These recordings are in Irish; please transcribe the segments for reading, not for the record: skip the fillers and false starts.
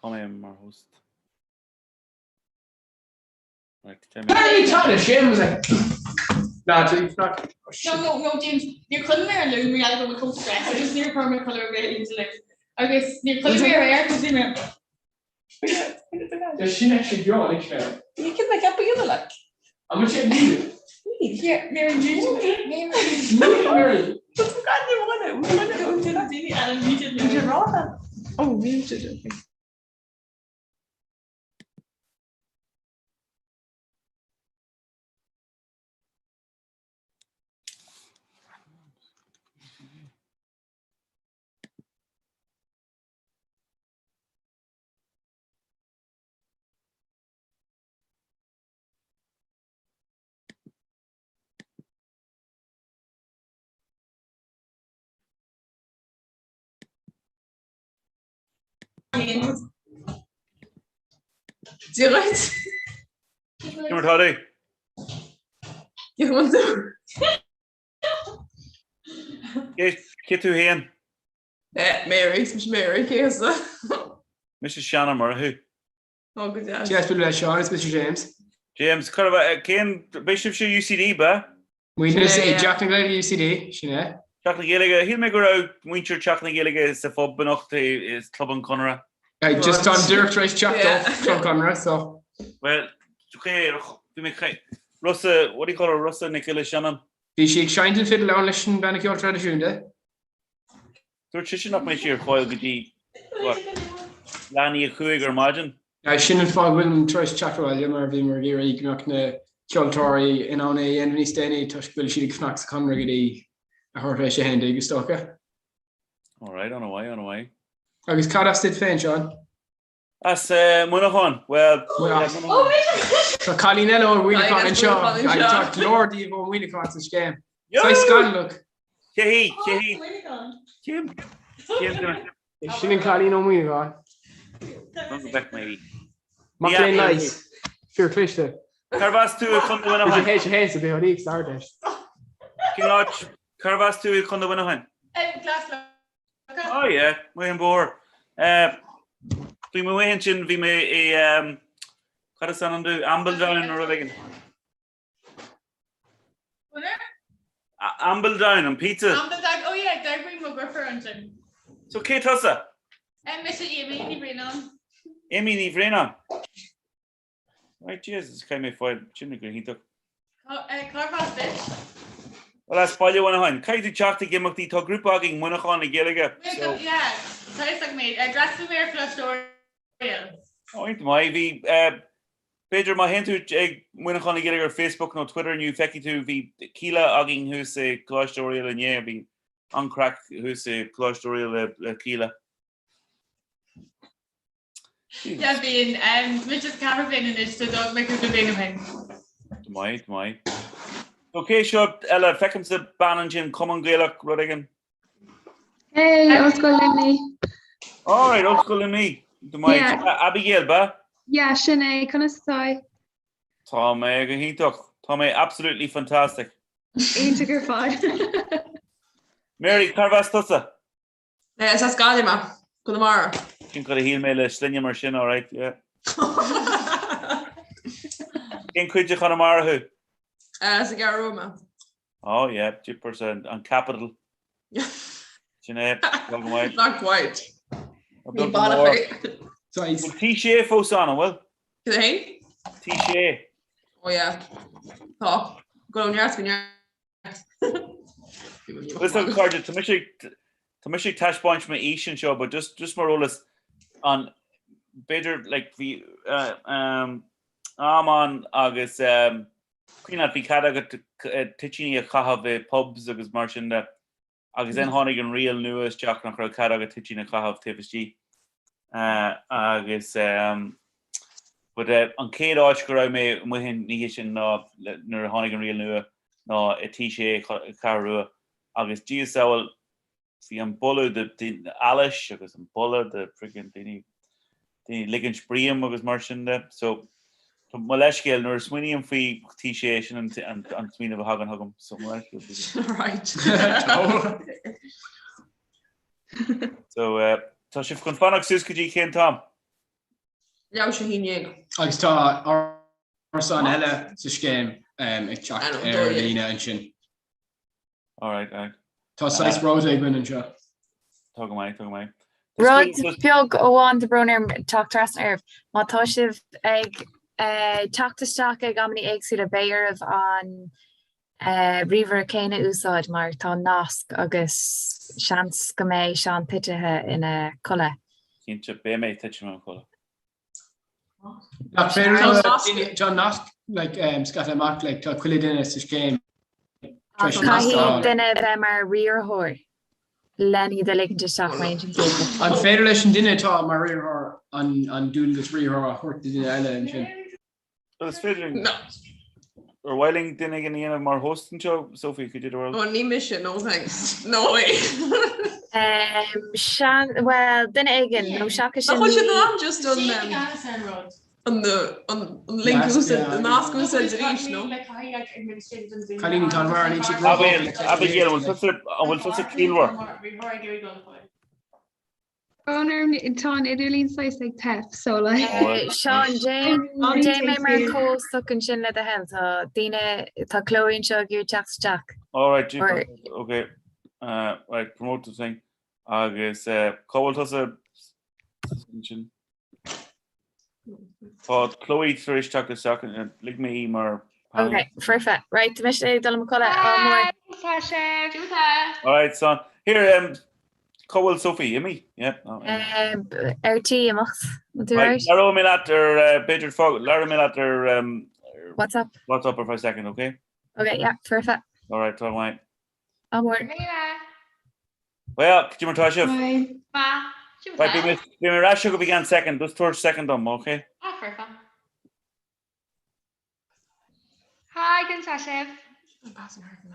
Tá mé mar host. Right, Ní tá sin was like Nah, dude, not. No, no, no, James, níor chuimhnigh mé ar an Luan mar gheall go raibh mé chomh stressed agus níor chuir mé codladh ar bith insa Luan. Agus níor chuimhnigh mé ar air cos bhí mé Tá sin actually beo, like, mé. You can make up a like. An bhfuil sé muted? Yeah, Mary muted. Mary Muted, Mary. Oh, muted. Okay. Dia dhuit. Cé mar tá tú? Cé bhfuil tú? Cé tú féin? Eh, Mary, is mise Mary, cé thusa? Mise Seán Ó Murchú. Ó, go deas. Deas bualadh le Seán, is mise James. James, cá raibh, cén, beidh sibhse UCD, b'ea? Muidne i dTeach na Gaeilge UCD, sin é. Teach na Gaeilge, shíl mé go raibh muintir Teach na Gaeilge sa phub anocht i Club an Chonartha. Aye, just táim díreach tar éis teacht ó Club an Chonartha, so. Well, bhí mé, Rossa, what do you call her, Rossa Nic Giolla Seanainn? Bhí sí ag seinnt an fidil ann leis an banna ceoil traidisiúnta. Dúirt sise nach mbeidh sí ar fáil go dtí, what, leath i ndiaidh 5 ar maidin. Sin an fáth go bhfuilim tar éis teacht abhaile mar bhíomar ag iarraidh go mbeadh na ceoltóirí in ann é a dhéanamh níos déanaí toisc go bhfuil siad ag fanacht sa Chonradh go dtí a ceathrú tar éis 11 is dócha. Alright, an-mhaith, an-mhaith. Agus cad as duit féin, Seán? As Muineachán, bhuel, Tá cailín eile ó Mhuineachán anseo. Tá go leor díobh ó Mhuineachán sa scéim. Saghas scannalach. Cé hí? Cé hí? Cén? Cén duine? Sin an cailín ó Mhuineachán. Go bhfeic mé í. Mac léinn leighis. Fear cliste. Carbh as tú i Chontae Mhuineacháin? Bhí sé féin sa bhitheolaíocht sa Ardteist. Cén áit? Carbh as tú i Chontae Mhuineacháin? Glas Oh yeah, amuigh an bóthar. Bhí mé amuigh ansin, bhí mé i, cad is ainm dó, Ambledown nó rud éigin. Ambledown, an pizza. Ambledown, oh yeah, d'oibrigh mo dheirfiúr ansin. So cé tusa? Mise Amy Ní Bhraonáin. Amy Ní Bhraonáin. Right, Jesus, caithfidh mé fáil sin go hiontach. Cárb as duit? Well, as Baile Mhuineacháin. Caithfidh tú teacht ag imeachtaí, tá grúpa againn, Muineachán le Gaeilge. So. Yeah, tá fhios agam é. D'fhreastail mé ar Choláiste Oiriall. Ó, iontach maith. Bhí, b'fhéidir má théann tú ag Muineachán le Gaeilge ar Facebook nó Twitter inniu, feicfidh tú, bhí Kíla againn thuas i Coláiste Oiriall inné, bhí an-craic thuas i Coláiste Oiriall le Kíla. Yeah, bíonn. Mise sa cheathrú bliain anois, so d'fhág mé cúpla bliain ó shin. Go maith, go maith. So cé seo eile, feicimse bean ansin, Cumann Gaelach, rud éigin? Hey, Ollscoil Luimnigh. All right, Ollscoil Luimnigh. Go maith. Yeah. Abigail, b'ea? Yeah, sin é, conas atá? Tá mé go hiontach. Tá mé absolutely fantastic. Iontach ar fad. Mary, carbh as tusa? Is as Gaillimh mé, Conamara. Sin cad a shíl mé le sloinne mar sin, alright, yeah. Cén cuid de Chonamara thú? Sa gCeathrú Rua mé. Oh yeah, jeepers, an capital. Sin é, go maith. Not quite. Ní baile é. Bhfuil Tí Sé fós ann, an bhfuil? Cad é? Tí Sé. Oh yeah. Tá. Go neart go neart. Listen cairde, tá mise tá mise ag taispeáint m'aois anseo, but just just mar eolas an b'fhéidir like bhí uh, um, am ann agus um, cuimhin leat bhí cead agat uh, toitíní a chaitheamh i pubs agus mar sin de agus then tháinig an riail nua isteach nach raibh cead agat toitín a chaitheamh taobh istigh. Uh, agus um, but uh, an chéad áit go raibh mé amuigh an oíche sin ná nuair a tháinig an riail nua ná i Tí Sé Cheathrú Rua agus Dia sábháil bhí an boladh de allais agus an boladh de friggin daoine daoine ligint broim agus mar sin de. So mo leithscéal nuair a smaoiním faoi Tí Sé sin an an an smaoineamh a thagann chugam. So mo leithscéal. Right. So uh, tá sibh chun fanacht suas go dtí cén t-am? Leabhar sé haon dhéag. Agus tá árasán eile sa scéim ag teacht ar líne ansin. Alright, alright. Tá saghas rota againn anseo. Tá go maith, tá go maith. Rud beag amháin tá brón orm teacht trasna oraibh. Má tá sibh ag teacht isteach ag amanna éagsúla beidh oraibh an ríomhaire céanna a úsáid mar tá nasc agus seans go mbeidh Seán titithe ina chodladh. Cinnte, beidh mé tite i mo chodladh. Nach féidir le tá nasc like scaipthe amach like tá chuile duine sa scéim tar éis an nasc a Caithfidh fháil. duine bheith mar riarthóir len iad a ligint isteach mar aon sin céanna. An féidir leis an duine atá mar riarthóir an an dualgas riarthóir a thabhairt do duine eile ansin? Well, is féidir linn. Ar mhaith linn duine éigin a dhéanamh mar host anseo, Sophie, could you do Oh, ní mise, no thanks. No way. Sean, well, duine éigin, nó seachas sin. Nach bhfuil siad in ann just an an an link úsáid, an nasc úsáid arís, no? Cailíní tá mar an Abigail, an bhfuil tusa ciallmhar? Brón orm, tá an idirlíon saghas ag teip, so like. Seán, déan déan mé mar co-host ansin le do thoil, tá daoine, tá Chloe anseo ag iarraidh teacht isteach. All right, Or- okay. Uh, right, promote the thing. Agus uh, cá bhfuil tusa ansin? Tá Chloe tar éis teacht isteach, lig mé í mar panel. Ok, foirfe. Right, tá mise ag dul i mo chodladh. Ádh mór. Tá sibh. All right, so here, um, cá bhfuil Sophie? Imithe? Yeah. Oh, imithe. Ar tí imeacht. An tú Right, right? labhróidh mé leat ar, uh, b'fhéidir fág, labhróidh mé leat ar, um, ar WhatsApp. WhatsApp ar feadh second, okay? Ok, yeah, foirfe. All right, tá maith. Ádh mór. Well, cad é mar tá sibh? Bye. Maith. Right, beidh mé beidh mé ar ais chugaibh i gceann second, just tabhair second dom, okay? Ah, foirfe. Hi, conas tá sibh?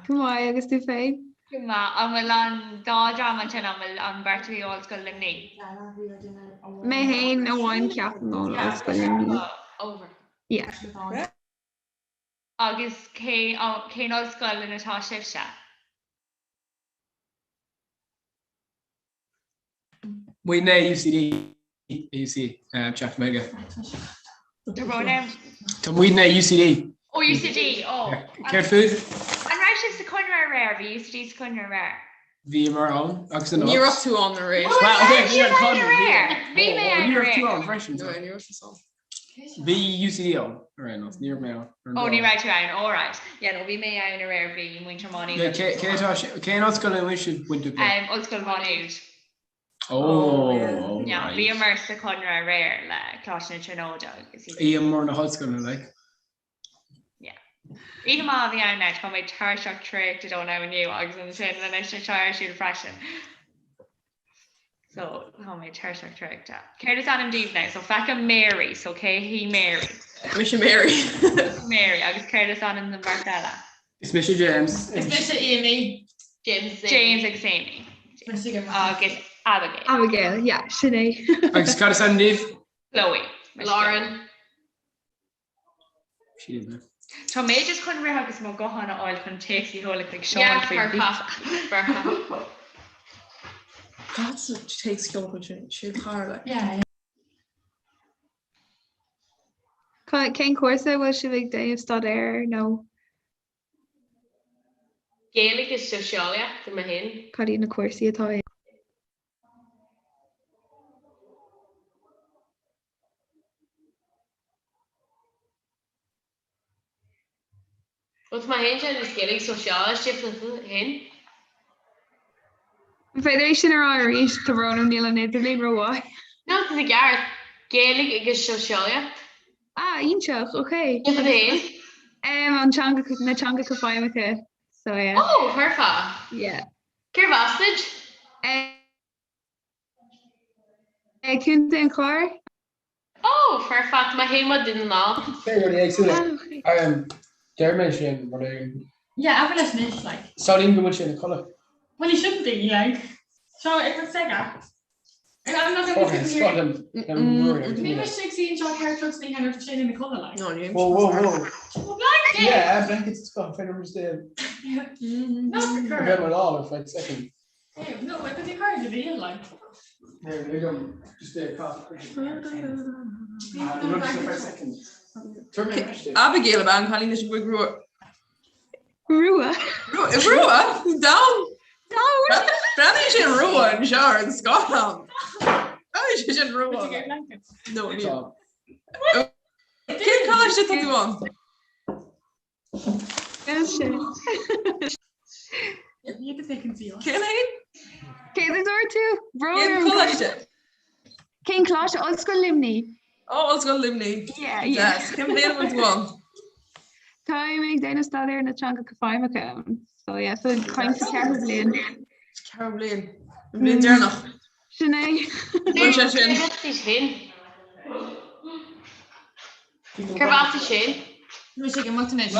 Go maith agus tú féin? Go maith. An bhfuil an dá dream ansin, an bhfuil an bheirt agaibh ó Ollscoil Luimnigh? Mé féin amháin ceapaim ó Ollscoil Luimnigh. Over. Yeah. Agus cén ollscoil ina tá sibhse? Muidne UCD, UC, Teach Mega. Tá brón orm. Tá muidne UCD. Ó UCD, ó. Céard fút? An raibh sibh sa Chonradh aréir? Bhí UCD sa Chonradh aréir. Bhíomar ann agus anocht. Ní raibh tú ann aréir. Well, okay, bhí an Conradh. Bhí mé ann Ní raibh tú aréir. ann freisin. No, ní raibh tusa ann. Bhí UCD ann ar aon nós, ní raibh mé ann. Ó, ní raibh tú ann, alright. Yeah, no, bhí mé ann aréir, bhí muintir Mhá Nuad. Cé atá sé, cén ollscoil a bhfuil sibh bainteach le? Ollscoil Mhá Nuad. Ó, oh, Yeah, bhíomar sa Chonradh aréir le Coláiste na Tríonóide agus iad. Oíche mór na hollscoile, like. Yeah. Oíche maith a bhí ann now, tá mé tuirseach traochta dó now inniu agus ansin anois tá ar siúl freisin. So tá mé tuirseach traochta. Céard is ainm daoibh now? So feicim Mary, so cé hí Mary? Mise Mary. Mary, agus céard is ainm don bheirt eile? Is mise James. Is mise Amy. James James agus Amy. Agus Abigail. Abigail, yeah, sin é. Agus cad is ainm daoibh? Chloe. Lauren. Tá mé just chun rith agus mo ghuthán a fháil chun téacs a sheoladh chuig Seán faoin bpizza. Cad sa téacs ceolta sin? Sé tharla. Cén cúrsa a bhfuil sibh ag déanamh staidéir nó? Gaeilge agus Sóisialaíocht mé féin. Cad iad na cúrsaí atá i. Bhuel tá mé féin déanamh Gaeilge Sóisialaíocht féin. An féidir é sin a rá arís? Tá brón orm níl an idirlíon rómhaith. No, tá sé ceart. Gaeilge agus Sóisialaíocht. Ah, iontach, ok. Cad féin? Um, an teanga, na teangacha feidhmeacha. So yeah. Oh, perfect. Yeah. Cérbh as duit? Eh, Contae an Chláir? Oh, perfect, mé féin ó Dhún na nGall. Cé rudaí éagsúla. Deir mé sin rud éigin. Yeah, abair leis anois, like. Samhlaím go bhfuil sé ina chodladh. Well, he shouldn't be, like. So, it's a Sega. I'm not gonna be sitting here. Ní mise ag suí anseo ceart trucks ní hena sin ina chodladh, like. No, ní Whoa, whoa, whoa. Well, blanket! Yeah, blankets is gone. Féidir just Not for I girl. get my law for like second. No, but the card to be like. Abigail ab ea an cailín leis an ghruaig rua. Rua? Rua? Donn? Donn? Breathnaíonn sé rua anseo ar an scáileán. Breathnaíonn sé sin rua. No, níl. Cén coláiste tá tú ann? Cén é? Céard a dúirt tú? Cén coláiste? Cén coláiste? Ollscoil Luimnigh. Ó, Ollscoil Luimnigh. Yeah, yeah. Yes. Cén bhliain a bhfuil tú ann? Táim ag déanamh staidéar na teangacha feidhmeacha ann. So yeah, so táim sa cheathrú bliain. Ceathrú bliain. An bhliain deireanach. Sin é. Bhfuil sé sin? Sin. Cérbh as sin? Bhí sé go maith anois.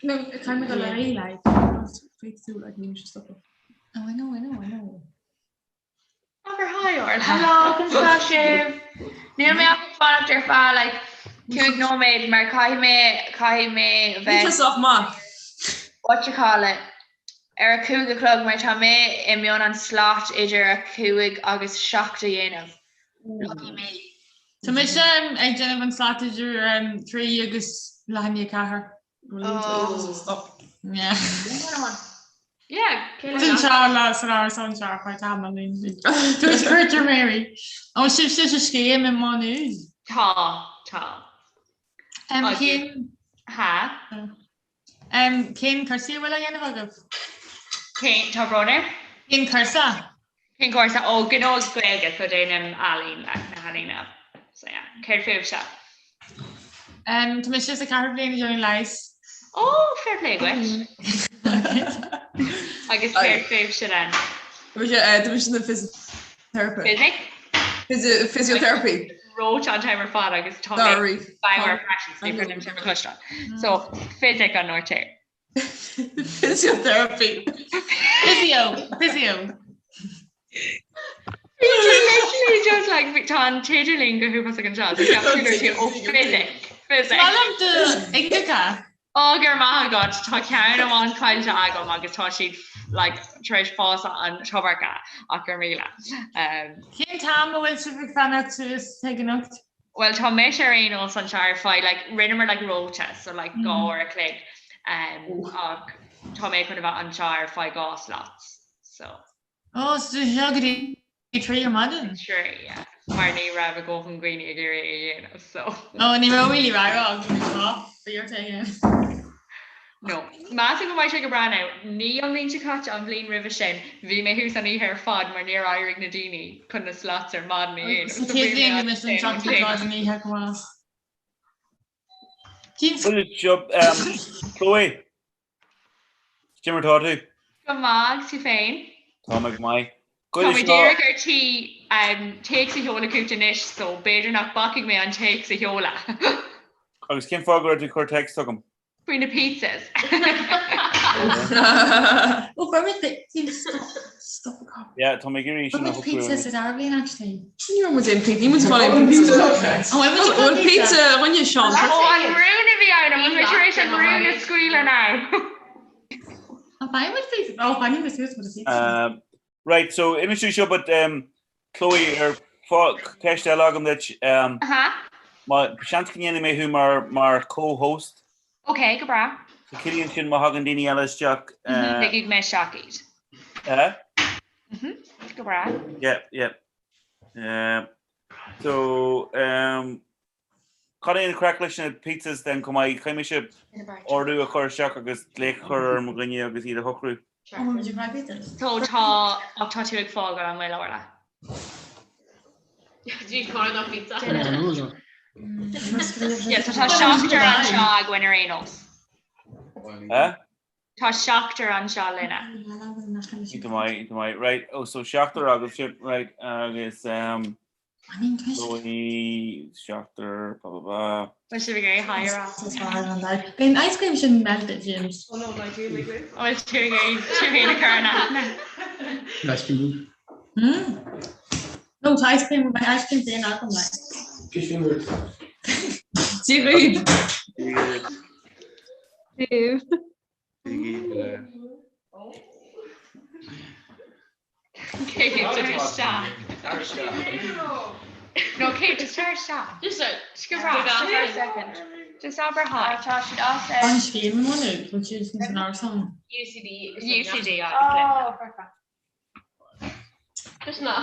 No, caithfidh mé dul ar aghaidh, like. Féadfaidh tú, like, níl mise stopadh. Oh, I know, I know, I know. Abair hi, Orla. Hello, conas tá sibh? Níl mé ach ag fanacht ar feadh like 5 nóiméad mar caithfidh mé caithfidh mé bheith Níl sách maith. what you call it ar a 5 a chlog mar tá mé i mbun an slot idir a 5 agus 7 a dhéanamh. Lucky me. Tá mise ag déanamh an slot idir 3 agus leath i ndiaidh 4. Oh. Yeah. Yeah, Sin seo le san árasán seo ar feadh tamaill. Dúirt cuirtear Mary. Ó sibhse sa scéim i Maigh Nuad. Tá, tá. Cén Ha? Cén cúrsa a bhfuil á dhéanamh agaibh? Cén, tá brón orm? Cén cúrsa? Cén cúrsa? Ó, Gnó agus Gaeilge, so déanaim ealaín, like, na healaíona. So yeah, céard fúibhse? Tá mise sa ceathrú bliain ag déanamh leighis. Ó, fair play dhuit. Agus céard fúibhse then? Tá mise na physiotherapy. Physic? Physiotherapy. Reoite an t-am ar fad agus tá mé bodhar freisin, so ní féidir liom sin a chloisteáil. So, physic an ndúirt tú? Physiotherapy. Physio, physio. Literally just like tá an t-idirlíon go huafásach anseo, so ceapaim go ndúirt tú ó physic, physic. Maith liom do ingeacha. Ó, go raibh maith agat, tá ceann amháin caillte agam agus tá siad like tar éis fás an iomarca ach go raibh míle. Cén t-am a bhfuil sibh ag fanacht suas chuig anocht? Bhuel tá mise ar aon nós anseo ar feadh like rinneamar like rota so like 2 uair a chloig ach tá mé chun a bheith anseo ar feadh 2 slots so. Ó, so seo go dtí 3 ar maidin? 3, yeah. Mar ní raibh a dhóthain daoine ag iarraidh é a dhéanamh, so. Ó, ní raibh really rogha agam tá, bhí ort é a dhéanamh. No. Measaim go mbeidh sé go breá now. Ní an bhliain seo caite, an bhliain roimhe sin, bhí mé thuas an oíche ar fad mar níor éirigh na daoine chun na slots ar maidin a dhéanamh. Sa chéad bhliain bhí mise anseo go dtí an oíche go maith. Seo, Chloe. Cad é mar tá tú? Go maith, agus tú féin? Tá mé go maith. Tá mé díreach ar tí téacs a sheoladh chugat anois so b'fhéidir nach mbacfaidh mé an téacs a sheoladh. Agus cén fáth go raibh tú ag cur téacs chugam? Faoi na pizzas. Ó, fuair muid Stop a cop. Yeah, tá mé ag iarraidh sin a shocrú. Pizza sa dara bliain actually. Ní raibh muid aon pizza, ní muid fáil aon pizza. Ó, bhfuil pizza rinne Seán. Ó, an rún a bhí ann, an bhfuil mé tar éis an rún a scaoileadh now? An bhfaighidh muid pizza? Ó, fanfaidh muid suas with pizza. Right, so inis tú seo, but um, Chloe, ar ceist eile agam duit. Um, má seans go ndéanfaidh mé thú mar, mar co-host. Ok, go breá. So ciallaíonn sin má thagann daoine eile isteach. Ligfidh mé isteach iad. Eh? Go breá. Yeah, yeah. Um, so, um, cad é an craic leis na pizzas then chomh maith? Caithfidh mise ordú a chur isteach agus glaoch a chur ar mo dhuine agus iad a shocrú. So tá, ach tá tú ag fágáil an bhfuil, Orla? Yeah, so tá seachtar anseo againn ar aon nós. Eh? Tá seachtar anseo linne. Iontach maith, iontach maith. Right, oh, so seachtar agaibhse, right, agus um, Chloe, seachtar, blah, blah, blah. Bhfuil sibh ag iarraidh hi a rá? Beidh an ice cream sin melted, James. Oh no, beidh tú ag Bhfuil tú ag iarraidh tú féin a chur in aithne? Ice cream. Mm. No, tá ice cream, beidh ice cream féin agam like. Fish fingers. Dia dhaoibh. Dia. Kate tar isteach. No Kate just tar isteach. Just go second. Just abair hi. Tá siad as An scéim i mbunú, bhfuil siad san árasán? UCD. UCD Oh, perfect. Just ná.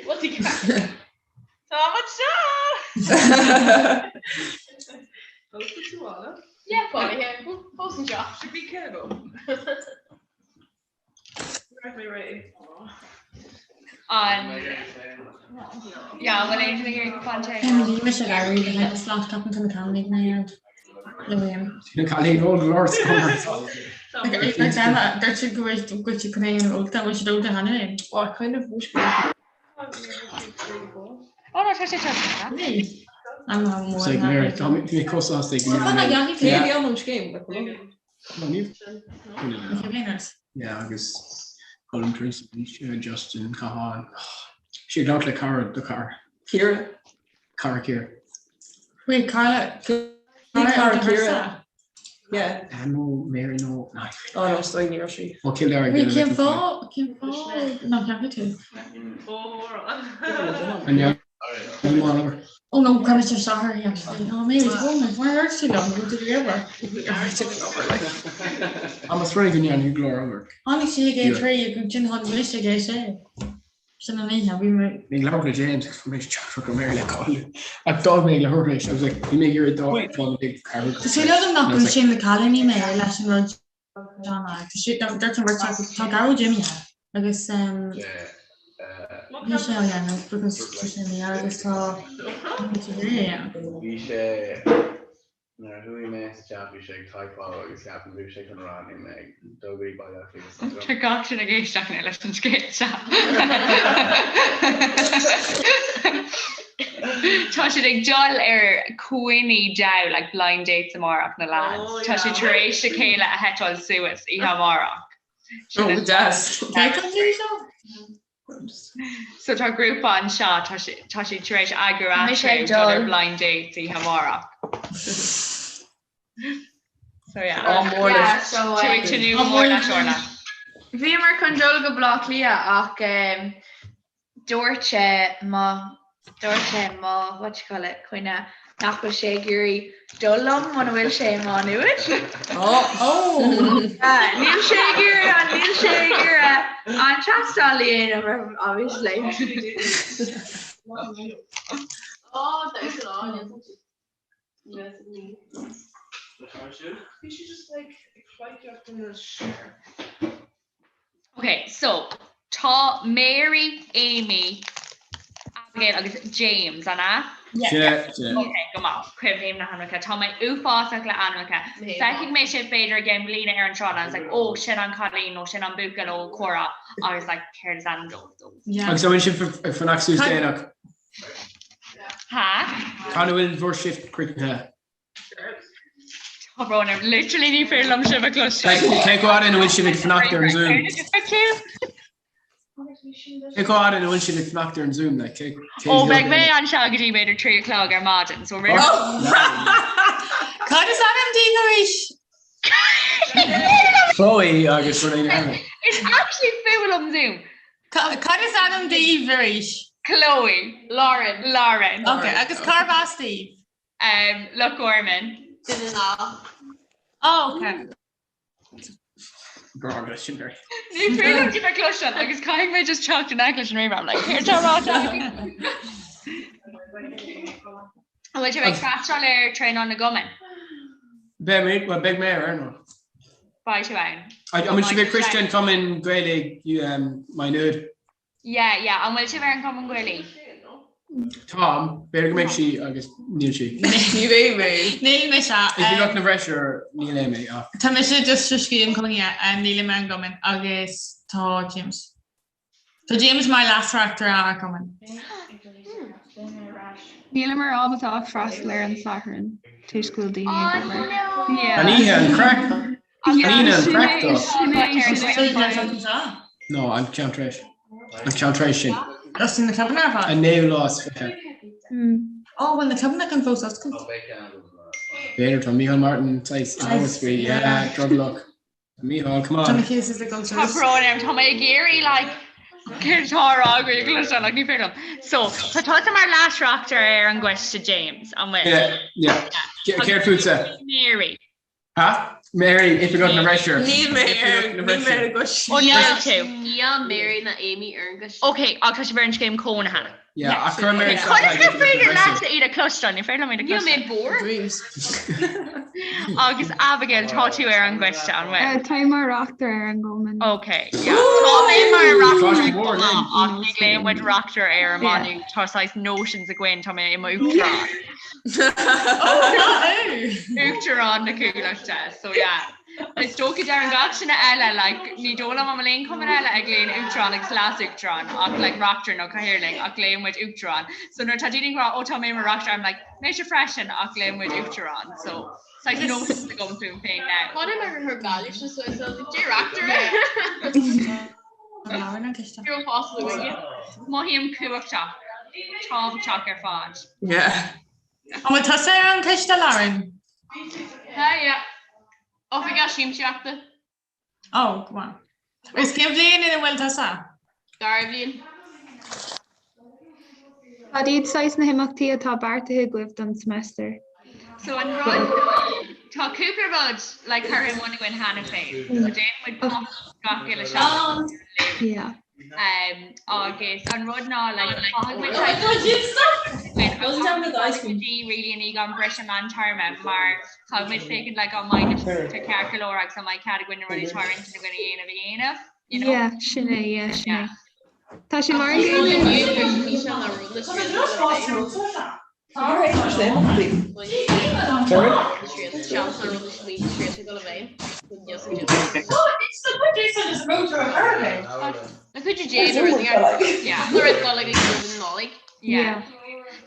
What's he got? Tá muid seo! Yeah, fine, yeah. Fós anseo. Should be careful. An Yeah, bhfuil aon duine ag iarraidh fán té? Bhí mise ag éirí le haghaidh slát ceapaim tá na cailíní ag an le Liam. Na cailíní ól go leor scamar. Dúirt siad go bhfuil go bhfuil siad chun é a dhéanamh ólta, bhfuil siad ólta cheana féin? Oh, I kind of wish we Oh no, tá sé tá sé. I'm more Say than Mary, happy. tá mé chomh sásta ag Tá na mé. Cé bhí an scéim? Yeah, agus Colin Tracy, Justin Cahan. Sí ag labhairt le cara do cara. Ciara. Cara Ciara. Wait, Carla Cara Carla Ciara. Yeah. No, Mary, no. Oh no, sorry, ní raibh sí. Ó Cill Dara Wait, cén fáth cén fáth nach ndeachaigh tú? An Ní Oh no, cuir sé isteach uirthi actually. Oh maybe it's woman. Where are she liom? Go dtí obair. Más rud go ndéanfaidh go leor obair. Tháinig sí ag a trí agus ansin tháinig mise ag a sé. Sin an oíche, bhí mé. Bhí ag labhairt le James agus bhí mé isteach go Mary le cáiliú. Ach d'fhág mé ag labhairt leis agus like bhí mé ag iarraidh dá fáil ag ceathrú. Tá súil agam nach bhfuil sin na cailíní mé leis an rud seo. Tá sí dúirt an bheirt acu tá Gearóid imithe agus níl sé á dhéanamh because tá sé imithe agus tá Bhí sé Nuair a chuaigh mé isteach bhí sé ag typeáil agus ceapaim bhí sé chun rá níl mé ag dul go dtí Baile Átha Cliath san Tá gach duine ag éisteacht now leis an scéal seo. Tá siad ag dul ar coinní dom like blind dates amárach na lads. Tá siad tar éis a chéile a sheitáil suas oíche amárach. Oh, deas. Cé tá sé seo? So tá grúpa anseo, tá siad tar éis eagrú Mise ag eatarthu dul ar dul. blind dates oíche amárach. So yeah. Ádh mór Yeah, leis. so, Tú ag tnúth go mór leis Orla. Bhíomar chun dul go Baile Átha Cliath ach um, dúirt sé mo dúirt sé mo what you call it coinne nach bhfuil sé ag iarraidh dul liom muna bhfuil sé i Má Nuad. Níl sé ag iarraidh an níl sé ag iarraidh an tástáil a dhéanamh orm obviously. Ok, so tá Mary, Amy, Abigail agus James, an ea? Yeah. Yeah. Ok, go maith. Cuimhním na hainmneacha. Tá mé uafásach le ainmneacha. Feicfidh mé sibh b'fhéidir i gceann bliana ar an tsráid and I was like, oh, sin an cailín nó sin an buachaill ó comhrá agus like, céard is ainm dóibh? Yeah. Agus an bhfuil sibh ag fanacht suas déanach? Ha? Cá bhfuil bhur shift críochnaithe? Tá brón orm. Literally ní féidir liom sibh a chloisteáil. Cé chomh fada ina bhfuil sibh ag fanacht ar an Zoom? Cé chomh fada ina bhfuil sibh ag fanacht ar an Zoom? Like, cé Ó, beidh mé anseo go dtí b'fhéidir 3 a chlog ar maidin, so roimh. Cad is ainm daoibh arís? Chloe agus rud éigin eile. Is actually fuath liom Zoom. Cad is ainm daoibh arís? Chloe. Lauren. Lauren. Ok, agus cárb as daoibh? Um, Loch Garman. Dún na nGall. Oh, ok. Grá leis sin Mary. Ní féidir liom sibh a chloisteáil agus caithfidh mé just teacht in aice leis an ríomhaire. I'm like, céard tá ráite agat? An bhfuil sibh ag freastal ar traenáil na gcumann? Beidh mé, well, beidh mé ar nó. Beidh tú ann. An bhfuil sibh ag croistean Cumann Gaeilge um, Maigh Nuad? Yeah, yeah. An bhfuil sibh ar an Cumann Gaeilge? Táim, b'fhéidir go mbeidh sí agus níl sí. Ní bheidh mé. Níl mise. Is beag na bhreis ar níl é mé ach. Tá mise just sa scéim Cumann nílim ar an gcumann agus tá James. Tá James mar leasreachtaire ar an gcumann. Nílimar ábalta ach freastal ar an Satharn toisc go bhfuil daoine ag obair. Yeah. An oíche an craic. An oíche an craic dó. Sin é, sin é. No, an ceann tar éis. An ceann tar éis sin. Is na clubanna ar fad? An naoú lá is fiche. Ó, bhfuil na clubanna chun fós oscailt? B'fhéidir tá Micheál Martin saghas in amhras faoi. Yeah, drug luck. Micheál, come Tá on. na cases ag dul Tá suas. brón orm, tá mé ag iarraidh like. Céard atá á rá agaibh ag cloisteáil ach ní féidir liom. So, tá tusa mar leas-reachtaire ar an gcoiste James, an bhfuil? Yeah, yeah. Céard fútsa? Mary. Ha? Mary, Oifigeach na bhFreisear. Níl mé ar níl mé ar an gcoiste. Ó níl tú. Níl Mary ná Amy ar an gcoiste. Ok, ach tá sibh ar an scéim cónaithe. Yeah, ach chuir Mary Conas gur féidir leatsa iad a chloisteáil? Ní féidir liom iad a Níl mé chloisteáil. bodhar. Dreams. Agus Abigail, tá tú ar an gcoiste, an bhfuil? Tá mar reachtaire ar an gcumann. Ok, yeah. Tá mé mar Tá sé reachtaire mór chomh linn. maith, ach ní ghlaonn muid reachtaire air i Maigh Nuad. Tá saghas notions againn, tá mé i mo uachtarán. Uachtarán na Cuallachta, so yeah. Is dócha deireann gach duine eile like ní dóigh liom an bhfuil aon chumann eile a ghlaonn uachtarán agus leas-uachtarán ach like reachtaire nó cathaoirleach ach glaonn muid uachtarán. So nuair atá daoine ag rá ó tá mé mar reachtaire I'm like mise freisin ach glaonn muid uachtarán. So saghas nós agam fúm féin now. Chonaic mé gur chuir Gaillimh sin suas so dé reachtaire. Mothaím cumhachtach, tábhachtach ar fad. Yeah. An bhfuil tusa ar an gcoiste, Lauren? Tá, yeah. Oifigeach Siamsaíochta. Oh, go maith. Agus cén bhliain ina bhfuil tusa? Dara bhliain. Cad iad saghas na himeachtaí atá beartaithe agaibh don seimeastar? So an rud, tá cúpla rud like curtha i mbun againn cheana féin. So déanann muid post gach uile seachtain. Yeah. Um, agus an rud ná like caithfidh muid dí really ní gan briseadh meántéarma mar caithfidh muid féachaint like an mbeidh na srianta ceart go leor agus an mbeidh cead againn na rudaí atá ar intinn againn a dhéanamh a dhéanamh, you know? Yeah, sin é, yeah, sin é. Yeah. Tá sé mar an gcéanna.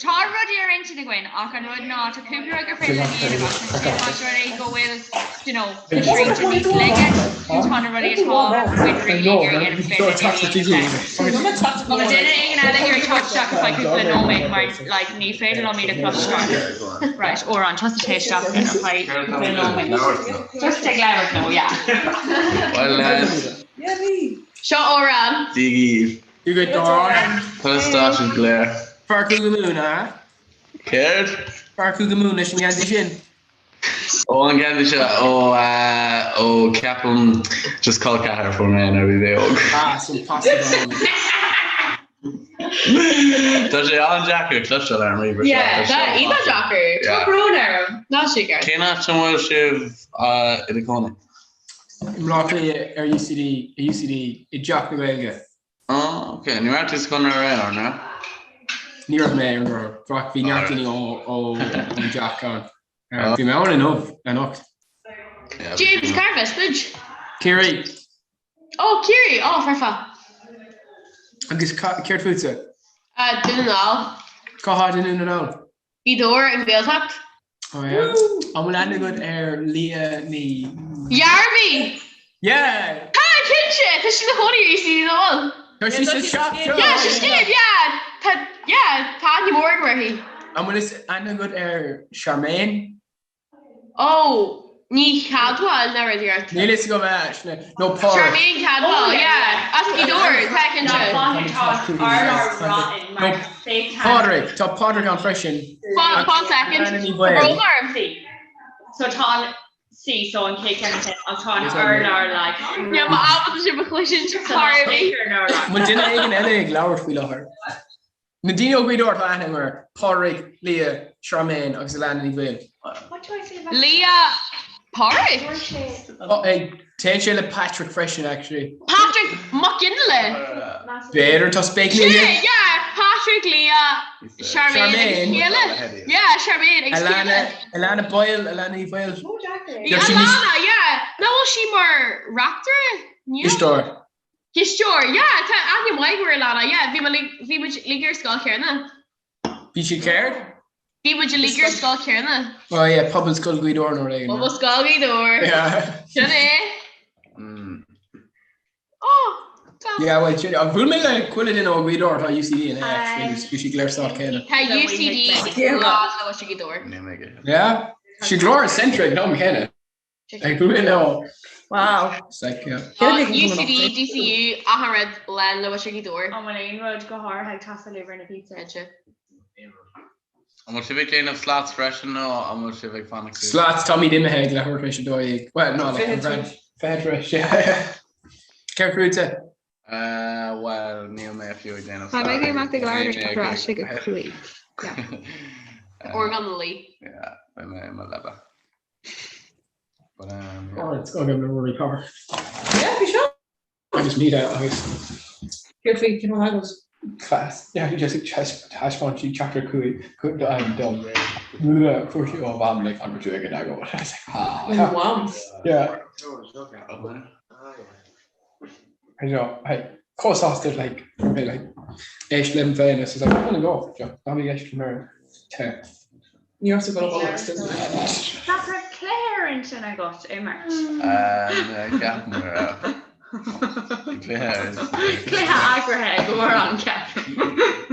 Tá rudaí ar intinn againn ach an rud ná tá cúpla rud gur féidir linn a dhéanamh ach ansin más rud é go bhfuil you know, na srianta níos laige tá na rudaí atá muid really ag iarraidh a dhéanamh is féidir linn a dhéanamh. Tá duine éigin eile ag iarraidh teacht isteach ar feadh cúpla nóiméad mar like ní féidir liom iad a chloisteáil. Right, Odhrán, tusa téigh isteach then ar feadh cúpla nóiméad. Just ag labhairt leo, yeah. Well lads. Seo Odhrán. Dia dhaoibh. You get Odhrán. Conas tá sibh go léir? Fear Cúige Mumhan, a? Céard? Fear Cúige Mumhan leis an ngeansaí sin. Ó an geansaí seo ó ó ceapaim just col ceathar a fuair mé nuair a bhí mé óg. Ah, so possible. Tá sé an-deacair cloisteáil ar an ríomhaire seo. Yeah, tá iontach deacair. Tá brón orm. Ná sigar. Cén áit a bhfuil sibh ina cónaí? I mBleá Cliath ar UCD, i UCD, i dTeach na Gaeilge. Oh, ok. Ní raibh tú sa Chonradh aréir, an raibh? Ní raibh mé ar an gConradh. Ach bhí neart daoine ó ón dteach ann. Bhí mé ann inniu, anocht. James, carbh as duit? Ciarraí. Oh, Ciarraí! Oh, foirfe. Agus céard fútsa? Dún na nGall. Cá háit i nDún na nGall? Gaoth Dobhair an Ghaeltacht. Oh yeah? An bhfuil aithne agat ar Leah Ní. Dhearbhaigh! Yeah! Tá, cinnte! Tá sí ina cónaí ar UCD nach bhfuil? Tá sí sa teach seo! Yeah, sí sin, yeah! Tá, yeah, tá aithne mhór agam uirthi. An bhfuil aithne agat ar Charmaine? Ó, ní Chadwell ná rud ort. Níl fhios agam é, sin é. Nó Pádraig. Charmaine Cadwell, yeah, as Gaoth Dobhair, tá cinnte. Nó Pádraig, tá Pádraig ann freisin. Fan, fan second. Anna Ní Tá Bhaoill. brón orm. So tá an C so an chéad ceann sin ach tá an urlár like. Níl mé ábalta sibh a chloisint, sorry. An bhfuil duine éigin eile ag labhairt faoi láthair? Na daoine ó Ghaoth Dobhair atá aithne agam orthu, Pádraig, Leah, Charmaine agus Alana Ní Bhaoill. Leah Pádraig? Téann sé le Patrick freisin actually. Patrick Mac Fhionnghaile? B'fhéidir, tá spéaclaí Sin aige. é, yeah, Patrick, Leah, Charmaine agus Céile. Yeah, Charmaine agus Alana, Céile. Alana Boyle, Alana Ní Bhaoill. Alana, yeah. Nach bhfuil sí mar reachtaire? Níl. Cisteoir. Cisteoir, yeah, tá aithne mhaith agam ar Alana, yeah, bhí muid, bhí muid uilig ar scoil chéanna. Bhí siad céard? Bhí muid uilig ar scoil chéanna. Oh yeah, Pobalscoil Ghaoth Dobhair nó rud éigin. Pobalscoil Ghaoth Dobhair. Yeah. Sin é. Oh, tá. Yeah, well, sin, bhuail mé le chuile duine ó Ghaoth Dobhair atá UCD inné, actually, bhí siad go léir sa áit chéanna. Tá UCD lán le muintir Ghaoth Dobhair. Yeah? Siad go léir centric, ná chéanna. Ag bhuail mé leo. Wow. Sick, yeah. UCD, DCU, achan rud lán le muintir Ghaoth Dobhair. An bhfuil aon rud go háirithe ag teastáil uaibh ar na pizza? Cinnte. An bhfuil sibh ag déanamh slats freisin nó an bhfuil sibh ag fanacht suas? Slats, táimid imithe ag leathuair tar éis 12. Well, no, like, 20 tar éis, yeah. Céard fútsa? Bhuel, níl mé fiú ag déanamh Tá mé ag imeacht ag leathuair tar éis a 5. Yeah. Orgán na luí. Yeah, beidh mé i mo leaba. But, um, yeah. Oh, it's gonna be really power. Yeah, bhí seo. Agus míle agus Céard faoi cén fáth agus? class. Yeah, just ag taispeáint sí chapter 5 cúig am dom. Nuair a fuair sí ó mham like an tú ag an agó. I was like, ah. Ó mham. Yeah. I know, I chomh sásta like mé like éist liom féin is like I'm gonna go. Seo, tá mé ag éist liom ar te. Ní raibh tú ag dul a chodladh. Nach raibh cluiche ar intinn agat imirt? Ceapaim go raibh. Cluiche ar intinn. Cluiche eagraithe ag Odhrán, ceapaim.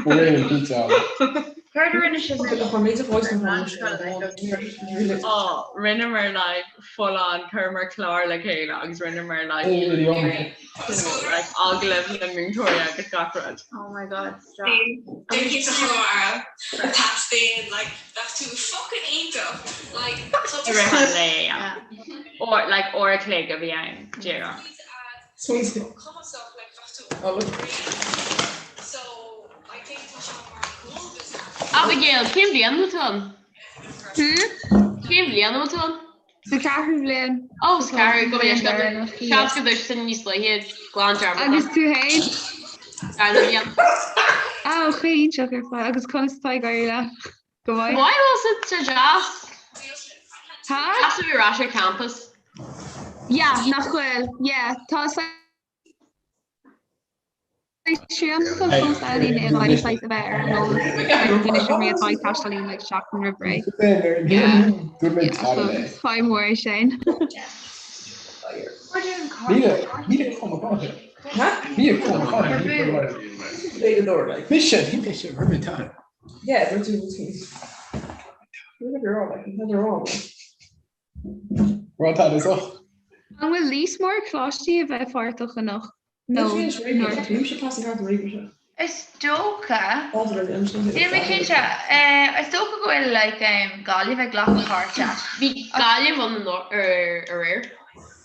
Brilliant pizza. Céard a rinne sibh Ó, rinneamar like full on chuireamar clár le chéile agus rinneamar like you know like agallamh le múinteoirí agus gach rud. Oh my god, stop. Pizza Chonamara a theastaíonn like bheadh tú fucking iontach like tá I rith an lae, yeah. Uair, like uair a chloig a bhí ann, díreach. cumasach like bheadh tú so I think tá sé mar cool business. Abigail, cén bhliain a bhfuil tú ann? Hmm? Cén bhliain a bhfuil tú ann? Sa cheathrú bhliain. Ó, sa cheathrú, go mbeidh seans go dtuirt sin níos luaithe, glan dearmad. Agus tú féin? Darna bliain. Á, iontach ar fad. Agus conas atá ag éirí leat? Go maith? Maith, bhuel, sa sa deas. Tá? Deas a bheith ar ais ar campus. Yeah, nach bhfuil. Yeah, tá Srianta fós ann in aghaidh saghas a bheith ar an eolas ar na seomraí atá ag taisteal linn like seachtain roimh ré. Fadhb mhór é sin. An bhfuil níos mó coláistí a bheith páirteach anocht nó nuair? Is dócha. Níl mé cinnte. Is dócha go bhfuil like Gaillimh ag glacadh páirte. Bhí Gaillimh ann aréir.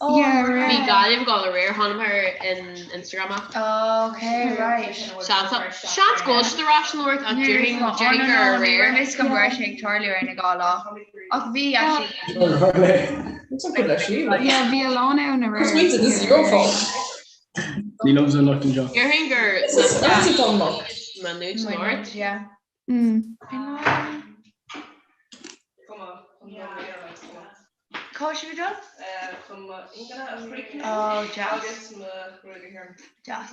Bhí Gaillimh ag dul aréir, chonaic mé ar Instagram é. Ok, right. Seans go bhfuil siad ar ais anocht ach déarfainn déarfainn gur aréir. Ní raibh fhios agam go raibh sé ag tarlú ar na dhá lá. Ach bhí actually. Yeah, bhí a lán ann aréir. Ní liomsa an locht anseo. Déarfainn gur Maigh Nuad anocht. Yeah. Cá sibh ag dul? Oh, deas. Deas.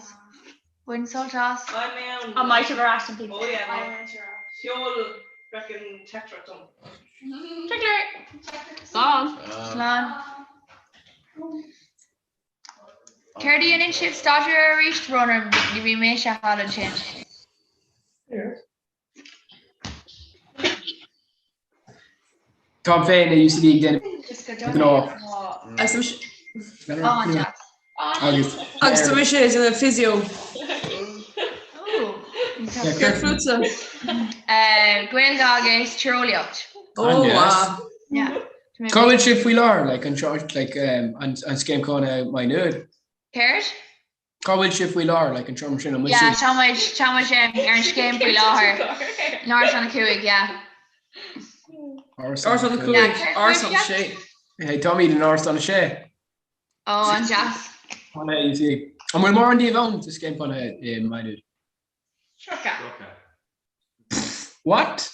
Bain sult as. An mbeidh sibh ar ais an pizza? Slán. Slán. Céard a dhéanann sibh staidéar air arís? Brón orm, ní bhí mise thall ansin. Táim féin i UCD ag déanamh gnó. Agus Agus tá mise ag déanamh physio. Céard fútsa? Gaeilge agus tíreolaíocht. Ó, wow. Yeah. Cá bhfuil sibh faoi láthair, like, an seo, like, an scéim cónaithe Maigh Nuad? Céard? Cá bhfuil sibh faoi láthair, like, an seomra sin, an bhfuil Yeah, sibh? tá muid, tá muid ar an scéim faoi láthair. In Árasán 5, yeah. Árasán 5, Árasán 6. Hey, táimid in Árasán 6. Ó, an-deas. Cónaithe UCD. An bhfuil mórán díobh ann sa scéim cónaithe i Maigh Nuad? 30. What?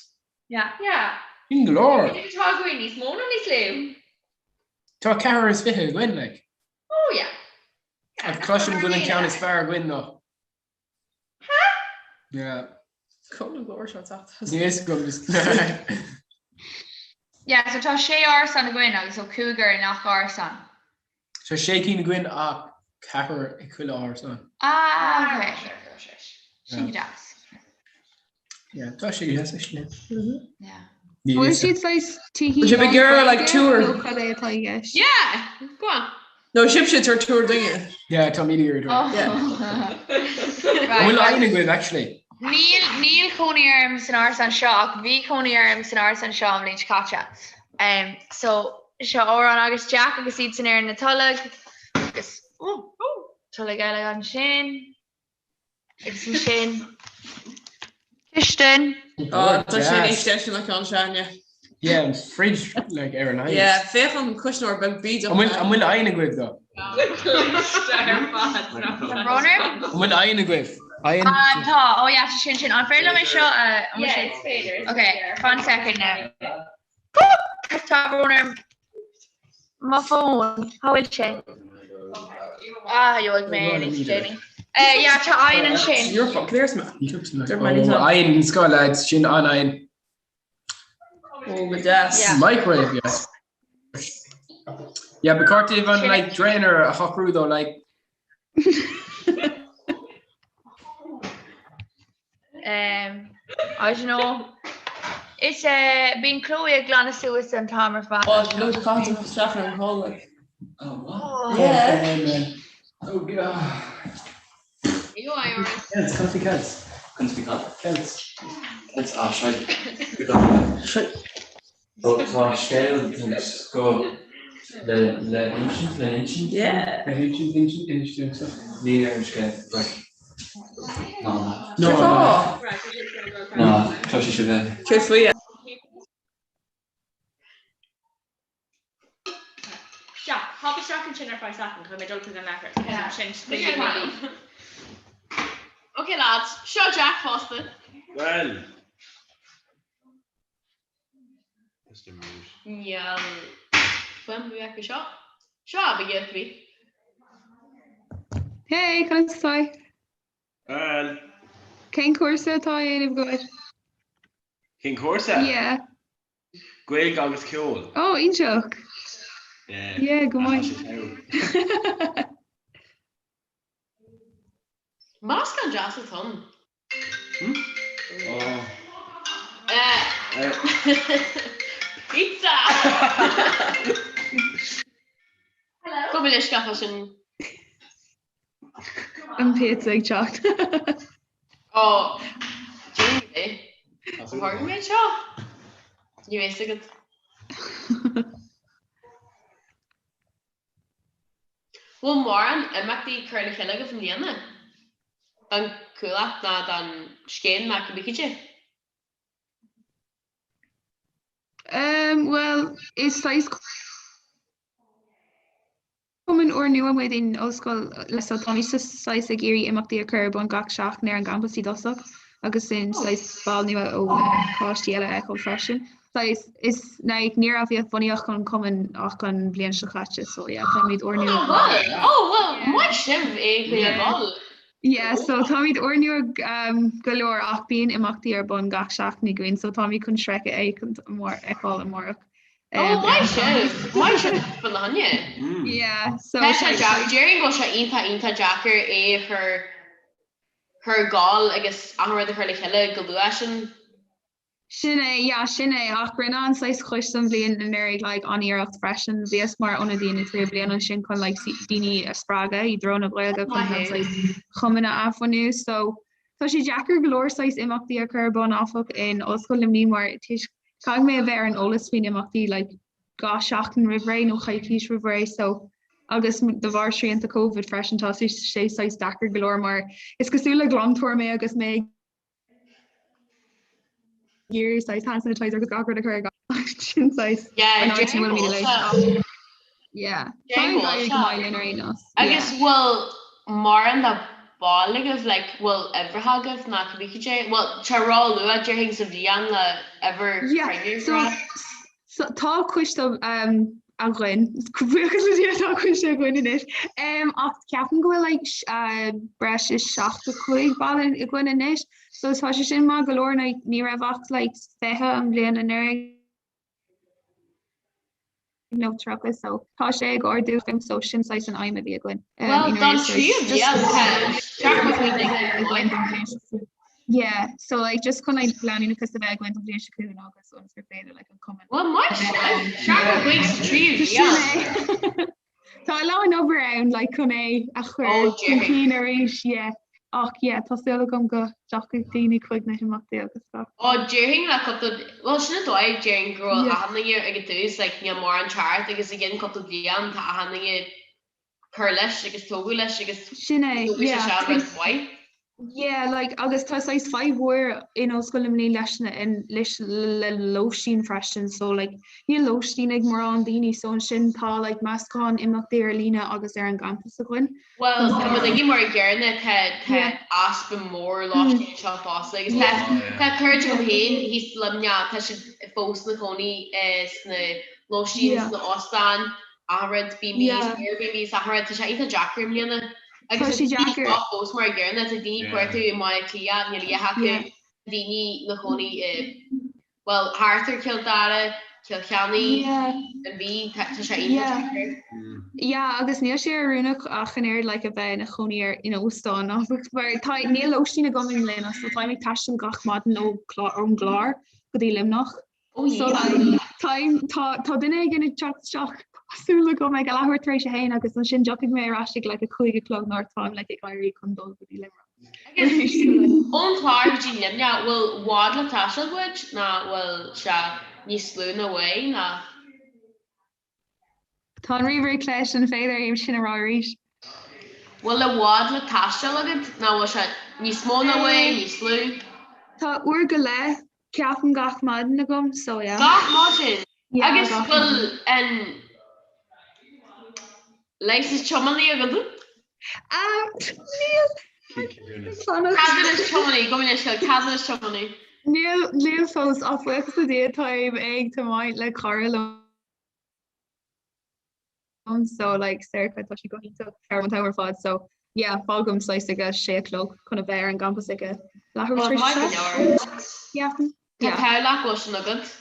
Yeah. Yeah. Sin go leor. Tá againn níos mó nó níos lú? Tá 24 againn, like. Oh yeah. Ach cloisim go bhfuil an ceann is fearr againn nó. Ha? Yeah. Cúpla glór seo teacht. Ní fhios agam just. Yeah, so tá sé árasán againn agus ó cúigear i ngach árasán. Tá sé cinn againn ach ceathrar ag chuile árasán. Ah, okay. Sin go deas. Yeah, tá sé go deas actually. Yeah. Bhfuil siad saghas tithí Bhfuil sibh ag iarraidh, like, tour? Nó cad é atá i gceist? Yeah, go on. No, sibhse tar tuar duine. Yeah, tá mé ar Oh. An bhfuil oigheann agaibh actually? Níl níl cónaí orm san árasán seo ach bhí cónaí orm san árasán seo an bhliain seo caite. Um, so seo Odhrán agus Jack agus iad san ar na tolg agus oh, oh, tolg eile ansin. Agus ansin cistin. Ó, tá sé níos deise ná ceann s'againne. Yeah, an fridge like ar an oigheann. Yeah, féach an cuisneoir beag bídeach. An bhfuil an bhfuil oigheann agaibh though? Tá brón orm? An bhfuil oigheann agaibh? Oigheann? Ah, tá, oh yeah, tá sin sin. An féidir liom é seo a an bhfuil Yeah, sé- is féidir. is Okay, féidir. fan second now. Tá brón orm. Mo fón, cá bhfuil sé? Ah, gheobhaidh mé é níos déanaí. Eh, yeah, tá oigheann ansin. You're fucked, there's me. Oh, oigheann scoil lads, sin an oigheann. Oh, go deas. Yeah. Microwave, yes. Yeah, ba cheart daoibh an like draener a shocrú though like Um, I don't know. Is eh, bíonn Chloe ag glanadh suas an t-am ar fad. Oh, no, caithfidh tú isteach ar an call like. Oh, what? Yeah. Oh, God. You are. Celts, conas bhí Celts. Conas bhí cad? Celts. Celts, ah, seo. Seo. Tá scéal den scoth le le hinsint, le hinsint? Yeah. Le hinsint, insint, insint, insint. Níl ar an scéal, right. Ná, ná. No, no. Ná, cloisfidh sibh é. Cé faoi é? Jack, hop isteach ansin ar feadh soicind, caithfidh mé dul chuig an leithreas. Sin Ok lads, seo Jack fosta. Well. Mr. Mute. Níl fuaim bhuaidh acu seo. Seo Abigail bhí. Hey, conas tá? Well. Cén cúrsa atá á dhéanamh agat? Cén cúrsa? Yeah. Gaeilge agus ceol. Oh, iontach. Yeah. Yeah, go maith. Meascán deas atá ann. Oh. Pizza! Go bhfuil uisce sin. An pizza ag teacht. Ó, déan é. Tharla mé seo? Ní raibh a fhios agat. Bhfuil mórán imeachtaí curtha le chéile agaibh i mbliana? Don Chuallacht ná don scéim ná cibé cad é? Bhuel, is saghas Cumann úrnua muid in ollscoil so táimid saghas ag iarraidh imeachtaí a chur ar bun gach seachtain ar an gcampas i dtosach agus sin saghas baill nua ó choláistí eile a fheiceáil freisin. Saghas is like ní raibh bunaíodh an cumann ach an bhliain seo caite so yeah táimid úrnua. Oh well, oh well, maith sibh é go dul. Yeah so táimid úrnua go leor ach bíonn imeachtaí ar bun gach seachtain againn so táimid chun Shrek a fheiceáil amárach. Oh, maith sibh! Maith sibh fan na hainne. Yeah, so Tá sé deacair, déarfainn go bhfuil sé iontach iontach deacair é a chur chur ag gabháil agus achan rud a chur le chéile go luath sin. Sin é, yeah, sin é, ach rinne an saghas coiste an bhliain anuraidh like an-iarracht freisin. Bhíos mar ionadaí na tríú bliain ansin chun like daoine a spreagadh i dtreo na Gaeilge chun an saghas chumann a athbhunú. So tá sé deacair go leor saghas imeachtaí a chur ar bun áfach in Ollscoil Luimnigh mar toisc Caithfidh mé a bheith ar an eolas faoin imeachtaí like 2 seachtain roimh ré nó coicís roimh ré so agus de bharr srianta Covid freisin tá sé saghas deacair go leor mar is cosúil le glantóir mé agus mé ag iarraidh saghas hand sanitizer agus gach rud a chur ag sin saghas an áit ina bhfuil mé like Yeah. Tá ag éirí go maith linn ar aon nós. Agus bhfuil mórán de bhaill agaibh, like, bhfuil uimhreacha agaibh ná cibé cad é? Bhuel, tá ró-luath déarfainn sa bhliain le uimhir Yeah, cruinniú so, a rá. so tá coiste um, againn, buíochas le Dia tá coiste againn anois. Um, ach ceapaim go bhfuil like, uh, breis is 75 ball againn anois, so tá sé sin maith go leor, like, ní raibh ach like, 20 an bhliain anuraidh. nó 30 so tá sé ag ardú so sin saghas an aidhm a bhí againn. Well don tríú bliain Yeah, so like just chun like leanúnachas a bheith againn don bhliain seo chugainn agus ionas gur féidir like an cumann. Well maith sibh, seacht gcuid sa tríú bliain. Tá a lán obair ann like chun é a chur Oh, chun déarfainn. cinn arís, yeah. Ach yeah, tá súil agam go dtiocfaidh daoine chuig na himeachtaí agus gach. Ó, déarfainn le cúpla, bhuel sin an dóigh, déarfainn go raibh Yeah. achan duine ag an tús, like níl mórán teacht agus i gcionn cúpla bliain tá achan duine ag cur leis agus tógadh leis agus Sin é, tógfaidh sé yeah. seo rud mhaith. Yeah, like, agus tá saghas fadhb mhór in Ollscoil Luimnigh leis na, in, leis, le lóistín freisin, so like, níl lóistín ag mórán daoine, so ansin tá like meascán imeachtaí ar líne agus ar an gcampas againn. Bhuel, tá muid ag mar a gcéanna, tá, tá Yeah. easpa mór lóistín anseo fosta agus tá, Yeah. Oh, yeah. tá cairde agam féin thíos i Luimneach, tá siad fós ina cónaí eh, sna lóistín, Yeah. sna óstáin, achan rud, B&Bs, Yeah. Airbnbs, achan rud, tá sé iontach deacair i mbliana. Tá Agus sé tá daoine deacair. seo fós mar a gcéanna, tá daoine ag Yeah. cuartú i mBaile Átha Cliath, níl a fhios acu, Yeah. tá daoine ina chónaí i, bhuel, thart ar Chill Dara, Cill Chainnigh, Yeah. an Mhí, tá tá sé iontach Yeah. deacair. Yeah, agus níl sé oiriúnach ach an oiread like a bheith ina chónaí ar in óstán áfach, mar tá níl lóistín agam i mbliana, so táim ag taisteal gach maidin ó clár ón gClár go dtí Luimneach. Oh So yeah. like táim tá tá duine éigin ag teacht isteach tá súil agam ag a leathuair tar éis a haon agus ansin tiocfaidh mé ar ais ag like a 5 a chlog nuair atáim like ag éirí chun dul go dtí Luimneach. Agus ón Chlár go dtí Luimneach, bhfuil i bhfad le taisteal uait nó bhfuil sé níos lú ná uaidh ná? Tá an ríomhaire ag clis, an féidir é sin a rá arís? Bhfuil i bhfad le taisteal agat nó bhfuil sé níos mó ná uaidh, níos lú? Tá uair go leith ceapaim gach maidin agam so yeah. Gach maidin? Yeah, Agus gach bhfuil maidin. an license tiománaí agat? Um, níl. Ceadúnas tiománaí, gabh mo leithscéal, ceadúnas tiománaí. Níl, níl fós ach buíochas le Dia táim ag tiomáint le cara liom. so like Sorcha tá sí go hiontach ar an t-am ar fad so yeah fágaim saghas ag a sé a chlog chun a bheith ar an gcampas ag a leathuair tar éis a seacht. Yeah. Tá an t-ádh leat go bhfuil sin agat.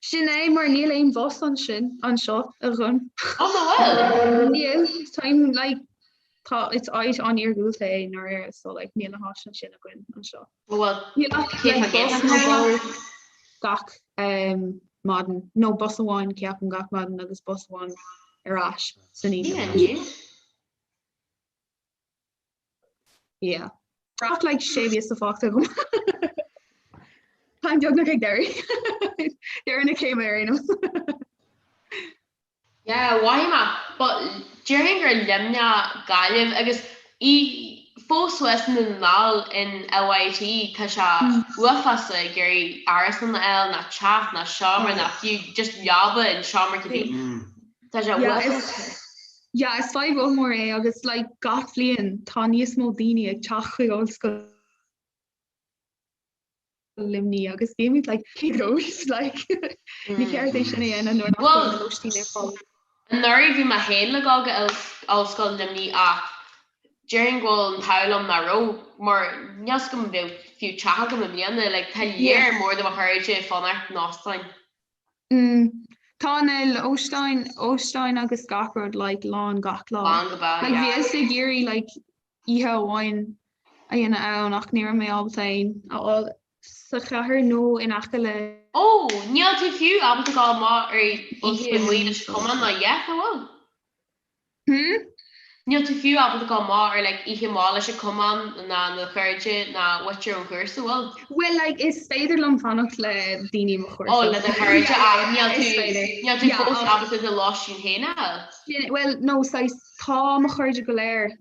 Sin é mar níl aon bhus ansin anseo agam. Oh nach bhfuil? Níl táim like tá it's áit an-iargúlta é i ndáiríre so like níl na háiseanna sin againn anseo. Bhuel, Níl ach cé like tá bus géar nó bus gach um, maidin, nó bus amháin ceapaim gach maidin agus bus amháin ar ais san oíche. Yeah. Yeah. Ach like sé mhíosa fágtha agam. Táim beagnach ag deireadh. Deireadh na céime ar aon nós. Yeah, mhothaigh mé, but déarfainn gur Luimneach, Gaillimh agus í fós thuas i nDún na nGall in LYIT tá sé uafásach ag iarraidh árasán a fháil ná teach ná seomra ná fiú just leaba in seomra cibé. Tá sé uafásach. Yeah, is fadhb ollmhór é agus like gach bhliain tá níos mó daoine ag teacht chuig ollscoil Luimnigh agus bímid like cé dóibh like ní ceart é sin a dhéanamh nuair nach bhfuil na lóistín ar fáil. Anuraidh bhí mé féin le dul go Ollscoil Luimnigh ach déarfainn go bhfuil an t-ádh liom nach raibh mar níl 's agam an mbeadh fiú teach agam i mbliana like tá léar mór de mo chairde ag fanacht in óstáin. Mm. Tá na óstáin óstáin agus gach rud like lán gach lá. Lán go beo, Like yeah. bhíos ag iarraidh like oíche amháin a dhéanamh ann ach ní raibh mé ábalta aon a fháil sa chathair nó in aice le. Ó, níl tú fiú ábalta dul amach ar oíche amuigh leis an chumann ná yet, an bhfuil? Hmm? Níl tú fiú ábalta dul amach ar like oíche amach leis an cumann ná na cairde ná muintir an chúrsa, bhfuil? Well like is féidir liom fanacht le daoine mo chúrsa. Ó, le do chairde ach níl Is tú féidir. níl tú Yeah, fós ach- ábalta do lóistín féin a fháil. Sin- Well, no, saghas tá mo chairde go léir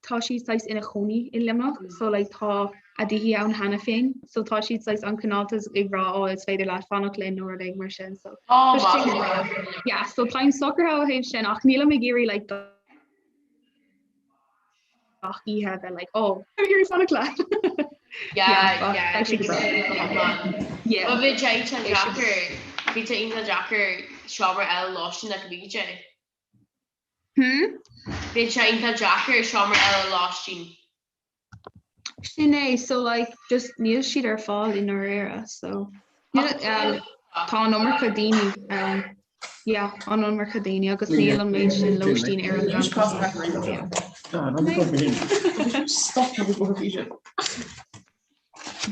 tá siad saghas ina chónaí i Luimneach so like tá a dtithe ann cheana féin so tá siad saghas an-chineálta ag rá ó is féidir leat fanacht linn nó rud éigin mar sin so Oh, tá sin maith. yeah so táim socraithe ó thaobh sin ach nílim ag iarraidh like gach oíche a bheith like oh I'm ag iarraidh fanacht leat. Yeah, Yeah, yeah, beidh sé go breá. Yeah. Bhuel bhí sé iontach deacair, bhí sé iontach deacair seomra a fháil lóistín ach bhí sé. Hmm? Bhí sé iontach deacair seomra a fháil lóistín. Sin é, so like just níl siad ar fáil i ndáiríre, so níl um, tá an iomarca daoine ann. Yeah, an iomarca daoine agus níl an méid sin lóistín ar an gcampas. Yeah. Stop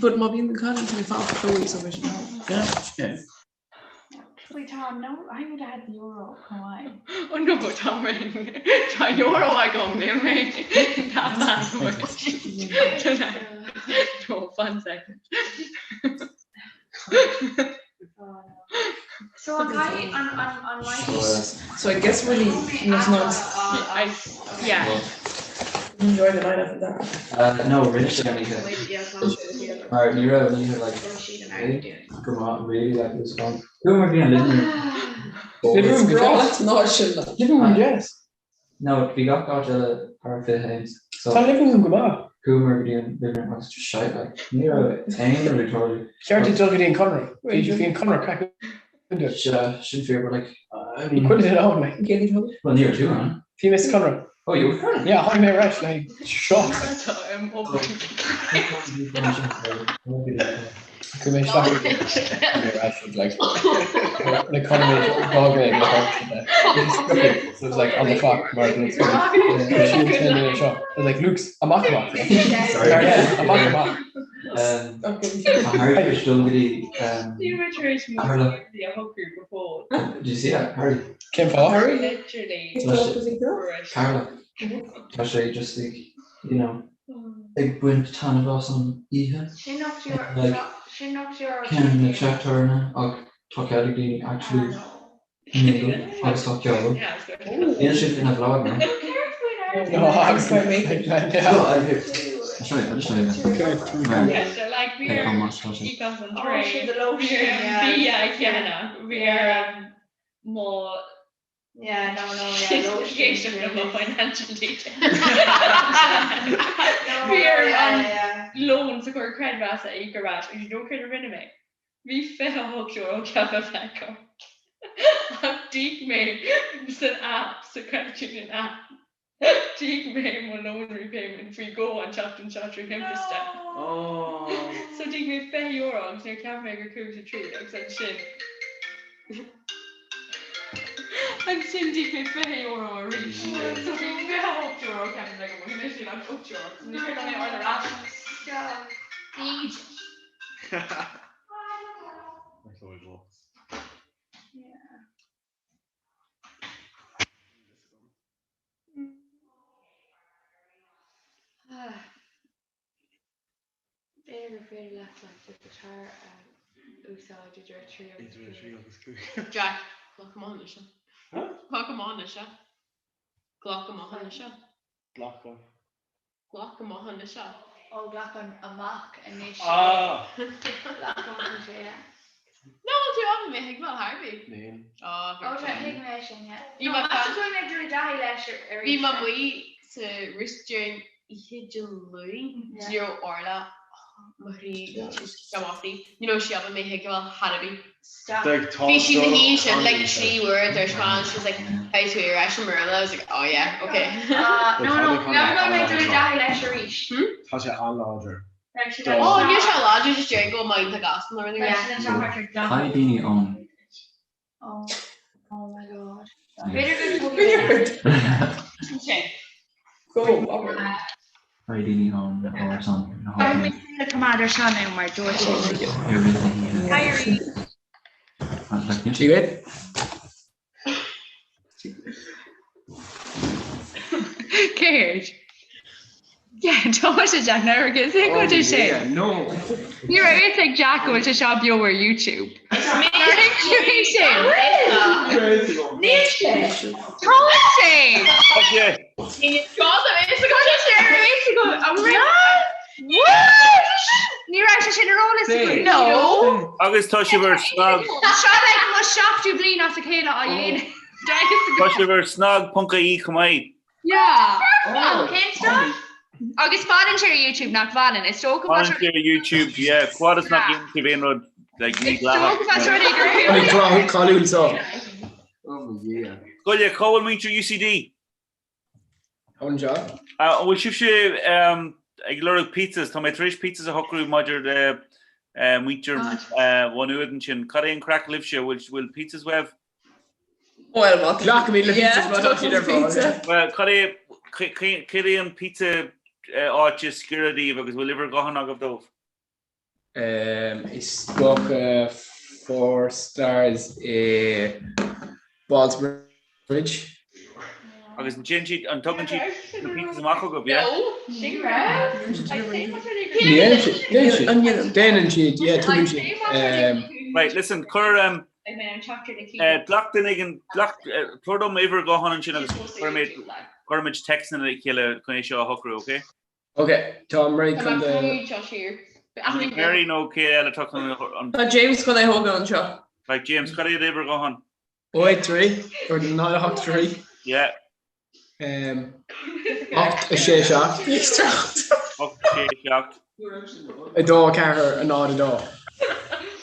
But má bhíonn an cailín sin ag fanacht chloí so bhí sin. Yeah, yeah. faoi tá no I would have had the euro chomh maith. Oh no tá mé tá euro agam níl mé tá No one second. So an caithfidh an an an So I guess really there's not I yeah. enjoy the night after that. Uh, no, rinne sé an oíche. Mar ní raibh an oíche like go maith really like it was gone. Chuamar go dtí an living room. Living room go Grá deas. ná sin. Living room deas. No, bhí gach áit eile thar 21. So Tá living room go maith. Chuamar go dtí an living room agus just shite like ní raibh aon rud ag tarlú. Ceart duit dul go dtí an Conradh. Bhí bhí an Conradh craic Sea, sin fíor but like I mean Bhí cuid den am like. Well ní raibh tú ann. Bhí mé sa Conradh. Oh you were Conradh? Yeah, tháinig mé ar ais like seo. Chuaigh mé isteach mé ar ais with like like chonaic mé d'fhág mé ag So it was like on the clock mar seo. I was like Luke's amach amach. Sorry. Amach amach. Tá Harry tar éis dul go dtí Ní raibh tar éis mo Carla. a shocrú go fóill. Did you see that? Harry. Cén fáth? Literally. Carla. Tá sé just ag, you know, ag baint taitneamh as an oíche. Sin nach Like, sin nach ceann na teachtairna ach tá cead ag daoine actually mingle agus tá ceol. Níl sibh ina vlog now. No, agus No, I'm here. Sorry, I'll just show you. Yeah, so like we Hey, are how much was it? íoc as an Oh, train. sure, the lotion, yeah. Bhí a cheanna. Bhí ar mo Yeah, no, no, yeah, lotion. Géisteach le mo financial details. No, Bhí ar yeah, an yeah. lón sa chur creidmheasa a íoc ar ais agus you know céard a rinne mé? Bhí €28 ceaptha bheith agam ach d'íoc mé san app, sa credit union app, d'íoc mé mo loan repayment faoi dhó an tseachtain seo trí thimpiste. So d'íoc mé €20 agus níor cheap mé gur chuaigh sé tríd agus ansin ansin d'íoc mé €20 arís. So bhí €28 ceaptha bheith agam ach anois níl ach €8. So ní féidir liom é a fháil ar ais. Bíd. B'fhéidir gur féidir leat like do guitar a úsáid idir a 3 agus 5. Jack, glac amach anois. Glac amach anois. Glac amach anois. Glac Glac amach anois é. Ó, glac an amach anois é. Ah! Glac amach anois é, yeah. No, bhfuil tú ábalta mé a thuigbheáil thar bith? Níl. Ó, Ó, tá, thuig mé sin, yeah. Bhí No, mé meas tú go bhfuil mé ag dul i dtaithí leis arís? Bhí mé amuigh sa Roost during oíche Dé Luain, Yeah. ní raibh Orla, mo chroí, she's amach faoi. Ní raibh sí ábalta mé a thuigbheáil thar bith. Stop. Bhí sí ina shuí ansin like 3 uair dúirt mé and she was like Hey tú ar ais i mBéarla I was like oh yeah okay. Ah, no, no, meas tú go bhfuil mé ag dul i dtaithí leis arís? Tá sé an-láidir. Beidh sé Oh níl sé láidir just déarfainn go bhfuil mé iontach gasta nó rud Beidh sé an seo thart ar gach. Caithfidh daoine ón. Oh, oh my god. B'fhéidir go bhfuil. Go, obair. Caithfidh daoine ón árasán na Caithfidh mé háite. súil a choimeád ar seo now mar dúirt sé. Ar rith na hoíche. Hi arís. See you. Céard? Yeah, tá sé Jack now agus é go dtí sé. No. Ní raibh fhios ag Jack go bhfuil sé seo beo ar YouTube. Nár thuig tú é sin? Níl sé. Tá sé! Tá sé. Tá sé ar fhios agat. An raibh? What? Ní raibh sé sin ar eolas agat. No. Agus tá sibh ar snag. Seo like mo seachtú bliain as a chéile á dhéanamh. Tá sibh ar snag.ie chomh maith. Yeah. Oh, cén stuff? Agus fanann sé ar YouTube nach bhfanann. Is dócha Fanann sé ar YouTube, yeah. Cá fhad is nach dhéanann sibh aon rud like Is dócha fá rud é gur Tá mé cáiliúil so. Oh my yeah. Goile, cá bhfuil muintir UCD? An seo? An bhfuil sibhse ag lorg pizzas? Tá mé tar éis pizzas a shocrú maidir le muintir Mhaigh Nuad ansin. Cad é an craic libhse? Bhfuil pizzas uaibh? Well, má tá. Glacaimid le pizzas má tá siad ar fáil. Well, cad é, céard é an pizza áit is giorra daoibh agus bhfuil uimhir ghutháin agaibh dóibh? Is dócha. Four Stars i Ballsbridge. Agus an dtéann siad, an dtugann siad na pizzas amach chugaibh, yeah? Sin raibh? Déanann siad, yeah, tugann siad. Right, listen, cuir, um, glac duine éigin, glac, tabhair dom uimhir ghutháin ansin agus cuirfimid, cuirfimid téacsanna le chéile chun é seo a shocrú, okay? Ok, táim réidh chun do. Mary nó cé eile atá chun an. Tá James chun é thógáil anseo. Right, James, cad é d'uimhir ghutháin? 083 or 083. Yeah. 8 6 7. 8 6 7. 2 4 0 2.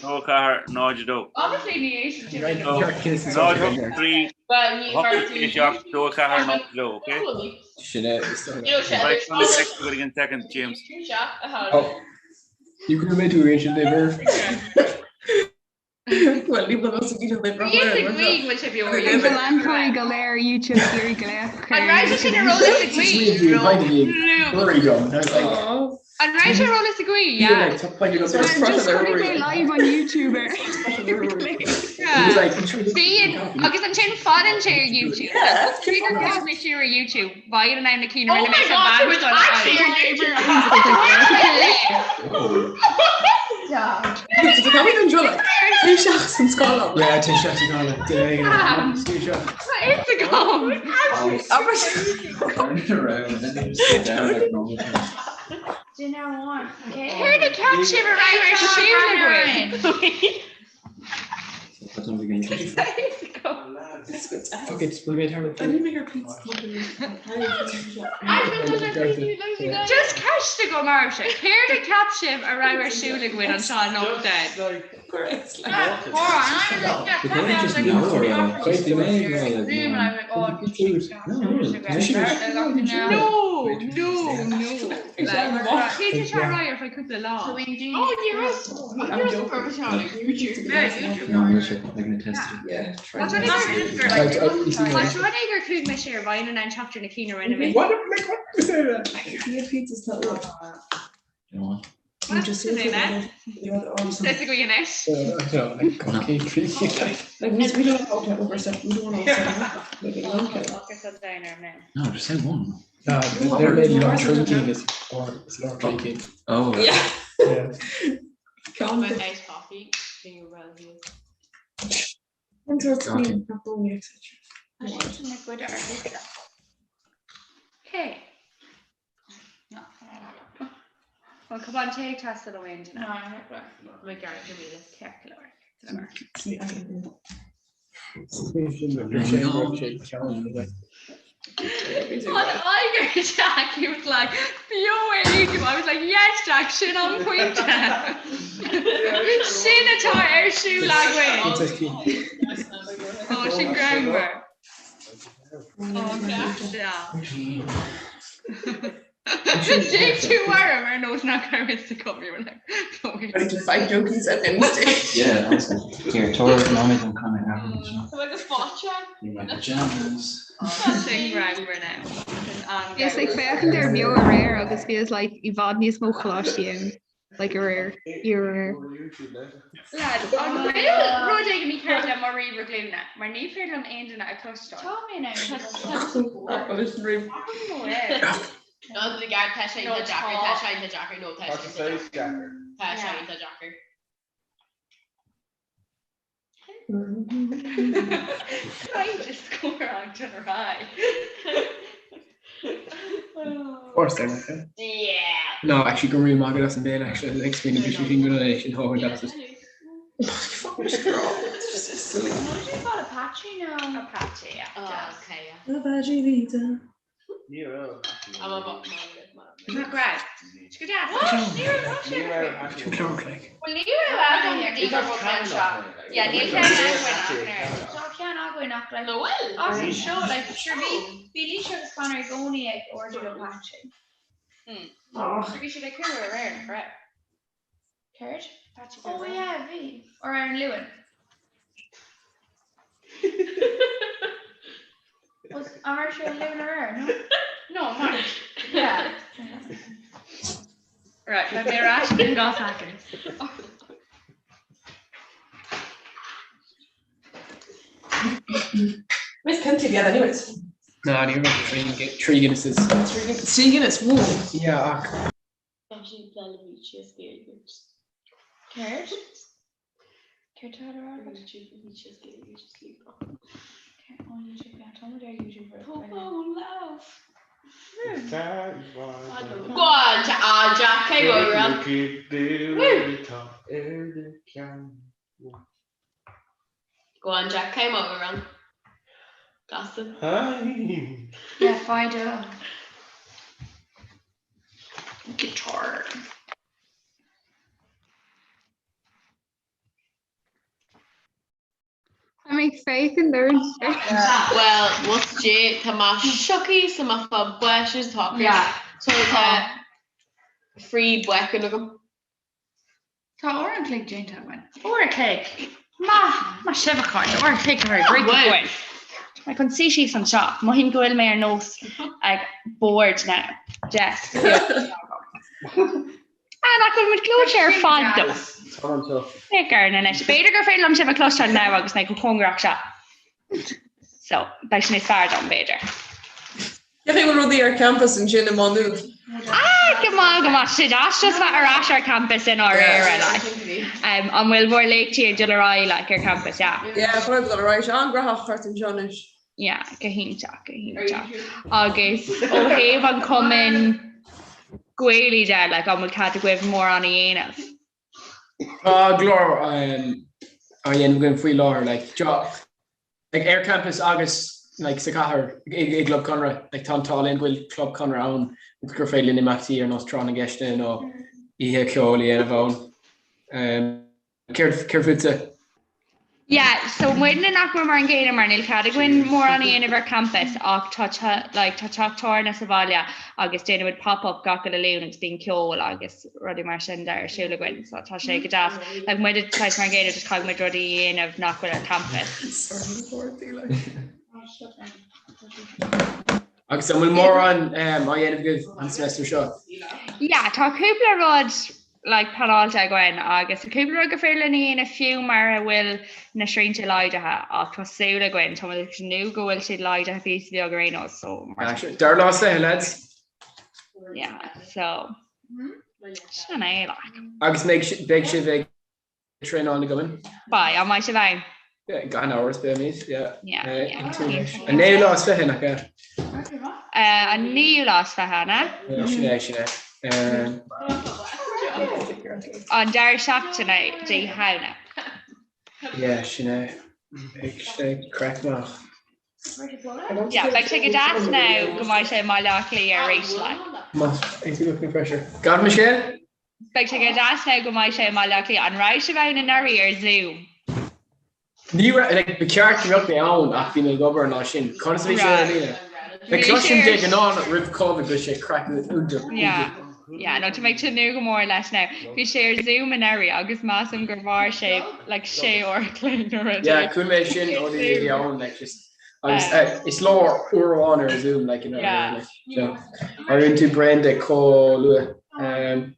2 4 0 2. Obviously ní éisteann sibh linn. 0 8 3 8 6 7 2 4 0 2, okay? Sin é. Right, I'm text you in a second, James. Oh. You can mé tú sin uimhir. Well, ní bhfuil sa gcíle libh Leantóirí go léir YouTube iarraidh go léir. An raibh sé sin ar eolas agaibh? An raibh sé ar eolas agaibh? Yeah. Just chuaigh mé live on YouTube ar. Bíonn agus ansin fanann sé ar YouTube. Cé gur cheap mé siar ar YouTube, bhí an am na cinn a rinne mé sa mheánscoil Céard a cheap sibh a raibh ar siúl againn? Just ceist agam oraibhse, céard a cheap sibh a raibh ar siúl againn anseo anocht then? No, no, no. Cé tá sé ar aghaidh ar feadh cúpla lá? Tá rud é gur chuaigh mise ar bhain an teachtar na cinn a rinne mé. No, just say one. No, they're maybe not drinking is or it's not drinking. Oh. Yeah. Yeah. Nice coffee. Okay. Well, come on, take test of the wind. My garage On Iger Jack, he was like, beo ar YouTube. I was like, yes, Jack, sin an pointe. Sin atá ar siúl againn. Ó, sin greannmhar. Ó, yeah. Dave tú orm ar nós nach raibh fhios agam, you were like, Ready to fight jokes at Wednesday. Yeah, honestly. Here, tabhair nóiméad an comment after. Tá agus fáilte. In my pajamas. Sin greannmhar now. Bhíos ag féachaint ar beo aréir agus bhíos like i bhfad níos mó choláistí ann like aréir, aréir. Lad, an bhfuil rud éigin mícheart le mo ríomhaire glúine mar ní féidir liom aon duine a chloisteáil. Tá mé in ann. No, the guy tá sé iontach deacair, tá sé iontach deacair, no tá sé iontach deacair. Tá sé iontach deacair. Just score on to the right. Course there, okay. Yeah. No, actually go raibh maith agat as an béile actually like smaoineamh bhí sin go leis sin thóg that's just Apache now. Apache, yeah. Oh, okay, yeah. Ní raibh. I'm a bit Nach raibh. Go deas. Ní raibh Ní raibh Apache. Well, ní raibh agam go dtí gur bhog mé anseo. Yeah, níl ceann againn ach an oiread. Tá ceann againn ach like No bhfuil? As an seo like sure bhí bhí Lisa agus Conor i gcónaí ag ordú Apache. Sure bhí siad ag cur aréir, nach raibh? Céard? Apache Oh yeah, bhí. Or ar an Luan. Was an raibh sé an Luan aréir, no? No, March. Yeah. Right, beidh mé ar ais in 2 soicind. Miss piontaí iad anyways. Ná ní raibh 3 Guinnesses. 3 Guinness, woo! Yeah, ach. Céard? Céard tá le rá agat? Go on, ah, Jack, cé go raibh? Go on, Jack, cé mo run? Gasta. Yeah, find a guitar. Tá mé ag féachaint ar an Well, what's J tá mé sioctha sa mé fá báis tá So tá free buachan agam. Tá uair an chloig déanta againn. Uair a chloig. Maith, maith sibh a chairde, uair an chloig curtha i gcrích againn. Tá mé chun suí síos anseo. Mothaím go bhfuil mé ar nós ag bord now. Desk. Ah, nach bhfuil muid gleoite ar fad dó. Féach orainn anois. B'fhéidir gur féidir liom sibh a chloisteáil now agus mé chomh cóngarach seo. So, beidh sé níos fearr dom, b'fhéidir. Cén chaoi a bhfuil rudaí ar campus ansin i Má Nuad? Ah, go maith, go maith. Sé deas just bheith ar ais ar campus i ndáiríre, like. Um, an bhfuil bhur léachtaí ag dul ar aghaidh, like, ar campus, yeah? Yeah, chuile rud ag dul ar aghaidh. Sé an-ghnóthach thart anseo anois. Yeah, go hiontach, go hiontach. Agus ó thaobh an chumainn Gaelaigh de, like, an bhfuil cead agaibh mórán a dhéanamh? Tá go leor á dhéanamh againn faoi láthair, like, like, ar campus agus like, sa chathair i gClub Chonradh, like, tá an t-ádh linn go bhfuil Club Chonradh ann agus gur féidir linn imeachtaí ar nós Tráth na gCeisteanna nó oíche cheoil a dhéanamh ann. Céard céard fútsa? Yeah, so muidne nach mór mar an gcéanna mar níl cead againn mórán a dhéanamh ar campus ach tá like tá teach tábhairne sa bhaile agus déanaimid pop up gach uile Luan agus bíonn ceol agus rudaí mar sin de ar siúl againn so tá sé go deas. Like muide saghas mar an gcéanna just caithfidh muid rudaí a dhéanamh nach bhfuil ar campus. Agus an bhfuil mórán um, á dhéanamh agaibh an semester seo? Yeah, tá cúpla rud like pleanáilte againn agus tá cúpla rud gur féidir linn a dhéanamh fiú mura bhfuil na srianta laghdaithe ach tá súil againn, tá muid ag tnúth go bhfuil siad laghdaithe píosa beag ar aon nós so mar Sure. Dara lá is fiche, lads. yeah so sin é like. Agus mbeidh si- beidh sibh ag traenáil na gcumann? Beidh, an mbeidh sibh ann? Yeah, gan amhras beimid, yeah. Yeah, yeah. An naoú lá is fiche, nach ea? An naoú lá is fiche, an ea? Yeah, sin é, sin é. An deireadh seachtaine Dé Shamhna. Yeah, sin é. Beidh sé craiceáilte. Yeah, beidh sé go deas now go mbeidh sé i mBaile Átha Cliath arís, like. Más, aontaím le pressure. Gabh mo leithscéal? Beidh sé go deas now go mbeidh sé i mBaile Átha Cliath. An raibh sibh ann anuraidh ar Zoom? Ní raibh, like, ba cheart go mbeadh mé ann ach bhí mé ag obair an lá sin. Conas a bhí sé ar líne? Like, cloisim de ghnáth roimh Covid bhí sé craic iontach. Yeah, yeah, no, tá mé ag tnúth go mór leis now. Bhí sé ar Zoom anuraidh agus measaim gur mhair sé like sé uair a chloig nó rud Yeah, chuala mé sin ó daoine a bhí ann, like, just agus eh, is leor uair amháin ar Zoom, like, you know, Yeah. like, so, éiríonn tú bréan de chomh luath. Um,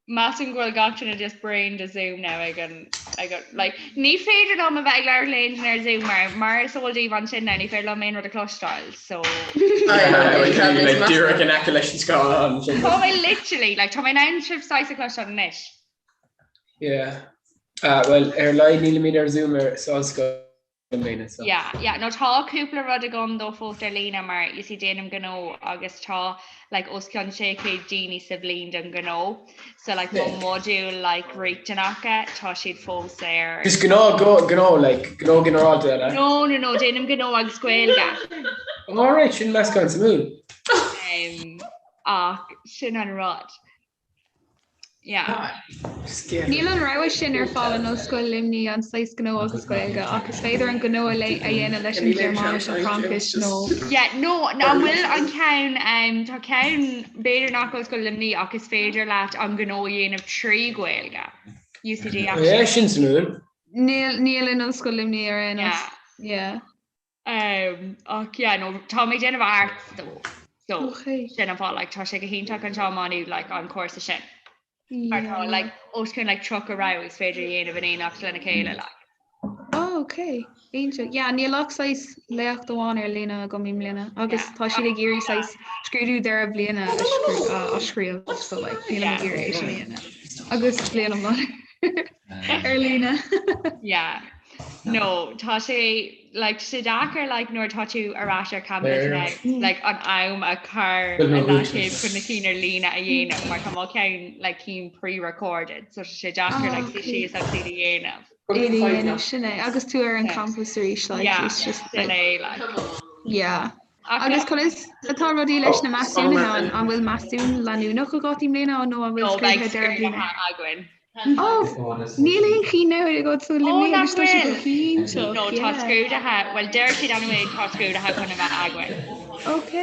Measaim go bhfuil gach duine just bréan de Zoom now ag an ag an like ní féidir liom a bheith ag labhairt le aon duine ar Zoom mar mar is eol daoibh ansin now ní féidir liom aon rud a chloisteáil so like, díreach in aice leis an scáileán sin. Tá mé literally like tá mé in ann sibh saghas a chloisteáil anois. Yeah. Ah, well, ar a laghad nílimid ar Zoom ar sa ollscoil. líne so. Yeah, yeah, no tá cúpla rud agam dó fós ar líne mar you see déanaim gnó agus tá like os cionn 600 daoine sa bhliain don ghnó so like mo modúil like riachtanacha tá siad fós ar. Just gnó go gnó like gnó ginearálta eile? No, no, no, déanaim gnó agus Gaeilge. All right, sin meascán suimiúil. Um, ach sin an rud. Yeah. Níl an rogha sin ar fáil in Ollscoil Luimnigh, an saghas gnó agus Gaeilge, ach is féidir an gnó a dhéanamh leis an Ghearmáinis, an Fhraincis nó. Yeah, no, an bhfuil an ceann, um, tá ceann, b'fhéidir nach Ollscoil Luimnigh ach is féidir leat an gnó a dhéanamh trí Ghaeilge. UCD actually. Yeah, sin suimiúil. Níl, níl in Ollscoil Luimnigh ar aon nós. Yeah. Um, ach yeah, no, tá mé ag déanamh arts though. So okay. sin an fáth, like, tá sé go hiontach anseo i Má Nuad like, an cúrsa sin. Mar tá like, os cionn like, 30 rogha is féidir a dhéanamh in éineacht lena chéile. Like. Oh, ok. Iontach. Yeah, níl ach saghas léacht amháin ar líne agam i mbliana agus tá siad ag iarraidh saghas scrúdú deireadh bliana a scríobh so like nílim ag iarraidh é sin a dhéanamh. Agus bliain iomlán ar líne. Yeah. No, tá sé like tá sé deacair like nuair atá tú ar ais ar campus now like an am a chur i leataobh chun na cinn ar líne a dhéanamh mar tá mo cheann like cinn pre-recorded so tá sé deacair like suí síos agus iad a dhéanamh. Iad a dhéanamh sin é agus tú ar an campus arís like Yeah, it's just sin like é like. yeah. Ach Agus conas atá rudaí leis na measúnuithe an an bhfuil measúnú leanúnach agat i mbliana nó an bhfuil No, beidh scrúduithe deireadh scrúduithe bliana? againn. Oh, níl aon chinn now agat so Ó, Luimnigh nach agus tá sé go bhfuil? hiontach, No, tá yeah. scrúduithe, bhuel deir siad anyway tá scrúduithe chun a bheith againn. Ok,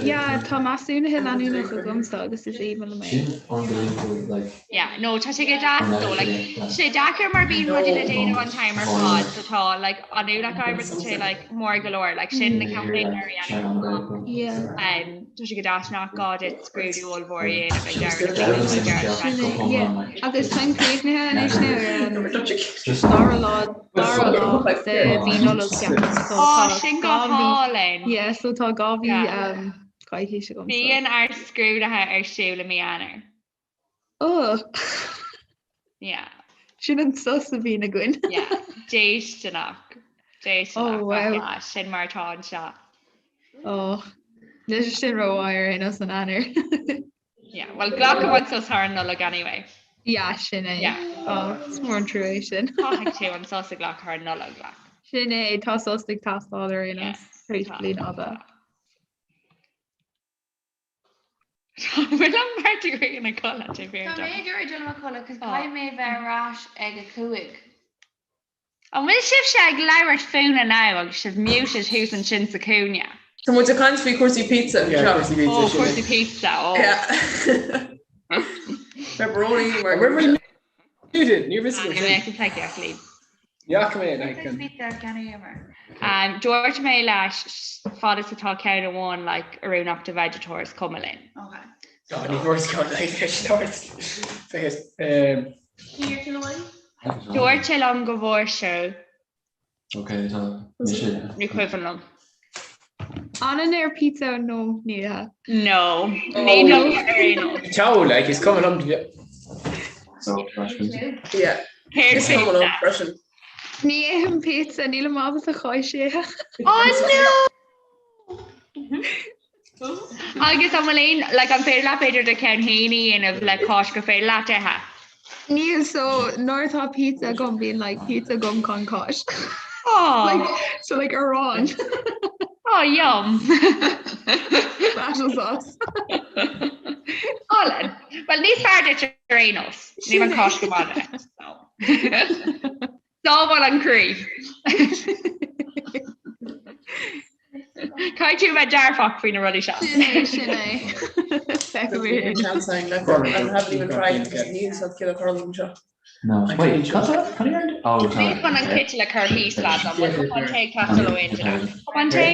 yeah, tá measúnuithe leanúnach agamsa agus is aoibhinn liom é. Sin unbelievable like. Yeah, no, tá sé go deas though, like, tá sé deacair mar bíonn rudaí le déanamh an t-am ar fad, so tá, like, an ualach oibre tá sé, like, mór go leor, like, sin na ceapaim ar dhéanamh. Yeah. Um, tá sé go deas nach gá duit scrúdú ollmhór a dhéanamh ag deireadh na bliana, ag deireadh Sin na é, bliana. yeah. Agus táim críochnaithe anois now ar an dara lá, dara lá de mhí Nollag, ceapaim, so Ó, tá sin go mhí, hálainn. yeah, so tá 2 mhí, Yeah. um, coicís agam, so. Bíonn ár scrúduithe ar siúl i mí Eanáir. Oh! Yeah. Sin an sos a bhíonn againn. Yeah. Déisteanach. Déisteanach. Oh, wow. Yeah, sin mar atá anseo. Oh. Níl sé sin rómhaith ar aon nós san Eanáir. Yeah, well glacaim an sos thar an Nollaig anyway. Yeah, sin é. Yeah. Oh, is mór an trua é sin. Caithfidh tú an sos a ghlacadh thar an Nollaig, like. Sin é, tá sos ag teastáil ar aon nós. Yeah, Tar éis tá. bliain fhada. Bhfuil an bheirt agaibh ina codladh, tá Tá mé ag iarraidh dul i mo chodladh cos caithfidh mé bheith ar ais ag a 5. An bhfuil sibhse ag labhairt fúna now agus sibh muted thuas ansin sa chúinne? Tá muid ag caint faoi cúrsaí pizza Yeah, anseo. cúrsaí pizza, Ó, sin é. cúrsaí pizza, ó. Yeah. Pepperoni mar We're really muted, níor mhiss Ní sin. mé ag pleidhcíocht libh. Ní fhaca mé like an. Pizza ceannaíomar. Um, dúirt mé leis fad is atá ceann amháin like oiriúnach do veigeatóir is cuma linn. Okay. Oh, ní bhfuair ceann like leis dúirt. Féach, um, Dúirt sé liom go bhfuair sé. Ok, tá mise. Ní cuimhin liom. Anann ar pizza nó ní hea? No. Ní dom ar aon nós. Ciao, like, is cuma liom. So, Yeah. Céard Is cuma liom pizza? freisin. Ní ithim pizza, nílim ábalta cáis a ithe. Oh no! Agus an bhfuil aon, like, an féidir leat b'fhéidir do cheann féin a dhéanamh le cáis gur féidir leat ithe? Níl, so nuair atá pizza agam bíonn like pizza agam gan cáis. Oh. Like, so like arán. Oh, yum. Basil sauce. Álainn. Well, níos fearr duit ar aon nós. Níl an cáis go maith duit. So. Sábháil an croí. Caithfidh tú a bheith dearfach faoi na rudaí seo. Sin é, sin é. Feicim Chance I haven't even tried because níl siad céad a tharla anseo. No. Wait, cad tá? Cad é? Oh, tá. Ní chun an citeal a chur thíos leat an bhfuil cupán tae ag teastáil ó aon duine. Cupán tae?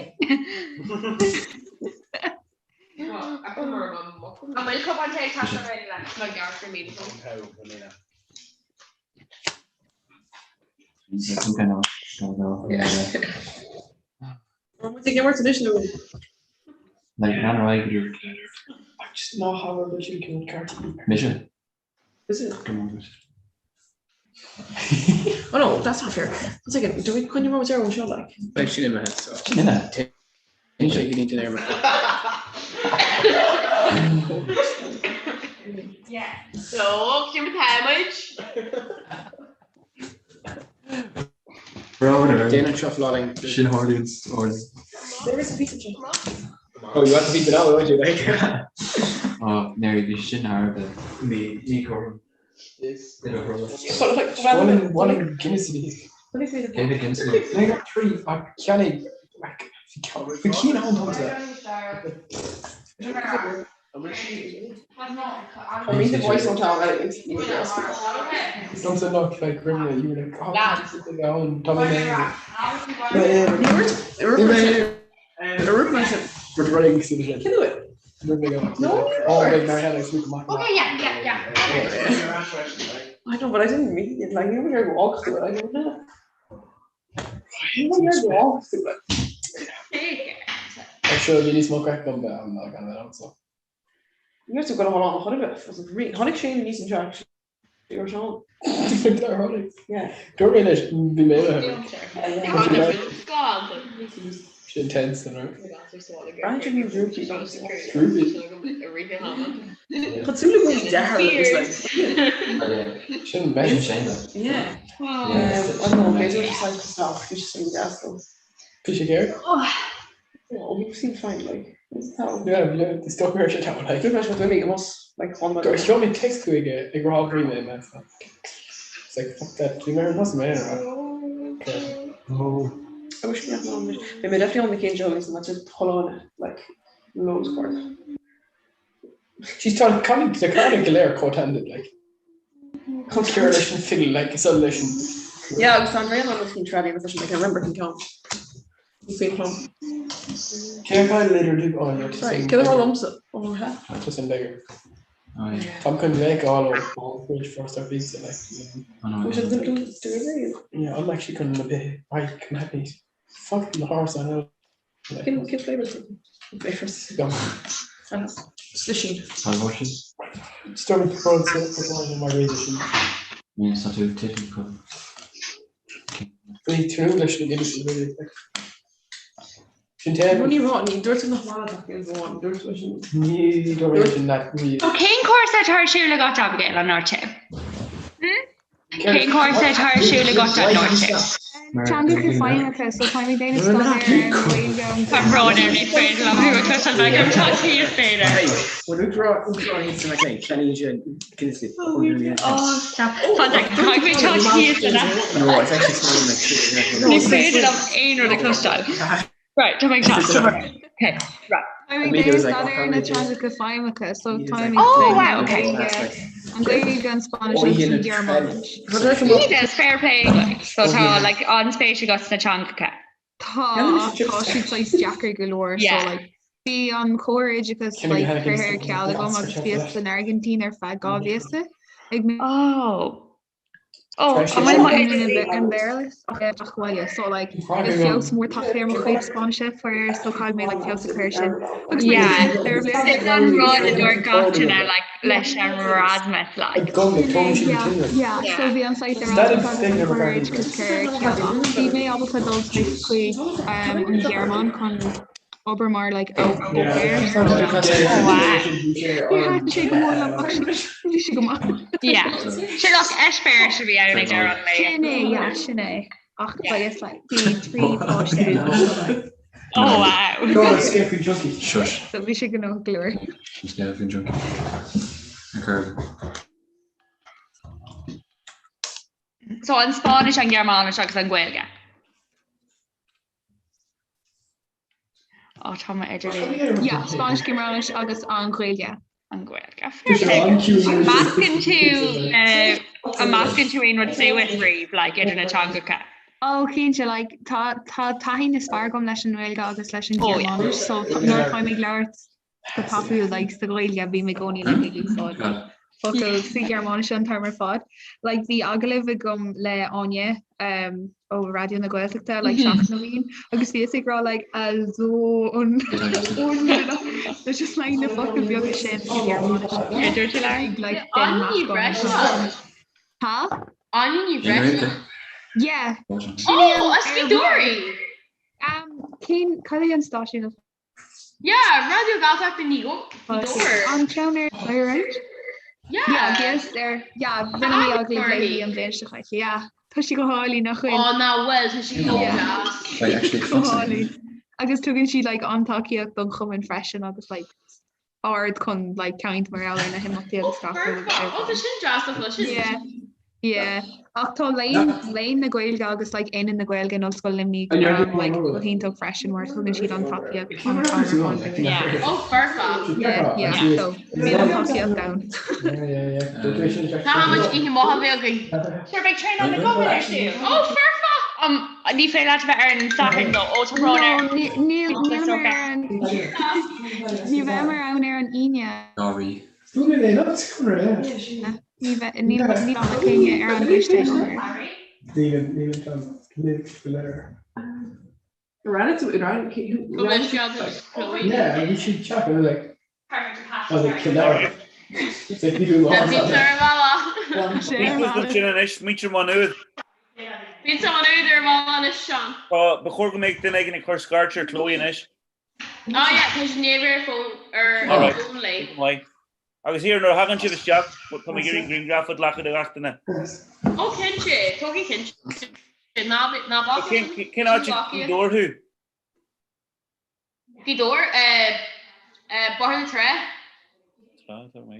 An bhfuil cupán tae ag teastáil ó aon duine? Muid ag imirt anois nó? Like lean ar aghaidh go dtí Just ná habair leis an gceann ceart. Mise? Is it? Go maith duit. Oh no, that's not fair. One second, do we coinne mar ar seo like? Beidh sin imithe so. Sin imithe. Téann sé go dtí an dinnéar. Yeah. So, cén táimid? Déan an shuffling. Sin tharlaíonn There is a pizza shop. Oh, you want the pizza now, don't you? Like? Oh, Mary, bhí sin thar a bheith. Ní ní chóir. One one Guinness a bhí. Cé Guinness a bhí? Ní trí ach cheannaigh bhí cinn ann domsa. I mean the voice on town I Domsa look like rinne you were like oh Lads. ann tá mé We're running sin sin. Can do it. No. Oh, wait, Marianne, I sleep Okay, yeah, yeah, yeah. I know, but I didn't mean it. Like, you were walk through it. I don't know. Sure, bhí níos mó craic agam bheith ann ná gan bheith ann, so. Ní raibh tú ag dul a dhul ann a chor ar bith. Tháinig Shane aníos anseo actually ar Seán. Dúirt mé leis, bhí mé le Sin tense an raibh. Droopy. Tá súil agam deartháir agus like. Sin mé. Sin Yeah. I don't know, b'fhéidir just like stop, bhí sé sin deas though. Bhí sé géar? Oh, he seemed fine like. Yeah, yeah, is dócha ar sé teann like. Dúirt mé mé amos like chun Gur sheol mé text chuige ag rá bhí mé mé. It's like fuck that, bhí mé ar an bus mé ar. Oh. I wish me on Bhí mé definitely on the cén joe is much choláine like loads of She's tá cailíní tá cailíní go léir chomh talented like. Chomh clear leis an fiddle like is leis an Yeah, agus tá an raon an faoin trad agus like I remember can count. Faoin plum. Cé fáil later do oh yeah Sorry, cé atá liomsa? Ó he. Just an beggar. Tá chun léigh all ó fridge first or pizza like. Was it the do Yeah, I'm actually chun na bit I can happy. Fuck the horse I know. Cén cén flavors? Flavors. Slisín. Tá sin. Stormy performance mar réidir sin. Ní sa tú tipi chu. Bhí trú leis na Guinness Sin té Ní rá ní dúirt nach mar bháin dúirt sin. Ní dúirt sin le ní. Ó cén cúrsa atá ar siúl agat Abigail an ndúirt tú? Cén cúrsa atá ar siúl agat an ndúirt tú? Teangacha feidhmeacha, so táim ag déanamh staidéar ar an Ghaeilge, an Tá brón orm ní féidir liom thú a chloisteáil bheith agam tá thíos b'fhéidir. Caithfidh mé teacht thíos lena. Ní féidir liom aon rud a chloisteáil. Right, tá mé ag teacht. Okay, right. Táim ag déanamh staidéar ar na teangacha feidhmeacha, so táim ag Oh, plé wow, an okay. Ghaeilge, an Ghaeilge, an Spáinnis agus an Ghearmáinis. Jesus, fair play. So tá like an-spéis agat sna teangacha. Tá, ach tá siad saghas deacair go leor, so Yeah. like bhí an comharoideachas like curtha ar ceal agam agus bhíos san Airgintín ar feadh 2 mhíosa ag Oh. Oh, an bhfuil mo múineadh an Béarla ach bhaile so like is feabhas mór tagtha ar mo chuid Spáinnise faraor so caithfidh mé like feabhas a chur air sin. Agus mé Yeah. ar bhliain Sin an rud a dúirt gach duine like leis an Erasmus like. Yeah, yeah, so bhí an saghas Erasmus agus an comharoideachas curtha ar ceal ach bhí mé ábalta dul saghas chuig um, an Ghearmáin chun obair mar like au pair so Oh wow. Níor thaitin sé go mór liom ach bhí sé go maith. Yeah. Sure look, eispéireas a bhí ann ag deireadh an lae. Sin é, yeah, sin é. Ach ba is like bhí 3 páiste agam so like Oh wow. Shush. so bhí sé gnóthach go leor. Scéal faoin junkie. An curve. So an Spáinnis, an Ghearmáinis agus an Ghaeilge. Ó tá mé idir Yeah, Spáinnis, Gearmáinis agus an Ghaeilge. An Ghaeilge. Fair play. An meascann tú an meascann tú aon rud suas riamh like idir na teangacha? Ó cinnte like tá tá taithí níos fearr agam leis an nGaeilge agus leis an Oh yeah. Ghearmáinis so nuair atáim ag labhairt go tapúil like sa Ghaeilge bím i gcónaí like ag úsáid like focail sa Ghearmáinis an t-am ar fad. Like bhí agallamh agam le Áine um, ó Raidió na Gaeltachta like seachtain ó shin agus bhíos ag rá like also und und so just like na focail beaga sin sa Ghearmáinis. Idir tú Ag like Áine déanamh Ní meascán. Bhreisleáin. Ha? Áine Ní Bhreisleáin. Yeah. Oh, as Gaoth Dobhair! Um, cén cad é an stáisiún Yeah, Raidió Gaeltachta ní Dobhair. An ceann ar Ireland? Yeah. Yeah, bhíos ar yeah, rinne mé agallamh léi an bhliain seo caite. Yeah. Tá sí go hálainn nach bhfuil? Ó nach bhfuil, tá sí go deas. Right, actually, Go hálainn. Agus tugann sí like an-tacaíocht don chumann freisin agus like ard chun like caint mar gheall ar na himeachtaí agus gach rud Ó, ar tá sin deas a chloisint. Yeah. Yeah. Ach tá léann léann na Gaeilge agus like Aonad na Gaeilge in Ollscoil Luimnigh An ndéarfaidh like tú go hiontach freisin mar tugann siad an tacaíocht an t-am ar fad dúinn. Yeah. Ó, foirfe. Yeah, yeah. So bíonn an tacaíocht ann. Tá muid oíche mhaith a bheith againn. Sure, beidh traenáil na gcumann ar siúl. Ó, foirfe! Um, ní féidir leat a bheith ar an Satharn though. Ó, tá brón No, air. ní- níl níl mé ar an ní bheidh mé ann ar an Aoine. Dáirí. Ní bheidh níl níl am againne ar an gcoiste ag obair. Níl an libh go léir. Ran tú ran Go bhfuil siad ag Chloe. Yeah, bhí sí teach and like I was like Cill It's like you Bhí ar bhalla. Sin anois muintir Mhaigh Nuad. Bhí an údar ar bhalla anois Seán. Tá ba chóir go mbeadh duine éigin ag cur scairt ar Chloe anois. Oh yeah, tá sé néimh ar fón ar fón léi. Maith. Agus here nuair a thagann sibh isteach, tá mé ag iarraidh grianghraf a ghlacadh de gach duine. Ó cinnte, tógfaidh cinnte. Ná ná bac Cén cén áit i Gaoth Dobhair thú? Gaoth Dobhair, Bóthar na Trá. Trá, tá mé.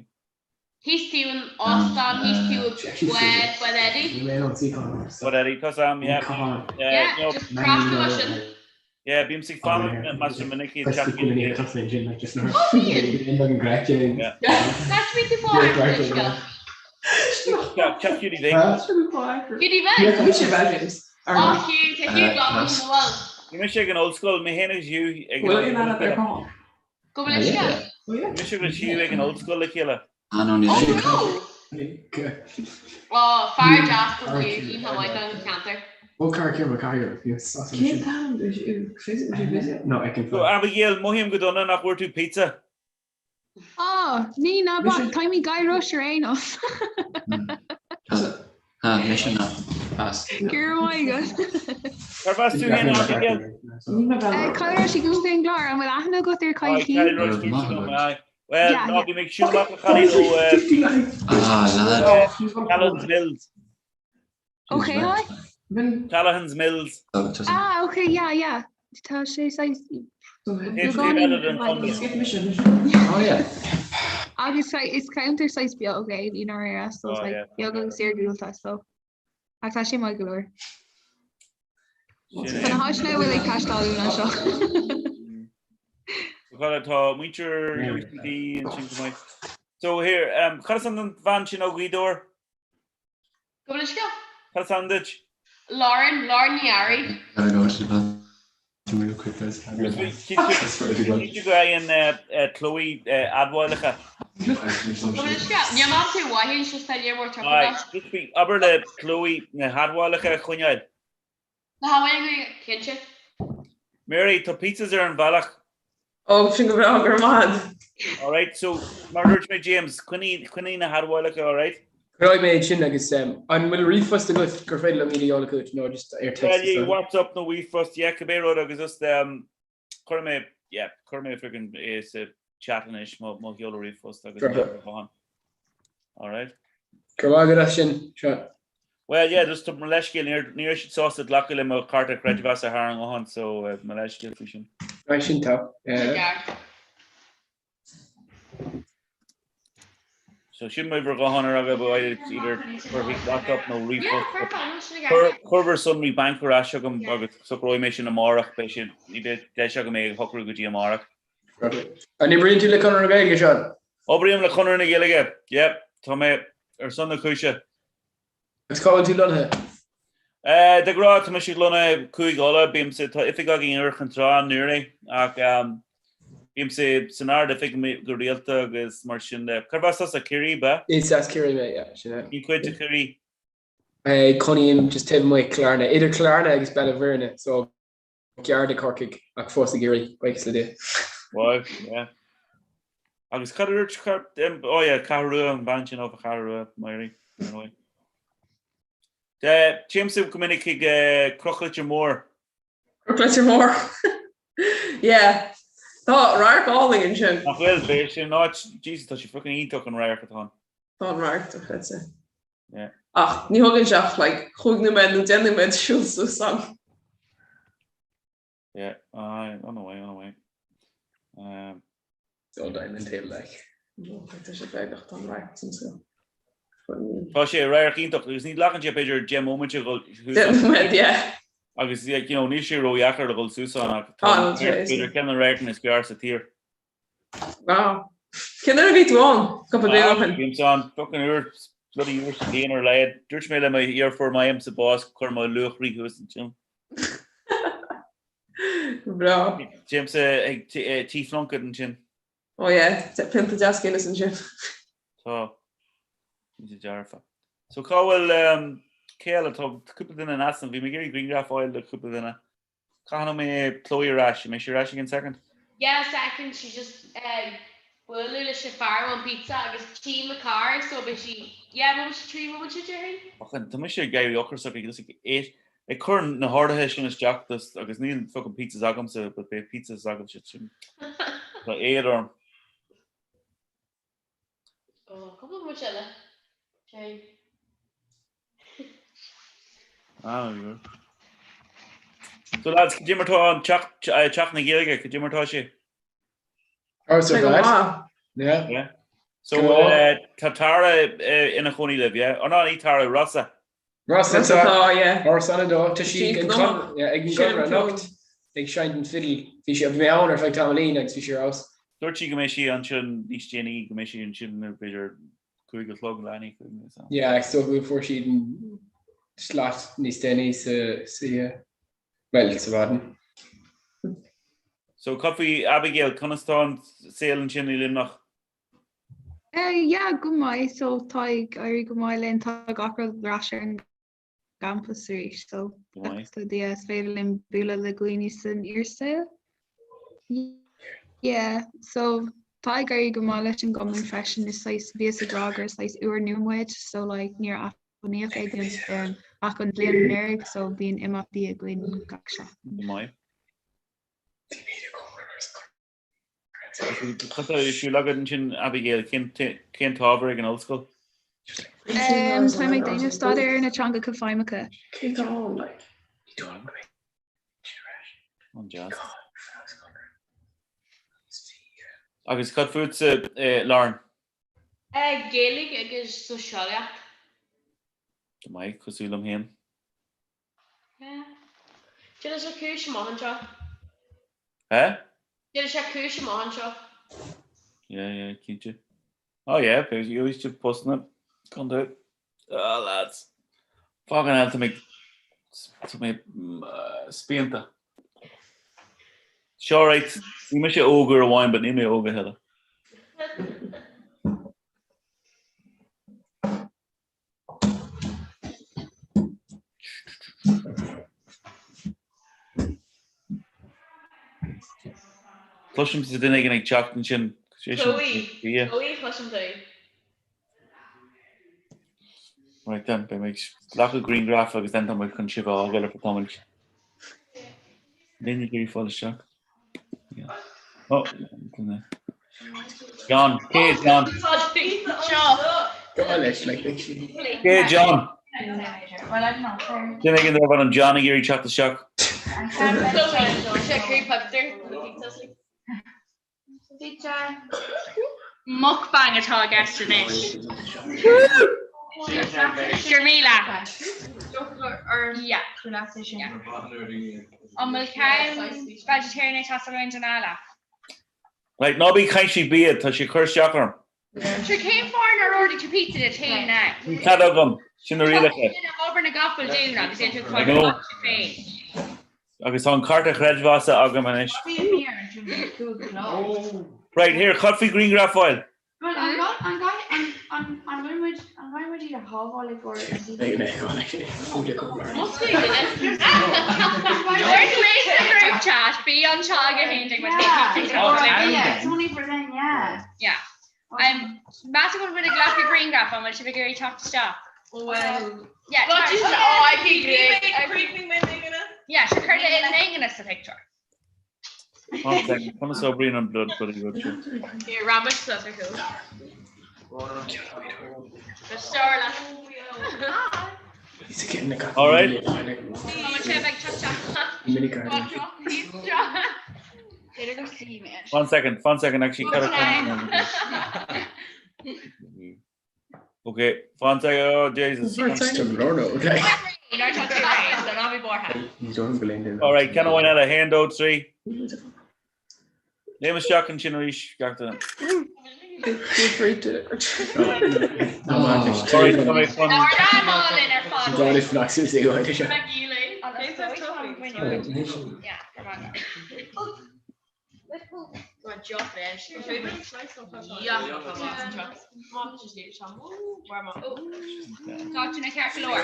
Thíos taobh an óstán, thíos taobh bád, Bád Eddie. Bád Eddie, tá Sam, yeah. Yeah, just trasna ó sin. Yeah, bímse ag fanacht measartha minic iad teach Oh, bíonn. That's me too far. Teach Judy Bhig. Judy Bhig. Oh, Hugh, tá Hugh glacadh mo bhfuil. Bhí mise ag an ollscoil, mé féin agus Hugh ag an ollscoil. Go bhfuil uisce? Bhí mise agus Hugh ag an ollscoil le chéile. Ah no, níl sé. Ó, fear deas don Hugh, iontach maith don cheantar. Ó car céim cathair Cén t-ainm No, I can So Abigail, mothaím go dona nach bhfuair tú pizza. Ó, ní ná bac, táim i Guy Rush ar aon nós. Ha, mise ná as. Go raibh maith agat. Cárb as tú féin, Abigail? Kyle Rush i gContae an Chláir, an bhfuil aithne agat ar Kyle Keane? Kyle Rush, dúirt sí liom, aye. Well, Yeah, ná yeah. bhí mé ag siúl amach le cailín ó Ah, lad. Callahan's Mills. Ok, hi. Callahan's Mills. Ah, ok, yeah, yeah. Tá sé saghas Taobh eile den chontae. Oh yeah. Agus is ceantar saghas beag é i ndáiríre, so Oh, like yeah. beag agus iargúlta so ach tá sé maith go leor. Sin Tá é. na háiteanna a bhfuil ag taisteal uainn anseo. Cad tá muintir UCD ansin go maith. So here, um, cad is ainm don bhean sin ó Ghaoth Dobhair? Go bhfuil uisce? Cad is ainm duit? Lauren, Lauren Ní Fhearraigh. Gotta go to the bathroom real quick guys. Cinnte go bhfaigheann Chloe admhálacha. Go bhfuil uisce? Níl mé tú mhaith just tá léir mór Aye, just bí abair le Chloe na hadmhálacha a choinneáil. Na hadmhálacha, cinnte. Mary, tá pizzas ar an bhealach. Ó, sin go breá, go raibh maith agat. Alright, so mar a dúirt mé James, coinnigh, coinnigh na hadmhálacha, alright? Coinneoidh mé iad sin agus um, an bhfuil ríomhphost agat gur féidir liom iad a sheoladh chugat nó just ar text? Well, yeah, WhatsApp nó ríomhphost, yeah, cibé rud agus just um, Cuirfidh mé, yeah, cuirfidh mé friggin é sa chat anois, mo, mo sheoladh ríomhphost agus Perfect. mo ghuthán. All right. Go raibh maith agat as sin, Seán. Well, yeah, just mo leithscéal, níor, ní raibh siad sásta glacadh le mo chárta creidmheasa thar an nguthán, so uh, mo leithscéal faoi sin. Right, sin tá. Yeah. Ceart. So sin m'uimhir ghutháin ar aghaidh ba either cuir chuig WhatsApp nó ríomhphost. Cuir bhur sonraí bainc ar ais chugam agus socróidh mé sin amárach, beidh sé, ní bheidh deis agam é a shocrú go dtí amárach. An oibríonn tú le Conradh na Gaeilge, Seán? Oibrím le Conradh na Gaeilge, yeah, tá mé ar son na cúise. Agus cá bhfuil tú lonnaithe? De ghnáth, tá mise lonnaithe i gCúige Uladh. Bímse, tá oifig againn i Iúr Chinn Trá i nDoire, ach bímse san Ard-Oifig go rialta agus mar sin de. Cárb as tusa? Ciarraí, ab ea? Is as Ciarraí mé, yeah, sin é. Cén chuid de Chiarraí? Cónaím just taobh amuigh Chill Airne, idir Cill Airne agus Béal an Mhuirthead, so gar do Chorcaigh ach fós i gCiarraí, buíochas le Dia. Wow, yeah. Agus cad a dúirt, oh yeah, Ceathrú Rua, an bhean sin ó Cheathrú Rua, Mary, ar ndóigh. Téimse go minic chuig Cnoc Leitir Móir. Cnoc Leitir Móir. Yeah. Tá radharc álainn ansin. Nach bhfuil, b'é sin an áit, Jesus, tá sé fucking iontach an radharc atá ann. Tá an radharc dochreidte. Yeah. Ach ní thugann sé ach like chúig nóiméad nó deich nóiméad siúl suas ann. Yeah, aye, on the way, on the way. Um, It's all diamond table like. No, tá sé beag ach tá an radharc san scoil. Tá sé radharc iontach agus ní ghlacann sé b'fhéidir 10 móimint a dhul suas Deich nóiméad, yeah. Agus like, you know, níl sé ródheacair a dhul suas ann ach tá Ah, níl sé, b'fhéidir ceann de na radharcanna is fearr sa tír. Wow. Cén uair a bhí tú ann? Cúpla bliain ó shin. Bímse ann fucking uair bloody uair sa bhliain ar a laghad. Dúirt mé le mo dheirfiúr má fhaighimse bás cuir mo luaithre thuas ansin. Breá. Téimse ag Tí Phlunkett ansin. Oh yeah, pionta deas Guinness ansin. Tá. Cinnte dearfa. So cá bhfuil um... Cé eile? Tá cúpla duine in easnamh. Bhí mé ag iarraidh grianghraf a fháil le cúpla duine. Cathain a mbeidh Chloe ar ais? An mbeidh sí ar ais i gcionn soicind? Yeah, second, she's just ag bualadh leis an fear ón pizza agus tchím a carr so beidh sí, yeah, bhfuil sí 3 bhomaite déarfainn. Fucking, tá mise ag éirí ocrasach ag just ag ag cur na horduithe sin isteach just agus níl fucking pizzas agamsa but beidh pizzas agamsa sin. Tá éad orm. Oh, cúpla bomaite eile. Déarfainn. Ah, good. So lads, cad é mar tá an teach, teach na Gaeilge, cad é mar tá sé? Oh, so bad. Yeah. Yeah. So uh, tá Tara uh, ina chónaí libh, yeah? Oh, no, ní Tara, Rossa. Rossa Rossa tá, yeah. Rossa an dó, tá sí ag an con- yeah, ag an gConradh anocht ag seinnt an fiddle. Bhí sí, bhí mé ann ar feadh tamaillín agus bhí sí ar fheabhas. Dúirt sí go mbeidh sí ansin níos déanaí, go mbeidh sí ansin nuair b'fhéidir 5 a chlog, leath i ndiaidh 5 nó so. Yeah, so go fuair siad an slot níos déanaí sa sa oíche. Bhuel, sa mhaidin. So cad faoi Abigail, conas tá an saol ansin i Luimneach? Eh, yeah, go maith, so tá ag éirí go maith linn, tá gach rud ar ais ar an gcampas arís, so Go maith. buíochas le Dia is féidir linn bualadh le dhaoine san fhíorshaol. Yeah, so tá ag éirí go maith leis an gcumann freisin, is saghas, bhíos ag rá gur saghas úrnua muid, so like níor athbhunaíodh é go um, ach an bhliain anuraidh, so bíonn imeachtaí againn gach seachtain. Go maith. Cad tá ar siúl agat ansin, Abigail? Cén cén t-ábhar ag an ollscoil? Um, táim ag déanamh staidéar ar na teangacha feidhmeacha. An-deas. Agus cad fútsa, eh, Lauren? Eh, Gaeilge agus Sóiseolaíocht. Go maith, cosúil liom féin. Déanann sé cúis amach anseo. Eh? Déanann sé cúis amach anseo. Yeah, yeah, cinnte. Oh yeah, beidh gheobhaidh sibh postanna gan dabht. Ah, lads. Fucking hell, tá mé tá mé spíonta. Seo right, bhí mise óg uair amháin, but níl mé óg a thuilleadh. Cloisimse duine éigin ag teacht ansin. Chloe, Chloe, cloisim tú. Right then, beidh mé ag glacadh grianghraf agus then tá mé chun sibh a fhágáil ar feadh tamaill. Linn ag iarraidh fáil isteach. Oh, duine. John, cé John? Go leis, like, Cé John? Duine éigin darb ainm John ag iarraidh teacht isteach. Mukbang atá i gceist anois. Go raibh míle. Yeah. An bhfuil ceann vegetarian ag teastáil uainn don eala? Right, ná bí ag caint faoi bia, tá sé ag cur isteach orm. Sure, cén fáth nár ordaigh tú pizza duit féin now? Níl cead agam, sin na rialacha. Tá sin ag obair na gcapall dúinn agus é tú I chun know. amach féin. Agus tá an cárta chreidmheasa agam anois. Right, here, cad faoi grianghraf a fháil? Dúirt mé sa group chat, bí anseo ag a haon déag Yeah. Meas tú go bhfuil muid ag glacadh grianghraf, an bhfuil sibh ag iarraidh teacht isteach? Well, Yeah, What tá- is oh, I keep Creeping mé ingine? Yeah, sure cuir in ingine sa picture. Conas a oibríonn an blood bloody rud seo? Here, ramas suas ar chúl. Go star leat. All right. One second, one second, actually. Okay, one second, oh Jesus. All right, ceann amháin eile, 1, 2, 3. Léim isteach ansin arís, gach duine. Sorry, tá mé chun- Tá tú na ceart go leor.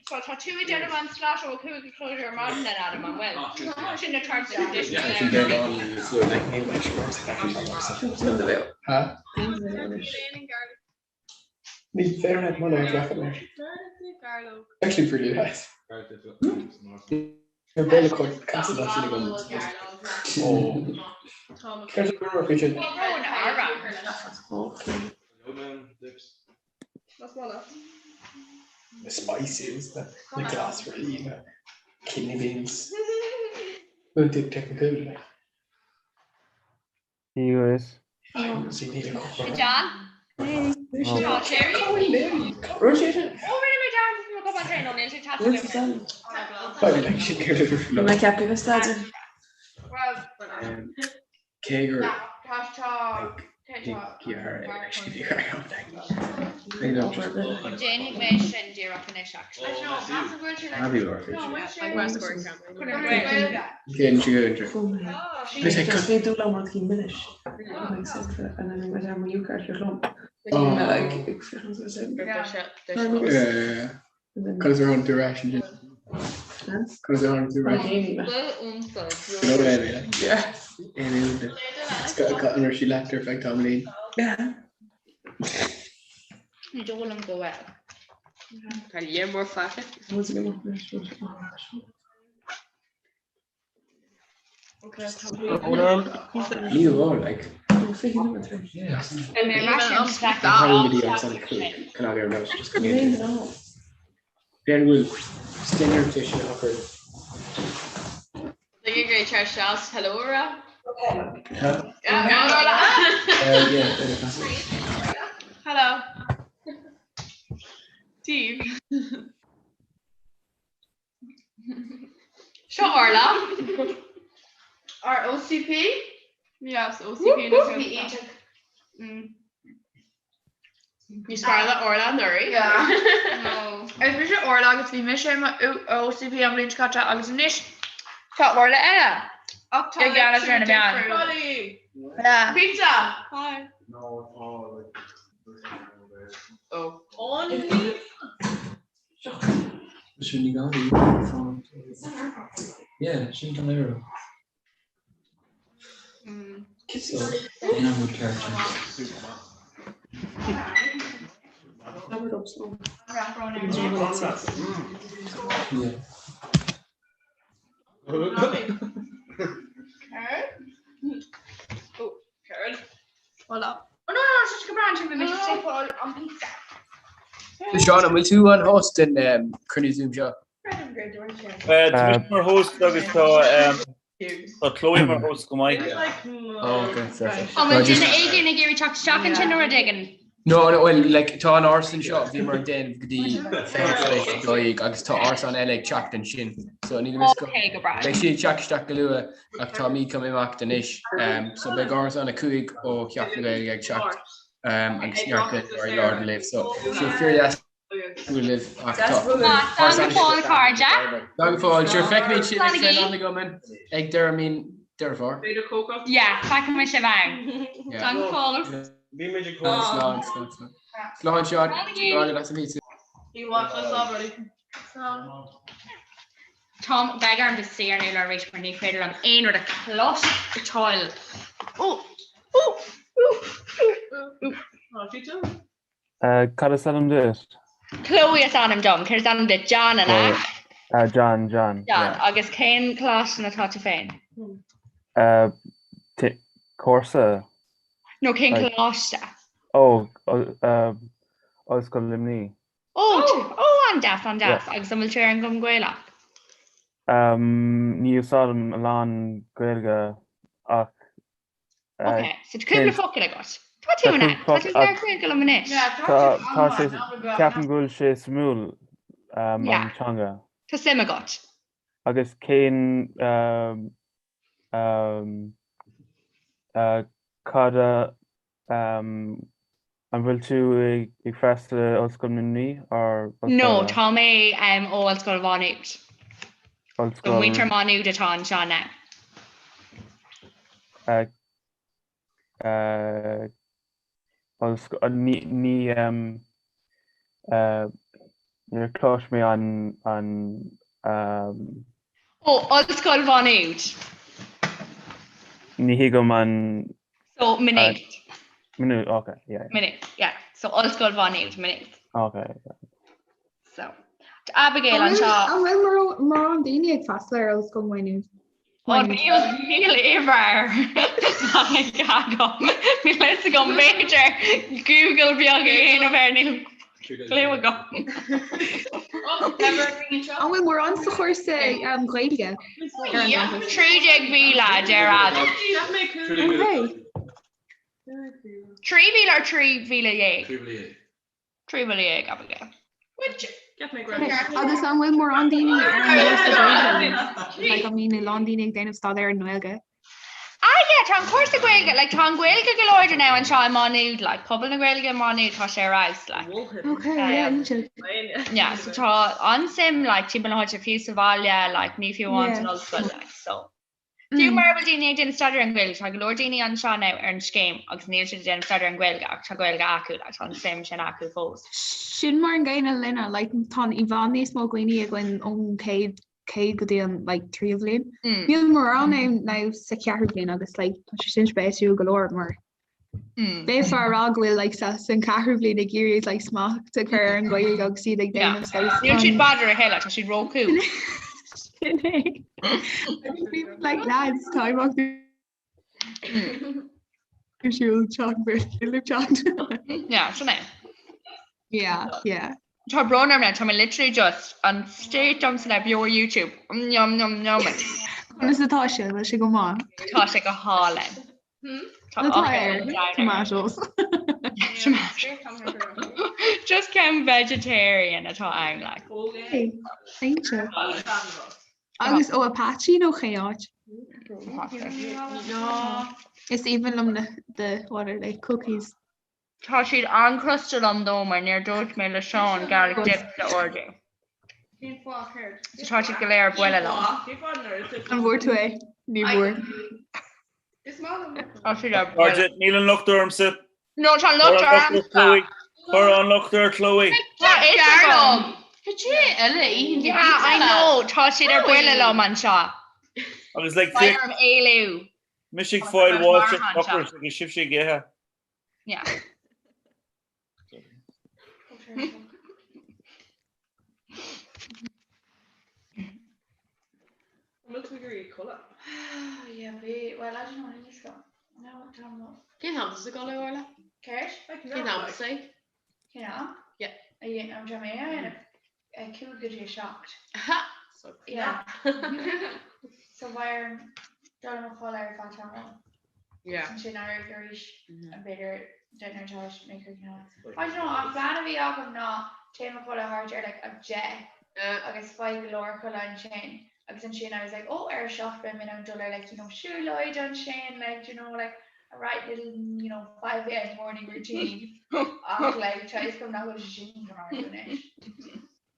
So tá tú ag déanamh an slot ó 5 a chlog ar maidin then Adam an bhfuil? Sin na terms and conditions. Huh? Ní féidir leat muna ghlacann leis. Actually pretty nice. Ar bhéile chuid casadh sin agam. Ó. Céard a rún faoi sin? The spices, the, the glasraí, the kidney beans. Bhfuil technical like. Agus. John? Cé gur Déanfaidh mé sin díreach anois actually. Cos ar an tú rais ansin? Cos ar an tú rais? An raibh sí leat ar feadh tamaillín? Ní dóigh liom go bhfuil. Tá léir mór faiche. Ní amháin, like. B'fhéidir go bhfuil stinger sin acu. Like great Charles hello a rá. Hello. Steve. Seo Orla. Our OCP? Yes, OCP. OCP iontach. Níos fearr le Orla anuraidh. Yeah. Is mise Orla agus bhí mise i mo OCP an bhliain seo caite agus anois tá Orla eile. Ach tá I gceannas ar na meáin. Yeah. Pizza! Hi. Oh. Sin ní gá Yeah, sin an éro. So, aon bhfuil ceart. Yeah. Hola. Oh no, no, just go brand sin bhí mise ag fáil an pizza. Seán, an bhfuil tú an host den cruinniú Zoom seo? Tá mise mar host agus tá tá Chloe mar host chomh maith. Oh, okay, fair, fair. An bhfuil duine éigin ag iarraidh teacht isteach ansin nó rud éigin? No, no, well, like, tá an árasán seo, bhíomar ag déanamh go dtí 11:40 agus tá árasán eile ag teacht ansin. So ní go Okay, go breá. Beidh siad ag teacht isteach go luath ach táimid chun imeacht anois. Um, so beidh árasán 5 ó Theach na Gaeilge ag teacht um, agus neart Gaeilgeoirí lár libh. So sé fíordheas bualadh libh ach tá Slán go fóill, a chairde. Slán go fóill. Sure, feicfimid sibh ag Slán agaibh. Saol na gCumann ag deireadh mí Deireadh Fómhair. Yeah, feicfimid sibh ann. Yeah. Slán go fóill. Bhí muid ag Slán, slán, slán. Slán, Seán. Slán agaibh. Slán, as an pizza. Tom, beidh orm do suí ar an urlár arís mar ní féidir liom aon rud a chloisteáil. Ó! Ó! Ó! Ó! Ó! Cad is ainm duit? Chloe is ainm dom. Céard is ainm duit? John, an ea? John, John. John. Agus cén coláiste atá tú féin? Cúrsa. No, cén coláiste? Ó, Ollscoil Luimnigh. Ó, ó, an-deas, an-deas. Agus an bhfuil tú ar an gCumann Gaelach? Ní úsáidim a lán Gaeilge ach Ok, so tá cúpla focal agat. Tá tú in ann, tá tú ag labhairt Gaeilge liom anois. Tá sé, ceapaim go bhfuil sé suimiúil an teanga. Tá suim agat. Agus cén, cad a, an bhfuil tú ag freastal ar Ollscoil Luimnigh or No, tá mé ó Ollscoil Mhá Nuad. So muintir Má Nuad atá anseo now. Ní níor chlois mé an an. Ó, Ollscoil Mhá Nuad. Ní thuigim an. So, Maynooth. Maynooth, ok, yeah. Maynooth, yeah. So, Ollscoil Mhá Nuad, Maynooth. Ok, yeah. So, Abigail anseo. An bhfuil mórán daoine ag freastal ar Ollscoil Mhaigh Nuad? Ó, níl níl uimhir agam. Níl fhios agam b'fhéidir Google beag a dhéanamh air níl clue agam. An bhfuil mórán sa chúrsa Gaeilge? 13,000 a deir Adam. Okay. 3,000 or 13,000? 13,000, Abigail. Which Agus an bhfuil mórán daoine ar an gcúrsa Gaeilge? Like, an mbíonn a lán daoine ag déanamh staidéar ar an nGaeilge? Ah yeah, tá an cúrsa Gaeilge, like tá an Ghaeilge go láidir now anseo i Má Nuad, like pobal na Gaeilge i Má Nuad tá sé ar fheabhas, like. Okay, yeah, iontach. Yeah, so tá an-suim like timpeall na háite fiú sa bhaile, like ní fiú amháin san Yeah. ollscoil, like, so. Fiú mura bhfuil daoine ag déanamh staidéar ar an Ghaeilge, tá go leor daoine anseo now ar an scéim agus níl siad ag déanamh staidéar ar an Ghaeilge ach tá Gaeilge acu, like tá an suim sin acu fós. Sin mar an gcéanna linne, like tá i bhfad níos mó daoine againn ón chéad chéad go dtí an like tríú bhliain. Níl mórán ann now sa cheathrú bliain agus like tá sé sin spéisiúil go leor mar Bheifeá ag rá go bhfuil like sa san ceathrú bhliain ag iarraidh like smacht a chur ar an Ghaeilge agus iad ag déanamh saghas Níl siad bother a thuilleadh, tá siad ró-cool. Sin é. Like lads, táim ach siúl teach teach. Yeah, sin é. Yeah, yeah. Tá brón orm now, tá mé literally just an state domsa now beo ar YouTube. Yum yum yum. Conas atá sé, bhfuil sé go maith? Tá sé go hálainn. Tá Tá air tomatoes. Just ceann vegetarian atá ann like. Cinnte. Agus ó Apache nó cén áit? Is aoibhinn liom na the what are they cookies. Tá siad an-chrosta liom dó mar níor dúirt mé le Seán garlic dip a ordú. So tá siad go léir ar buile liom. An bhfuair tú é? Ní bhfuair. Tá siad ar buile. Cairde, níl an locht ormsa. No, tá an locht ormsa. Cuir an locht ar Chloe. Tá fhios agam. Cad é eile itheann tú Yeah, I know, tá siad ar buile liom anseo. Agus like Beidh orm éalú. Mise ag fáil bháis an ocrais agus sibhse ag ithe. Yeah. Bhfuil tú ag iarraidh codladh? Yeah, bhí, well, I don't know, níos go. No, tá mo. Cén am sa gcodladh, Orla? Céard? Cén am sa? Cén am? Yeah. An dra mé a 5 go dtí 7. Ha! So Yeah. So beidh orm dul i mo chodladh ar feadh tamaill. Yeah. Ansin éirí arís b'fhéidir dinner tá mé críochnaithe. I don't know, an plean a bhí agam ná téim a chodladh thart ar like a 10 agus faigh go leor codladh ansin agus ansin I was like oh ar a 7 beidh mé in ann dul ar like you know siúlóid ansin like you know like a right little you know 5 a.m. morning routine ach like tá fhios agam nach bhfuil sé sin chun tarlú anois.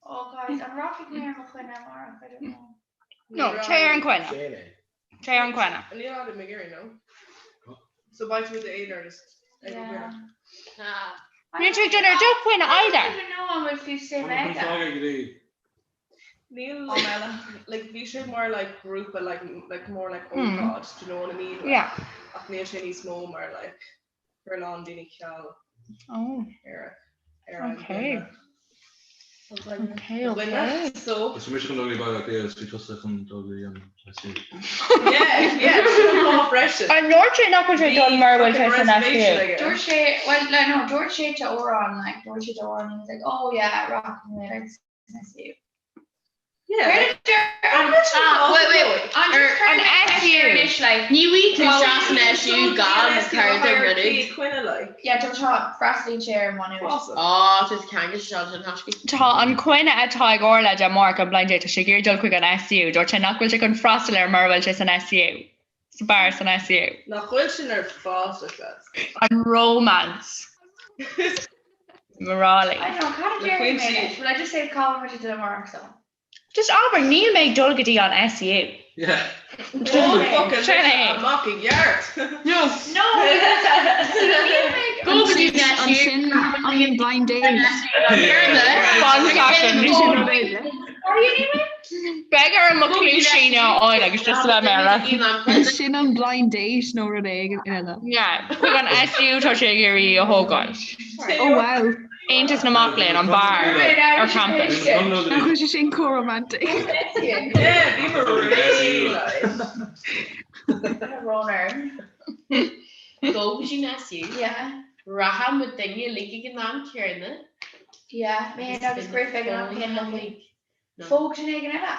Oh guys, an rachaidh mé ar mo choinne amárach? I don't know. No, téigh ar an choinne. Téigh ar an choinne. Níl Adam ag iarraidh, no? So beidh tú i d'aonar just ag an gcoinne. Níl tú ag dul ar do choinne either. I don't even know an bhfuil fiú suim aige. Níl like bhí sé mar like grúpa like like more like ócáid, do you know what I mean? Like, Yeah. Ach níl sé níos mó mar like gur lán daoine ceal Oh. ar ar an Okay. gcoinne. Okay, okay. So Is mise chun dul go Baile Átha Cliath is bhí tusa chun dul go dtí an SU. Yeah, yeah, sin an fáth freisin. An ndúirt sé nach bhfuil sé dul mura bhfuil sé san SU? Dúirt sé, well, like, no, dúirt sé to Oran, like, dúirt sé to Oran, he was like, oh yeah, rachaidh mé, like, san SU. Yeah. Ah, wait, wait, wait. An SU. Like, Ní bhí tú isteach san SU gan card ar rudaí. Coinne like. Yeah, tá tá freastalaíonn sé ar Maigh Nuad. Á, tá ceangal seo sin thaiscí. Tá an coinne atá ag Orla Dé Máirt an blind date, tá sé ag iarraidh dul chuig an SU. Dúirt sé nach bhfuil sé chun freastal air mura bhfuil sé san SU. Sa bar san SU. Nach bhfuil sin ar fás lads. An romance. Morally. I don't know, cad a déarfaidh mé leis? Will I just say cá bhfuil muid ag dul amárach so? Just abair, níl mé ag dul go dtí an SU. Yeah. Sin é. Amach i gceart. No. No, Go go dtí an SU. Ansin an blind date. Fun fashion. Beidh orm mo chluaisín a fháil agus just a bheith mé. Sin an blind date nó rud éigin eile. Yeah, chuig an SU tá sé ag iarraidh í a thógáil. Oh wow. Aontas na Mac Léinn, an beár ar campus. Nach bhfuil sé sin chomh romantic? Yeah, bhí mé really like. Go go dtí an SU. Yeah. Rachaidh muid duine uilig ag an am céanna. Yeah, mé féin agus Griff ag an am céanna. Phóg duine éigin eile.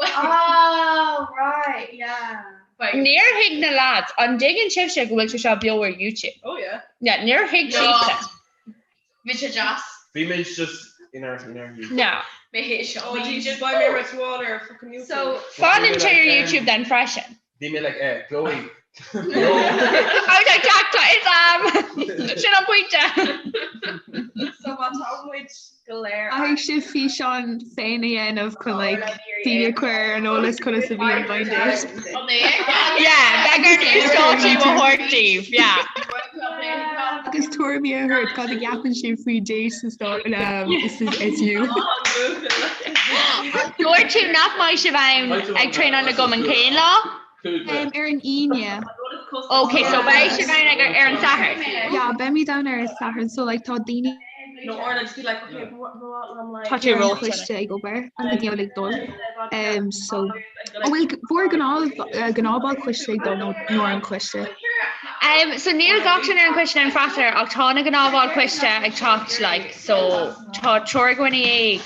Oh, right, yeah. Níor thuig na lads, an dtuigeann sibhse go bhfuil sé seo beo ar YouTube? Oh yeah. Yeah, níor thuig siadsan. Bhí sé deas. Bhí mé just in our in our youth. No. Mé théis seo. Oh Jesus, beidh mé ar sáil ar fucking YouTube. So, Fanann sé ar YouTube then freisin. Bhí mé like eh, Chloe. I was like, Jack, tá is am. Sin an pointe. So má tá muid go léir Caithfidh sibh físeán féin a dhéanamh chun like daoine a chur ar an eolas conas a bhí an blind date. Yeah, beidh orainn uasdátú a thabhairt daoibh, yeah. Agus tuairimí a thabhairt cad a cheapann sibh faoi date sa SU. Dúirt tú nach mbeidh sibh ann ag traenáil na gcumann cén lá? Ar an Aoine. Ok, so beidh sibh ann ag ar an Satharn? Yeah, beimid ann ar an Satharn, so like tá daoine No, Orla, just be like, okay, what, Tá tú ar an reoite. choiste ag obair an daoine ag dul. Um, so an bhfuil bhur gnáth gnáthbhaill choiste ag dul nó nó ar an choiste? Um, so níl gach duine ar an choiste ann freastal ach tá na gnáthbhaill coiste ag teacht like, so tá triúr dhuine dhéag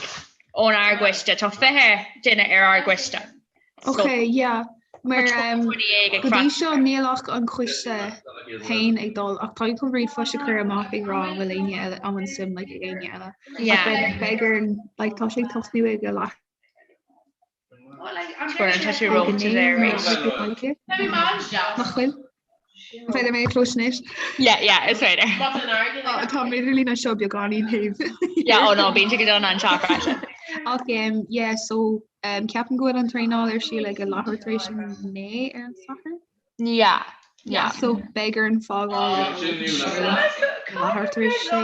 ón ár gcoiste, tá 20 duine ar ár gcoiste. Ok, yeah. Mar um, go dtí seo níl ach an coiste féin ag dul ach táim chun ríomhphost a chur amach ag rá an bhfuil éinne eile an bhfuil suim like, ag éinne eile. Yeah. Ach beidh ar like, tá sé ag tosnú ag a leath Tá sé reoite there arís. Nach bhfuil? An féidir mé a chloisint anois? Yeah, yeah, is féidir. Tá an idirlíon anseo beagáinín thaobh. Yeah, oh no, bíonn sé go dona anseo freisin. Ach um, yeah, so um, ceapaim go bhfuil an traenáil ar siúl ag a leathuair tar éis a 9 ar an Satharn. Yeah, yeah. So beidh orainn fágáil leathuair tar éis sé.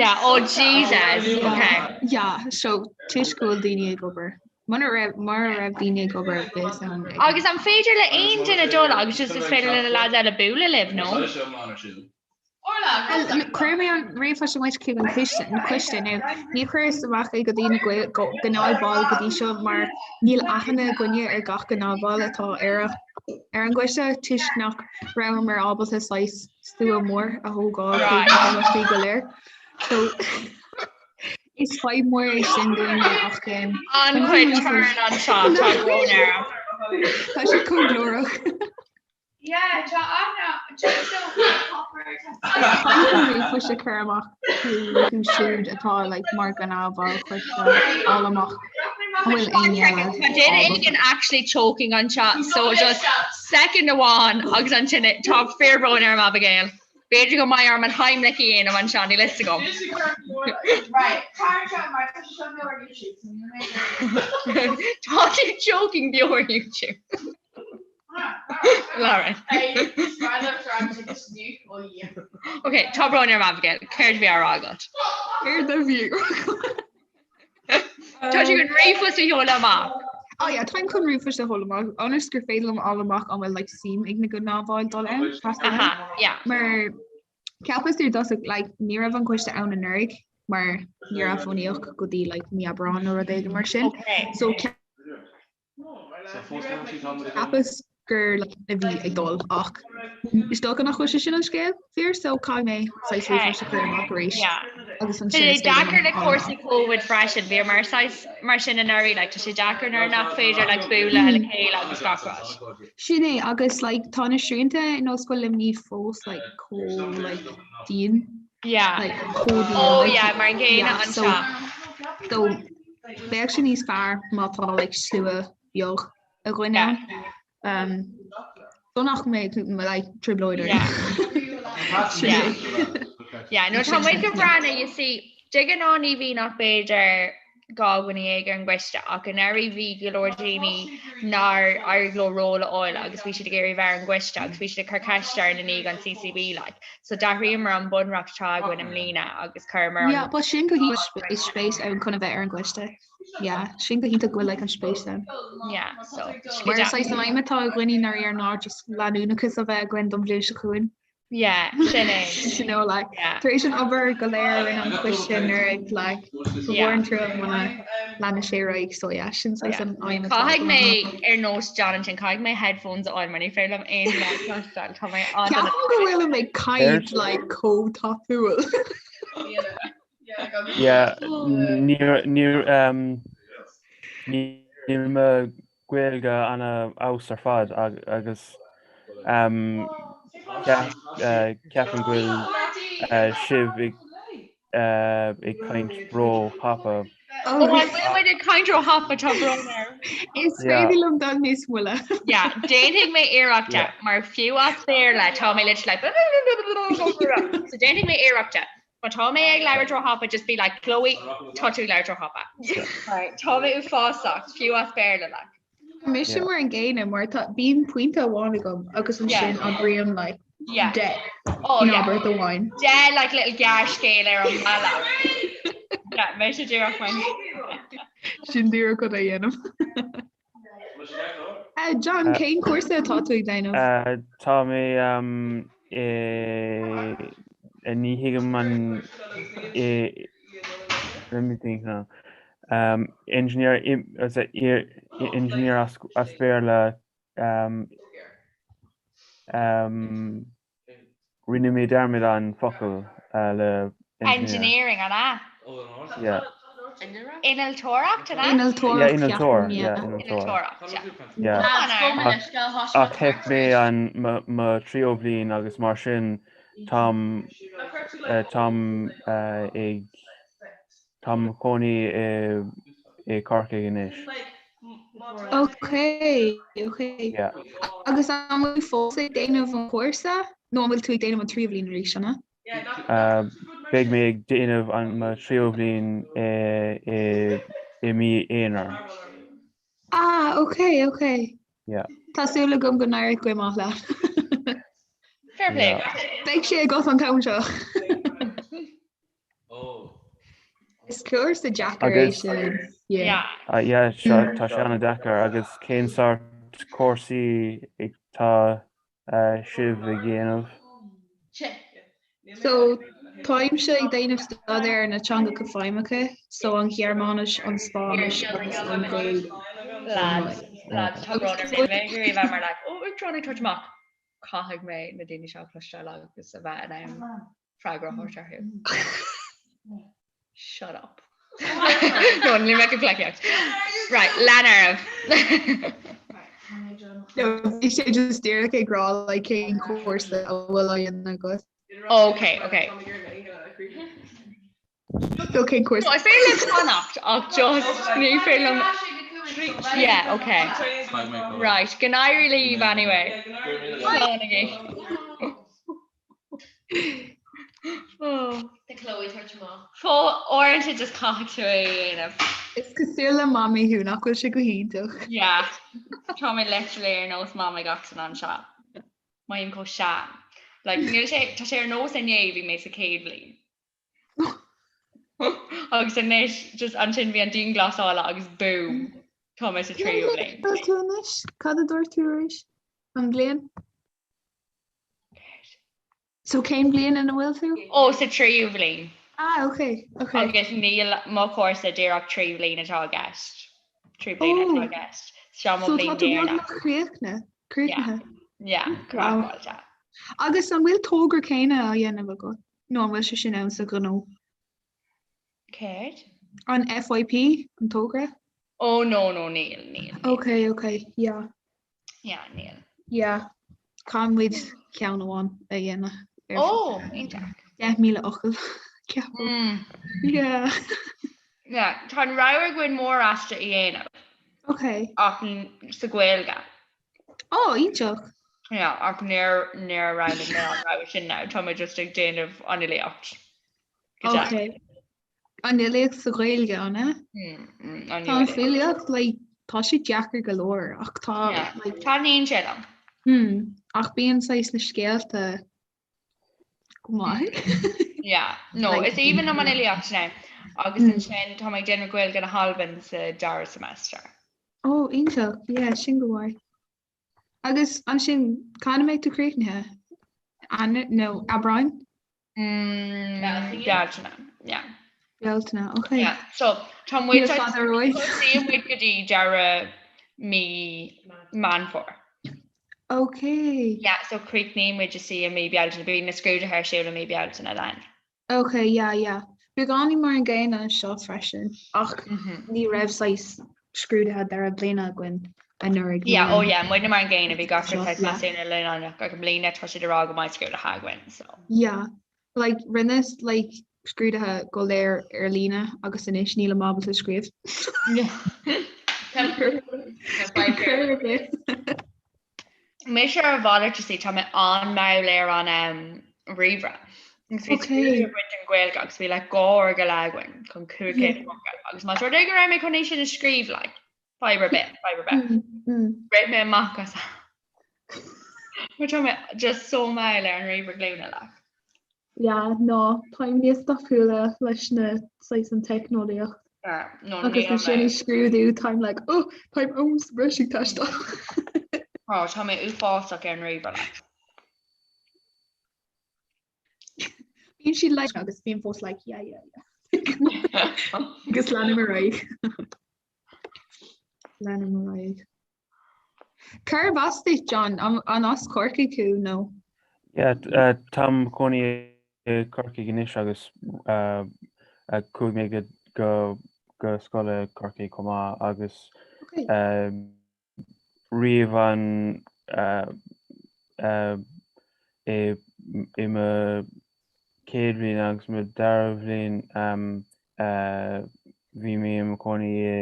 Yeah, oh Jesus, okay. Yeah, so toisc go bhfuil daoine ag obair. Muna raibh, mura raibh daoine ag obair bheadh ann ag. Agus an féidir le aon duine dul agus just is féidir le na lads eile bualadh libh, nó? Bhuel, chuir mé an ríomhphost amach chuig an choiste, an coiste now. Ní chuireas amach é go dtí na gnáthbhaill go dtí seo mar níl aithne againne ar gach gnáthbhall atá ar a, ar an gcoiste toisc nach rabhamar ábalta saghas slua mór a thógáil chuig na himeachtaí go léir. So. Is fadhb mhór é sin dúinne ach An-chuid torann anseo, tá brón orm. Tá sé chomh glórach. Yeah, tá aithne, so Caithfidh ríomhphost a chur amach chucu siúd atá like mar ghnáthbhaill choiste fháil amach an bhfuil éinne eile Tá duine éigin actually choking anseo, so just second amháin agus ansin tá fíorbhrón orm Abigail. B'fhéidir go mbeidh orm an Heimlich a dhéanamh anseo, níl fhios agam. Tá tú joking beo ar YouTube. Lauren. Ok, tá brón orm Abigail, céard a bhí á rá agat? Céard a bhí á rá agat? Tá tú chun ríomhphost a sheoladh amach. Oh yeah, táim chun ríomhphost a sheoladh amach ionas gur féidir liom fháil amach an bhfuil like suim ag na gnáthbhaill dul ann freastal ann. Aha, yeah. Mar cheapas ar dtús like ní raibh an coiste ann anuraidh mar níor athbhunaíodh go dtí like mí Aibreán nó rud éigin mar sin. Okay. So Cheapas gur a bhí ag dul ach is dócha nach bhfuil sé sin an scéal fíor so caithfidh mé saghas ríomhphost a chur amach arís agus Tá sé deacair le cúrsaí Covid freisin, bhíomar saghas mar sin anuraidh, like tá sé deacair nuair nach féidir like bualadh le chéile agus gach rud. Sin é agus like tá na srianta in Ollscoil Luimnigh fós like chomh like dian. Yeah. Like chomh dian. Oh yeah, mar an gcéanna anseo. So Bheadh sé níos fearr má tá like slua beag againn ann. Um, so nach mbeidh like trioblóid orainn. Yeah. Yeah, no tá muid go breá you see. De ghnáth ní bhíonn ach b'fhéidir 12 dhuine ar an gcoiste ach anuraidh bhí go leor daoine nár éirigh leo ról a fháil agus bhí siad ag iarraidh bheith ar an gcoiste agus bhí siad ag cur ceist orainn i ndiaidh an CCB like. So d'athraíomar an bunreacht atá againn i mbliana agus chuireamar an Yeah, but sin go hiontach spéis ann chun a bheith ar an gcoiste. Yeah, sin go hiontach go bhfuil like an spéis ann. Yeah, so Mar saghas an aidhm atá againn i ndáiríre ná just leanúnachas a bheith againn don bhliain seo chugainn. Yeah, sin é. You know, like, Yeah. tar éis an obair go léir a rinne an coiste anuraidh, like, ba mhór Yeah. an trua muna leanadh sé ar aghaidh, so yeah, sin saghas Yeah. an aidhm atá Caithfidh agam. mé ar nós Jonathan, caithfidh mé headphones a fháil mar ní féidir liom aon rud a chloisteáil, tá mé an Ceapaim go bhfuilim ag caint like chomh tapúil. Yeah, níor níor um, níl mo Gaeilge ana-fheabhas ar fad agus um, ceapaim go bhfuil sibh ag ag caint ró-thapa. Ó an bhfuil muid ag caint ró-thapa tá brón orm. Is féidir liom dul níos moille. Yeah, déanfaidh mé iarracht é, mar fiú as Béarla tá mé literally like So déanfaidh mé iarracht é. Má tá mé ag labhairt ró-thapa just be like Chloe tá tú ag labhairt ró-thapa. Right, tá mé uafásach fiú as Béarla like. Tá mise mar an gcéanna mar tá bíonn pointe amháin agam agus ansin abraím like Yeah. de Oh, in yeah. abairt amháin. De like little gearrscéal ar an mbealach. Yeah, mé sé díreach mar. Sin díreach rud a dhéanaim. Uh, John, Uh, cén cúrsa atá tú ag déanamh? Uh, tá mé um, i, i ní thuigim an i, let me think now. Um, engineer, is it engineer as, as Béarla um, um, Rinne mé dearmad an focal le engineer. Engineering, an ea? Yeah. Innealtóireacht, an ea? Innealtóireacht, Yeah, innealtóir, ceapaim, yeah, yeah. innealtóir. Innealtóireacht, yeah. Yeah. Come on, Ach, ach theip mé an mo tríú bliain agus mar sin táim táim ag Táim i mo chónaí i Corcaigh anois. Ok, ok. Yeah. Agus an bhfuil tú fós ag déanamh an chúrsa nó an bhfuil tú ag déanamh an tríú bhliain arís, an ea? Beidh mé ag déanamh an mo thríú bhliain i mí Eanáir. Ah, ok, ok. Yeah. Tá súil agam go n-éireoidh go maith leat. Fair play. Yeah. Beidh sé agat an t-am seo. Is cúrsa deacair é Agus- sin. Yeah. Yeah. Ah, yeah, seo, tá sé an-deacair agus cén sórt cúrsaí atá sibh ag déanamh? So táimse ag déanamh staidéar ar na teangacha feidhmeacha, so an Ghearmáinis, an Spáinnis agus an Ghaeilge. Lads, lads, tá brón orm, níl mé ag iarraidh a bheith mar like, oh, Uachtarán ag tabhairt amach. Caithfidh mé na daoine seo a chloisteáil agus a bheith in ann freagra a thabhairt orthu. Shut up. No, níl mé ag pleidhcíocht. Right, lean oraibh. No, bhí sé just díreach ag rá like cén cúrsa a bhfuil á dhéanamh agat. Okay, okay. So cén cúrsa? No, is féidir liom fanacht ach just ní féidir liom Yeah, okay. Right, go n-éirí libh anyway. Slán agaibh. Tá Chloe ag tabhairt amach. Fó uaireanta just caithfidh tú é a dhéanamh. Is cosúil le mamaí thú nach bhfuil sé go hiontach. Yeah. Tá mé literally ar nós mamaí gach san anseo. Mothaím chomh sean. Like, níl sé, tá sé ar nós inné bhí mé sa chéad bhliain. Agus anois, just ansin bhí an dianghlasáil agus boom, tá mé sa tríú bliain. Cad a dúirt tú anois? Cad a dúirt tú arís? An bhliain? So cén bhliain ina bhfuil tú? Ó, sa tríú bhliain. Ah, ok, ok. Agus níl mo chúrsa díreach 3 bhliain atá i gceist. 3 bliana atá i gceist. Seo mo So bhliain tá tú dheireanach. beagnach críochnaithe, críochnaithe. Yeah, Wow. craiceáilte. Agus an bhfuil togra céime á dhéanamh agat? Nó an bhfuil sé sin ann sa ghnó? Céard? An FYP, an togra? Ó, no, no, níl, níl, níl. Ok, ok, yeah. Yeah, níl. Yeah, caithfidh muid ceann amháin a dhéanamh. Ó, iontach. 10,000 fhocal, ceapaim. Mm. Yeah. Yeah, tá an rogha againn móraiste a dhéanamh. Ok. Ach sa Ghaeilge. Ó, iontach. Yeah, ach níor níor roghnaigh mé an rogha sin now, tá mé just ag déanamh an fhilíocht. Go Ok. deimhin. An fhilíocht sa Ghaeilge, an ea? Tá an filíocht, like, tá sé deacair go leor ach tá, like. Taitníonn sé liom. Hmm, ach bíonn saghas na scéalta go maith. Yeah, no, is aoibhinn liom an fhilíocht now. Agus ansin tá mé ag déanamh Gaeilge na hAlban sa dara semester. Oh, iontach, yeah, sin go maith. Agus ansin, cathain a mbeidh tú críochnaithe? Eanáir nó Aibreán? Mm, Bealtaine, yeah. Bealtaine, ok. Yeah, so tá muid ag tosaíonn muid go dtí deireadh mí Meán Fómhair. Ok. Yeah, so críochnaíonn muid is i mí Bealtaine, bíonn na scrúduithe ar siúl i mí Bealtaine then. Ok, yeah, yeah. Beagáinín mar an gcéanna anseo freisin, ach ní raibh saghas scrúduithe deireadh bliana againn anuraidh. Yeah, oh yeah, muidne mar an gcéanna, bhí gach rud saghas measúnú leanúnach ach i mbliana tá siad ag rá go mbeidh scrúduithe againn, so. Yeah, like rinneas like scrúduithe go léir ar líne agus anois nílim ábalta scríobh. Cur ar bith. Mise ar a mhalairt you see, tá mé an-mhall ar an um, ríomhaire. Agus bhí scrúdú againn don Ghaeilge agus bhí like 2 uair go leith againn chun 500 focal. Agus más rud é go raibh mé chun é sin a scríobh like, fadhb ar bith, fadhb ar bith. Rith mé amach as Mar tá mé just so mall ar an ríomhaire glúine like. Yeah, no, táim níos tapúla leis na saghas an teicneolaíocht. Yeah, no, Agus níl ansin mé. i scrúdú táim like, oh, táim am sa bhreis ag taisteal. Oh, tá mé uafásach ar an ríomhaire like. Bíonn siad like agus bím fós like, yeah, yeah, yeah. Agus leanaim ar aghaidh. Leanaim ar aghaidh. Cárb as duit, John? An as Corcaigh thú nó? Yeah, táim i mo chónaí i Corcaigh anois agus chuaigh mé go go scoil i Corcaigh chomh maith agus riamh an i mo chéad bhliain agus mo dara bhliain bhí mé i mo chónaí i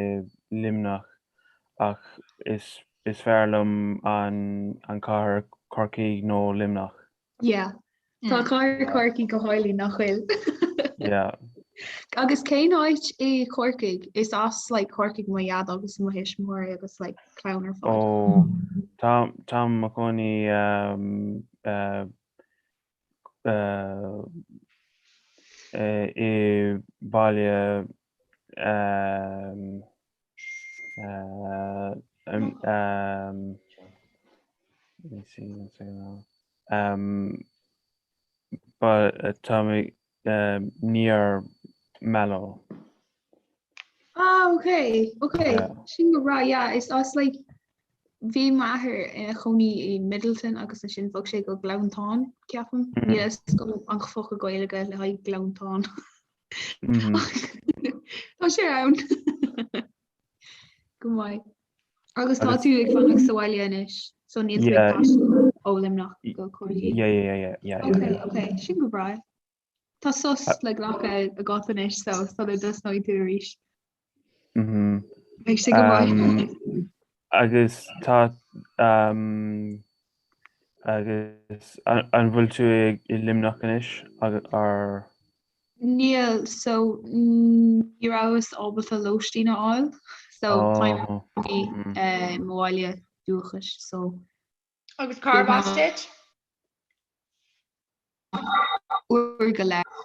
Luimneach ach is is fearr liom an an cathair Corcaigh nó Luimneach. Yeah. Tá cathair Chorcaí go hálainn nach bhfuil? Yeah. Agus cén áit i Corcaigh? Is as like Corcaigh mo dhaid agus mo thuismitheoirí agus like clann ar fad. Ó tá táim i mo chónaí um, uh, uh, i baile um, uh, um, um, let me see, one second now. Um, but tá mé um, near Mallow. Ah, okay, okay. Yeah. Sin go breá, yeah, is as like bhí m'athair ina chónaí i Midleton agus ansin bhog sé go Gleanntán, ceapaim. Mm. Níl a fhios agam an focal Gaeilge le haghaidh Gleanntán. Mm -hmm. Tá sé ann. Go maith. Agus tá Agus tú ag fanacht sa bhaile anois, so níl tú ag yeah, taisteal ó Luimneach go Corcaigh. yeah, yeah, yeah, yeah, yeah, yeah, Okay, yeah. okay, sin go breá. Tá sos le glacadh agat anois so sula dtosnóidh tú arís. Mm -hmm. Beidh sé go maith. Um, agus tá um, agus an, an bhfuil tú i, i Luimneach anois agus ar Níl, so ní rabhas ábalta lóistín a fháil, so táim Oh, i mm. eh, mo bhaile dúchais, so Agus cárb as duit? uair go leith.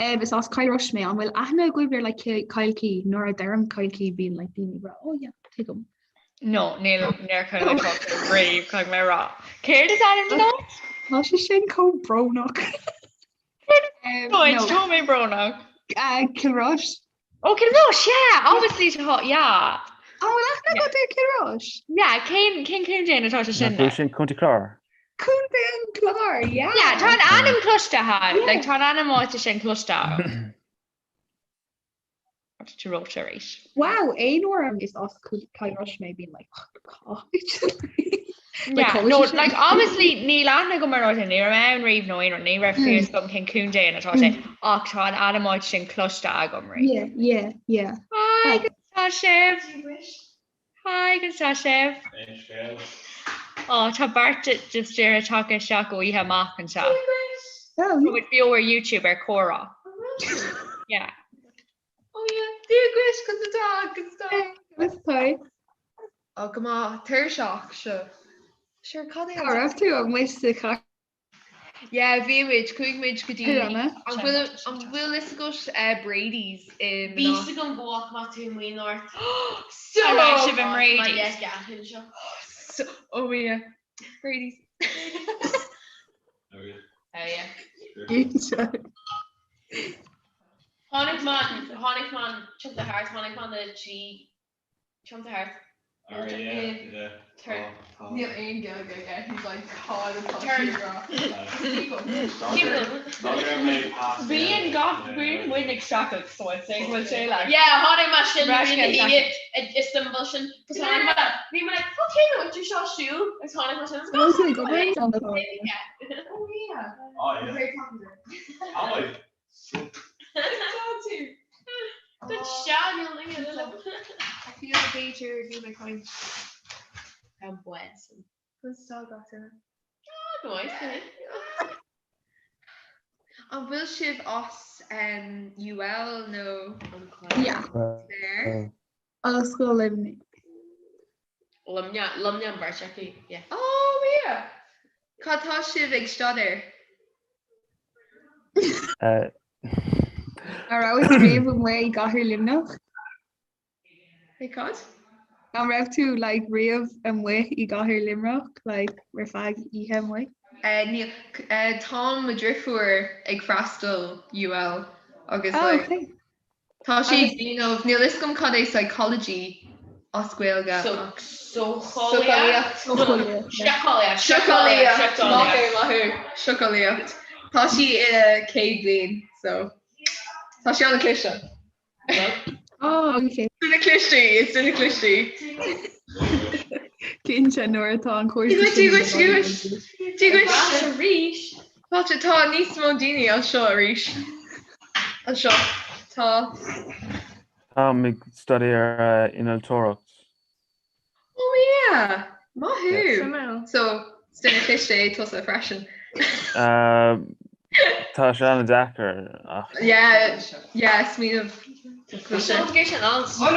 Um, is as Cill Rois mé, an bhfuil aithne agaibh ar like Cill Chi? Nuair a deirim Cill Chi bíonn like daoine ag rá, oh yeah, tuigim. No, níl níor chuala mé trácht air riamh, caithfidh mé a rá. Céard is ainm don áit? Tá sé sin chomh brónach. Um, No, no. tá mé brónach. Uh, Cill Rois. Oh, Cill Rois, yeah, obviously tá, yeah. An bhfuil aithne agat ar Cill Rois? Yeah, cén cén contae atá sé sin Nach bhfuil sin Contae Chláir? Contae an Chláir, yeah. Yeah, tá an ainm cloiste agam, like tá an ainm áite sin cloiste agam. Tá tú reoite arís. Wow, aon uair is as Cill Rois mé bím like, oh, God. Yeah, no, like obviously níl aithne agam ar an áit ní raibh mé ann riamh nó aon rud, ní raibh fios agam cén contae atá sé, ach tá an ainm áite sin cloiste agam riamh. Yeah, yeah, yeah. Hi, conas tá sibh. Hi, conas tá sibh. Ó, tá beirt just díreach tagtha isteach ó oíche amach anseo. Oh, Tá muid beo ar YouTube ar Comhrá. Yeah. Dia dhuit, conas atá, conas atá? Conas tá? Ó, go maith, tuirseach seo. Sure, cad é Cá raibh tú amuigh sa chathair? Yeah, bhí muid, chuaigh muid go dtí An An bhfuil an bhfuil fhios agat Brady's i Bhí fhios agam go bhfaca mé tú amuigh anocht. So An raibh sibh i mBrady's? So, oh yeah. Brady's. Oh yeah. Tháinig man, tháinig man, tionta thart, tháinig man na trí tionta thart. Níl aon Ghaeilge aige, he's like cad atá sí ag rá. Bíonn gach bíonn muid ag streachailt so I'd say go bhfuil sé like. Yeah, tháinig mé sin Breis rí na Gaeilge. híge Istanbul sin. Cos tháinig mé, bhí mé like, oh cé na bhfuil tú seo siúl? Agus tháinig mé sin, An bhfuil tú ag obair? Oh yeah. Oh yeah. Great talking to you. Good shot, níl duine eile. I feel b'fhéidir níl mé caint. Tá buas. Conas atá gach duine? Ah, go maith, go An bhfuil sibh as um, UL nó Yeah. Fair? Ollscoil Luimnigh. Luimneach, Luimneach an bheirt acu, yeah. Oh yeah! Cad tá sibh ag staidéar? An raibh tú riamh amuigh i gcathair Luimneach? Hey, cad? An raibh tú like riamh amuigh i gcathair Luimneach like ar feadh oíche amuigh? Uh, níl, uh, tá mo dhrifiúr ag freastal UL agus Oh, like, okay. Tá sí ag déanamh, níl fhios agam cad é psychology as Gaeilge ach. Socheolaíocht. Socheolaíocht. Síceolaíocht. Síceolaíocht. Maith thú, maith thú. Síceolaíocht. Tá sí ina céad bhliain, so tá sí an-cliste. Oh, okay. Duine cliste í, is duine cliste í. Cinnte nuair atá an cúrsa Dia dhuit, sin dia dhuit, dia dhuit. Arís. Fáilte, tá níos mó daoine anseo arís. Anseo. Tá. Táim ag staidéar innealtóireacht. Oh yeah! Maith thú! So, is duine cliste é tusa freisin. Tá sé an-deacair ach. Yeah, yeah, smaoineamh. Oh no,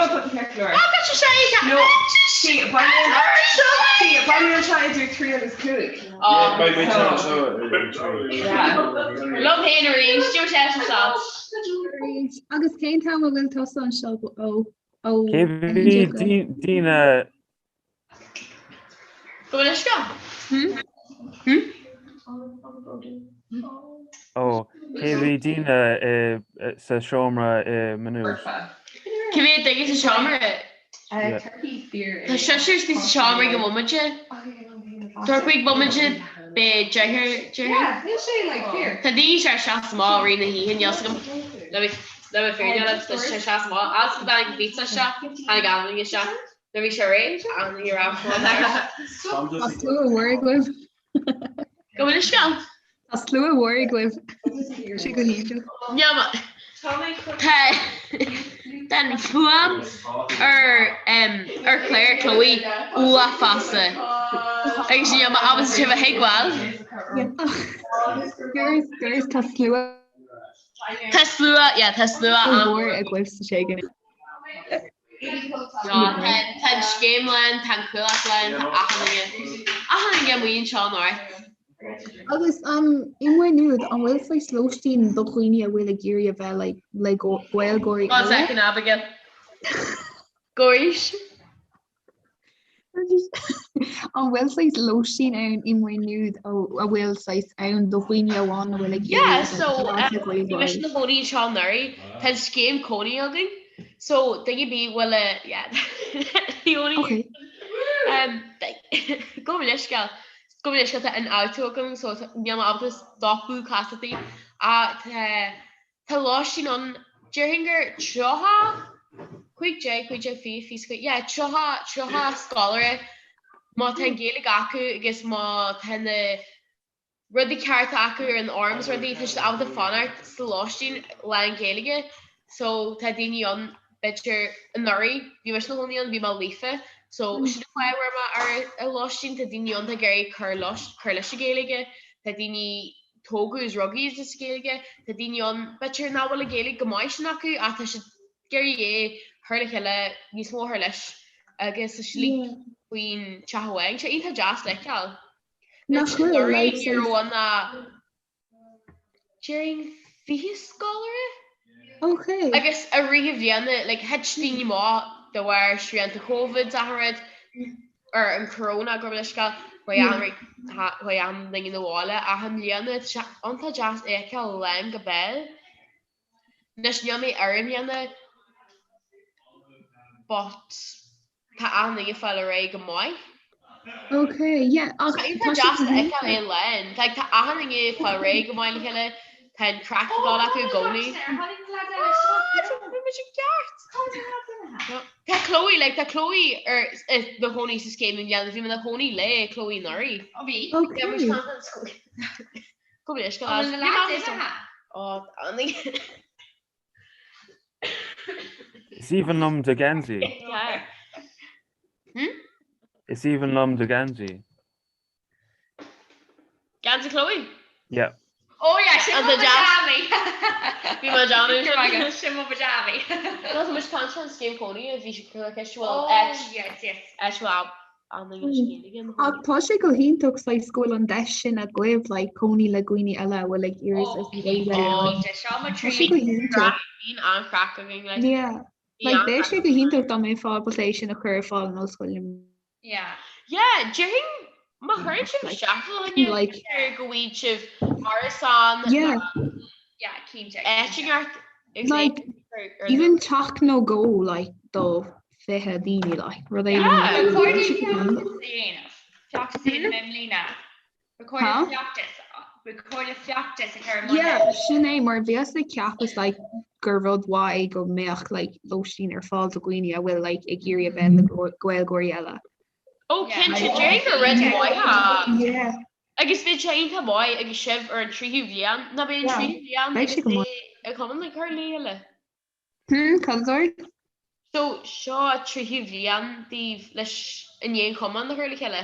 tá ceart go leor. No, see, see, beidh mé anseo idir 3 agus 5. Beidh mé anseo idir 3. Liom féin arís, dúirt sé sa Arís. Agus cén t-am a bhfuil tusa anseo ó ó Cé mhéad daoine Go bhfuil uisce? Ó, cé mhéad daoine sa seomra i Maigh Nuad? Cé mhéad duine sa seomra? Tá seisear istigh sa seomra ag an bhomaite. Tá cúig bomaite beidh deichniúr deichniúr. Tá daoine sé seas amach i rith na hoíche níl 's agam. Le bheith fírinneach tá sé seas amach. As go dtáinig an pizza isteach, tháinig Alan isteach. Nuair bhí sé réidh, Alan ní raibh Tá slua mhór agaibh. Go bhfuil uisce ann? Tá slua mhór agaibh. Sé go hiontach. Tá Tá an fuaim ar ar Claire Chloe uafásach. Agus níl mé ábalta sibh a thuigbheáil. Girls, girls, tá slua Tá slua, yeah, tá slua ann. mhór agaibh sa ségan. Tá an scéim lán, tá an cuaillach lán, tá achan duine, achan duine amuigh anseo anocht. Agus i Maigh Nuad, an bhfuil saghas lóistín do dhaoine a bhfuil ag iarraidh a bheith like le Gaeilgeoirí One eile? second, Abigail. Go arís. An bhfuil saghas lóistín ann i Maigh Nuad a bhfuil saghas ann do dhaoine amháin a bhfuil ag Yeah, iarraidh so a bheith le bhí mise Gaeilgeoirí? i mo chónaí anseo anuraidh, tá an scéim cónaí againn, so duine ar bith a bhfuil a, yeah, the only Okay. um, gabh mo leithscéal, gabh mo leithscéal tá an auto agam so níl mé ábalta stopadh casachtaí ach tá Tá lóistín ann, déarfainn gur 30, 15, 15, 20, 25, yeah, 30, 30 scoláire má tá an Ghaeilge acu agus má tá na rudaí cearta acu ar an fhoirm is rudaí, tá siad ábalta fanacht sa lóistín lán-Ghaeilge. So tá daoine ann, b'fhéidir anuraidh, bhí mise i mo chónaí ann, bhí mé líofa, so sin an fáth a bhfuair mé ar lóistín, tá daoine ann atá ag iarraidh cur leis, cur leis an Ghaeilge, tá daoine tógadh is rugadh iad sa Ghaeilge. Tá daoine ann, b'fhéidir, nach bhfuil an Ghaeilge go maith sin acu ach tá siad ag iarraidh é a chur le chéile níos mó a chur leis agus tá siad uilig faoin teach amháin. Sé iontach deas le feiceáil. Nach bhfuil, like, ní raibh ann ach déarfainn 20 scoláire. Ok. Agus i rith na bliana, like, thit daoine amach de bharr srianta Covid is achan rud, ar an corona gabh mo leithscéal, chuaigh achan duine 'na bhaile achan mbliana. Tá sé iontach deas a fheiceáil lán go béal. Anois níl mé ar i mbliana but tá achan duine ag fáil ar aghaidh go maith. Ok, yeah, ach Tá iontach deas a fheiceáil é lán. Like tá achan duine ag fáil ar aghaidh go maith le chéile, tá an craic ag dul acu i gcónaí. Tá Chloe, like tá Chloe ar ina chónaí sa scéim i mbliana, bhí mé ina chónaí le Chloe anuraidh. Ó bhí. Ok. Yeah, muid fan Go bhfuil uisce An bhfuil na lads imithe? Ó, tháinig. Is aoibhinn liom do gheansaí. Hmm? Is aoibhinn liom do gheansaí. Geansaí Chloe? Yeah. Oh yeah, sin mo pajamaí. Bhí mé déanamh. Go raibh agat, sin mo pajamaí. Tá muid caint an scéim cónaithe, bhí sé cur ceist bhfuil Oh, áit yes, yes. áit bhfuil Ach tá sé go hiontach saghas go bhfuil an deis sin agaibh like cónaí le dhaoine eile a bhfuil ag iarraidh saghas an Ghaeilge a fhoghlaim. Tá sé go hiontach. Bíonn an-chraic againn like. Yeah. Like bheadh sé go hiontach dá mbeifeá ábalta é sin a chur ar fáil in ollscoil na. Yeah. Yeah, déarfainn má chuireann sibh isteach le dhuine Like. go bhfaighidh sibh árasán Yeah. Yeah, cinnte. áit inteacht Like even teach nó dhó like do 20 daoine like rud éigin. Ba chóir dúinn feachtas a dhéanamh. Feachtas a dhéanamh i mbliana. Ba chóir Huh? feachtas ba chóir feachtas a chur i mbun. Yeah, sin é mar bhíos ag ceapadh like gur rud mhaith é go mbeadh like lóistín ar fáil do dhaoine a bhfuil like ag iarraidh a bheith le Gaeilgeoirí eile. Ó cinnte, déarfainn gur rud maith é. Yeah. Agus bhí sé iontach maith agus sibh ar an tríú bhliain, ná beidh an tríú bhliain Beidh sé go maith. ag cumann ag cur le chéile. Hmm, cad sorry? So seo an tríú bhliain daoibh leis i ndiaidh an chumann a chur le chéile.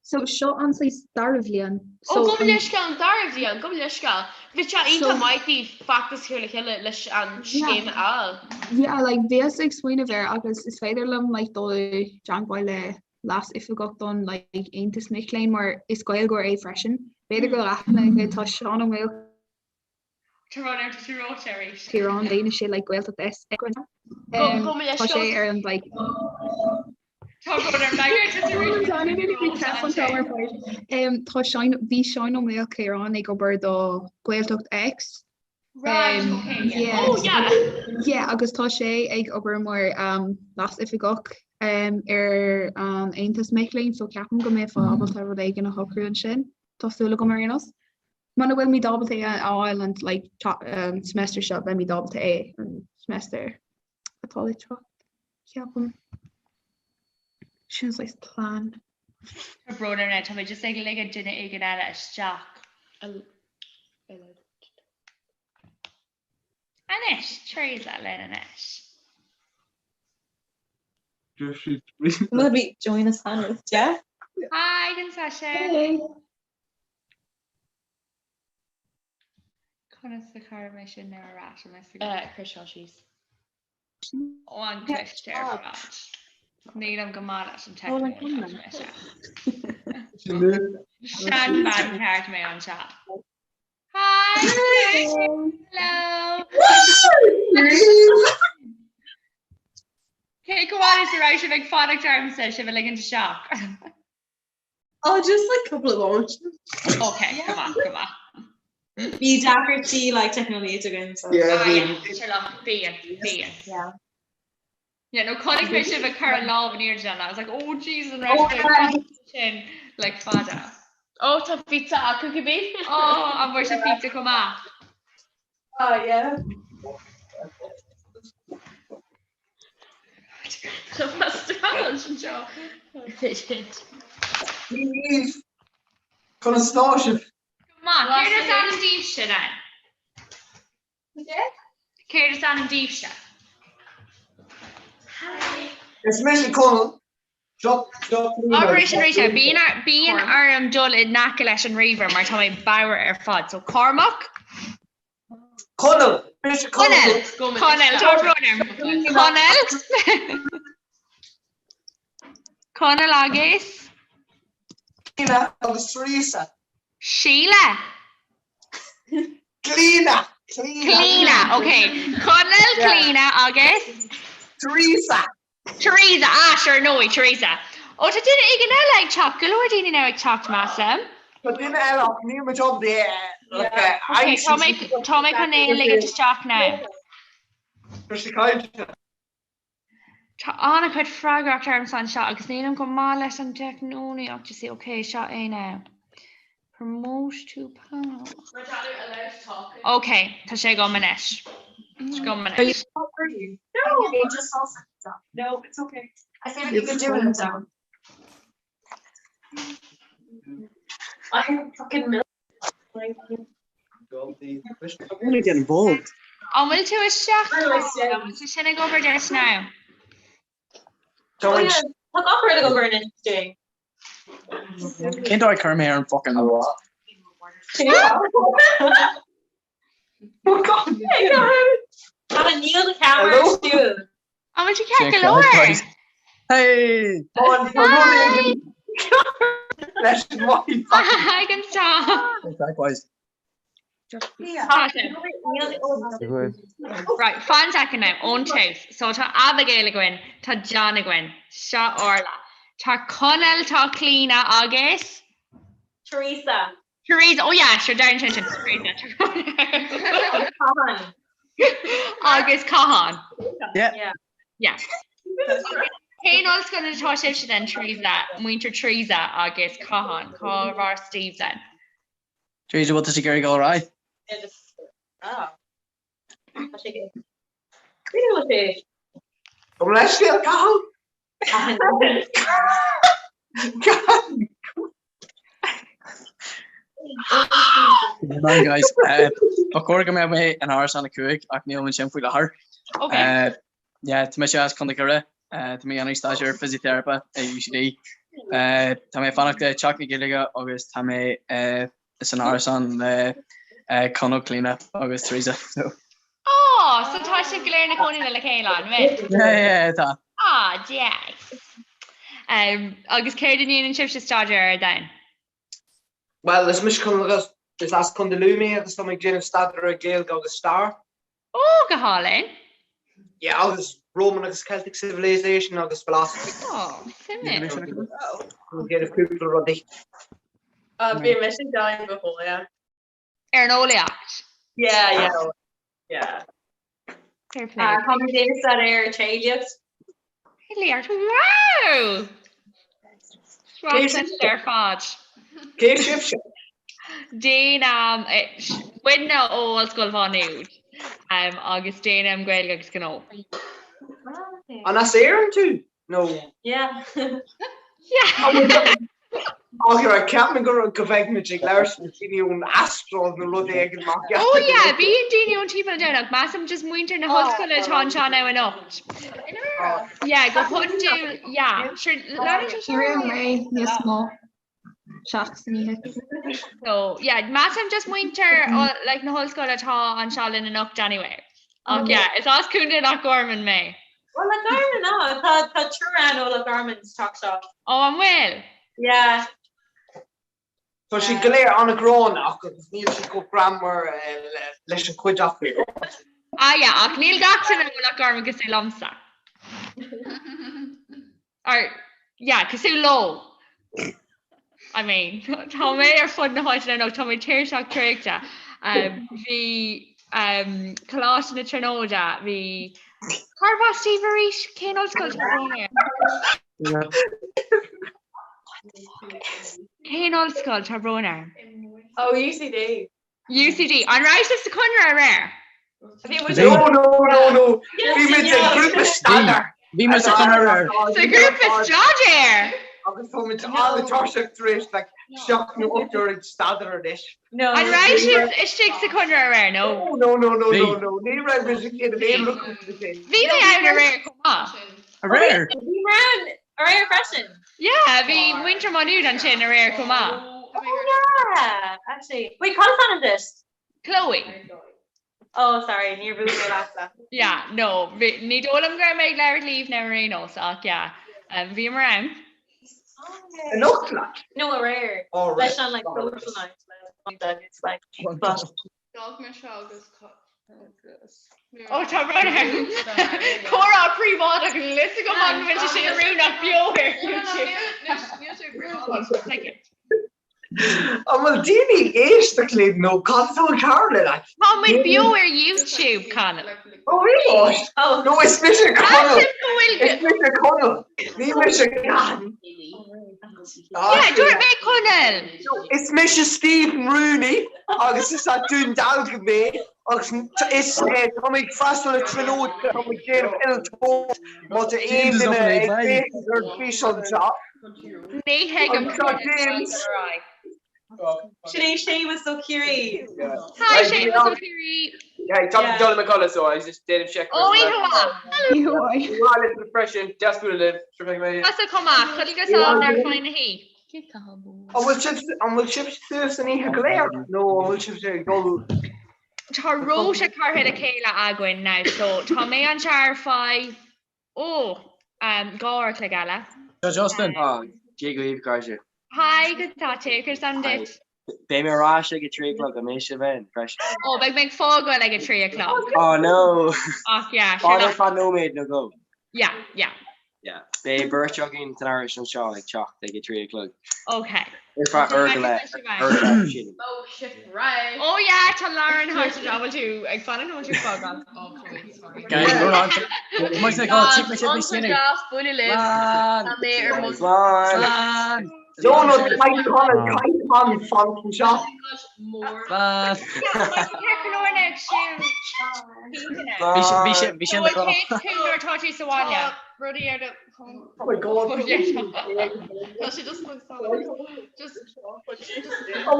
So seo an saghas dara bhliain. Ó gabh mo leithscéal an dara bhliain, gabh mo leithscéal. Bhí sé iontach maith daoibh feachtas a chur le chéile leis an scéim a fháil. Yeah, like bhíos ag smaoineamh air agus is féidir liom like dul i dteagmháil le leas-oifigeach don like Aontas Mic Léinn mar is Gaeilgeoir é freisin. B'fhéidir go bhfuil aithne aige, tá Seán Ó Maolciaráin Tá rud ar tú reoite arís. déanann sé like Gaeltacht S Tá sé ar an like Tá rud ar Tá Seán bhí Seán Ó Maolciaráin ag obair do Gaeltacht X Right, okay, yeah. Yeah. Oh, yeah. Yeah, agus tá sé ag obair mar um, leas-oifigeach um, ar an Aontas Mic Léinn, so ceapaim go mbeifeá ábalta rud éigin a shocrú ansin. Tá súil agam ar aon nós. Muna bhfuil muid ábalta é a fháil an like, um, semester seo, beimid ábalta é an semester atá le teacht, ceapaim. Sin saghas plean. Tá brón orm tá mé just ag ligean duine éigin eile isteach. Anois, Teresa linn anois. Will be join us on with Jeff. Hi, can session. Hey. Conas a chuir mé sin ar ais an Cuir seo síos. Ó an cliste ar fad. Nílim go maith leis an teicneolaíocht mise. Seanbhean ceart mé anseo. Hi! Hello! Cé go bhfuil is a raibh sibh ag fanacht ormsa sibh a ligint isteach? Oh, just like couple of moments. Okay, go maith, go maith. Bhí deacrachtaí like teicneolaíocht againn so. Yeah, Ah, bhí. yeah, sure look, bíonn, bíonn. Yeah. Yeah, no, chonaic mé sibh ag cur an lámh in airde and I was like, oh Jesus, an raibh sibh ag fanacht sin like fada. Oh, tá pizza acu cibé. Oh, an bhfuair sibh pizza chomh maith? Oh, yeah. Conas tá sibh? Go maith. Céard is ainm daoibhse then? Céard is ainm daoibhse? Is mise Conall. Seo seo Arís arís bíonn bíonn orm dul in aice leis an ríomhaire mar tá mé bodhar ar fad. So Cormac? Conall! Mise Conall. Conall, tá brón orm. Conall. Conall agus? Clíona agus Teresa. Síle. Clíona. Clíona, ok. Conall, Clíona agus? Teresa. Teresa, ah, sure, no, Teresa. Ó, tá duine éigin eile ag teacht, go leor daoine now ag teacht, measaim. Tá duine eile ach níl muid ábalta é Ok, tá mé tá mé chun é a ligint isteach now. Tá sé caillte. Tá an-chuid freagracht ormsa anseo agus nílim go maith leis an teicneolaíocht, you see, ok, seo é now. Promote to panel. Ok, tá sé agam anois. Tá sé agam anois. No, it's okay. I feel like you could do it down. I have fucking milk. I want to get involved. An bhfuil tú isteach? An bhfuil sé sin ag obair duit now? Tá gach rud ag obair anois, Jay. Cén dóigh a chuir mé ar an fucking Níl do camera ar siúl. An bhfuil tú ceart go leor? Hey! Leis an mhaith. Hi, go Likewise. Right, fan second now, ón tús. So tá Abigail againn, tá John againn, seo Orla. Tá Conall, tá Clíona agus? Teresa. Teresa, oh yeah, sure, darn sin sin, Teresa. Cahan. Agus Cahan. Yeah. Yeah. Cén ollscoil atá sibhse then, Teresa, muintir Teresa agus Cahan, cá raibh Steve then? Teresa, bhfuil tú ag iarraidh dul ar aghaidh? Gabh mo leithscéal, Cathal? Man guys, ba chóir go mbeadh mé in árasán 5 ach nílim ansin faoi láthair. Okay. Yeah, tá mise as Contae Dhoire, tá mé ag déanamh staidéar fisiteiripe ag UCD. Tá mé ag fanacht i Teach na Gaeilge agus tá mé san árasán le Conall, Clíona agus Teresa. So. Oh, so tá sibh go léir ina cónaí le chéile, an bhfuil? Yeah, yeah, tá. Ah, deas. Um, agus céard a ndéanann sibhse staidéar air then? Well, is mise Conall agus is as Contae Lú mé agus tá mé ag déanamh staidéar ar Gaeilge agus stair. Ó, go hálainn! Yeah, agus Roman agus Celtic civilization agus philosophy. Ó, suimiúil. Déanamh cúpla rudaí. Bhí mise ag déanamh bitheolaíocht. Ar an eolaíocht? Yeah, yeah, yeah. Fair play. Tá mé ag déanamh staidéar ar tréidliacht. Tréidliacht, wow! Sraith ar fad. Cé sibhse? Déanaim muidne ó Ollscoil Mhá Nuad agus déanaim Gaeilge agus Gnó. An as Éirinn tú? Nó? Yeah. Yeah. Ok, right, cheap mé go go bheadh muid ag labhairt le daoine ón Astráil nó rud éigin mar Oh yeah, bíonn daoine ón timpeall an domhain ach measaim just muintir na hollscoile atá anseo now anocht. Yeah, go hiondúil, yeah. Sure, leanann sé seo. Ní raibh mé níos mó. Seach san oíche. So, yeah, measaim just muintir like, na hollscoile atá anseo linn anocht anyway. Ach yeah, is as Contae Loch Garman mé. Well, Loch Garman, ah, tá tá triúr ann ó Loch Garman sa teach seo. Ó, an bhfuil? Yeah. Tá siad go léir an-ghránna ach agus níl siad chomh greannmhar leis an chuid acu. Ah yeah, ach níl gach duine ó Loch Garman cosúil liomsa. Or, yeah, cosúil leo. I mean, tá mé ar fud na háite anocht, tá mé tuirseach traochta. Um, bhí um, Coláiste na Tríonóide, bhí... Cárb as daoibh arís? Cén ollscoil tá brón orm? Cén ollscoil tá brón orm? Oh, UCD. UCD. An raibh sibh sa Chonradh aréir? No, no, no, no. Bhí muid ag grúpa staidéir. Bhí muid sa Chonradh aréir. Sa ghrúpa staidéir! Agus tá muid an-tuirseach tar éis like 7 nó 8 uair ag staidéar anois. An raibh sibh istigh sa Chonradh aréir, no? No, no, no, no, no. Ní raibh muid ag aon rud sin. Bhí mé ann aréir chomh maith. Aréir? Bhí mé ann aréir freisin. Yeah, bhí muintir Mhá Nuad ansin aréir chomh maith. Oh yeah, actually. Wait, cad is ainm duit? Chloe. Oh, sorry, níor bhuail mé leatsa. Yeah, no, ní dóigh liom go raibh mé ag labhairt libh now ar aon nós ach yeah, um, bhíomar ann. Anocht like? No, aréir. Oh, Leis an like social night. It's like, but D'fhág mé seo agus Ó tá rud ann. Comhrá príobháideach níl fhios agam an bhfuil sé sin oiriúnach beo ar YouTube. Níl sé príobháideach. Like it. An bhfuil daoine ag éisteacht linn nó cad atá ag tarlú like? Tá muid beo ar YouTube, Conall. Oh really? Oh. No, is mise Conall. Measaim go bhfuil Is mise Conall. Ní mise Cathain. Yeah, dúirt mé Conall. Is mise Stephen Rooney agus is as Dún Dealgan mé agus is tá mé ag freastal ar Tríonóid tá mé ag déanamh innealtóireacht má tá aon duine ag féachaint ar an bhfíseán seo. Ní thuigim Agus tá James. Sin é Séamus Ó Ciaraidh. Hi Séamus Ó Ciaraidh. Hey, Tom John McCullough, so I just déanaim seic. Ó Oíche mhaith. Freisin, deas bualadh libh. Sure beidh mé. Tá chomh maith, chuile go sámh ar fáin na hí. An bhfuil sibh an bhfuil sibh suas an oíche go léir nó an bhfuil sibh ag dul Tá rota curtha le chéile againn now, so tá mé anseo ar feadh Ó, 2 uair a chloig eile. Seo Justin. Dia dhaoibh, a chairde. Hi, conas tá tú, conas tá duit? Beidh mé ar ais ag a 3 a chlog, an mbeidh sibh ann freisin? Ó, beidh mé ag fágáil ag a 3 a chlog. Oh no! Ach yeah, Fan ar feadh nóiméad nó dhó. Yeah, yeah. Yeah. Beidh beirt againn san áras anseo ag teacht ag a 3 a chlog. Ok. Ar feadh uair go leith. Uair go leith, sílim. Oh shit, right. Oh yeah, tá Lauren thart anseo. An bhfuil tú ag fanacht nó an bhfuil tú ag fágáil? Oh, Chloe, sorry. Guys, hold on. Muid ag dul, tífidh sibh níos déanaí. Deas, bualadh libh. Slán. Tá mé ar mo Slán. Slán. No, no, caithfidh Conall, caithfidh Conall fanacht anseo. Slán. Cén go leor ag siúl. Bhí sé, bhí sé, bhí sé in the Cén nuair atá tú sa bhaile? Rudaí ar do Oh my God. Tá sé just just An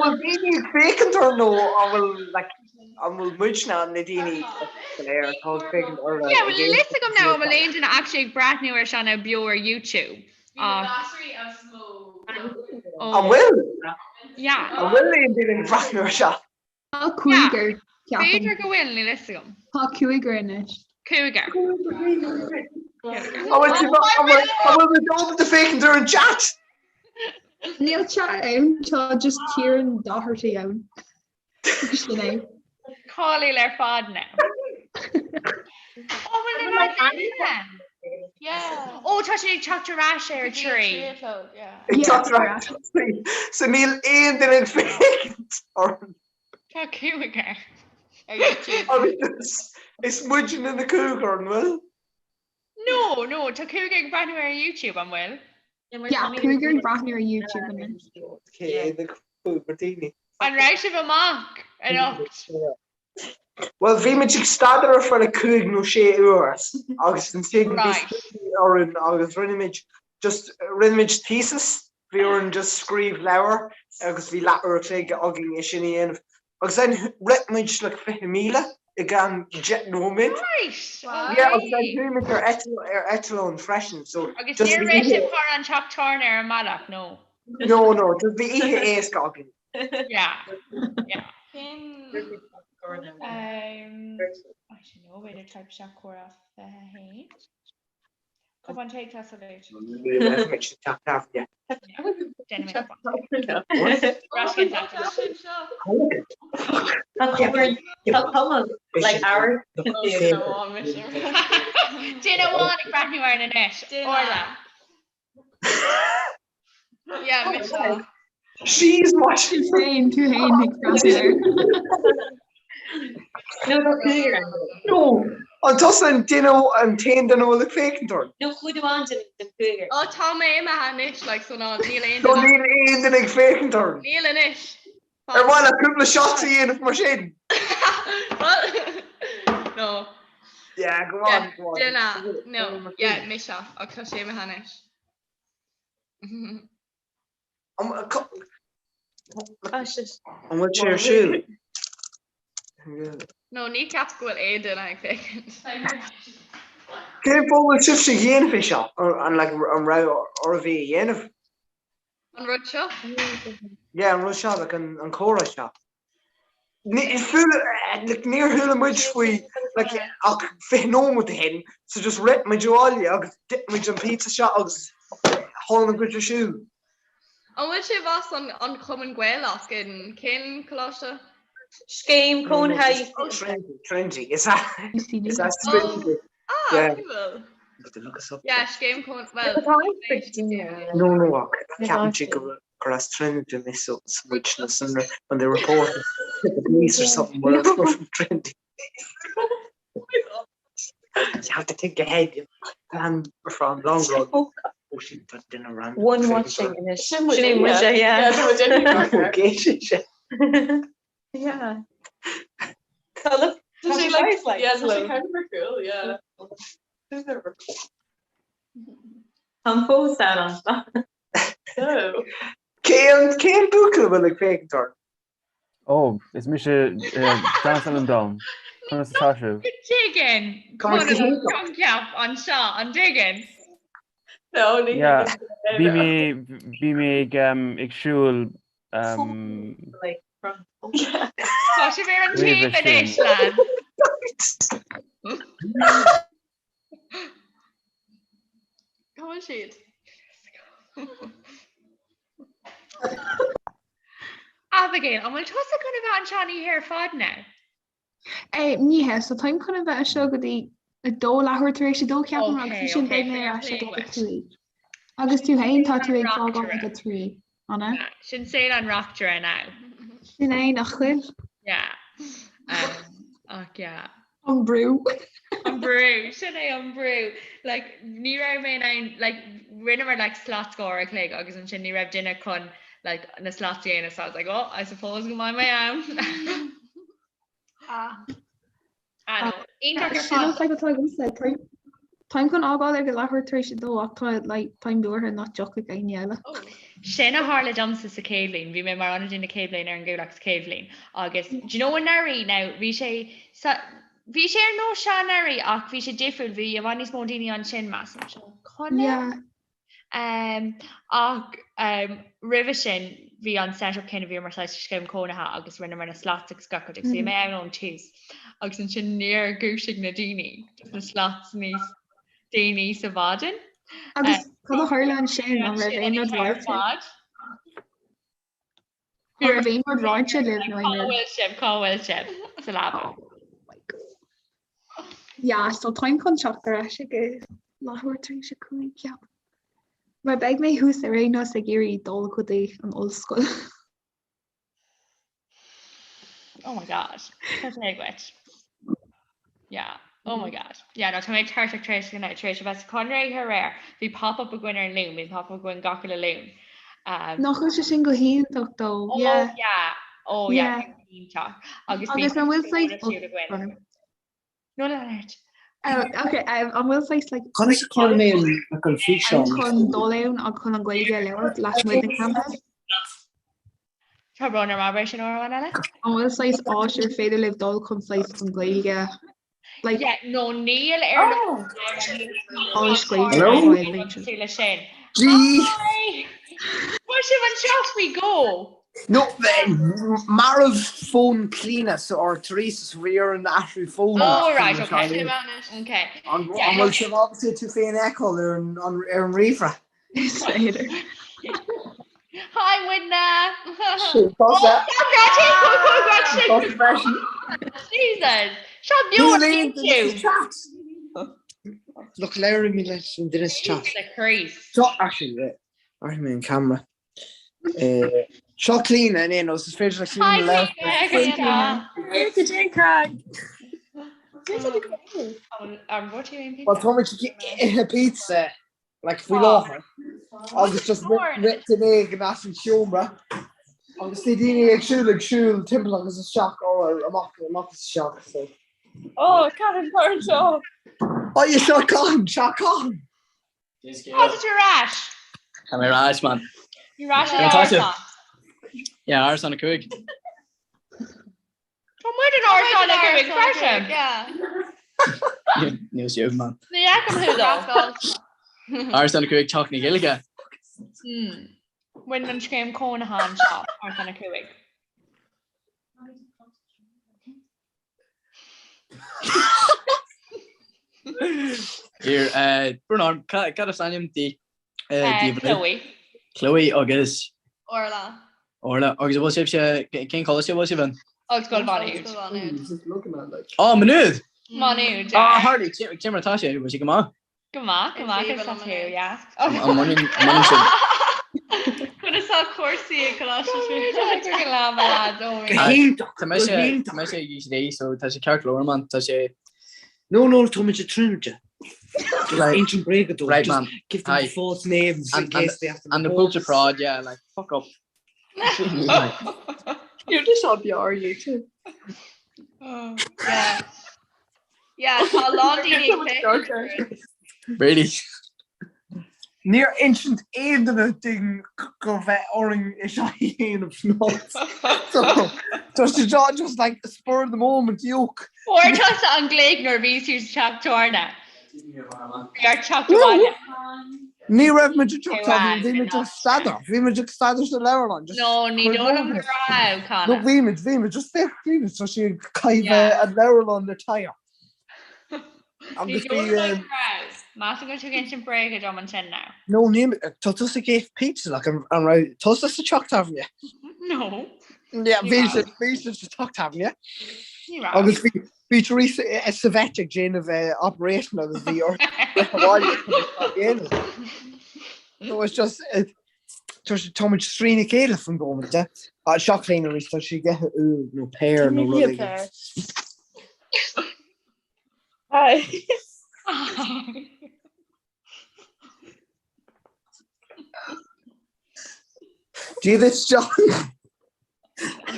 bhfuil daoine ag féachaint orm nó an bhfuil like an bhfuil muidne na daoine go léir atá ag féachaint orthu? Yeah, well, níl fhios agam now an bhfuil aon duine actually ag breathnú ar seo now beo ar YouTube. Bhí na Ach, gasraí as mó. oh, An bhfuil? yeah. An bhfuil aon duine ag breathnú ar seo? Tá cúigear, ceapaim. B'fhéidir go bhfuil, níl fhios agam. Tá cúigear anois. Cúigear. An bhfuil sibh- an bhfuil an bhfuil muid ábalta féachaint ar an chat? Níl chat ann, tá just Kieran Doherty ann. Agus sin é. Cáiliúil ar fad now. Ó, bhfuil na lads imithe? Yeah. Ó, tá sé ag teacht ar ais ar a trí. Yeah. Ag teacht ar ais ar a trí. So níl aon duine ag féachaint orm. Tá cúigear. Ar YouTube. Agus is muidne na cúigear, an bhfuil? No, no, tá cúigear ag breathnú ar YouTube, an bhfuil? Yeah, cúigear ag breathnú ar YouTube anois. Cé na cúigear daoine? An raibh sibh amach anocht? Bhuel, bhí muid ag staidéar ar feadh 5 nó 6 uair agus ansin bhí scrúdú orainn agus rinne muid just rinne muid thesis, bhí orainn just scríobh leabhar agus bhí leath uair a chloig againn é sin a dhéanamh. Agus then rith muid like 20,000 i gceann 10 nóiméad. Right, Yeah, agus then okay. chuaigh muid ar eitleán ar eitleán freisin so Agus just níor bhí rith oíche sibh thar an teach tábhairne ar an mbealach, no? No, no, just bhí oíche éasca againn. Yeah, yeah. Cén Um, I don't know, b'fhéidir type isteach comhrá 21. Cupán tae class of age. Like our Duine amháin ag breathnú ar anois. Orla. Yeah, Michelle. She's watching. Tú féin, tú féin ag breathnú air. No, tá cúigear ann. No, an tusa an duine an t-aon duine a bhfuil ag féachaint orm. No, chuid amháin den den cúigear. Ó tá mé imithe anois, like, so ná níl aon So duine. níl aon duine ag féachaint orm. Níl anois. Ar mhaith leat cúpla shot a dhéanamh mar sin? Well, no. Yeah, go Yeah, on, go on. duine, no, yeah, mise, ach tá sé imithe anois. An bhfuil sé ar siúl? No, ní ceapaim go bhfuil aon duine ag féachaint. Cén fáth bhfuil sibhse ag déanamh é seo? An like an raibh oraibh é a dhéanamh? An rud seo? Yeah, an rud seo, like an comhrá seo. Níor chuala muid faoi like ach 20 nóiméad ó shin so just rith muid abhaile agus d'ith muid an pizza seo agus tháinig muid ar siúl. An bhfuil sibh as an an Chumann Gaelach in cén coláiste? Scéim cónaithe Trinity, Trinity, is that is that Trinity? Ah, Yeah. cool. But look us up. Yeah, scéim cónaithe, well, No, no, ach ceapann siad go bhfuil gur as Trinity mé so muid na sonra when they report to the police or something we're from Trinity. You have to think ahead, you plan from long run. Oh, she put dinner around. One watching anois. Sin é muide, yeah. Okay, sin sé. Yeah. Tá look, Tá sé like, yeah, tá sé kind of cool, yeah. Tá fós ann anseo. Cén cén buachaill a bhfuil ag féachaint ort? Ó, is mise Jonathan an Dom. Conas atá sibh? Go dtuigeann Conas an coincheap anseo, an dtuigeann? No, ní Yeah, thuigeann. bhí mé bhí mé ag ag siúl Tá sibh ar an roimhe taobh anois, sin. lads. Cá bhfuil siad? Abigail, an bhfuil tusa chun a bheith anseo an oíche ar fad now? Eh, ní hea, so táim chun a bheith anseo go dtí 2 leathuair tar éis 2 ceapaim agus Okay, ansin okay, beidh mé ar fair ais ag play a duit. 5. Agus tú féin, tá tú ag fágáil Rockture. ag a 3, an ea? Yeah, Sin saol an reachtaire now. Sin é nach bhfuil? Yeah. Um, ach yeah. An brú. An brú, sin é an brú. Like, ní raibh mé in ann, like, rinneamar like slots uair a chloig agus ansin ní raibh duine chun like na slots a dhéanamh so I was like, oh, I suppose go mbeidh mé ann. Ah. Ah, no. Iontach ar Sin an fad. fadhb atá agamsa. Táim táim chun fhágáil ag a leathuair tar éis a dó ach tá like táim buartha nach dtiocfaidh éinne eile. Sin a tharla domsa sa chéad bhliain. Bhí mé mar ionadaí na chéad bhliain ar an gCuallacht sa chéad bhliain agus do you know anuraidh now bhí sé sa bhí sé ar nós seo anuraidh ach bhí sé difriúil bhí i bhfad níos mó daoine ansin measaim. Seo Conor? Yeah. Um, ach um, roimhe sin bhí an setup céanna bhí mar saghas scéim cónaithe agus rinneamar na slots agus gach rud agus bhí mé ann ón tús agus ansin níor dhúisigh na daoine just na slots níos déanaí sa mhaidin. Agus cad a tharla ansin an raibh aon rud ráite? An raibh aon rud ráite libh nó aon Cá rud? bhfuil sibh cá bhfuil sibh sa leaba? Yeah, so táim chun teacht ar ais ag a leathuair tar éis a 5 ceapaim. Mar beidh mé thuas ar aon nós ag iarraidh dul go dtí an ollscoil. Oh my god. Tá sé agat. Yeah. Oh my god. Yeah, no, tá mé tuirseach tar éis tar éis a bheith sa Chonradh aréir. Bhí pop-up againn ar an Luan, bhí pop-up againn gach uile Luan. Um, Nach bhfuil sé sin go hiontach though? Oh Yeah. yeah. Oh yeah, Yeah. iontach. Agus Agus an bhfuil saghas siúl againn. No, no, no. Oh, okay, um, an bhfuil saghas like Conas a chuir mé an an físeán? chun dul ann agus chun an Ghaeilge a labhairt lasmuigh den campus? Tá brón orm abair sin uair amháin eile? An bhfuil saghas áit ar féidir libh dul chun saghas an Ghaeilge like Yeah, no níl ar áis Ghaeilge Hello? ar fáil b'fhéidir? le sin. G! Hi! Bhfuil sibh anseo faoi dhó? No, marbh fón Clíona so or Teresa so bhí orainn athrú fón. Oh right, okay. Okay. An bhfuil sibh ábalta tú féin a fheiceáil ar an ar an ríomhaire? Is féidir. Hi Winna! Sin tusa. Congratulations! Tusa freisin. Jesus! Seo nua Níl aon duine you! sa chat. Look, labhraigh mé leis an duine sa chat. Jesus Christ. Seo actually, athraigh mé an camera. Seo Clíona in aon nós, is féidir le Clíona labhairt. Well tá muid ag ithe pizza like faoi láthair agus just rith duine éigin as an seomra agus bhí daoine ag siúl ag siúl timpeall agus isteach ó amach amach is isteach so. Oh, Cathain tá anseo. Oh, you seo Cathain, seo Cathain. Tá tú ar ais. Tá mé ar ais, man. Ar ais in Tá tú? árasán. Yeah, árasán a 5. Tá muid in árasán a 5 freisin. Níl siad, man. Ní fheicim thú though. Árasán a 5 Teach na Gaeilge. Bhain an scéim cónaithe anseo, árasán a 5. Here, uh, brón orm, cad is ainm di? Uh, Chloe. Chloe agus? Orla. Orla, agus an bhfuil sibhse, cén choláiste a bhfuil sibh in? Ollscoil Mhá Nuad. Ó, Maigh Nuad! Maigh Nuad, yeah. Á, Harley, cé mar atá sé, bhfuil sé go maith? Go maith, go maith, agus tá tú, yeah. An mbaineann sibh? Conas tá cúrsaí ag Coláiste Go hiontach, Tá mise tá mise ag UCD so tá sé ceart go leor man, tá sé. No, no, tá muid i Trinity. Just Right. ancient break dó. Right Just man. give them Hi. false names in And, case and, they have to and the report Pope to prod, yeah, like fuck up. Like, You're just on PR YouTube. Oh, yeah. Yeah, tá a lán daoine ag féachaint. Really? Níor insint aon duine dúinn go bheith orainn é seo a dhéanamh So tá sé seo just like spur of the moment yoke. Fuair tusa an glaoch nuair a bhí tú sa teach tábhairne. Bhí ort teacht abhaile. Ní raibh muid ag teach tábhairne, bhí muid ag staidéar, bhí muid ag staidéar sa leabharlann. No, ní dóigh liom go raibh, No Conor. bhí muid, bhí muid, just féach, bhí muid, tá sí ag caitheamh an leabharlann le tire. Ní Agus dóigh bhí liom go raibh. Measaim go bhfuil tú ag insint bréaga dom ansin now. No, ní, tá tusa ag ithe pizza, like, an an raibh tusa sa teach tábhairne? No. Yeah, Ní bhí raibh. siad, bhí siad sa teach tábhairne. Ní raibh. Agus bhí, bhí Teresa i- sa vet ag déanamh eh, operation agus bhí uirthi rith abhaile chun é a dhéanamh. So it's just, it, tá sé- tá muid trína chéile faoin gcóimint, eh? Ah, seo féin arís, tá sí ag ithe úll nó pear nó rud éigin. Hi. Dia duit, John.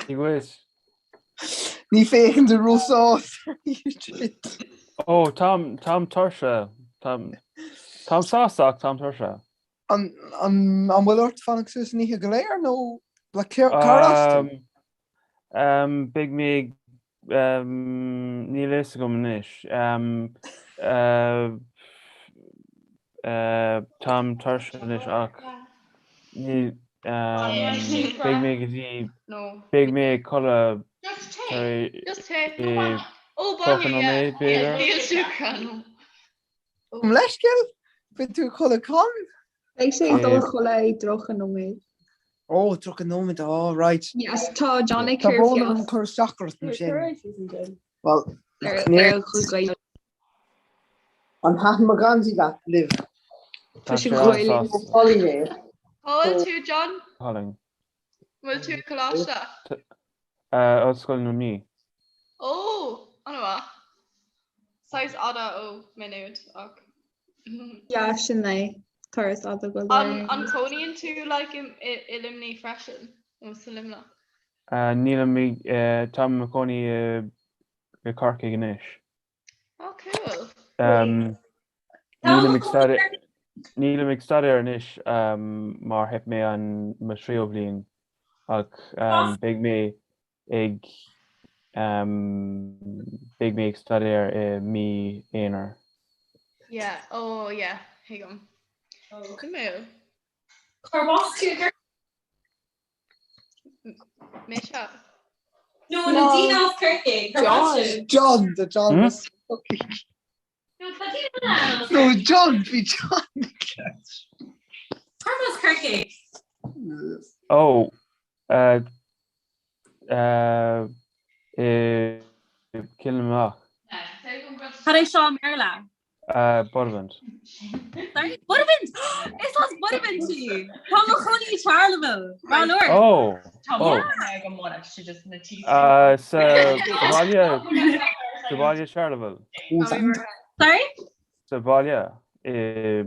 Ní bhfuil. Ní féachann tú róshásta. Ó, táim, táim tuirseach. Táim, táim sásta ach táim tuirseach. An, an, an bhfuil ort fanacht suas an oíche go léir nó le cár as tú? Um, beidh mé ag, um, níl a fhios agam anois. Um, uh, uh, táim tuirseach anois ach ní, um, beidh mé go dtí, beidh mé ag codladh tar éis 30 nóiméad, b'fhéidir. Gabh mo leithscéal? Beidh tú ag codladh cá? Beidh sé ag dul a chodladh i dtríocha nóiméad. Ó, 30 nóiméad, ó, right. Yes, tá John ag Tá cur brón orm feabhas cur isteach ort ansin. Well, ar ní ar a chuid Gaeilge. An thaitin mo gheansaí leat, libh? Tá Tá sé sé Gaeilge. an-sásta. Holly mé. Cá bhfuil tú, John? Holly. Bhfuil tú i gcoláiste? Ollscoil na Mí. Ó, an-mhaith. Saghas fhada ó Maigh Nuad ach. Yeah, sin é. Turas fhada go An leor. an cónaíonn tú like i i i Luimnigh freisin? Nó sa Luimneach? Nílim ag, táim i mo chónaí i Corcaigh anois. Oh cool. Nílim ag staidéar Nílim ag staidéar anois mar theip mé an mo thríú bhliain ach beidh mé ag beidh mé ag staidéar i mí Eanáir. Yeah, oh yeah, thuigim. Suimiúil. Cárb as tú? Mise. No, na daoine as Corcaigh. John, John, the John Hmm? was No, John, bhí John. Cárb as Corcaigh? Oh, uh, uh, i Cill na Mach. Cad é seo i mBéarla? Uh, Buttevant. Sorry, Buttevant! Is as Buttevant tú! Tá mo chónaí i Charleville. Ráth Luirg. Oh, oh. Uh, sa bhaile, sa bhaile Charleville. Sorry? Sa bhaile, i,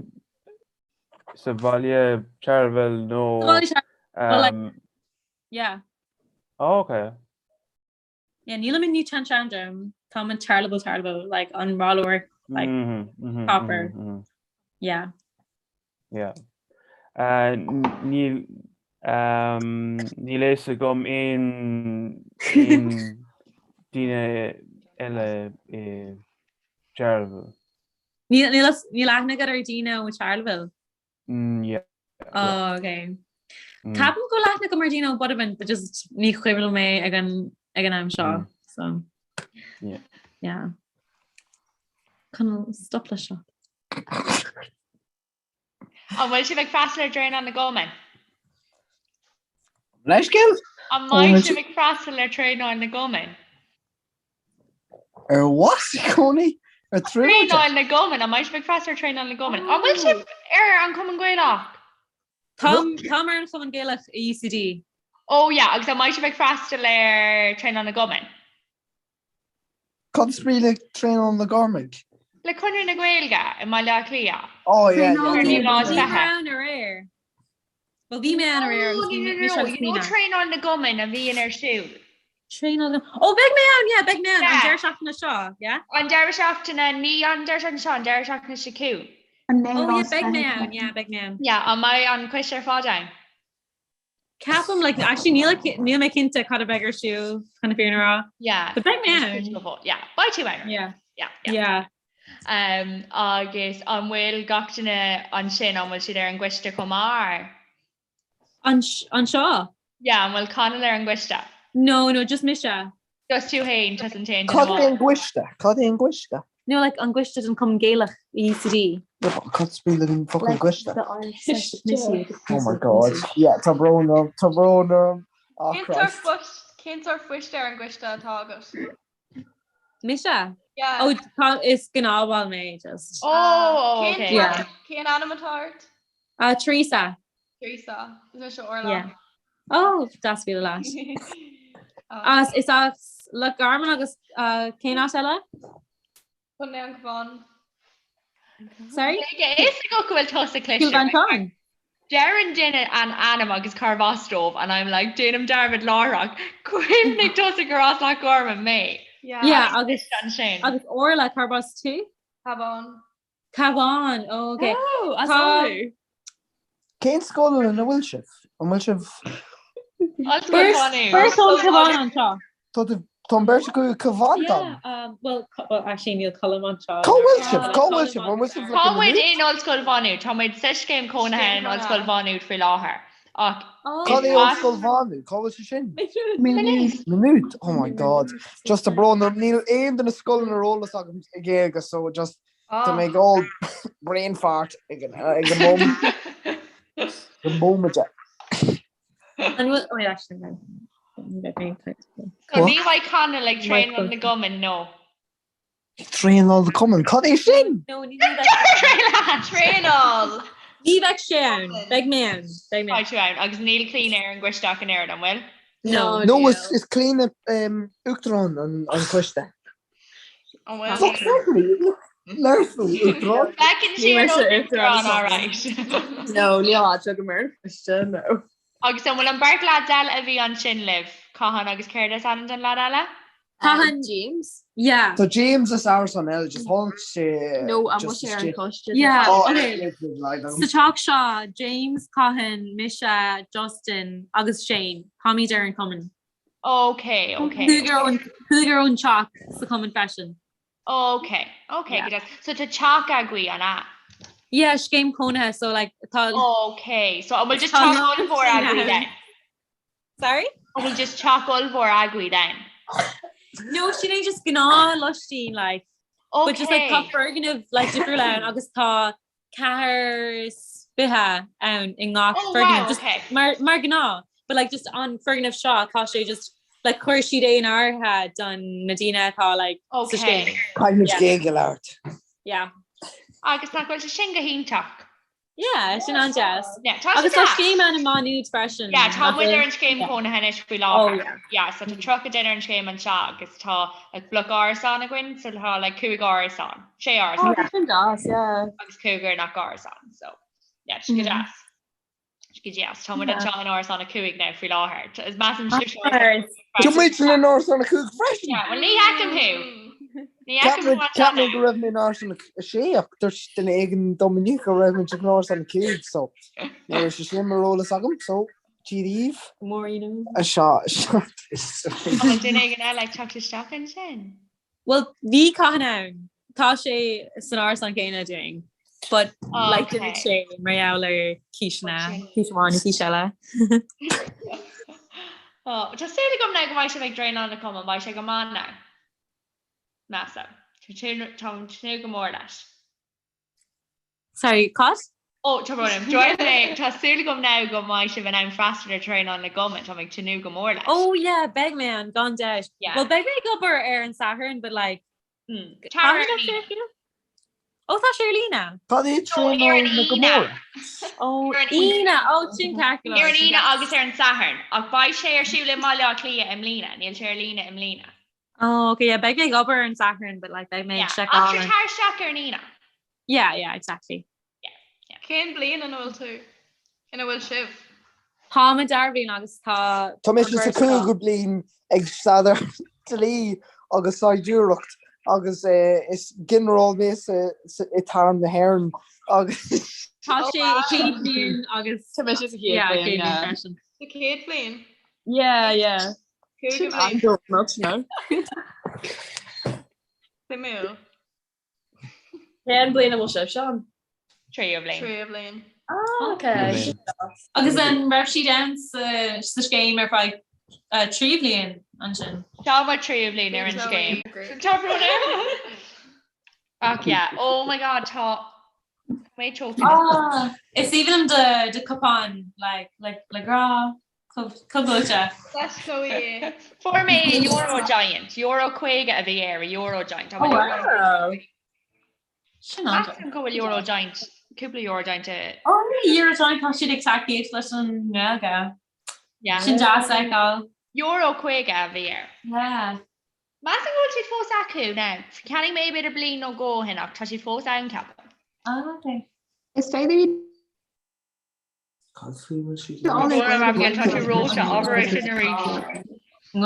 sa bhaile Charleville nó, Sa bhaile Charleville, like, um, yeah. oh, okay. Yeah, nílim in Newtownshandrum. Táim in Charleville, Charleville, like an Ráth Luirg, like Mm-hmm, mm-hmm, proper. mm-hmm, mm-hmm. Yeah. Yeah. Uh, níl um, níl a fhios agam aon aon daoine eile i Charleville. Níl níl níl aithne agat ar daoine ó Charleville. Mm, yeah. Oh, okay. Mm. Ceapaim go bhfuil aithne agam ar daoine ó Buttevant, but just ní cuimhin liom é ag an ag an am seo. Mm. So Yeah. yeah. Conall, stop leis seo. An bhfuil sibh ag freastal ar traenáil na gcumann? Leithscéal? An mbeidh sibh ag freastal ar traenáil na gcumann? Ar what i gcónaí? Ar traenáil? Traenáil na gcumann, an mbeidh sibh ag freastal ar traenáil na gcumann? An bhfuil sibh ar an Cumann Gaelach? Táim táim ar an Chumann Gaelach i UCD. Oh yeah, agus an mbeidh sibh ag freastal ar traenáil na gcumann? Cad is brí le traenáil na gcumann? Le Conradh na Gaeilge i mBaile Átha Cliath. Oh yeah, yeah. Ar naoú lá is Bhí mé ann aréir. Well bhí mé ann aréir agus bhí mé mise agus No, Nina. traenáil na gcumann a bhíonn ar siúl. Traenáil na Oh beidh mé ann, yeah, beidh mé ann an Yeah. deireadh seachtaine seo, yeah? An deireadh seachtaine, ní an deireadh seachtaine seo, an deireadh seachtaine seo chugainn. Oh yeah, beidh mé ann, yeah, beidh mé ann. Yeah, an mbeidh an coiste ar fad ann? Ceapaim, like, actually níl níl mé cinnte cad a bheidh ar siúl chun na fírinne a rá. Yeah. But beidh mé ann. Yeah, beidh tú ann. Yeah. Yeah, yeah. Yeah. Um, agus an bhfuil gach duine ansin, an bhfuil siad ar an gcoiste chomh maith? An anseo? Yeah, an bhfuil Conall ar an gcoiste? No, no, just mise. Just tú féin, tusa an t-aon duine Cad é amháin. an gcoiste? Cad é an gcoiste? No, like an gcoiste den Chumann Gaelach i UCD. Yeah, but cad is brí le an focal Like gcoiste? the Irish Social Committee, the Oh my Council God. Committee. Yeah, tá brón orm, tá brón orm. Oh Cén sórt Christ. phoist, cén sórt phoist ar an gcoiste atá agat? Mise? Yeah. Oh, tá, is gnáthbhall mé, just. Oh, Cén okay. Yeah. cén ainm atá ort? Uh, Teresa. Teresa. Is mise Orla. Yeah. Oh, deas bualadh leat. As, is as Loch Garman agus uh, cén áit eile? Contae an Chabháin. Sorry? Beidh a fhios agat go bhfuil tusa Cill cliste. Mhantáin. Deireann duine an ainm agus cárb as dóibh and I'm like déanaim dearmad láithreach. Cuimhnigh tusa gur as Loch Garman mé. Yeah. Yeah, agus Ansin. agus Orla, cárb as tú? Cabhán. Cabhán, oh, ok. Oh, as Tá- Uladh. Cén scoil ina bhfuil sibh? An bhfuil sibh Ollscoil Mhá Nuad. Beirt ón Cabhán anseo. Tá tú- tá an beirt acu Cabhán Yeah, dom. um, well, Co- well, actually níl Colm anseo. Cá bhfuil sibh? Cá bhfuil sibh? An bhfuil sibh Tá like in muid Maynooth? in Ollscoil Mhá Nuad. Tá muid sa scéim cónaithe Scéim in Ollscoil cónaithe. Mhá Nuad faoi láthair. Ach Cad is é as Ollscoil Mhá Nuad? Cá bhfuil sé sin? Maynooth. Maynooth. Oh my God. Just tá brón orm. Níl aon de na scoileanna ar eolas agam i Gaeilge, so just Tá mé ag ól brain fart ag an ag an móm an móimint. An bhfuil oh, actually, no. Ní bheidh mé ag caint. So ní bheidh Conall ag traenáil na gcumann, no. Traenáil na cumann, cad é sin? No, ní bheidh Traenáil! Ní bheidh sé ann, beidh mé ann, beidh mé Beidh tú ann, agus níl Clíona ar an gcoiste ach an oiread, an bhfuil? No. No, is is Clíona um, Uachtarán an an coiste. No, níl áit agam ar an choiste, no. Agus an bhfuil an beirt leaids eile a bhí ansin libh, Cathan agus céard is ainm don leaid eile? Cathan James. Yeah. Tá James as árasán eile just tháinig sé No, an bhfuil sé ar an choiste? Yeah, Oh, okay. Sa teach seo, James, Cathan, mise, Justin agus Shane, táimid ar an cumann. Ok, ok. Cúigear ón teach sa chumann freisin. Ok, ok, go deas. So tá teach agaibh, an ea? Yeah, scéim cónaithe, so like tá. Ok, so an bhfuil just teach ollmhór agaibh then? Sorry? An bhfuil just teach ollmhór agaibh then? No, sin é just gnáth lóistín like. Ok. But just like tá foirgneamh like difriúil ann agus tá 24 ann i ngach Oh, foirgneamh wow, just okay. mar mar gnáth but like just an foirgneamh seo tá sé just like chuir siad é in áirithe don na daoine atá like sa Okay. scéim. Caithfimid Yeah. Gaeilge a labhairt. Yeah. Agus nach bhfuil sé sin go hiontach? Yeah, sin an-deas. Yeah, tá sé Agus tá deas. scéim ann i Má Nuad freisin. Yeah, tá nach muid bhfuil? ar an scéim Yeah. cónaithe anois faoi Oh, láthair. yeah. Yeah, so tá 30 duine ar an scéim anseo agus tá like bloc árasán againn, so tá like cúig árasán, sé árasán. Oh, tá sin deas, yeah. Agus cúigear i ngach árasán, so yeah, tá sé go deas. Tá sé go deas. Tá muid anseo in árasán a cúig now faoi láthair. Is measaim sibh Tá muid in árasán a cúig freisin! Yeah, well ní fheicim thú. Ní fheicim thú anseo Cheap mé now. go raibh mé in árasán a sé ach dúirt duine éigin dom inniu go raibh muid in árasán a cúig so ní raibh sé sin mar eolas agam so Dia daoibh. Maureen. A seo, seo. An bhfuil duine éigin eile ag teacht isteach ansin? Well, bhí Cathan ann. Tá sé san árasán céanna dúinn. But Oh, like okay. d'imigh sé mar gheall ar cúiseanna, cúis amháin nó cúis eile. Oh, tá súil agam now go mbeidh sibh ag traenáil na cumann, beidh sé go maith now. Measaim. Táim ag tnúth go mór leis. Sorry, cad? Ó, tá brón orm. Dúirt mé, tá súil agam now go mbeidh sibh in ann freastal ar traenáil na gcumann, táim ag tnúth go mór leis. Oh yeah, beidh mé ann, gan dabht. Yeah. Well, beidh mé ag obair ar an Satharn, but like, Tar ar an Aoine. Ó, tá sé ar líne. Cad é ar an traenáil na Aoine. gcomóradh? Ó, Ar an Aoine, ó, sin ceart go leor. Ar an Aoine agus ar an Satharn, ach beidh sé ar siúl i mBaile Átha Cliath i mbliana, níl sé ar líne i mbliana. Oh, okay, yeah, beidh mé ag obair ar an Satharn, but like, beidh mé ag Yeah, seiceáil. ach sure tar isteach ar an Aoine. Yeah, yeah, exactly. Cén bliain ina bhfuil tú? Ina bhfuil sibh? Táim i dara bliain agus tá Tá mise an sa bheirt cúigiú agam. bliain ag staidéar dlí agus saighdiúireacht agus is ginearál mé sa i Arm na hÉireann agus Tá sé i chéad bliain agus Tá mise sa chéad yeah, bliain, chéad bliain yeah. freisin. Sa chéad bhliain? Yeah, yeah. Cúigiú bliain. Not to know. Suimiúil. Cén bliain a bhfuil sibh, Seán? Tríú bliain. Tríú bliain. Ah, okay. Agus an raibh siad ann sa sa scéim ar feadh uh, trí bhliain ansin? Tá mo tríú bliain ar an scéim. Tá brón orm. Ach yeah, oh my god, tá mé choking. Ah, is aoibhinn liom do do cupán like like le grá. Chomh That's Chloe. Fuair mé Euro Giant, Euro 50 a bhí air, Euro Giant. Oh, wow. Sin an Measaim go bhfuil Euro Giant, cúpla Euro Giant i. Oh, ní Euro Giant tá siad ag tacaíocht leis an nGaeilge. Yeah. Sin deas a fheiceáil. Euro 50 a bhí air. Yeah. Measaim go bhfuil siad fós acu now. Cheannaigh mé b'fhéidir bliain nó dhó ó shin ach tá siad fós ann ceapaim. Ah, okay. Is féidir iad Cad faoi bhfuil siad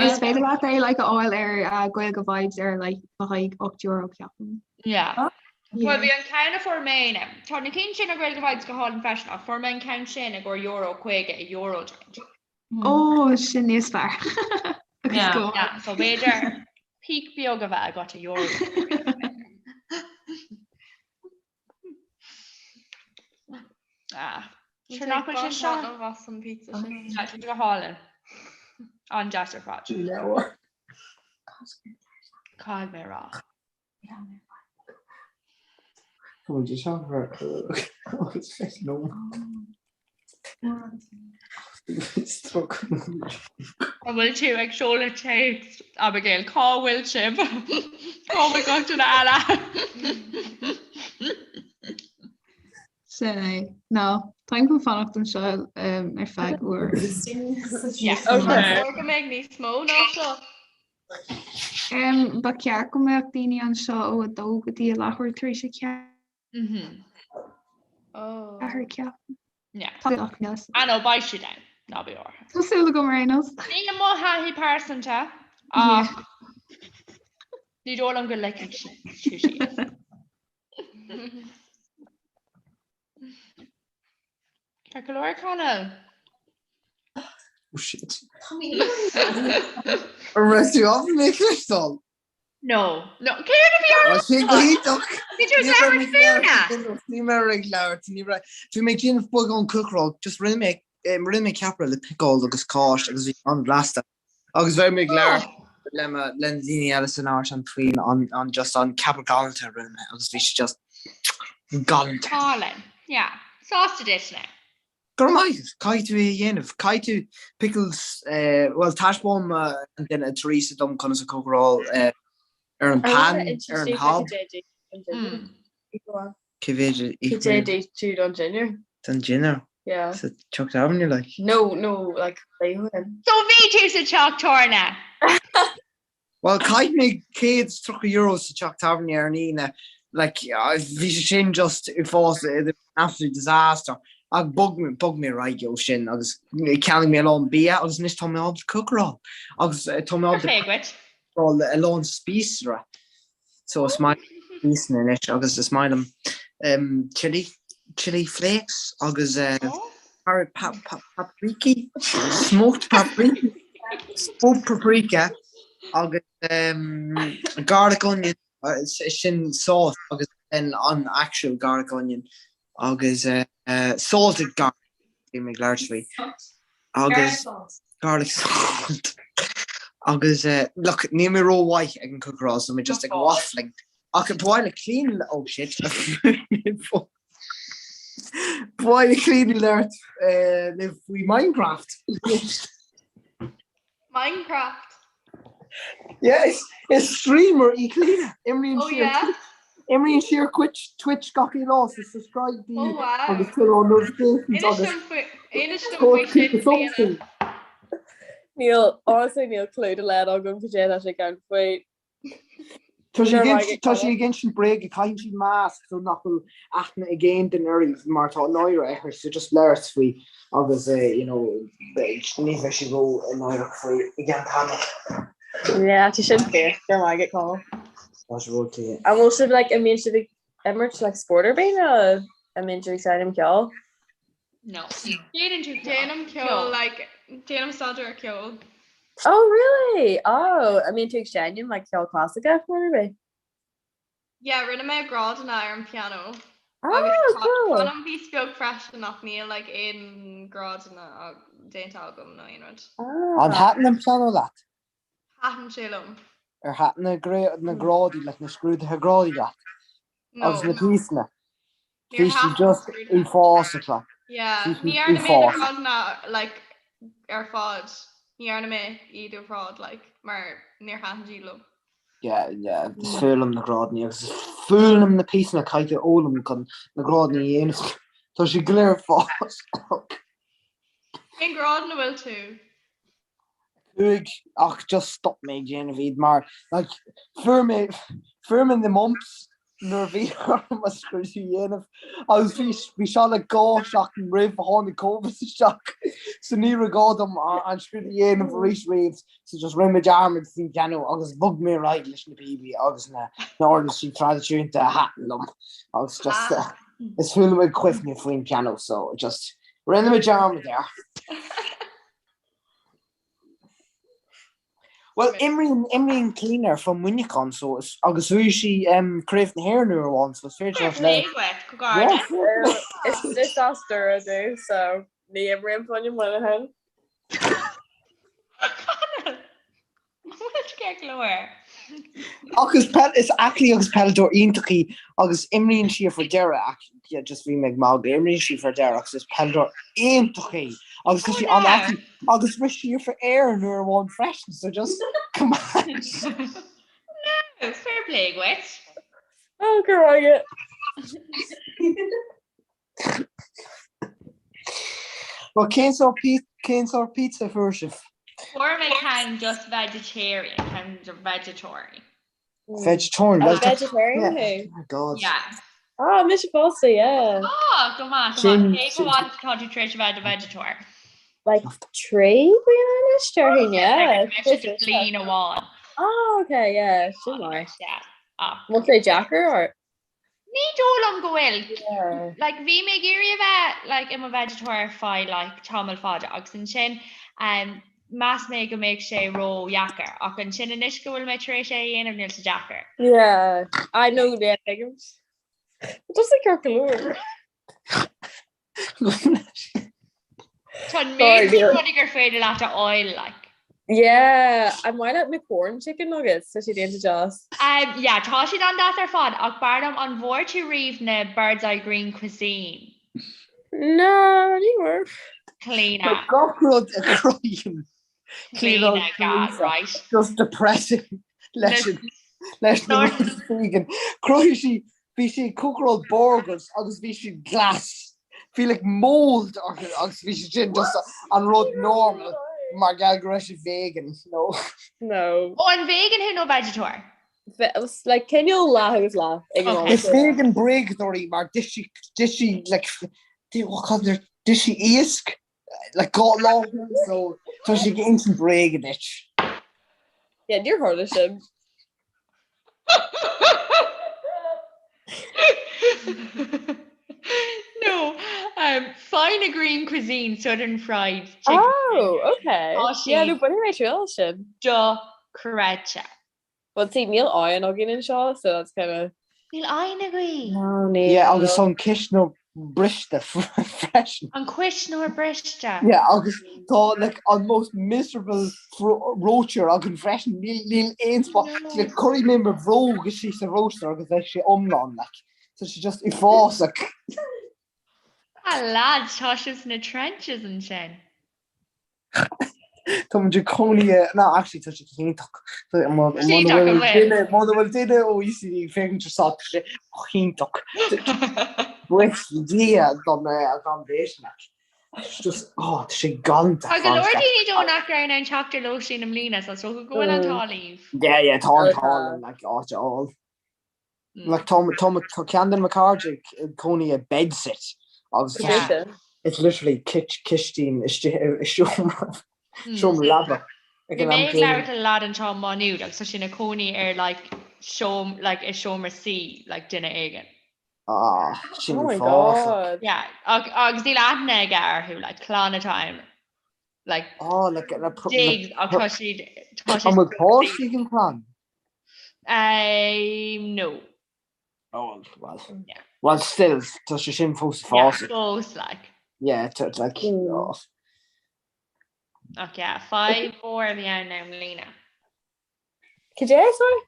Is féidir leat é like a fháil ar Gaeilge Vibes ar like le haghaidh €8 ceapaim. Yeah. Well bhí an ceann a fuair mé now. Tá na cinn sin ar Gaeilge Vibes go hálainn freisin ach fuair mé an ceann sin i gcomhair euro 50 i Euro Giant. Ó sin níos fearr. Agus Yeah. go. Yeah, so b'fhéidir peek beag a bheith agat i Euro Giant. Ah, Sure nach bhfuil sé seo? Bhas an pizza sin. Tá sé go hálainn. An-deas ar fad. Caithfidh mé rá. An bhfuil tú ag seoladh téacs, Abigail? Cá bhfuil sibh? Cá bhfuil gach duine eile? Sin é. No, táim chun fanacht anseo ar feadh uair. Okay. Go mbeidh níos mó ná seo. Ba cheart go mbeadh daoine anseo ó 2 go dtí a leathuair tar éis a 4. Oh. Ceapaim. Yeah. Tá ach níl. I know, beidh siad ann. Ná bí buartha. Tá súil agam ar aon nós. Ní mo thaithí pearsanta ach ní dóigh liom go ligfidh tú síos. Ceart go leor, Conall. Oh shit. An raibh tú ábalta mé a chloisteáil? No. No. Céard a bhí ar Tá sé go hiontach. Bhí tú ag labhairt fúna. Ní raibh ag labhairt, ní raibh. Bhí mé ag déanamh beagán cócaráil, just rinne mé rinne mé ceapaire le piceáil agus cáis agus bhí an-bhlasta. Agus bhí mé ag labhairt le mo le na daoine eile san árasán faoin an an just an ceapaire galánta a rinne mé agus bhí sé just galánta. Álainn. Yeah. Sásta duit now. Go raibh maith agat. Caithfidh tú é a dhéanamh. Caithfidh tú pickles, bhuel taispeáin an duine Teresa dom conas a cócaráil ar an pan, ar an hob. Cé mhéad a ith Cad é d'ith tú don dinnéar? Don dinnéar? Yeah. Sa teach tábhairne like? No, no, like laethanta. So bhí tú sa teach tábhairne? Bhuel, chaith mé €130 sa teach tábhairne ar an Aoine, like, bhí sé sin just uafásach, an absolute disaster. Ach bhog bhog mé ar aghaidh ó sin agus cheannaigh mé a lán bia agus anois tá mé ábalta cócaráil agus tá mé ábalta cócaráil a lán spíosra. So is maith liom spíosra anois agus is maith liom um, chili, chili flakes agus uh, pa, pa, paprika, smoked paprika, smoked paprika agus um, garlic onion uh, sin sauce agus then an actual garlic onion agus uh, uh, salted garlic bhí mé ag labhairt faoi agus garlic salt agus uh, look níl mé rómhaith ag an cócaráil so mé just ag waffling. Ach ba mhaith le Clíona oh shit ba mhaith le Clíona labhairt libh faoi Minecraft. Minecraft. Yeah, is, is streamer í Clíona. Imríonn Oh sí ar yeah? Twitch. Imríonn sí ar Twitch, Twitch gach aon lá, so subscribe di Oh wow. agus turn on notifications Inis agus dom faoi, inis dom faoi sin Clíona. Níl, honestly níl clue dá laghad agam cad é atá sé ag caint faoi. Tá sí ag insint- tá sí ag insint bréige, caitheann sí masc so nach bhfuil aithne ag aon duine uirthi mar tá náire uirthi so just labhairt faoi agus eh, you know, beidh- ní bheidh sí ró náireach faoi i gceann tamaill. Yeah, tá sin fíor, go raibh maith agat Colm. Tá sé ró clear. An bhfuil sibh like, an mbíonn sibh ag imirt like spórt ar bith nó an mbíonn sibh ag seinm ceoil? No. Déanann tú Déanaim ceol like déanaim staidéar ceoil. Oh really? Oh, an mbíonn tú ag seinm like ceol clasaiceach nó ar bith? Yeah, rinne mé grádanna ar an piano. Oh, Agus cool. Canam píosa beag freisin ach níl like aon grádanna déanta agam nó aon rud. An thaitin an piano leat? Thaitin sé liom. Ar thaitin na na grádaí like na scrúduithe grádaí leat? No. Agus na píosanna? Níor Bhí siad thaitin just scrúduithe. uafásach like. Yeah, Bhí siad ní dhearna mé na uafásach. grádanna like ar fad. Ní dhearna mé iad ar fad like mar níor thaitin siad liom. Yeah, yeah, is fuath liom na grádanna agus is fuath liom na píosanna caithfidh tú a fhoghlaim chun na grádanna a dhéanamh. Tá siad go léir uafásach. Cén grád ina bhfuil tú? 5 ach just stop mé ag déanamh iad mar like fuair mé fuair mé na mumps nuair a bhí orm an scrúdú a dhéanamh agus bhí bhí seo like 2 seachtain roimh a tháinig Covid isteach so ní raibh gá dom an scrúdú a dhéanamh arís riamh so just rinne mé dearmad faoin piano agus bhog mé ar aghaidh leis na píobaí agus na na uirlisí traidisiúnta a thaitin liom agus just uh, is fuath liom ag cuimhneamh faoin piano so just rinne mé dearmad air. Bhuel, imríonn, imríonn Clíona ar fud Muineachán so is, agus bhuaigh sí um, Craobh na hÉireann uair amháin so is féidir leat le. Yeah. Is is as Doire domh so ní imrím fá choinne Muineachán. Ach is peil, is aclaí agus peileadóir iontach í agus imríonn sí ar Doire ach yeah, just bhí mé ag magadh, imríonn sí for Doire agus is peileadóir iontach í agus tá sí an-aclaí agus rith sí for Éirinn uair amháin freisin so just come on. No, fair play dhuit. Oh, go raibh Well, cén sórt pí- cén sórt pizza a fuair sibh? Fuair mé ceann just vegetarian, ceann de vegetarian. Vegetarian. Well, tá- Vegetarian Yeah. thú? Oh my God. Yeah. Ah, mise fosta, yeah. Ah, go maith, go Sin- maith. Cé sin- chomh fada tá tú tar éis a bheith i do vegetarian? Like 3 bliana anois, déarfainn, yeah. Mise bliain amháin. Ah, okay, yeah, sin maith. Yeah. Ah. Bhfuil sé deacair ort? Ní dóigh liom go bhfuil. Like, bhí mé ag iarraidh a bheith like, i mo vegetarian ar feadh like, tamall fada agus ansin um, mheas mé go mbeadh sé ró-dheacair ach ansin anois go bhfuil mé tar éis é a dhéanamh níl sé deacair. Yeah, I know yeah, tuigim. Just like ceart go leor. Tá an méid sin rudaí gur féidir leat a fháil like. Yeah, an maith leat na corn chicken nuggets, tá siad iontach deas. Um, yeah, tá siad an-deas ar fad ach b'fhearr liom an bhfuair tú riamh na Birds Eye Green Cuisine? No, ní bhfuair. Clíona. Tá gach rud a chruthaíonn Clíona, God, right. Just depressing leis an leis na rudaí vegan. Chruthaigh sí, bhí sí ag cócaráil burgers agus bhí siad glas. Bhí like mold orthu agus bhí siad sin just an rud normal mar gheall go raibh siad vegan, no. No. Ó, an vegan thú nó vegetarian? Like cineál leath agus leath ag an am. Is vegan bréagadóir í mar d'ith sí d'ith sí like d'ith sí iasc Like gach lá so tá sí ag insint bréaga duit. Yeah, níor tharla sin. No, um, Fine Green Cuisine Southern Fried Chicken. Oh, okay. Tá sí Yeah, no, bainfidh mé triail as sin. dochreidte. Well, see, níl oigheann againn anseo, so that's kind of... Níl oigheann agaibh? No, níl. Yeah, agus tá an cisteanóir briste freisin. An cuisneoir briste? Yeah, agus tá like an most miserable reoiteoir againn freisin. Níl níl aon spot. Like cuirfidh mé mo bhróg istigh sa reoiteoir agus beidh sé iomlán like. Tá sé just uafásach. Ah lads, tá sibh sna trenches ansin. Tá muid ag cónaí i, no actually tá sé go hiontach. Muna bhfuil duine ó UCD ag féachaint ar seo tá sé go hiontach. Buíochas le Dia don accommodation like. It's just oh tá sé galánta. Tá go leor daoine dó nach raibh in ann teacht ar lóistín i mbliana so is dócha go bhfuil an t-ádh libh. Yeah yeah tá an t-ádh linn like áit a fháil. Like tá tá tá ceann de mo chairde ag cónaí i bedsit agus Cad é sin? it's literally cistín istigh i seomra seomra leaba ag Bhí an mé am ag céanna. labhairt le lad anseo i Má Nuad agus tá sé ina chónaí ar like seom like i seomra suí like duine éigin. Ah, sin Oh my uafásach. God. Yeah, ach agus níl aithne aige orthu like clann atá ann like Oh, like na pr- na digs ach tá siad tá sé An bhfuil páistí ag an chlann? Um, no. Oh, well, well. Yeah. Well, still, tá sé sin fós Yeah, uafásach. fós, like. Yeah, it's like, oh. Ach yeah, fadhb mhór a bhí ann i mbliana. Cad é, sorry?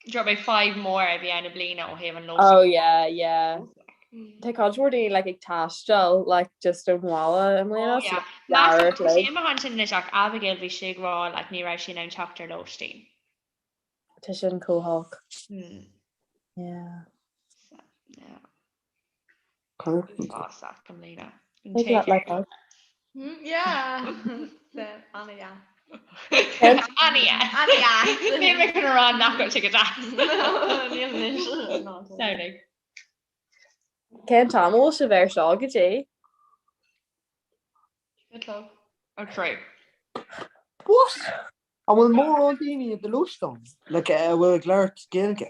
Dúirt mé fadhb mhór a bhí ann i mbliana ó thaobh an lóistín. Oh yeah, yeah. Tá cuid mhór daoine like ag taisteal like just ón bhaile i mbliana. Oh yeah. Meas tá sé imithe ansin anois ach Abigail bhí sí ag rá like ní raibh sí in ann teacht ar lóistín. Tá sin chomh holc. Hmm. Yeah. So, yeah. Uafásach i mbliana. Maybe not like us. Yeah. Ana-dheas. Ana-dheas. Ana-dheas. Níl mé chun a rá nach bhfuil sé go deas. Níl anois. Samhlaigh. Cén t-am a bhfuil sibh ar seo go dtí? Good luck. Oh, true. What? An bhfuil mórán daoine i do lóistán like, a bhfuil ag labhairt Gaeilge?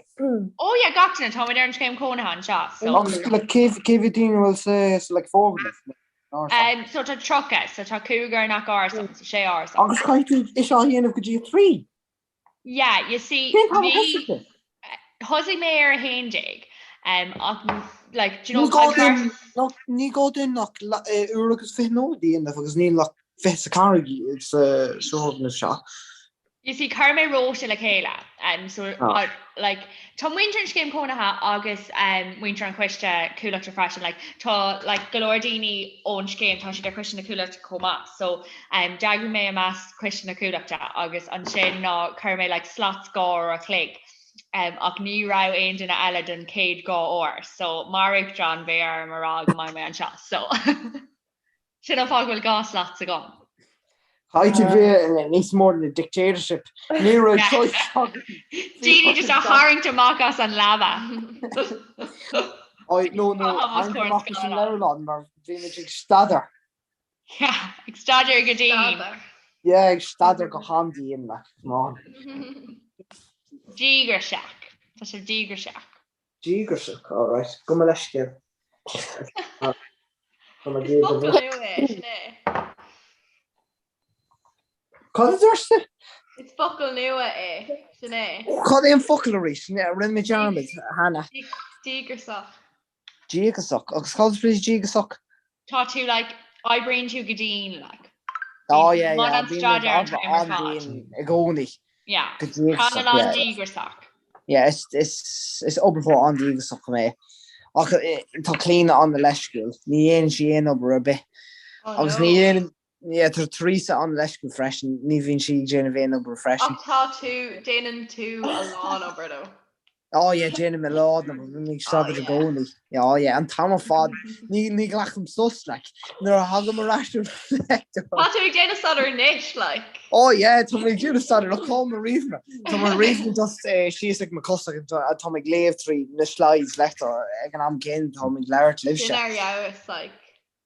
Oh yeah, gach duine, táimid ar an scéim cónaithe anseo, so. Agus like, cé cé mhéad daoine a bhfuil sa sa like, foirgneamh? Um, so tá 30, so tá cúigear i ngach árasán, so sé árasán. Agus caithfidh tú é seo a dhéanamh go dtí a 3? Yeah, you see, Cén t-am a bhí, thosaigh tú? thosaigh mé ar 11, um, ach like, do you know, Ní gá tá dúinn ach ní gá dúinn ach uair agus 20 nóiméad a dhéanamh agus níl ach 24 sa foirgneamh seo. You see, chuir mé rota le chéile, um, so, Ah. uh, like, tá muintir an Scéim Cónaithe agus um, muintir an Choiste Cuallachta freisin, like, tá like, go leor daoine ón scéim, tá siad ar Choiste na Cuallachta chomh maith, so um, d'eagraigh mé i measc Choiste na Cuallachta agus ansin ná chuir mé like, slots 2 uair a chloig um, ach ní raibh aon duine eile don chéad 2 uair, so mar uachtarán bhí orm a rá go mbeidh mé anseo, so sin an fáth go bhfuil 2 slots agam. Caithfidh tú bheith níos mó na dictatorship. Ní raibh choice agam. Daoine just a tharraingt amach as an leaba. Oi, no, no, tharraingt amach as an leabharlann mar bhí muid ag staidéar. Yeah, ag staidéar go dian. Yeah, ag staidéar go han-dian, like, come on. Díograiseach. Tá sé díograiseach. Díograiseach, alright. Gabh mo leithscéal. Tá mé Is focal nua é, sin é. Cad a dúirt tú? Is focal nua é, sin é. Cad é an focal arís? Rinne mé dearmad, Hannah. Díograiseach. Díograiseach. Agus cad is brí díograiseach? Tá tú like, oibríonn tú go dian like. Oh yeah, Bíonn yeah. an staidéar an t-am ar fad. An-dian i gcónaí. Yeah. Go díograiseach, Tá an yeah. díograiseach. Yeah, is, is, is oibritheoir an-díograiseach mé. Ach eh, tá Clíona an-leisciúil. Ní dhéanann sí aon obair ar bith. Oh Agus no. ní dhéanann, yeah, tá Teresa an-leisciúil freisin. Ní bhíonn sí ag déanamh aon obair freisin. Ach tá tú, déanann tú a lán obair though. Oh yeah, déanaim a lán obair, bím ag staidéar i gcónaí. Yeah, oh yeah, an t-am ar fad. Ní, ní ghlacaim sos, like. Nuair a thagaim ar ais ón léachtóir. Tá tú ag déanamh staidéar anois, like. Oh yeah, tá mé ag déanamh staidéar, ach cá mo ríomhaire. Tá mo ríomhaire just eh, síos ag mo cosa agus tá tá mé ag léamh trí na slides léachtóir ag an am céanna tá mé ag labhairt libhse. Sin ar fheabhas, like.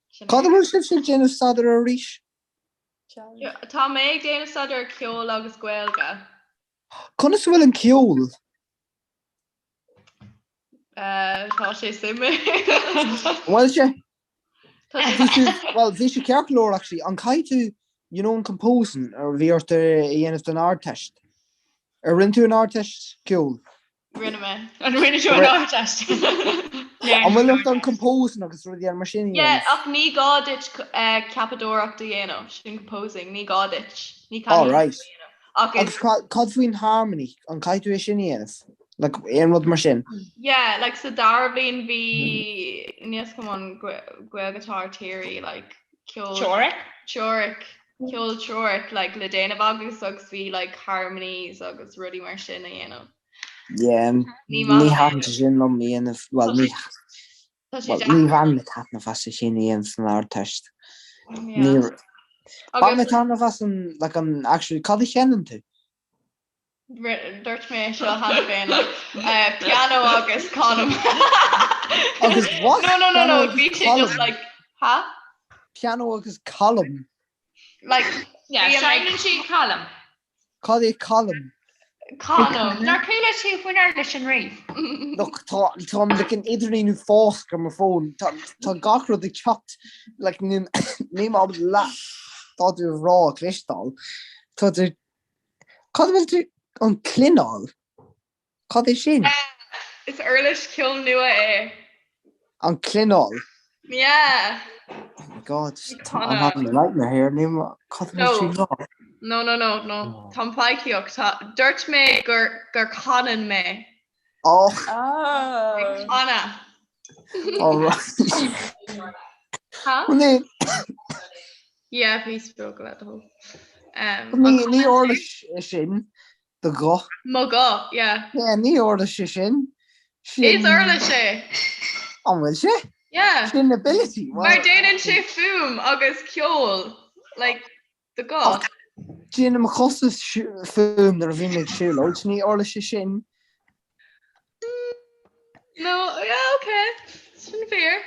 Sin Cad ar a bhfuil sibhse ag déanamh staidéar arís? Tá mé ag déanamh staidéar ceol agus Gaeilge. Conas a bhfuil an ceol? Tá sé suimiúil. An bhfuil sé? Bhí sé, well, bhí sé ceart go leor actually. An caithfidh tú, you know, an composing a bhí ort a dhéanamh don Ardteist? Ar rinne tú an Ardteist ceoil? Rinne mé. An rinne tú an Ardteist? An bhfuil ort an composing agus rudaí mar sin a Yeah, dhéanamh? ach ní gá duit ceapadóireacht a dhéanamh, sin composing, ní gá duit. Ní All caithfidh tú right. a dhéanamh. Ach Agus is, cad faoin harmony? An caithfidh tú é sin a dhéanamh? Like, aon rud mar sin? yeah, like sa dara bliain bhí, níl 's agam an Gaeilge atá ar theory, like ceol. Teoiric? Teoiric, ceol teoiric, like le déanamh agus agus bhí like harmonies agus rudaí mar sin a dhéanamh. Yeah, Ní ní maith thaitin sé sin liom a dhéanamh, well ní, Tá sé well deacair. ní bhain mé taitneamh as é sin a dhéanamh san Ardteist. Yeah. Ní, bhain mé Agus taitneamh as an, like an, actually, cad a sheinneann tú? Dúirt mé é seo cheana féin, like, piano agus canaim. Agus what? No, no, no, no, Piano bhí agus sé just colm. like, ha? Piano agus colm. Like, Yeah, bhí like, seinneann sí colm. Cad é colm? Canaim. Nár chuala tú faoin uirlis sin riamh? Look, tá, tá like an idirlíon uafásach ar mo fón. Tá, tá gach rud ag teacht, like, níl mé ábalta leath atá tú a rá a chloisteáil. Tá tú Cad a bhfuil tú an clineáil? Cad é sin? Is uirlis ceoil nua é. An clineáil? Yeah. Oh my God, I'm having a nightmare here. Níl cad a bhfuil tú rá? No, no, no, no. Táim pleidhcíoch. Tá, dúirt mé gur, gur canann mé. Oh. Ag canadh. All right. Ha? Ní, Yeah, bhí sprioc le do thoil. Um, ní, ní uirlis é sin do ghuth. Mo ghuth, yeah. Yeah, ní uirlis é sin. Sin Is uirlis é. An bhfuil sé? Yeah. Sin ability. Well, Mar déanann sé fuaim agus ceol, like, do ghuth. Déanann mo chosa fuaim nuair a bhím ag siúlóid, ní uirlis é sin. No, yeah, okay. Sin fíor.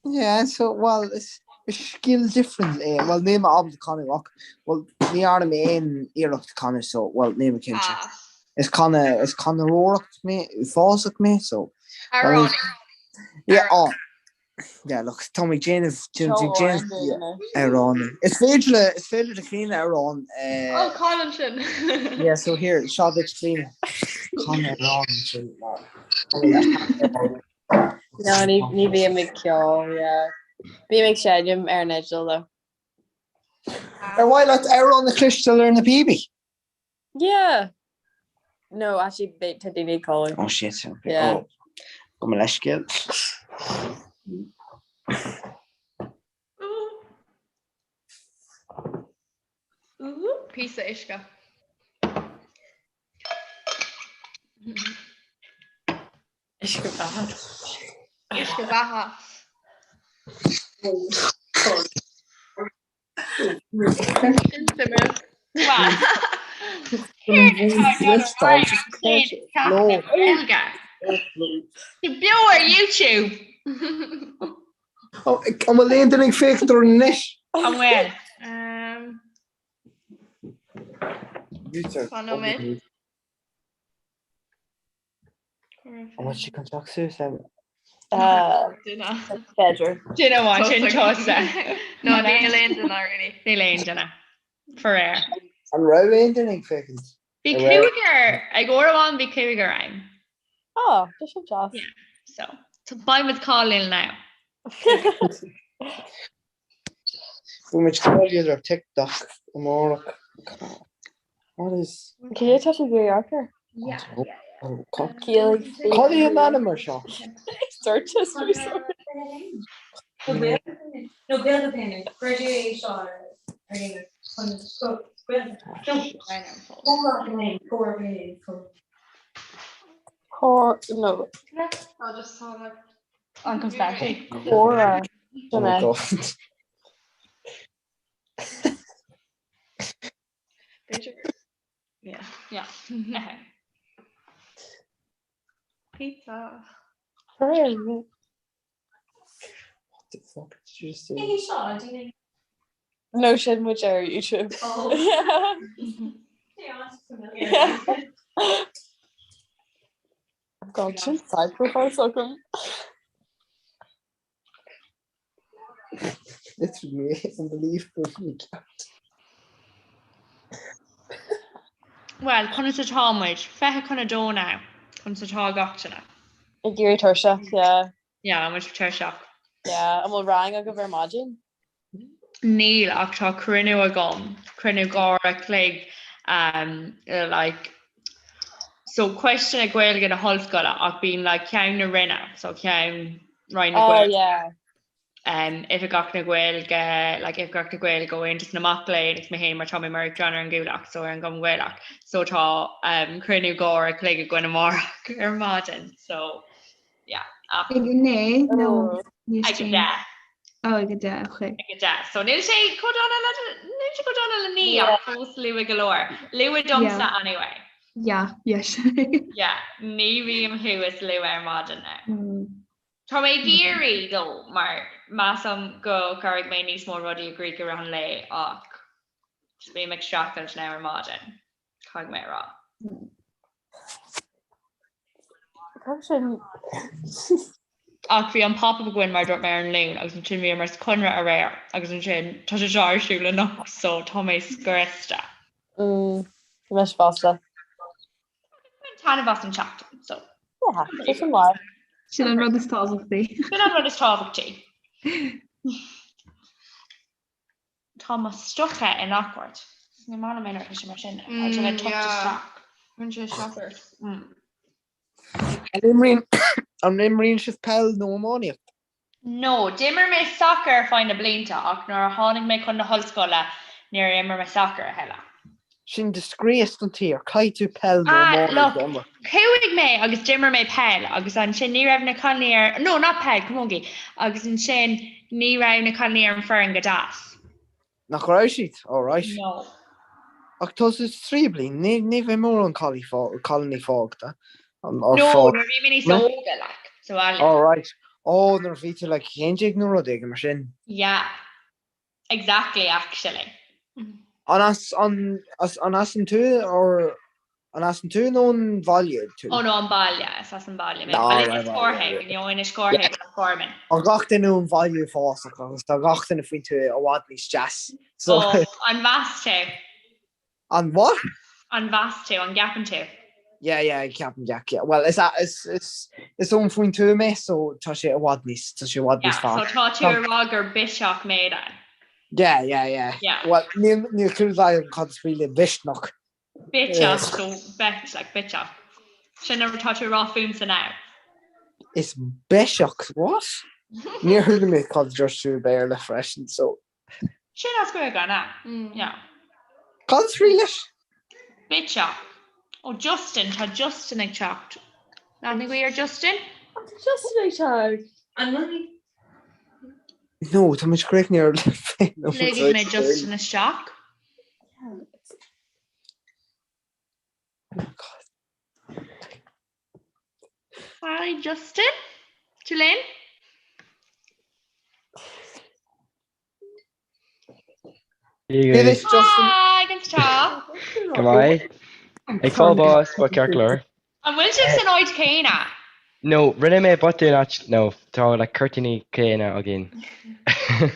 Yeah, so, well, is is scil different é. Well, níl mé ábalta canadh ach, well, ní dhearna mé aon iarracht canadh, so, well, níl mé cinnte. Ah. Is canadh, is canadóireacht mé, uafásach mé, so. Amhránaí. Yeah, oh. Yeah, look, tá mé ag déanamh, déanamh, déanamh amhránaí. Is féidir le, is féidir le Clíona amhrán, eh, Oh, can ansin. Yeah, so here, seo duit Clíona. Can amhrán ansin. No, ní ní bhím ag ceol, yeah. Bím ag seinm ar an fhidil though. Ar mhaith leat amhrán a chloisteáil ar na píobaí? Yeah. No, actually, they tá daoine ag codladh. Oh shit, okay. Yeah. Oh, gabh mo leithscéal. Píosa uisce. Uisce beatha. Uisce beatha. Beo ar YouTube. An bhfuil aon duine ag féachaint orainn anois? An bhfuil? Fan nóiméad. An bhfuil sí chun teacht suas le Duine. B'fhéidir. Duine amháin sin tusa. No, níl aon duine really. Níl aon duine. Faraor. An raibh aon duine ag féachaint? Bhí cúigear, ag uair amháin bhí cúigear ann. Oh, tá sin deas. Yeah, so. Beidh muid cáiliúil now. Beidh muid cáiliúil ar TikTok amárach. What is... Cé tá sé ag amharc air? Ciallaigh Cad é an ainm ar seo? Dúirt No Gaeilge féin, cuir é seo ar chun Cór no. An conspiracy. Córa. Oh my God. Yeah. Yeah. Pizza. What the fuck did you just do? No sin muid ar YouTube. Oh. Yeah. God, sin side profile agam. Literally unbelievable. Well, conas atá muid? 1:40 now. Conas atá gach duine? Ag éirí tuirseach, yeah. Yeah, an bhfuil sibh tuirseach? Yeah, an bhfuil rang agaibh ar maidin? Níl, ach tá cruinniú agam, cruinniú 2 uair a chloig um, like, so coiste na Gaeilge na hollscoile ach bíonn like ceann na roinne, so ceann Roinn na Oh Gaeilge. yeah. um, Oifigeach na Gaeilge, like Oifigeach na Gaeilge ó Aontas na Mac Léinn agus mé féin mar tá mé mar Uachtarán ar an gCuallacht, so ar an gCumann Gaelach. So tá um, cruinniú 2 uair a chloig againn amárach ar maidin. So yeah. Ach, Ag a naoi nó níos ag a déanaí? deich. Oh, ag a deich, okay. Ag a deich. So níl sé chomh dona le níl sé chomh dona le naoi ach fós luath go leor. Luath domsa Yeah. anyway. Yeah, yes. Yeah, ní bhím thuas luath ar maidin now. Mm. Tá mé ag iarraidh though mar measaim go gcuirfidh mé níos mó rudaí i gcrích i rith an lae ach just bím ag streachailt now ar maidin, caithfidh mé a rá. Sin. Ach bhí an pop-up againn mar a dúirt mé ar an Luan agus ansin bhíomar sa Chonradh aréir agus ansin tá sé seo ar siúl anocht so tá mé scriosta. Mm, bhí mé fosta. Bhain taitneamh as an tseachtain, so. Yeah, tá sin maith. Sin an rud is tábhachtaí. Sin an rud is tábhachtaí. Tá mo stoca in awkward. Ní maith liom nuair atá sé mar sin. Tá sé le tucked isteach. Bhain sé isteach ort. An imríonn an imríonn sibh peil nó iománaíocht? No, d'imir mé sacar ar feadh na blianta ach nuair a tháinig mé chun na hollscoile níor imir mé sacar a thuilleadh. Sin disgrace don tír, caithfidh tú peil nó Ah, iománaíocht look, a imirt. chuaigh mé agus d'imir mé peil agus ansin ní raibh na cailíní ar, no, not peil, camogie, agus ansin ní raibh na cailíní ar an foireann go deas. Nach raibh siad? All right. No. Ach tá tú sa tríú bliain, ní ní bheidh mórán cailíní fágtha. No, nuair a bhí mé níos óige, like, sa bhaile. All right. Ó, nuair a bhí tú like 11 nó rud éigin mar sin. Yeah. Exactly, actually. An as an as an as an tuath or An as an tuath nó an bhaile tú? Ó no, an baile, is as an baile mé. Well, Inis Córthaidh, you know, Inis Córthaidh, Loch Garman. Tá gach duine ón bhaile uafásach agus tá gach duine faoin tuath i bhfad níos deas. So. Ó, an meas tú? An what? An meas tú, an gceapann tú? Yeah, yeah, ceapaim, yeah, yeah. Well, is is is is ón faoin tuath mé, so tá sé i bhfad níos, tá sé i bhfad níos Yeah, fearr. so tá tú ag rá gur biseach mé then? Yeah, yeah, yeah. Yeah. Well, níl níl clue agam cad is brí le misneach. Bitseach, so bitch, like bitseach. Sin an rud atá tú ag rá fúmsa now. Is biseach, what? Níor chuala mé cad a dúirt tú i Béarla freisin, so. Sin as Gaeilge, an ea? Yeah. Cad is brí leis? Bitseach. Ó Justin, tá Justin ag teacht. Aithne agaibh ar Justin? Tá Justin ag teacht. An bhfuil? No, tá muid críochnaithe ar féin. Ligfidh mé Justin isteach. Hi Justin, tú linn? It is Justin. Hi, conas tá? Go maith. Ag fáil bás, but ceart go leor. An bhfuil sibh san áit céanna? No, rinne mé botún actually, no, tá like cuirtíní céanna againn.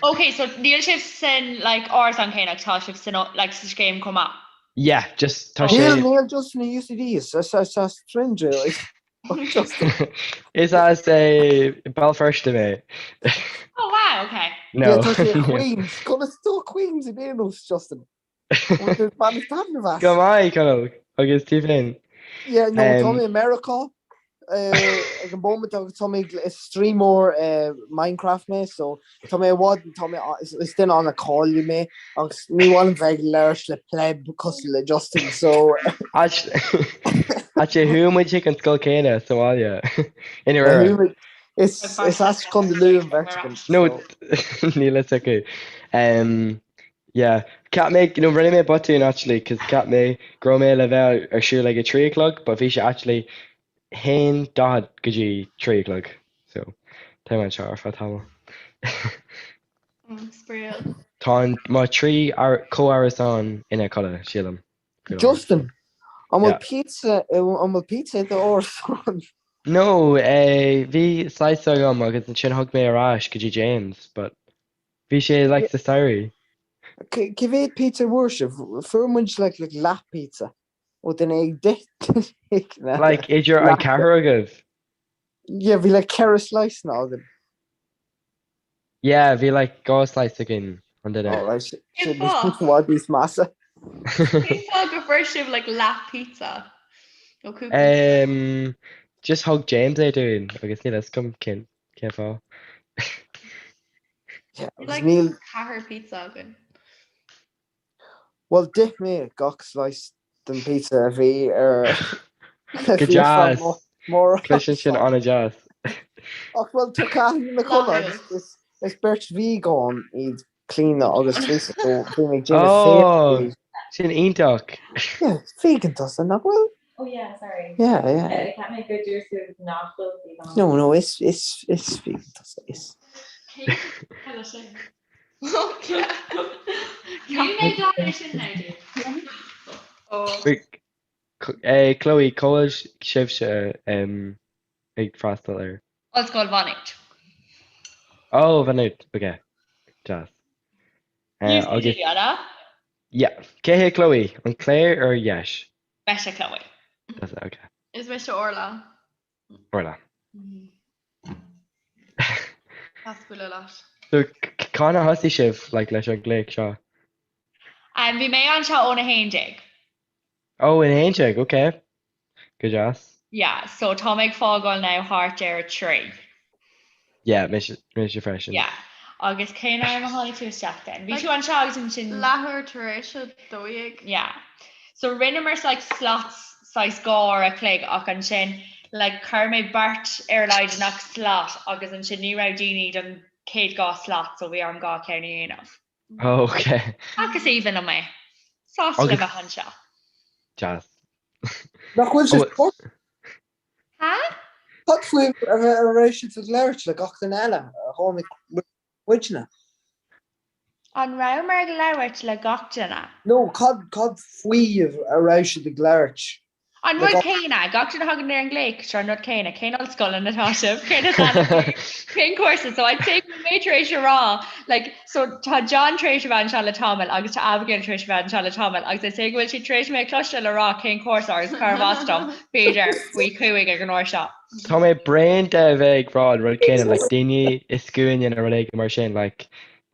Ok, so níl sibh san like árasán céanna ach tá sibh san like sa scéim chomh maith. Yeah, just tá sé. Níl, níl Justin i UCD, is as as stranger Justin. Is as eh, Béal Feirste mé. Oh wow, ok. No. Yeah, tá sé i Queens. Conas tá Queens in aon nós, Justin? Go maith, Conall, agus tú féin? Yeah, no, tá mé i Meiriceá ag an bóimint agus tá mé is streamer Minecraft mé, so tá mé i bhfad, tá mé, is duine an-cáiliúil mé agus ní mhaith liom bheith ag labhairt le pleb cosúil le Justin, so. Actually, chuaigh muid chuig an scoil céanna sa bhaile, in Oirthear. Is as Contae Lú an bheirt againn. No, níl fhios acu. Yeah, cheap mé, no, rinne mé botún actually, cos cheap mé go raibh mé le bheith ar siúl ag a 3 a chlog, but bhí sé actually 1:40 go dtí 3 a chlog, so tá mé anseo ar feadh tamaill. Spraoi. Tá an, mo 3 comh-árasán ina codladh, sílim, faoi láthair. Justin, an bhfuil Yeah. pizza, an bhfuil pizza i d'árasán? No, eh, bhí slice agam agus ansin thug mé ar ais go dtí James, but Bhí sé like sa staighre. Cé mhéad pizza a fuair sibh? Fuair muid like like leath pizza. Ó duine ag d'ith duine éigin eile. Like idir an ceathrar agaibh? Yeah, bhí like ceithre slice-anna againn. Yeah, bhí like dhá slice againn an duine. Oh right, sin i bhfad níos measa. Cén fáth go bhfuair sibh like leath pizza? Nó cúpla Um, just thug James é dúinn agus níl fhios agam cén cén fáth. Yeah, Bhí agus like níl ceathair pizza againn. Bhuel, d'ith mé gach slice den pizza a bhí ar Go deas! Cloiseann sin an-deas. Ach bhuel, tá Cathal na Colla is is beirt vegan iad Clíona agus Teresa so bhí mé ag déanamh Oh, sin iontach! Yeah, vegan tusa, nach bhfuil? Oh yeah, sorry. Yeah, yeah. Cheap mé go dúirt tú nach bhfuil vegan. No, no, is is is vegan tusa, is. Chloe, cá bhfuil sibhse ag freastal ar? Ollscoil Mhá Nuad. Oh, Mhá Nuad, ok. Deas. UCD, an ea? Yeah. Cé hé Chloe? An clé or dheis? Mise Chloe. That's it, ok. Is mise Orla. Orla. Deas bualadh leat. So, cathain a thosaigh sibh like, leis an glaoch seo? Um, bhí mé anseo óna 11. Oh, in 11, ok. Go deas. Yeah, so tá mé ag fágáil now thart ar a 3. Yeah, mise mise freisin. Yeah. Agus cén am a tháinig tú isteach then? Bhí tú anseo agus ansin. Leathuair tar éis a 12. Yeah. So rinneamar like slots saghas dhá uair a chloig ach ansin like chuir mé beirt ar a laghad i ngach slot agus ansin ní raibh daoine don chéad dhá slot so bhí orm dhá cheann a dhéanamh. Oh, okay. Ach is aoibhinn liom é. Sásta le Agus- bheith anseo. Deas. Nach bhfuil Oh, sibh Ha? Cad faoi a raibh sibh ag labhairt le gach duine eile a tháinig muidne? An rabhamar ag labhairt le gach duine? No, cad cad faoi a raibh siad ag labhairt An le rud gach céanna, gach duine a thagann ar an nglaoch, seo an rud céanna, cén ollscoil ina tá sibh, cén is ainm daoibh, cén cúrsa, so I'd say go bhfuil mé tar éis a rá, like, so tá John tar éis a bheith anseo le tamall agus tá Abigail tar éis a bheith anseo le tamall agus I'd say go bhfuil siad tar éis mé a chloisteáil a rá cén cúrsa agus cárbh as dom, b'fhéidir, faoi chúig ag an uair seo. Tá mé bréan de a bheith ag rá an rud céanna, like daoine i scuaine nó rud éigin mar sin, like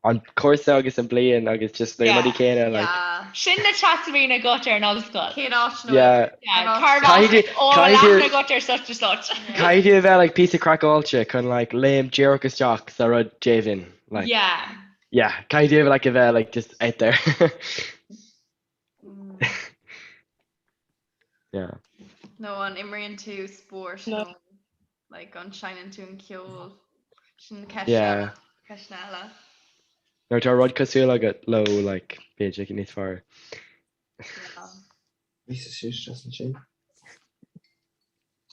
an cúrsa agus an bliain agus just na rudaí céanna, like. Sin na chats a bhíonn agat ar an ollscoil. Cén áit nó Yeah. Yeah, cárbh as Caithfidh duit? Ó, caithfidh bhfuil tú aithne agat ar such and such. caithfidh tú a bheith like píosa craiceáilte chun like léim díreach isteach sa rud deimhin, like. Yeah. Yeah, caithfidh tú like a bheith like just out there. Yeah. Nó an imríonn tú spórt nó like an seinneann tú an ceol sin ceist Yeah. ceist eile. Nó tá rud cosúil agat leo like b'fhéidir níos fearr. Bhí sa suas just ansin.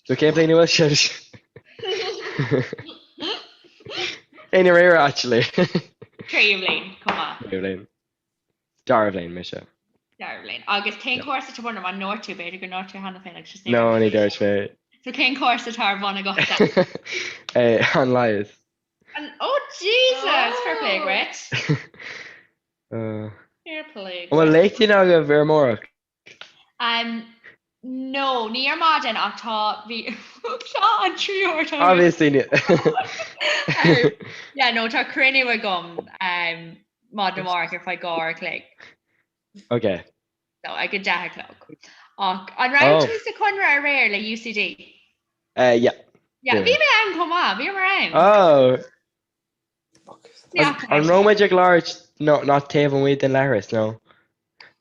So cén bhliain a bhfuil sibh? I ndáiríre actually. Tríú bliain, chomh maith. Tríú bliain. Dara bhliain mise. Dara bliain. Agus cén cúrsa atá ar bun, an ndúirt tú, b'fhéidir go ndúirt tú cheana féin agus just ní No, raibh ní mé dúirt mé. So cén cúrsa atá ar bun agat? An leigheas. An, oh Jesus! Fair play dhuit. Uh, Fair play An bhfuil dhuit. léachtaí agaibh ar amárach? Um, no, ní ar maidin ach tá, bhí, tá an tríú huair tá Obviously ní. Yeah, no, tá cruinniú agam um, maidin amárach ar feadh dhá uair a chloig. Ok. So, ag a deich a chlog. Ach an raibh Oh. tú sa Chonradh aréir le UCD? Uh, yeah. Yeah, Yeah. bhí mé ann chomh maith, bhíomar ann. Oh. Ní fhaca mé An raibh muid ag labhairt no, not taobh amuigh den leithreas, no?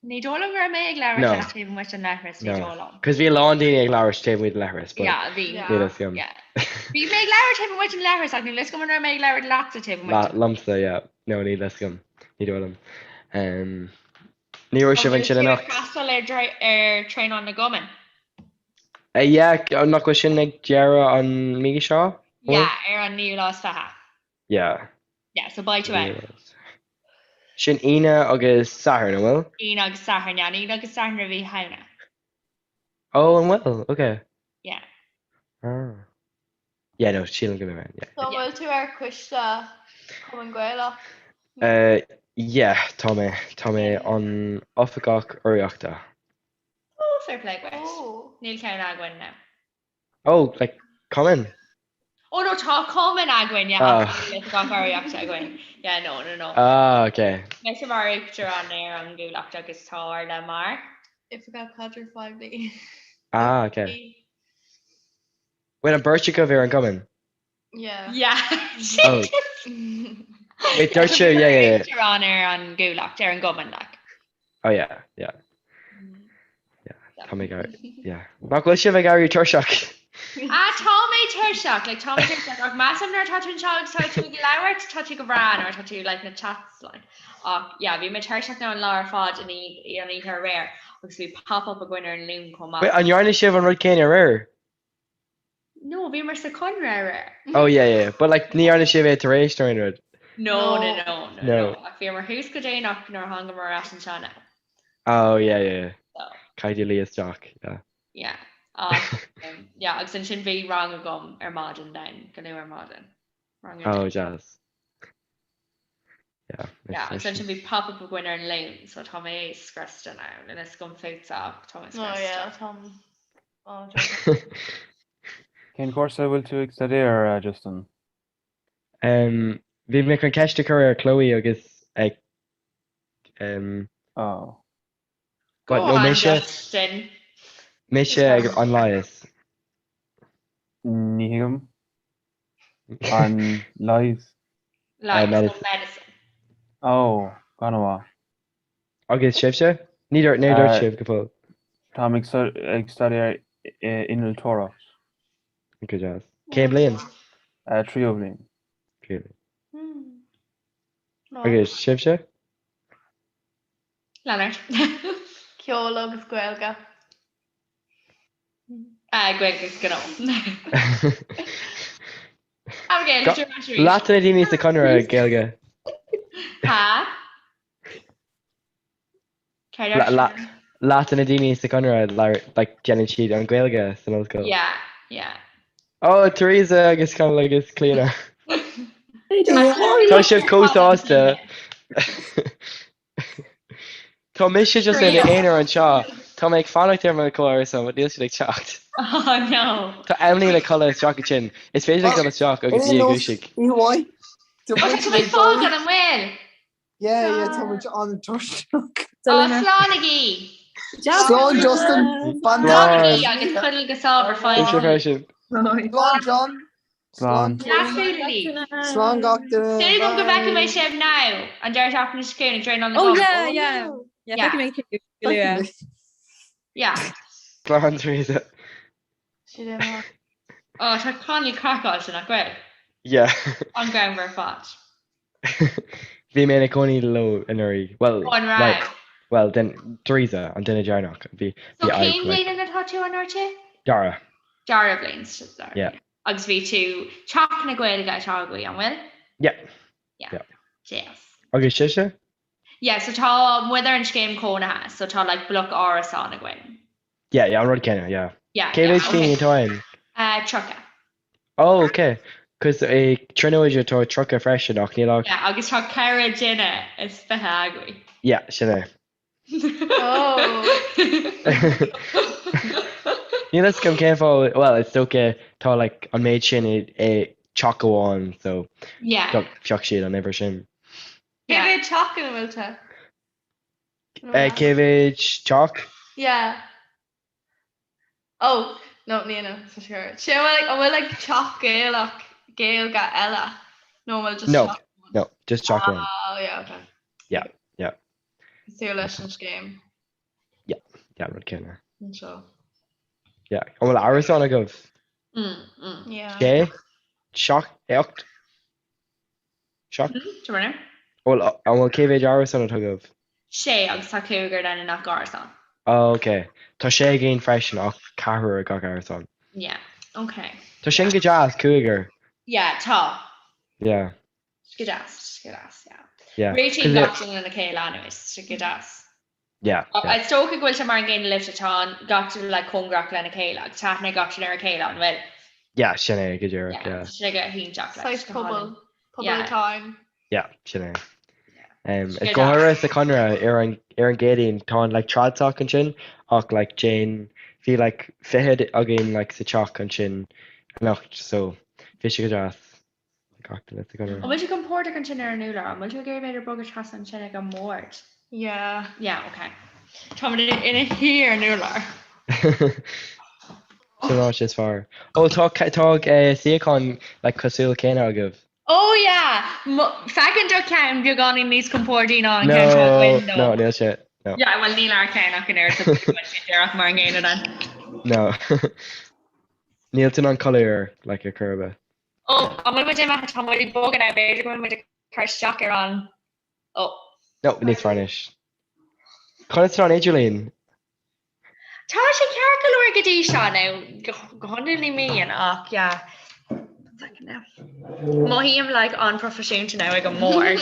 Ní dóigh liom go raibh mé ag labhairt No. leat taobh amuigh den leithreas, ní No. dóigh liom. Cos bhí a lán daoine ag labhairt taobh amuigh den leithreas, but Yeah, bhí. níl fhios agam. Yeah. Bhí mé ag labhairt taobh amuigh den leithreas ach níl fhios agam an raibh mé ag labhairt leatsa taobh amuigh Le, den liomsa, yeah. No, níl fhios agam. Ní dóigh liom. Um, ní raibh sibh An bhfuil ansin tú ag anocht. freastal ar ar traenáil na gcumann? Uh, yeah, nach bhfuil sin ag deireadh an mí seo? An bhfuil? Yeah, ar an naoú lá is fiche. Yeah. Yeah, so beidh tú ann. Sin Aoine agus Satharn, an bhfuil? Aoine agus Satharn, yeah, an Aoine agus Satharn roimh Oíche Shamhna. Oh, an bhfuil? Ok. Yeah. Ah. Yeah, no, sílim go mbeidh mé ann, yeah. So an bhfuil tú ar choiste Chumann Gaelach? Uh, yeah, tá mé. Tá mé an oifigeach urraíochta. Oh, fair play duit. Níl ceann againn now. Oh, like, cumann? Oh no, tá cumann againn, yeah, Ah. ach níl oifigeach urraíochta againn. Yeah, no, no, no. Ah, okay. Mise mar uachtarán ar an gCuallacht agus tá Orla mar. Oifigeach Caidrimh Phoiblí. Ah, okay. Wait, an beirt agaibh ar an gcumann? Yeah. Yeah. Oh. Wait, dúirt tú, yeah, yeah, yeah. Uachtarán ar an gCuallacht, ar an gcumann, like. Oh, yeah, yeah. Yeah, tá mé ag éirí, yeah. Nach bhfuil sibh ag éirí tuirseach? Ah, tá mé tuirseach, like, tá mé tuirseach, ach measaim nuair atá tú anseo agus tá tú ag labhairt, tá tú go breá nuair atá tú, like, na chats, like. Ach, yeah, bhí mé tuirseach now an lá ar fad in an oíche aréir agus bhí pop-up againn ar an Luan chomh Wait, maith. an ndearna sibh an rud céanna aréir? No, bhíomar sa Chonradh aréir. Oh yeah, yeah, but like ní dhearna sibh é tar éis nó aon rud? No, no, no, no, No. no. Ach bhíomar thuas go déanach nuair a thángamar ar ais anseo now. Oh yeah, yeah, yeah. So. Caithfidh tú luí isteach, yeah. Yeah. Ach, um, yeah, agus ansin bhí rang agam ar maidin then, go luath ar maidin. Rang ar Oh, dtús. jazz. Yeah, Yeah, agus nice. ansin bhí pop-up againn ar an Luan, so tá mé scriosta now. Níl a fhios agam fútsa ach tá mé Oh yeah, scriosta. tá oh, joke. Cén cúrsa a bhfuil tú ag staidéar, uh, Justin? Um, bhí mé chun ceist a chur ar Chloe agus ag um, Oh. but Go no, on, mise, Justin. mise ag an leigheas. Ní thuigim. An leigheas. Leigheas, medicine. medicine. Oh, gan mhaith. Agus sibhse? Ní dúirt ní dúirt Uh, sibh go fóill. Táim ag sta- ag staidéar eh, innealtóireacht. Go deas. Cén bliain? Uh, tríú bliain. Tríú bliain. Agus sibhse? Leonard. Ceol agus Gaeilge. Ah, Gaeilge agus gnó. Abigail, Ga- is ar ais arís. Leath de na daoine sa Chonradh Gaeilge. Ha? Céard La- ar la- Leath de na daoine sa Chonradh labhair- like, déanann siad an Ghaeilge san ollscoil. Yeah, yeah. Oh, Teresa agus Conall agus Clíona. Tá sibh chomh sásta. Tá mise just ina aonar anseo. Tá mé ag fanacht ar mo chomharsa, but níl siad ag teacht. Oh no. Tá Emily ina codladh isteach ansin. Is féidir linn dul isteach agus í a dhúiseacht. Why? Tá tú ag fágáil an bhfuil? Yeah, yeah, tá muid an-tuirseach. Ó, slánaigí! Slán Justin. Slánaigí agus codail go sámh ar Is fad. freisin. Slán John. Slán. Leasúlaí. Slán gach duine. Súil agam go bhfeicfidh mé sibh now an deireadh seachtaine seo chugainn ag traenáil na Oh gcom. yeah, yeah. Yeah, Yeah. feicfidh mé tú go luath. Yeah. Slán Teresa. Oh, tá Conall craiceáilte nach bhfuil? Yeah. An greannmhar ar fad. Bhí mé ina cónaí leo anuraidh. Well, Ó, an raibh? like, well, then Teresa, an duine deireanach. Bhí So bhí cén bhliain ina tá tú an RT? Dara. Dara bliain, so dara. Yeah. Agus bhí tú Teach na Gaeilge atá agaibh, an bhfuil? Yeah. Yeah. Yeah. Yes. Agus sibhse? Yeah, so tá muid ar an scéim cónaithe, so tá like bloc árasán againn. Yeah, yeah, an rud céanna, yeah. Yeah, Cé yeah, mhéad daoine okay. atá ann? Uh, 30. Oh, okay. Cos i Tríonóid tá 30 freisin ach níl ach. Yeah, agus tá 24 duine agaibh. Yeah, sin é. Oh. Níl a fhios agam cén fáth, well, is dócha tá like an méid sin i i teach amháin so Yeah. phioc phioc siad an uimhir sin. Cé mhéad teach ina bhfuil tú? Eh, cé mhéad teach? Yeah. Oh, no, ní no, for sure. Sé an bhfuil like, an bhfuil like teach Gaelach Gaeilge eile? No, an bhfuil just No, teach no, just teach amháin. Oh, yeah, okay. Yeah, yeah. Cosúil leis an scéim Yeah, yeah, rud céanna. anseo. Yeah, an bhfuil árasán agaibh? Mm, mm. Yeah. Sé? Seacht? Ocht? Seacht? Do you remember? Bhfuil, an bhfuil cé mhéad árasán atá agaibh? Sé agus tá cúigear againn i ngach árasán. Oh, ok. Tá sé againn freisin ach ceathrar i gach árasán. Yeah, ok. Tá sin go deas, cúigear. Yeah, tá. Yeah. Go deas, go deas, yeah. Yeah. Réitíonn gach duine lena chéile anyways, so go deas. Yeah, yeah. Is dócha go bhfuil sé mar an gcéanna libhse, tá gach duine like cóngarach lena chéile agus tá aithne ag gach duine ar a chéile, an bhfuil? Yeah, sin é, go díreach, yeah. Sin é go hiontach, like, Saghas go pobal, hálainn. pobal Yeah. atá ann. Yeah, sin é. Um, is go háirithe sa Conradh ar an ar an gCéadaoin tá an like trad soc ansin ach like Jane bhí like fichead againn like sa teach ansin anocht so bhí sé go deas gach duine sa Chonradh. An bhfuil sé compordach ansin ar an urlár? An bhfuil tú ag iarraidh b'fhéidir bogadh trasna ansin ag an mbord? Yeah. Yeah, okay. Táimid ina shuí ar an urlár. Sin an áit is fearr. Ó tá tá eh, suíochán like cosúil céanna agaibh. Oh yeah! Feiceann do cheann beagáinín níos compordaí ná an ceann seo againn No, no, níl sé. No. Yeah, well níl ár ceann ach an oiread so bhfuil sé díreach mar an gcéanna then. No. Níl tú in ann codladh air, like ar chor ar bith. Oh, an bhfuil muid imithe? Tá muid ag bogadh now, b'fhéidir go bhfuil muid ag cur isteach ar an... Oh. No, níos fearr anois. Conas tá an idirlíon? Tá sé ceart go leor go dtí seo now, go hiondúil ní mbíonn ach yeah. One second now. Mothaím like an-proifisiúnta now ag an mbord.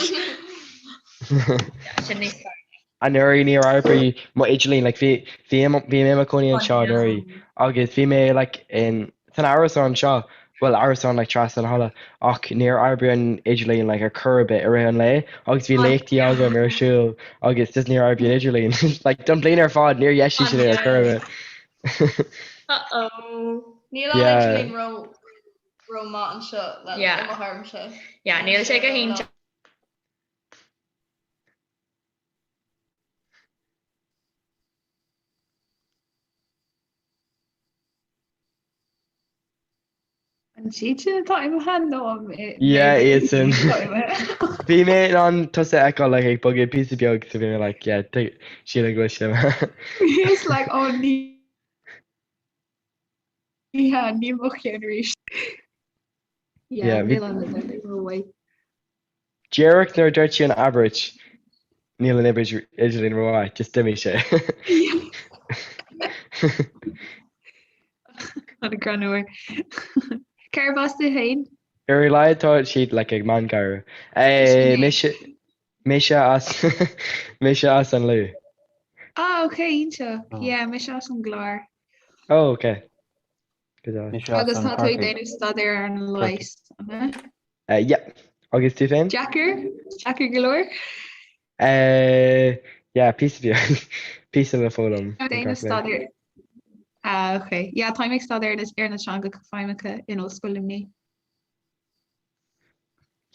Yeah, sin níos fearr. Anuraidh níor oibrigh mo idirlíon like bhí bhí bhí mé i mo chónaí anseo anuraidh agus bhí mé like in san árasán seo bhuel árasán like trasna an halla ach níor oibrigh an idirlíon like ar chor ar bith i rith an lae agus bhí léachtaí agam ar siúl agus just níor oibrigh an idirlíon like don bhliain ar fad níor dheisigh siad é ar chor ar bith. Uh-oh. Níl an Yeah. idirlíon ró ró maith anseo le Yeah. i mo thuairimse. Yeah, níl sé go hiontach. An siad sin atá imithe nó an Yeah, iad sin. Bhí mé in ann tusa a fheiceáil like ag bogadh píosa beag so bhí mé like yeah sílim go bhfuil siad imithe. It's like oh ní hea ní mo cheann arís. Yeah, níl an rómhaith. Díreach nuair a dúirt sí an abairt níl an idirlíon rómhaith, just d'imigh sé. An-ghreannmhar. Cérb as tú féin? Ar a laghad tá siad like ag meangáire. Eh, mise mise as mise as an Lú. Ah, ok, iontach. Yeah, mise as an gClár. Oh, ok. Go deas. Agus tá tú ag déanamh staidéar ar an leigheas, an ea? Uh, yeah. Agus tú féin? Deacair? Deacair go leor? Uh, yeah, píosa beag. Píosa le foghlaim. Déanamh staidéar. Ah, ok. Yeah, táim ag staidéar ar na teangacha feidhmeacha in Ollscoil Luimnigh.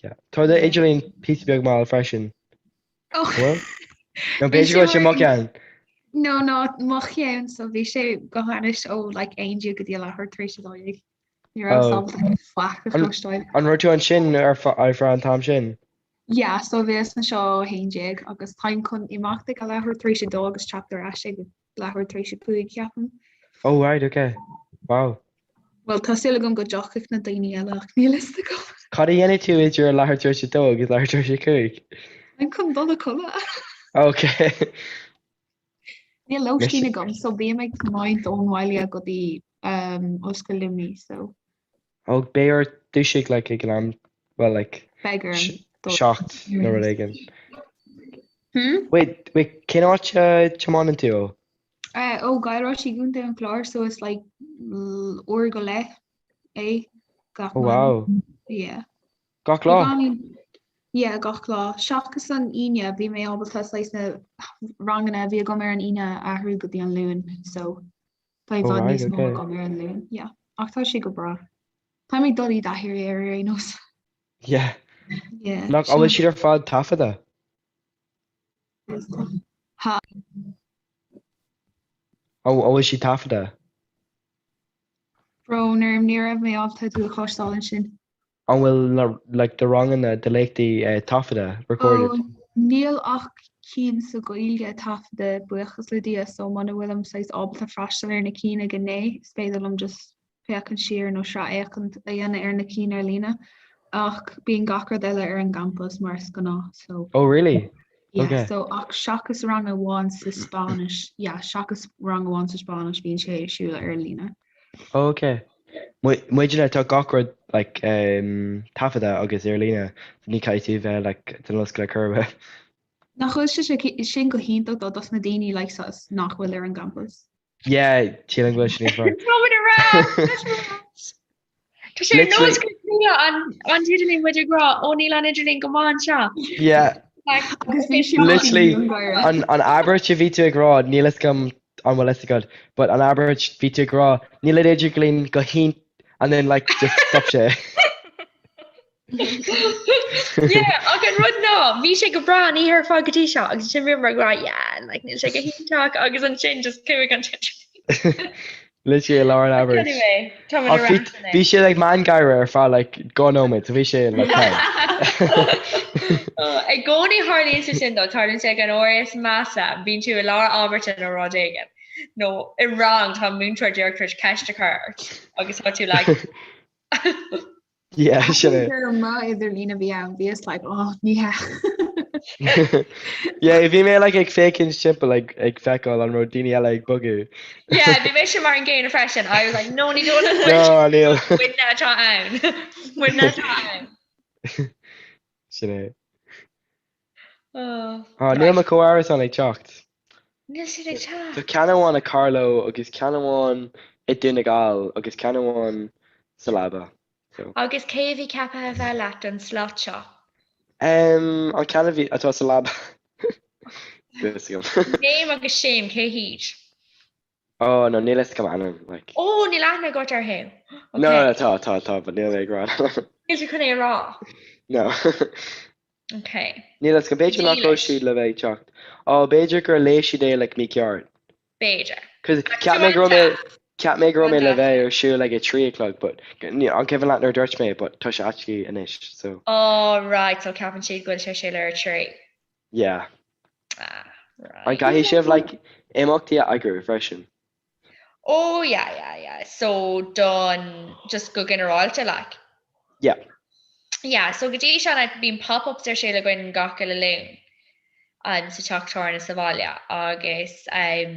Yeah. Tá do idirlíon píosa beag mall freisin. Oh. Bhfuil? No, b'fhéidir go bhfuil sé mo cheann. No, no, mo cheann, so bhí sé go hainnis ó like 11 go dtí a leathuair tar éis 12. Ní raibh Oh. ábalta faic a chloisteáil. An raibh tú ansin ar ar feadh an t-am sin? Yeah, so bhíos anseo ó 11 agus táim chun imeacht ag a leathuair tar éis 2 agus teacht ar ais ag leathuair tar éis 5, ceapaim. Oh right, okay. Wow. Bhuel, tá súil agam go dtiocfaidh na daoine eile ach níl fhios agam. Cad a dhéanfaidh tú idir a leathuair tar éis 2 agus leathuair tar éis 5? Táim chun dul a chodladh. Okay. Níl lóistín agam so bím ag tiomáint ón bhaile go dtí um, Ollscoil Luimnigh so. Ó beidh ort dúiseacht like ag an am well like Beidh orm dul. 7 nó rud éigin. Hmm? Wait, wait, cén áit a tiomáineann tú ó? Uh, ó Gailrois i gContae an Chláir so it's like uair go leith é gach Oh wow. Yeah. Gach lá? Yeah, gach lá. Seachas an Aoine, bhí mé ábalta saghas na ranganna a bhí agam ar an Aoine a athrú go dtí an Luan, so tá i Oh bhfad right, níos mó okay. agam ar an Luan. Yeah. Ach tá sé go breá. Táim ag dul i dtaithí air ar aon nós. Yeah. Yeah. Nach an bhfuil siad ar fad taifeadta? Ha. An bhfuil siad taifeadta? Brón orm, ní raibh mé ábalta tú a chloisteáil ansin. An bhfuil na like do ranganna do léachtaí taifeadta, recorded? Ó, níl ach cinn sa Ghaeilge taifeadta, buíochas le Dia, so muna bhfuilim saghas ábalta freastal ar na cinn ag a naoi, is féidir liom just féachaint siar nó sraithfhéachaint a dhéanamh ar na cinn ar líne. Ach bíonn gach rud eile ar an gcampas mar is gnáth, so. Oh really? Yeah, Okay. so ach seachas rang amháin sa Spáinnis, yeah, seachas rang amháin sa Spáinnis bíonn sé ar siúl ar líne. Oh okay. Muidne tá gach rud like um, taifeadta agus ar líne, so ní caithfidh tú bheith like san ollscoil ar chor ar bith. Nach bhfuil sé sin go hiontach dó dos na daoine like us nach bhfuil ar an gcampas? Yeah, sílim go bhfuil sé níos fearr. Tá muid ar ais! Tá sé ar nós an an idirlíon muid ag rá ó níl an idirlíon go maith anseo. Yeah. Agus bhí sí Literally, an an abairt a bhí tú ag rá, níl fhios agam an bhfuil fhios agat, but an abairt bhí tú ag rá, níl an idirlíon go hiontach and then like just stop sé. Yeah, ach an rud ná, bhí sé go breá an oíche ar fad go dtí seo agus ansin bhí mar rá yeah, like níl sé go hiontach agus ansin just chuaigh an t-idirlíon. Literally i lár an abairt. Anyway, tá Ach ar bhí ais bhí sé like meangáire ar feadh like 2 nóiméad, so bhí sé like calm. I gcónaí tharlaíonn sé sin though, tarlaíonn sé ag an uair is measa, bíonn tú i lár abairte nó rud éigin, nó i rang tá múinteoir díreach tar éis ceist a chur ort agus tá tú like Yeah, sin é. Gur mo idirlíon a bhí ann, bhíos like, oh, ní hea. Yeah, bhí mé like ag féachaint timpeall ag ag feiceáil an raibh daoine eile ag bogadh. Yeah, bhí mise mar an gcéanna freisin. I was like, no, ní dóigh liom No, níl. Muidne atá ann. Muidne atá ann. Sin é. Oh. Ah, níl mo chomh-árasán ag teacht. Níl siad ag teacht. Tá ceann amháin i Carlow agus ceann amháin i Dún na Gall agus ceann amháin sa leaba. So. Agus cé a bhí ceaptha a bheith leat don slot seo? Um, an ceann a bhí atá sa leaba. Níl fhios agam. Name agus shame, cé hiad? Oh no, níl fhios agam a ainm, like. Oh, níl aithne agat orthu. No, Okay. no, tá, tá, tá, but níl mé ag rá. Níl tú chun é a rá. No. Okay. Níl fhios agam, b'fhéidir nach raibh siad le bheith ag teacht. Oh, b'fhéidir gur léigh siad é like mícheart. B'fhéidir. Cos cheap mé go raibh mé, cheap mé go raibh mé le bheith ar siúl ag a 3 a chlog, but an cuimhin leat nuair a dúirt mé, but tá sé actually anois, so. Oh, right, so ceapann siad go bhfuil sé ar siúl ar a 3. Yeah. Ah, right. An gcaithfidh sibh like imeachtaí a eagrú freisin? Oh yeah, yeah, yeah. So don just go ginearálta like? Yeah. Yeah, so go dtí seo like bíonn pop-ups ar siúl againn gach uile Luan um, sa teach tábhairne sa bhaile agus um,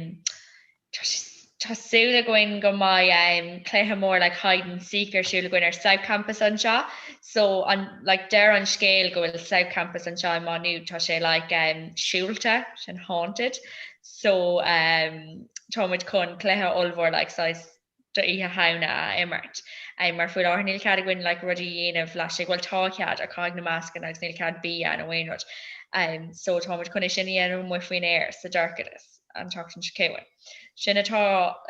Tá súil againn go mbeidh cluiche mór like hide and seek ar siúl againn ar South Campus anseo. So an like deir an scéal go bhfuil South Campus anseo i Maigh Nuad tá sé like um siúlta, sin haunted. So um tá muid chun cluiche ollmhór like saghas do Oíche Shamhna a imirt. Um mar faoi láthair níl cead againn like rudaí a dhéanamh laistigh, bhuel tá cead ach caithfidh na mascanna agus níl cead bia nó aon rud. Um so tá muid chun é sin a dhéanamh amuigh faoin aer sa dorchadas. an tseachtain seo chugainn. Sin atá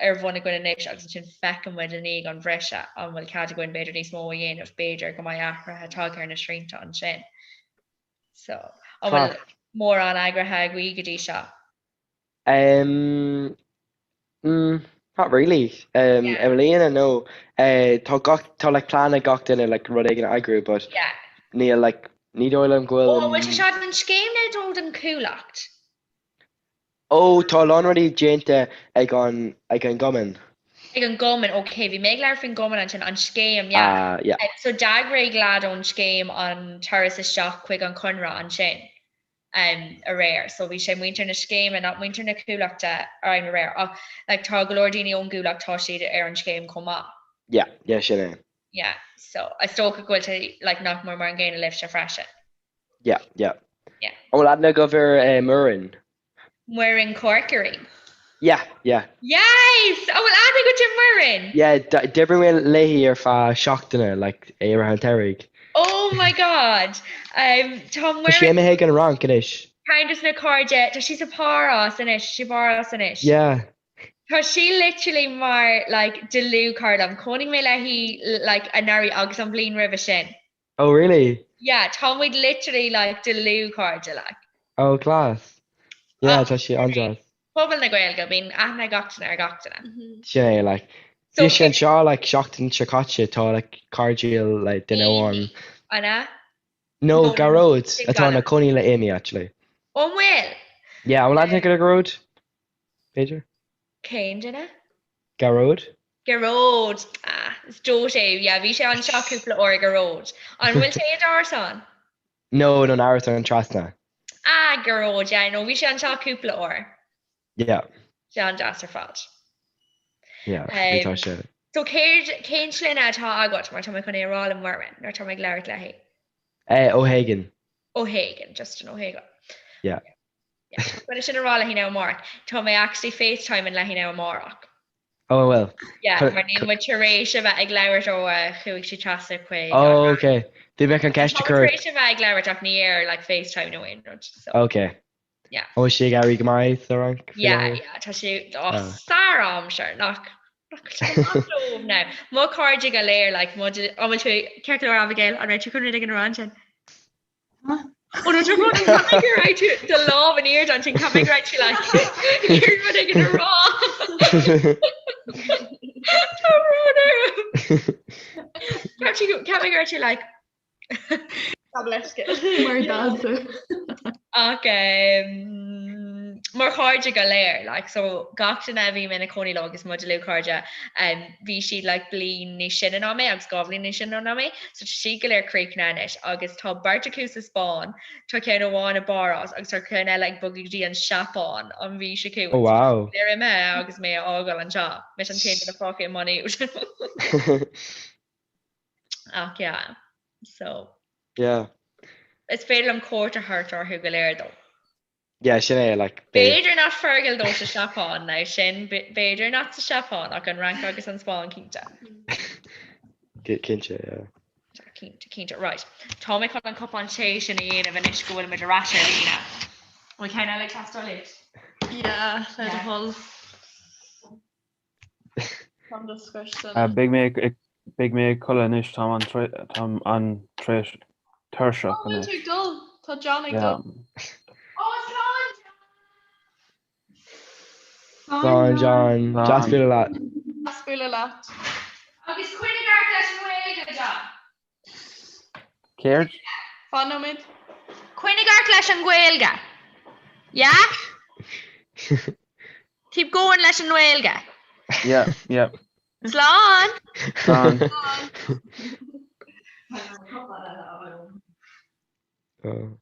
ar bun againn anois agus ansin feicfidh muid i ndiaidh an bhriseadh an bhfuil cead againn b'fhéidir níos mó a dhéanamh, b'fhéidir go mbeidh athruithe tagtha ar na srianta ansin. So, an bhfuil mórán eagraithe agaibh go dtí seo? Um, mm, not really. Um, yeah. I mbliana, no. Uh, tá gach, tá like plean ag gach duine like rud éigin a eagrú, but yeah. níl like ní dóigh liom go bhfuil. Ó, bhfuil sé seo don scéim nó don Chuallacht? Ó, tá a lán rudaí déanta ag an, ag an gcumann. Ag an gcumann, ok, bhí mé ag labhairt faoin gcumann ansin, an scéim, yeah. Ah, yeah. So d'eagraigh leaid ón scéim an turas isteach chuig an Chonradh ansin um, aréir. So bhí sé muintir na scéime, not muintir na Cuallachta ar an aréir, ach like, tá go leor daoine ón gCuallacht, tá siad ar an scéim chomh maith. Yeah, yeah, sin é. Yeah, so is dócha go bhfuil sé like, nach mór mar an gcéanna libhse freisin. Yeah, yeah. Yeah. An bhfuil aithne agaibh ar eh, Muireann? Muireann Corkery. Yeah, yeah. Yes! An bhfuil aithne agat ar Muireann? Yeah, d'oibrigh mé léi ar feadh seachtaine, like, i rith an tsamhraidh. Oh my God! Um, tá Tá sí Muireann imithe ag an Fhrainc anois. ceann de na cairde, tá sí sa Párás anois, sí i bPárás anois. Yeah. Tá sí literally mar like dlúthchara liom. Chónaigh mé léi like anuraidh agus an bhliain roimhe sin. Oh really? Yeah, tá muid literally like dlúthchairde like. Oh class. Yeah, tá sí an-deas. Pobal na Gaeilge, bíonn aithne ag gach duine ar gach duine. Sin é like. So Bhí sí anseo like seachtain seo caite tá like cairdiúil le duine amháin. An ea? No, Gearóid sin atá ina Gaillimh. cónaí le Amy actually. An bhfuil? Yeah, an bhfuil aithne agat ar Ghearóid? B'fhéidir? Cén duine? Gearóid? Gearóid! Ah, is dóit é, yeah, bhí sé anseo cúpla uair, Gearóid. An bhfuil sé i d'árasán? No, no, an árasán trasna. Ah, Gearóid, yeah, no, bhí sé anseo cúpla uair. Yeah. Sé an-deas ar fad. Yeah, um, tá sé. So céard, cén sloinne atá agat mar tá mé chun é a rá le Muireann nuair atá mé ag labhairt léi? Eh, O'Hagan. O'Hagan, Justin O'Hagan. Yeah. Yeah, tá mé sin a rá léi now amárach. Tá mé actually FaceTiming léi now amárach. Oh well. Yeah, mar níl muid tar éis a bheith ag labhairt ó chuaigh sí trasna chuig. Oh, okay. Bhí mé chun ceist a chur. Tar éis a bheith ag labhairt ach ní ar like FaceTime nó aon rud so. Ok. Yeah. An bhfuil sí ag éirí go maith sa Fhrainc faoi Yeah, láthair? yeah, tá sí oh, Ah. sár-aimsir nach nach bhfuil sé go maith leo now. Mo chairde go léir like mo an bhfuil tú ceart go leor Abigail an raibh tú chun rud éigin a rá ansin? Ó no, tá rud cheap mé go raibh tú do lámh in airde ansin cheap mé go raibh tú like ag rud éigin a rá. Tá rud orm. Cheap sí go- cheap mé go raibh tú like Mar dalta. Ach um, mo chairde go léir, like, so gach duine a bhí mé ina cónaí leo agus mo dhlúthchairde, um, bhí siad like bliain níos sine ná mé agus 2 bhliain níos sine ná mé, so tá siad go léir críochnaithe anois agus tá beirt acu sa Spáinn, tá ceann amháin i bPáras agus tá ceann eile ag bogadh go dtí an Seapáin an mhí seo chugainn. Oh wow. Léir imithe agus mé a fhágáil anseo, mise an t-aon duine fágtha i Maigh Nuad. Ach yeah, so. Yeah. Is féidir liom cuairt a thabhairt orthu go léir though. Yeah, sin é, like, beidh. B'fhéidir nach Fergal though sa Seapáin, now sin, b'fhéidir nach sa Seapáin ach an Fhrainc agus an Spáinn cinnte. Cinnte, yeah. Cinnte, cinnte. Right. Tá mé chun an cupán tae sin a dhéanamh anois go bhfuil muid ar ais ar líne. Bhfuil ceann eile ag teastáil uait? Yeah, le do thoil. Beidh mé beidh mé ag codladh anois, táim an táim an-tuirseach anois. Tá ag dul, tá John ag dul. Slán John, deas bualadh leat. Deas bualadh leat. Agus coinnigh ort leis an nGaeilge, John. Céard? Fan nóiméad. Coinnigh ort leis an nGaeilge. Yeah? Keep going leis an nGaeilge. Yeah, yeah. Slán! Slán. Oh.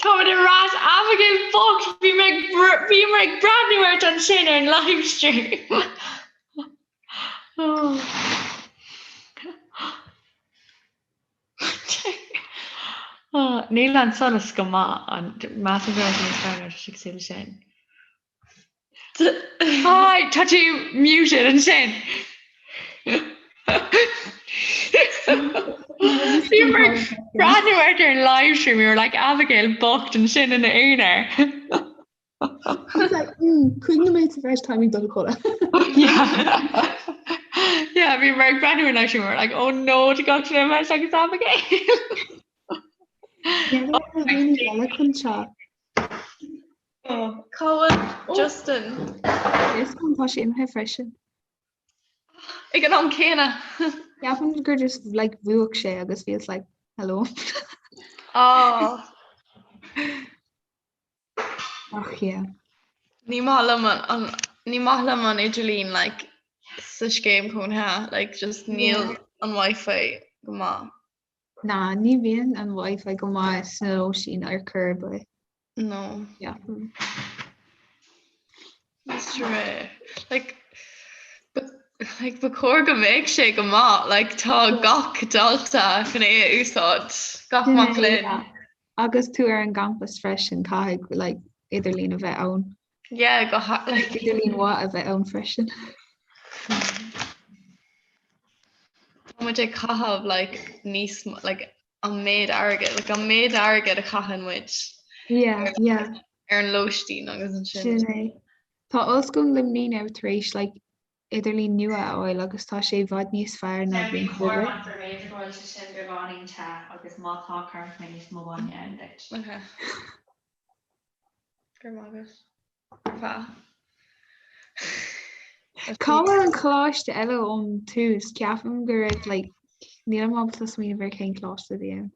Táimid ar ais Abigail bocht bhí mé ag bhíomar ag breathnú ort ansin ar an livestream. Oh. Oh, níl an solas go maith an measaim go raibh sé níos fearr nuair atá sé cosúil leis sin. Hi, tá tú muted ansin. Bhíomar ag breathnú ort ar an livestream, we were like Abigail bocht ansin ina aonar. I was like, mm, cúig nóiméad sa bhreis táim ag dul a chodladh. Yeah. Yeah, bhíomar ag breathnú ar an livestream, we were like, oh no, tá gach duine imithe seachas Abigail. Yeah, daoine eile chun teacht. Cá bhfuil Justin? Is tá sé imithe freisin. Ag an am céanna. Ceapaim gur just like mhúch sé agus bhíos like hello. Oh. Ach yeah. Ní maith liom an ní maith liom an idirlíon like sa scéim cónaithe like just níl an wifi go maith. Ná ní bhíonn an wifi go maith sna lóistín ar chor ar bith. No. Ceapaim. Is true. Like but like ba chóir go mbeadh sé go maith like tá gach dalta chun é a úsáid gach mac léinn. Agus tú ar an gcampas freisin caithfidh like idirlíon a bheith ann. Yeah go like Idirlíon mhaith a bheith ann freisin. Tá muid ag caitheamh like níos like an méid airgid like an méid airgid a chaitheann muid Yeah, yeah. ar an lóistín agus ansin. Sin é. Tá Ollscoil Luimnigh now tar éis like idirlíon nua a fháil agus tá sé i bhfad níos fearr ná bliain roimhe. Mar b'fhéidir go bhfuil sé sin beagáinín te agus má tá cuirfidh mé níos mó bainne ann duit. Okay. Go raibh maith agat. Fa. Cá bhfuil an coláiste eile ón tús? Ceapaim go raibh like nílim ábalta smaoineamh ar cén coláiste a bhí ann.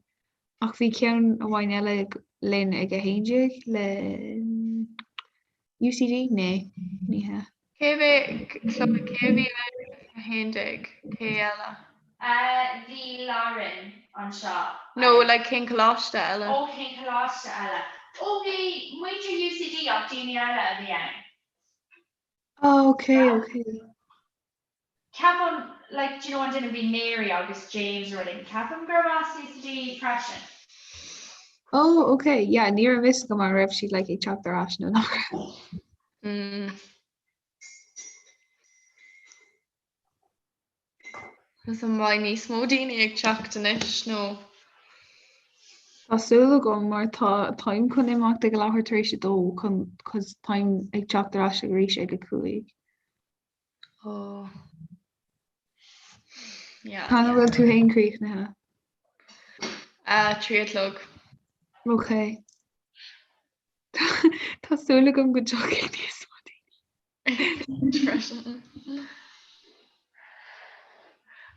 Ach bhí ceann amháin eile linn ag 11 le UCD? Né, ní hea. Cé bhí cé a bhí ag 11? Cé eile? Bhí Lauren anseo. No, like cén coláiste eile? Ó cén coláiste eile? Ó bhí muintir UCD ach daoine eile a bhí ann. Oh, okay, okay. Ceapaim, like, do you know an duine bhí Mary agus James or rud ceapaim gur as UCD freisin. Oh, okay, yeah, ní raibh fhios agam an raibh siad like ag teacht ar ais nó nach raibh. Mm. Is an mbeidh níos mó daoine ag teacht anois nó? Tá súil agam mar tá táim chun imeacht ag a leathuair tar éis a dó chun cos táim ag teacht ar ais arís ag a 5. Oh. Yeah. Cá bhfuil tú féin críochnaithe? Uh, 3 a chlog. Ok. Tá súil agam go dtiocfaidh níos mó daoine. Freisin.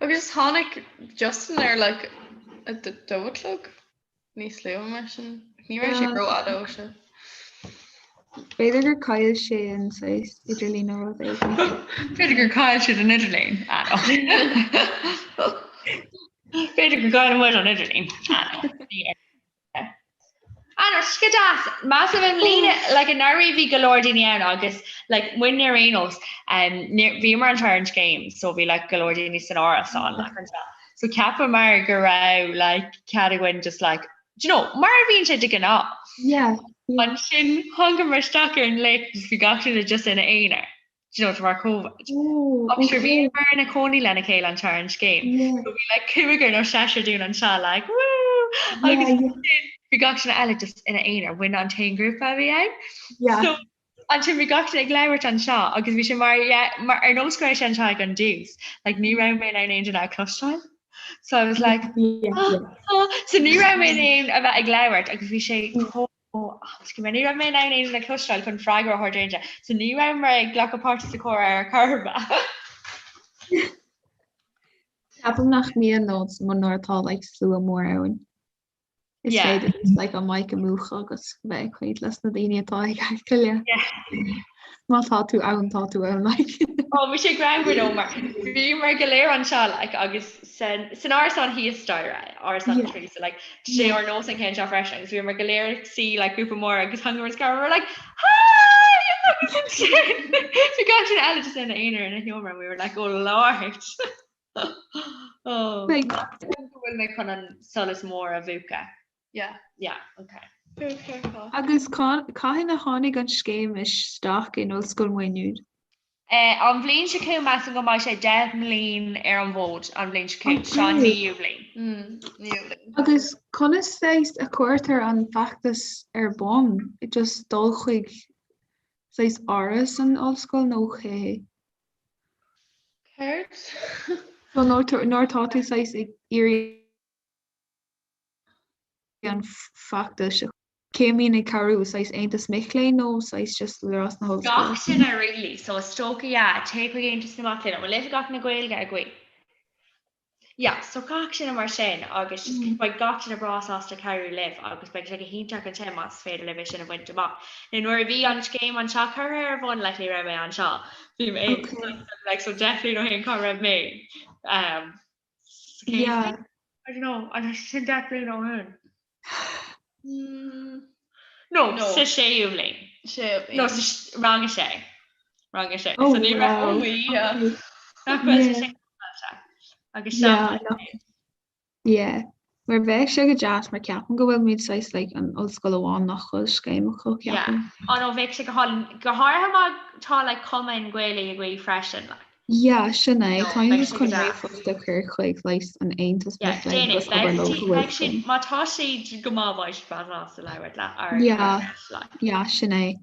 Agus tháinig Justin ar like a dó a chlog níos luaithe mar sin. Ní raibh sé rófhada ó sin. B'fhéidir gur chaill sé an saghas idirlíon nó rud éigin. B'fhéidir gur chaill siad an idirlíon. B'fhéidir gur chaill muid an idirlíon. Anna, go deas. Measaim i mbliana, like anuraidh bhí go leor daoine ann agus like muidne ar aon nós, um, bhíomar anseo ar an scéim so bhí like go leor daoine san árasán like anseo. So cheapamar go raibh like cead againn just like, do you know, mar a bhíonn sé de ghnáth. Yeah. yeah. Ansin thángamar isteach ar an léacht agus bhí gach duine just ina aonar. Do you know, de bharr Covid. Oh, Ach sure okay. bhíomar ina cónaí lena chéile anseo ar an scéim. Yeah. So bhí like cúigear nó seisear dúinn anseo like woo! Agus Yeah, yeah. bhí gach duine eile just ina aonar, muidne an t-aon grúpa a bhí ann. Yeah. So ansin bhí gach duine ag labhairt anseo agus bhí sé mar yeah, mar ar nós go raibh sé anseo ag an dtús. Like ní raibh mé in ann aon duine a chloisteáil. So I was like, Yeah, yeah. oh, so ní raibh mé in ann a bheith ag labhairt agus bhí sé chomh Ní raibh mé in ann aon duine a chloisteáil chun freagra a thabhairt aon duine, so ní raibh mé ag glacadh páirte sa chomhrá ar chor ar bith. Ceapaim nach mbíonn nó nuair atá like slua mór ann. Is Yeah. féidir just like an mic a mhúchadh agus bheith ag caint leis na daoine atá ag aice leat. Yeah. Má tá tú ann tá tú ann like. Ó bhí sé greannmhar though mar bhíomar go léir anseo like agus san san árasán thíos staighre, árasán Yeah. Teresa like tá sé ar nós an ceann seo freisin agus bhíomar go léir ag suí like grúpa mór agus thángamar is we were like hi agus ansin bhí gach duine eile just ina aonar ina sheomra and we were like oh lord. Oh. Like go bhfuil mé chun an solas mór a mhúchadh. Yeah. Yeah, okay. Agus cathain a tháinig an scéim isteach in Ollscoil Mhaigh Nuad? Eh, an bhliain seo chugainn measaim go mbeidh sé 10 mbliain ar an bhfód an bhliain seo chugainn, seo an naoú bhliain. Naoú bhliain. Agus conas saghas a cuirtear an feachtas ar bun? Just dul chuig saghas áras an ollscoil nó cé? Céard? So nuair atá tú saghas ag iarraidh an feachtas cé a mbíonn ag cabhrú, saghas Aontas Mic Léinn nó saghas just Údarás na hOllscoile? Gach duine really, so is dócha yeah, téigh chuig Aontas na Mac Léinn, an bhfuil Oifigeach na Gaeilge agaibh? Yeah, so gach duine mar sin agus just beidh gach duine breá sásta cabhrú libh agus beidh sé go hiontach ansin más féidir libh é sin a bhaint amach. Now nuair a bhí an scéim anseo curtha ar bun like ní raibh mé anseo, bhí mé like so 10 bliain ó shin cá raibh mé? Um, Yeah. I don't know, an sin 10 bliain ó shin. No, No. sa séú bhliain. Séú bhliain. No, sa s- rang a sé. Rang a sé. Oh, So ní raibh wow. Oh, yeah. Okay. nach bhfuil sé Yeah. sin agus Yeah, seo I know. Yeah. Mar bheadh sé go deas mar ceapaim go bhfuil muid saghas like an ollscoil amháin nach bhfuil scéim acu Yeah. ceapaim. Oh no, bheadh sé go hálainn. Go háirithe má tá like cumann Gaeilge agaibh freisin like. Yeah, sin é. No, Táim beidh just sé go chun deas. ríomhphost a chur chuig like an Aontas Yeah, Mic Léinn déan é. agus obair Beidh leo sí- go bhfuil beidh siad scéim. má tá siad go maith beidh siad breá sásta labhairt leat ar Yeah, like. yeah, sin é.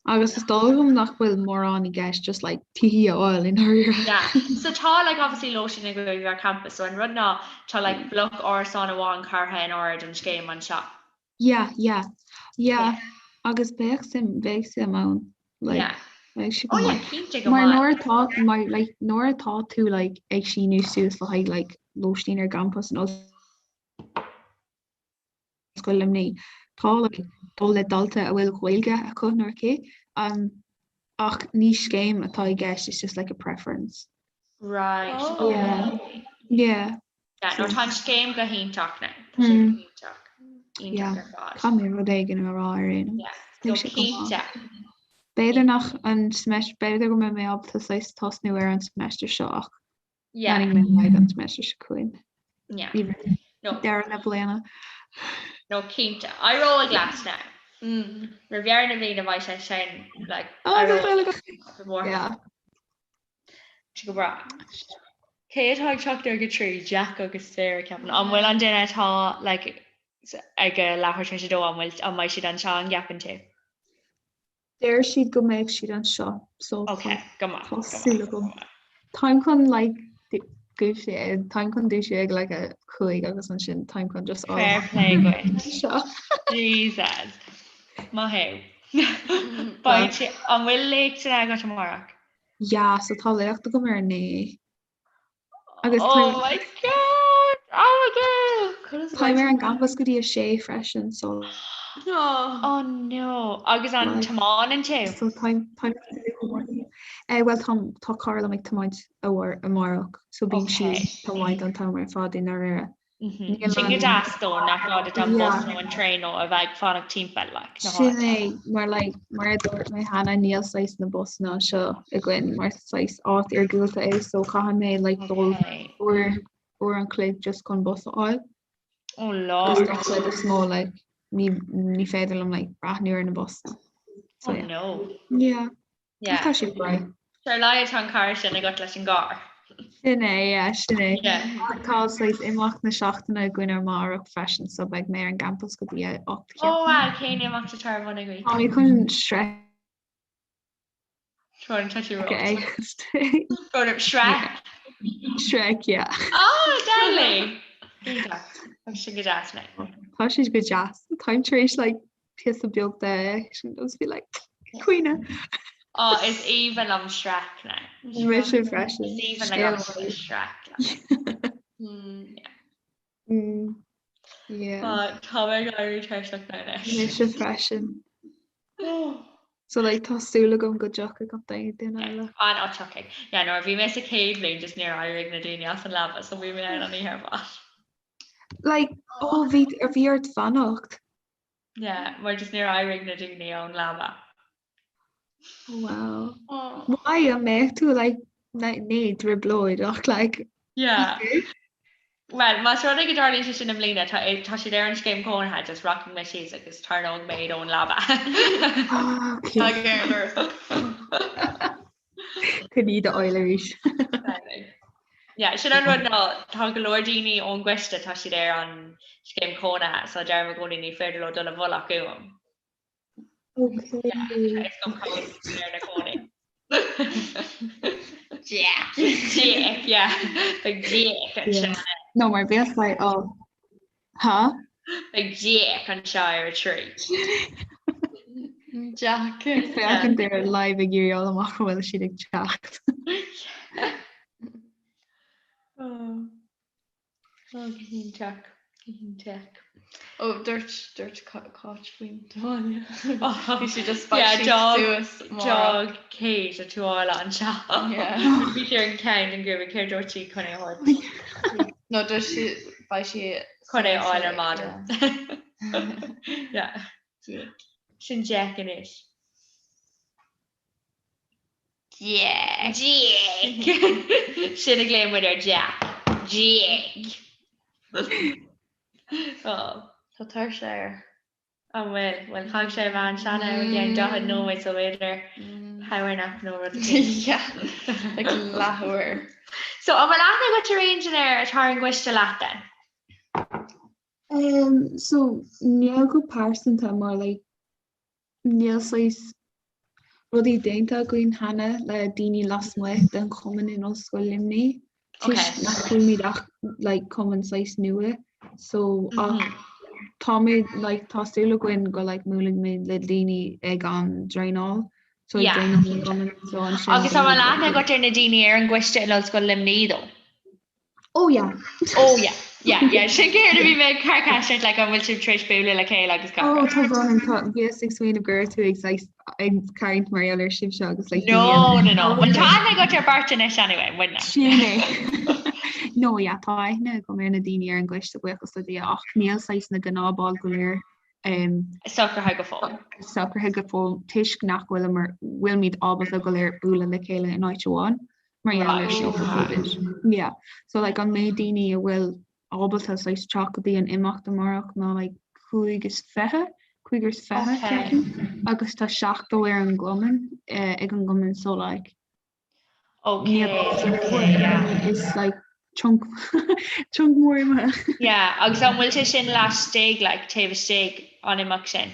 Agus is dóigh liom nach bhfuil mórán i gceist just like tithe a fháil i ndáiríre. Yeah. So tá like obviously lóistín agaibh ar campus so an rud ná tá like bloc árasán amháin curtha in áirithe don scéim anseo. Yeah, yeah, yeah. Yeah. Agus bheadh suim, bheadh suim ann like Yeah. bheadh sé go Oh yeah, maith. cinnte go Mar maith. nuair atá mar like nuair atá tú like ag síniú suas le haghaidh like lóistín ar gcampus in Ollscoil Luimnigh, tá like dul le dalta a bhfuil Gaeilge acu nó aici um ach ní scéim atá i gceist, it's just like a preference. Right, Oh. Yeah. okay. Yeah. Yeah, no, tá an scéim go hiontach now. Tá sé go Mm. hiontach. Iontach Yeah. ar fad. Caithfidh mé rud éigin a rá ar aon Yeah. Beidh No, sé go maith. cinnte. B'fhéidir nach an semester, b'fhéidir go mbeidh mé ábalta saghas tosnú ar an semester seo ach Yeah. leanfaidh mé ar aghaidh an semester seo chugainn. Yeah. Ní bheidh No. deireadh na bliana. No, cinnte. Éireoidh leat now. Mm. Roimh dheireadh na bliana beidh sé sin like Oh, tá éireoidh Gaeilge agat. go mór. Yeah. Sé go breá. Cé atá ag teacht ar go 3 Jack agus Sarah ceapaim. An bhfuil an duine atá like ag a leathuair tar éis a dó an bhfuil an mbeidh siad anseo an gceapann tú? Deir siad go mbeidh siad anseo so Ok, go maith, tá go súil maith, go agam. maith. Táim chun like dúiseacht táim chun dúiseacht ag like a 5 agus ansin táim chun just fháil Fair amach play dhuit. anseo. Jesus. Maith thú. Beidh tú an bhfuil léacht agat amárach? Yeah, so tá léacht agam ar a 9. Agus Oh táim my God! Oh my God! táim ar an gcampus go dtí a 6 freisin so Oh no! Agus an like tiomáineann tú? so táim táim Eh well tá tá cara liom ag tiomáint amárach so bíonn sí Okay. ag tiomáint an t-am ar fad i ndáiríre. Níl Sin go an deas though nach gá duit an bus yeah nó an traein nó a bheith ag fanacht timpeall like na Sin háite. é mar like mar a dúirt mé cheana níl saghas na busanna seo againn mar saghas áit iargúlta é so caithfidh mé like dul Okay. uair uair an chloig just chun bus a fháil. Oh Agus Lord. don chuid is mó like ní ní féidir liom like breathnú ar na busanna. So Oh yeah. no. Yeah. Yeah. Tá sé breá. Ar a laghad tá an cara sin agat leis an gcarr. Sin é, yeah, sin é. Yeah. Tá saghas imeacht na seachtaine againn amárach freisin so beidh mé ar an gcampus go dtí a 8 Oh ceapaim. wow, cén imeacht atá ar bun agaibh? Tá mé chun Shrek Tá tú a ró. Shrek. Shrek, yeah. Oh, deadly! Iontach. Tá sin go deas now. Tá sé go deas. Táim tar éis like píosa beag de sin just be like caoineadh. Oh, is aoibhinn liom Shrek now. Mise freisin. Is aoibhinn Scéal liom maith. Shrek. Like. Mm, yeah. Mm, yeah. Tá mé ag éirí tuirseach now anois. Mise freisin. So like tá súil agam go dtiocfaidh an t-aon duine eile. Ah no tiocfaidh. Yeah nuair a bhí mé sa chéad bhliain just níor éirigh na daoine as an leaba so bhí mé ann an oíche ar fad. Like oh bhí bhí ort fanacht. Yeah mar just níor éirigh na daoine ón leaba. Wow. Why an mbeadh tú like ní trioblóid ach like Yeah. Well, más rud é go dtarlaíonn sé sin i mbliana, tá tá siad ar an scéim cónaithe, just rachaidh mé síos agus tarraingeoidh mé iad ón leaba. Chun iad a fháil arís. Yeah, sin an rud ná tá go leor daoine ón gcoiste tá siad ar an scéim cónaithe, so deirim i gcónaí ní féidir leo dul i bhfolach uaim. Okay. Is go ar na cónaí. Jack. Jack, yeah. Beidh Jack anseo. No, mar bheas like, oh. Huh? Beidh Jack anseo ar a trí. Jack. Féachaint ar live ag iarraidh fháil amach an bhfuil siad ag teacht. Oh. Ó, go hiontach, go hiontach. Ó, dúirt, dúirt Cáit faoin tuáille. Bhí sí just Yeah, beidh sí d'fhág, suas amárach. d'fhág Kate a tuáille anseo. Yeah. Bhí sí ar an ceann den ghrúpa, céard dúirt sí chun é a thabhairt? No, dúirt sí, beidh sí Chun é a suas fháil ar yeah. maidin. Yeah. Sin Jack anois. Jack. Jack. Sin a ghlaonn muid ar Jack. Jack. Oh. Tá tuirse air. An bhfuil? Bhuel, chaith sé a bhean seana i gceann 40 nóiméad so b'fhéidir power nap nó rud éigin. Yeah, like leathuair. So, an bhfuil aithne agat ar aon duine atá ar an gcoiste leat then? Um, so, níl go pearsanta mar like Níl saghas rudaí déanta againn cheana le daoine lasmuigh den chumann in Ollscoil Luimnigh toisc nach bhfuilimid ach like cumann saghas nua so ach táimid like tá súil againn go like mbuailfimid le daoine ag an dtraenáil so ag traenáil na gcumann so ansin Agus an bhfuil aithne agat ar na daoine ar an gcoiste in Ollscoil Luimnigh though? Oh yeah. Oh yeah. Yeah, yeah. Sin céard a bhí mé ag cur ceist ort, like, an bhfuil sibh tar éis bualadh le chéile agus gach Oh, rud. tá brón orm, tá bhíos ag smaoineamh go raibh tú ag saghas ag caint mar gheall ar sibhse agus like No, daoine no, no. Bhuel tá aithne agat ar beirt anois anyway, muidne. Sin é. No, yeah, tá aithne agam ar na daoine ar an gcoiste buíochas le Dia ach níl saghas na gnáthbhaill go léir um, Socraithe go fóill. socraithe go fóill toisc nach bhfuileamar bhfuilimid ábalta go léir bualadh le chéile in áit amháin. mar gheall ar seo Covid. Yeah. So like an méid daoine a bhfuil ábalta saghas teacht go dtí an imeacht amárach ná like 25, 25 ceapaim, agus tá 70 ar an gcumann eh, ag an gcumann so like Okay, okay, yeah. is like chunk chunk mór imithe. Yeah, agus an bhfuil sé sin laistigh like taobh istigh an imeacht sin?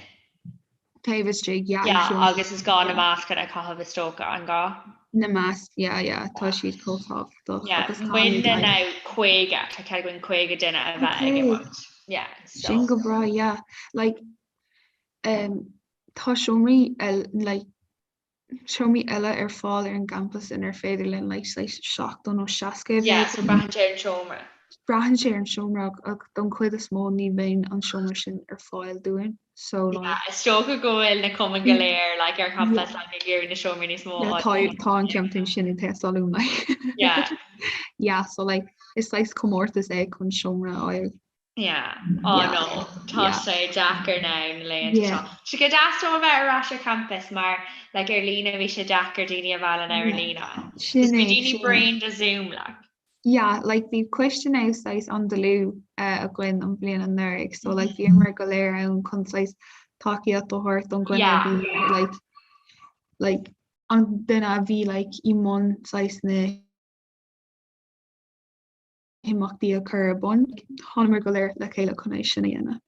Taobh istigh, yeah. Yeah, agus is gá na mascanna a chaitheamh is dócha, an gá? Na masc, yeah, yeah, tá siad chomh tábhachtach. Yeah, muidne now 50, tá cead againn 50 duine a bheith ag imeacht. Yeah, so. Sin go breá, yeah. Like, um, tá seomraí, like, seomraí eile ar fáil ar an gcampas inar féidir linn like saghas 70 nó 60 a Yeah, so braitheann sé ar an seomra. Braitheann sé ar an seomra ach don chuid is mó ní bheidh an seomra sin ar fáil dúinn so like. Yeah, is dócha go bhfuil na cumainn go léir like ar champas like ag iarraidh na seomraí níos mó a Yeah, fháil. tá tá an ceann sin ag teastáil uaim like. Yeah. Yeah, so like is saghas comórtas é chun seomra a fháil. Yeah. Oh Yeah. no, tá Yeah. sé deacair now na laethanta Yeah. seo. Tá sé go deas dom a bheith ar ais ar campus mar like ar líne bhí sé deacair daoine a mhealladh ar Yeah. líne. Sin Just bhí é, daoine sin é. bréan de Zoom like. Yeah, like bhí coiste now saghas an-dlúth uh, againn an bhliain anuraidh, so like bhíomar go léir ann chun saghas tacaíocht a thabhairt don dhuine a Yeah. bhí like like an duine a bhí like i mbun saghas na himeachtaí a chur ar bun. Thánamar go léir le chéile chun é sin a dhéanamh.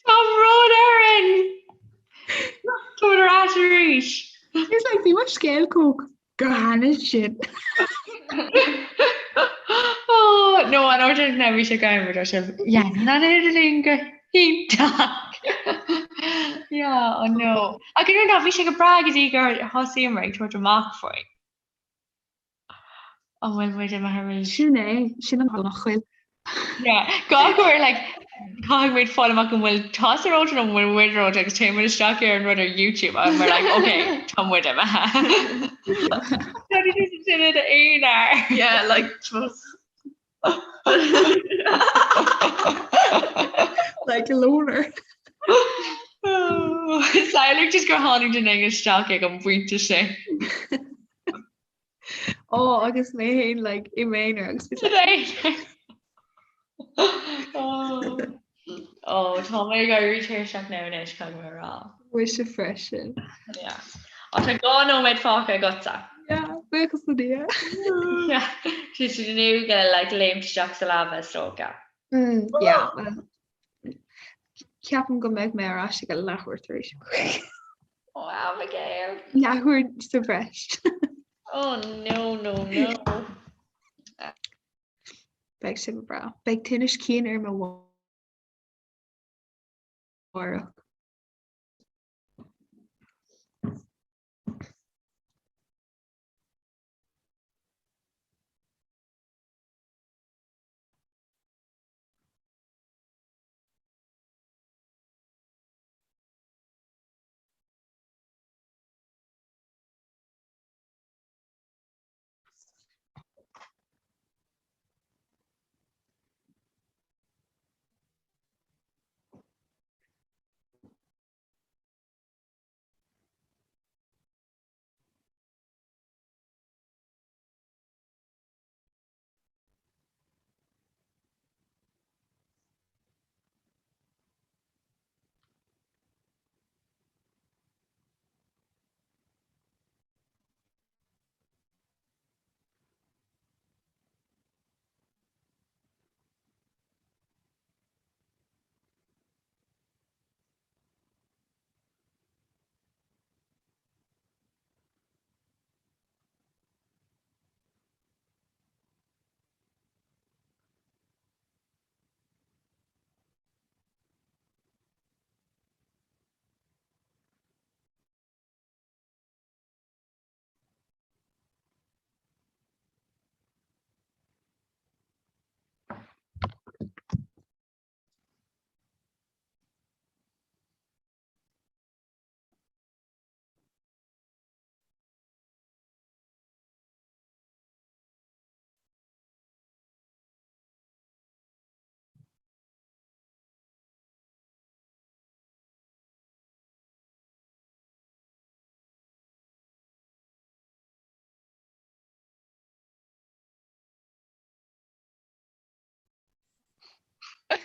Tá brón orainn! Tá ar ais arís. It's like bhí mo scéal chomh go hainnis sin. Oh, no, an uair na bhí sé gaim rud sibh. Yeah, na idirlíon go hiontach. Yeah, oh no. Ach an rud ná bhí sé go breá go dtí gur thosaíomar ag tabhairt amach faoi. An bhfuil muid imithe arís? Sin é, sin an nach bhfuil. Yeah, gach uair like caithfidh muid fáil amach an bhfuil tusa reoite nó an bhfuil muid reoite agus téann muid isteach ar an rud ar YouTube and we're like, okay, tá muid imithe. Tá sin i d'aonar. Yeah, like just Like a loner. Samhlaigh just gur tháinig duine éigin isteach ag an bpointe sin. Ó agus mé féin like i m'aonar agus bhí like Ó tá mé ag éirí tuirseach now anois caithfidh mé a rá. Mise freisin. Yeah. Ach tá 2 nóiméad fágtha agatsa. Yeah, buíochas le Dia. Yeah. Tá tú ag like léimt isteach sa leaba is dócha. Mm, yeah. Well, ceapaim go mbeidh mé ar ais ag a leathuair tar éis a 5. Oh, Abigail. Leathuair sa bhreis. Oh no, no, no. Beidh sé go breá. Beidh tinneas cinn orm amárach.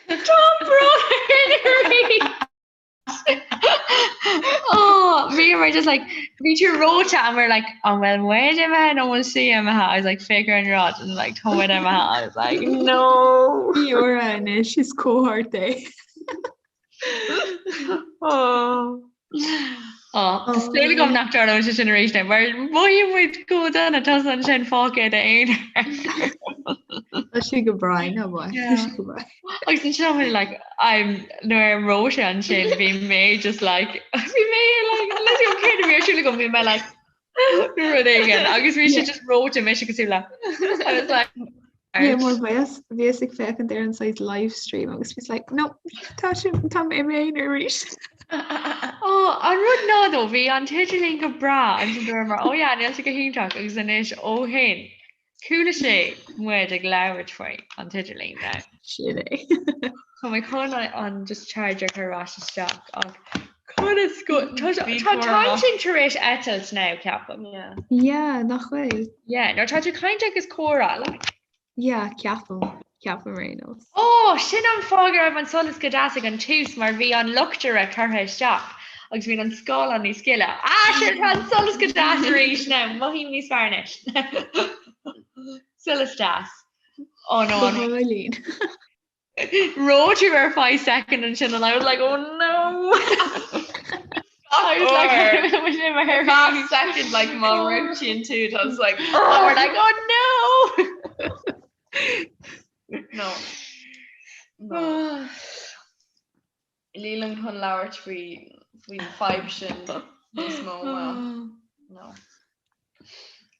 Tá brón orainn! Oh, bhíomar just like, bhí tú reoite and we're like, an bhfuil muid imithe nó bhfuil sí imithe? I was like, féach ar an rud and like, tá muid imithe. I was like, no. Fiora anois is cohort é. Oh. Oh, tá súil agam nach dtarlóidh sé sin arís now, mar mhothaigh muid go dona tusa ansin fágtha i d'aonar. Tá sé go breá ná bhfuil? Tá sé go breá. Agus ansin I'm like, I'm nuair a raibh sé ansin bhí mé just like bhí mé like let's go céard a bhí ar siúl agam bhí mé like rud éigin agus bhí sé just reoite mise cosúil le I was like Yeah, mar bhíos bhíos ag féachaint ar an saghas live stream agus bhíos like no tá sé tá mé i m'aonar arís. Oh, an rud ná dó bhí an t-idirlíon go breá ansin dúramar oh yeah níl sé go hiontach agus anois ó shin chuala sé muid ag labhairt faoi an t-idirlíon now. Sin é. Tá mé chun an just charger a chur ar ais isteach ach conas go tá sé- Bhí tá cúramach. time sin tar éis eitilt now ceapaim. Yeah. Yeah, nach bhfuil? Yeah, nuair tá tú caint agus comhrá like. Yeah, ceapaim, ceapaim ar aon nós. Ó, sin an fáth go raibh an solas go deas ag an tús mar bhí an luchtaire curtha isteach agus bhí an scáileán níos gile. Ah, sin tá an solas go deas arís now, mothaím níos fearr anois. Solas deas. Ó no, Go an hálainn. Reoigh tú ar feadh second ansin and I was like, oh no! I was like, Half second like má roitíonn tú I was like oh, we're like, oh no! No. No. Nílim chun labhairt faoi faoin fadhb sin níos mó ná. No.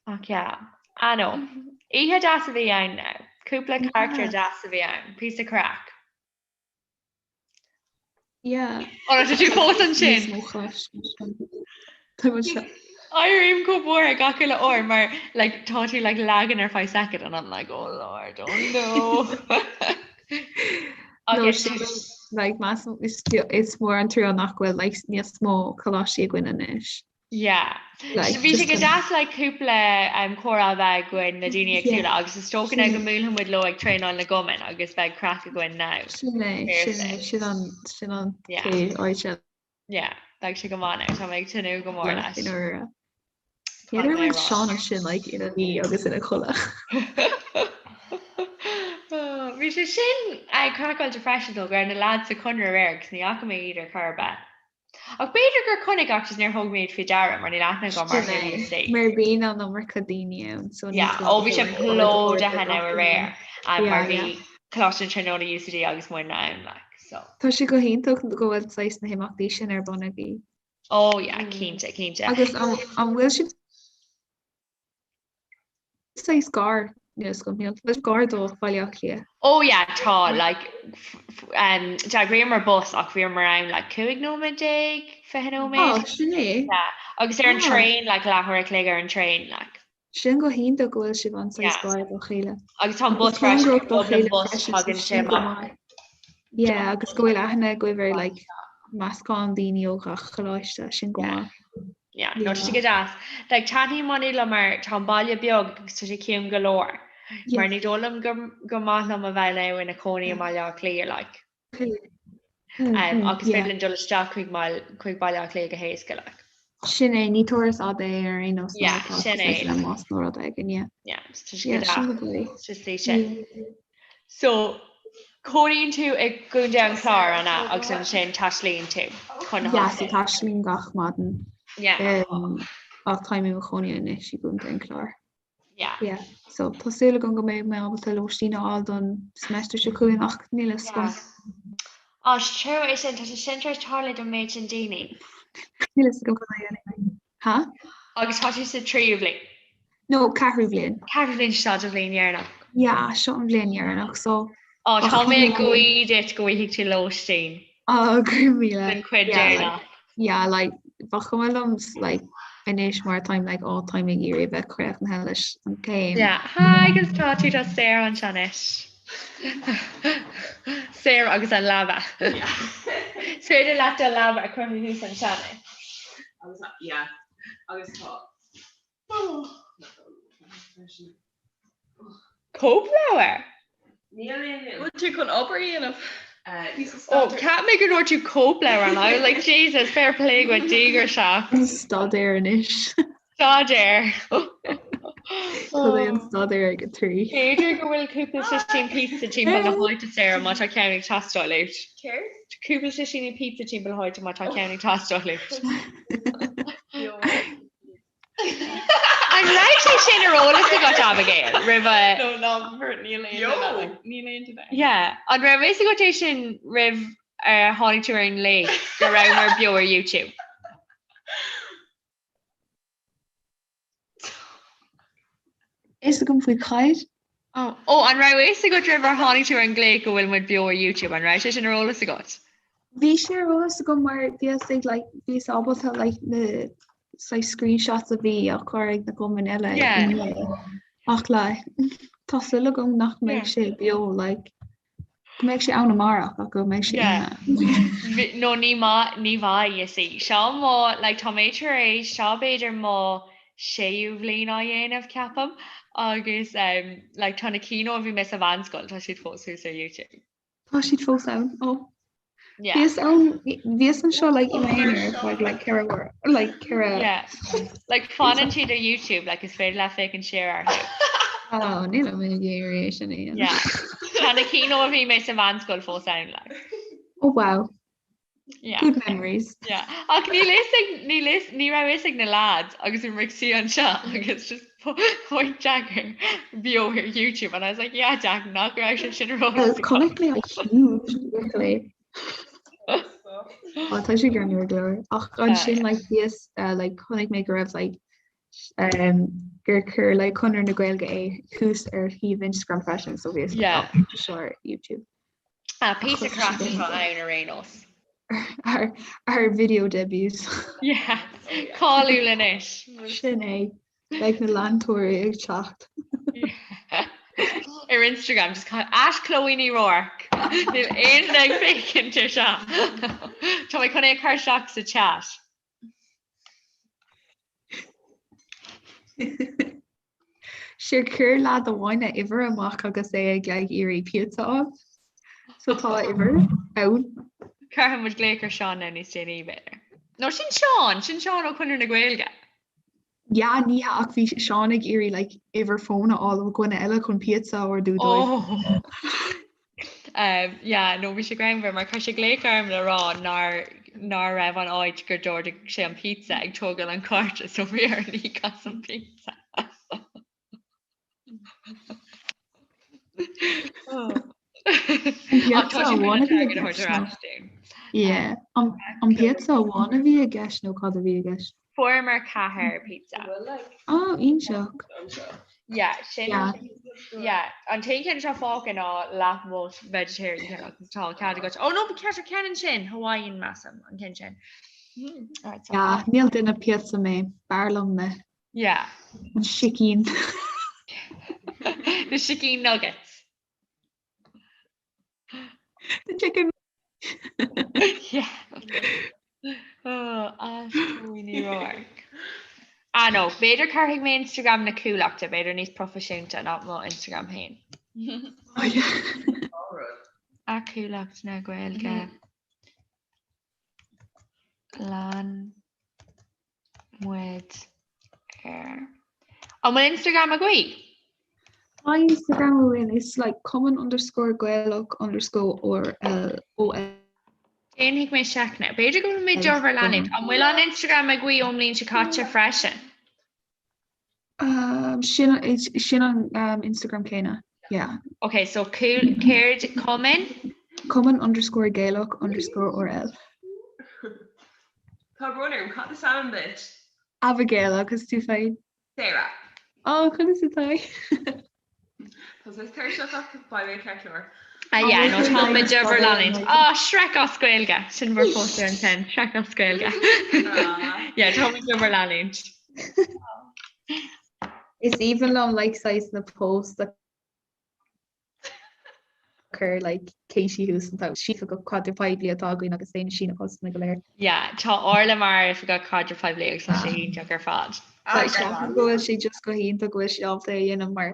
Ach yeah. I know. Oíche deas a bhí ann now. Cúpla character deas a bhí ann. Píosa craic. Yeah. Ó, tá tú fós ansin. Níos mó chois. Tá muid seo. Éirím chomh buartha gach uile uair mar like tá tú like lagging ar feadh second and I'm like oh lord oh no. No, Agus sin like measaim is is mór an trua nach bhfuil like níos mó coláistí againn anois. Yeah. Like, Bhí sé just go an- deas like cúpla um, comhrá a bheith againn le daoine éagsúla Yeah. agus is dócha now go mbuailfidh muid leo ag traenáil na gcumann agus beidh craic againn now. Sin é, sin é, sin an sin an Yeah. chéad áit eile. Yeah, beidh sé go maith now, tá mé ag tnúth go mór leis. In orra. Tá Ní mé raibh rá. Seán ar sin like ina luí agus ina chodladh. Bhí sé sin eh, craiceáilte freisin though go raibh na lads sa Chonradh aréir agus ní fhaca mé iad ar chor ar bith. Ach b'fhéidir gur chonaic ach just níor thóg mé iad faoi deara mar níl aithne agam Sin orthu é, you see. mar bíonn an iomarca daoine ann so ní Yeah, gá ó bhí sé go bhfuil plódaithe now aréir Yeah, mar bhí yeah. Coláiste na Tríonóide UCD agus muidne ann like so. Tá sé go hiontach go bhfuil saghas na himeachtaí sin ar bun agaibh. Oh yeah, cinnte, cinnte. Agus an bhfuil sibh saghas gar, níl 'fhios agam, níl bhfuil gar do Bhaile Átha Cliath? Oh yeah, tá, like um, d'eagraíomar bus ach bhíomar ann like 15 nóiméad, 20 nóiméad. Oh, sin é. Yeah, agus ar an Ah. traein like leathuair a chloig ar an traein like. Sin go hiontach go bhfuil sibh an saghas Yeah. gar dá chéile. Agus tá an Agus bus freisin, cóngarach dá Dublin chéile bus freisin, so tagann sé sin go amach. maith. Yeah, agus go bhfuil aithne agaibh ar like meascán daoine ó gach choláiste, sin go maith. Yeah, no, tá sé go deas. Like taitníonn Maigh Nuad liom mar tá an baile beag agus tá sé ciúin go leor. Yeah. Mar ní dóigh liom go go maith liom a bheith now ina cónaí i mBaile Átha Cliath like. Um, agus féidir linn dul isteach chuig chuig Baile Átha Cliath go héasca like. Sin é, ní turas fhada é ar aon nós Yeah, sin é. le más nó rud éigin, yeah. Yeah, tá sé Yeah, go sin go deas. dóigh. Just é sin. So, cónaíonn tú i gContae an Chláir, an ea, agus ansin taistealaíonn tú chun na Yeah, so háite. taistealaím gach maidin. Yeah. Um, ach táim i mo chónaí anois i gContae an Chláir. Yeah. Yeah, so tá súil agam go mbeidh mé ábalta lóistín a fháil don semester seo chugainn ach níl fhios agam. Á, is trua é sin, tá sé sin tar éis tarlú don méid sin daoine. Níl fhios agam cad a dhéanfaidh mé. Ha? Agus tá tú sa tríú bhliain? No, ceathrú bhliain. Ceathrú bhliain seo do bhliain dheireanach. Yeah, seo an bhliain dheireanach, so. Á, tá mé ag guí duit go bhfaighidh tú lóistín. Á, go raibh míle. Don chuid Yeah, like, deireanach. yeah, like, ba chuma liom like, anois mar táim like, ó, táim ag iarraidh bheith críochnaithe leis an céim. Yeah, hi, agus tá tú tá Sarah anseo anois. Sarah agus an leaba. Is féidir leat do leaba a chur thuas anseo anois. Agus yeah, agus tá. Cóipleabhar? Níl aon Bhfuil tú chun obair a dhéanamh? Oh, cheap mé go ndúirt tú cóipleabhar and I was like, Jesus, fair play go díograiseach. Staidéar anois. Staidéar. Cad é an staidéar ag a 3? B'fhéidir go bhfuil cúpla slisín pizza timpeall na háite Sarah má tá ceann ag teastáil uait. Céard? Cúpla slisíní pizza timpeall na háite má tá ceann ag teastáil uait. An raibh sé sin ar eolas agat Abigail roimh a No, ná níl aon duine, níl aon duine. Yeah, an raibh fhios agat é sin roimh ar tháinig tú ar an nglaoch go rabhamar beo ar YouTube? Fhios agam faoi cad? Oh, oh, an raibh fhios agat roimh ar tháinig tú ar an nglaoch go bhfuil muid beo ar YouTube, an raibh sé sin ar eolas agat? Bhí sé ar eolas agam mar bhíos ag like bhíos ábalta like na saghas screenshots a bhí á chur ag na cumainn eile Yeah. inné. Ach like tá súil agam nach mbeidh Yeah. sé beo like go mbeidh sé ann amárach ach go mbeidh sé Yeah. inné. Bhí- No ní maith ní mhaith you see. Seo mo like tá mé tar éis seo b'fhéidir mo séú bhliain á dhéanamh ceapaim agus um, like tá na cinn ó bhí mé sa mheánscoil tá siad fós thuas ar YouTube. Tá siad fós ann ó. Yeah. Bhíos ann bhíos anseo like i m'aonar like like ceithre uair like ceithre Yeah. Like fanann siad ar YouTube like is féidir leat féachaint siar orthu. Oh, níl mé ag iarraidh é sin a dhéanamh. Yeah. Tá na cinn ó a bhí mé sa mheánscoil fós ann like. Oh wow. Yeah. Good memories. Yeah. Ach níl fhios ag níl fhios ní raibh fhios ag na lads agus bhí muid ag suí anseo agus just point Jack ar beo ar YouTube and I was like yeah Jack nach raibh sé sin ar Well, eolas agat. chonaic mé a huge buachaillí. Ó, tá sé greannmhar go leor. Ach ansin like bhíos uh, like chonaic mé go raibh like um, gur chuir like Conradh na Gaeilge é thuas ar shuíomh Instagram freisin so bhíos like, Yeah. oh, seo ar YouTube. Ah, píosa craic atá ann ar aon nós. Our, our video debuts. Yeah. Cáiliúil anois. Sin é. Beidh na leantóirí ag teacht. Ar Instagram just at Chloe Ní Ruairc. Níl aon duine ag féachaint ar seo. Tá mé chun é a chur isteach sa chat. Sure chuir leaid amháin a uimhir amach agus é ag like iarraidh píotsa a fháil. So tá a uimhir ann. Cuirfidh muid glaoch ar Seán now níos déanaí b'fhéidir. No sin Seán, sin Seán ó Chonradh na Gaeilge. Yeah, ní hea ach bhí Seán ag iarraidh like uimhir fóin a fháil ó dhuine eile chun píotsa a ordú dóibh. Oh. Um, yeah, no bhí sé greannmhar mar chuir sé glaoch orm le rá nár nár raibh an áit gur d'ordaigh sé an pizza ag tógáil an cárta so bhí air íoc as an pizza. Oh. Ach tá Píotsa sé amháin a bhí i airgead a thabhairt gceist ar nó? ais dúinn. Yeah, an an píotsa amháin a bhí i gceist nó cad a bhí i gceist? Fuaireamar ceathair pizza. Oh, iontach. Yeah, sin Yeah. yeah, an t-aon cheann atá fágtha ná leath mo vegetarian ceann agus tá cead agat. Oh no, ba ceart ceann ansin, Hawaiian measaim an ceann sin. Alright, so Yeah, níl duine píotsa mé, b'fhearr liom na Yeah. an sicín. The sicín nuggets. The chicken. Yeah. Oh, at Chloe Ní Ruairc. Ah no, b'fhéidir cuirfidh mé Instagram na Cuallachta, b'fhéidir níos proifisiúnta ná mo Instagram féin. Oh yeah. At Cuallacht na Gaeilge. Lean muid ar. An bhfuil Instagram agaibh? Tá Instagram againn, is like cumann underscore Gaelach underscore or L O L. Déanfaidh mé seic now. B'fhéidir go bhfuil muid á bhur leanúint. An bhfuil an Instagram agaibh ón mbliain seo caite freisin? Um, sin, sin an um, Instagram céanna. Yeah. Ok, so cool, céard cumann? Cumann underscore Gaelach underscore RL. Tá brón orm, cad is ainm duit? Abigail agus tú féin. Sarah. Ó, conas atá? Tá sé tuirseach ach beidh mé ceart go leor. Ah yeah, no tá muid ar bhur leanúint. Ah, Shrek as Gaeilge. Sin bhur póstaer ansin, Shrek as Gaeilge. Yeah, tá muid ar bhur leanúint. Is aoibhinn liom like saghas na post a chuir like Katie thuas an t-am. Sí oifigeach caidreamh poiblí atá againn agus déanann sí na postanna go léir. Yeah, tá Orla mar oifigeach caidreamh poiblí agus tá sé iontach ar fad. Like ceapaim go bhfuil sé just go hiontach go bhfuil sí ábalta é a dhéanamh mar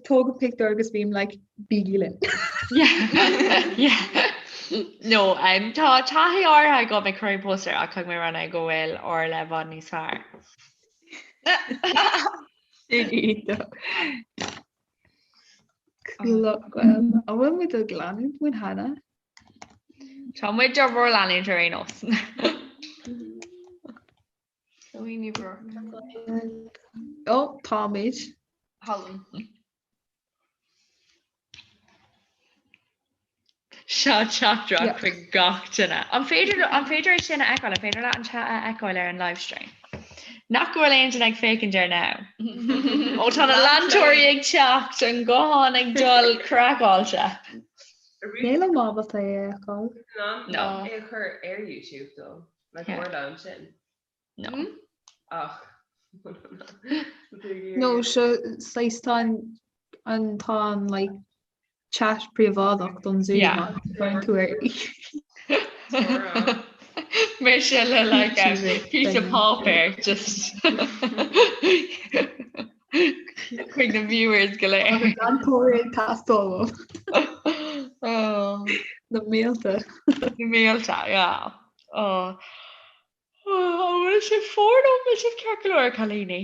tógaim pictiúr agus bím like bígí linn. Yeah, yeah. No, um, tá taithí áirithe agam ag cur póstaer ach caithfidh mé a rá go bhfuil Orla i bhfad níos fearr. Sin iontach. Cuallacht Gael. An bhfuil muid ag leanúint muid cheana? Tá muid ar bhur leanúint ar aon nós. Chloe Ní Ruairc. Ó, táimid. Helen. Seo teachtaireacht chuig gach duine. An féidir an féidir é sin a fheiceáil? An féidir leat an chat a fheiceáil ar an livestream? Nach go bhfuil aon duine ag féachaint air now? Ó tá na leantóirí ag teacht, an guthán ag dul craiceáilte. Nílim ábalta é a fheiceáil. No. É a chur ar YouTube dó, like Yeah. Orla ansin. No. Ach. No, seo saghas tá an an tá an like chat príobháideach don Zoom Yeah. má chuireann tú ar Mise le like a píosa páipéir just chuig na viewers go léir. Tá na leantóirí ag teastáil uaim. Oh. Na mílte. Na mílte, yeah. Oh. Oh, an bhfuil sibh fuar nó an bhfuil sibh ceart go leor, cailíní?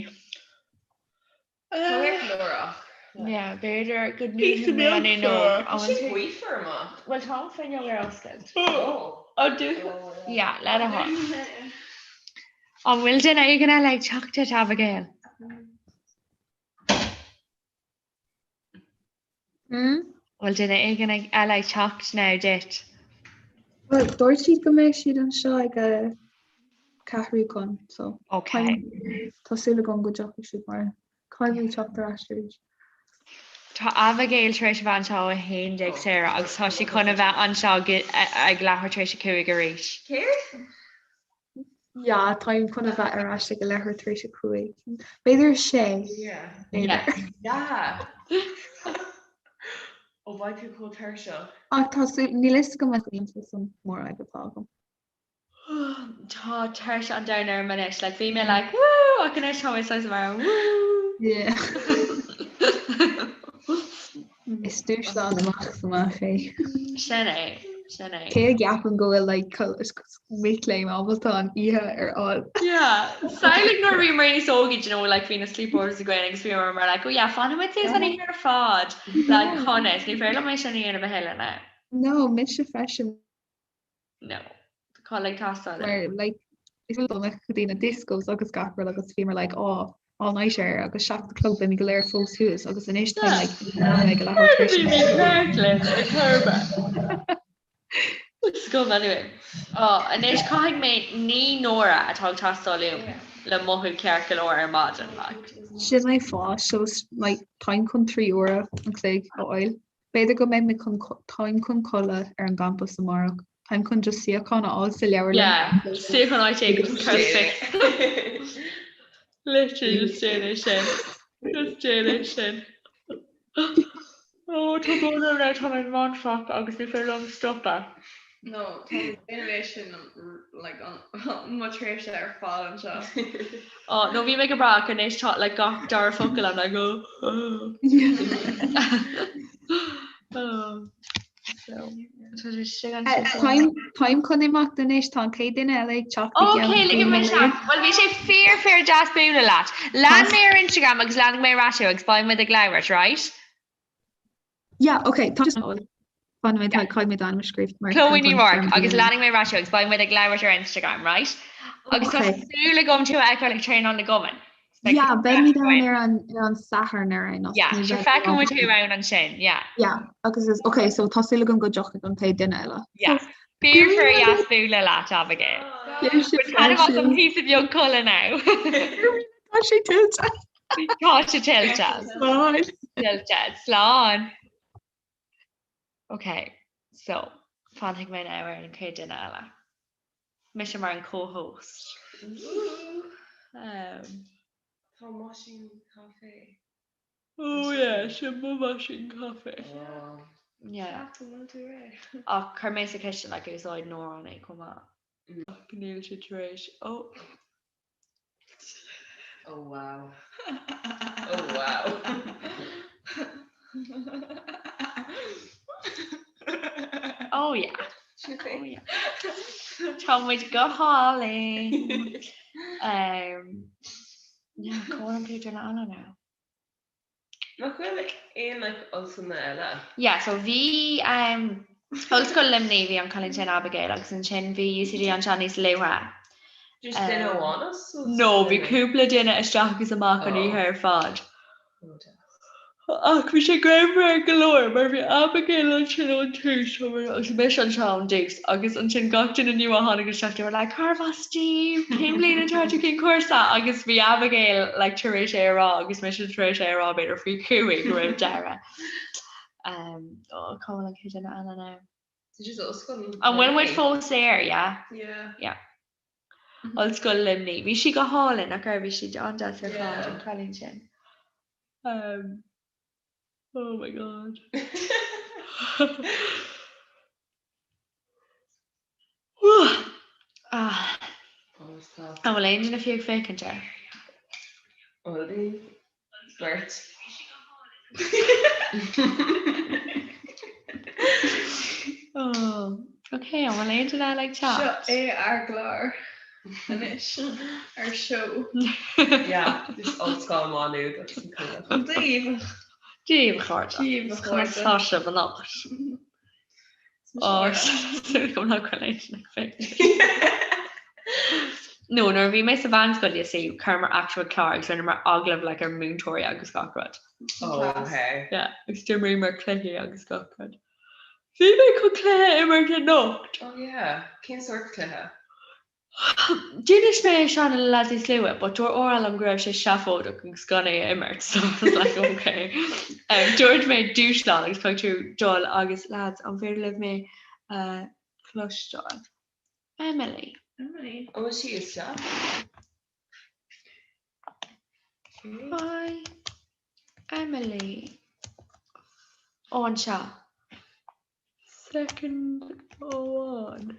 Tá ceart go leor ach. Yeah, b'fhéidir go ndúnfaidh mé an fhuinneog. Tá sé gaofar amach. Bhuel tá an fuinneog ar oscailt. Oh. Oh, do? Yeah, le do thoil. An bhfuil duine éigin eile ag teacht duit, Abigail? Hmm? Bhfuil duine éigin eile ag teacht now duit? Bhuel, dúirt siad go mbeidh siad anseo ag a ceathrú chun, so. Ok. Tá súil agam go dtiocfaidh siad mar caithfidh mé teacht ar ais arís. Tá Abigail tar éis a bheith anseo ó 11 Sarah agus tá sí chun a bheith anseo ag leathuair tar éis a 5 arís. Céard? Yeah, táim chun a bheith ar ais ag a leathuair tar éis a 5. B'fhéidir a sé. Yeah. B'fhéidir. Yeah. Ó beidh tú chomh tuirseach. Ach tá súil, níl fhios agam an bhfuil san mór atá agam. Tá tuirse an domhain orm anois, like bhí mé like woo ach anois tá mé saghas mar woo. Yeah. Is dúshlán amach is amach é. Sin é, sin é. Cé a gceapann go bhfuil like mic léinn ábalta an oíche ar fháil? Yeah. Samhlaigh nuair a bhíomar níos óige, do you know, like bhí na sleepovers againn agus bhíomar mar like, oh yeah, fanfaidh muid suas an oíche ar fad, like conas, ní féidir liom é sin a dhéanamh a thuilleadh now. No, mise freisin. No. Codladh ag teastáil. Mar like is dul amach go dtí na discos agus gach rud agus bhíomar like oh all nighter agus 7 a chlog beimid go léir fós thuas agus anois tá like ag a leathuair tar éis Bhí mé ceart linn ag Corba. It's gone anyway. Oh, anois caithfidh mé 9 n-uaire atá ag teastáil uaim le mothú ceart go leor ar maidin like. Sin é fáth so like táim chun 3 uaire an chloig a fháil. B'fhéidir go mbeidh mé chun táim chun codladh ar an gcampas amárach. Táim chun just suíochán a fháil sa leabharlann. Yeah, suíochán áit éigin just perfect. Literally just déan é sin. Just déan é sin. Oh, tá brón orm now, tá mé mantrach agus ní féidir liom stopadh. No, tá mé ag déanamh é sin like an mo tréimhse ar fad anseo. Oh, no, bhí mé go breá ach anois tá like gach dara focal I'm like oh, oh. Oh. So, tá sé sin an Eh, Táim táim chun imeacht anois, tá an chéad duine eile ag teacht i Ok, gceann ligfidh mé isteach. Bhuel, bhí sé fíor fíor deas bualadh leat. Lean mé ar Instagram agus leanfaidh mé ar ais thú agus beidh muid ag labhairt, right? Yeah, ok, tá just Fan mé caithfidh mé d'ainm a scríobh mar Chloe Ní Ruairc agus leanfaidh mé ar ais thú agus beidh muid ag labhairt ar Instagram, right? Agus tá súil agam tú a fheiceáil ag traenáil na gcumann. Yeah, beidh mé ann ar an ar an Satharn ar aon nós. Yeah, sure feicfidh muid thú ann ansin, yeah. Yeah, agus is ok, so tá súil agam go dtiocfaidh an chéad duine eile. Yeah. Fíor fíor dheas bualadh leat, Abigail. Bain taitneamh as an píosa beag codladh now. Tá sé tuillte. Tá sé tuillte. Slán. Tuillte. Slán. Ok, so fanfaidh mé now ar an chéad duine eile. Mise mar an co-host. Um, Tá meaisín caife. Oh yeah, sin mo mheaisín caife. Yeah. Ach chuir mé sa chistin like úsáid Nóra é chomh maith. Ach níl sé tar éis. Oh. Oh wow. Oh wow. Oh yeah. Oh yeah. Tá muid go hálainn. Um, yeah, cá bhfuil an chéad duine eile now? Nach bhfuil aon like ollscoileanna eile? Yeah, so bhí um, Ollscoil Luimnigh, bhí an cailín sin Abigail agus ansin bhí UCD anseo níos luaithe. Just duine amháin as? No, bhí cúpla duine isteach agus amach an oíche ar fad. Ach bhí sé greannmhar go leor mar bhí Abigail ansin ón tús agus mise anseo ón dtús agus ansin gach duine nua a tháinig isteach they were like Cárbh as daoibh? Cén bhliain atá tú? Cén cúrsa? Agus bhí Abigail like tar éis é a rá agus mise tar éis é a rá b'fhéidir faoi chúig roimh deireadh. Um, oh, cá bhfuil an chéad duine eile now? Just ollscoil An bhfuil muid fós air, yeah? Yeah. Yeah. Ollscoil Luimnigh. Bhí sí go hálainn nach raibh bhí sí an-deas ar fad an cailín sin. Um, oh my god. Ah. An bhfuil aon duine fiú ag féachaint air? Bhuel beirt. Oh, ok, an bhfuil aon duine eile ag Seo teacht? é ár gclár anois, ár seó. Yeah, just Ollscoil Má Nuad agus an Cúlach. Daoibh! Dia daoibh a chairde. Dia daoibh a chairde. Conas tá sibh anocht? Ó, súil agam nach bhfuil aon duine ag féachaint. No, nuair a bhí mé sa mheánscoil, you see, chuireamar actual clár agus rinneamar agallamh like ar múinteoirí agus gach rud. Oh, okay. Yeah, agus d'imríomar cluichí agus gach rud. Bhí mé chun cluiche a imirt anocht! Oh yeah, cén sórt cluiche? D'inis mé é seo na lads níos luaithe but dúirt Orla liom go raibh sé seafóideach agus gan é a imirt so I was like okay. Um, dúirt mé dúshlán agus caithfidh tú dul agus lads an féidir libh mé a chloisteáil? Emily. Emily. An bhfuil sí isteach? Hi Emily. Ó anseo. Second amháin.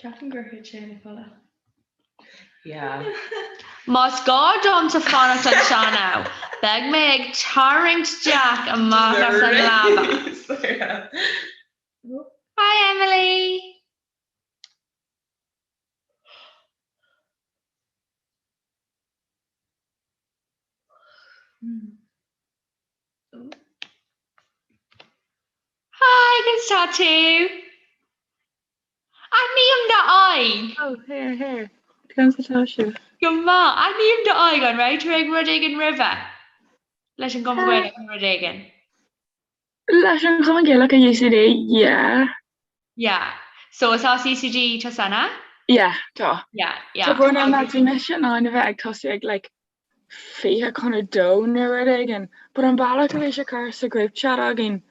Ceapaim gur thit sé ina chodladh. Yeah. Más gá domsa fanacht anseo now, beidh mé ag tarraingt Jack amach as an leaba. Hi Emily! Hi, conas tá tú? Aithním d'aghaidh! Oh, here, here. Conas atá sibh? Go maith. Aithním d'aghaidh, an raibh tú ag rud éigin roimhe? Leis an gCumann Gaelach nó rud éigin? Leis an Chumann Gaelach i UCD, yeah. Yeah. So is as UCD tusa, an ea? Yeah, tá. Yeah, yeah. Tá brón orm lads, bhí mise in ann a bheith ag tosú ag like 1:40 nó rud éigin, but an bealach a bhí sé curtha sa group chat againn,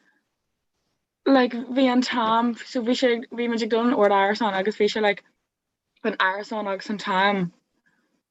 like bhí an t-am, so bhí sé, bhí muid ag dul in ord árasán agus bhí sé like an árasán agus an t-am.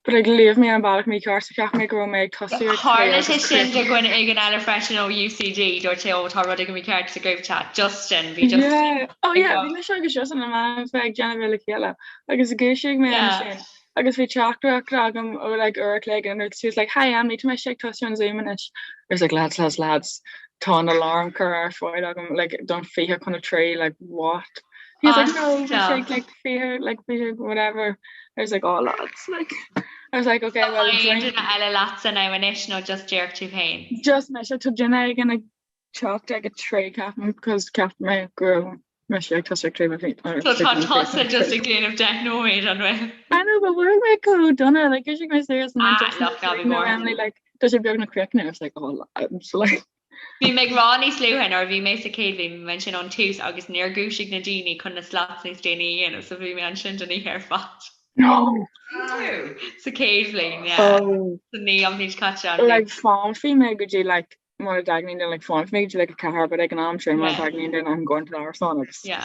But like léigh mé an bealach mícheart so cheap mé go raibh mé ag tosú ag Tharla sé sin do dhuine éigin eile freisin ó UCD, dúirt sé ó tá rud éigin mícheart sa group chat, Justin, bhí Justin. Yeah. Oh yeah, bhí mise agus Justin in ann bheith ag déanamh é le chéile agus dhúisigh mé ansin agus bhí teachtaireacht agam ó like uair a chloig and she was like hi Emily, tá mise ag tosú an Zoom anois. I was like lads, lads, lads, tá an alarm curtha ar fáil agam like don 2:40 like what? He was like no, bhí sé ag like fiche like bhí sé whatever. I was like oh lads like I was like okay well Tá aon duine eile leatsa now anois nó just díreach tú féin? Just mise tá duine éigin ag teacht ag a trí ceapaim because cheap mé go raibh mise ag tosú ag trí but bhí So tá tusa just ag déanamh 10 nóiméad an bhfuil? I know but bhfuair mé chomh dona like dhúisigh mé suas and then Ah, just look, ná bí no buartha. Emily like tá sé beagnach críochnaithe I was like oh lads like Bhí mé ag rá níos luaithe nuair a bhí mé sa chéad bhliain, bhí mé ansin ón tús agus níor dhúisigh na daoine chun na slots níos déanaí a dhéanamh so bhí mé ansin don oíche ar fad. No! Sa chéad bhliain, yeah. Oh. Sa naoi an bhliain seo caite an bhliain. Like fanfaidh mé go dtí like mura dtagann duine like fanfaidh mé go dtí like 4 but ag an am sin mura dtagann duine I'm going to the árasán agus. Yeah.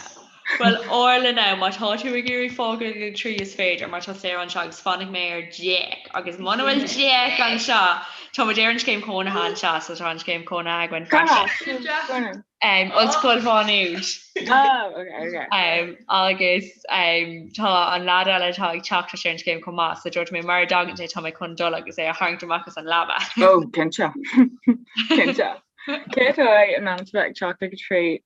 Bhuel Orla now má tá tú ag iarraidh fágáil ag a 3 is féidir mar tá Sarah anseo agus fanfaidh mé ar Jack agus muna bhfuil Jack anseo tá muid ar an scéim cónaithe anseo so tá an scéim cónaithe againn freisin. Um, Ollscoil Mhá Nuad. Oh, okay, okay. Um, agus um, tá an lad eile atá ag teacht ar an scéim chomh maith so dúirt mé mura dtagann sé tá mé chun dul agus é a tharraingt amach as an leaba. Oh, cinnte. Cinnte. Cé atá in ann bheith ag teacht ag a 3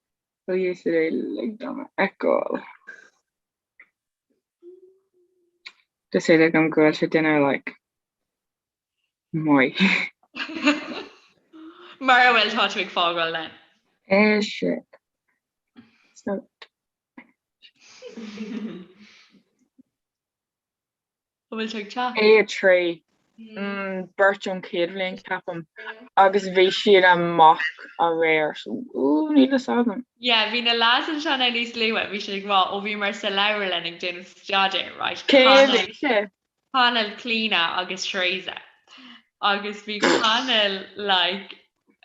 Ó UCD lig dom a fheiceáil. Tá súil agam go bhfuil sé duine like maith. Mura bhfuil tá tú ag fágáil then. Eh shit. So. An bhfuil tú ag teacht? A3. Beirt ón chéad bhliain, ceapaim, agus bhí siad amach aréir, so ooh, níl fhios agam. Yeah, bhí na lads anseo now níos luaithe, bhí siad ag rá, ó bhíomar sa leabharlann ag déanamh staidéir, right? Cé a bhí sé? Conall, Clíona agus Teresa. Agus bhí Conall like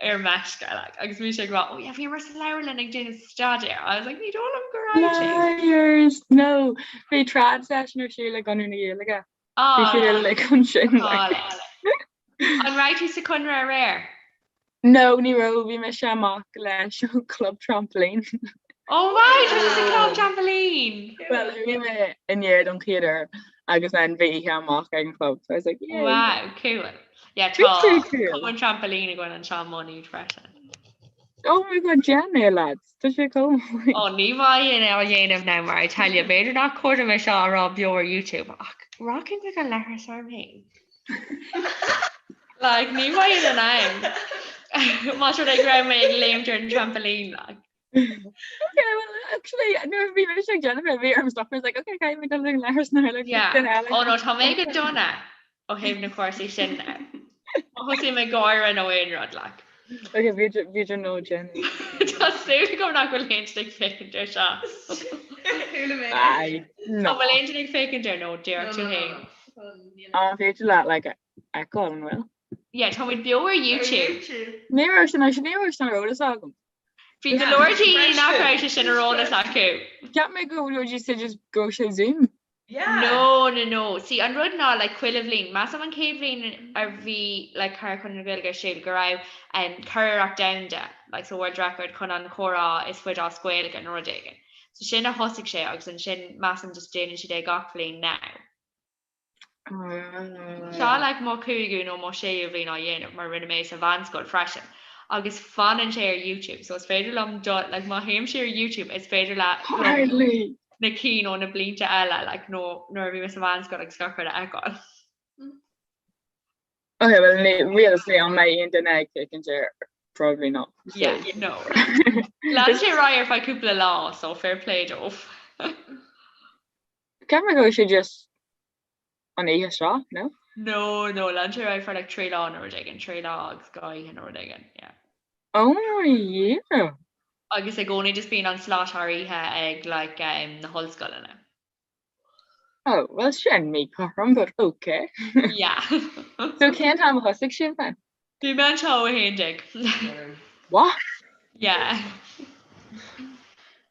ar meisce like agus bhí sé ag rá oh yeah bhíomar sa leabharlann ag déanamh staidéir I was like ní dóigh liom go raibh sé. Liars! No, bhí trad session ar siúl ag Conradh na Gaeilge. Bhí siad uilig ansin like. An raibh tú sa Conradh aréir? No, ní raibh, bhí mise amach leis an club trampoline. Oh right, bhí tú sa club trampoline! Well, bhí mé i ndiaidh don chéad uair agus then bhí oíche amach ag an club, so I was like, yay. Wow, cool. Yeah, tá cumann trampoline againn anseo i Má Nuad freisin. Oh my god, déan é lads. Tá sé chomh maith. Ó ní bheidh é á dhéanamh now mar I tell you, b'fhéidir nach cóir dom é seo a rá beo ar YouTube ach rachainn chuig an leithreas orm féin. Like ní bheinn in ann. Más rud é go raibh mé ag léimt ar an trampoline like. Okay, well actually nuair a bhí mise ag déanamh é bhí orm stop I was like okay caithfidh mé dul chuig an leithreas now like Yeah. duine eile. Ó no tá mé go dona ó thaobh na cúrsaí sin de. Má thosaím ag gáire nó aon rud like. Okay, b'fhéidir b'fhéidir ná déan. Tá súil agam nach bhfuil aon duine ag féachaint air seo. Chuala mé. Aye, no. An bhfuil aon duine ag féachaint air nó díreach tú féin? An féidir leat like a fheiceáil an bhfuil? Yeah, tá muid beo ar YouTube. Ní raibh sin ní raibh sin ar eolas agam. Bhí go leor daoine nach raibh sé sin ar eolas acu. Cheap mé go bhfuil sé just go sé Zoom. No, no, no. See, an rud ná like chuile bhliain, measaim an chéad bhliain a bhí like Curaidh Chonradh na Gaeilge ar siúl go raibh um, curiarracht domhanda, like so world record chun an chomhrá is faide as Gaeilge nó rud éigin. So sin a thosaigh sé agus ansin measaim just déanann siad é gach bhliain now. Seo like mo cúigiú nó mo séú bhliain á dhéanamh mar rinne mé sa mheánscoil freisin agus fanann sé ar YouTube so is féidir liom do like má théim siar ar YouTube is féidir le Hardly. na cinn ó na blianta eile like nó nuair a bhí mé sa mheánscoil agus gach rud a fheiceáil. Okay, well ní realistically an mbeidh aon duine ag féachaint air probably not. So. Yeah, no. Lean sé ar aghaidh ar feadh cúpla lá so fair play dóibh. Cheap mé go raibh sé just an oíche seo, no? No, no, lean sé ar aghaidh for like 3 lá nó rud éigin, 3 lá agus 2 oíche nó rud éigin, yeah. Oh my yeah. Agus i gcónaí just bíonn an slot thar oíche ag like um, na hollscoileanna. Oh, well sin míchothrom, but okay. Yeah. So cén t-am a thosaigh sibh then? Bhí mé anseo ó 11. What? Yeah.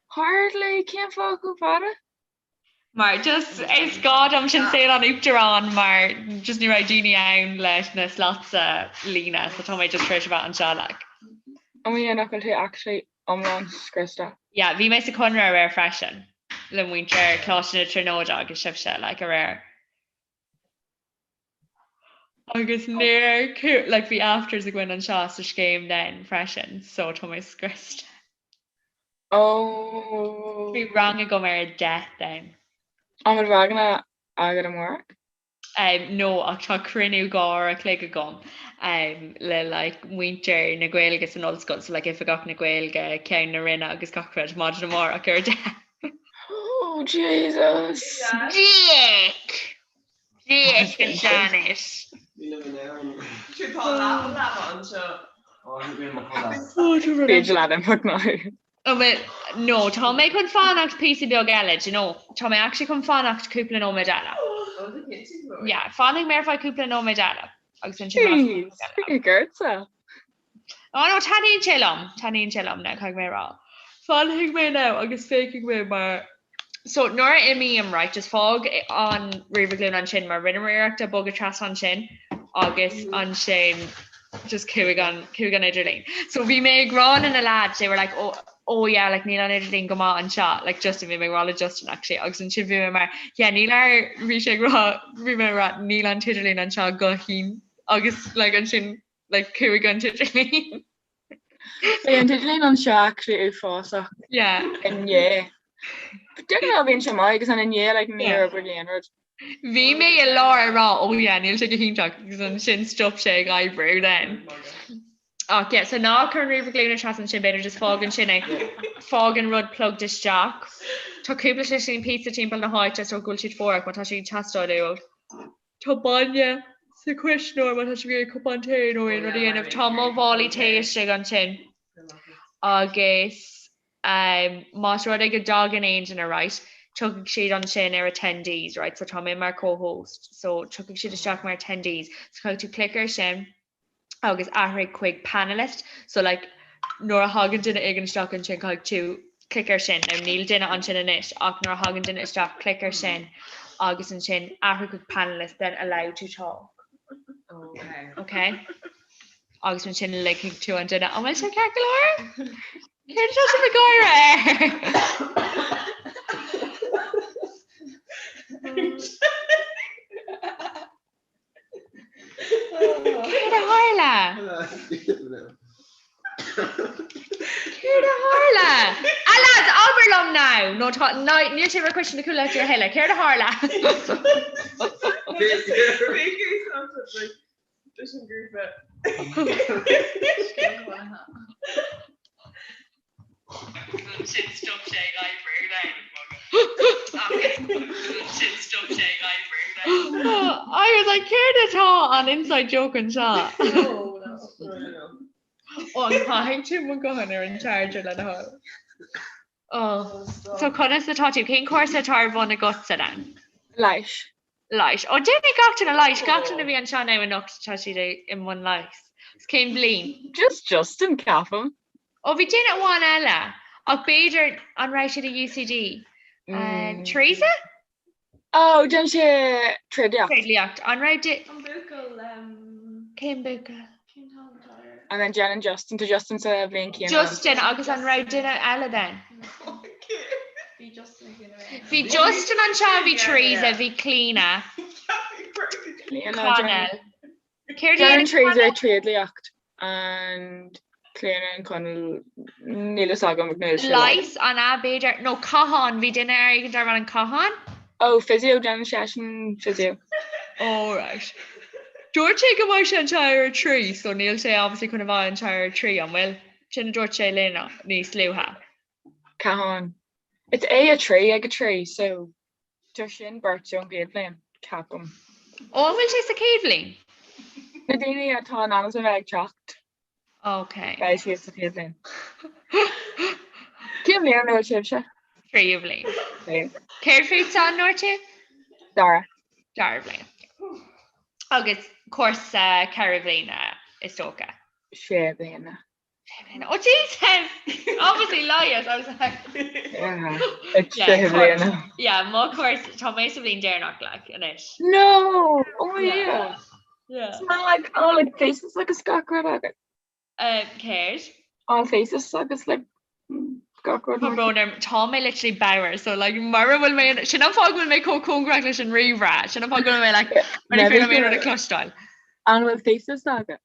Hardly, cén fáth chomh fada? Mar just is gá dom sin saol an uachtaráin mar just ní raibh daoine ann leis na slots a líonadh so tá mé just tar éis a bheith anseo like. Oh yeah, nach bhfuil tú actually iomlán scriosta. Yeah, bhí mé sa Chonradh aréir freisin le muintir Choláiste na Tríonóide agus sibhse like aréir. Agus níor like bhí afters againn anseo sa scéim then freisin so tá mé scriosta. Oh. Bhí rang agam ar a 10 then. An bhfuil ranganna agat amárach? Um, no, ach tá cruinniú 2 uair a chloig agam um, le like, muintir na Gaeilge san ollscoil, so like, oifigeach na Gaeilge, ceann na roinne agus gach rud maidin amárach ar a 10. Oh Jesus! Dick! Dick anois. Tá leaba anseo. B'fhéidir leat imeacht now. Oh, well, no, tá mé chun fanacht píosa beag eile, do you know. Tá mé actually chun fanacht cúpla nóiméad eile. Yeah, fanfaidh mé ar feadh cúpla nóiméad eile. Agus ansin Jeez, Gertsa. Oh no, taitníonn sé liom, taitníonn sé liom now, caithfidh mé a rá. Fanfaidh mé now agus féachfaidh mé mar So nuair a imím, right, just fág an ríomhaire glúine ansin mar rinneamar iarracht a bogadh trasna ansin agus ansin just chuaigh an chuaigh an idirlíon. So bhí mé ag rá le na lads, they were like, oh, oh yeah, like níl an idirlíon go maith anseo, like Justin, bhí mé ag rá le Justin actually, agus ansin bhí mé mar, yeah, níl ar, bhí sé ag rá, bhí mé ag rá, níl an t-idirlíon anseo go hiontach agus like ansin like chuaigh an t-idirlíon. Bhí an t-idirlíon anseo actually uafásach Yeah. inné. De ghnáth bíonn sé maith agus an inné like níor oibrigh aon rud. Bhí mé i lár ag rá oh yeah níl sé go hiontach agus ansin stop sé ag oibriú then. Ach yeah, so ná cuir an ríomhaire glúine trasna ansin b'fhéidir just fág ansin é. Fág an rud plugged isteach. Tá cúpla slisín pizza timpeall na háite so go bhfuil siad fuar ach má tá siad ag teastáil uait. Tá bainne sa chuisneoir má tá sibh ag iarraidh cupán tae nó aon rud a dhéanamh. Tá mo mhálaí tae istigh ansin agus más rud é go dtagann aon duine, right, tiocfaidh siad ansin ar attendees, right, so tá mé mar co-host, so tiocfaidh siad isteach mar attendees, so caithfidh tú clic air sin. agus athraigh chuig panelist so like nuair a thagann duine éigin isteach ansin caithfidh tú clic air sin. Now níl duine ansin anois ach nuair a thagann duine isteach clic air sin agus ansin athraigh chuig panelist then allow to talk. Okay. Okay? Agus ansin ligfidh tú an duine an bhfuil sé ceart go leor? Céard atá sibh ag gáire air? Céard a tharla? tharla? A lads, abair liom now! Nó tá, níl sé mar question acu leat a thuilleadh. Céard a tharla? Leis an grúpa. Sin stop sé ag oibriú then. Sin stop sé ag oibriú then. I was like, céard atá an inside joke anseo? Ó, an caithfidh tú mo guthán ar an charger le do thoil? Oh. So conas atá tú? Cén cúrsa atá ar bun agatsa then? Leighis. Leighis. Ó, déanfaidh gach duine leighis. Gach duine a bhí anseo now anocht tá siad i mbun leighis. Is cén bhliain? Just Justin, ceapaim. Ó, bhí duine amháin eile. Ach b'fhéidir an raibh siad i UCD? Teresa? Ó, déanann sé tréidliacht. Tréidliacht. An raibh di... An buachaill. Cén buachaill? Cén t-ainm atá air? And then déanann Justin, tá Justin sa bhliain chéanna. Justin agus an raibh duine eile then? Bhí Justin ag duine eile. Bhí Justin anseo, bhí Teresa, bhí Clíona. Connell. Céard a Déanann dhéanann Teresa Connell? tréidliacht and Clíona and Conall níl fhios agam ag níl sé Leighis an ea b'fhéidir nó Cathán, bhí duine ar éigin darb ainm Cathán? Oh physio déanann seisean physio. Oh right. Dúirt sé go mbeidh sé anseo ar a 3 so níl sé obviously chun a bheith anseo ar a 3 an bhfuil? Sin a dúirt sé linn níos luaithe. Cathán. It's a 3 ag a 3 so tá sin beirt ón gcéad bhliain, ceapaim. Ó an bhfuil sé sa chéad bhliain? Na daoine atá in ainm is a bheith ag teacht. Ok. Beidh siad sa chéad bhliain. Cén bhliain a bhfuil sibhse? Tríú bliain. Céard fútsa an ndúirt tú? Dara. Dara bliain. Agus cúrsa 4 bhliana is dócha? Sé bliana. Oh Jesus! Obviously leigheas, I was like... Yeah, it's sé bliana. Yeah, mo chúrsa, tá mé sa bhliain deireanach like anois. No! Oh yeah. Yeah. It's not like, oh, like thesis agus gach rud agat. Uh, céard? Oh, thesis agus like gach rud. Tá brón orm, tá mé literally bodhar, so like mura bhfuil mé, sin an fáth go bhfuil mé chomh cóngarach leis an ríomhaire, sin an fáth go bhfuil mé like, mar ní féidir liom aon rud a chloisteáil. An bhfuil thesis agat?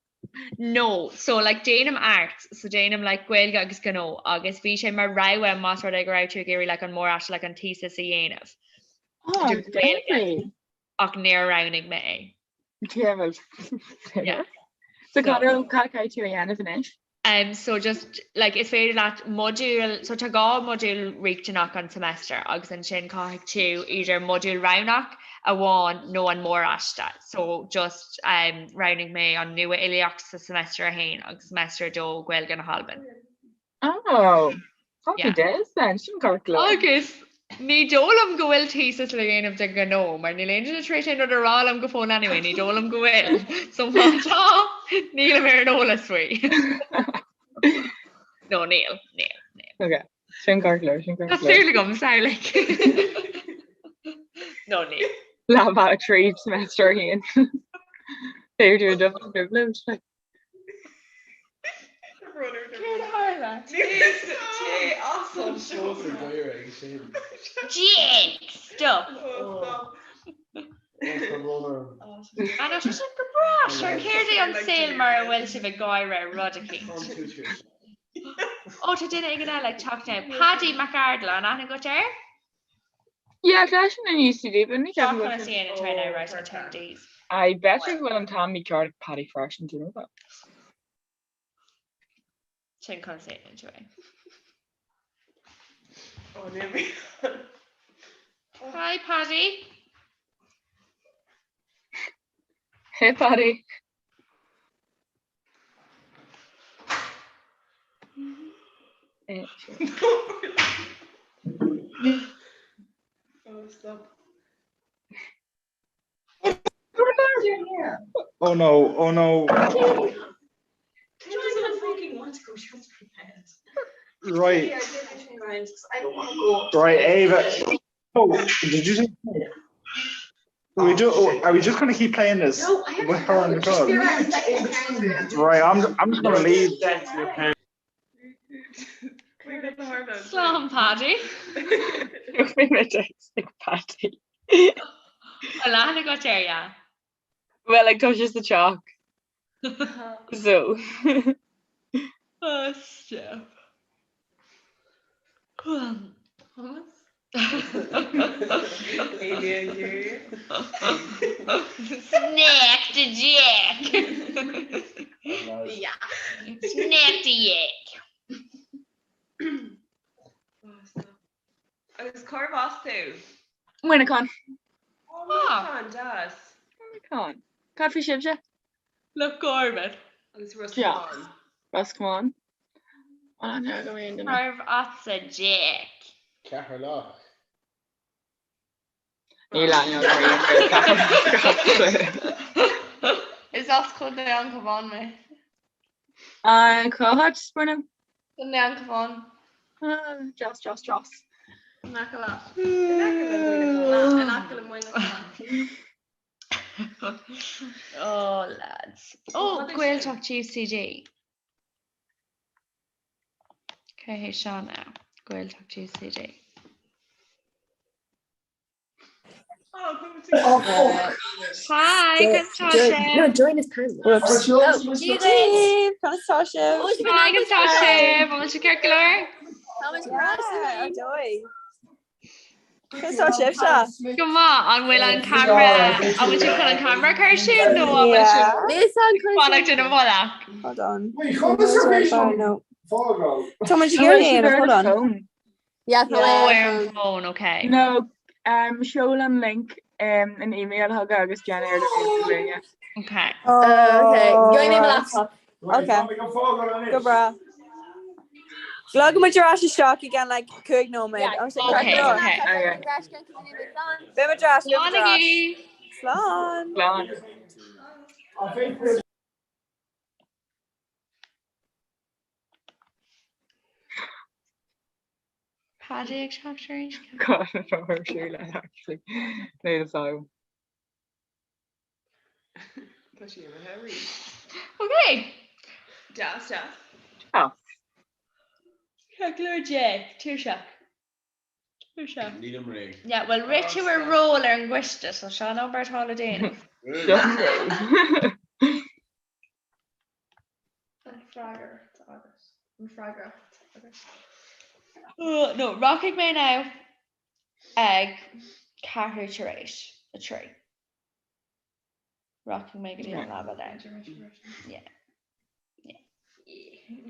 No, so like déanaim arts, so déanaim like Gaeilge agus gnó agus bhí sé mar rogha más rud é go raibh tú ag iarraidh like an móraiste like an thesis a dhéanamh. Oh, Do Gaeilge. Ach níor roghnaigh mé é. Yeah, Yeah. So cad cad caithfidh tú a dhéanamh anois? Um, so just like is féidir leat modúl, so tá 2 modúl riachtanach an semester agus ansin caithfidh tú either modúl roghnach amháin nó an móraiste. So just um, roghnaigh mé an nua-fhilíocht sa semester 1 agus semester 2 Gaeilge na hAlban. Oh, happy Yeah. days then, sin ceart go leor. Agus ní dóigh liom go bhfuil thesis le dhéanamh de ghnó, mar níl aon duine tar éis aon rud a rá liom go fóill anyway, ní dóigh liom go bhfuil. So má tá, nílim ar an eolas faoi. No, níl, níl, níl. Ok, sin ceart go leor, sin ceart Tá go leor. súil agam, samhlaigh. No, níl. Leath tríd semester 1. Féidir tú dul pribhléid. Céard a tharla? Téigh as an seomra. Jake, stop! Ah no, tá sé go breá, sure, céard é an saol mar a bhfuil sibh ag gáire ar rud eicínt? Ó, tá duine éigin eile ag teacht now. Paddy McArdle, an aithne agat air? Yeah, tá sin in UCD, but ní ceapaim go Seo conas a dhéanann tú now, right, attendees. I bet you go bhfuil an t-am mícheart ag Paddy freisin, do you know that? Sin conas a dhéanann tú é. Oh, níl mé. Hi Paddy. Hey Paddy. Oh, stop. Oh no, oh no. Right. Right, Ava. Oh, did you say? Are we, do, oh, are we just going to keep playing this No, I with her on the call? Right, I'm, I'm just going to leave. Slán Paddy. Bhí mé ag Paddy. An aithne agat air, yeah. Well, like tá sé sa teach. So. Oh, stop. Hummus? Sneachta Jack! Sneachta Jack! Agus cárb as tú? Muineachán. Muineachán, deas. Muineachán. Cad faoi sibhse? Loch Garman. Agus Ros Comáin. Ros Comáin. Cárb asatsa Jack? Ceatharlach. Níl aithne agam ar aon Ceatharlach. Is as Contae an Chabháin mé. Cá háit, Bruna? Contae an Chabháin. Deas, deas, deas. In aice leat. In aice le Muineachán. In aice le Muineachán. Oh lads. Oh, Gaeltacht UCD. Cé hé seo now? Gaeltacht UCD. Hi, conas tá sibh? No, join this panel. Whoops. Oh, Conas tá sibh? Hi, conas tá sibh? An bhfuil sibh ceart go leor? Yeah, joy. Conas tá sibhse? Go maith, an bhfuil an camera, an bhfuil sibh chun an camera a chur ar siúl nó an bhfuil sibh fanacht ina mullach? Hold on. Wait, conas ar bhí No. fágáil? Tá muid ag iarraidh é, hold on. Yeah, tá Oh, ar an bhfón, okay. No, um, seol an link um, in email chuige agus déan ar do glúine. Okay. Okay. Gheobhaidh mé mo laptop. Okay. Go breá. Glaofaidh muid ar ais isteach i gceann like 5 nóiméad. Yeah. Okay, okay. Beidh muid ar ais, beidh muid ar ais. Slán. Slán. Slán. Paddy ag teacht arís? God, tá ar siúl actually. Níl a fhios agam. Tá sí imithe arís. Okay. Deas, deas. Deas. Ceart go leor Jack, tuirseach. Tuirseach. Nílim réidh. Yeah, well rith tú ar ról ar an gcoiste, so seo an obair atá le déanamh. An freagracht agat. An freagracht agat. Oh, no, rachaidh mé now ag ceathrú tar éis a trí. Rachaidh mé go dtí an leaba now. Yeah. Yeah.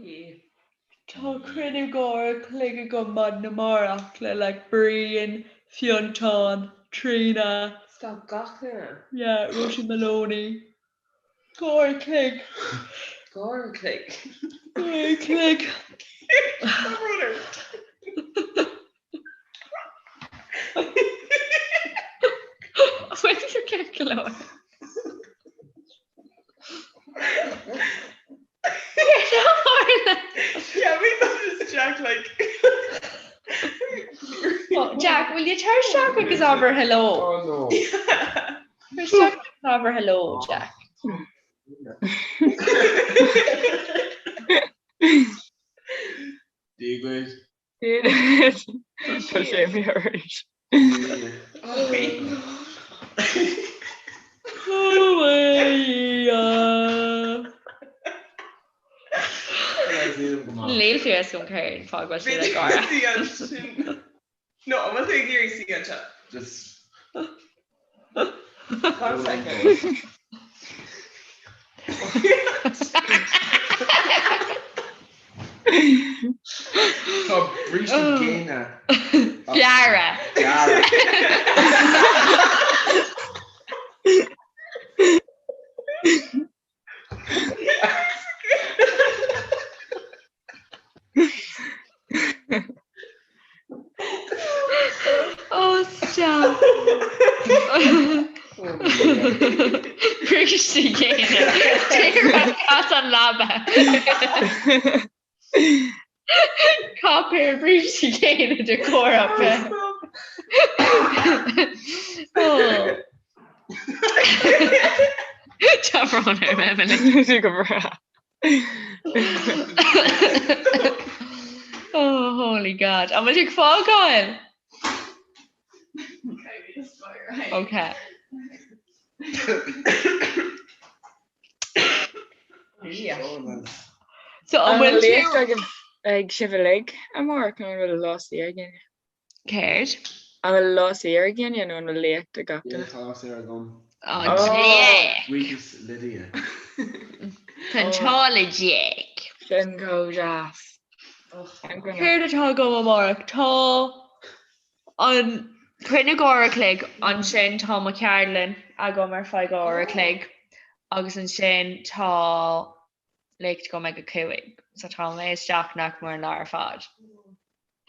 Yeah. Tá cruinniú dhá uair a chloig agam maidin amárach le like Brian, Fiontán, Tríona. Stop gach duine. Yeah, Roisin Maloney. Dhá uair a chloig. Dhá uair a chloig. Dhá uair a chloig. Bhfuil tú ceart go leor? Yeah, we thought it was Jack like. Oh, Jack, will you tar isteach agus abair hello? Oh no. Tar isteach agus abair hello, Jack. Dia dhuit. Tá sé mé arís. Níl fios agam cén fáth go bhfuil siad ag gáire. No, an bhfuil tú ag iarraidh suí anseo? Just. One second. Tá bríste géine. Gearradh. Gearradh. Oh, stop. Bríste géine. Téir as an leaba. Caith bríste géine de chóir up. Oh. Tá brón orm, Emily. Tú go breá. Oh, holy God. An bhfuil tú ag fágáil? Okay. So an bhfuil tú... Ag sibh uilig amárach nó an bhfuil lá saor ag éinne? Céard? An bhfuil lá saor ag éinne nó an bhfuil léacht ag gach duine? Tá lá saor agam. Ó Dia! Buíochas le Dia. Tá an t-ádh le Dia. Sin chomh deas. Céard atá agam amárach? Tá an cruinniú ag uair a chloig, ansin tá mo cheardlann agam ar feadh uair a chloig agus ansin tá léacht agam ag a 5, so tá mé isteach nach mór an lá ar fad.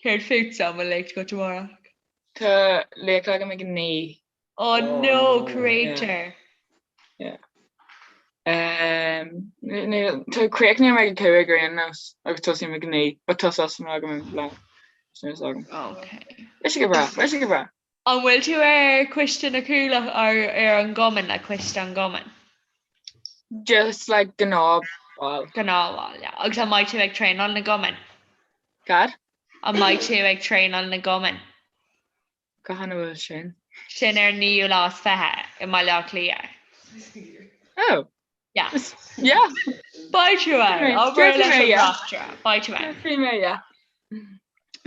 Céard fútsa, an bhfuil léacht agat amárach? Tá léacht agam ag a 9. Oh no, creator! Yeah. Um, tá críochnaím ag a 5 ar aon nós agus tosaím ag a 9, but tá sos agam an lá. Sin is agam. Okay. Beidh sé go breá, beidh sé go breá. An bhfuil tú ar choiste na Cúlach ar ar an gcumann, like coiste an gcumainn? Just like gnáthbhall. Gnáthbhall, yeah. Agus an mbeidh tú ag traenáil na gcumann? Cad? An mbeidh tú ag traenáil na gcumann? Cathain a bhfuil sin? Sin ar an naoú lá is 20 i mBaile Átha Cliath. Oh. Yeah. Yeah. Beidh tú ann. Abair leis an reachtaire. Beidh tú ann. Bhí mé, yeah.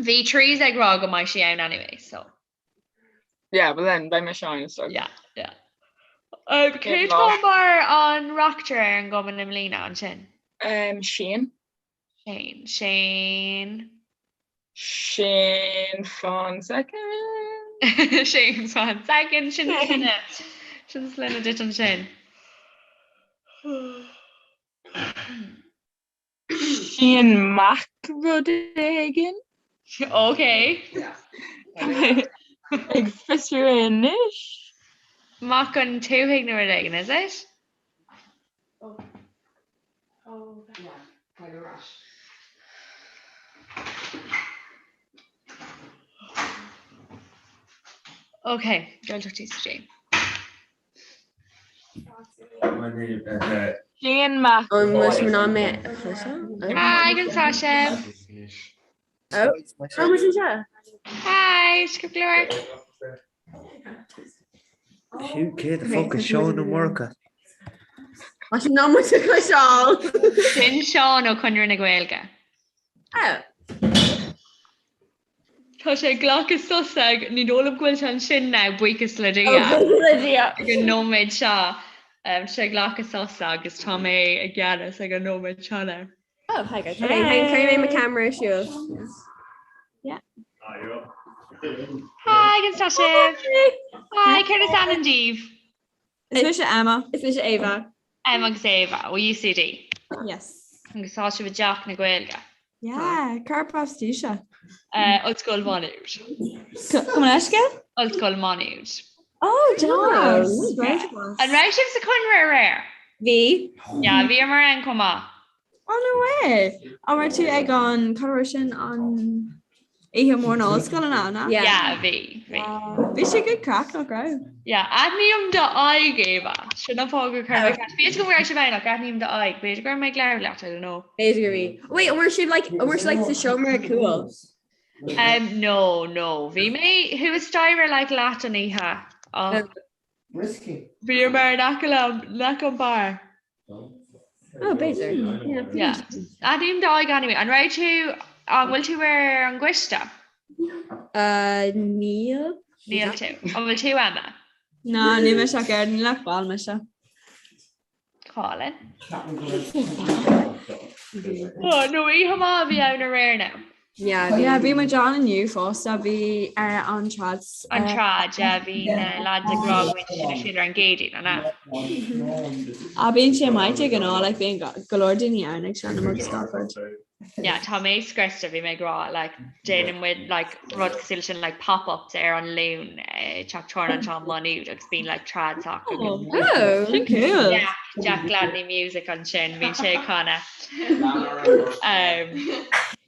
Bhí Theresa ag rá go mbeidh sí ann anyway, so. Yeah, but then beidh mise ann so. Yeah, yeah. Um, cé tá mar an reachtaire ar an gcumann i mbliana ansin? Um, Shane. Shane. Shane. Shane fan second. Shane fan second sin sloinne. Sin sloinne duit ansin. Shane Mac rud éigin. Ok. Ag fiosrú é anois. Mac an tuathaigh nó rud éigin, is it? Ok, Gaeltacht UCD. Shane Mac. An bhfuil sibh in ann mé a chloisteáil? Hi, conas tá sibh? Oh, tá muid anseo. Hi, script leor. Cé the fuck is Seán Ó Murchú? Tá sé in ann muid a chloisteáil. Sin Seán ó Chonradh na Gaeilge. Oh. Tá sé ag glacadh sos ag, ní dóigh liom go bhfuil sé ansin now, buíochas le Dia. Oh, buíochas le Dia. Ag an nóiméad seo, tá sé ag glacadh sos agus tá mé i gceannas ag an nóiméad seo now. Oh, hi guys. Okay, hang, cuirfidh mé mo camera ar siúl. Yeah. Hi, conas tá sibh? Hi, céard is ainm daoibh? Is mise Emma. Is mise Ava. Emma agus Ava ó UCD. Yes. Agus tá sibh i dTeach na Gaeilge. Yeah, cárb as tusa? Uh, Ollscoil Mhá Nuad. Gabh mo leithscéal? Ollscoil Mhá Nuad. Oh, deas. Yeah. An raibh sibh sa Chonradh aréir? Bhí. Yeah, bhíomar ann chomh maith. Oh, no way. An raibh tú ag an cad raibh sin an oíche mór na ollscoile ná ná? Yeah. Yeah, bhí, bhí. Bhí sé good craic nach raibh? Yeah, aithním d'aghaidh, Ava. Sin an fáth gur chuir mé ceist. B'fhéidir go raibh sibh ann ach aithním d'aghaidh. B'fhéidir go raibh mé ag labhairt leat, I don't know. B'fhéidir go bhí. Wait, an raibh sibh like an raibh sibh like sa seomra cúil? Um, no, no. Bhí mé thuas staighre like leat an oíche. Ach Bhíomar in aice liom, in aice an bar. Oh, b'fhéidir. Yeah. Yeah. Aithním d'aghaidh anyway. An raibh tú, an bhfuil tú ar an gcoiste? Uh, níl. Níl tú. An bhfuil tú, Emma? Ná, níl mise ach ar, níl ach ball mise. Colin. Oh, no oíche mhaith a bhí ann aréir now. Yeah, Yeah, bhí muid ann inniu fosta, bhí ar an trad. An trad, yeah, bhí na lads ag rá go mbíonn sin ar siúl ar an gCéadaoin, an ea? Ah, bíonn sé maith ag an á, like, bíonn go leor daoine ann ag seinm agus gach rud. Yeah, tá mé scriosta, bhí mé ag rá, like, déanann muid, like, rud cosúil leis sin, like, pop-ups ar an Luan eh, teach tábhairne anseo i Maigh Nuad agus bíonn, like, trad sac agus Oh, sin cool. Jack, Jack Gladney music ansin, bíonn sé ag canadh. Um,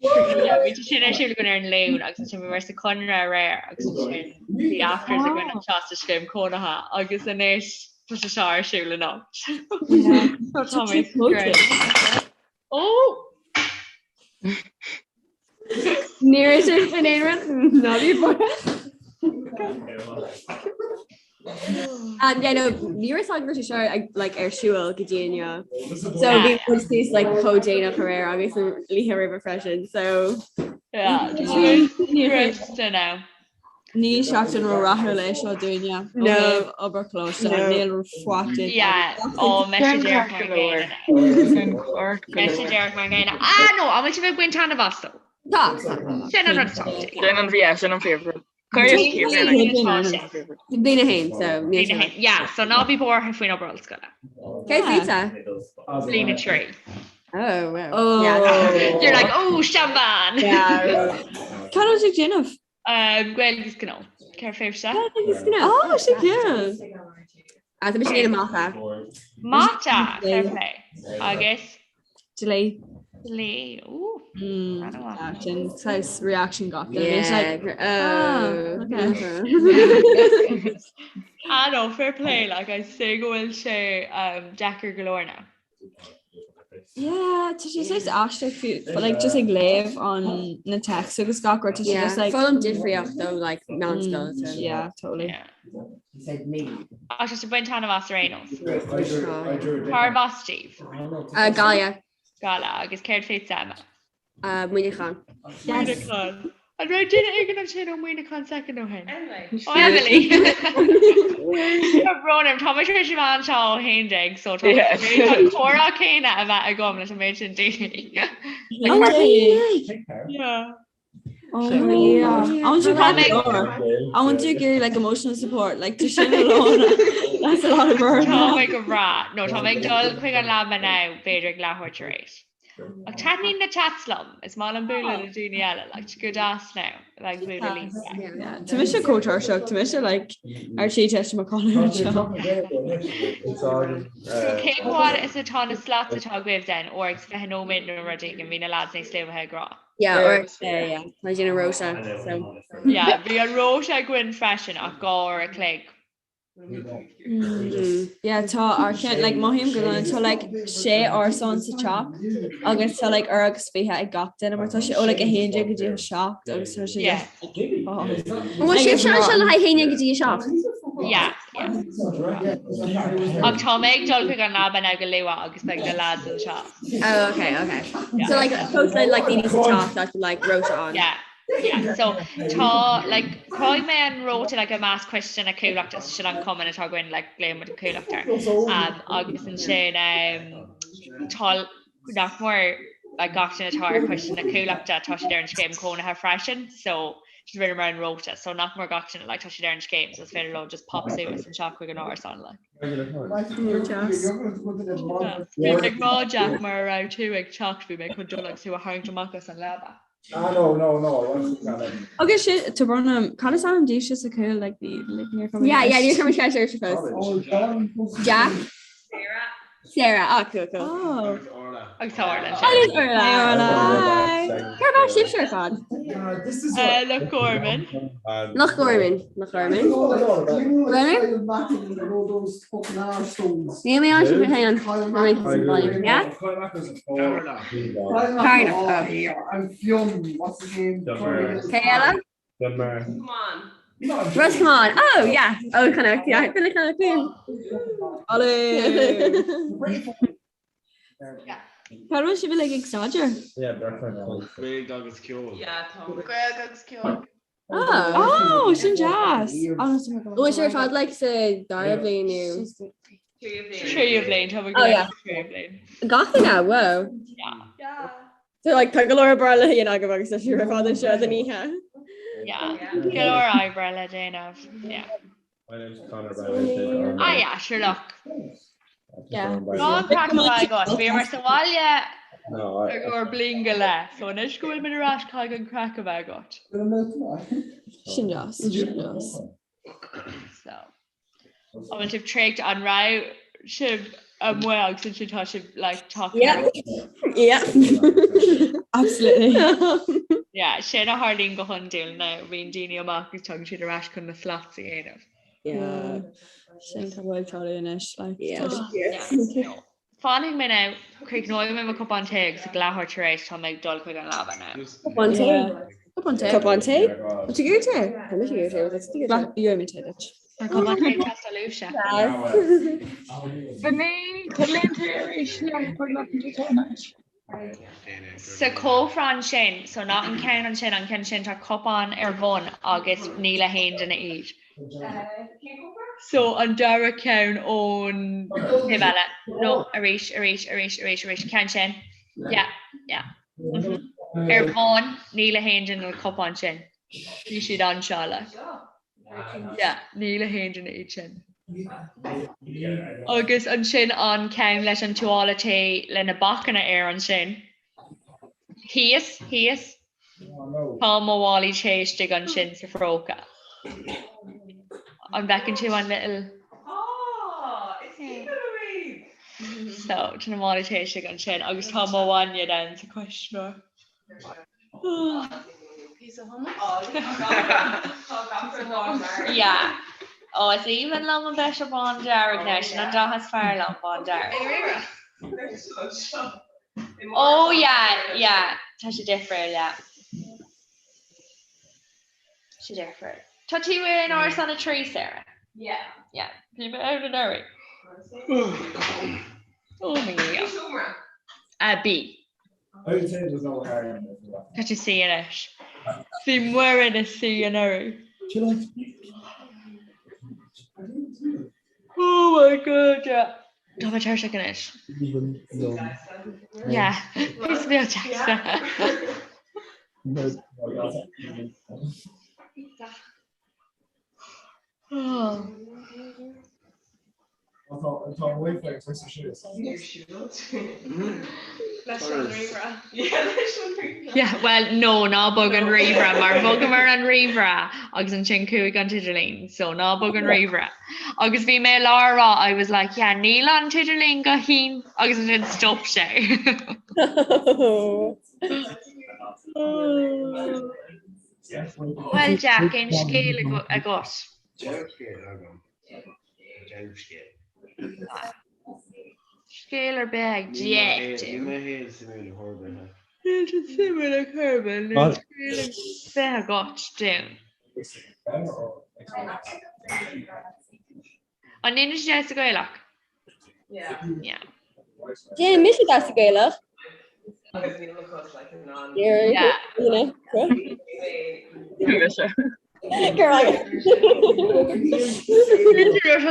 yeah, bhí sé sin ar siúl againn ar an Luan agus ansin bhíomar sa Chonradh aréir agus ansin bhí afters againn anseo sa scéim cónaithe agus anois tá sé seo ar siúl anocht. So tá mé scriosta. Ó! Ní raibh sé in aon rud ná bí buartha. Um, yeah, no, ní raibh fhios agam go raibh sé seo ag, like, ar siúl go dtí inniu. So bhí muid suas like chomh déanach aréir agus an oíche roimhe freisin. So Yeah, Krista now. Ní seachtain ró-rathúil é seo dúinne. No. Ó thaobh obair choláiste, No. níl faic déanta. Yeah, ó mise díreach mar an gcéanna. Mise díreach mar an gcéanna. Ah, no, an bhfuil sibh ag baint taitneamh as though? Tá. Sin an rud atá. Sin an yeah, sin an phríomhrud. Bliain a haon, so níl sé. Yeah, so ná bí buartha faoin obair ollscoile. Cé fútsa? Bliain a trí. Oh, wow. Oh. Yeah. You're like, oh, seanbhean! Yeah. Cad atá tú ag déanamh? Um, Gaeilge agus Gnó. Céard fúibhse? Agus gnó. Oh, sin cute. Ah, tá mise ag déanamh mata. Mata, fair play. Agus? Dlí. Dlí, ooh. Mm, sin saghas reaction gach duine. Yeah, It's like, oh, ah, okay. Ah no, fair play, like I say go bhfuil sé um, deacair go leor now. Yeah, tá sé saghas aisteach fiú, but like just ag léamh an na text agus gach rud, tá sé Yeah, just like foghlaim difríocht ó like meánscoil. Mm, so. yeah, totally. Ach tá sibh ag baint taitneamh as ar aon nós. Cárb as daoibh? Uh, Gaillimh. Gaillimh, agus céard fútsa Emma? Uh, Muineachán. Muineachán. An raibh duine éigin ansin ó Muineachán soicind ó shin? Ó Emily! Tá brón orm, tá mé tar éis a bheith anseo ó 11 so tá Yeah. an comhrá céanna a bheith agam leis an méid sin daoine. Oh, Yeah. Oh yeah. I want you Tá mé- I want to give like emotional support like to sin alone. That's a lot of work. Tá mé go breá. No, tá mé ag dul chuig an leaba now, b'fhéidir ag leathuair tar éis. Ach taitníonn na chats liom, is maith liom bualadh le daoine eile, like tá go deas now, like bualadh libh. Tá mise chomh tuirseach, tá mise like ar tí teist mo chodladh anseo. So cé chomh fada is atá na slots atá agaibh then, uair agus 20 nóiméad nó rud éigin, bhí na lads níos luaithe ag rá. Yeah, or yeah, yeah. Tá déanamh rota, so. Yeah, bhí an rota againn freisin ach 2 uair a chloig. Yeah, tá ár cheann like mothaím go dona tá like sé árasán sa teach agus tá like uair agus fiche ag gach duine mar tá sé ó like 11 go dtí 7 agus tá sé Yeah. just like, oh. An bhfuil sibh anseo le haghaidh 11 go dtí 7? Yeah, yeah. Ach tá mé ag dul chuig an leaba now go luath agus beidh na lads anseo. Oh, okay, okay. So like fós le like daoine sa teach that like rota on. Yeah. Yeah, so tá like chruthaigh mé an rota like i measc coiste na Cuallachta sin an cumann atá againn like glaonn muid an Chuallacht air. Um, agus ansin um, tá nach mór like gach duine atá ar choiste na Cuallachta tá siad ar an scéim cónaithe freisin, so just rinneamar an rota, so nach mór gach duine like tá siad ar an scéim, so is féidir leo just pop suas anseo chuig an árasán like. Bhí mé ag rá Jack mar a raibh tú ag teacht bhí mé chun dul agus tú a tharraingt amach as an leaba. Ah no no no I wasn't gonna. Agus sin tá brón orm cad is ainm daoibhse sa chúl like ní like níor chuir mé Yeah, yeah, níor ceist. chuir mé ceist ort fós. Jack? Sarah. Sarah, ah, cool, cool. Oh. Agus tá Orla Hi, ansin. Orla. Hi Orla. Hi. Cárb as sibhse ar fad? Uh, Loch Gorman. Loch Gorman. Loch Gorman. Runner? Níl mé ansin faoi hang on. Yeah? Carnach. Cé eile? Ros Comáin. Oh, yeah. Oh, Connacht. Yeah, Connacht, Connacht. Cad bhfuil sibh like ag staidéar? Gaeilge agus ceol. Gaeilge agus ceol. Oh. Oh, sin deas. Bhfuil sibh ar fad like sa dara bliain nó? Tríú bliain, tá Oh, yeah. tríú bliain. Gach duine, wow. Yeah. So like tá go leor oibre le déanamh agaibh agus tá sibh ar fad anseo don oíche. Yeah. Go leor oibre le déanamh. Yeah. My name's Conor by the way. Ah yeah, sure look. Yeah. Tá an craic agat, bhíomar sa bhaile No, I, ar gur bliain go leith, so anois go bhfuil muid ar ais caithfidh an craic a bheith agat. Sin deas, sin deas. So. An bhfuil sibh traochta an raibh sibh amuigh agus ansin tá sibh like talking Yeah. Yeah. Absolutely. Yeah, sin a tharlaíonn go hiondúil now, bíonn daoine amach agus tagann siad ar ais chun na slots a dhéanamh. Yeah. Sin tá bhfuil tarlú anois like. Yeah. tá- Yeah. No. Fanfaidh mé now, críochnóidh mé mo cupán tae agus ag leathuair tar éis tá mé ag dul chuig an leaba now. Cupán tae. Cupán tae. Cupán tae? Tá tú ag tae? Tá mise ag tae, tá tú ag tae. Gheobhaidh mé tae duit. Mar cupán tae ag teastáil uaibhse. Bhí codlaíonn tú arís anois. Sa chófra ansin, so not an ceann ansin, an ceann sin, tá cupán ar bun agus ní le haon duine iad. So an dara ceann ón taobh eile. No, arís, arís, arís, arís, arís, ceann sin. Yeah, yeah. Ar bun, ní le haon duine na cupáin sin. Bhí siad anseo like. Yeah, ní le haon duine iad sin. Agus ansin an ceann leis an tuáille tae le na bacanna air ansin. Thíos, thíos. Tá mo mhálaí tae istigh ansin sa phróca. An bhfeiceann tú an little So tá na málaí tae istigh ansin agus tá mo bhainne down sa chuisneoir. Yeah. Ó is aoibhinn liom an bheith seo bándearg now, sin an dath is fearr liom, bándearg. Ó yeah, yeah, tá sé difriúil, yeah. Sé difriúil. Tá tú in árasán a 3, Sarah? Yeah. Yeah, bhí mé ann anuraidh. Ó mo Dhia. A B. I would say there's no harm in it. Tá tú C anois. Bhí Muireann i C anuraidh. Oh my god, yeah. Tá mé tuirseach anois. Yeah, píosa beag damhsa. Tá Wi-Fi ag tusa síos. Yeah, well, no, ná bog an ríomhaire mar bhogamar an ríomhaire agus ansin chuaigh an t-idirlíon, so ná bog an ríomhaire. Agus bhí mé lár rá, I was like, yeah, níl an t-idirlíon go hiontach agus ansin stop sé. Well, Jack, aon scéal agat? Dea-scéal agam. Dea-scéal. Scéal ar bith ag Jack. Níl mo shaol suimiúil ar chor ar bith. Níl sé suimiúil ar chor ar bith, níl scéal ar bith agat dúinn. An ndéanann sé damhsa Gaelach? Yeah. Déanann mise damhsa Gaelach. Yeah. Tá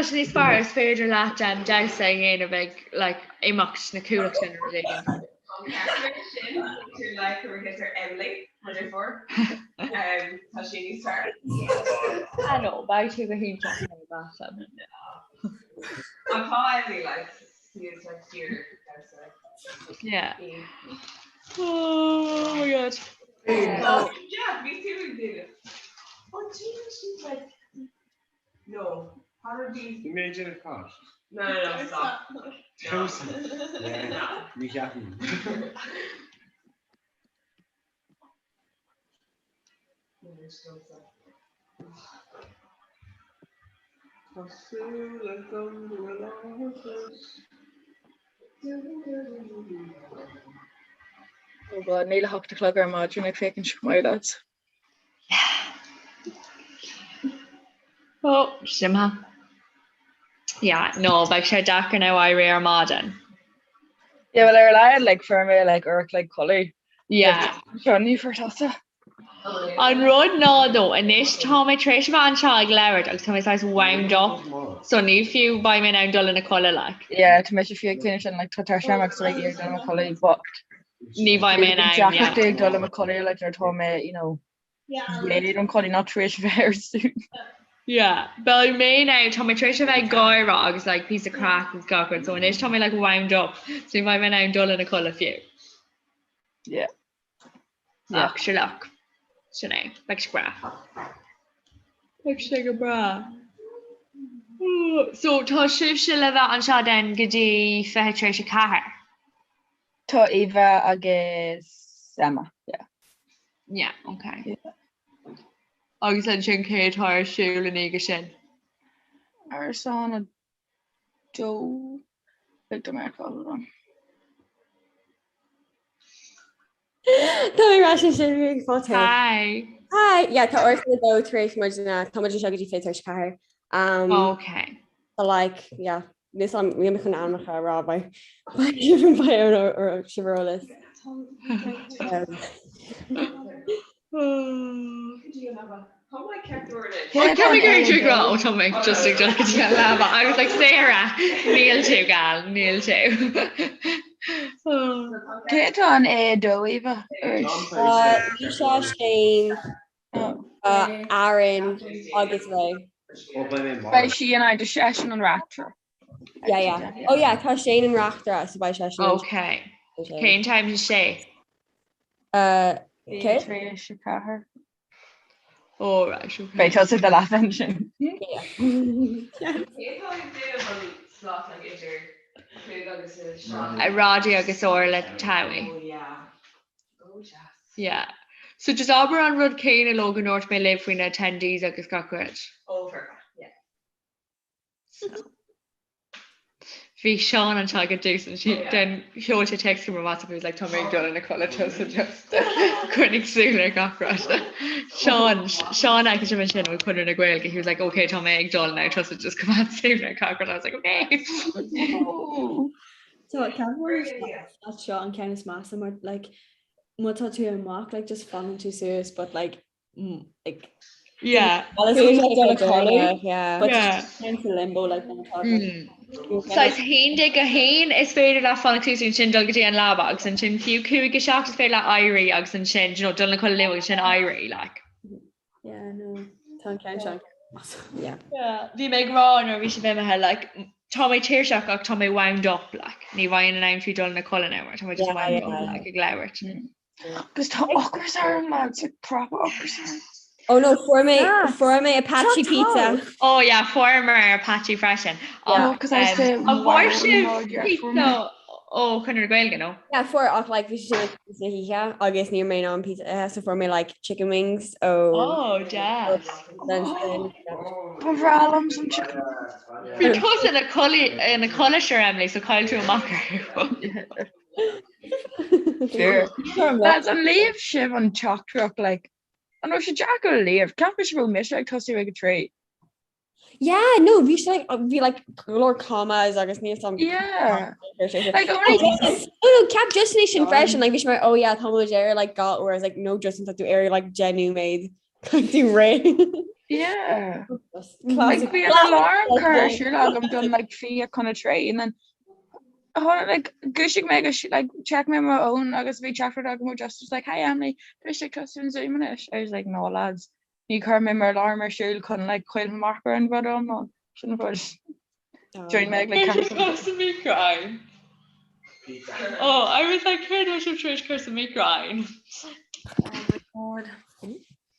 sé níos fearr is féidir leat damhsa a dhéanamh ag like imeacht na cuallacht sin rud éigin. I know, beidh tú go hiontach Yeah. Oh my god. No. Bhí mé ag déanamh cás. No, no, no, stop. Yeah, ní cheapaim. Tá súil agam go bhfuil áthas. Oh God, níl a hocht a chlog ar maidin ag féachaint go maith leat. Oh, simthe. Yeah, no, beidh sé deacair now éirí ar maidin. Yeah, well ar a laghad like fuair mé like uair a chloig codladh. Yeah. Seo ní fuair tusa. An rud ná though, anois tá mé tar éis a bheith anseo ag labhairt agus tá mé saghas wound up, so ní fiú beidh mé in ann dul ina codladh like. Yeah, tá mise fiú ag déanamh sin like tá tuirse orm agus like iarraidh dul i mo chodladh but Ní bheidh mé in ann, yeah. Deacrachtaí ag dul i mo chodladh like nuair atá mé you know réidh don chodladh not tar éis a bheith ar siúl. Yeah, beidh mé in ann, tá mé tar éis a bheith ag gáire agus like píosa craic agus gach rud, so anois tá mé like wound up, so ní bheidh mé in ann dul ina codladh fiú. Yeah. Ach sure look, sin é, beidh sé breá. Beidh sé go breá. So tá sibhse le bheith anseo then go dtí 20 tar éis a 4? Tá Eva agus Emma, yeah. Yeah, okay. Yeah. Agus ansin cé atá ar siúl ina dhiaidh sin? Árasán a dó ag do Meiriceá. Tá mé ar ais ansin ag fáil. Hi. Hi, yeah, tá Árasán a dó tar éis muidne, tá muid anseo go dtí 20 tar éis a 4. Um, okay. So like, yeah, níl am níl mé chun ainmneacha a rá beidh beidh ar sibh ar eolas. Um, Well, tá mé ag iarraidh rá ó tá mé just ag dul go dtí an leaba. I was like Sarah, níl tú gal, níl tú. Cé atá an A2 Eva? Uh, Lisa, Shane, uh, Aaron agus mé. Beidh sí in aghaidh seisean an reachtaire. Yeah, yeah. Oh yeah, tá Shane an reachtaire so beidh seisean. Okay. Cén time is sé? Uh, Cé? Tar éis a 4. Oh, right, okay. Beidh tusa do leath ansin. Roddy agus Orla Towie. Yeah. So just abair an rud céanna leo go ndúirt mé libh faoi na attendees agus gach rud. So. Bhí Seán anseo ag an dtús and then sheol sé text chugam ar WhatsApp he was like tá mé ag dul ina chodladh tusa just coinnigh súil ar gach rud. Seán Seán agus sin sin ó Chonradh na Gaeilge he was like okay tá mé ag dul now tusa just coimeád súil ar gach rud I was like okay. So ceann seo an ceann is measa mar like má tá tú amach like just fanann tú suas but like like Yeah. Yeah. But Yeah. just limbo like Mm. Saghas 11:01 is féidir leat fanacht suas ansin dul go dtí an leaba agus ansin fiú 6:55 is féidir leat éirí agus ansin you know, dul na codladh luath agus ansin éirí like. Yeah, no. Tá an ceann seo. Yeah. Yeah, Bhí mé ag rá nuair a bhí sibh imithe like tá mé tuirseach ach tá mé wound up like ní bheinn in ann fiú dul na codladh now mar tá mé just Yeah, wound yeah, up yeah. like ag labhairt. Agus tá ocras orm lads, like proper ocras orm. Oh no, fuair mé fuair mé Apache pizza. Oh yeah, fuaireamar Apache freisin. Oh, 'cause I say An bhfuair sibh pizza ó Chonradh na Gaeilge, no? Yeah, fuair ach like bhí sé sin na hoíche agus ní raibh mé in ann pizza a ithe so fuair mé like chicken wings ó Oh, deas. Ba bhreá liom some chicken. Bhí tusa ina codladh sure Emily, so chaill tú amach orthu. Lads, an léamh sibh an teachtaireacht like an raibh sé deacair a léamh? Ceap mise go raibh mise ag tosú ag a trí. Yeah, no, bhí sé like, bhí like go leor commas agus níl some Yeah. Like, only oh no, ceap Justin é sin freisin, like bhí sé mar oh yeah, tá muid ar like 2 uair, I was like no Justin tá tú ar like 10 nóiméad tú réidh. Yeah. Like bhí an alarm curtha ar siúl agam don like 2:40 and then tháinig like dhúisigh mé agus like check mé mo fhón agus bhí teachtaireacht agam ó Justin was like hi Emily tá mise ag tosú an Zoom anois. I was like no lads ní chuir mé mo alarm ar siúl chun like chaill mé amach ar an rud iomlán. Sin an rud. Join mé ag like ceathrú Cur sa microphone. Oh, I was like céard atá sibh tar éis cur sa microphone? Oh my god.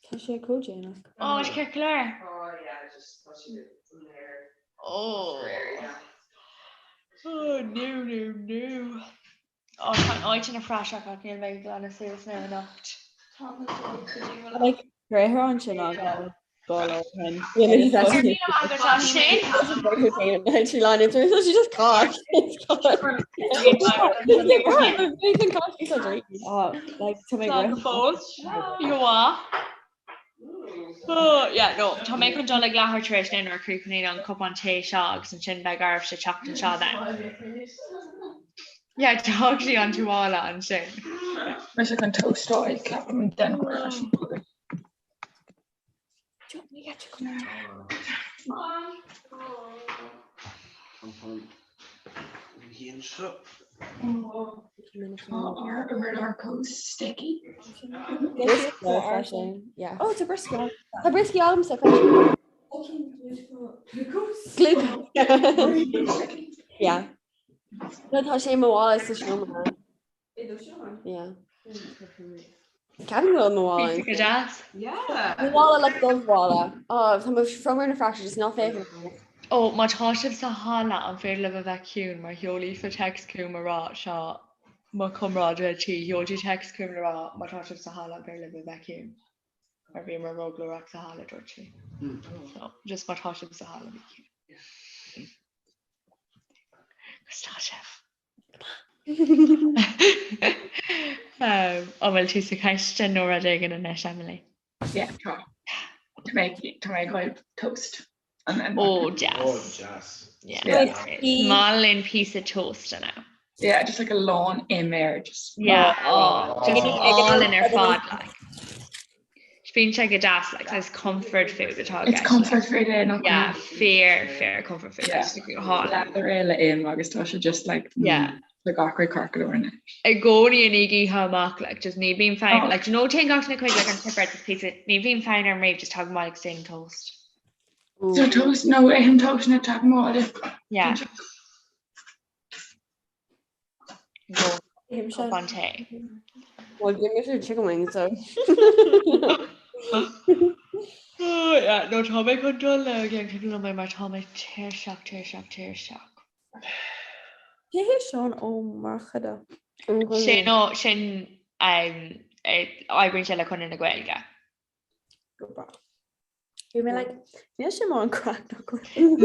Tá sé chomh déanach. Oh, is ceart go leor. Oh yeah, just tá sé an air. Oh. Oh, no, no, no. Oh, tá an áit ina phraiseach ach níl mé ag glanadh suas now anocht. Like bréithre ansin agam go lá shin. Tá sin. She just coughed. Like to make Tá go fóill. You are. Oh, yeah, no, tá mé chun dul ag leathuair tar éis 9 nuair a chríochnaíonn an cupán tae seo agus ansin beidh oraibhse teacht anseo then. Yeah, d'fhág sí an tuáille ansin. Mise chun tóstáil ceapaim den Sticky. Yeah. Oh, tá brioscaí. Tá brioscaí agamsa freisin. Glúcós. Yeah. No, tá sé i mo mhála sa seomra. Yeah. Ceapaim go bhfuil mo mhála. Pizza go deas. Mo mhála like dubh mhála. Oh, tá mo sromar na fracture just ná féach. Ó, má tá sibh sa halla an féidir libh a bheith ciúin mar sheol Aoife text chugam a rá seo mo chomrádaithe tí, sheol sí text chugam le rá má tá sibh sa halla an féidir libh a bheith ciúin mar bhíomar róghlórach sa halla dúirt sí. So, just má tá sibh sa halla bí ciúin. Agus tá sibh. An bhfuil tú sa chistin nó rud éigin anois, Emily? Yeah, tá. Tá mé tá mé ag goil toast. Oh, deas. Oh, deas. Yeah. Maith linn píosa tósta now. Yeah, just like a lán im air, just. Yeah, oh, just álainn ar fad, like. Bíonn sé go deas, like, is comfort food atá It's comfort food é, nach Yeah, fíor, fíor comfort food. Yeah. Just go hálainn. Leather é le im agus tá sé just like, Yeah. le gach rud ceart go leor anois. I gcónaí i ndiaidh oíche amach, like, just ní bhíonn fonn, Oh. like, do you know téann gach duine chuig, like, an chipper agus pizza, ní bhíonn fonn orm riamh, just tagaim abhaile agus déanaim toast. So toast, no, ithim toast nuair a tagaim abhaile. Yeah. Go cupán tae. Well, give me some chicken wings, so. Oh, yeah, no, tá mé chun dul le ag cúpla nóiméad mar tá mé tuirseach, tuirseach, tuirseach. Cé hé Seán Ó Murchadha? Sin ó, sin um, oibríonn sé le Conradh na Gaeilge. Go breá. Bhí mé like, níl sé mar an craic nach No,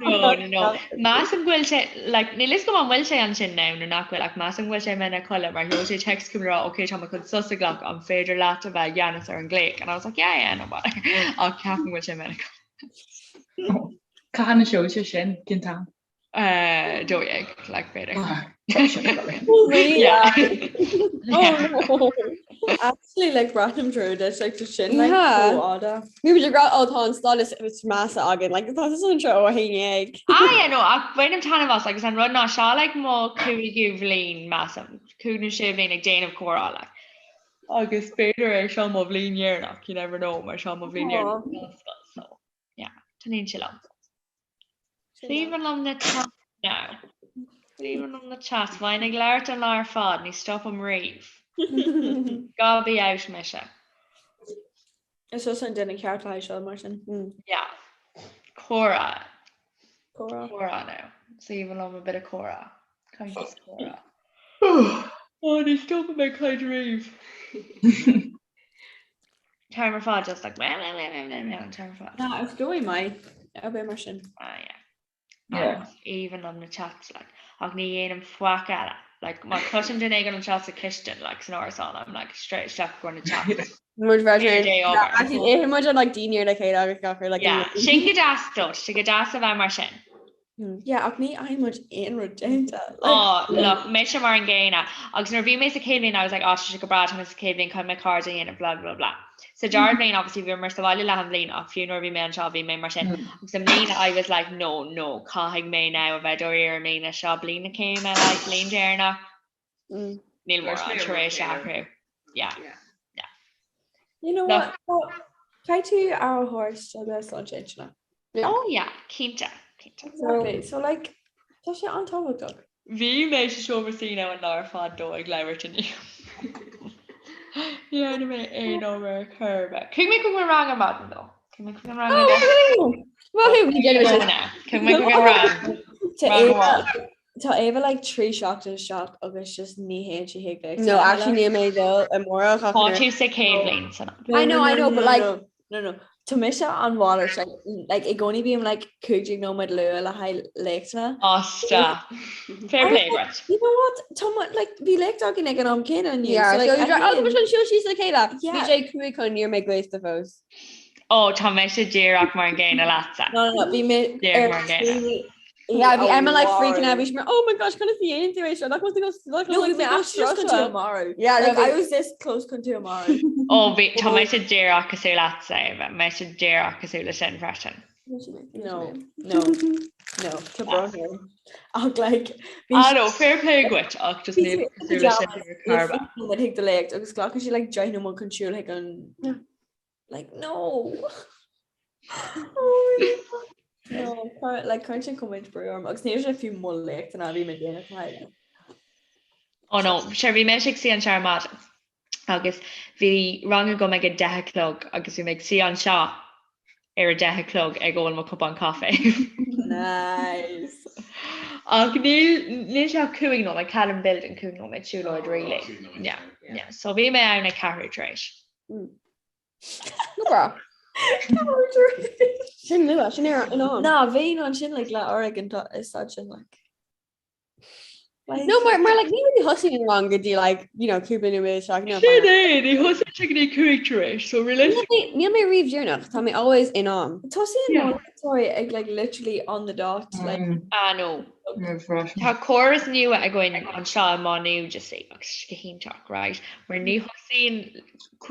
no, no, no. Measaim go bhfuil sé, like, níl fhios agam an bhfuil sé ansin now nó nach bhfuil, ach measaim go bhfuil sé i mBeinn Coille mar sheol sé text chugam le rá, ok, tá mé chun sos a ghlacadh, an féidir leat a bheith i gceannas ar an nglaoch? And I was like, yeah, yeah, no bother. Ach ceapaim go bhfuil sé i mBeinn Coille. Cathain a sheol sé sin, cén t-am? 12, like, b'fhéidir. Yeah. Oh no. Actually, like, braithim trua duit, like, tá sin, like, Yeah. chomh fada. Bhí muid ag rá, ó, tá an stádas is measa againn, like, tá tusa anseo ó 11. Ah, yeah, no, ach bainim taitneamh as agus an rud ná seo like mo cúigiú bhliain, measaim, cúig nó sé bhliain ag déanamh comhrá, like. Agus b'fhéidir é seo mo bhliain dheireanach, you never know, mar seo mo bhliain dheireanach san ollscoil, so, yeah, taitníonn sé liom. Is aoibhinn liom na chats now. Is aoibhinn liom na chats. Bheinn ag labhairt an lá ar fad, ní stopaim riamh. Gabi out mise. Is tusa an duine ceart le haghaidh seo mar sin. Yeah. Comhrá. Comhrá. Comhrá now. Is aoibhinn liom a bit of comhrá. Caint is comhrá. Oh, ní stopaim ag caint riamh. T-am ar fad just like meh meh meh meh meh meh an t-am ar fad. Na, is dóigh maith a bheith mar sin. Ah yeah. Yeah. Is aoibhinn liom na chats like ach ní dhéanaim faic eile. Like má chloisim duine éigin anseo sa chistin like san árasán I'm like straight isteach go na chats. Muid Fair day over. Actually, itheann muid an like dinnéar le chéile agus gach rud like Yeah, sin go deas though, tá sé go deas a bheith mar sin. Yeah, ach ní fhaigheann muid aon rud déanta. Oh, look, mise mar an gcéanna. Agus nuair a bhí mé sa chéad bhliain, I was like, oh, tá sé go breá, tá mé sa chéad bhliain, caithfidh mé cairde a dhéanamh, blah, blah, blah. Sa dara bliain, obviously, bhíomar sa bhaile leath an bhliain, ach fiú nuair a bhí mé anseo, bhí mé mar sin. Agus i mbliana, I was like, no, no, caithfidh mé now a bheith dáiríre i mbliana, seo bliain na céime, like, bliain deireanach. Níl mórán tar éis athrú. Yeah. Yeah. You know what? Caithfidh tú aire a thabhairt do do shláinte intinne. Oh yeah, cinnte, cinnte. Exactly. So like, tá sé an-tábhachtach. Bhí mé sa seomra suí now an lá ar fad dó ag labhairt inniu. Ní dhearna mé aon obair ar chor ar bith. Chuaigh mé chuig mo rang ar maidin though. Chuaigh mé chuig an rang ar maidin. Chuaigh mé chuig an rang. Rang amháin. Tá Ava like 3 seachtain isteach agus just ní théann sí chuig léacht. No, actually níl mé ag dul amárach ach Tá tú sa chéad bhliain san am. I know, I know, but like, no, no, tá mise an mhalairt, like, like i gcónaí bím like 15 nóiméad luath le haghaidh léachtanna. Á, stop. Fair play duit. You know what? Tá mo, like, bhí léacht againn ag an am céanna inniu. Yeah, so, like, so you're I oh, think- an siúl síos le chéile. Yeah. Bhí sé cúig chun níl mé gléasta fós. Ó, tá mise díreach mar an gcéanna leatsa. No, no, no, bhí mé Díreach ar mar an gcéanna. trí Yeah, bhí Emma like freaking out, bhí sí mar, oh my gosh, conas a dhéanann tú é seo? Nach bhfuil tú go- No, bhí mé actually just chun tú a mharú. Yeah, Like, no, I was this close chun tú a mharú. Ó, bhí, tá mise díreach cosúil leatsa, Ava, mise díreach cosúil le sin freisin. No, no, no, tá brón orm. Ach like, bhí Ah no, fair play dhuit, ach just níl cosúil le sin ar chor ar bith. Muid chuig do léacht agus glacann sí like 10 nóiméad chun siúl chuig an Like, no. Oh my God. No, cur- like, cuireann sin chomh brú orm agus ní raibh sé fiú mo léacht ná bhí mé déanamh le Oh no, sure bhí mise ag suí anseo ar maidin agus bhí rang agam ag a deich a chlog agus bhí mé ag suí anseo ar a deich a chlog ag ól mo cupán caife. Nice. Ach níl níl sé ach cúig nóiméad, Cavan Building cúig nóiméad siúlóid really. Yeah, yeah. So bhí mé ann ag ceathrú tar éis. Go breá. Sin luath, sin ar in am. Ná, bhí ansin like leathuair ag an is stad sin like. No, mar mar like ní really thosaíonn an rang go dtí like you know cúpla nóiméad isteach no. Sin é, ní thosaíonn sé go dtí 5 tar éis, so realistically. Níl mé riamh deireanach, tá mé always in am. Tosaíonn mo léachtóirí ag like literally on the dot like. Ah no. Tá córas nua againn anseo i Má Nuad you see agus go hiontach, right? Mar ní thosaíonn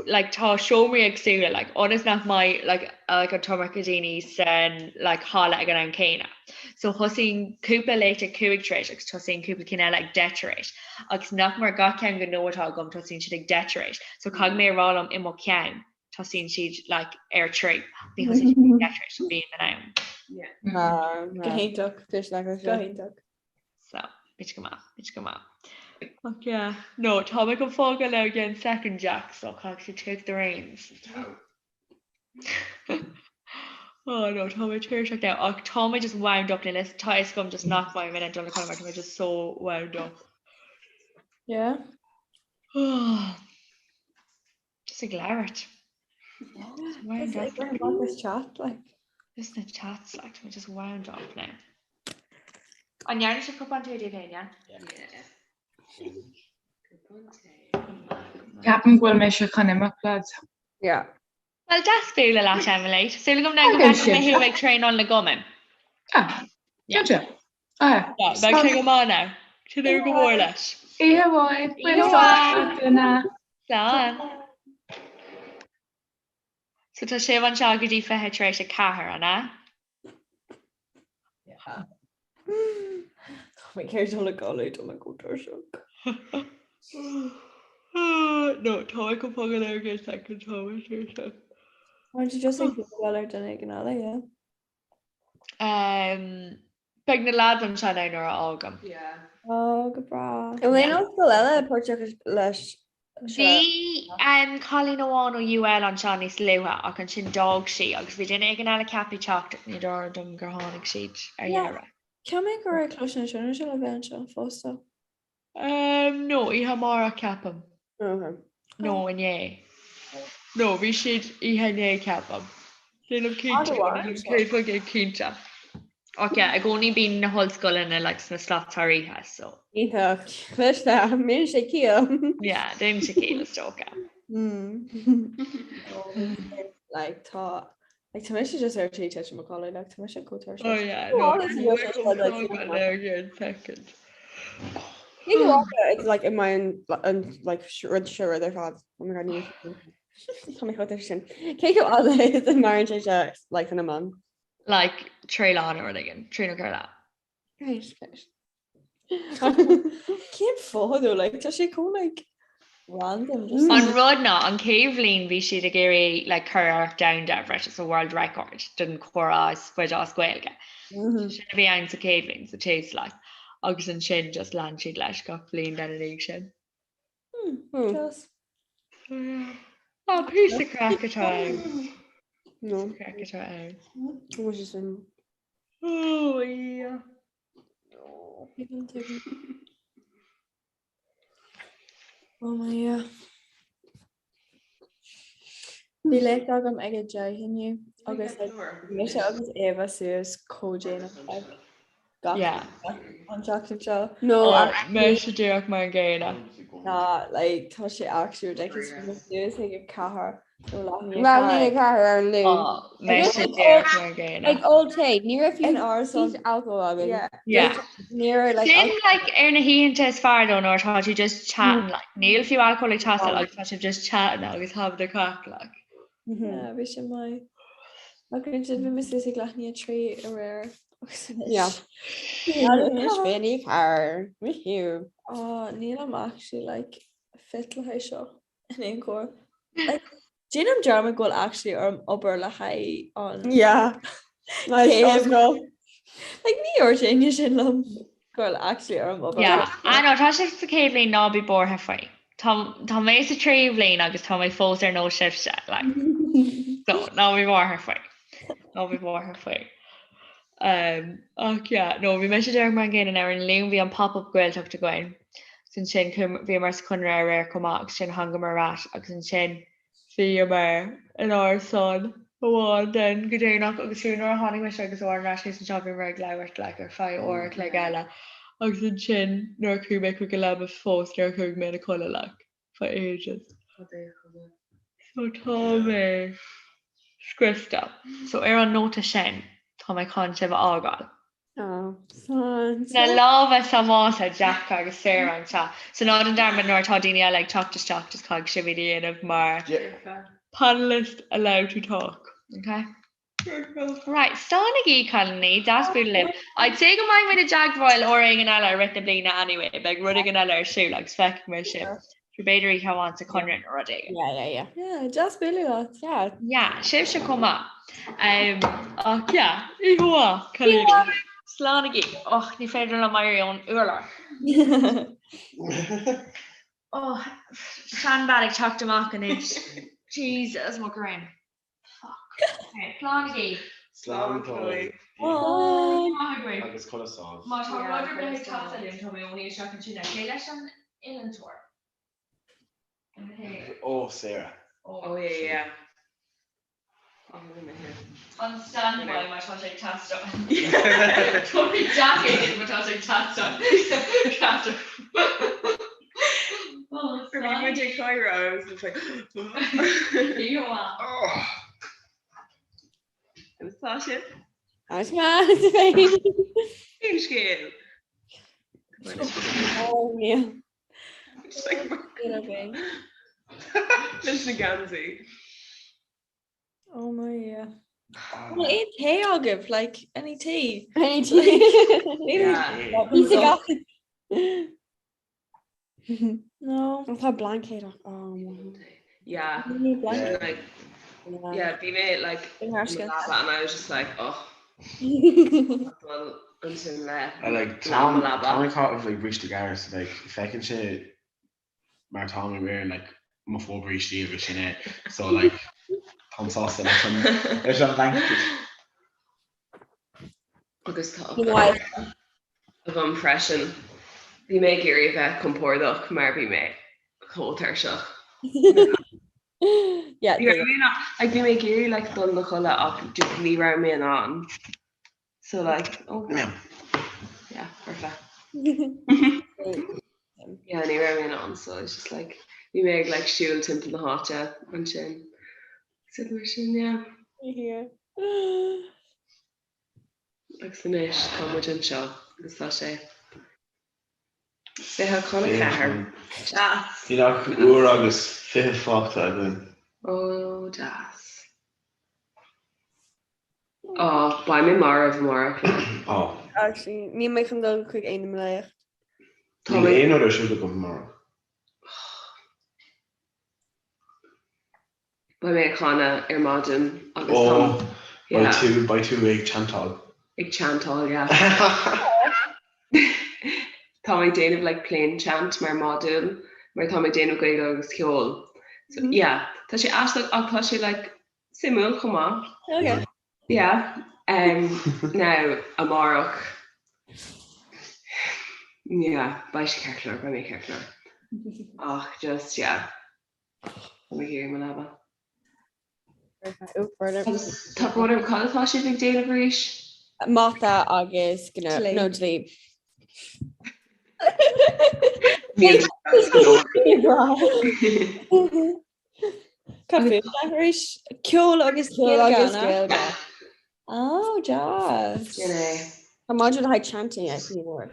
like tá seomraí éagsúla like ionas nach mbeidh like like an t-iomarca daoine san like halla ag an am céanna. So thosaíonn cúpla léacht ag 5 tar éis agus tosaíonn cúpla cinn eile ag 10 tar éis. Agus nach mór gach ceann den nua atá agam tosaíonn siad ag 10 tar éis. So caithfidh mé a rá liom i mo cheann tosaíonn siad like ar 3. Ní thosaíonn siad ag 10 tar éis so bím in am. Go hiontach. Go hiontach. So, bit go maith, bit go maith. Ach yeah, no, tá mé chun fágáil i gceann second Jack, so caithfidh tú take the reins. Oh no, tá mé tuirseach now, ach tá mé just wound up níl tá fhios agam just nach mbeidh mé in ann dul a chodladh mar tá mé just so wound up. Yeah. Just ag labhairt. Just wound up. Like, this chat, like. Just na chats, like, tá mé just wound up now. An ndearna sibh cupán tae daoibh féin, yeah? Yeah. Ceapaim go bhfuil mise chun imeacht, lads. Yeah. Well, deas bualadh leat, Emily. Súil agam now go bhfeicfidh mé thú ag traenáil na gcumann. Ah, cinnte. Ah. Yeah, beidh sé go maith now. Tnúth go mór leis. Oíche mhaith. Oíche mhaith. Slán. So tá sibh anseo go dtí 20 tar éis 4, an ea? Tá mé ag iarraidh dul a chodladh, tá mé chomh tuirseach. No, tá mé chun fágáil ar an second tá mé tuirseach. Aren't you just ag fágáil ar duine éigin eile, yeah? Um, beidh na lads anseo now nuair a fhágaim. Yeah. Oh, go breá. An bhfuil aon ollscoil eile páirteach leis Bhí um, cailín amháin ó UL anseo níos luaithe ach ansin d'fhág sí agus bhí duine éigin eile ceaptha teacht ach ní dóigh dom gur tháinig siad ar deireadh. Cheap mé go raibh Coláiste na Tríonóide le bheith anseo fosta. Um, no, oíche amárach ceapaim. No, inné. No, bhí siad oíche inné ceapaim. Nílim cinnte, nílim 100% cinnte. Ach yeah, i gcónaí bíonn na hollscoileanna like sna slots thar oíche, so. Iontach. Cliste, déanann sé ciall. Yeah, déanann sé ciall is dócha. Like tá like tá mise just ar tí titim a chodladh, like tá mise chomh tuirseach. Oh yeah, no, second. Ní go it's like in my an like rud seo rud ar fad. Oh my god, ní Tá mé chomh tuirseach sin. Cé chomh fada is a maireann sé seo like san iomlán? Like 3 lá nó rud éigin, 3 nó 4 lá. Right, right. Cén fáth though, like tá sé chomh like random just An rud ná an chéad bhliain bhí siad ag iarraidh like curiarracht domhanda a bhriseadh so world record don chomhrá is faide as Gaeilge. So sin a bhí ann sa chéad bhliain sa taste like agus ansin just lean siad leis gach bliain den ina dhiaidh sin. Class. Á, píosa craic atá ann. No. Craic atá ann. Bhfuil sé sin. Oh, yeah. Oh my yeah. Bhí léacht agam ag a 10 inniu agus like, mise agus Éabha suas chomh déanach like, gach Yeah. an tseachtain seo. No, Oh, actually, mise díreach mar an gcéanna. Ná like, tá sé actually ridiculous bhí mé suas ag a ceathair nó leath i ndiaidh Leath i ndiaidh a ceathair ar an Luan. Oh, mise díreach mar an gcéanna. Ag ól tae, ní raibh fiú In árasán. píosa alcohol againn. Yeah. Yeah. Ní raibh like, Sin like ar na hoícheanta is fearr though nuair atá tú just chatting like níl fiú alcohol ag teastáil agus tá sibh just chatting agus having a craic like. Yeah, bhí sé maith. Ach ansin bhí mé suas ag leath i ndiaidh a 3 aréir agus anois. Yeah. Anois 24. Woohoo. Oh, nílim actually like fit le haghaidh seo in aon chor. Like, déanaim dearmad go bhfuil actually orm obair le haghaidh an Yeah. Nice céim. go. Like, ní dúirt éinne sin liom go bhfuil actually orm obair. Yeah, I know, tá sibh sa chéad bhliain ná bí buartha faoi. Tá tá mé sa tríú bhliain agus tá mé fós ar nós sibhse, like. So, ná bí buartha faoi. Ná bí buartha faoi. Um, ach yeah, no, bhí mise díreach mar an gcéanna ar an Luan bhí an pop-up Gaeltacht againn. Agus ansin bhíomar sa Chonradh aréir chomh maith agus sin thángamar ar ais agus ansin bhíomar in árasán amháin then go déanach agus fiú nuair a tháinig mise agus Oran ar ais thíos anseo bhíomar ag labhairt like ar feadh uair a chloig eile. Agus ansin nuair a chuaigh mé chuig an leaba fós níor chuaigh mé ina codladh like for ages. So tá mé scriosta. So ar an nóta sin tá mé chun sibh a fhágáil. Na lámha sábháilte Jack agus Sarah anseo. So ná déan dearmad nuair atá daoine eile ag teacht isteach just caithfidh sibh iad a dhéanamh mar panelist allowed to talk. Okay? Right, slánaigí cailíní, deas bualadh libh. I'd say go mbeidh muid i dteagmháil uair éigin eile i rith na bliana anyway, beidh rud éigin eile ar siúl agus feicfidh mé sibh. Sure b'fhéidir oíche amháin sa Chonradh nó rud éigin. Yeah, yeah, yeah. Yeah, deas bualadh leat. Yeah. Yeah, sibhse chomh maith. Um, ach yeah, oíche mhaith, cailíní. Slánaigí. Och, ní féidir liom éirí ón urlár. Oh, seanbhean ag teacht amach anois. Jesus, mo dhroim. Fuck. Okay, slánaigí. Slán Chloe. Bye. Agus codladh sámh. Má tá rud ar bith ag teastáil uaim, tá mé ón isteach ansin. Cé leis an oileantóir? Oh, Sarah. Oh, yeah, yeah. An standby má tá sé ag teastáil. Tá Jack éigin má tá sé ag teastáil. Ceapaim. Bhí muid ag gáire agus it's like Agus tá sibh? Agus maith féin. Cén scéal? Oh, yeah. Just like Leis na geansaí. Oh my yeah. Bhfuil aon tae agaibh, like, any tea? Any tea? Yeah. Píosa gach. No. Tá blanket ach oh my. Yeah. Ní blanket. Like, Yeah. yeah, bhí mé like In in Ashka. leaba and I was just like, oh, well, ansin le I like leaba Tom leaba. Tom ag caitheamh like bríste gearr so like feiceann sé mar tá mé wearing like mo fho-bhrístí agus sin é so like táim sásta leis an leis an blanket. Agus tá You know, I agam freisin. Bhí mé ag iarraidh a bheith compordach mar bhí mé chomh tuirseach. Yeah, Ní raibh mé in ann- like, bhí mé ag iarraidh like dul na chodladh ach just ní raibh mé in ann. So like, oh, Yeah. yeah, perfect. Yeah, ní raibh mé in ann, so it's just like, bhí mé ag like siúl timpeall na háite ansin. So mar sin, yeah. Yeah. Agus anois tá muid anseo agus tá sé 3:40. Deas! Níl ach uair agus 20 fágtha againn. Ó, deas. Ó, beidh mé marbh amárach. Ó. Actually, níl mé chun dul chuig aon léacht. Níl aon rud ar siúl agam amárach. Beidh mé ag canadh ar maidin agus Ó, táim, beidh yeah. tú, beidh tú ag chantáil. Ag chantáil, yeah. Táim ag déanamh like plain chant mar modúl, mar táim ag déanamh Gaeilge agus ceol. So, yeah, tá sé aisteach ach tá sé like suimiúil chomh maith. Okay. Yeah. Um, now, amárach, yeah, beidh sé ceart go leor, beidh mé ceart go leor. Ach just, yeah. Tá mé ag iarraidh mo leaba. Agus tá brón orm cad atá sibh ag déanamh arís? Mata agus gnó nó dlí. Cad faoi arís? Ceol agus Ceol agus Gaeilge. Gaeilge. Oh, deas. Sin é. Tá modúl le haghaidh chanting ag ní mór.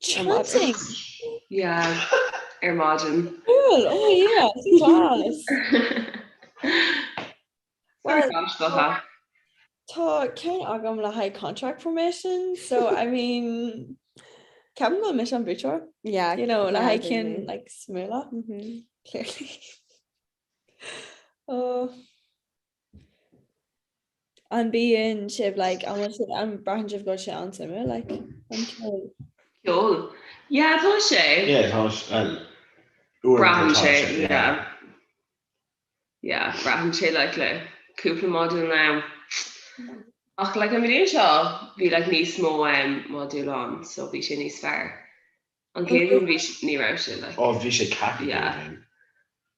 Chanting! Yeah, ar maidin. Cool, oh yeah, sin class. Well, Well, tá ceann agam le haghaidh contract formation, so I mean, ceapaim go bhfuil mise an buaiteoir. Yeah, You know, le yeah, haghaidh ceann definitely. like suimiúla, Mhm. clearly. Oh. An bíonn sibh like an bhfuil sibh an braitheann sibh go bhfuil sé an-suimiúil like an ceol? Ceol. Yeah, tá sé. Yeah, tá sé, well, uaireanta Braitheann tá sé, sé, yeah. yeah. Yeah, braitheann sé like le cúpla modúl now. Ach like an bhliain seo bhí like níos mó um, modúl ann, so bhí sé níos fearr. An chéad bhliain bhí sé, ní raibh sé like. Ó, bhí sé cac an Yeah. chéad bhliain.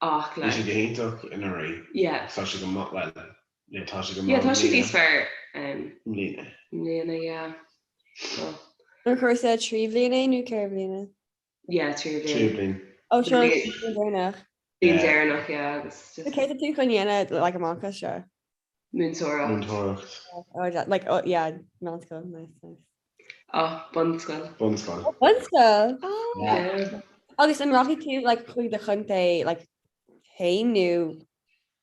Ach Bhí sé like. go hiontach anuraidh. Yeah. Tá sé go maith, well, yeah, tá sé go Yeah, maith tá i sé mbliana. níos fearr um, I mbliana. i mbliana, yeah. So. An cúrsa 3 bhliana é nó 4 bhliana? Yeah, 3 bhliain. 3 bhliain. Oh, seo an bhliain deireanach. Bliain deireanach, yeah, agus just. Céard atá tú chun dhéanamh like amach as seo? Múinteoireacht. Múinteoireacht. Oh, yeah, like, oh, yeah, meánscoil, nice, nice. Oh, bunscoil. Bunscoil. Oh, bunscoil! Oh. Yeah. Agus an rachaidh tú like chuig do chontae like féin nó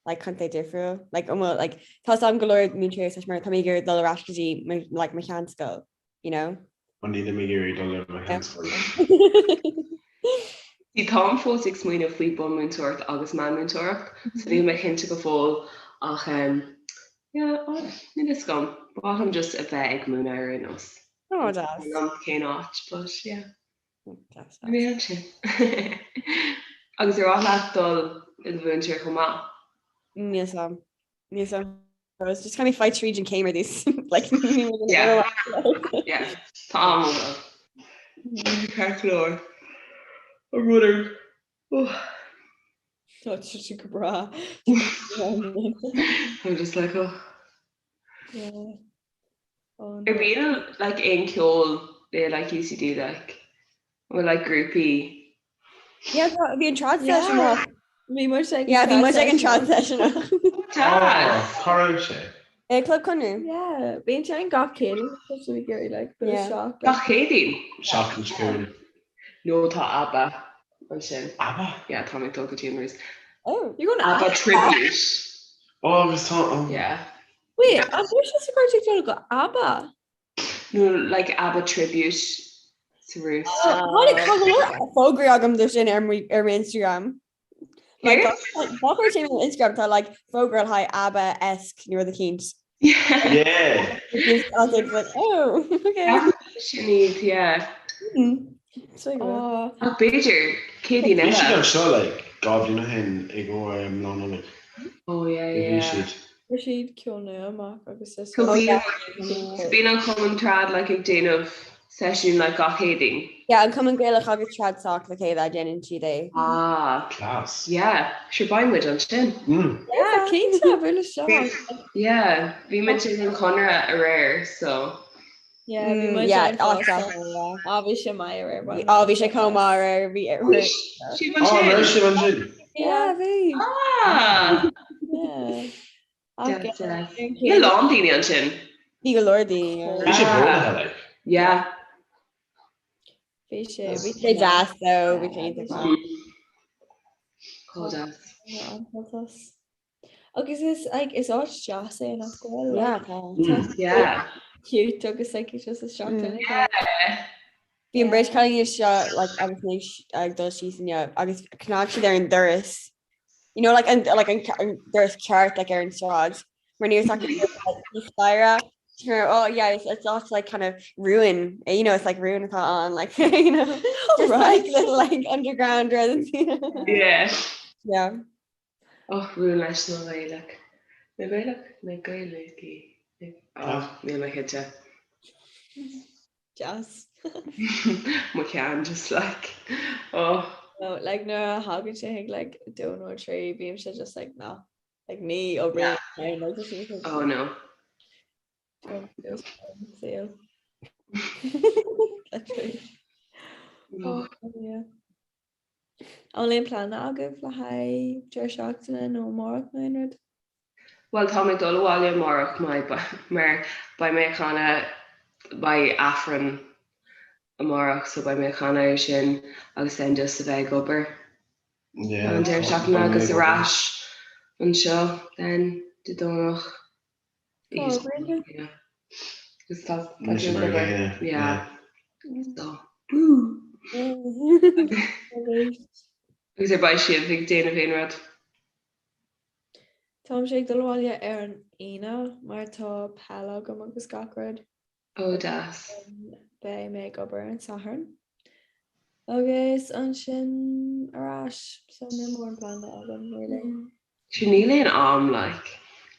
like contae difriúil? Like an bhfuil like tá a fhios agam go leor múinteoirí is mar tá mé ag iarraidh dul ar ais go dtí mo like mo sheanscoil, you know? An nílim ag iarraidh dul ar mo sheanscoil. See, táim fós ag smaoineamh faoi bunmúinteoireacht agus meánmúinteoireacht, so níl mé cinnte go fóill ach um, yeah, oh, níl fhios agam. Ba mhaith liom just a bheith ag múineadh ar aon nós. Oh, deas. Níl cén áit, but yeah. Mé ansin. Agus ar mhaith leat dul i do mhúinteoir chomh maith? Níl fhios agam. Níl fhios agam. I was just kind of fight tríd an céim ar dtús. Like, Yeah. Yeah. Tá am agam. Ceart go leor. An rud ar. Oh. Tá sé go breá. I'm just like, oh. Yeah. Oh, Ar no. bíonn like aon ceol le like UCD like or like grúpaí Yeah, tá- bhí an trad Yeah. session off. Bhí muid ag Yeah, bhí muid ag an trad session off. Deas! Cá raibh sé? Eh, Club Conradh. Yeah, bíonn sé an gach céadaoin tá sé ag iarraidh like bit of Yeah. shock. Gach Céadaoin? Seachtain seo chugainn. No tá ABBA ansin. ABBA? Yeah, tá mé ag dul go dtí an Roost. Oh. You're going to ABBA tribute. Oh, agus tá oh. Yeah. Wait, an bhfuil sé sa chuir ag dul go ABBA? No, like ABBA tribute sa Roost. Tháinig tá go leor fógraí agam de sin ar mo ar mo Instagram. Like, Céard? gach uair téim ar Instagram tá like fógra le haghaidh ABBA-esque nó rud eicínt. Yeah. Yeah. I was like, oh, okay. Sin iad, yeah. Hmm. So good. Oh, Ach b'fhéidir, Céadaoin Bhí siad eile. anseo like 2 bhliain ó shin i gcomhair um, Lá Nollag. Oh yeah, Bhí yeah. siad. Chuir siad ceol nua amach agus is So Oh, bíonn yeah. so bíonn an Cumann Trad like ag déanamh seisiún like gach Céadaoin. Yeah, an Cumann Gaelach agus Trad Soc le chéile déanann siad é. Ah, Class. yeah. Sure beidh muid ansin. Mm. Yeah, cinnte, buail isteach. Yeah, bhí muid ag an Chonradh aréir, so. Yeah, bhí Mm, muid yeah, ann oh, fosta. definitely, yeah. Á, bhí sé maith aréir, Bhí bhain á mé bhí sé sult chomh as. maith aréir, bhí Oh, sibh Oh, an raibh ansin? sibh ansin? Yeah, bhí. Ah! Yeah. Ach, Deas, yeah, deas. ar an Bhí a chéad lán daoine ansin. Bhí go leor daoine, yeah. Bhí sé Yeah. bródaithe like. Yeah. Bhí sé, bhí Bhí sé sé deas though, bhí Yeah, sé bhí iontach sé maith. Chomh deas. an-sult as. Agus is like is áit deas é nach bhfuil Yeah, like tá. tá sé Yeah. cute agus like it's just isteach Mm. in yeah. Bhí an bheirt cailíní seo like agus mé ag dul síos inniu agus chnag siad ar an doras. You know like an like an an doras ceart like ar an sráid. Mar ní raibh acu like staighre. Sure, oh yeah, it's, it's also like kind of ruin, you know, it's like ruin atá ann, like, you know, just right. like little like underground ruins, you know. Yeah. Yeah. Och, rún leis na Gaeilge. Na Gaeilge? Na Gaeilge. Oh, níl mé cinnte. Deas. Mo cheann just like, oh. No, like nuair a thagann sé chuig like dó nó trí bímse just like ná. Like ní oibríonn yeah. like just Oh no. saol. Literally. Oh, yeah. An bhfuil aon pleananna agaibh le haghaidh deireadh seachtaine nó amárach nó aon rud? Bhuel tá mé ag dul abhaile amárach mar beidh mé ag canadh beidh Aifreann amárach so beidh mé ag canadh ar sin agus then just a bheith ag obair Yeah, an deireadh seachtaine beidh mé agus ag ar obair. ais anseo then Dé Domhnach. Oh, brilliant. Yeah. Agus tá tá Mise tú ag mar obair. gcéanna, Yeah. yeah. So, Agus ar beidh sibh ag déanamh aon rud? Táimse ag dul abhaile ar an Aoine mar tá peil agam agus gach rud. Ó deas. Beidh mé ag obair ar an Satharn. Agus ansin ar ais, so níl mórán pleananna agam really. Sure níl aon am like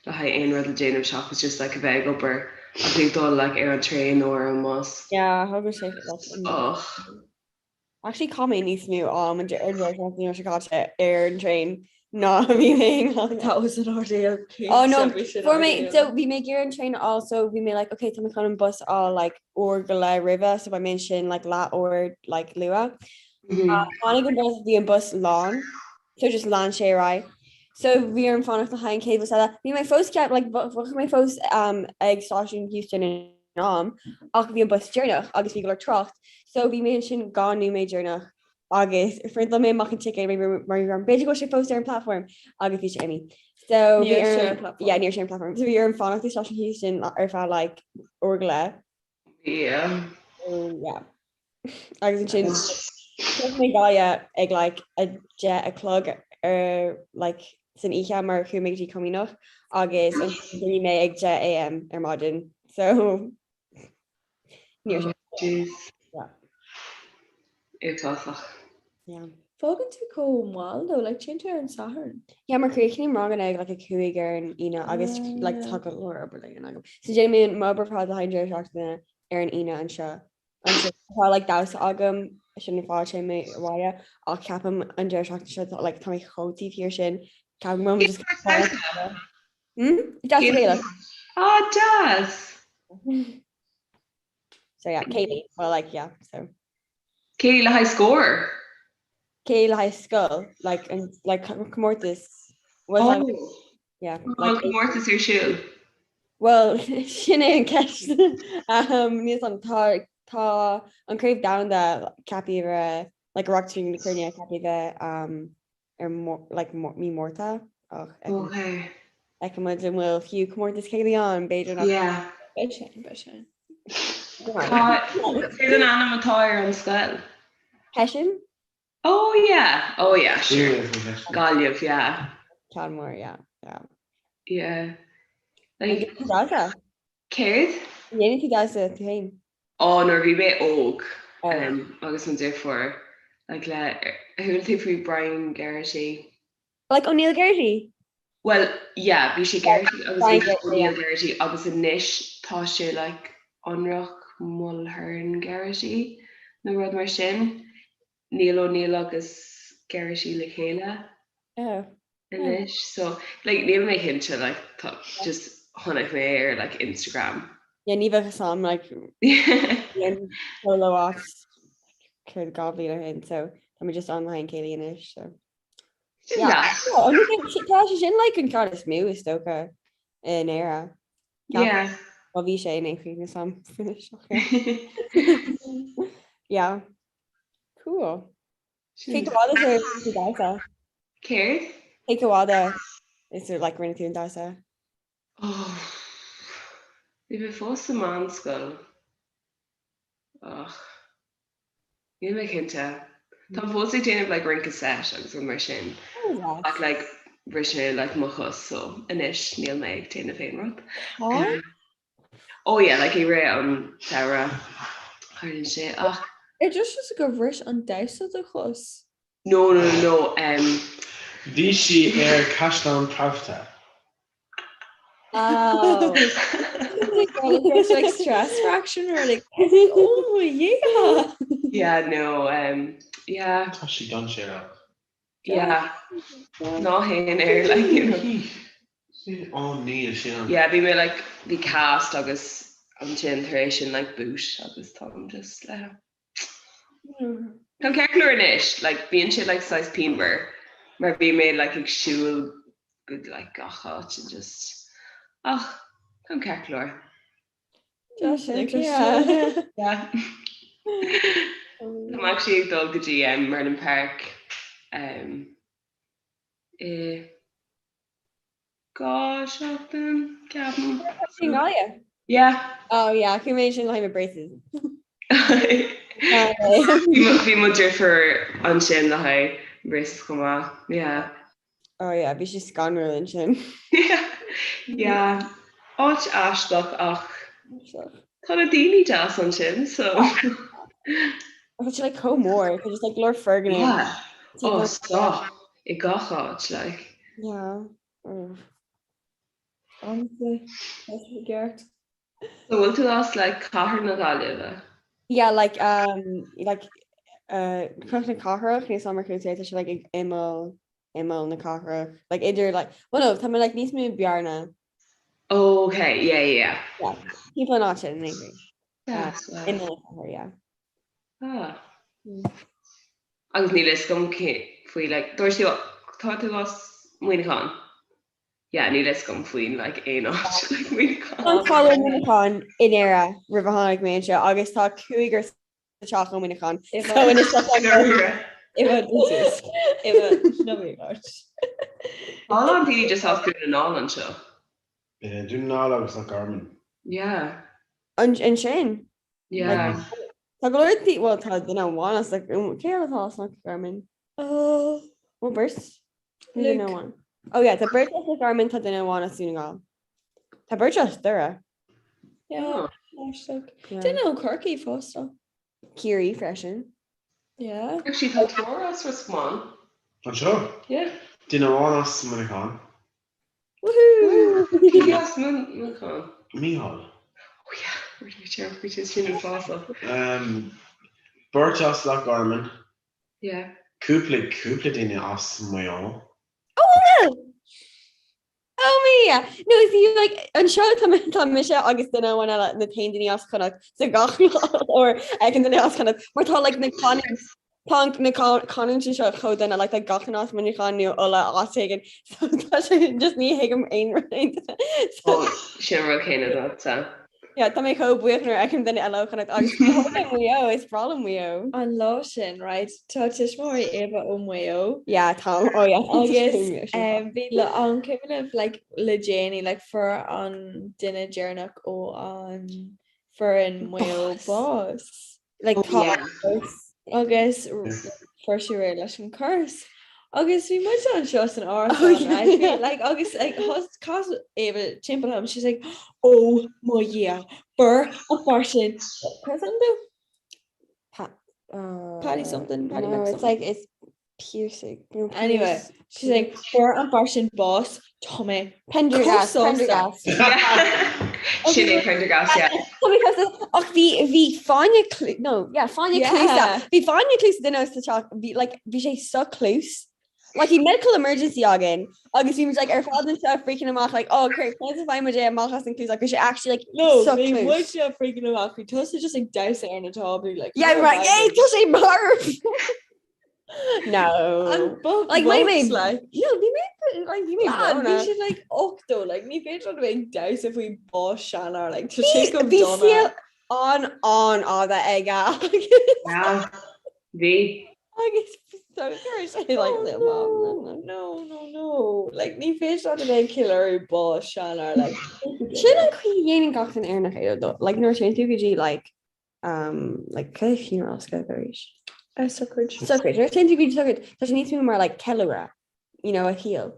le haghaidh aon rud le déanamh seachas just like a bheith ag obair agus ag dul like ar an traein nó ar an mbus. Yeah, thug sé like Och. Actually chaith mé níos mó am an deireadh seachtaine seo caite ar an traein. Ná bhí mé i nGaillimh. That was an ordeal. Oh no, fuair mé, so bhí mé ag iarraidh an traein a fháil so bhí mé like okay tá mé chun an bus a fháil like uair go leith roimhe so beidh mé ansin like leath uair like luath. Tháinig an bus, bhí an bus lán so just lean sé ar aghaidh. So bhí orm fanacht le haghaidh an chéad bhus eile. Bhí mé fós ceap like bheadh mé fós um, ag stáisiún Heuston in am ach bhí an bus deireanach agus bhí go leor trácht so bhí mé ansin 2 nóiméad deireanach agus phriontáil mé amach an ticéad mar bhí orm b'fhéidir go bhfuil sé fós ar an platform agus bhí sé imithe. So bhí orm yeah ní raibh sé ar an platform. So bhí orm fanacht i stáisiún Heuston ar feadh like uair go leith. Yeah. So yeah. Agus ansin shroich mé Gaillimh ag like 10 a chlog ar like san oíche mar chuaigh mé go dtí Comaoineach agus ansin d'éirigh mé ag 10 am ar maidin. So ní raibh sé. Jeez. Yeah. Uafásach. Yeah. Fágann tú chomh mall though, like téann tú ar an Satharn. Yeah, mar críochnaím ranganna ag like 5 ar an Aoine agus like tá go leor obair le dhéanamh agam. So déanaim m'obair ar fad le haghaidh an deireadh seachtaine ar an Aoine anseo. Ansin tá like damhsa agam sin an fáth a dtéim mé abhaile ach ceapaim an deireadh seachtaine seo tá like tá mé chomh taobh thiar sin ceapaim go bhfuil mé just Hmm? Damhsa Gaelach. Ah, deas! So yeah, céilí. Well like yeah, so. Céilí le haghaidh Scór? Céilí le haghaidh scoil, like an like comórtas. Was Oh. like yeah, Tá an comórtas ar siúl. Well, sin é an ceist. Um, níl a fhios agam, tá tá an craobh domhanda ceaptha a bheith like Oireachtas na Cruinne ceaptha a bheith um, ar like mí Márta ach Okay. feicfidh muid an bhfuil fiú comórtas céilí ann, b'fhéidir nach. Yeah. Beidh sé, beidh sé. Tá, céard an ainm atá ar an scoil? Hession? Oh yeah, oh yeah, sure. Gaillimh, yeah. Ceann mór, yeah, yeah. Yeah. Like, Damhsa? Céard? Dhéanann tú damhsa tú féin? Ó, nuair a bhí mé óg agus mo deirfiúr, like le, chuala tú faoi Brian Geraghty? Like O'Neill Geraghty? Well, yeah, bhí sé Geraghty agus bhí sé O'Neill Geraghty agus anois tá sé like Ionrach Mulhern Geraghty nó rud mar sin. Níl O'Neill agus Geraghty le chéile anois so like níl mé cinnte like tá just chonaic mé ar like Instagram. Yeah, ní bheadh a fhios agam like solo as céard 2 bhliain ó shin so tá mé just ann le haghaidh an céilí anois so. Yeah. Tá sé sin like an ceann is mó is dócha in Éire. Yeah. Well bhí sé in aon chaoi níl a fhios agam anois ach yeah. Yeah. Cool. Cé chomh fada is a rinne tú damhsa? Céard? Cé chomh fada is a like rinne tú an damhsa? Oh, bhí mé fós sa meánscoil. Ach, níl mé cinnte. Táim fós ag déanamh like rince set agus rud mar sin. Oh, Ach like bhris mé like mo chos so anois níl mé ag déanamh aon rud. Tá? Oh yeah, like i rith an tsamhraidh tharlaíonn sé ach. Ar dúirt tusa gur bhris an damhsa do chos? No, no, no, no, um. Bhí sí ar Caisleán Pravda. Oh. It's like stress fracture or like oh yeah. Yeah, no, um, yeah. Tá sí dainséarach. Yeah. Ná haon air like you know. Ó níl sin an. Yeah, bhí mé like bhí cast agus ansin tar éis sin like boot agus táim just le. Táim ceart go leor anois, like bíonn sé like saghas pianmhar mar bhí mé like ag siúl go like gach áit and just ach táim ceart go leor. Yeah. Táim actually ag dul go dtí um, Merlin Park um, i 2 seachtain, ceapaim. Sin Gaillimh? Yeah. Oh yeah, chuaigh mé sin le haghaidh mo braces. Bhí mo deirfiúr ansin le haghaidh braces chomh maith. Yeah. Oh yeah, bhí sé scanrúil ansin. Yeah, áit aisteach ach tá na daoine deas ansin so. Tá sé like chomh mór, tá just like go leor foirgneamh. Yeah, oh stop, i gach áit like. Yeah. Oh. Honestly, tá sé ceart. So bhfuil tú as like cathair na Gaillimhe? Yeah, like um like uh Cnoc na Cathrach, níl a fhios agam ar chuala tú, tá sé like ag imeall. imeall na cathrach like idir like well no tá mé like níos mó Bearna. Oh, okay, yeah, yeah, yeah. Yeah, timpeall an áit sin maybe. Yes, well. Imeall na cathrach, yeah. Ah. Agus níl fhios agam cé faoi like dúirt tú tá tú as Muineachán? Yeah, níl fhios agam faoin like aon áit like Muineachán. Tá an ó Muineachán in Éire roimh a tháinig mé anseo agus tá cúigear sa teach ó Mhuineachán. So anois tá Tá a lán daoine just as Dún na nGall anseo. Dún na nGall agus Loch Garman. Yeah. Ansin? Yeah. Tá go leor daoine, well tá duine amháin as like cé eile atá as Loch Garman? Well beirt? Duine amháin. Oh yeah, tá beirt as Loch Garman, tá duine amháin as Dún na nGall. Tá beirt as Doire. Yeah. Duine ó Chorcaigh fosta. Ciarraí freisin. Yeah. Actually tá triúr as Ros Comáin. Anseo? Yeah. Duine amháin as Muineachán. Woohoo! Cé as Muineachán? Mícheál. Oh yeah, really sin sin an fásach. Um, beirt as Loch Garman. Yeah. Cúpla cúpla duine as Maigh Eo. Oh well! Oh me! Yeah. No, see, like, anseo tá mé- tá mise agus duine amháin eile na t-aon duine as Connacht so gach uair a fheicim duine as Connacht mar tá like na canúint tá na ca- canúintí seo chomh dona like tá gach duine as Muineachán nó Uladh áit éigin so tá sé just ní thuigim aon rud aon duine. So Oh, sin an rud céanna duitse. Yeah, tá mé chomh buíoch nuair a fheicim duine eile ó Chonnacht agus tá Maigh Eo, is breá liom Maigh Eo. An lá sin, right, tá tuismitheoirí Éabha ó Mhaigh Eo. Yeah, tá, oh yeah. Agus um, bhí le an cuimhin libh like, le déanaí like, fuair an duine deireanach ó an foireann Maigh Eo bás. Like, Oh, tá yeah. Agus fuair sé réidh leis an curs. Agus bhí muid anseo san árasán, Oh, yeah. right? Bhí, like, agus like, thos- chas Éabha timpeall orm, she's like, oh mo Dhia, fuair an fear sin. Cad is ainm dó? Pa- uh, Paddy something, Paddy no, Mc it's something. like it's Piercing. No, Anyway, Pierce- she's like, fuair an fear sin bás, tá mé Pendergast, chomh sásta." Prendergast. Sin é Prendergast, yeah. Tá mé cosúil- ach bhí bhí fáinne clu- no, yeah, fáinne Yeah. cluasa. Bhí fáinne cluasa duine sa teach, bhí like bhí sé so close. Like bhí medical emergency againn agus bhí muid like ar fad anseo freaking amach like oh great conas a fhaigheann muid é amach as an cluas like bhí sé actually like No, so bhí close. muid seo freaking amach, bhí tusa just ag damhsa ar na táblaí like Yeah, no right. Yeah, imagine. tá sé marbh. No. An book Like my books, mé like No, bhí mé like bhí mé Ah, bhí brónach. siad like 80 like ní féidir leat a bheith ag damhsa faoi bás seanfhear like tá sé go Bhí dona. saol an an-fhada aige Yeah. Bhí. agus so sé like Oh, little no, mom. no, no, no. Like ní féidir leat a bheith ag ceiliúradh bás seanfhear like Sin an chaoi a dhéanann gach duine Éireannach é though. Like nuair a théann tú go dtí like um like cad é funeral as Gaeilge arís? Uh, sochraid. Sochraid. Nuair a théann tú go dtí sochraid, tá sé níos mó mar like ceiliúradh, you know, a shaol.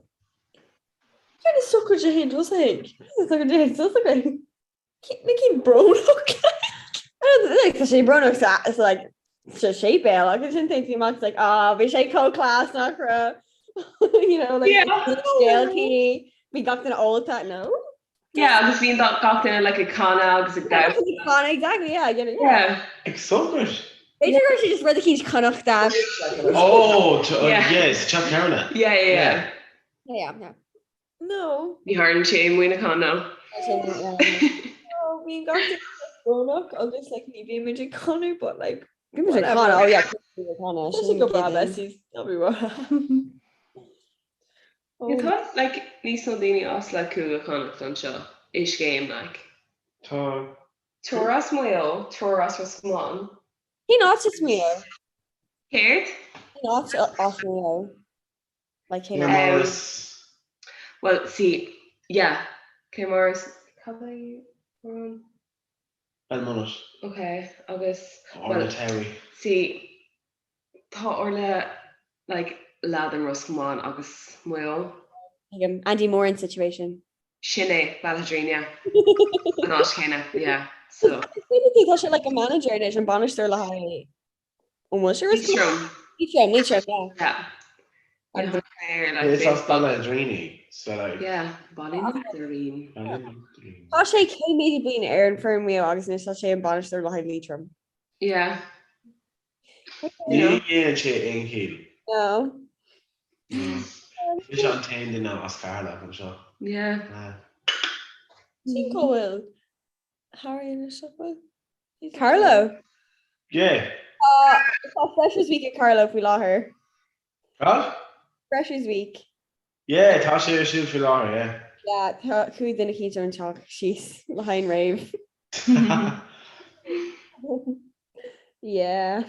Cén sochraid a théann tusa chuig? Sochraid a théann tusa chuig. Na cinn brónach. Like, tá sé brónach sa it's like sa séipéal agus ansin téann tú amach it's like ah bhí sé chomh class nach raibh you know like Yeah. scéaltaí bhí gach duine ólta no? Yeah, agus bhíonn gach duine like ag canadh agus ag damhsa. Canadh, exactly, yeah, yeah. Yeah. Ag sochraid? B'fhéidir go raibh sé just rud eicínt Connachta. Oh, to, uh, Yeah. yes, Teach Cearna. Yeah, yeah, yeah. Yeah, yeah, yeah. No. Ní tharlaíonn sé i Muineachán, no. No, bíonn gach duine brónach agus like ní bhíonn muid ag canadh but like Bhí muid ag canadh, oh yeah, bhí muid ag canadh. Tá sé go breá besties, ná bí ró. Yeah, tá like níos mó daoine as like Cúige Chonnacht anseo i scéim like. Tá. Triúr as Maigh Eo, triúr as Ros Comáin. Cén áit as Maigh Eo? Céard? Cén áit as Maigh Eo? Like cén Um, áit? Well, see, yeah, Claremorris, cad é an? Belmullet. Okay, agus Orla well, Terry. see, tá Orla like leath idir Ros Comáin agus Maigh Eo. Tuigim. Andy Moran situation. Sin é, Ballaghaderreen, yeah. An áit chéanna, yeah. So. Tá sé like a manager anois an bainisteoir le haghaidh an bhfuil sé Ros Comáin? Liatroim, Liatroim, yeah. Yeah. Yeah, like It's as Ballaghaderreen, so like. Yeah, Ballaghaderreen. Ballaghaderreen. Tá sé cé mhéad bliain ar an foireann Maigh Eo agus anois tá sé an bainisteoir le haghaidh Liatroim. Yeah. Ní dhéanann sé aon chiall. No. Mise an t-aon duine as Ceatharlach anseo. Yeah. Sin go bhfuil Harry anois nach bhfuil? Carlow? Yeah. Tá Freshers Week ag Carlow faoi láthair. Cad? Freshers Week. Yeah, tá sé ar siúl faoi láthair, yeah. Yeah, tá chuaigh duine eicínt ón teach síos le haghaidh an rave. Yeah.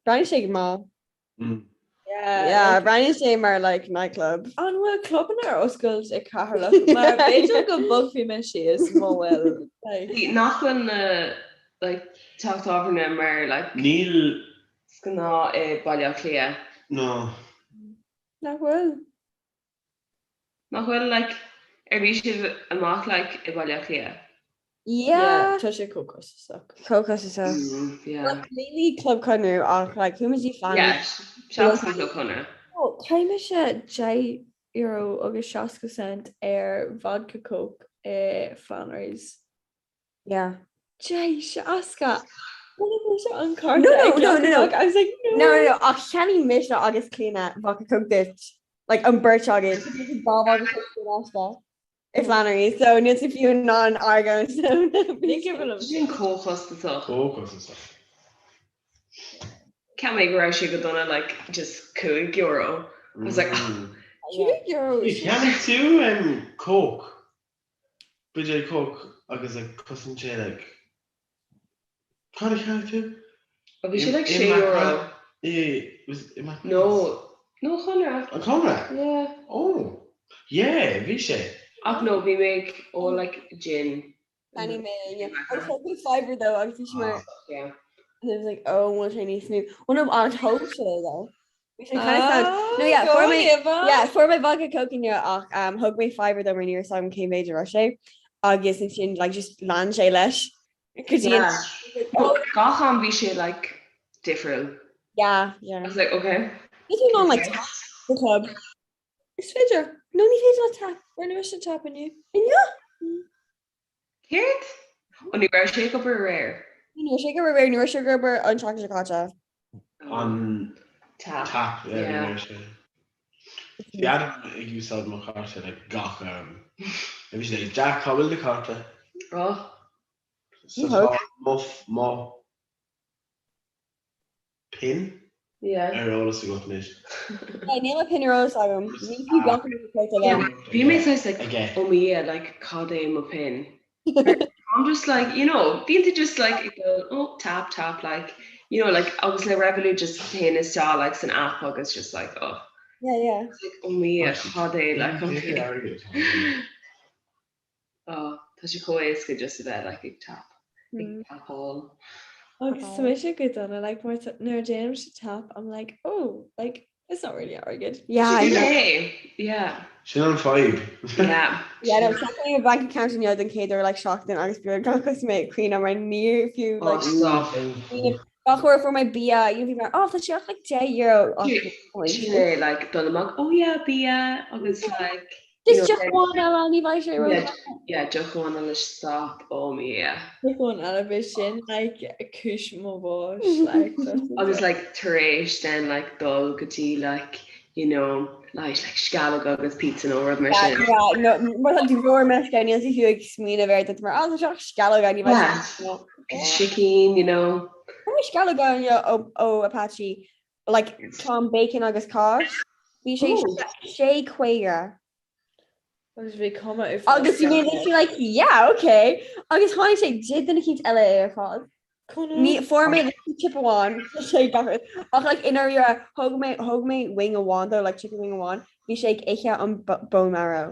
Breathnaíonn sé go maith. Yeah, Yeah, breathnaíonn sé mar like nightclub. An bhfuil clubanna ar oscailt ag Ceatharlach? Mar b'fhéidir go mbogfaidh mé síos má bhfuil. Like. Nach bhfuil na like teach tábhairne mar like Níl. is gnáth i Baile Átha Cliath. No. Nach bhfuil? Nach bhfuil like ar bhí sibh amach like i Baile Átha Cliath? Yeah. Tá sé chomh costasach. Chomh costasach. Mm, yeah. Like mainly Club Conradh ach like chuaigh muid i Flannery. Yeah, seachas an Club Conradh. Oh, chaith mise 10 euro agus 60 cent ar vodka coke i Flannery's. Yeah. 10.60! Rinne mise an cárta No, no, ag no, no, no. glacadh amach, I was like, no. No, no, no, ach cheannaigh mise agus Clíona vodka coke duit. Like an beirt againn. Dá vodka coke duit aiste. I Flannery, so níl tú fiú in ann argóint. Ní cuimhin liom. Sin chomh costasach. Chomh costasach. Cheap mé go raibh sé go dona like just 5 euro. I was like, ah. 5 euro. Cheannaigh tú um, coke. Buidéal coke agus like chosain sé like Cad a cheannaigh tú? Oh, bhí sé like 6 euro. Was it i No, no Conradh. An Conradh? Yeah. Oh, yeah, bhí sé. Ach no, bhí mé ag ól like gin. Cheannaigh mé yeah. Agus thóg mé fiver though agus bhí sé mar Yeah. And I was like, oh, bhfuil sé níos mó. Well, no, ach thóg sé though. Bhí sé kind of sound. No, yeah, fuair mé yeah, fuair mé vodka coke inniu ach um, thóg mé fiver dó mar ní raibh a fhios agam cén méid a raibh sé agus ansin like just lean sé leis go dtí an Yeah. Gach am bhí sé like difriúil. Yeah, yeah. I was like, okay. Is tú in ann like tap the club. Is féidir. No, ní féidir le tap. Rinne mise tap inniu. Inniu? Céard? Ó ní raibh sé ag obair aréir. Ní raibh sé ag obair aréir, ní raibh sé ag obair an tseachtain seo caite. An tap. Tap, yeah, ní raibh sé. Bhí Adam ag úsáid mo chárta le gach am. Bhí sé like, Jack, cá bhfuil do chárta? Oh. So tá mo, mo Pin? Yeah. Ar eolas agat anois. Yeah, níl mo pin ar eolas agam. Ní fiú gach rud atá Yeah, agam. bhí mé saghas like, oh my Dhia, like, cad é mo pin? I'm just like, you know, bíonn tú just like, ag dul, oh, tap, tap, like, you know, like, agus le Revolut just téann isteach, like, san app agus just like, oh. Yeah, yeah. It's like, oh my Dhia, cad é, like, an pin? Oh, tá sé chomh éasca just a bheith like ag tap, ag tapáil. Agus tá mise go dona, like, mar tá- nuair a déanaimse tap, I'm like, oh, like, it's not really airgead. Yeah, I know. Hey, yeah. Sin an fadhb. Yeah. Yeah, no, check my bank account inniu den chéad uair like seachtain agus beag agus mé ag caoineadh mar níor fiú Oh, like stop. gach uair a fuair mé bia, you know, bhí mar, oh, tá sé ach like 10 euro. Sin é, like, dul amach, oh yeah, bia, agus like, you Just know, deoch amháin eile, ní bheidh sé ró. Yeah, yeah, deoch amháin eile stop, oh my yeah. Deoch amháin eile b'é sin like cúis mo bháis like that's Agus like tar éis then like dul go dtí like you know like like sceallóga agus pizza nó rud mar sin. Yeah, no, mar tá tú ró measctha níl tú fiú ag smaoineamh air duit mar ah, tá sé ach sceallóga ní bheidh Yeah. sé no. Sicín, you know. Tá mé sceallóga inniu ó ó Apache like tá bacon agus cáis. Bhí sé 6.50. Agus bhí cuma Agus bhí mé literally like yeah okay agus tháinig sé did duine eicínt eile é ar fad. Ní fuair mé literally chip amháin sé gach rud. Ach like i ndáiríre thóg mé thóg mé wing amháin though like chicken wing amháin bhí sé ag ithe an bone marrow.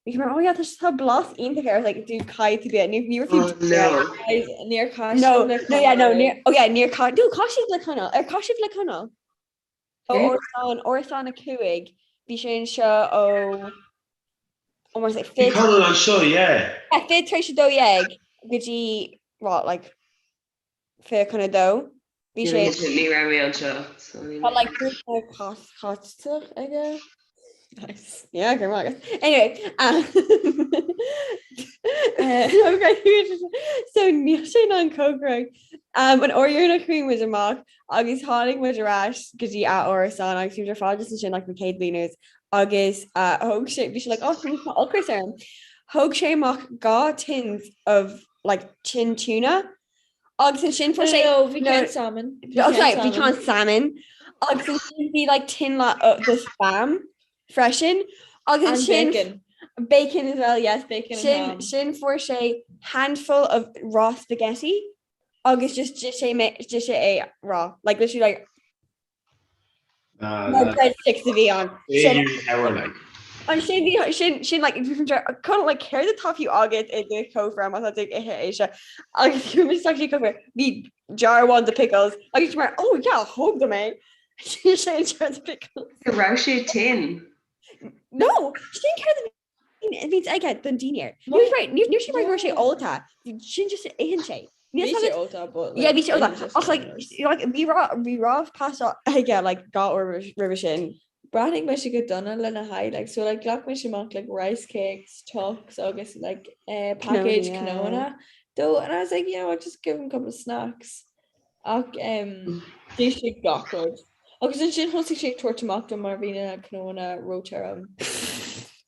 Bhí mé oh yeah tá tá blas iontach air I was like dude caithfidh tú bia ní ní raibh Oh no. Guys, níor chaith No, siad le no, yeah, no, Conall. níor, oh yeah, níor chaith, no, chaith siad le Conall, ar chaith sibh le Conall? Ó Eh? Árasán, Árasán 5, bhí sé anseo ó, ó mar is Bhí fiche, Conall anseo, yeah. yeah, fiche tar éis 12 go dtí, what, like, 22. Bhí sé Ní raibh mé anseo. so ní Tá like grúpa Caitliceach aige. Nice. Yeah, go maith. Anyway, um, so níl sé in ann cócaireacht. Um, an uair dheireanach chuaigh muid amach agus tháinig muid ar ais go dtí a árasán agus bhí muid ar fad just ansin like na céad blianers. agus thóg sé, bhí sé like oh tá ocras orm. Thóg sé amach 2 tins of like tin tuna agus ansin fuair sé No, bhí ceann salmon. Oh, sorry, bhí ceann salmon agus ansin bhí like tin la de spam freisin agus And ansin bacon. Bacon as well, yes. Bacon and Sin ham. sin fuair sé handful of raw spaghetti agus just d'ith sé mé d'ith sé é raw. Like literally like Mar bread sticks a bhí ann. Sin Ansin bhí sin sin like bhí chun like céard atá fiú agat i do chófra má tá tú ag ithe é seo agus bhí mé isteach sa chófra bhí jar amháin de pickles agus mar oh yeah thóg dom é sin sé an jar de pickles. Go raibh sé tinn. No sin céard a bhíonns aige don dinnéar. Ní raibh ní raibh sé mar go raibh sé ólta sin just itheann sé. Bhí sé ólta but Yeah bhí sé ólta ach like like bhí bhí raw pasta aige like 2 uair roimhe sin. Breathnaigh mise go dona lena haghaidh like so like ghlac mise amach like rice cakes, toks agus like eh, package cnónna dó and I was like you know what just give him a couple of snacks. Ach d'ith sé gach rud. Agus ansin thosaigh sé ag tabhairt amach dom mar bhí na cnónna róthirim.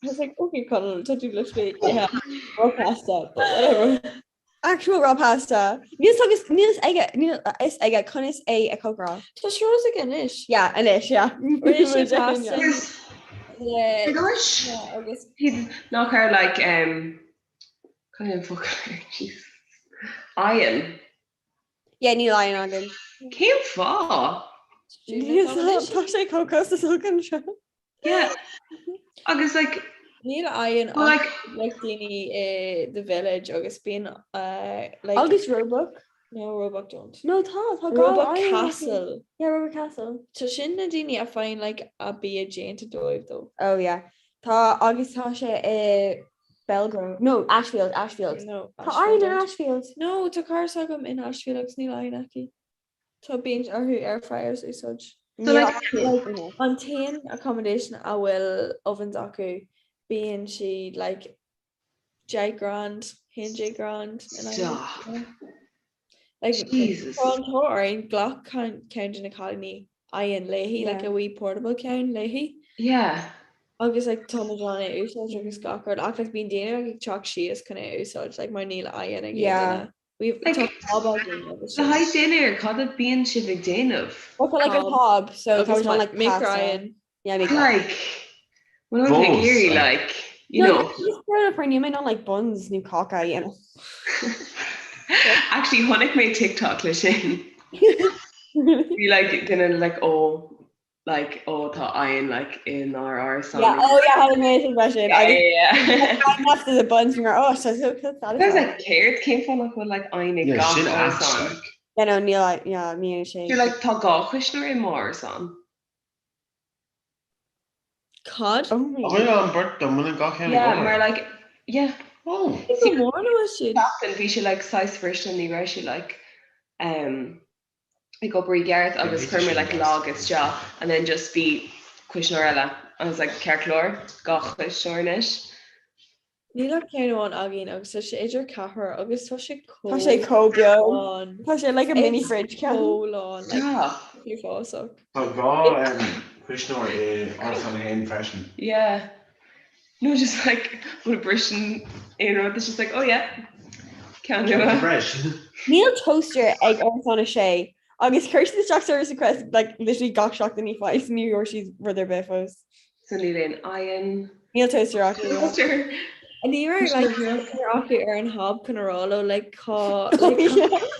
I was like, okay Conall, tá tú literally yeah, raw pasta, but whatever. Actual raw pasta. Níl agus níl aige níl a fhios aige conas é a chócaráil. Tá srós aige anois. Yeah, anois, yeah. Rinne sé pasta le Anois? Yeah, agus Nach ar like um, cad é an focal air? Jesus. Oigheann. Yeah, níl oigheann againn. Cén fáth? Tá sé chomh costasach anseo. Yeah. Agus like Níl oigheann Well, ach like daoine i the village agus bíonn uh, like Agus Roebuck. No, Roebuck don't. No, tá, tá gá Roebuck oigheann acu. Castle. Yeah, Roebuck Castle. Tá sin na daoine a faigheann like a bia déanta dóibh though. Oh yeah. Tá agus tá sé i Belgrove. No, Ashfield, Ashfield. No, Tá oigheann in Ashfield. No, tá cara s'agam in Ashfield agus níl oigheann aici. Tá bíonn orthu air fryers a úsáid. So like, An t-aon accommodation a bhfuil ovens acu bíonn siad like 10 grand, 11 grand in Stop. Like, Jesus. Tá an t-ádh orainn ghlac ceann de na cailíní oigheann léi, like a wee portable ceann léi. Yeah. Agus like tá muid in ann é a úsáid agus gach rud ach like bíonn daoine like ag teacht síos chun é a úsáid like mar níl oigheann ag aon Yeah. duine. We've Like, tá hob againn agus Le sin. haghaidh dinnéar, cad a bíonn sibh ag déanamh? Well, tá like an hob, so tá Agus muid on like micro pasta. oigheann. Yeah, micro. Like, when I'm ag Fós, iarraidh, like. like, you No, know. just sort of níl mé in ann like buns nó cáca a dhéanamh. Actually, chonaic mé TikTok le sin. Bhí like duine like oh like oh tá oigheann like inár árasán. Yeah, oh yeah, chonaic mé sin freisin. Yeah, Agus yeah, yeah. after the buns mar oh, so so so I was like céard cén fáth nach bhfuil like oigheann ag Yeah, gach sin ait, árasán? like. Yeah, no, níl I, yeah, ní dhéanann sé. You're like tá 2 chuisneoir i m'árasán. Cad? Oh my An bhfuil an beirt dom bhfuil gach ceann ag Yeah, obair? mar like yeah. Oh. Go mór nó siad? Seachtain bhí sé like saghas bhriste ní raibh sé like um ag obair i gceart agus chuir mé like log isteach and then just bhí cuisneoir eile and I was like ceart go leor 2 chuisneoir anois. Níl ach ceann amháin againn agus tá sé idir ceathrar agus tá sé Tá sé chomh beag. lán. Tá sé like a mini It's fridge ceann. chomh lán, like, Stop. uafásach. Tá 2 chuisneoir i árasán 1 freisin. Yeah. No just like bhfuil briseann aon rud it's just like oh yeah ceann nua. Breis. Níl toaster ag árasán 6 agus chuir siad isteach service request like literally gach seachtain ní fáis ní raibh siad rud ar bith fós. So níl aon oigheann. Níl toaster acu. Toaster. Ní raibh like toaster acu ar an hob chun a rá leo like cá like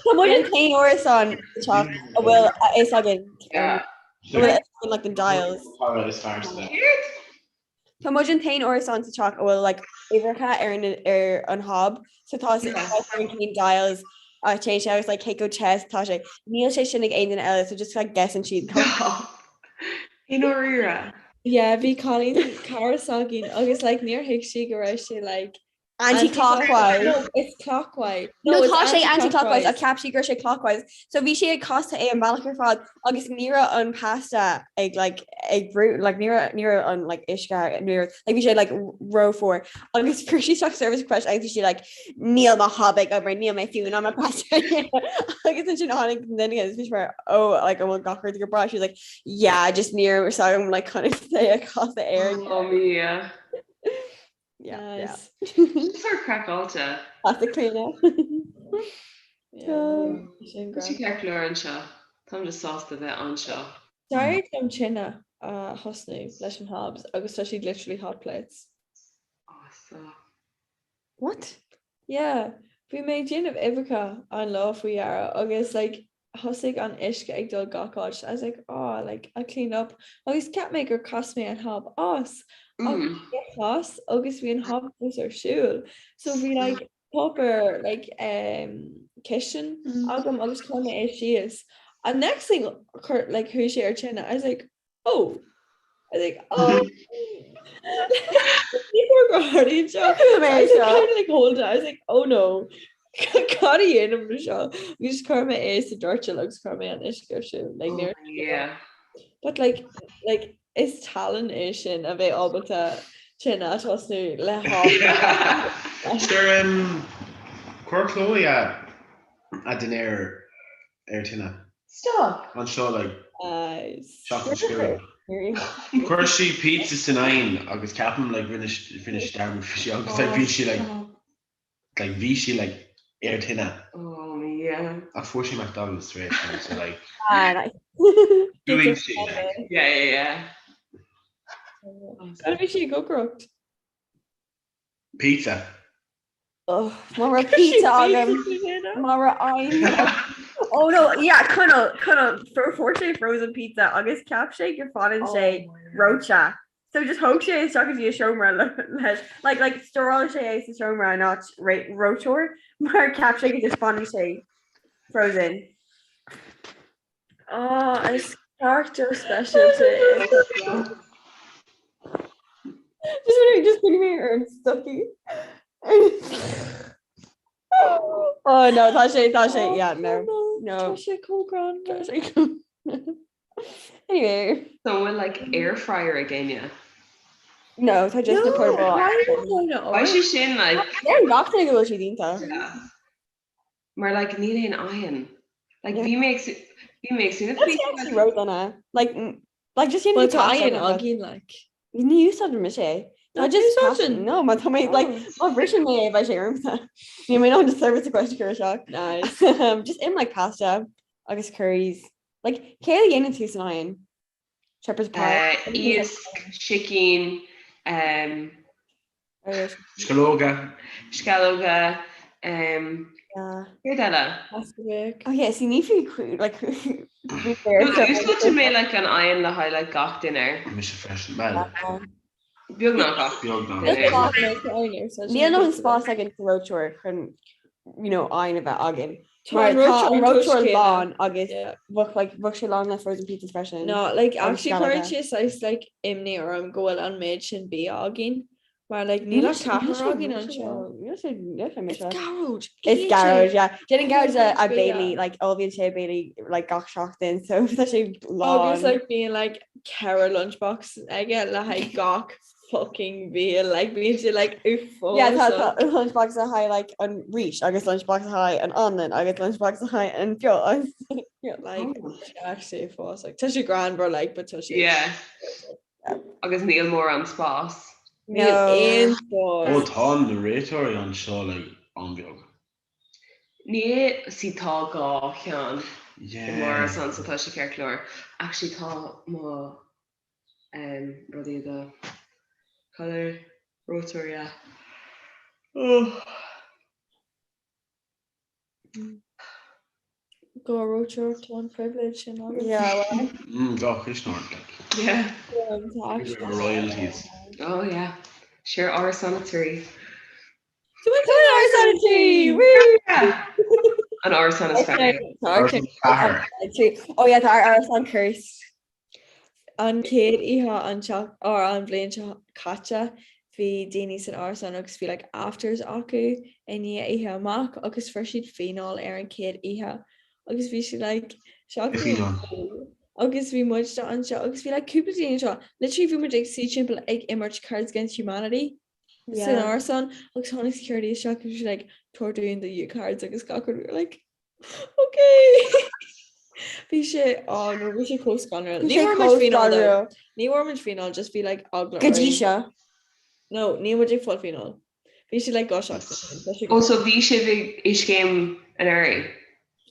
Tá muid an t-aon árasán sa teach a bhfuil a fhios againn. Yeah. A bhfuil a fhios againn like the dials. Tá is fearr sa Céard? Tá muid an t-aon árasán sa teach a bhfuil like uimhreacha ar an ar an hob so tá a fhios againn cén dials a téann sé agus like cé chomh te is atá sé. Níl sé sin ag aon duine eile so just like guessann siad. I ndáiríre. Yeah, bhí cailín cara s'againn agus like níor thuig sí go raibh sé like. Anti-clockwise. No, it's clockwise. No, tá sé anti-clockwise ach cheap sí go raibh sé clockwise. So bhí sé ag casadh é an bealach ar fad agus ní raibh an pasta ag like ag brú like ní raibh ní raibh an like uisce ní raibh like bhí sé like rófhuar agus chuir sí isteach service request agus bhí sí like níl mo hob ag obair níl mé fiú in ann mo pasta a dhéanamh agus ansin tháinig an duine agus bhí sí mar oh like an bhfuil gach rud go breá she was like yeah just ní raibh fhios agam like conas é a chasadh air. Oh yeah. Yeah, yeah. Nice. Sórt craiceáilte. Classic Clíona. Tá sé ceart go leor anseo. Táim just sásta bheith anseo. D'éirigh liom tine a thosnú leis an hobs agus tá siad literally hot plates. Oh, stop. What? Yeah, bhí mé ag déanamh uibheacha an lá faoi dheireadh agus like thosaigh an uisce ag dul gach áit. I was like, oh, like, I'll clean up. Agus cheap mé gur chas mé an hob as. Ach níor chas agus bhí an hob fós ar siúl. So bhí like páipéar like um, cistine agam agus chuir mé é síos. And next thing chuir like chuaigh sé ar tine. I was like, oh. I was like, oh. Ní raibh go hardaíonn seo. I was like, kind of like hold it. I was like, oh no. Cad a dhéanaim le seo? Agus chuir mé é sa doirteal agus chuir mé an uisce ar siúl. Like, níor- Yeah. But like, like, is tallann é sin a bheith ábalta tine a thosnú le hob. Sure, um, chuir Chloe a a dinnéar ar tine. Stop! Anseo like Nice. seachtain seo chugainn. Chuir sí pizza san oigheann agus ceapaim like rinne rinne sí dearmad faoi sí agus like bhí sí like like bhí sí like ar tine. Oh yeah. Ach fuair sí McDonald's tar éis sin so like Ah, nice. doing sí like. Yeah yeah yeah. Cad a bhí sí ag cócaireacht? Pizza. Oh, má raibh pizza agam má raibh oigheann Oh no, yeah, Conall, Conall, fuair sé frozen pizza agus cheap sé go fanann sé reoite. So just thóg sé isteach go dtí a seomra leis, like, like, stóráil sé é sa seomra in áit reoiteoir mar cheap sé go just fanann sé frozen. Oh, is carachtar speisialta é. Just when just putting me ar an stucky. Oh no, tá sé tá sé yeah no no. Tá sé chomh gránna. Tá sé chomh Anyway. So bhfuil like air fryer againne? No, tá just na portable. Beidh sé sin like Deireann gach duine go bhfuil siad iontach. Mar like níl aon oigheann. Like bhí mé ag bhí mé ag smaoineamh faoi That's ródhona. Like like just Well tá oigheann againn like. Ní úsáideann mise é. Tá just passion. No, má tá mé like má bhriseann mé é beidh sé ormsa. Níl mé in ann service request a chur isteach. Nice. Just im like pasta agus curries. Like cé a dhéanann tú san oigheann? Shepherd's pie. Iasc, sicín, um, Sceallóga. Sceallóga, um, céard eile? Ok, so ní fiú like Úsáideann mé like an oigheann le haghaidh like gach dinnéar. Mise freisin. Well. Beagnach gach. Beagnach. Níl an spás againn sa reoiteoir chun you know, oigheann a bheith againn. Mar tá an reoiteoir lán agus bheadh like bheadh sé lán le frozen pizzas freisin. No, like actually cuireann sé saghas like imní orm go bhfuil an méid sin bia againn. Mar like níl ach ceathrar againn anseo. Níl sé níl sé mise. It's Gearóid. It's Gearóid, yeah. Déanann Gearóid a béilí like ullmhaíonn sé a béilí like gach seachtain so tá sé lán. Agus like bíonn like ceithre lunchbox aige le haghaidh gach fucking bia like bíonn sé like uafásach. Yeah tá tá lunchbox le haghaidh like an rís agus lunchbox le haghaidh an anlann agus lunchbox le haghaidh an feoil agus yeah like actually uafásach. Tá sé greannmhar like but tá sé Yeah. Agus níl mórán spás. Níl aon spás. Ó tá na reoiteoirí anseo like an-bheag. Ní see tá dhá cheann i m'árasán so tá sé ceart go leor. Actually tá mo um, rudaí do colour reoiteoir yeah. Oh. Dhá reoiteoir tá an privilege sin agat. Yeah, well. Mm, dhá chuisneoir like. Yeah. Royalties. Oh yeah. Sure árasán a trí. Árasán a trí! Woo! An árasán is fearr. Árasán ceathair. Oh yeah, tá árasán cursed. An chéad oíche an teach or an bhliain seo caite. bhí daoine san árasán agus bhí like afters acu i ndiaidh oíche amach agus fuair siad fíneáil ar an chéad oíche agus bhí siad like seachtain agus bhí muid anseo agus bhí like cúpla daoine anseo literally bhí muid ag suí timpeall ag imirt Cards Against Humanity san árasán agus tháinig security isteach agus bhí siad like tabhair dúinn do cards agus gach rud we were like Ok! Bhí sé oh no bhí sé chomh scanrúil. Ní bhfuair muid fíneáil though. Ní bhfuair muid fíneáil just bhí like eagla Go dtí seo. No, níl muid ag fáil fíneáil. Bhí sé like go seachtain. Oh so bhí sibh i scéim anuraidh?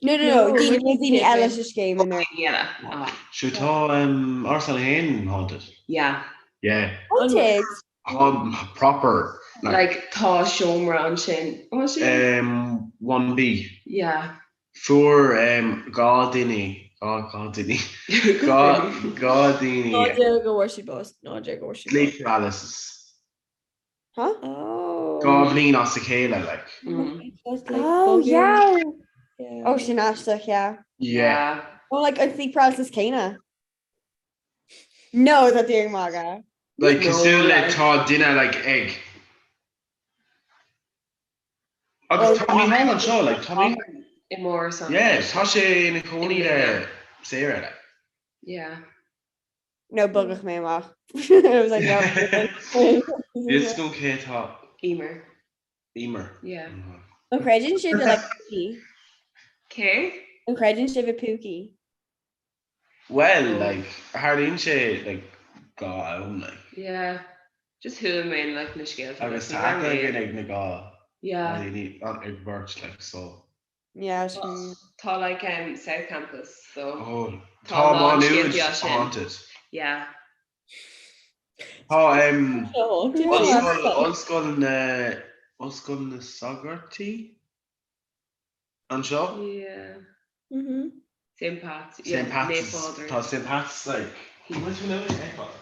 No no no, daoine daoine eile sa scéim anuraidh. Daoine eile. Ah. Sure tá Árasán 1 haunted. Yeah. Yeah. Haunted? Tá proper. Like tá seomra ansin. An bhfuil sin? Um, 1B. Yeah. Fuair um, gá duine, gá gá duine, gá gá daoine. Ná deir go bhfuair siad bás, ná deir go bhfuair siad bás. Sleep paralysis. Huh? Oh. Gá bhliain as a chéile, like. Oh, yeah. Oh, sin aisteach, yeah. Yeah. Oh, like an sleep paralysis céanna. No, tá tú ag magadh. Like cosúil le tá duine like ag. Agus tá Mícheál anseo like tá Mícheál. I m'árasán. Yeah, tá sé ina chónaí le Sarah like. Yeah. No, bogfaidh mé amach. I was like, no. Is go cé tá. Emer. Emer. Yeah. An chreideann sibh i like púcaí? Cé? An chreideann sibh i púcaí? Well, like, tharlaíonn sé, like, gá am, like. Yeah. Just chuala mé, like, na scéalta. Agus tá aithne againn ag na gá. Yeah. Daoine, ag beirt, like, so. Yeah, Tá, like, um, South Campus, so. Oh, tá Má Nuad haunted. Yeah. Tá, um, Ollscoil, Ollscoil na, Ollscoil na Sagartaí? Anseo? Yeah. St Pat's. St Pat's. Tá St Pat's like. Bhfuil tú in ann é a fheiceáil?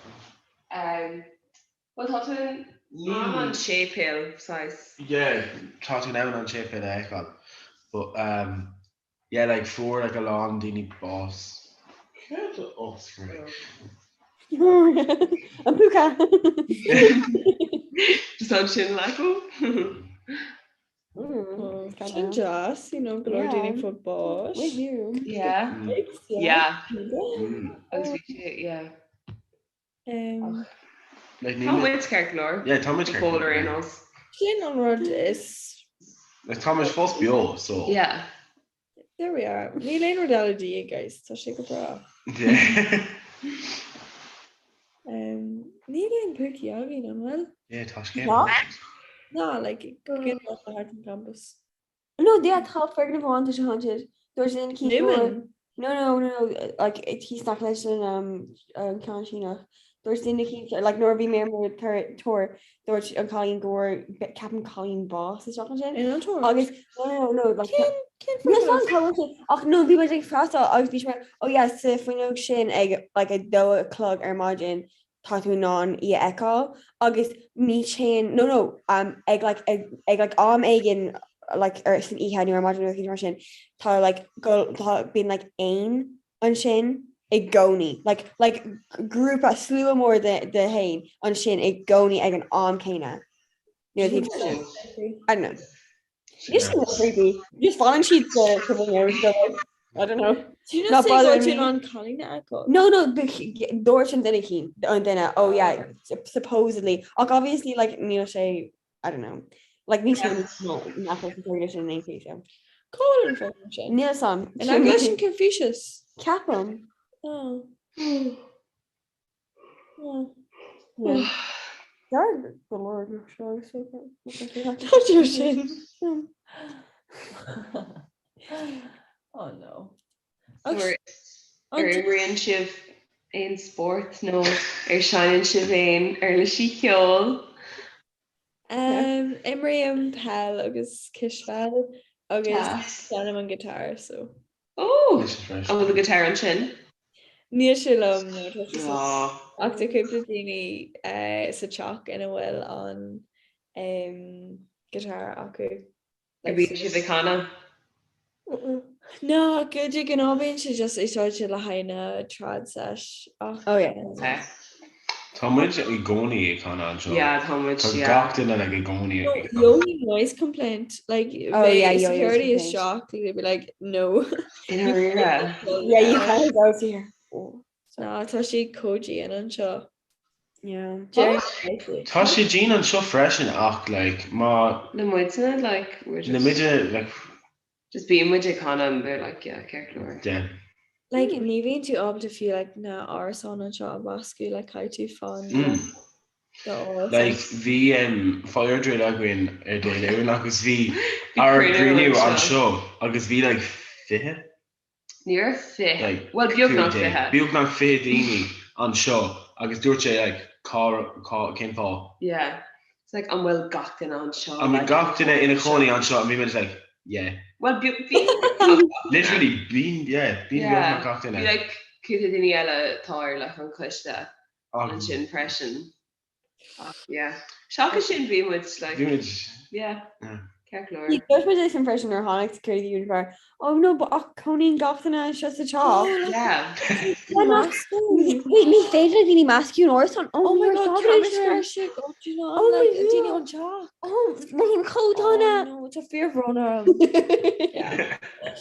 Um, well tá tú in ann an séipéal saghas. Yeah, tá tú in ann an séipéal a fheiceáil. But um, yeah, like fuair like a lán daoine bás. Céard a oscar An púca. Just ansin like oh. Sin deas, you know, go leor daoine ag fáil báis. Yeah. Yeah. Agus bhí sé, yeah. Um, Like, Tá muid ceart go leor. Yeah, tá muid ceart go leor. Go fóill ar aon nós. Sin an rud is. Like, tá muid fós beo, so. Yeah. There we are. Níl aon rud eile de dhíth, guys. Tá sé go breá. Yeah. Um, níl aon púcaí againn an bhfuil? Yeah, tá scéal. What? No, like, go ginearálta thart an campus. No, yeah, tá foirgneamh amháin tá sé haunted. Dúirt duine eicínt go bhfuil- Newman. No, no, no, no, like, thíos in aice leis an, um, an ceann Síneach. Dúirt duine eicínt, like, nuair a bhí mé ar mo tour, dúirt an cailín go bhfuair, ceapaim cailín bás isteach ansin. In an tour? Agus, no, no, no, like, Cén, cén Níl foirgneamh? san cá bhfuil sé, ach no, bhí muid ag freastal agus bhí sé mar, oh yeah, sa fuinneog sin ag, like, 2 a chlog ar maidin, tá tú in ann í a fheiceáil agus ní téann, no, no, um, ag, like, ag, ag, like, am éigin, like, ar, san oíche nó ar maidin nó rud mar sin, tá, like, go, tá, bíonn, like, éin ansin i gcónaí, like, like, grúpa, slua mór de, de héin ansin i gcónaí ag an am céanna. Nó I don't know. Just creepy. Just fanann siad sa sa bhfuinneog, so like, I don't know. Do you Not not say go bothering tú me. an cailín a fheiceáil? No, no, dúirt an duine cinn, an duine, oh yeah, supposedly. Ach obviously, like, níl sé, I don't know. Like, níl sé no, nach bhfuil sé leis an aon so. Cá bhfuil an foirgneamh sin? Níl 'fhios a'm. In aice leis an Confucius. Ceapaim. Oh. Oh. Yeah. Dar go leor nach seo so Tá sé sin. Oh no. Ar ar imríonn sibh aon spórt nó ar seinneann sibh aon uirlisí ceoil? Um, imrím peil agus cispheil agus Class. seinnim an guitar so. Ó! An bhfuil do guitar ansin? Níl sé liom no tá sé sa Aw. ach tá cúpla daoine eh, sa teach ina bhfuil an em, guitar acu. Ar bíonn sibh ag canadh? No, go de ghnáth bíonn sé just úsáidte le haghaidh na trad sesh ach Oh yeah. Okay. Tá muid i gcónaí ag canadh anseo. Yeah, tá muid, Tá yeah. gach duine like i gcónaí ag canadh. Yogi noise complaint. Like, Oh, yeah, bheadh yo-yo security complaint. isteach, they'd be like, no. I ndáiríre. Yeah, you can't go to here. Oh, Ná, tá sé chomh dian anseo. yeah. Tá sé dian anseo freisin ach like má Na muidne, like, we're na just muide like just bíonn muid ag canadh and they're like, yeah, ceart go leor. Yeah. Like, ní bhíonn tú ábalta fiú like na árasáin anseo a bhascadh, like caithfidh tú fan Mm. do áras. Like bhí um, fire drill againn ar Dé Luain agus bhí ár cruinniú gcruinniú anseo. anseo agus bhí like 20 Ní raibh 20. like Well, beagnach 15 20. beagnach 20 daoine anseo agus dúirt sé like cá cá cén fáth Yeah. It's like an bhfuil gach duine anseo? An bhfuil like, gach duine ina chónaí anseo and bhí muid like yeah. Well, bhí bhí Literally bíonn yeah bíonn yeah. beagnach gach duine. Bhí like cúpla daoine eile atá ar like an coiste ansin freisin. Ach yeah. Seachas sin bhí muid like Bhí muid yeah. Yeah. Ceart go leor. Ní dúirt muid é sin freisin nuair a tháinig security unit mar Oh no, but ach cónaíonn gach duine anseo sa teach. Yeah. Wait, ní féidir le daoine meascadh in árasán. Oh Oh my my god, god, ceap mé sé go do you know, Oh my like daoine God. ón teach. Oh, Ryan chomh dona. Oh no, tá fíorbhrón orm. Yeah,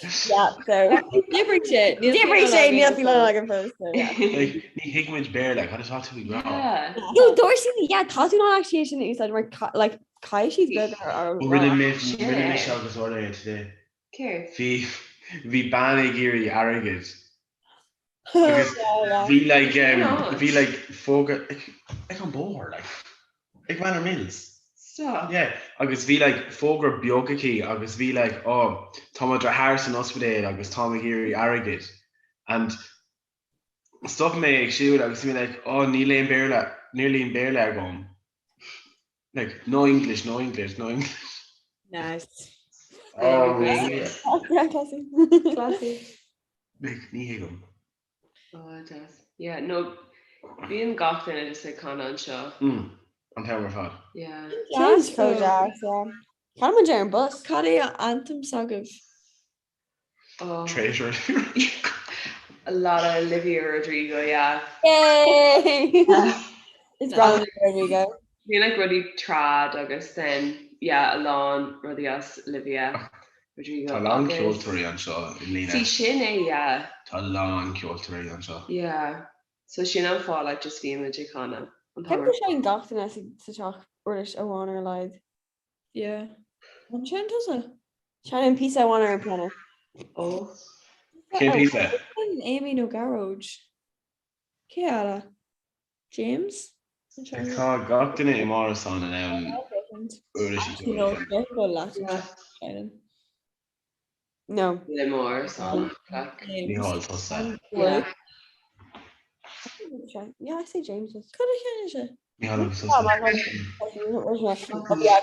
so. D'oibrigh sé. Níl D'oibrigh sé, fiú níl agam fiú agam fós. so, yeah. Like ní thuigimid Béarla cad atá tú ag rá? Yeah. No, dúirt siad, yeah, tá tú in ann actually é sin a úsáid mar ca- like caithfidh siad beag ar ar Ó rinne rá. mé Sin rinne é. mise agus Orla é today. Céard? Bhí bhí bean ag iarraidh airgead agus Yeah, yeah. bhí like Cén um, áit? bhí like fógra ag ag an bóthar like ag Manor Mills. Stop. Yeah, agus bhí like fógra beag aici agus bhí like oh tá mo dheartháir san ospidéal agus táim ag iarraidh airgead and stop mé ag siúl agus bhí like oh níl aon Béarla níl aon Béarla agam. Like no English, no English, no English. Nice. Oh, really? Yeah, classy. Classy. Like ní thuigim. Oh, deas. Yeah, no, bíonn gach duine just ag canadh anseo. Mm, an t-am ar fad. Yeah. Deas, chomh deas, yeah. Canann muid ar an bus. Cad é an anthem s'agaibh? Oh. Traitor. A lot of Olivia Rodrigo, yeah. Yay! Is breá liom Rodrigo. Bhí like rudaí trad agus then, yeah, a lán rudaí as Olivia Rodrigo Tá a lán agus ceoltóirí anseo i mbliana. See, sin é, yeah. Tá a lán ceoltóirí anseo. Yeah. So sin an fáth like just bhí muid ag canadh an t-am Ceapaim ar go seinneann gach duine sa sa teach uirlis amháin ar a laghad. Yeah. An seinneann tusa? Seinnim píosa amháin ar an piano. Oh. Cén píosa? Sin Amy nó Gearóid. Cé eile? James? An seinneann? Tá gach duine i m'árasán in ann uirlisí Actually, no, ceoil a sheinm. déarfainn go leat seinneann. No. Níl i m'árasán like. James. Mícheál tusa. Yeah. Yeah, I say James. was- Cad a sheinneann sé? Mícheál agus tusa. Yeah,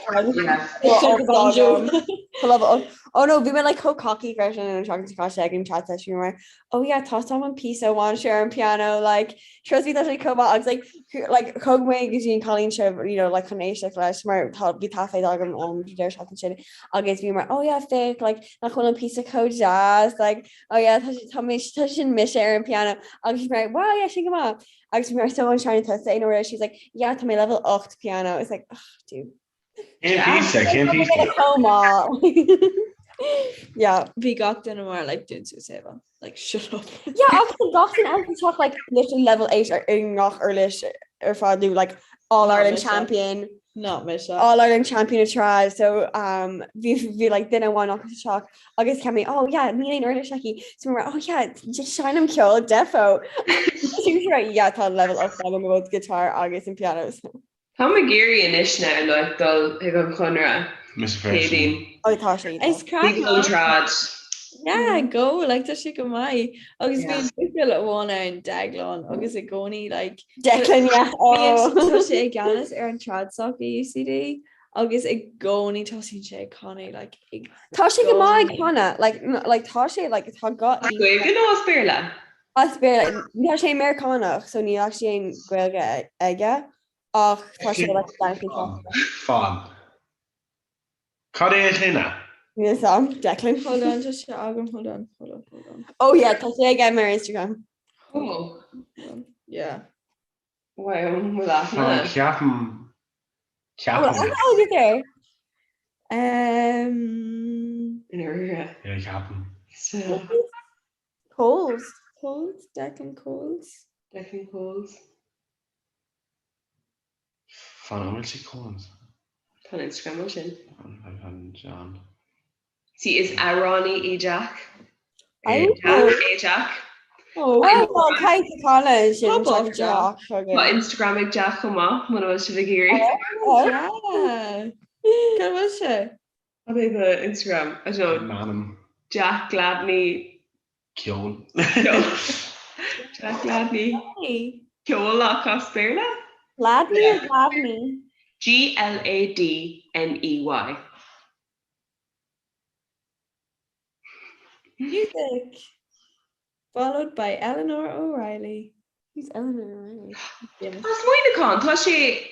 Oh no, bhí mé like chomh cocky freisin an seachtain seo caite ag an chat session mar oh yeah tá am an píosa amháin seo ar an piano like trust me tá sé chomh maith agus like chu- like thug mé go dtí an cailín seo you know like chun éisteacht leis mar tá bhí taifead agam an deireadh seachtain sin agus bhí mar oh yeah féach like nach bhfuil an píosa chomh deas like oh yeah tá sé tá mé tá sin mise ar an piano agus bhí mar wow yeah sin go maith agus bhí mar so an seinneann tusa aon uair she's like yeah tá mé level 8 piano it's like oh dude Cén píosa? Cén píosa? Chomh maith. Yeah. Bhí gach duine mar like dún suas Eva. Like shut up. Yeah, agus tá gach duine ann sa teach like literally level 8 ar i ngach uirlis ar fad nó like All Ireland mise. champion. Not mise. All Ireland champion of trad so um, bhí bhí like duine amháin acu sa teach agus cheap mé oh yeah níl aon uirlis aici so mé mar oh yeah just seinnim ceol defo right yeah tá level 8 agam both guitar agus an piano so. Táim ag iarraidh anois now like dul chuig an Chonradh Mise freisin. Céadaoin. Oh tá sé Is craic Bhí an trad. Yeah, go like tá sé go maith. Agus Yeah. bhí buachaill amháin ann Declan agus i gcónaí like Declan yeah bíonn oh. tá sé i gceannas ar an tradsoc i UCD agus i gcónaí tosaíonn sé ag canadh like i Tá sé go maith ag gcónaí. canadh like n- like tá sé like tá go As Gaeilge nó as Béarla? As Béarla tá sé Meiriceánach so níl actually aon Gaeilge aige ach tá sé like Fan. Fan. Cad é a shloinne? Níl a fhios agam, Declan. Hold on, tá sé agam, hold on, hold on, hold on. Oh yeah, tá sé aige ar Instagram. Oh. Hold on. Yeah. Bhuel, an bhfuil aithne? Ceapaim. Ceapaim. Bhfuil aithne agat air? Yeah, ceapaim. Coles. Coles? Declan Coles? Declan Coles. Fan, an bhfuil sé Coles? Tá an Instagram ansin. Fan, fan, fan, John. See, is amhránaí é Jack. Jack, é Jack. Oh, caithfidh canadh sin Pop off, Jack. Tá Instagram ag Jack chomh maith, muna bhfuil sibh ag iarraidh. Cad bhfuil sé? Cad é do Instagram? I don't know. M'anam. Jack Gladney. Ceol. Jack Gladney. Ceol ach as Béarla? Gladney or Gladney? G-L-A-D-N-E-Y. Music! Followed by Eleanor O'Reilly. Who's Eleanor O'Reilly? As Muineachán, tá sé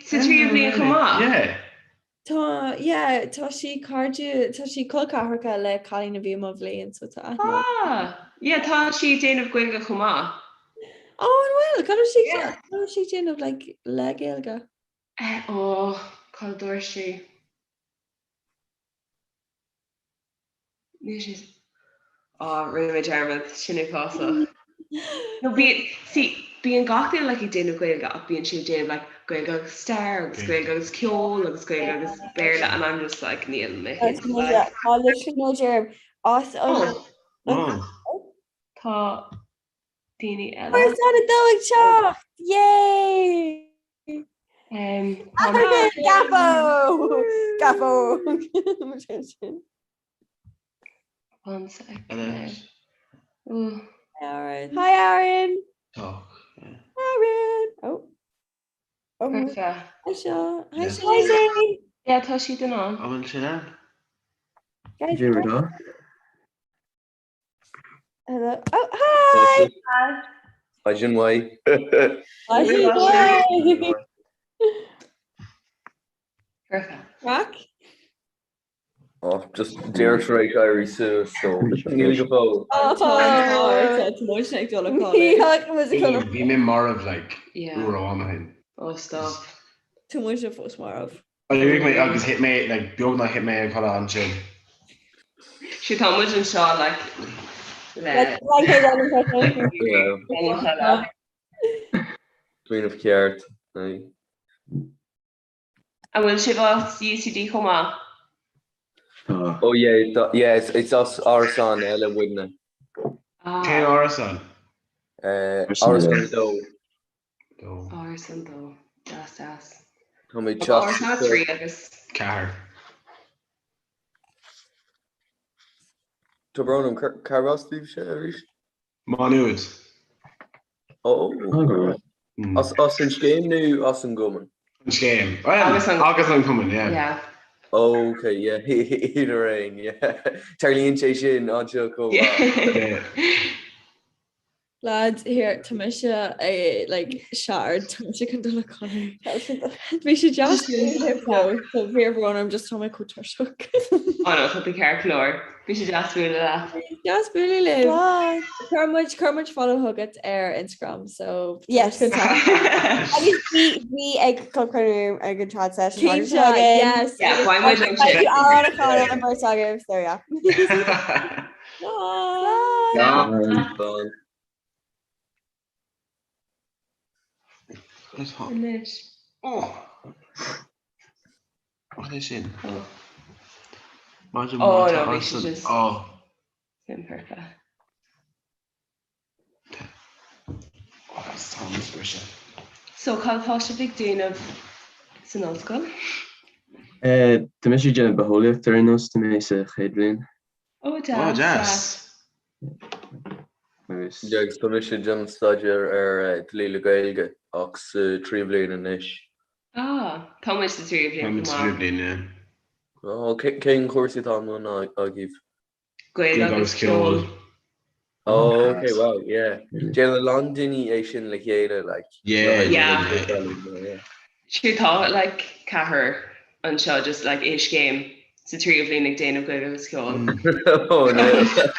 sa tríú bliain chomh maith. Yeah. Tá, yeah, tá sí cairde, tá sí col ceathracha le cailín a bhí i mo bhliain, so tá aithne. Ah, yeah, tá sí ag déanamh Gaeilge chomh maith. Oh, an bhfuil? Cad raibh sí, cad raibh sí ag déanamh, like, le Gaeilge? Eh, oh, cad a dúirt sí? Níl sé Á, rinne mé dearmad, sin uafásach. No bíonn, see, bíonn gach duine like ag déanamh Gaeilge ach bíonn siad ag déanamh like Gaeilge agus stair agus Gaeilge agus ceol agus Gaeilge agus Béarla and I'm just like níl mé féin like. Tá literally no germ as an Tá daoine eile. Árasán 2 ag teacht! Yay! Gafo! Gafo! One sec. Aaron. Hi Aaron. Talk. Aaron. Oh. Oh. Hi Sean. Hi Sean. Yeah, tá siad in ann. An bhfuil sin ann? Guys. Dé Hello. Oh, hi! Hi. Maidin mhaith. Maidin mhaith. Craic? Oh, just díreach tar éis éirí suas, so níl go fóill. Oh, tá muid ag dul a chodladh. Bhí mé marbh like uair amháin ó shin. Oh, stop. Tá muid fós marbh. D'éirigh mé agus thit mé, like, beagnach thit mé a chodladh ansin. Sea, tá muid anseo, like, le. Smaoineamh ceart, aye. An bhfuil sibh as UCD chomh maith? Oh yeah, yeah, it's as árasán eile muidne. Cén árasán? Árasán 2. Árasán 2. Deas, deas. Tá mé teacht Árasán 3 agus. 4. Tá brón orm, cárb as daoibhse arís? Má Nuad. Ó, as an scéim nó as an gcumann? An scéim. Agus an agus an cumann, yeah. Yeah. Ok, yeah, idir aon, yeah. Tarlaíonn sé sin anseo chomh maith. Lads, here, tá mise eh, like, shattered, tá mise chun dul a chodladh. Bhí sé deas bualadh libh, bhí brón orm just tá mé chomh tuirseach. Oh no, tá tú ceart go leor. Bhí sé deas bualadh leat. Deas bualadh libh. Bye. Chuir muid chuir muid follow chugat ar Instagram, so Yes. Agus bhí bhí ag cruinniú ag an trad session. Cinnte, yes. Yeah, beidh muid ansin. Beidh an chara an bheirt agaibh, so yeah. Bye. Bye. Anois. What é sin? Maidir Oh, má no, tá bhí sé arsan. just- Oh. Sin perfect. Agus tá an briseadh. So cad atá sibh ag déanamh san ollscoil? Tá mise ag déanamh bitheolaíocht ar aon nós, tá mé sa chéad bhliain. Ó deas, deas. Agus. Yeah, agus tá mise ag déanamh staidéar ar dlí le Gaeilge ach sa tríú bliain anois. Ah, tá muid sa tríú bliain Tá muid sa tríú bliain, yeah. Ó, cén cúrsaí atá i mbun agaibh? Gaeilge agus ceol. Oh, okay, wow, yeah. Déanann a lán daoine é sin le chéile, like. Yeah, yeah. Yeah. Sure tá like ceathrar anseo just like i scéim sa tríú bhliain ag déanamh Gaeilge agus ceol. Oh no.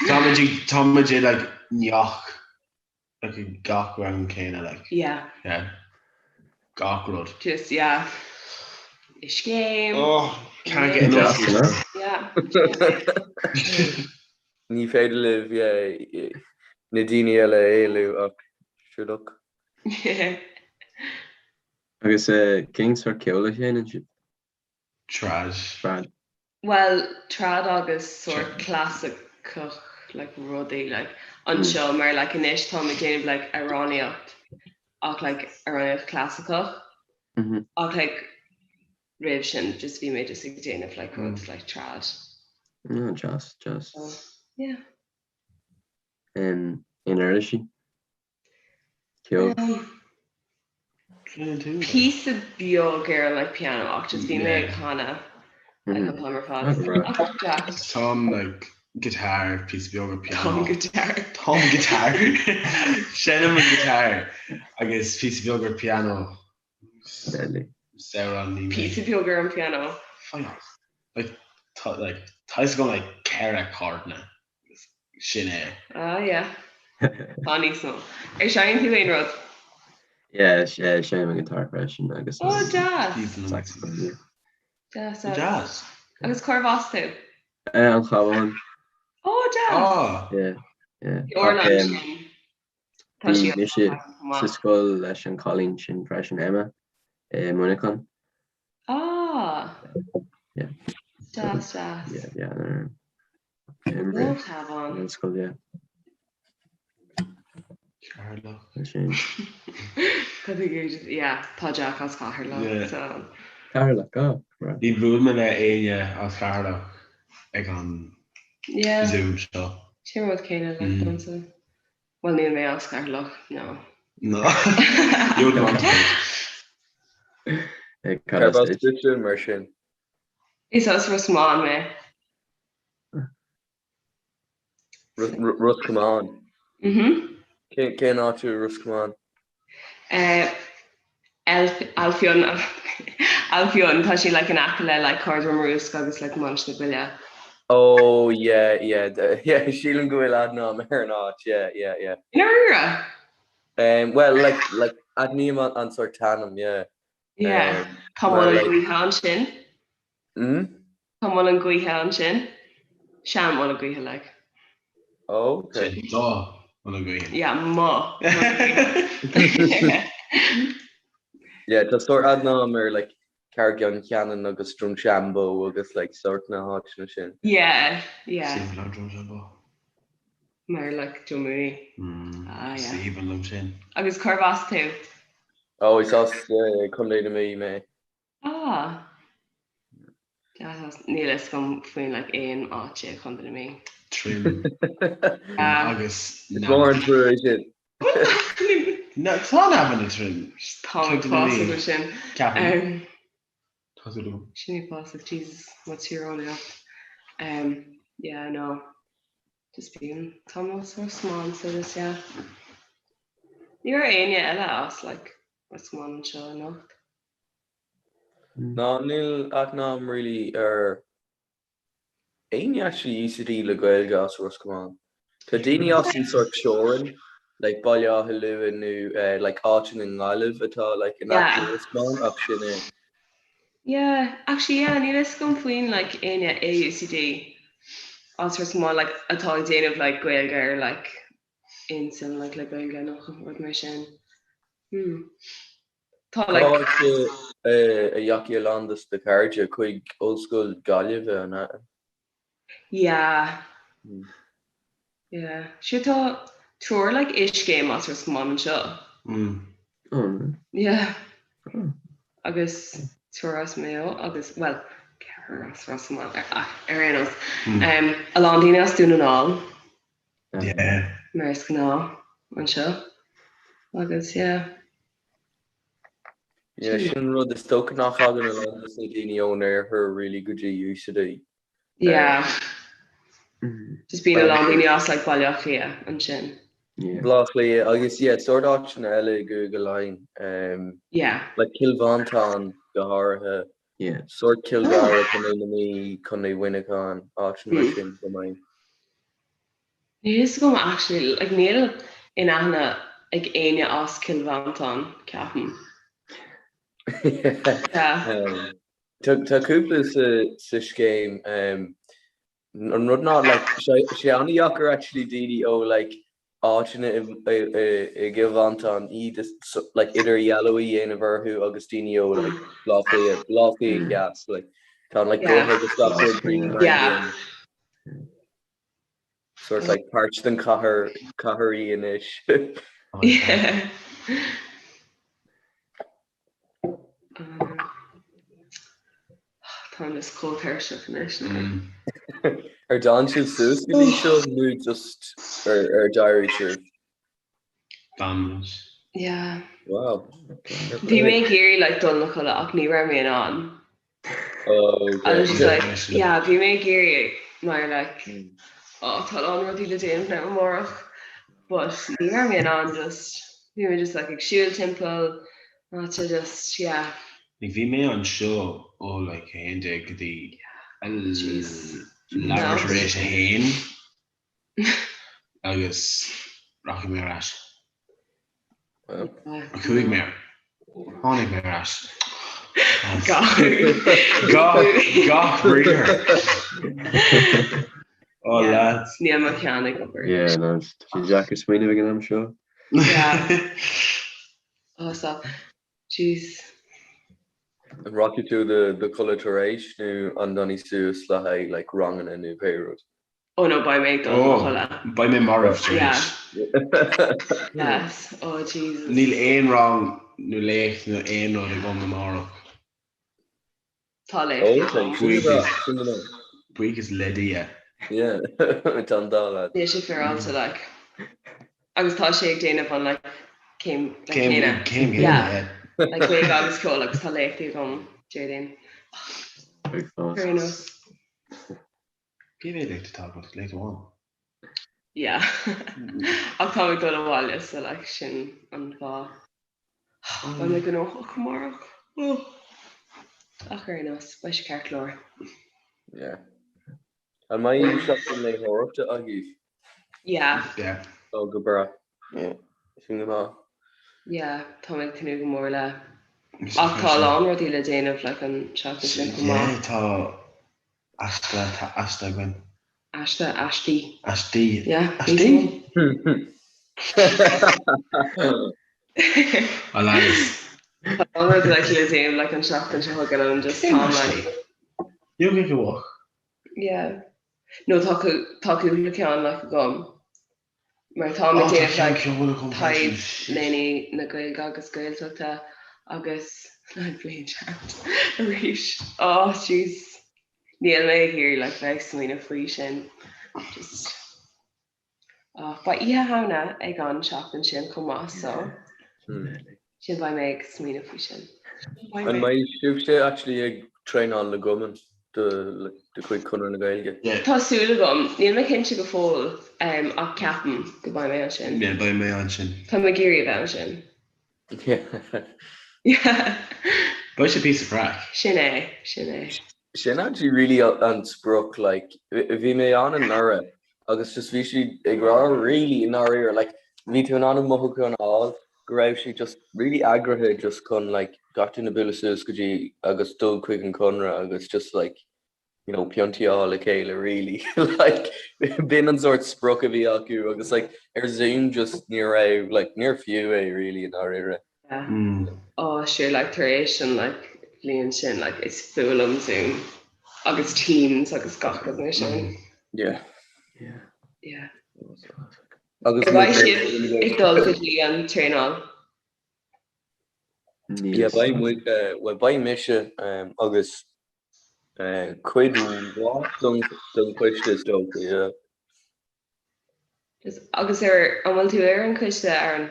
Tá muid ag tá muid ag like neach like ag gach rang céanna like. Yeah. Yeah. Gach rud. Just, yeah. Scéim. Oh, can't get enough. Yeah. Ní féidir libh, yeah, na daoine eile a éalú ach sure look. Yeah. Agus cén sórt ceoil a sheinneann sibh? Trad. Trad. Bhuel, trad agus sórt clasaiceach like rudaí like anseo mar like anois táim ag déanamh like amhránaíocht ach like amhránaíocht clasaiceach ach like roimh sin just bhí mé just ag déanamh like rud like trad. Oh, deas, deas. So, yeah. Um, aon uirlisí? Ceol. Píosa beag ar an like piano ach just bhí mé ag canadh like an t-am ar fad. Ach deas. Táim like guitar, píosa beag ar piano. Táim guitar. Táim guitar. Seinnim an guitar agus píosa beag ar piano. Deadly. Samhrán ní mé. Píosa beag ar an piano. Fine. Like tá like tá fhios agam like 4 chordanna. Sin é. Ah yeah. Tá níos mó. Ar seinneann tú aon rud? Yeah, seinnim an guitar freisin agus Oh deas! saxophone, yeah. Deas, deas. Deas. Agus cérbh as tú? An Chabhán. Oh deas! Ah! Yeah, yeah. Bhí Orla ansin. Tá sí Bhí mise sa scoil leis an cailín sin freisin, Emma, i Muineachán. Ah! Yeah. Deas, deas. Yeah, yeah. An Cabhán. An scoil, yeah. Ceatharlach. Sin. Yeah, tá Jack as Ceatharlach. Yeah. So. Ceatharlach, oh. Right. Ní bhuail mé le éinne as Ceatharlach ag an Yeah. Zoom seo. Sin rud céanna le domsa. Bhuel níl mé as Ceatharlach, no. No. You wouldn't want to be. Cad as duitse mar sin? Is as Ros Comáin mé. Ros Comáin? Mhm. Cén áit i Ros Comáin? Ailfionn Ailfionn tá sé like in aice le like Corr Droim Rúisc agus like Mainistir na Bile. Oh yeah yeah yeah sílim go bhfuil aithne agam ar an áit yeah yeah yeah. I ndáiríre? Um, well like like aithním an an sort t-ainm yeah. Yeah Um, Tá mar Muileann like Gaoithe ansin. Hmm? Tá Muileann Gaoithe ansin. Sean Muileann Gaoithe like. Oh okay. Sin do Muileann Gaoithe. Yeah mo Muileann Gaoithe. Yeah tá sort aithne agam ar like Carraig Fhionn Cheanainn agus Drumshanbo agus like sort na háiteanna sin. Yeah yeah. Is aoibhinn liom Drumshanbo. Mar like Joe Mooney. Mm, Ah is yeah. aoibhinn liom sin. Agus cérbh as tú? Oh is as eh, Contae na Mí mé. Ah. Deas, níl fhios agam faoin like aon áit i Contae na Mí. Trim Ah. agus Is mór an trua é sin. No, tá Navan i Trim. Tá mé Contae na Mí. fásach sin. Ceapaim. Um, Tá tú liom. Sin é fásach, Jesus, mo tíreolaíocht. Um, yeah, no. Just bíonn tá mé as Ros Comáin so just yeah. Ní raibh éinne eile as like Ros Comáin anseo anocht. Ná níl aithne agam really ar éinne actually UCD le Gaeilge as Ros Comáin. Tá daoine as an sort teorainn, like Baile Átha Luain nó eh, like áiteanna i nGaillimh atá like in aice Yeah. Ros Comáin ach sin é. Yeah, actually yeah, níl fhios agam faoin like éinne i UCD as Ros Comáin like atá ag déanamh like Gaeilge ar like aon suim like le Gaeilge nó rud mar sin. Hmm. Tá Cá like. háit a dheachaigh a lán de do chairde chuig Ollscoil Gaillimhe, an ea? Yeah. Yeah. Sure tá triúr like i scéim as Ros Comáin anseo. Oh. Yeah. Agus triúr as Maigh Eo agus, well, ceathrar as Ros Comáin ar ar aon nós. Um, a lán daoine as Dún na nGall. Yeah. Mar is gnáth anseo. Agus yeah. Yeah, sin an rud is dócha nach thagann a lán de na daoine ón oirthear really go dtí UCD. Yeah. Just bíonn a lán daoine as like Baile Átha Cliath ansin. Baile Átha Cliath agus yeah, sort áiteanna eile i gCúige Laighean. Um, Yeah. Like Cill Mhantáin go háirithe. Yeah. Sort Cill Dara, Contae na Mí, Contae Mhuineacháin, áiteanna mar sin go maith. Níl fhios agam actually, like níl aon aithne ag éinne as Cill Mhantáin, ceapaim. Yeah. Tá cúpla sa scéim. An rud ná like sé sé an-dheacair actually daoine ó like áiteanna i gCill Mhantáin iad like idirdhealú a dhéanamh orthu agus daoine ó like Baile Átha Cliath, Baile Átha Cliath theas like tá an like guth agus gach rud really mar an gcéanna. Sort like páirt den chathair cathair í anois. Yeah. Táim just chomh tuirseach anois. Ar d'fhan sibh suas go dtí seo nó just ar d'éirigh sibh? D'fhan muid. Yeah. Wow. Bhí mé ag iarraidh like dul 'na chodladh ach ní raibh mé in ann. Oh, okay. I was just like, yeah, bhí mé ag iarraidh mar like, oh, tá a lán rudaí le déanamh now amárach, but ní raibh mé in ann just, bhí mé just like ag siúl timpeall, áite just, yeah. Like bhí mé anseo ó like 11 go dtí leathuair tar éis a haon agus rachaidh mé ar ais. Chuaigh mé, tháinig mé ar ais. Gach briathar. Oh lads. Níl mo cheann ag obair. Yeah, no, tá sé deacair smaoineamh ag an am seo. Yeah. Oh, stop. Jeez. An rachaidh tú do do chodladh tar éis nó an bhfanfaidh suas le haghaidh like ranganna nó pé rud? Oh no, beidh mé ag dul a chodladh. Beidh mé marbh tar éis. Yes. Oh Jesus. Níl aon rang nó léacht nó aon rud agam amárach. Tá léacht agam. Buíochas le Dia. Yeah, tá an dá leat. Níl sé féaráilte like. Agus tá sé ag déanamh an like céim like céanna. Céim céanna, yeah. Like Gaeilge agus ceol agus tá léachtaí agam Déardaoin. Fair enough. Cé mhéad léacht atá agat? Léacht amháin? Yeah. Ach táim ag dul abhaile so like sin an fáth. Beidh mé gnóthach amárach. Ach ar aon nós, beidh sé ceart go leor. Yeah. An mbeidh seachtain léitheoireachta agaibh? Yeah. Yeah. Oh, go breá. Yeah. Sin go maith. Yeah, tá mé ag tnúth go mór le. Ach tá a lán rudaí le déanamh like an seachtain sin chomh maith. Yeah, tá Aiste, tá aiste againn. Aiste, aistí. Aistí. Yeah. Aistí? A lads. Tá an rud like le déanamh like an seachtain seo chugainn and I'm just tá like. You'll get a walk. Yeah. No tá tá cúpla ceann like agam. Mar tá mé ag déanamh like tithe léanaí na Gaeilge agus Gaeltachta agus an bhliain ceart arís. Oh jeez. Níl mé ag iarraidh like bheith ag smaoineamh faoi sin. Just oh, beidh Oíche Shamhna ag an seachtain sin chomh maith so sin beidh mé ag smaoineamh faoi sin. An mbeidh sibhse actually ag traenáil na gcumann de chuid Chonradh na Gaeilge? Tá súil agam. Níl mé cinnte go fóill ach ceapaim go mbeidh mé ansin. Yeah, beidh mé ansin. Tá mé ag iarraidh a bheith ansin. Yeah. Beidh sé píosa craic. Sin é, sin é. Sin actually really an sprioc like bhí mé ann anuraidh agus just bhí siad ag rá really i ndáiríre like bhí tú in ann an mothúchán a fháil go raibh siad just really eagraithe just chun like gach duine bualadh suas go dtí agus dul chuig an Conradh agus just like you know piontaí a fháil le chéile really like b'in an sort sprioc a bhí acu agus like ar Zoom just ní raibh like níor fiú é really i ndáiríre. Yeah. Oh sure like tar éis an like bhliain sin like is fuath liom Zoom agus Teams agus gach rud mar sin. Yeah. Yeah. Yeah. Agus Ar mbeidh sibh ag dul go dtí an traenáil? Yeah, beidh muid, well beidh mise agus cuid mhaith den choiste is dócha, yeah. Agus ar, an bhfuil tú ar an choiste, Aaron?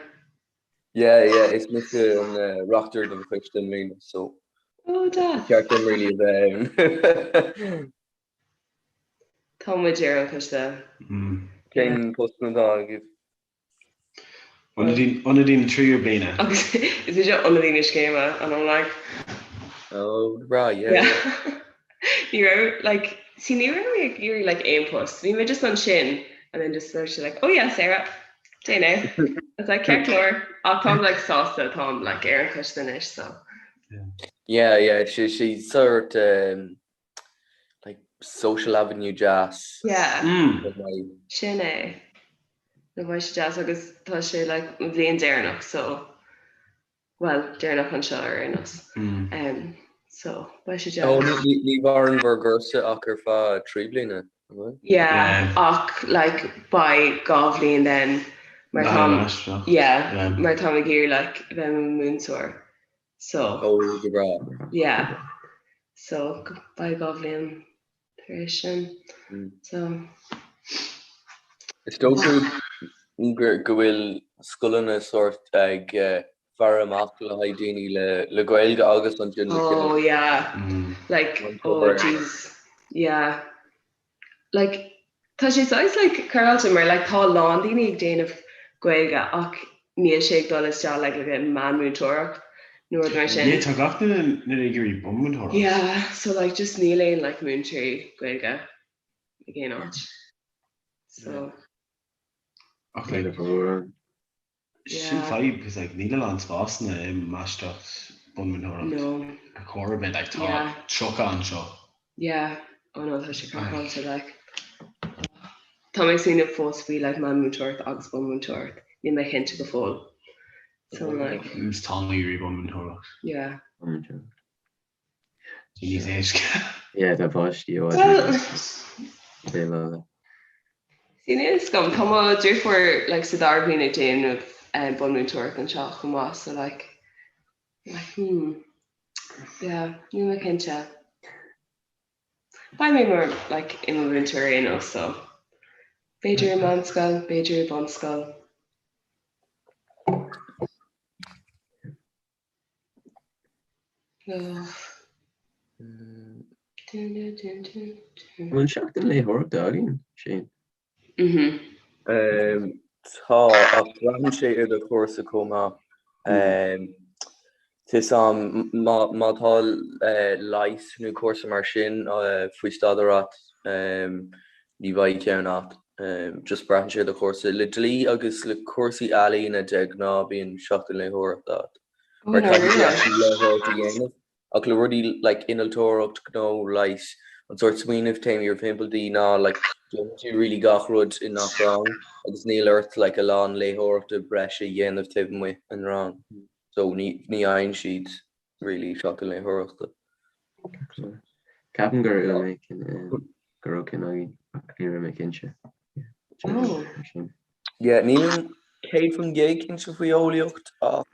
Yeah, yeah, is mise an reachtaire don choiste i mbliana, so Oh, deas. ceart dom really a bheith ann. Tá muid ar an choiste. Cén post atá agaibh? Ionadaí na tríú bliana. Agus is mise ionadaí na scéime and I'm like. Oh right, yeah. Yeah. Ní raibh like see ní raibh mé ag iarraidh like aon post. Bhí mé just ansin and then just sort of like oh yeah Sarah, déan é. It's like ceart go leor ach táim like sásta táim like ar an choiste anois so. Yeah, yeah, sé sé sort um, like social avenue deas. Yeah. Sin é. No beidh sé deas agus tá sé like mo bhliain deireanach so well deireanach anseo ar aon nós. Um, so beidh sé Oh, deas. ní ní mhaireann bhur gcúrsa ach ar feadh 3 bliana, an bhfuil? Yeah, ach like beidh 2 bhliain then mar Nah, tá nah, yeah, yeah. mar táim ag iarraidh like bheith i mo mhúinteoir. So Oh, go breá. yeah. So beidh 2 bhliain tar éis sin. So. Is dócha go bhfuil scoileanna sórt ag faire amach le haghaidh daoine le le Gaeilge agus ansin le Oh yeah. Like oh jeez. Yeah. Like tá sé saghas like craiceáilte mar like tá a lán daoine ag déanamh Gaeilge ach níl sé ag dul isteach like le meánmhúinteoireacht nó rud mar sin. Yeah, tá gach duine ag iarraidh bunmhúinteoireacht. Yeah, so like just níl aon like múinteoirí Gaeilge ag aon áit. So. Ach like Sin fadhb because like níl a lán spásanna i máistreacht bunmhúinteoireacht No. ar chor ar bith like tá Yeah. 30 anseo. Yeah. Oh no, tá sé craiceáilte like. Tá mé ag smaoineamh fós faoi like meánmhúinteoireacht agus bunmhúinteoireacht. Níl mé cinnte go fóill. So I'm like. Is tá mé ag iarraidh bunmhúinteoireacht. Yeah. Bunmhúinteoireacht. Níos éasca. Yeah, tá páistí i bhfad Well, níos déileála. See, níl fhios agam, tá mo deirfiúr like sa dara bliain ag déanamh um, bunmhúinteoireacht anseo chomh maith, so like, like hmm, yeah, níl mé cinnte. Beidh mé mar like i mo mhúinteoir ar aon nós, so b'fhéidir i meánscoil, b'fhéidir i bunscoil. An bhfuil seachtain léitheoireachta againn, Shane? Tá, ach braitheann sé ar do chúrsa chomh maith. Tá fhios a'm, má tá leigheas nó cúrsa mar sin faoi staidéar a't, ní bheidh ceann a't. Just braitheann sé ar do chúrsa. Le dlí agus le cúrsaí ealaíne de ghnáth bíonn seachtain léitheoireachta a't. Mar caithfidh tú actually léitheoireacht a dhéanamh. Ach le rudaí like innealtóireacht, gnó, leighis, an sórt smaoineamh taobh thiar de ná like déanann tú really gach rud i ngach rang agus níl ort like a lán léitheoireachta breise a dhéanamh taobh amuigh an rang. So ní ní fhaigheann siad really seachtain léitheoireachta. Ceapaim gur mé go raibh ceann againn ach ní raibh mé cinnte. Yeah, nílim 100% cinnte faoi eolaíocht ach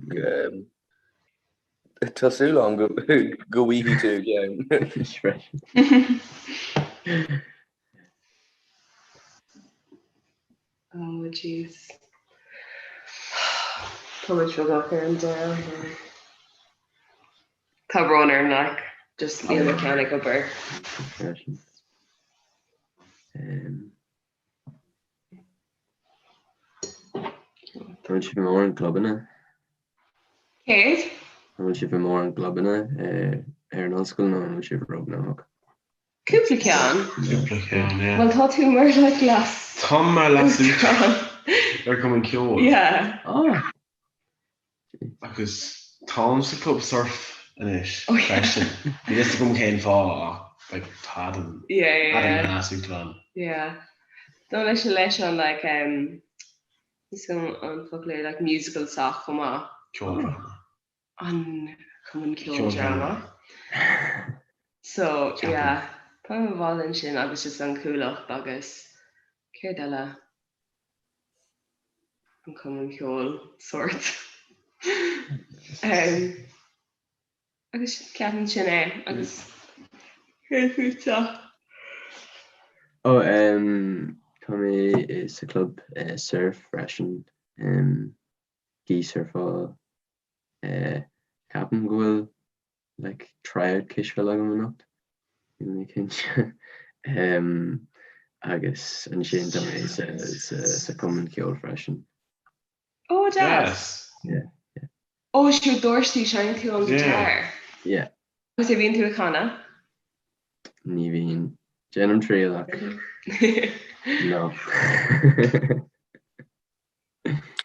tá súil agam go go bhfaighidh tú ceann. Oh jeez. Tá muid beagnach ar an deireadh. Tá brón orm like just níl mo cheann ag obair. An bhfuil sibh i mórán clubanna? Céard? An bhfuil sibh i mórán clubanna ar an ollscoil nó an bhfuil sibh róghnóthach? Cúpla ceann. Cúpla ceann, yeah. Bhuel tá tú mar like leas. Táim mar leas ar Cumann Ceoil. Yeah. Oh. Agus táim sa club surf anois freisin. Níl fhios agam cén fáth ach like tá Adam Yeah, yeah, Adam yeah. leas-uachtarán. Yeah. Dó leis leis an like um is an an focal é like musical soc chomh maith. Ceoldráma. An Cumann Ceoldráma. So yeah, tá mé bhall ansin agus just an Chuallacht agus céard eile? An Cumann Ceoil sort. Um, agus ceapaim sin é agus céard fútsa? Ó um, tá mé sa club uh, surf freisin um, gaothsurfáil uh, ceapaim go bhfuil like tryout cispheil agam anocht, níl mé cinnte. Um, agus ansin tá mé sa, sa, sa cumann ceoil freisin. Ó deas! Yeah, yeah. Ó sure dúirt tú seinneann tú an guitar. Yeah. Agus an mbíonn tú ag canadh? Ní bhíonn. Déanaim triail ach no.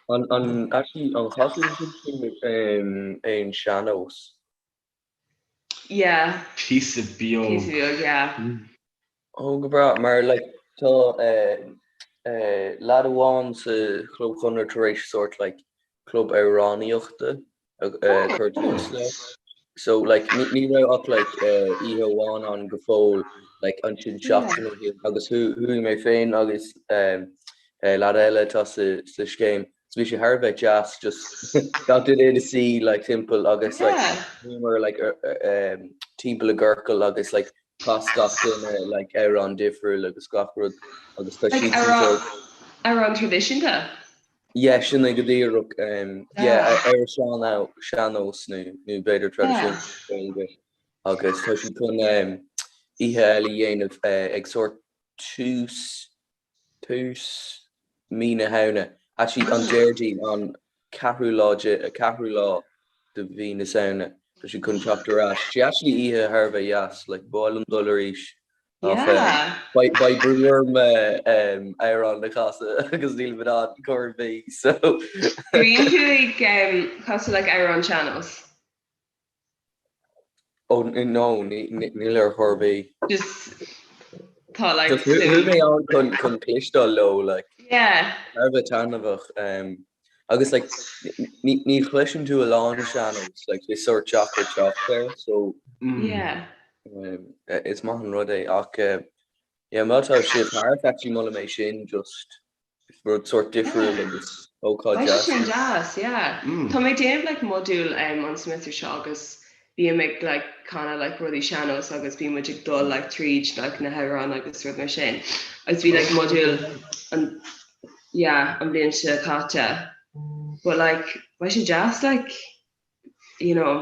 An, an, actually, an chasann tú aon sean-nós? yeah. Píosa beag. Píosa beag, yeah. Ó go breá, mar like tá lad amháin sa Chlub Chonradh tar éis sórt like club amhránaíochta a chur tús le. So like ní raibh ach like oíche amháin ann go fóill like ansin seachtain ó shin agus chuaigh mé féin agus lad eile atá sa scéim so bhí sé thar a bheith deas just gach duine ina suí like timpeall agus like bhíomar like timpeall i gciorcal agus like Chas gach duine like amhrán difriúil agus gach rud agus tá Like siad amhrán amhrán traidisiúnta? Yeah, sin é go díreach. Um, yeah, Ah. ar an sean sean-nós nó nó b'fhéidir traidisiún Gaeilge agus tá siad chun um, oíche eile a dhéanamh eh, ag sórt tús tús mí na Shamhna. Actually an Déardaoin an ceathrú lá de ceathrú lá de mhí na Samhna. Tá siad chun teacht ar ais. Sé actually oíche thar a bheith dheas, like ba mhaith liom dul arís. Ach Yeah. beidh beidh brú orm amhrán a chasadh agus nílim in ann chor ar bith so. Bíonn tú ag casadh like amhrán sean-nós? Oh no, níl ar chor ar bith. Just tá like Just chuaigh mé ann chun chun cloisteáil leo like. Yeah. Thar a bheith taitneamhach um, agus like ní ní chloiseann tú a lán sean-nós like is sórt deacair teacht air so Yeah. um, is maith an rud é ach uh, yeah má tá sibh thart actually molaim é sin just rud sórt difriúil agus ócáid Beidh sé deas. sin deas, yeah. Tá mé ag déanamh like modúl um, an semester seo agus bím ag like canadh like rudaí sean-nós agus bíonn muid ag dul like tríd like na hamhráin agus rud mar sin. Agus bhí like modúl an yeah, an bhliain seo caite. But like beidh sé deas like you know,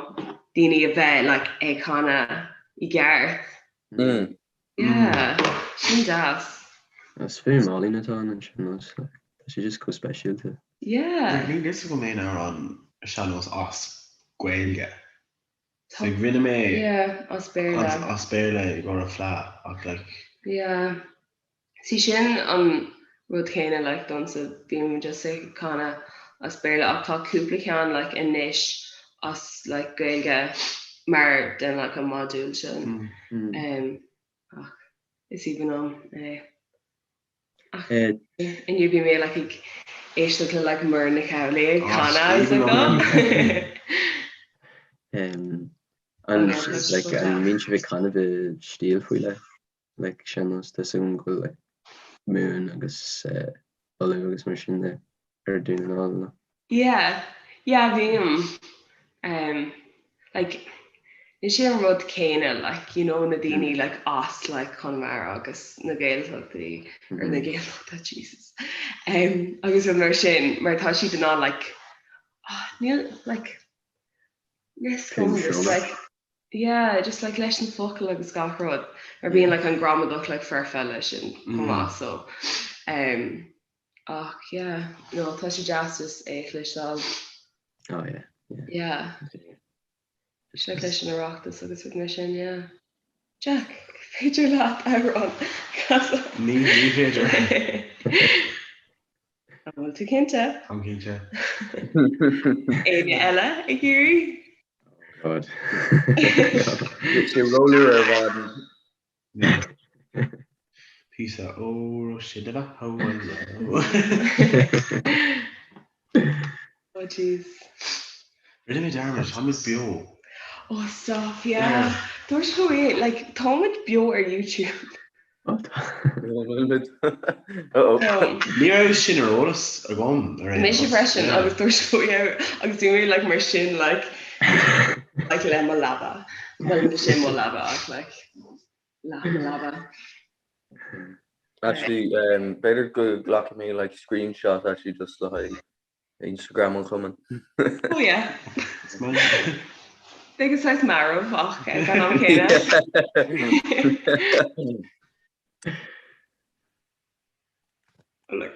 daoine a bheith like ag canadh i gceart. Mm. Yeah, sin deas. Is fuaim álainn atá ann ansin like, tá sé just chomh speisialta. Yeah. Níl fhios agam aon amhrán sean-nós as Gaeilge. Like rinne mé Yeah, as Béarla. as Béarla i gcomhair an Fleadh ach like. Yeah. See sin an rud céanna like domsa bím just ag canadh as Béarla ach tá cúpla ceann like anois as like Gaeilge mar den like an modúl sin. Um, ach is aoibhinn liom é. Ach inniu bhí mé like ag éisteacht le like Muireann Nic Amhlaoibh ag canadh agus like oh. Um, an like an mbíonn sibh ag canadh i stíl faoi leith? like sean-nós tá 'fhios agam go bhfuil like Mumhan agus eh, Uladh agus mar sin de ar Dún na nGall nó. Yeah, yeah bím. Um, like níl sé an rud céanna like you know na daoine like as like Conamara agus na Gaeltachtaí or na Gaeltachta Jesus. Um, agus rud mar sin mar tá siad in ann like ah, níl like yes, just like Yeah, just like leis na focail agus gach rud. Mar bíonn like an gramadach like foirfe leis sin chomh maith so um, ach yeah, no tá sé deas just é a chloisteáil. Oh yeah, yeah. Yeah. Just like leis an Oireachtas agus rud mar sin, yeah. Jack, féidir leat amhrán a chasadh? Ní ní féidir. An bhfuil tú cinnte? Táim cinnte. Éinne eile ag iarraidh? God. Sé róluath ar maidin. Píosa óró sé de bheith Oh jeez. Rinne mé dearmad, táimid beo. Oh stop, yeah. Dúirt go é, like, táimid beo ar YouTube. Ní raibh sin ar eolas agam ar aon Mise nós. freisin Yeah. agus dúirt go é agus bhí mé like mar sin like like le mo leaba. Well ní sin mo leaba ach like leath mo leaba. Actually, um, b'fhéidir go nglacfaidh mé like screenshot actually just le haghaidh Instagram an chumainn. Oh yeah. Beidh a saghas marbh ach ag an am céanna. Oh, look.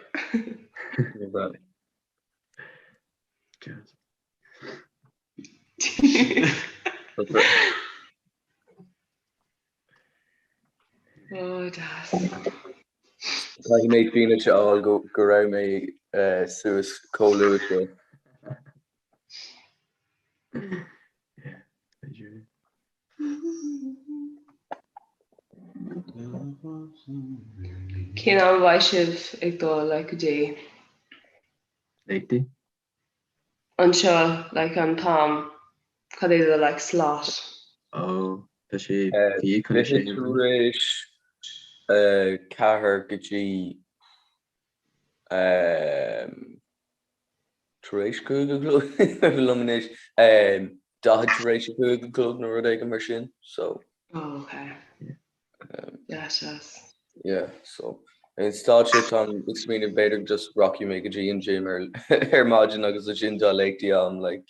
Oh, deas. Caithfidh mé fianaise a fháil go go raibh mé suas chomh luath seo. Cén am a bheidh sibh ag dul like go dtí? Léachtaí? Anseo like an t-am, cad é do like slot? Ó, tá sé 5:40. Tar éis 4 go dtí Tar éis 5 a chlog, liom anois, 40 tar éis 5 a chlog nó rud éigin mar sin, so. Oh, okay. Deas, deas. Yeah, so. An staid seo táim ag smaoineamh b'fhéidir just rachaidh mé go dtí an gym ar ar maidin agus ansin tá léachtaí a'm like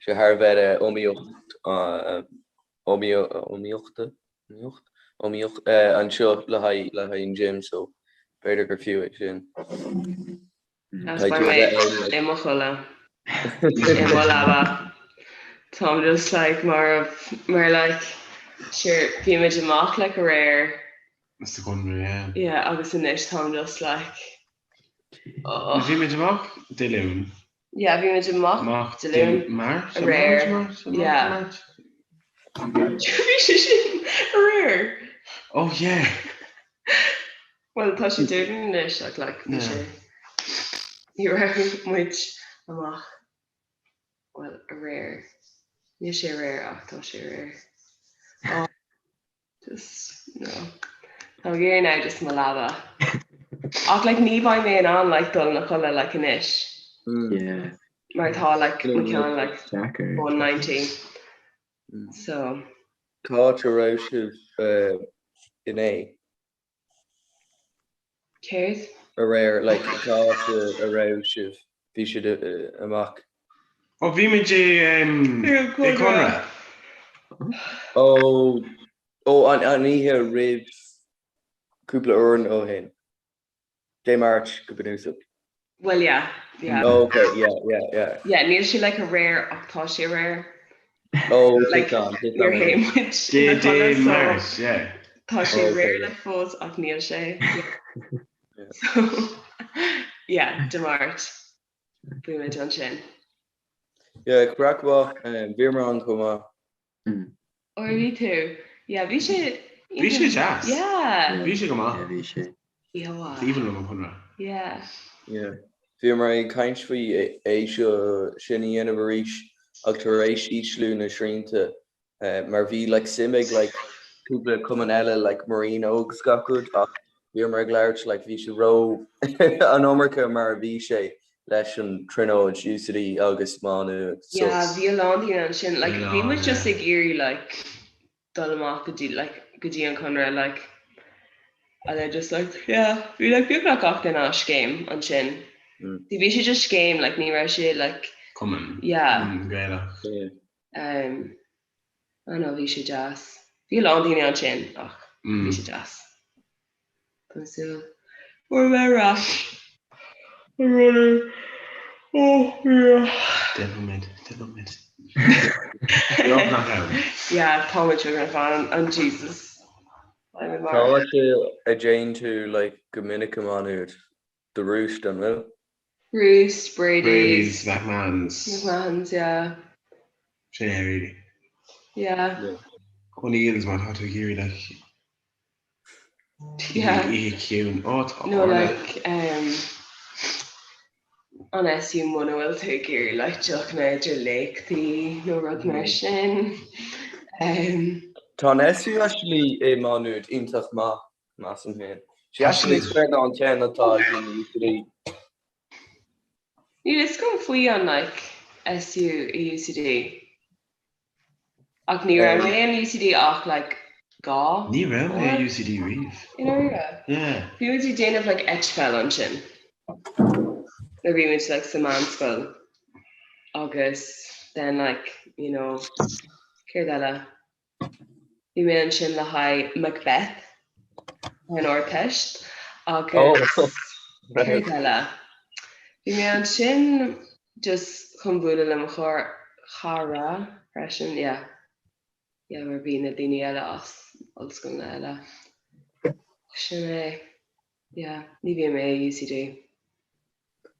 sé thar a bheith iomaíocht iomaíochta Iomaíocht? Iomaíocht anseo le haghaidh le haghaidh an gym so b'fhéidir gur fiú é sin. Agus beidh mé i mo chodladh i mo leaba. Táim just like mar mar like sure bhí muid amach like aréir. Sa Conradh, yeah. Yeah agus anois táim just like oh. Bhí muid amach Dé Luain. Yeah, bhí muid amach Dé Luain. Máirt? Aréir. Yeah. Bhí sé sin aréir. Oh yeah. Well, tá sé Déardaoin anois ach like bhí sé ní raibh muid amach well aréir. Níl sé aréir ach tá sé aréir. Oh. Just, no. Tá mé ag iarraidh now just mo leaba. Ach like ní bheidh mé in ann like dul ina chodladh like anois. Yeah. Mar tá like mo cheann like 190. So. Cá háit a raibh sibh inné? Céard? Aréir, like, cá háit a raibh sibh? Bhí siad amach. Ó, bhí muid i i Conradh. Ó, ó, an oíche roimh cúpla uair ó shin. Dé Máirt go bunúsach. Well yeah, yeah. Oh, okay, yeah, yeah, yeah. Yeah, níl sé like aréir ach tá sé aréir. Oh, Like, tuigim, tuigim. níor théigh muid Dé ina Dé chodladh, so Máirt, yeah. Tá sé Oh, okay, aréir yeah. like fós ach níl sé. Yeah. So, yeah, Dé Máirt. Bhí muid ansin. Yeah, craic mhaith, um, bhíomar ann chomh maith. Ó bhí tú? Yeah, bhí sé Bhí sé deas. Yeah. Bhí sé go maith. Yeah, bhí sé. Bhí mhaith. Is aoibhinn liom an Conradh. Yeah. Yeah. Bhíomar ag caint faoi é seo sin a dhéanamh arís ach tar éis ísliú na srianta mar bhí like suim ag like cúpla cumann eile like Marino agus gach rud ach bhíomar ag labhairt like bhí sé ró an iomarca mar a bhí sé leis an Tríonóid, UCD agus Má Nuad so. Yeah, bhí a lán daoine ansin, like bhí muid just ag iarraidh like dul amach go dtí like go dtí an Conradh like and then just like yeah, bhí like beagnach gach duine as scéim ansin. See bhí sé just scéim like ní raibh sé like Cumann. Yeah. Gaelach. Yeah. Um, I know bhí sé deas. Bhí a lán daoine ansin ach bhí sé deas. Tá mé súil go mbeidh ar ais an runner. Oh, yeah. Déanfaimid, déanfaimid. Beag nach ann. Yeah, tá muid beagnach ann, an Jesus. Beidh mé Cá mar. háit a dtéann tú like go minic i Má Nuad? The Roost, an bhfuil? Roost, Brady's. Brady's, McMahon's. McMahon's, yeah. Sin é really. Yeah. O'Neill's má tá tú ag iarraidh like Yeah. oíche chiúin. Ó tá No Orla. like um, an SU muna bhfuil tú ag iarraidh like deochanna idir léachtaí nó rud mar sin. Um, Tá an SU actually i Má Nuad iontach maith, measaim féin. Sé actually níos fearr ná an ceann atá ag an UCD. Níl fhios agam faoi an like SU i UCD. Ach ní raibh mé in UCD ach like 2 Ní raibh mé i UCD riamh. I ndáiríre? Yeah. Bhí muid ag déanamh like eitpheil ansin. Nuair bhí muid like sa meánscoil. Agus then like, you know, céard eile? Bhí mé ansin le haghaidh Macbeth an Ardteist agus céard eile? Bhí mé ansin just chun bualadh le mo chara freisin, yeah. Yeah, mar bhí na daoine eile as ollscoileanna eile. Sin é. Yeah, ní bhíonn mé i UCD.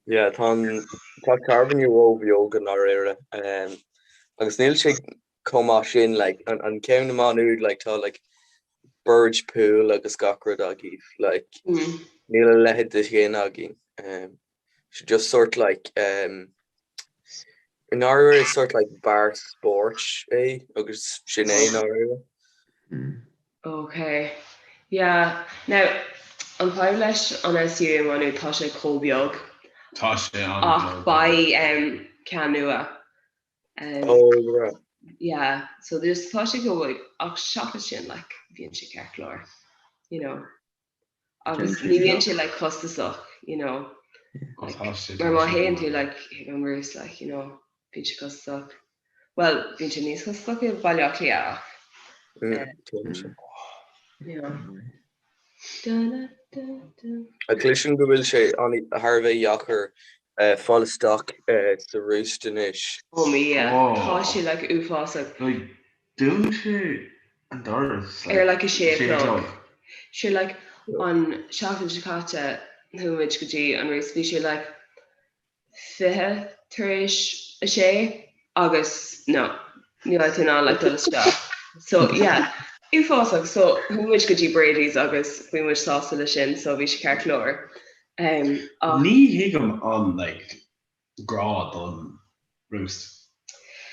Yeah, tá an tá Carbine róbheag i ndáiríre. Agus níl sé chomh maith sin like an an ceann i Má Nuad like tá like boird pool agus gach rud agaibh like níl a leithéid de sin againn um so just sort like um i ndáiríre is sort like beár spóirt é agus sin é i ndáiríre. Ok. Yeah. Now, an fadhb leis an SU i Má Nuad, tá sé chomh beag. Tá sé an-bheag. Ach beidh um, ceann nua. Um, oh, right. Yeah, so there's tá sé chomh beag ach seachas sin like bíonn sé ceart go leor, you know. Agus ní bhíonn sé like costasach, you know. Like, mar má théann tú like chuig an Rúis like, you know, bíonn sé costasach. Bhuel, bíonn sé níos costasach i Baile Átha Cliath ach you know. Cloisim go bhfuil sé thar a bheith deacair fáil isteach sa Roost anois. Oh my yeah, tá sé like uafásach. Like, dúnann sé an doras like, Ar like a sé a chlog. Sure like an seachtain seo caite chuaigh muid go dtí an Roost bhí sé like 20 tar éis a sé agus no, ní raibh tú in ann like dul isteach. So yeah, uafásach. So chuaigh muid go dtí Brady's agus bhí muid sásta leis sin so bhí sé ceart go leor. Um, ach Ní thuigim an like grá don Roost.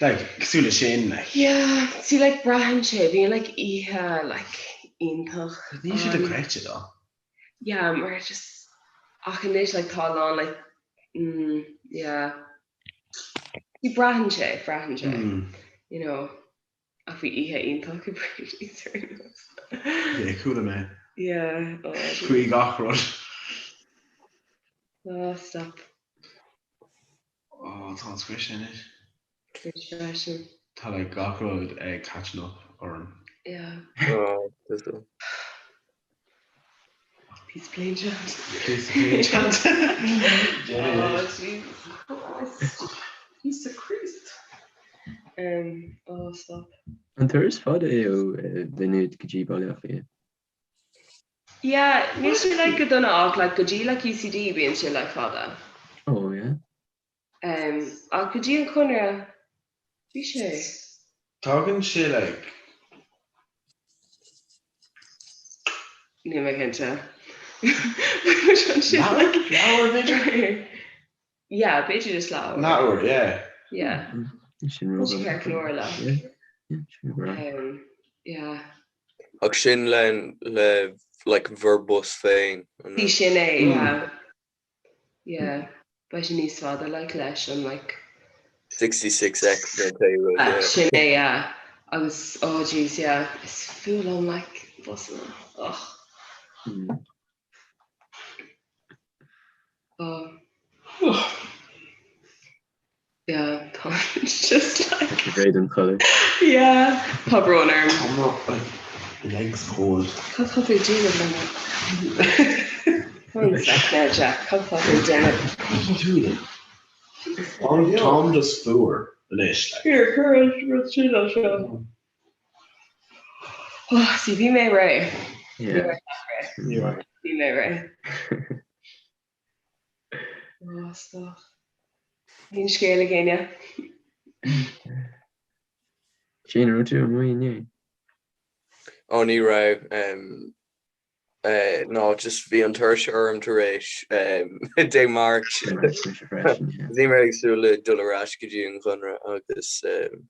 Like cosúil le sin like. Yeah, see like braitheann sé, bíonn like oíche like iontach Níl sé ann. dochreidte though. Yeah, mar just ach anois like tá a lán like mm yeah. See braitheann sé, braitheann sé. You know, ach bhí oíche iontach i Brady's ar aon nós. Yeah, chuala mé. Yeah, oh Chuaigh gach rud. Oh, stop. Oh, tá an scrios anois. Scrios freisin. Tá like gach rud ag catching up orm. Yeah. Oh, there's a... Píosa plain chat. Píosa plain chat. Oh, Jesus Christ. Píosa Christ. Um, oh, stop. An turas fada é ó Mhaigh Nuad go dtí Baile Átha Cliath? Yeah, níl sé like go dona ach like go dtí like UCD bíonn sé like fada. Oh yeah. Um, ach go dtí an Conradh bhí sé. Tagann sé like. Níl mé cinnte. Leathuair b'fhéidir? Yeah, b'fhéidir just leathuair. Leathuair, yeah. Yeah. Sin Tá sé ceart go leor like. Yeah, sin breá. Um, yeah. Ach sin le le like bhur bus féin. Bhí sin é, yeah. Yeah. Beidh sé níos fada like leis an like. 66X nó pé rud, Ah, yeah. sin é, yeah. Agus, oh jeez, yeah, is fuath liom like busanna. Ugh. Oh. Yeah, tá just like. Réidh don chodladh. Yeah, tá brón orm. Tá mo legs cold. Cad tá tú ag déanamh le One sec now, Jack. Cad tá tú ag déanamh? Táim just fuar anois. Here, cuir an rud sin anseo. Oh, see, bhí mé réidh. Yeah. Bhí mé réidh. Oh, stop. Aon scéal ag éinne? Shane, raibh tú amuigh inné? Ó ní raibh. Um, uh, no, just bhí an tuirse orm tar éis um, Dé Máirt. Bhí mé ag súil le dul ar ais go dtí an Chonradh agus um,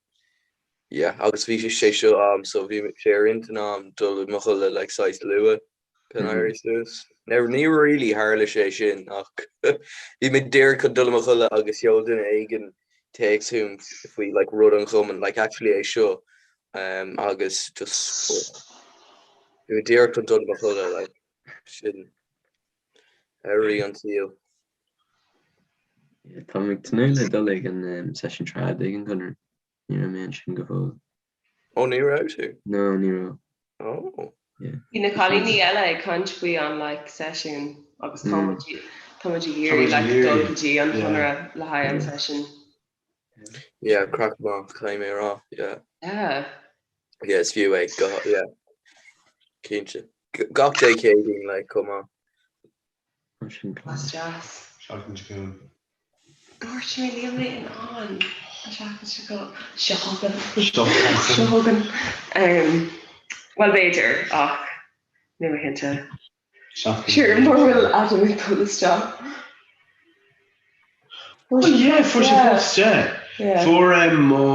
yeah, agus bhí sé seo am so bhí sé ar intinn a'm dul i mo chodladh like saghas luath chun éirí suas. Now ní really tharla sé sin ach bhí mé díreach chun dul i mo chodladh agus sheol duine éigin téacs chugam faoi like rud an chumainn like actually é seo um, agus just bhí mé díreach chun dul i mo chodladh like sin rí an tsaoil. Tá mé ag tnúth le dul ag an um, session trad ag an gConradh. Ní raibh mé ansin go fóill. Ó ní raibh tú? No, ní raibh. Oh. Yeah. Bhí na cailíní eile ag caint faoi an like seisiún agus tá muid tá muid ag iarraidh like dul go dtí an Chonradh le haghaidh an seisiún. Yeah, craic maith, caithfidh mé a rá, yeah. Yeah. Yeah, is fiú é, go, yeah. Cinnte. Gach Dé Céadaoin, like, chomh maith. Sin That's deas. Seachtain seo chugainn. Dúirt mé níl mé in ann. An seachtain seo seo chugainn. Seo chugainn. Bhuel b'fhéidir ach níl mé cinnte. Sure, mura bhfuil Adam ag dul isteach. Oh yeah, fuair sé post, yeah. Fuair mo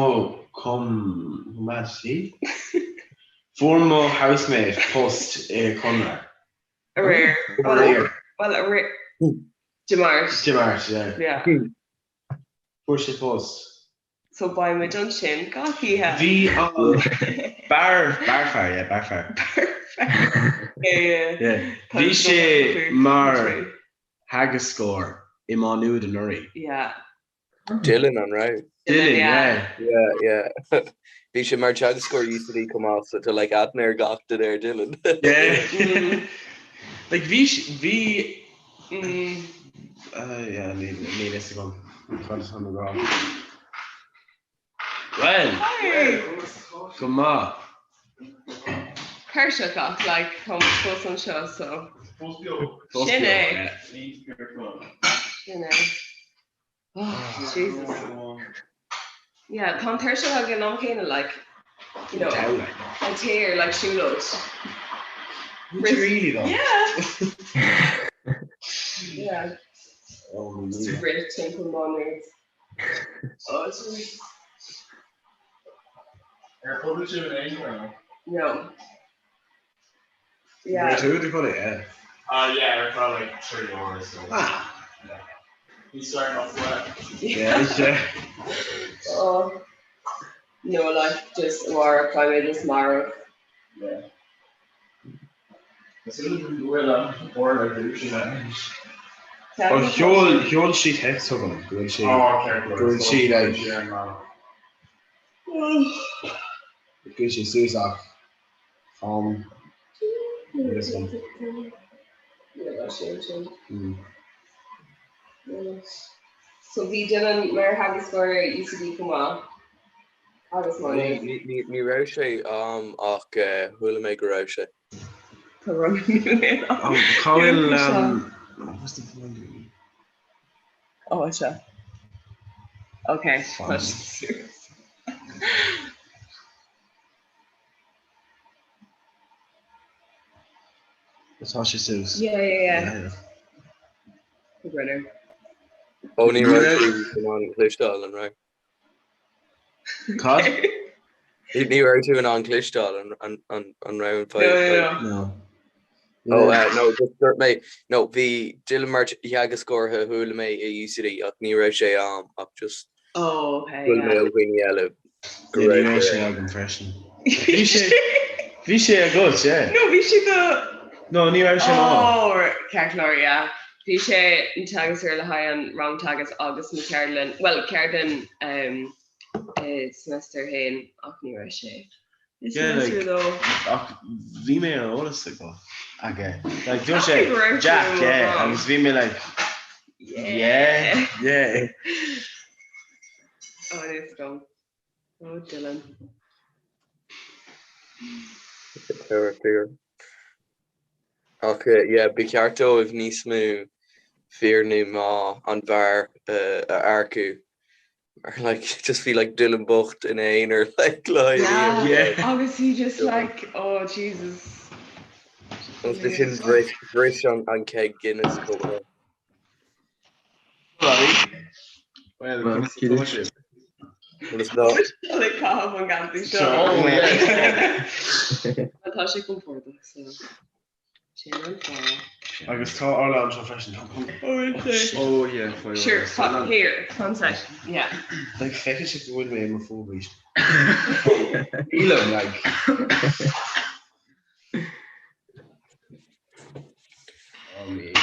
com-maidí? Fuair mo housemate post i Conradh. Aréir. Aréir. Bhuel, aréir. Dé Máirt. Dé Máirt, yeah. Yeah. Fuair sé post. So beidh muid ansin gach oíche. Bhí an bar, barfear, yeah, barfear. Yeah, yeah. Yeah. Bhí sé mar theagascóir i Má Nuad anuraidh. Yeah. Dylan an raibh? Dylan, yeah. Yeah, yeah. Bhí sé mar teagascóir UCD chomh maith so tá like aithne ar gach duine ar Dylan. Yeah. Like bhí bhí yeah níl níl fhios agam cad atá mé ag rá. Well, go maith. Tuirseach ach like tá muid fós anseo so. Sin é. Sin é. Oh, Jesus. Yeah, tá an tuirseach ag an am céanna like, you know, an téir like siúlóid. Really though? Yeah. Yeah. Oh, Just rith timpeall Má Nuad. Oh, Jesus. Ar chodail sibh in aon chor? No. Yeah. Tú do chodail, yeah. Uh, yeah, ar feadh like 3 hours. So. Ah. Yeah. He's starting off well. Yeah, yeah. Oh. No, like just amárach beidh mé just marbh. Yeah. Is go bhfuil an orla dúisithe anois. Ó sheol sheol sí text chugam go bhfuil sí Oh, okay, go bhfuil sí like go bhfuil sí suas ach táim agus an Mm. So bhí Dylan mar theagascóir UCD chomh maith agus mar Ní ní ní ní raibh sé am ach eh, chuala mé go raibh sé. Tá rud níl Oh, cá bhfuil um, what's the phone? Oh, seo. Okay. Fine. Tá sé suas. Yeah, yeah, yeah. Tá brother. Ó ní raibh tú in ann cloisteáil an raibh? Cad? Ní raibh tú in ann cloisteáil an an an an raibh an No, no, no. No. Oh, uh, no, just dúirt mé, no, bhí Dylan mar theagascóir a chuala mé i UCD ach ní raibh sé am ach just Oh, okay, chuala mé yeah. ó dhaoine eile go Yeah, ní raibh raibh sé sé agam freisin. Bhí sé Bhí sé agat, yeah. No, bhí sé do No, ní raibh sé ná. Oh, right, ceart go leor, yeah. Bhí sé an teagascóir le haghaidh an rang teagasc agus mo cheardlann, well, ceardlann um, i semester 1 ach ní raibh sé. I Yeah, like, semester 2. ach bhí mé ar eolas aige. Aige. Like, dúirt sé, Caithfidh go raibh Jack, tú yeah, wrong. agus bhí mé like, yeah, yeah. Oh, it is gone. Oh, Dylan. Fear fear. Ach eh, yeah, ba cheart dóibh níos mó fir nó mná an bheár eh, a earcú. Mar like just bhí like Dylan bocht ina aonar like le Yeah, yeah. Agus he just like, oh Jesus. Agus sin bhris bhris an an keg Guinness chomh maith. Well, conas atá sibh? Conas ná? Like caitheamh an geansaí seo. Oh, yeah. Well, tá sé compordach, so sin an fáth. Agus tá Orla anseo freisin. Oh, is sé. Oh, yeah. fine, Sure, fine. here, one sec. Yeah. Like, feiceann sibh go bhfuil mé i mo phóg arís. Nílim, like. Oh, me.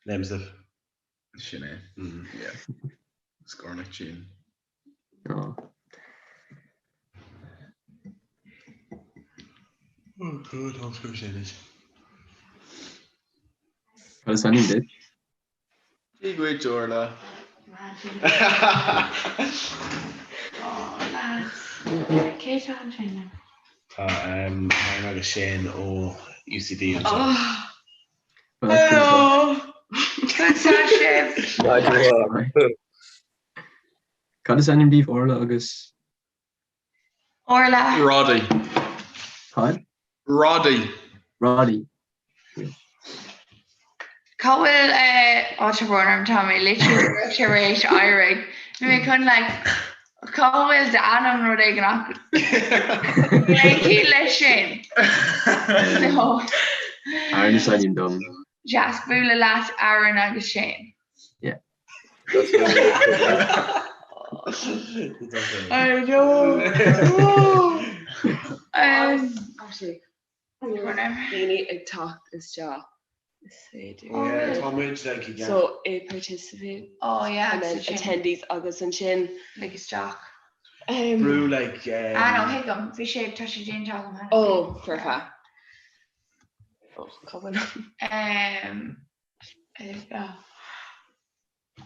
Lemsif. Sin é. Yeah. Scornach tinn. Oh. Oh, God, I'll screw sin is. Cad is ainm duit? Dia dhuit, Orla. Oh, lads. Cé atá ansin? Tá Aaron agus Shane ó UCD anseo. Oh. Hello. Conas tá sibh? Cad is ainm daoibh Orla agus? Orla. Roddy. Cad? Roddy. Roddy. Cá bhfuil á tá brón orm tá mé literally tar éis éirigh. Bhí mé chun like cá bhfuil d'ainm rud éigin ach léi leis sin. So Aaron is ainm dom. Deas bualadh leat Aaron agus Shane. Yeah. I know. Um, Actually, daoine ag teacht isteach. Is féidir. Oh, yeah, tá muid like again. So i participate. Oh yeah. And then attendees agus ansin. Like isteach. Um, Brú like. Um, ah no, thuigim. Bhí sé tá sé déanta agam cheana. Oh, perfect. Oh, cá bhfuil? Um,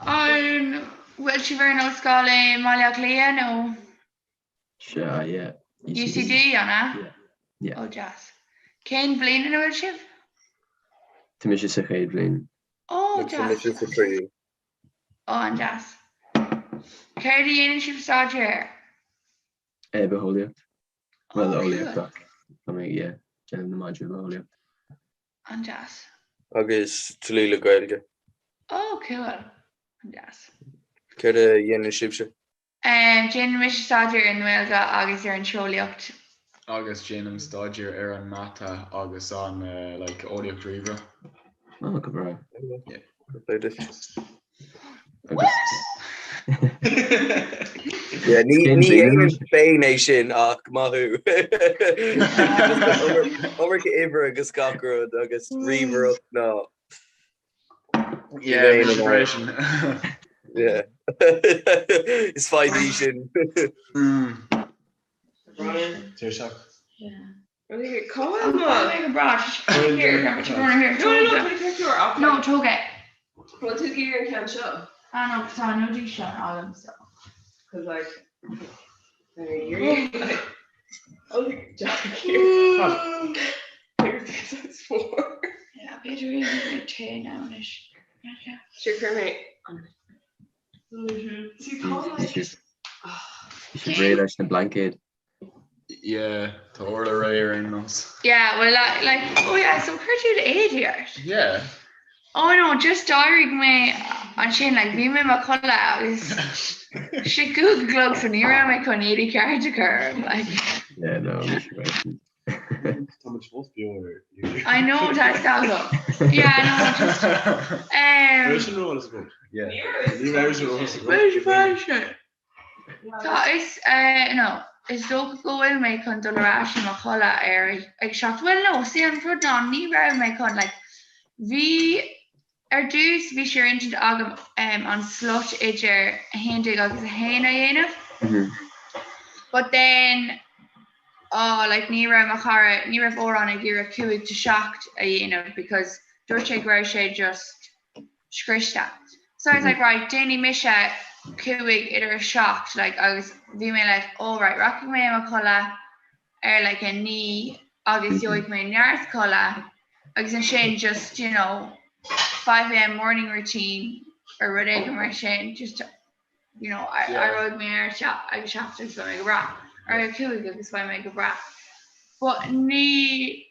An bhfuil sibh ar an ollscoil i mBaile Átha Cliath nó? Sea, yeah. UCD, an ea? Yeah. Yeah. Ó deas. Cén bhliain ina bhfuil sibh? Tá mise sa chéad bhliain. Ó Tá deas. mise sa tríú. Ó an deas. Céard a dhéanann sibh staidéar air? Eh, bitheolaíocht. Well, Ó, eolaíocht cool. ach tá mé, yeah, déanamh na modúil bitheolaíocht. An-deas. Agus dlí le Gaeilge. Oh cool. An-deas. Céard a dhéanann sibhse? Déanann mise staidéar ar an nGaeilge agus ar an tíreolaíocht. Agus déanaim staidéar ar an mata agus an like eolaíocht ríomhaire. Oh, go breá. Yeah. Fair play duit. Agus Yeah, ní Cén ní bhliain dhéanaim féin é sin ach maith thú. Iomarca uimhir agus gach rud agus ríomhaireacht ná. Yeah, féin mise an freisin. Yeah. Is fadhb í sin. Tuirseach. Cá bhfuil mo? No, tóg é. Bhfuil tú ag iarraidh an ceann seo? Ah no, tá an OD seo agam so. Cause like, I'm iarraidh like, oh, Jack here. It's four. Yeah, b'fhéidir go bhfuil té now anois. Sure, chuir mé an. Bhí sibh réidh leis na blaincéid. Yeah, tá Orla réidh ar aon nós. Yeah, well like, like oh yeah, so chuir tú éadaí ort. Yeah. Oh no, just d'éirigh mé ansin, like bhí mé i mo chodladh agus sé cúig a chlog so ní raibh mé chun éadaí ceart a chur orm, like. Yeah, no, bhí sé freisin. Tá muid fós beo ar YouTube. I know, tá a fhios agam. Yeah, no, just, um. Raibh sin ar eolas agat? Yeah. Ní raibh sin ar eolas agat. Bhí sé. Tá is no, is dócha go bhfuil mé chun dul ar ais i mo chodladh ar ag 7, bhuel no, see an rud ná ní raibh mé chun like bhí ar dtús bhí sé ar intinn agam um, an slot idir 11 agus 1 a dhéanamh but then oh like ní raibh mo chara ní raibh Órán ag iarraidh 5 to 7 a dhéanamh because dúirt sé go raibh sé just scriosta. So I was like right déanfaidh mise cúig idir a seacht like agus bhí mé like oh right rachaidh mé i mo chodladh ar like a naoi agus gheobhaidh mé neart codladh agus ansin just you know 5am morning routine or rud éigin mar sin just you know éireoidh mé ar ag a seacht agus beidh mé go breá ar a cúig agus beidh mé go breá. But ní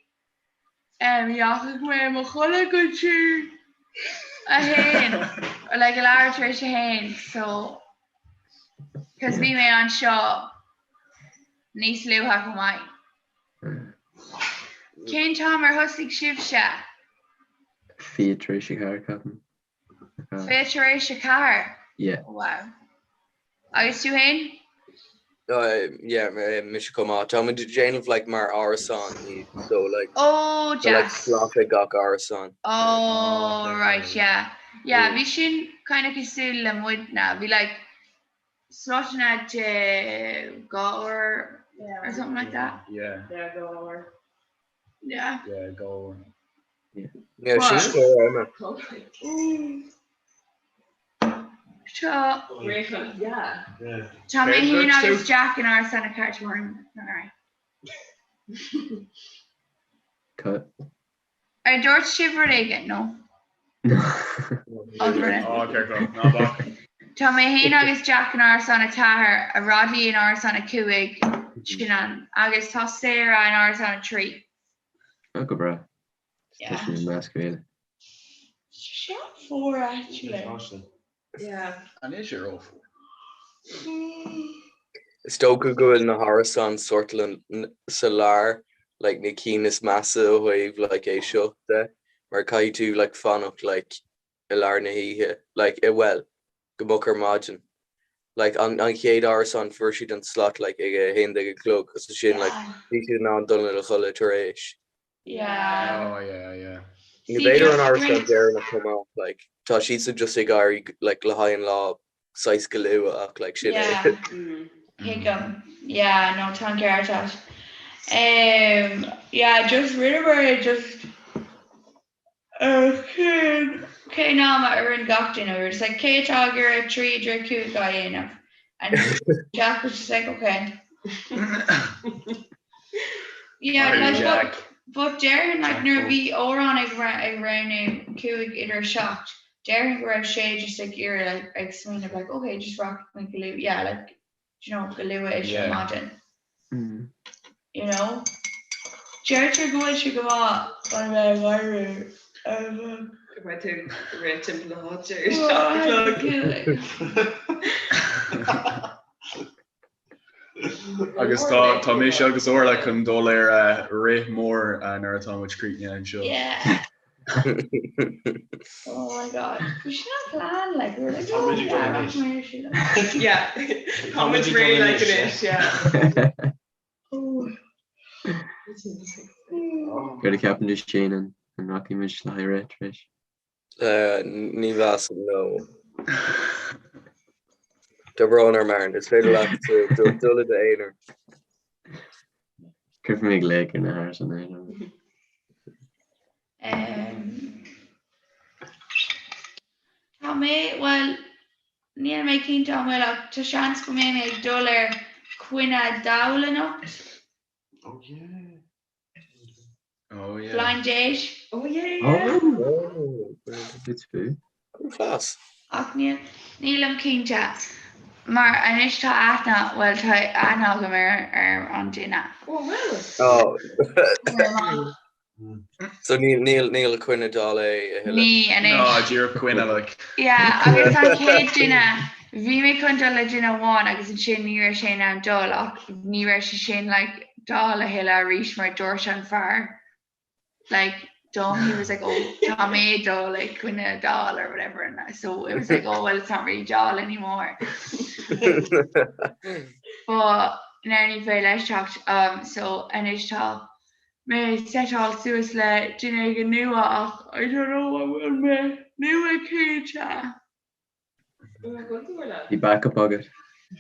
Dheachaigh mé i mo chodladh go dtí a haon, or like a leathuair tar éis a haon, so cos bhí mé anseo níos luaithe chomh maith. Cén t-am ar thosaigh sibhse? 4:20 tar éis, ceapaim. 3:40? Yeah. Wow. Agus tú féin? Yeah, mise chomh maith. Tá muid ag déanamh like mar árasán iad, so like Oh, tá like deas. slot ag gach árasán. Oh, right, yeah. Yeah, bhí sin kind of cosúil le muidne. Bhí like slotanna de dhá uair or something like that. Yeah. Yeah, dhá uair. Yeah. Yeah, dhá uair. Yeah, sin scór ama. Tá Yeah. Tá mé féin agus Jack in árasán a ceart Alright. Cut. Ar dúirt sibh rud éigin, no? Tá mé féin agus Jack in árasán a 4, a Roddy in árasán a 5, sin an, agus tá Sarah in árasán a 3. Oh, go breá. Tá sin i measc a chéile. Seo fuar actually. Yeah. An é sé rófhuar? Is dócha go bhfuil na hárasáin sort sa lár, like na cinn is measa ó thaobh like é seo de, mar caithfidh tú like fanacht like i lár na hoíche, like eh bhuel, go moch ar maidin. Like an an chéad árasán fuair siad an slot like ag a haon déag a chlog agus ansin like bhí siad in ann dul ina chodladh tar éis. Yeah. Oh yeah, yeah. Nó b'fhéidir an árasán deireanach chomh maith, like tá siadsan just ag éirí like le haghaidh an lá saghas go luath ach like sin é. Yeah. Tuigim. Yeah, no, tá an ceart agat. Um, yeah, just rinneamar just uh, cén cén am a oireann gach duine, we were just like cé atá ag iarraidh 3 i ndiaidh 5 a dhéanamh? And Jack was just like, okay. Yeah, Sorry, like, but, Jack. but déarfainn like nuair a bhí Odhrán ag ra- ag roghnú 7 idir 7, déarfainn go raibh sé just ag iarraidh like ag smaoineamh like okay, just rachaidh mé go luath, yeah, like, do you know, go luath is ar Yeah. maidin, you know? Deirtear go bhfuil sé go maith chun a bheith ag éirí ar bhonn. Go mbeidh tú ag rith timpeall na háite ar 7 a chlog. Agus tá tá mise agus Orla chun dul ar eh, rith mór eh, nuair atá muid críochnaithe anseo. Yeah. Oh my god. Bhí sin an plan, like, we were like, Tá oh muid ag dul yeah, anois. rachaidh mé ar siúl. Yeah. Tá muid réidh like anois, yeah. Oh. Céard a cheapann tú Shane an an rachaidh muid le haghaidh rith tar éis? Ní mheasaim no. Tá brón orm Aaron, is féidir leat dul i d'aonar. Cuirfidh mé glaoch ar na hárasáin eile. Tá mé, bhuel, níl mé cinnte an bhfuil ach tá seans go mbeidh mé ag dul ar coinne dall anocht. Oh yeah. Oh yeah. Blind date. Oh yeah, yeah. Oh, it's food. Class. Ach níl, nílim cinnte. Mar anois tá aithne, bhuel tá aithne agam ar, ar an duine. Oh bhfuil? Oh. So níl níl níl coinne dall é a thuilleadh. Ní anois. No, díreach coinne like. Yeah, agus an chéad duine, bhí mé chun dul le duine amháin agus ansin ní raibh sé in ann dul ach ní raibh sé sin like dall a thuilleadh arís mar dúirt an fear like dom he was like oh tá mé ag dul like coinne dall or whatever and so it was like oh well it's not really dall anymore. But now ní féidir leis teacht um, so anois tá mé setáil suas le duine éigin nua ach I don't know an bhfuil mé nua cinnte. Bhí backup agat.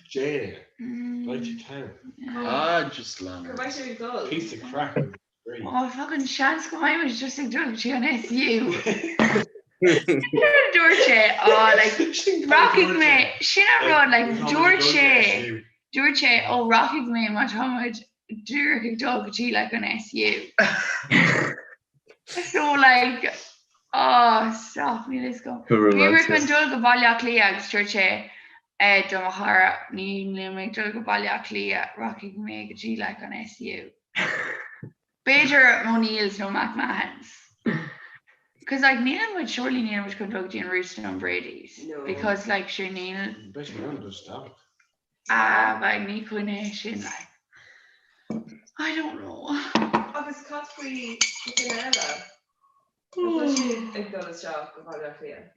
Jay, right to town. Ah, just lean. Go mbeidh sé ag dul. Piece of crap. Oh, fucking seans go mbeidh muid just ag dul go dtí an SU. Dúirt sé, oh, like, rachaidh mé, sin an rud, like, dúirt sé, dúirt sé, oh, rachaidh mé má tá muid díreach ag dul go dtí like an SU. So like, oh, stop, níl fhios agam. Go Bhí mé chun romantic. dul go Baile Átha Cliath agus dúirt sé eh, do mo chara, níl mé ag dul go Baile Átha Cliath, rachaidh mé go dtí like an SU. B'fhéidir O'Neill's nó McMahon's. Because like níl muid surely níl muid chun dul go dtí an Roots nó an Brady's. No. Because like sure níl B'fhéidir go bhfuil stop. ah like ní coinne é sin like I don't know. Agus cad faoi duine eile? Tá siad ag dul isteach go Baile Átha Cliath.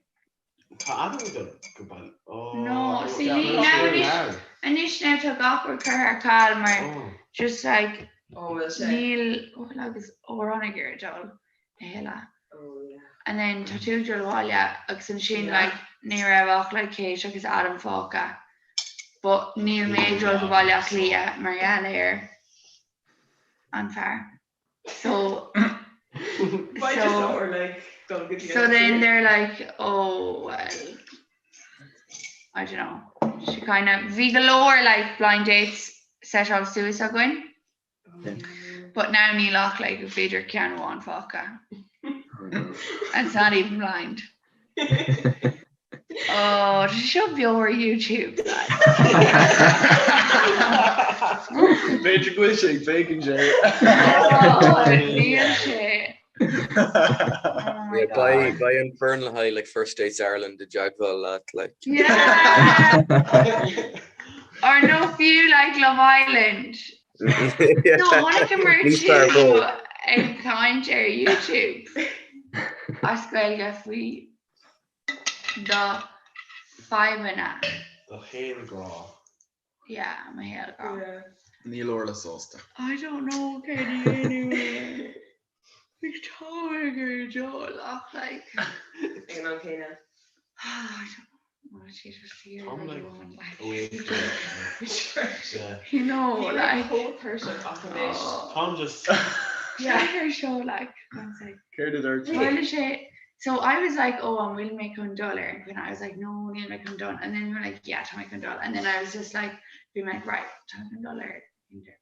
Tá Adam ag dul go Baile. Oh, No, see yeah, ní but now sure anois now. anois now tá gach rud curtha ar ceal mar Oh. just like Oh, bhfuil sé? níl bhfuil agus Odhrán ag iarraidh dul a thuilleadh. Oh, yeah. And then tá tú ag dul abhaile agus ansin Yeah. like ní raibh ach like Kate agus Adam fágtha. But níl mé ag dul go Baile Átha Cliath mar gheall ar an fear. So Why just so or like dul go dtí so an then SU? they're like oh well I don't know. She kind of bhí go leor like blind dates setáil suas againn. But now níl ach like b'fhéidir ceann amháin fágtha. And it's not even blind. Oh, tá seo beo ar YouTube. B'fhéidir go bhfuil sé ag féachaint sé. Níl sé. Yeah, beidh beidh an foireann le haghaidh like First Dates Ireland i dteagmháil leat like. Yeah! Or nó fiú like Love Island. No, chonaiceamar Níos fearr tú bó. ag caint ar YouTube as Gaeilge faoi do fadhbanna. Do shaol grá. Yeah, mo shaol grá. Níl Orla sásta. I don't know céard a dhéanamh. Like tá ag iarraidh dul ach like. Ag an am céanna. I don't know. She just here Tom like alone like. awake. Yeah. You know like. Chomh tuirseach ach anois. Tom just. Yeah, ar seo like. I was like. Céard a dúirt Bhuel sé So I was like, oh, an bhfuil mé chun dul ar an gcoinne? I was like, no, níl mé chun dul. And then we were like, yeah, tá mé chun dul. And then I was just like, bhí mé like, right, tá mé chun dul ar Tinder.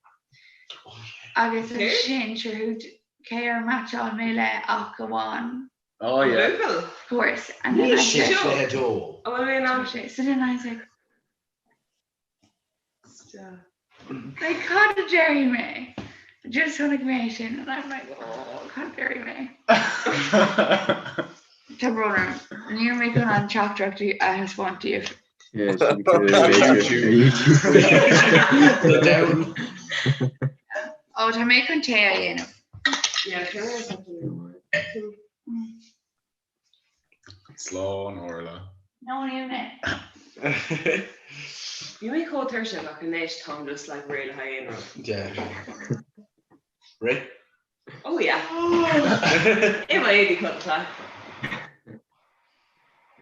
Agus ansin, sure, who cé ar meaitseáil mé le ach amháin. Oh yeah. Of course. And then I Níl sé said, 22. An bhfuil mé in ann? So then I was like, Like cad a déarfaidh mé? Just chonaic mé sin and I'm like oh cad a déarfaidh mé? Tá brón orm. Níl mé chun an teachtaireacht a thaispeáint daoibh. Ó tá mé chun tae a dhéanamh. Slán, Orla. No, níl mé. Bhí mé chomh tuirseach ach anois táim just like réidh le haghaidh aon rud. Yeah. Réidh? Oh yeah. I mo éadaí codlata.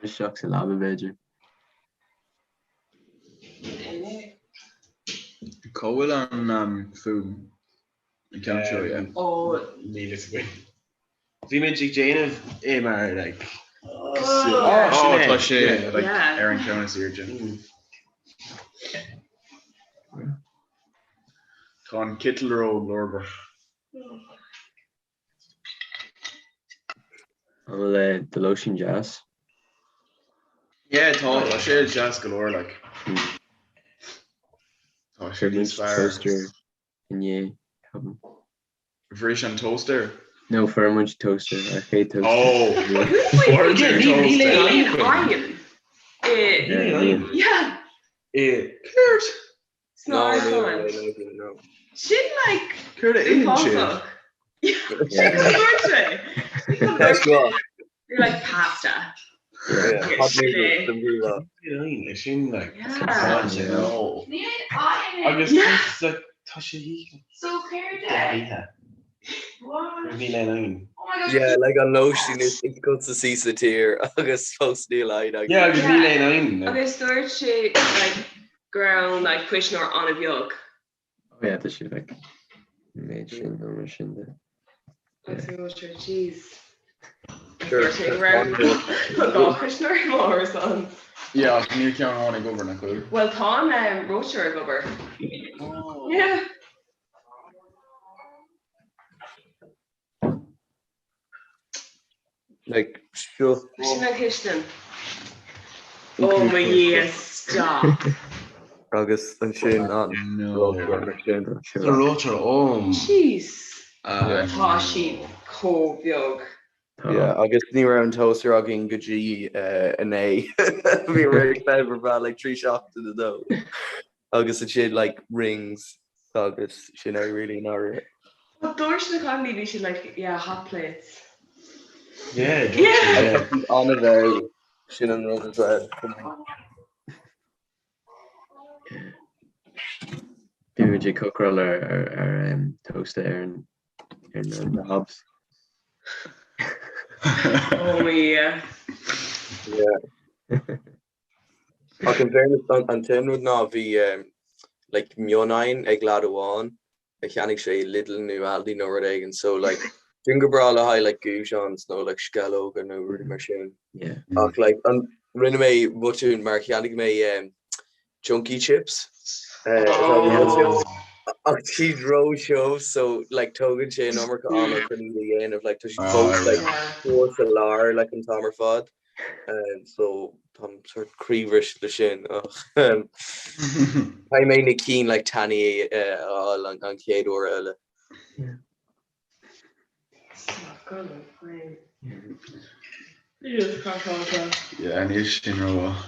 Isteach sa leaba b'fhéidir. Cá bhfuil an fuaim? An ceann seo, yeah. Ó. Níl fhios againn. Bhí muid ag déanamh é mar like Oh, sin é. tá sé like Yeah. ar an ceann is airde. Tá an citeal ró-ghlórmhar. An bhfuil do lóistín deas? Yeah, tá tá sé deas go leor like. Tá sé níos fearr. Toaster inné, ceapaim. Bhris an toaster? No, fuair muid toaster, ár chéad toaster. Oh, fuair tú Níl aon toaster. oigheann. Yeah, níl. Yeah. Céard? Sna No, níl árasán. aon oigheann, no. Sin like Céard a itheann siad? uafásach. Sin go dúirt sé. Sin go dúirt sé. You're like pasta. Yeah, hot Sin noodles, é. don bhí lá. Níl sin like Yeah. no. Níl aon Agus Yeah. like tá sé hí. So céard é? What? Níl aon oigheann. Oh my gosh. Yeah, like an lóistín is is costasaí sa tír agus fós níl oigheann againn. Yeah, agus níl aon oigheann. like. Agus dúirt sé like go raibh like cuisneoir an-bheag. Oh yeah, tá sé like méid sin nó mar sin de. Agus bhí muid sure, jeez. Sure, Dúirt sé go raibh dhá chuisneoir i m'árasán. Yeah, ach níl ceann amháin ag obair nach bhfuil. Well tá an um, reoiteoir ag obair. Yeah. Like, seo. Sin an chistin. Oh my Dhia, stop. Agus ansin an reoiteoir mar sin. Tá reoiteoir om. Jeez. Uh, Tá siad chomh beag. Yeah, agus ní raibh an toaster againn go dtí inné. Bhí mé ag feitheamh ar feadh like 3 seachtaine nó. Agus ansin like rings agus sin é really nár. But dúirt na cailíní bhí siad like yeah hot plates. Yeah, Yeah. An-bheag sin an rud as well. Bhí muid ag cócaráil ar ar ar um, toaster ar an ar na na hobs. Oh my Dhia. Yeah. Ach in fairness an t-aon rud ná bhí like mionoigheann ag leaid amháin a cheannaigh sé i Lidl nó Aldi nó rud éigin so like sin go breá le haghaidh like goujons nó like sceallóga nó rudaí mar sin. Yeah. Ach like an rinne mé botún mar cheannaigh mé um, chunky chips uh, oh. ach siad ró-thiubh so like tógann sé an iomarca ama chun iad a dhéanamh like tá siad fós like fuar sa lár like an t-am ar fad. So táim sort croíbhriste le sin ach caithfidh mé na cinn like tanaí a fháil an chéad uair eile. Yeah, níl sin rómhaith.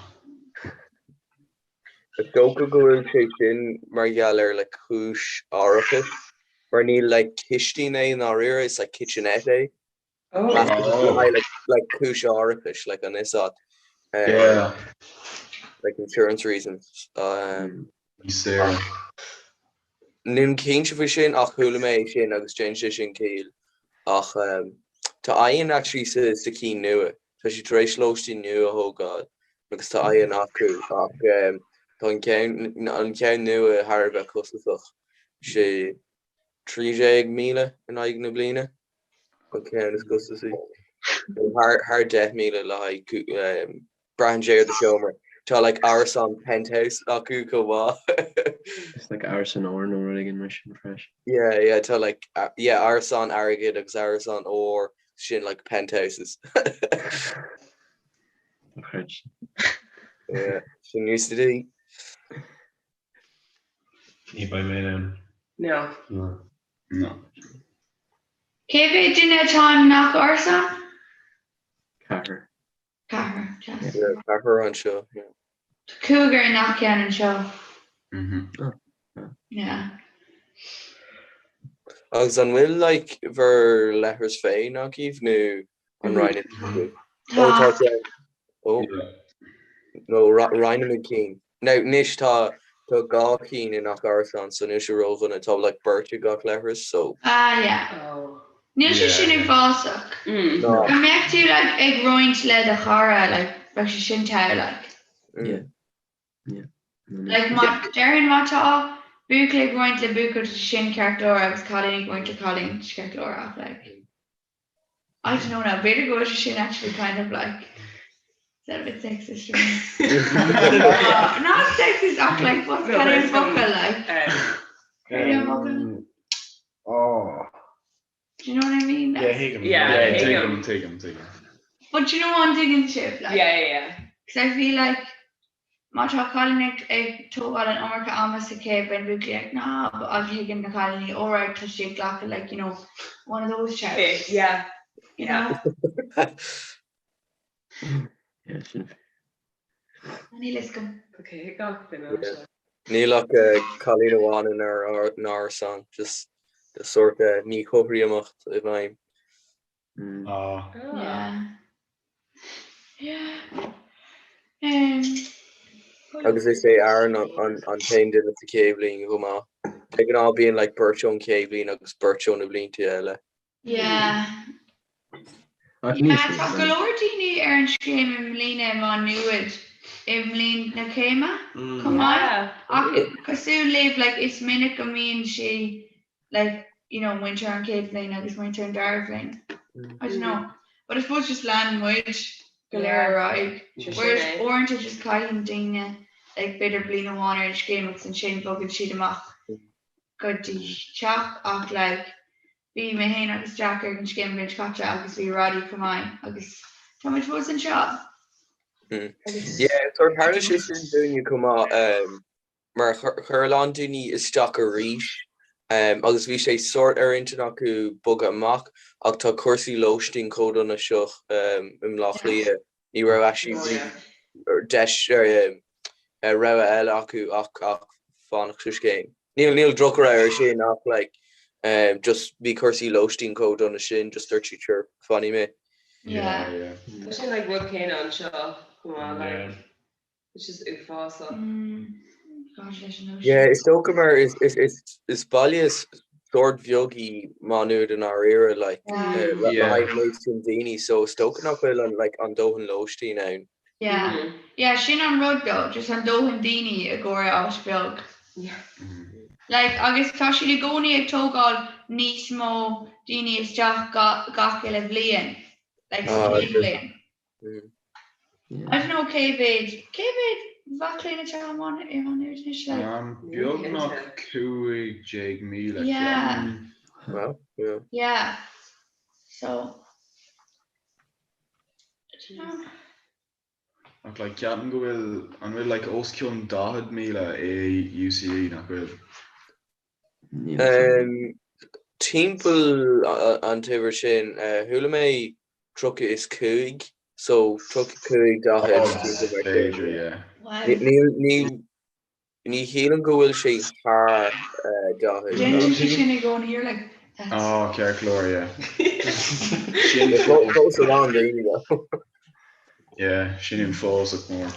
Is dócha go bhfuil sé sin mar gheall ar like cúis árachais, mar ní like cistín é i ndáiríre, is like kitchenette é. Oh. Like, like cúis árachais, like an is at. Um, yeah. Like insurance reasons. Um, Saor. Nílim cinnte faoi sin ach chuala mé é sin agus déanann sé sin ciall. Ach um, tá oigheann actually sa, sa cinn nua. Tá siad tar éis lóistín nua a thógáil agus tá oigheann acu ach um, tá an ceann, an ceann nua thar a bheith costasach. Sé 13,000 in aghaidh na bliana an ceann is costasaí. Thar, thar 10,000 le haghaidh um, braitheann sé ar do sheomra. Tá like árasán penthouse acu chomh maith. It's like árasán óir nó rud éigin mar sin freisin. Yeah, yeah, tá like yeah, árasán airgid agus árasán óir sin like penthouses. Yeah, sin UCD. Ní beidh mé ann. No. No. No. Cé mhéad duine atá i ngach árasán? Ceathrar. Ceathrar, deas. Yeah, ceathrar anseo, yeah. Tá cúigear i ngach ceann anseo. Yeah. Agus an bhfuil like bhur leithreas féin agaibh nó an roinneann sibh? Ó tá sé ó nó roinnimid cinn. Now anois tá tá 2 chinn i ngach árasán so níl sé ródhona tá like beirt i gach leithreas so. Ah yeah. Níl sé sin uafásach. No. Dá mbeadh tú like ag roinnt le do chara like bheadh sé sin togha like. Yeah. Yeah. Like má déarfainn má tá buachaill ag roinnt le buachaill tá sé sin ceart go leor agus cailín ag roinnt le cailín tá sé ceart go leor ach like I don't know now b'fhéidir go bhfuil sé sin actually kind of like is that a bit sexist or uh, not sexist ach like what's kind of focal like kind of focal Oh. Do you know what I mean? Yeah, tuigim. Yeah, Yeah, tuigim. tuigim, tuigim, tuigim. But you know an dtuigeann sibh like Yeah, yeah, yeah. Because I feel like má tá cailín ag ag tógáil an iomarca ama sa chéad bhliain buachaillí like ná but ach thuigeann na cailíní alright tá sí ag glacadh like you know one of those chaps. Yeah. You know? Yeah, sin Níl fhios agam. Okay, gach duine anseo. Níl ach cailín amháin inár n-árasán, just tá sórt míchothromaíocht i bhfeidhm. Ah. Yeah. Yeah. Um, Agus is é Aaron an t-aon duine sa chéad bhliain chomh maith. De ghnáth bíonn like beirt ón chéad bhliain agus beirt ó na blianta eile. Yeah. Ach ní Yeah, tá go leor daoine ar an scéim i mbliana i Má Nuad i mbliain na céime chomh maith. Ach cosúil libh, like, is minic go mbíonn sé like, you know, muintir an chéad bhliain agus muintir an dara bhliain. I don't know. But I suppose just leanann muid go léir ar aghaidh. Whereas uaireanta just caitheann daoine like b'fhéidir bliain amháin ar an scéim agus ansin bogann siad amach go dtí teach ach like bhí mé féin agus Jack ar an scéim an bhliain seo caite agus bhí Roddy chomh maith agus tá muid fós anseo. Yeah, sort tharla sé sin dúinne chomh maith um, mar chuir a lán daoine isteach arís um, agus bhí sé sort ar intinn acu bogadh amach ach tá cúrsaí lóistín chomh dona seo um, i mBleá Cliath ní raibh actually deis rogha eile acu ach ach fanacht sa scéim. Níl níl drochrogha ar sin ach like um, just bhí cúrsaí lóistín chomh dona sin just dúirt siad sure fanfaidh mé. Yeah. Yeah. Tá sin like rud céanna anseo chomh maith like it's just uafásach. Mm. God, leis an Yeah, is dócha mar is is is is baile sórt bheag í Má Nuad i ndáiríre like Yeah. le Yeah. haghaidh méid sin daoine so is dócha nach bhfuil an like an dóthain lóistín ann. Yeah. Yeah, sin an rud though, just an dóthain daoine i gcomhair áit bheag. Like, agus tá siad i gcónaí ag tógáil níos mó daoine isteach gach uile bhliain, like sa Ah, chéad bhliain. I don't know cé mhéad, cé mhéad mhac léinn atá i Má Nuad anois, like? Beagnach 15,000. Yeah. Wow, yeah. Yeah. So, I don't know. Ach like ceapaim go bhfuil, an bhfuil like os cionn 40,000 i UCD nach bhfuil? Timpeall an t-uimhir sin, chuala mé 35, so 35, 40, timpeall mar sin. B'fhéidir, yeah. Níl, ní shílim go bhfuil sé thar 40. Déanann sé sin i gcónaí, you're like, that's. Oh, ceart go leor, yeah. Sin Fós a lán daoine though. Yeah, sin uafásach mór.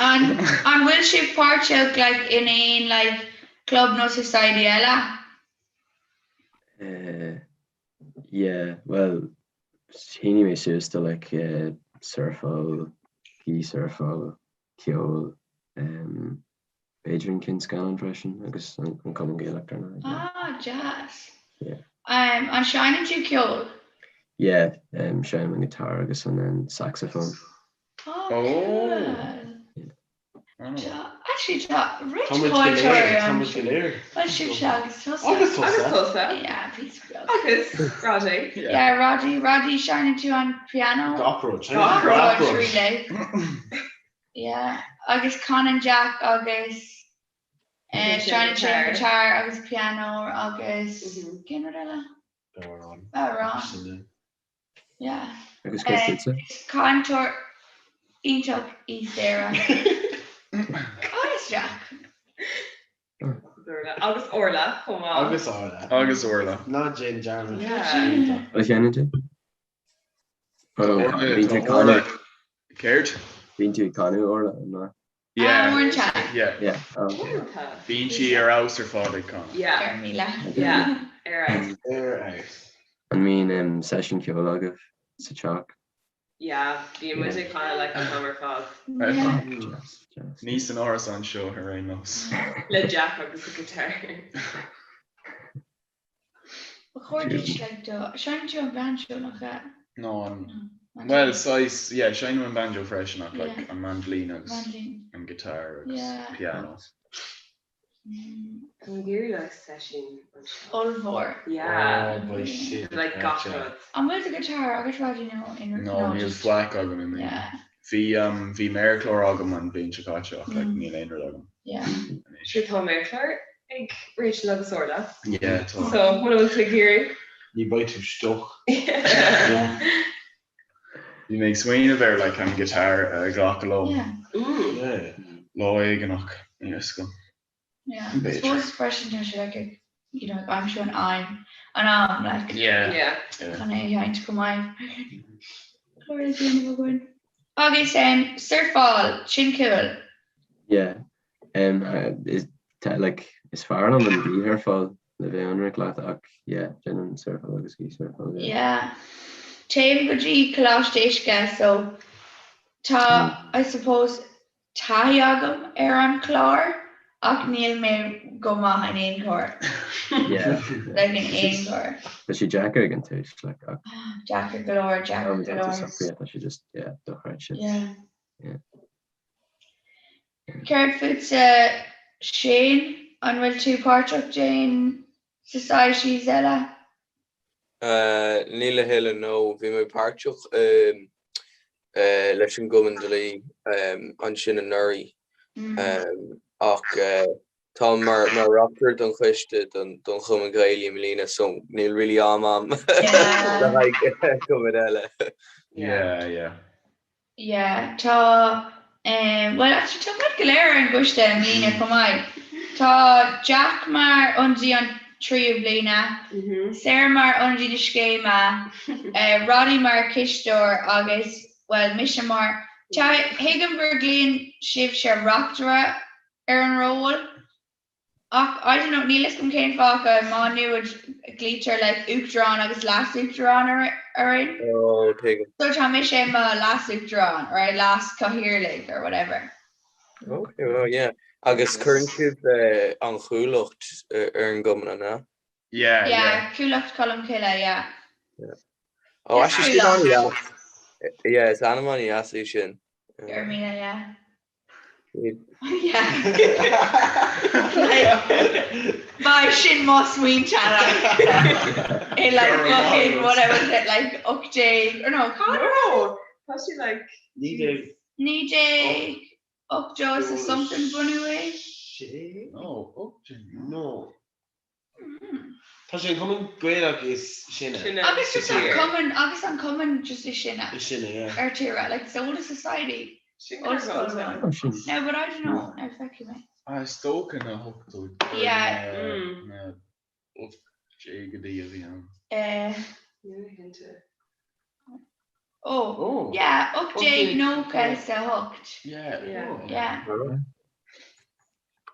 An an bhfuil sibh páirteach like in aon like club nó society eile? Eh, yeah, well, shínigh mé suas do like eh, surfáil, gaoth surfáil, ceol, em, b'fhéidir an cinn scannán freisin agus an Cumann Gaelach ar ndóigh. Ah, deas. Yeah. Um, an seinneann tú ceol? Yeah, um, seinnim an guitar agus an an saxophone. Oh, cool. Yeah. Actually, tá roinnt Tá muid go léir, cáinteoirí tá muid go léir. Well, sibhse agus tusa. Agus tusa. Agus tusa. Yeah, píosa beag. Agus Roddy. Yeah, Roddy, Roddy, seinneann tú an piano. Gach rud, seinnim Gach gach rud, rud. really. Yeah, agus canann Jack agus seinneann sé an guitar agus piano agus cén rud eile? Bodhrán. Bodhrán. Yeah. Agus cé tusa? Is cainteoir iontach í Sarah. Agus Jack. Agus Orla chomh maith. Agus Orla. Agus Orla. Ná déan dearmad. Yeah. An seinneann tú? Bíonn tú ag canadh. Céard? Bíonn tú ag canadh, Orla, an ea? Yeah. Uaireanta. Yeah. Yeah. Okay. Bíonn sí ar fheabhas ar fad ag canadh. Yeah. Yeah. Ar fheabhas. Ar fheabhas. An mbíonn seisiún ceoil agaibh sa teach? Yeah, bíonn muid ag canadh like an t-am ar fad. Ní san árasán seo ar aon nós. Le Jack agus a guitar. Ba chóir duit like do seinneann tú an banjo nach ea? No an well saghas yeah seinnim an banjo freisin ach like an mandolin agus an guitar agus piano. Tá mé ag iarraidh like seisiún anseo. Ollmhór. Yeah. Oh beidh sin Like gach rud. An bhfuil do guitar agat Roddy nó in No níl faic agam i mbliana. Bhí um bhí méarchlár agam an bhliain seo caite ach like níl aon rud agam. Yeah. Sure tá méarchlár ag Rachel agus Orla. Yeah, tá. So, muna bhfuil tú ag iarraidh. Ní bheidh tú stuck. Bhí mé ag smaoineamh ar like an guitar a ghlacadh liom. Yeah. Ooh. Yeah. Lá éigin ach níl a fhios agam. Yeah. I suppose freisin tá sé like ag, you know, ag aimsiú an am, an am like. Yeah. Yeah. Chun é a sheinnt go maith. Tá rud déanamh againn. Agus um, surfáil, sin cool. Yeah. Um, uh, is, tá, like, is fearr liom an ghaothshurfáil le bheith ionraic leat ach yeah, déanaim surfáil agus gaothshurfáil. Yeah. Yeah. Téim go dtí Coláiste Uisce so tá, I suppose, taithí agam ar an chlár ach níl mé go maith in aon chor. Yeah. Like in aon chor. Tá sé deacair ag an tús like, ach Deacair go leor, deacair go leor. Tá sé just yeah, dochreidte. Yeah. Yeah. Céard fútsa Shane, an bhfuil tú páirteach d'aon societies eile? Níl a thuilleadh, no. Bhí mé páirteach leis an gCumann Dlí ansin anuraidh ach táim mar reachtaire don choiste don Chumann Gaeilge i mbliana so níl really am a'm le haghaidh cumann eile. Yeah, yeah. Yeah, tá, eh, bhuel actually tá muid go léir ar an gcoiste i mbliana chomh maith. Tá Jack mar ionadaí an tríú bliana, Sarah mar ionadaí na scéime, eh, Roddy mar chisteoir agus, bhuel, mise mar, tá, tuigim gur glaonn sibhse reachtaire ar an ról. Ach, I don't know, níl fhios agam cén fáth go Má Nuad glaoitear like Uachtarán agus Leas-Uachtarán orainn. Oh, tuigim. So tá mise i mo Leas-Uachtarán, right, Leas-Chathaoirligh or whatever. Okay, well, yeah. Agus cuireann sibh an Chuallacht ar an gcumann, an ea? Yeah, yeah. Yeah, Cuallacht Cholm Cille, yeah. Yeah. Oh, actually, sin an-deas. Yeah, is ainm an-deas é sin. Go raibh míle, yeah. Yeah. Yeah. Ba sin mo smaointe like in like fucking whatever was it like 18 or no cá No! Tá sé like 19 80 is something bunú é. No, 18. No. Tá sé an cumann Gaelach is sine. Agus just an cumann agus an cumann just is sine. Is sine, yeah. Ar tíre like it's the oldest society. Ollscoil amháin. No, but I don't know. Now feicfidh mé. Ah, is dócha na hochtóidí. Yeah. Na 18idí a bhí ann. Eh. Níl mé cinnte. Oh, oh. Yeah, 1898. Yeah. Yeah. Yeah.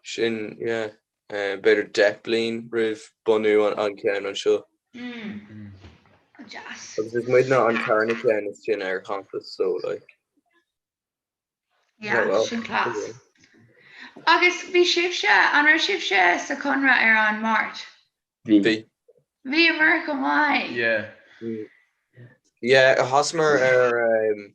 Sin, yeah. B'fhéidir 10 bliain roimh bunú an ceann anseo. Mm. Deas. Agus is muidne an tarna ceann is sine ar champas so like. Yeah, well, sin class. Agus bhí sibhse, an raibh sibhse sa Conradh ar an Máirt? Bhí. Bhíomar chomh maith. Yeah. Yeah, chasamar ar um,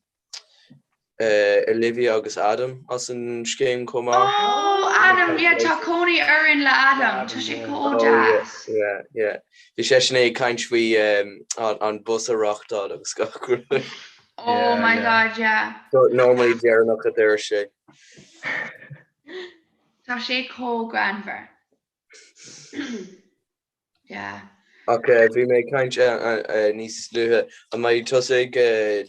Olivia agus Adam as an scéim chomh maith. Oh, Adam, yeah, tá cónaí orainn le Adam, tá sé chomh deas. Oh, yeah, yeah. Bhí seisean ag caint faoi um, an bus a reáchtáil agus gach rud. Oh my God, yeah. Normally deireanach a deir sé. Tá sé chomh greannmhar. Yeah. Ach bhí mé ag caint níos luaithe, an mbeidh tusa ag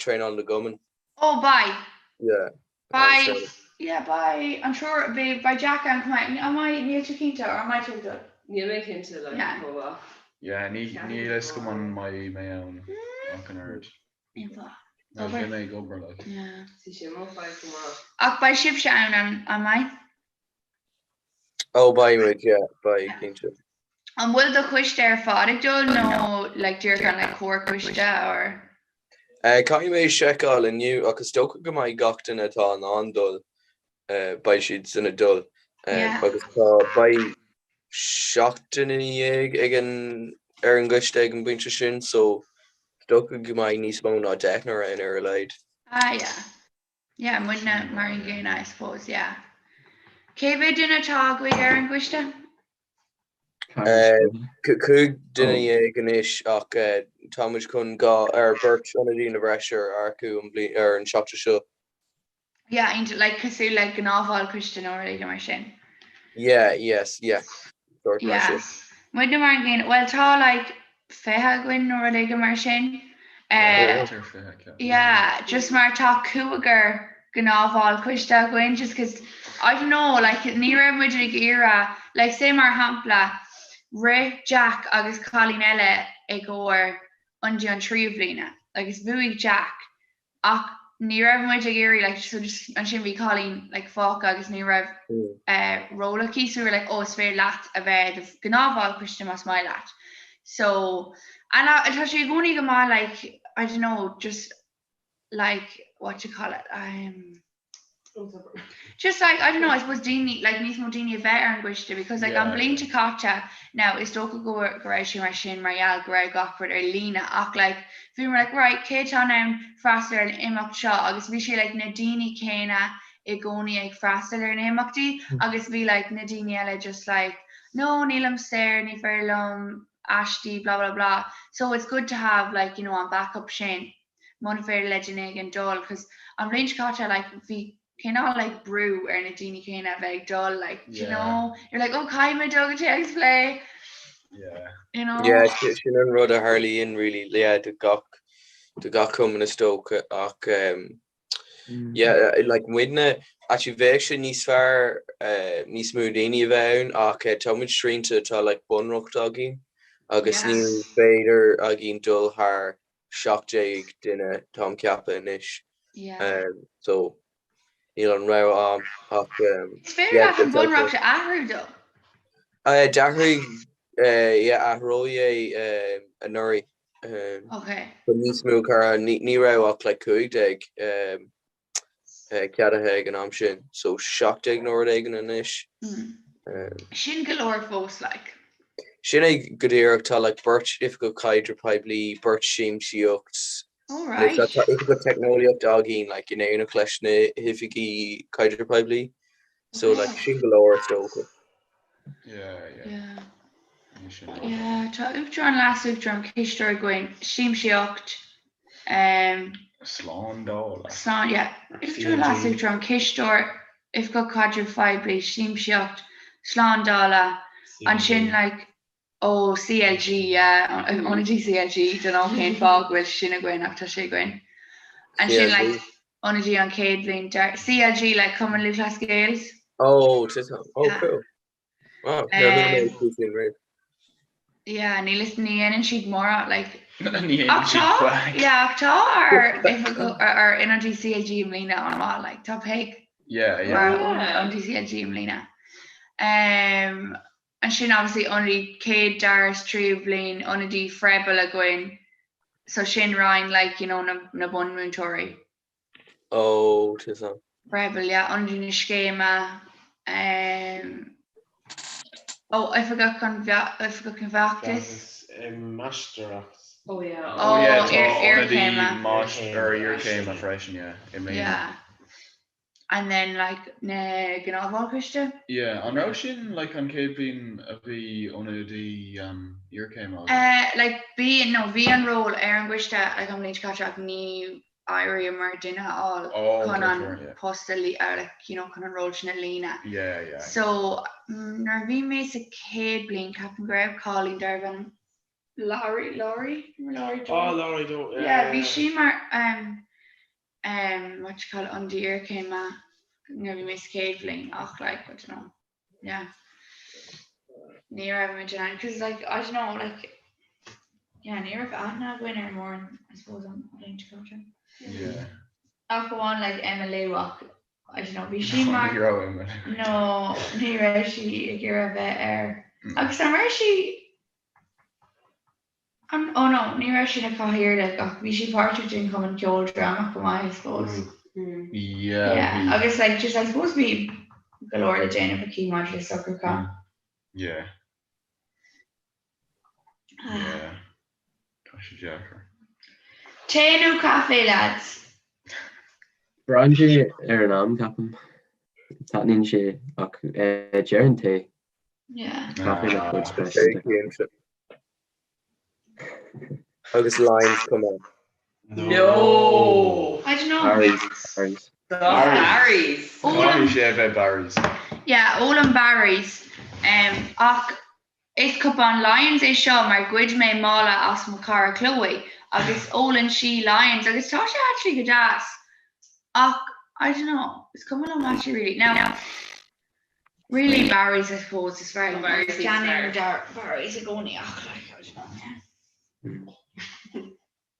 traenáil na gcumann? Oh, beidh. Yeah. Beidh, yeah, beidh an triúr, beidh, beidh Jack ann chomh maith. An mbeidh, níl tú cinnte, or an mbeidh tú ag dul? Níl mé cinnte like Yeah. chomh maith. Yeah, ní, níl a fhios agam an mbeidh mé ann ach an oiread. Níl fáth. Nó beidh mé ag obair like. Yeah. Bhí sé mo fadhb chomh maith. Ach beidh sibhse ann, an, an mbeidh? Oh beidh muid, yeah, beidh, cinnte. An bhfuil do choiste ar fad ag dul nó like díreach an like comharchoiste or? Caithfidh mé seiceáil inniu ach is dócha go mbeidh gach duine atá in ann dul, beidh siad san ag dul. Agus tá, beidh 17 duine ag an, ar an gcoiste ag an bpointe sin so is dócha go mbeidh níos mó ná deichniúr ann ar a laghad. Ah yeah. Yeah, muidne mar an gcéanna, I suppose, yeah. Cé mhéad duine atá agaibh ar an gcoiste? 15 duine anois ach tá muid chun dhá ar beirt ionadaí na breise a earcú an bhliain ar an seachtain seo. Yeah, iontach, like cosúil le gnáthbhall coiste nó rud éigin mar sin. Yeah, yes, yeah. Sort mar Yeah. sin. Muidne mar an gcéanna, well tá like 20 againn nó rud éigin mar sin. Yeah, just mar tá cúigear gnáthbhall coiste againn just 'cause I don't know like ní raibh muid ag iarraidh like say mar shampla rith Jack agus cailín eile i gcomhair ionadaí an tríú bliana agus bhuaigh Jack Ach ní raibh muid ag iarraidh like so just ansin bhí cailín like fágtha agus ní raibh eh ról aici so we were like oh is féidir leat a bheith i do ghnáthbhall coiste más maith leat. So and uh, tá sé i gcónaí go maith like I don't know just like what you call it um Just like, I don't know, I suppose daoine, like níos mó daoine a bheith ar an gcoiste because like an bhliain seo caite now is dócha go go raibh sé mar sin mar gheall go raibh gach rud ar líne ach like bhíomar like right cé atá in ann freastal ar an imeacht seo agus bhí sé like na daoine céanna i gcónaí ag freastal ar na himeachtaí agus bhí like na daoine eile just like no nílim saor ní féidir liom aistí blah blah blah so it's good to have like you know an backup sin. muna féidir le duine éigin dul 'cause an bhliain seo caite like bhí cineál like brú ar na daoine céanna a bheith ag dul like do you know you're like oh caithfidh mé dul go Téacs Plé yeah you know yeah sin an rud a tharlaíonn really yeah do gach do gach cumann is dócha ach um, yeah like muidne actually bheadh sé níos fearr uh, níos mó daoine a bheith ann ach uh, tá muid srianta tá like bunreacht againn agus ní féidir againn dul thar 17 duine táim ceapadh anois so níl an rogha a'm ach Is féidir leat an bunreacht a athrú though? D'athraigh yeah athraíodh é anuraidh Okay. níos mó cara ní raibh ach like 15 ceadaithe ag an am sin, so 17 nó rud éigin anois. Sin go leor fós like. Sin é go díreach, tá like beirt oifigeach caidreamh poiblí, beirt siamsaíocht, Oh right. tá oifigeach teicneolaíocht againn like in éineacht leis na hoifigí caidreamh poiblí, so like sin go leor is dócha. Yeah, yeah. Yeah. Yeah, tá Uachtarán, Leas-Uachtarán, Cisteoir againn, Siamsaíocht, um, Slándála. Slán, yeah. Uachtarán, Leas-Uachtarán, Cisteoir, Oifigeach Caidrimh Phoiblí, Siamsaíocht, Slándála, ansin like, ó CLG, yeah, Ionadaí CLG, don't know cén fáth go bhfuil sin againn ach tá sé againn. Ansin like, Ionadaí an chéad bhliain, CLG, like Cumann Lúthchleas Gael. Oh, oh, Yeah. cool. Wow, no, no, no, no, no, Yeah, níl is ní dhéanann siad mórán like Ní dhéanann Ach siad tá faic. yeah, ach tá ár oifigeach ár ionadaí CLG i mbliana an-mhaith like tá Peig Yeah, yeah. mar ionadaí CLG i mbliana. Um, ansin obviously ionadaí céad, dara is tríú bliain ionadaí Froebel againn so sin roinn like you know na, na bunmúinteoirí. Oh, tá fhios a'm. Froebel, yeah, ionadaí na scéime, um, ó, oifigeach an oifigeach an bhfeachtais. Agus i máistreacht. Oh yeah. Oh yeah, tá ionadaí iarchéime. máistir iarchéime freisin, yeah, i mbliana. Yeah. And then like na gnáthbhaill choiste. Yeah, an raibh sin like an chéad bhliain a bhí ionadaí um, iarchéime agat? Uh, like bhí, no, bhí an ról ar an gcoiste like an bhliain seo caite ach ní éiríomar duine a fháil chun an post a like you know chun an ról sin a líonadh. Yeah, yeah. So nuair a bhí mé sa chéad bhliain ceapaim go raibh cailín darbh ainm Laurie, Laurie? Laurie Oh, Laurie Doe, yeah. Yeah, bhí sí mar um, um, what you call it, ionadaí iarchéime nuair a bhí mé sa chéad bhliain ach like, I don't know. Yeah. Ní raibh muid in ann, cause like, I don't know, like, yeah, ní raibh aithne againn ar mórán, I suppose, an bhliain seo caite. Yeah. Ach amháin, like, Emma Lou, ach, I don't know, bhí sí mar... Ní raibh Emma Lou. No, ní raibh sí ag iarraidh bheith ar. Agus an raibh sí... An, oh no, ní raibh sí ina cathaoirleach ach bhí sí páirteach den chumann ceoldrámach go maith, I suppose. Yeah, Yeah, bhí. agus like just I suppose bhí go leor le déanamh aici maidir le socrúchán. Yeah. Yeah. Tá sé deacair. Tae nó caife, lads? Braitheann sé ar an am, ceapaim. Taitníonn sé ach déarfainn tae. Yeah. Caife le cuid speisialta. Agus Lyons come on. No! I don't know. Barry's. Barry's. Barry's. Caithfidh sé a bheith Barry's. Yeah, ólaim Barry's. Um, ach is cupán Lyons é seo mar ghoid mé mála as mo chara Chloe agus ólann sí Lyons agus tá sé actually go deas. Ach, I don't know, is cuma liom actually really. Now, Really Barry's I suppose is fearr liom. Barry's is Ceannaím fearr. Barry's i gcónaí ach like I don't know yeah.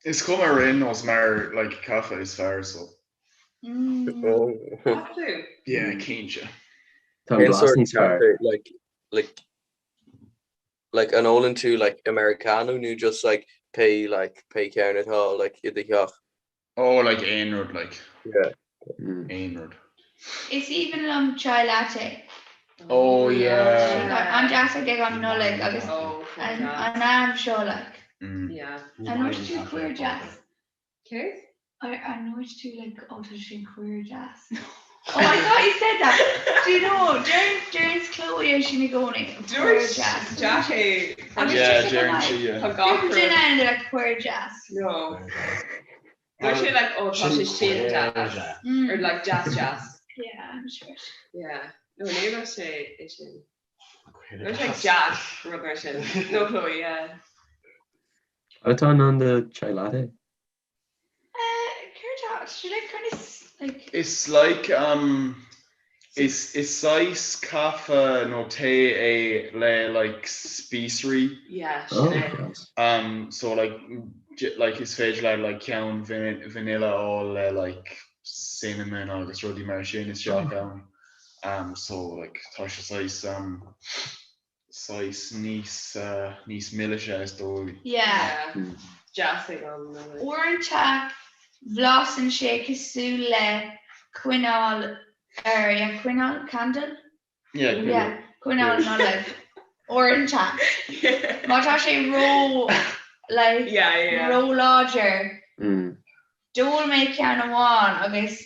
Is cuma ar aon nós mar like caife is fearr so. Mm. Yeah, cinnte. Tá an Cén blas sórt níos fearr. caife like like like an ólann tú like Americano nó just like pé like pé ceann atá like i do theach? Oh like aon rud like. Yeah. Aon rud. Is aoibhinn liom chai latte. Oh yeah. An-deas ag an Nollaig agus an am seo like. Yeah. An ndúirt tú cuir deas? Céard? An ndúirt tú like oh tá sin cuir deas? Oh I thought you said that. Do you know deir deireann Chloe é sin i gcónaí. Cuir Dúirt deas. Jack é. Agus Yeah, just deireann like sí, yeah. Tá gach Cúpla rud. duine ann like cuir deas. No. Dúirt sé like oh tá sé sin deas. Mm. Or like deas deas. Yeah, I'm sure. Yeah. No, ní raibh sé é sin. Dúirt sé deas rud mar sin. No Chloe, yeah. Cad atá in ann do chai latte? Céard tá sé like kind of like Is like um is is saghas caife nó tae é le like spíosraí. Yeah, Oh, sin é. deas. Um so like like is féidir leat like ceann vanilla a fháil le like cinnamon agus rudaí mar sin isteach ann. Um so like tá sé saghas um saghas níos níos milise is dóigh. Yeah. Deas ag an Nollaig. Uaireanta blasann sé cosúil le coinneal ar yeah coinneal candle? Yeah, coinneal. Yeah, coinneal Nollag. Uaireanta. Má tá sé ró like Yeah, yeah. ró láidir. Mm. D'ól mé ceann amháin agus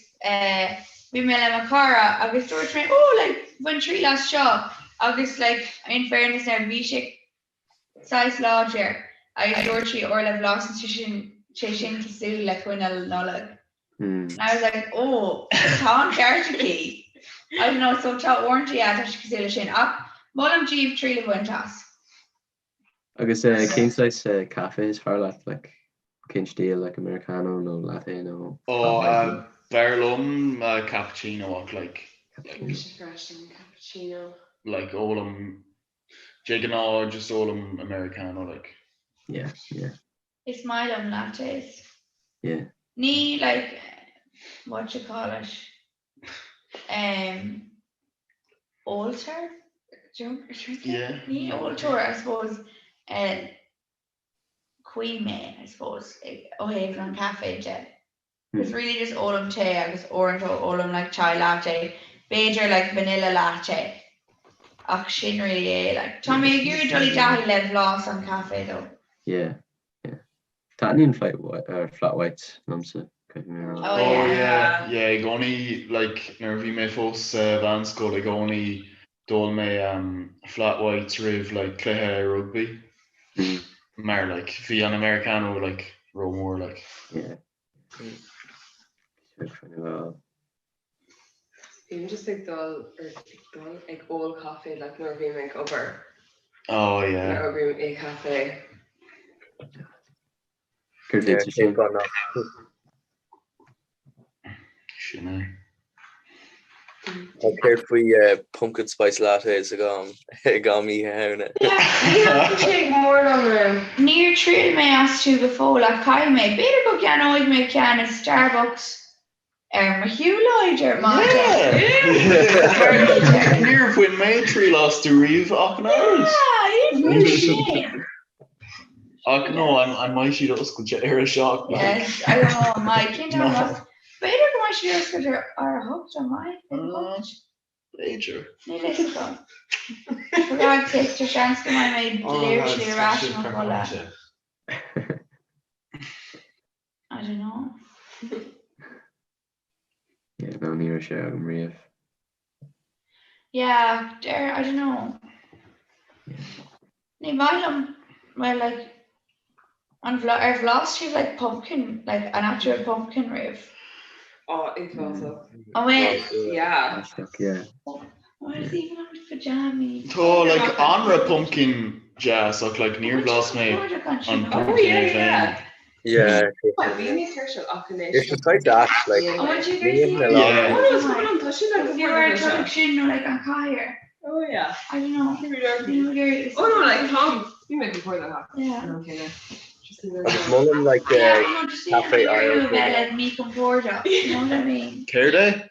bhí mé le mo chara agus dúirt mé oh like bhain triail as seo agus like in fairness now bhí sé Saghas láidir agus dúirt sí Orla blasann sé sin sé sin cosúil le coinneal Nollag. And I was like oh tá an ceart aici. I don't know so tá uaireanta yeah tá sé cosúil le sin ach molaim daoibh triail a bhaint as. Agus cén saghas caife is fearr leat like cén stíl like Americano nó latte nó Oh b'fhearr liom cappuccino ach like Freisin cappuccino. Like ólaim De ghnáth just ólaim Americano like. Yeah, yeah. Is maith liom lattes. Yeah. Ní like what you call it um óltóir? Yeah. Ní óltóir I suppose uh, cuí mé I suppose ó thaobh an caife de. It's really just ólaim tae agus uaireanta ólaim like chai latte, b'fhéidir like vanilla latte ach sin really é like. Tá mé ag iarraidh dul i dtaithí le blas an caife though. Yeah, yeah. Taitníonn flat white, or flat whites liomsa, caithfidh mé a rá. Oh yeah. Oh yeah, yeah, i gcónaí like nuair a bhí mé fós sa mheánscoil i gcónaí d'ól mé um flat whites roimh like cluiche rugbaí mar like bhí an Americano like rómhór like. Yeah. Bím just ag dul ar dul ag ól caife like nuair a bhím ag obair. Oh yeah. Nuair a oibrím i caife. Céard é sin? Sin é. Tá céard faoi pumpkin spice lattes ag am ag am Oíche Shamhna. Níor thriail mé astu go fóill ach caithfidh mé. B'fhéidir go gceannóidh mé ceann i Starbucks ar mo shiúlóid ar maidin. Níor bhain mé triail astu riamh ach an oiread. Ach no, an mbeidh siad oscailte ar a 7? Yes, I don't know, an mbeidh? Cén t-am a B'fhéidir go mbeidh siad oscailte ar a 8, an mbeidh? Ag 8? B'fhéidir. Níl a fhios agam. For God's sake, tá seans go mbeidh mé literally ar ais i mo chodladh. I don't know. Yeah, no, ní raibh sé agam riamh. Yeah, there, I don't know. Ní maith liom, well like, an bhla, ar bhlas sibh like pumpkin, like an actual pumpkin riamh? Oh, uafásach. An bhfuil? Yeah. Aisteach, yeah. What is even on pajamas? Tá like anraith pumpkin deas ach like níor bhlas mé an Oh pumpkin yeah, é féin. yeah. Yeah. Bhí mé tuirseach ach anois. It's just like that, like, An bhfuil sibh ní ar na lá. Yeah. Oh no, it's coming on, tá sin like Bhí ar an tolg sin nó like an cathaoir. Oh yeah. I don't know. Bhí mé ag Oh no, like Tom, bhí mé before that happened. Yeah. Okay, no. Just in Agus molaim like Yeah, no, just Cafe a bheith like míchompordach, you know what I mean? Céard é?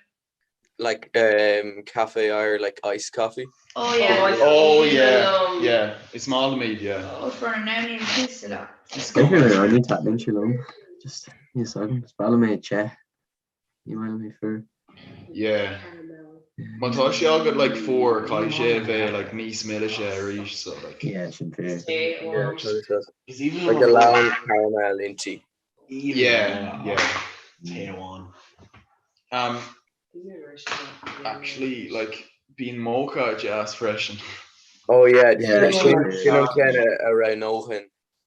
Like um, Cafe Oighir, like iced coffee. Oh yeah. Oh yeah, yeah. Is maith liom iad, yeah. Oh, for an am níl píosa leat. B'fhéidir ní taitníonn sé liom. Just níl a fhios agam. Is breá liom é te. Ní maith liom é fuar. Yeah. Má tá sé agat like fuar, caithfidh sé a bheith like níos milise arís, so like. Yeah, sin fíor. Yeah, Is even like a lán caramel inti. Yeah, yeah. Tae amháin. Um, actually, like, bíonn mocha deas freisin. Oh yeah, Yeah, sin sin an ceann a roghnóchainn.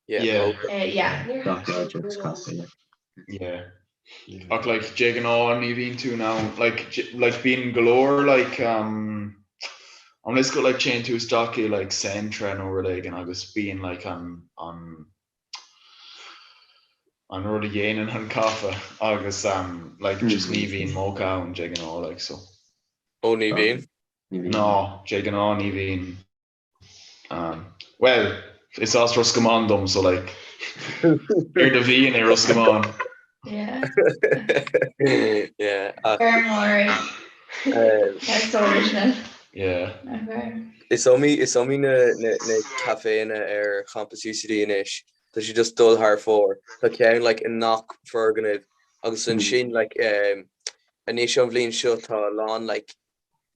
Yeah, Yeah. mocha. Yeah. Gach láidir agus caife, like. Yeah. Ach like, de ghnáth ní bhíonn tú in ann, like, like bíonn go leor like, um, an bhfuil a fhios agat like téann tú isteach i like Centra nó rud éigin agus bíonn like an, an, an rud a dhéanann an caife agus um, like just ní bhíonn mocha ann de ghnáth like so. Ó ní bhíonn? Ní bhíonn. No, de ghnáth ní bhíonn. Um, well, is as Ros Comáin dom so like céard a bhíonn i Ros Comáin? Yeah. Yeah, ach Feirmeoirí. um, That's so original. Yeah. Okay. Is iomaí is iomaí na na na caiféanna ar champas UCD anois. Tá sé just dul thar fóir. Tá ceann like i ngach foirgneamh agus ansin like um, anois an bhliain seo tá a lán like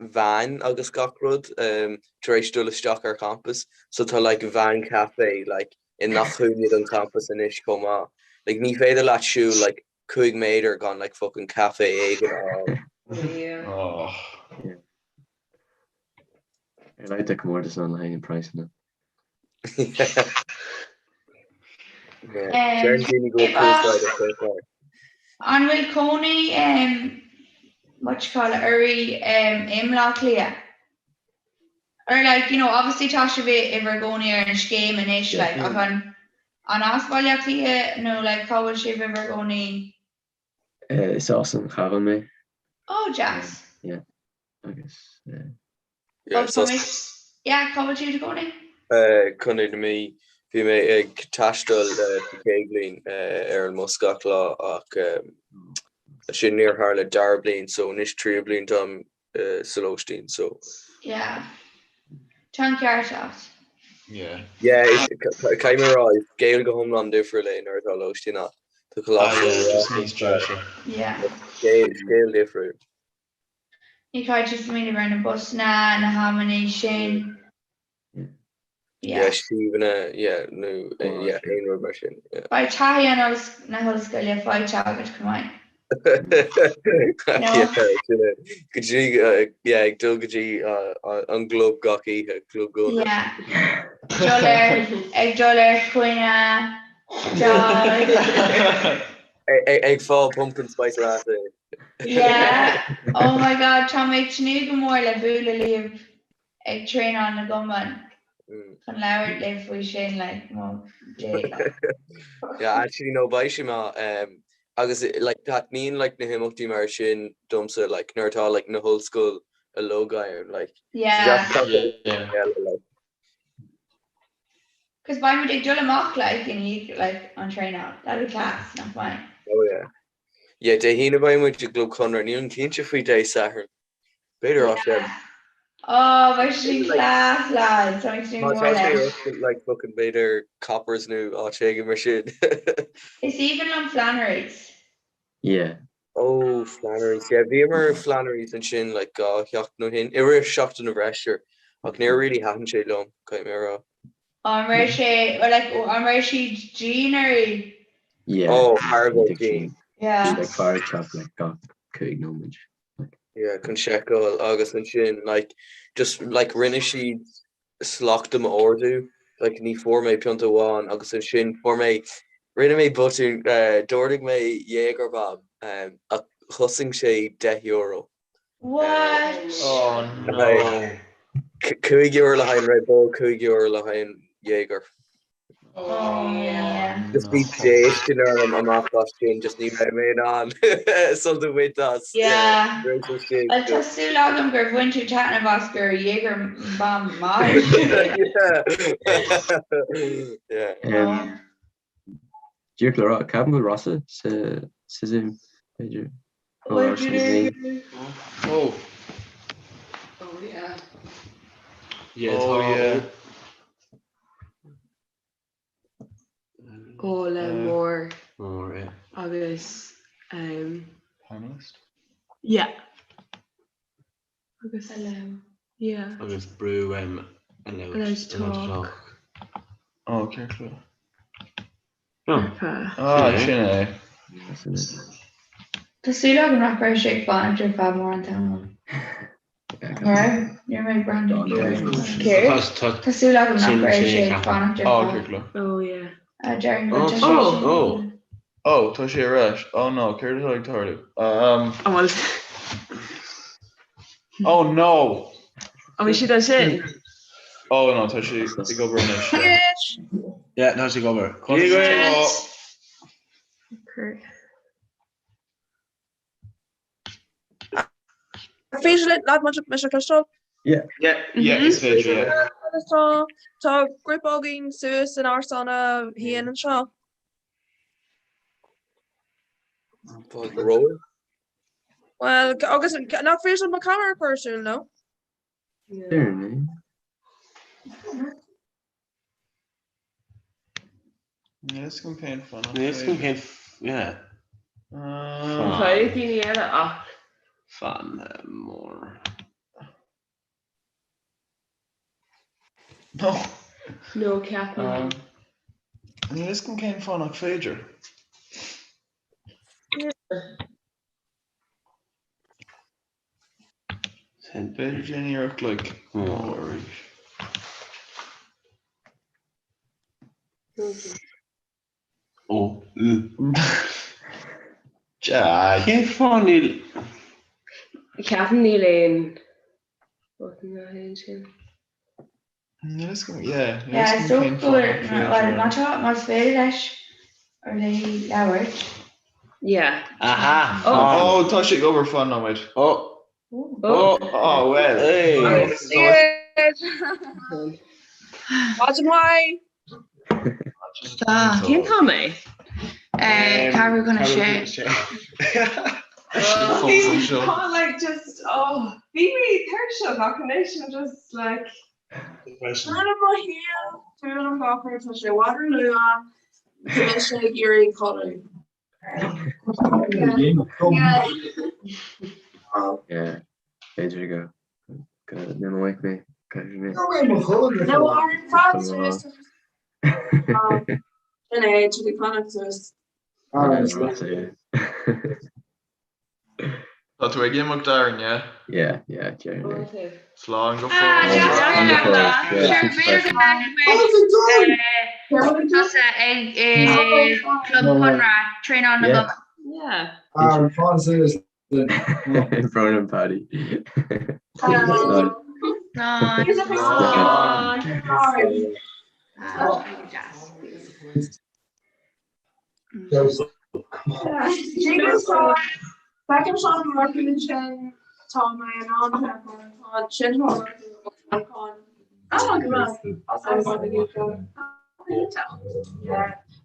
veain agus gach rud um, tar éis dul isteach ar champas. So tá like veain caife like i ngach cúinne den champas anois chomh maith. Like ní féidir leat siúl like 5 méadar gan like fucking caife éigin a fháil. Yeah. Oh. Ar like de comórtas ann le haghaidh an praghsanna. Deireann daoine go bhfuil poolside ag surfáil. An bhfuil cónaí what you call it oraibh i mBleá Cliath? Or like, you know, obviously tá sibh i bhur gcónaí ar an scéim anois like ach an an as Baile Átha Cliath nó like cá bhfuil sibh i bhur gcónaí? Is as an Chabhán mé. Oh deas. Yeah agus. Yeah, so yeah, cá bhfuil tú i do chónaí? Contae na Mí. Bhí mé ag taisteal sa chéad bhliain ar an mbus gach lá ach sin níor tharla dara bliain so anois tríú bliain táim sa lóistín so. Yeah. Tá an ceart agat. Yeah. Yeah, caithfidh mé a rá, is scéal go hiomlán difriúil é nuair atá lóistín agat. Tá coláiste Ah yeah, just níos deise. Yeah. Scéal difriúil. Ní chaithfidh tú smaoineamh ar na busanna, na hamanna sin. Yeah, suíomhanna, yeah, nó yeah, aon rud mar sin. Yeah. Beidh taithí an na hollscoile faighte agat chomh maith. Yeah, sin é. Go dtí, yeah, ag dul go dtí an gclub gach oíche, Club Gunna. Yeah. Dul ar, ag dul ar choinne, dul. Ag fáil pumpkin spice latte. Yeah. Oh my God, tá mé ag tnúth go mór le bualadh libh ag traenáil na gcumann chun labhairt libh faoi sin like mo Dé like. Yeah, actually no, beidh sé maith um, agus like taitníonn like na himeachtaí mar sin domsa like nuair atá like na hollscoil uilig ann like Yeah. Yeah. like Cos beidh muid ag dul amach like i ndiaidh like an traenáil. That'd be class, nach mbeidh? Oh yeah. Yeah, Dé hAoine beidh muid i gClub Chonradh, nílim cinnte faoi Dé Sathairn. B'fhéidir áit eile. Oh, beidh sé sin class, lads. Tá mé ag tnúth Má go tá mór sé leis. oscailte, like fucking b'fhéidir Coppers nó áit éigin mar sin. Is aoibhinn liom Flannery's. Yeah. Oh, Flannery's. Yeah, bhíomar i Flannery's ansin like 2 sheachtain ó shin, i rith Seachtain na bhFreisear, ach níor really thaitin sé liom, caithfidh mé a rá. An raibh sé, or like, an raibh siad dian oraibh? Yeah. Oh, thar a bheith dian. Yeah. Like fear ag teacht like gach 5 nóiméad. Yeah, chun seiceáil agus ansin like just like rinne siad slacht de m'ordú, like ní fuair mé pionta amháin agus ansin fuair mé, rinne mé botún, d'ordaigh mé Jäger bomb ach chosain sé €10. What? Oh no. €5 le haghaidh an Red Bull, €5 le haghaidh an Jäger. Oh yeah. Just bhí déistin orm amach as sin, just ní raibh mé in ann sult a bhaint as. Yeah. Rinne sin. Well tá súil agam gur bhain tú taitneamh as gur Jäger bomb maith. Yeah. Um, Díreach le rá, ceapaim go bhfuil Rossa sa sa Zoom, b'fhéidir. Ó, Rossa sa Zoom. Oh. Oh yeah. Yeah, Oh tá- yeah. Ó le Mór Mór, yeah. agus um, Panelist? yeah. Agus hello. Yeah. Agus brú um, allowed, Allowed to allowed to talk. talk. Oh, céard le? Oh. Ah, sin é. Tá súil agam nach raibh sé ag fanacht ar feadh mórán tamaill. Raibh? Ní raibh mé ag breathnú. Céard? Tá súil agam nach raibh sé ag fanacht ar Oh, feadh. céard le? Oh yeah. Ah, déarfainn go bhfuil Oh, sé oh. Oh, tá sé ar ais. Oh no, céard atá ag tarlú? Um, An bhfuil Oh no! An bhfuil siad ansin? Oh no, tá sé ag obair anois. Yeah, tá sé ag obair. Féidir le leat mise a chloisteáil? Yeah. Yeah, yeah, is féidir, yeah. Agus tá tá grúpa againn suas in árasán a haon anseo. Romhainn? Well, agus nach féidir liom mo camera a chur ar siúl, no? Déarfainn. Níl fhios agam cén fáth nach Níl fhios agam cén yeah. Tá daoine eile ach. Fan mór. No. No ceapaim. Níl fhios agam cén fáth nach féidir. B'fhéidir déan iarracht like ó arís. Ó. Cén fáth níl. Ceapaim níl aon button ná aon sin. Níl fhios agam, yeah, níl Yeah, fhios so agam cén go fáth bhfuil, nach féidir well, liom. má tá, más féidir leis or léi labhairt. Yeah. Aha! Oh. Oh, tá sé ag obair fan nóiméad. Oh. Oh. Oh, well. Hey. Maidin mhaith. Tá. Cén t-am é? Eh, ceathrú chun a sé. Tá like just oh bhí mé tuirseach ach anois I'm just like Ana mo shaol dúil an bhachar tá sé bhfad luath Tá mise ag iarraidh codladh. Yeah, b'fhéidir go go n-imeoidh mé caithfidh mé. No ar an fad Sin é tú ag fanacht suas. Tá tú ag imeacht Darren, yeah? Yeah, yeah, déarfainn é. Slán go Ah, fóill. deas Slán go fóill. Yeah, Sure, see b'fhéidir go mbeidh muid tusa ag Club Conradh, traenáil na Yeah. gcumann. Yeah. Ah, fán suas. Brón orm Paddy. Slán. Slán. Slán. Ah, deas. Feicim Seán Murchú ansin tá mé in ann tá sin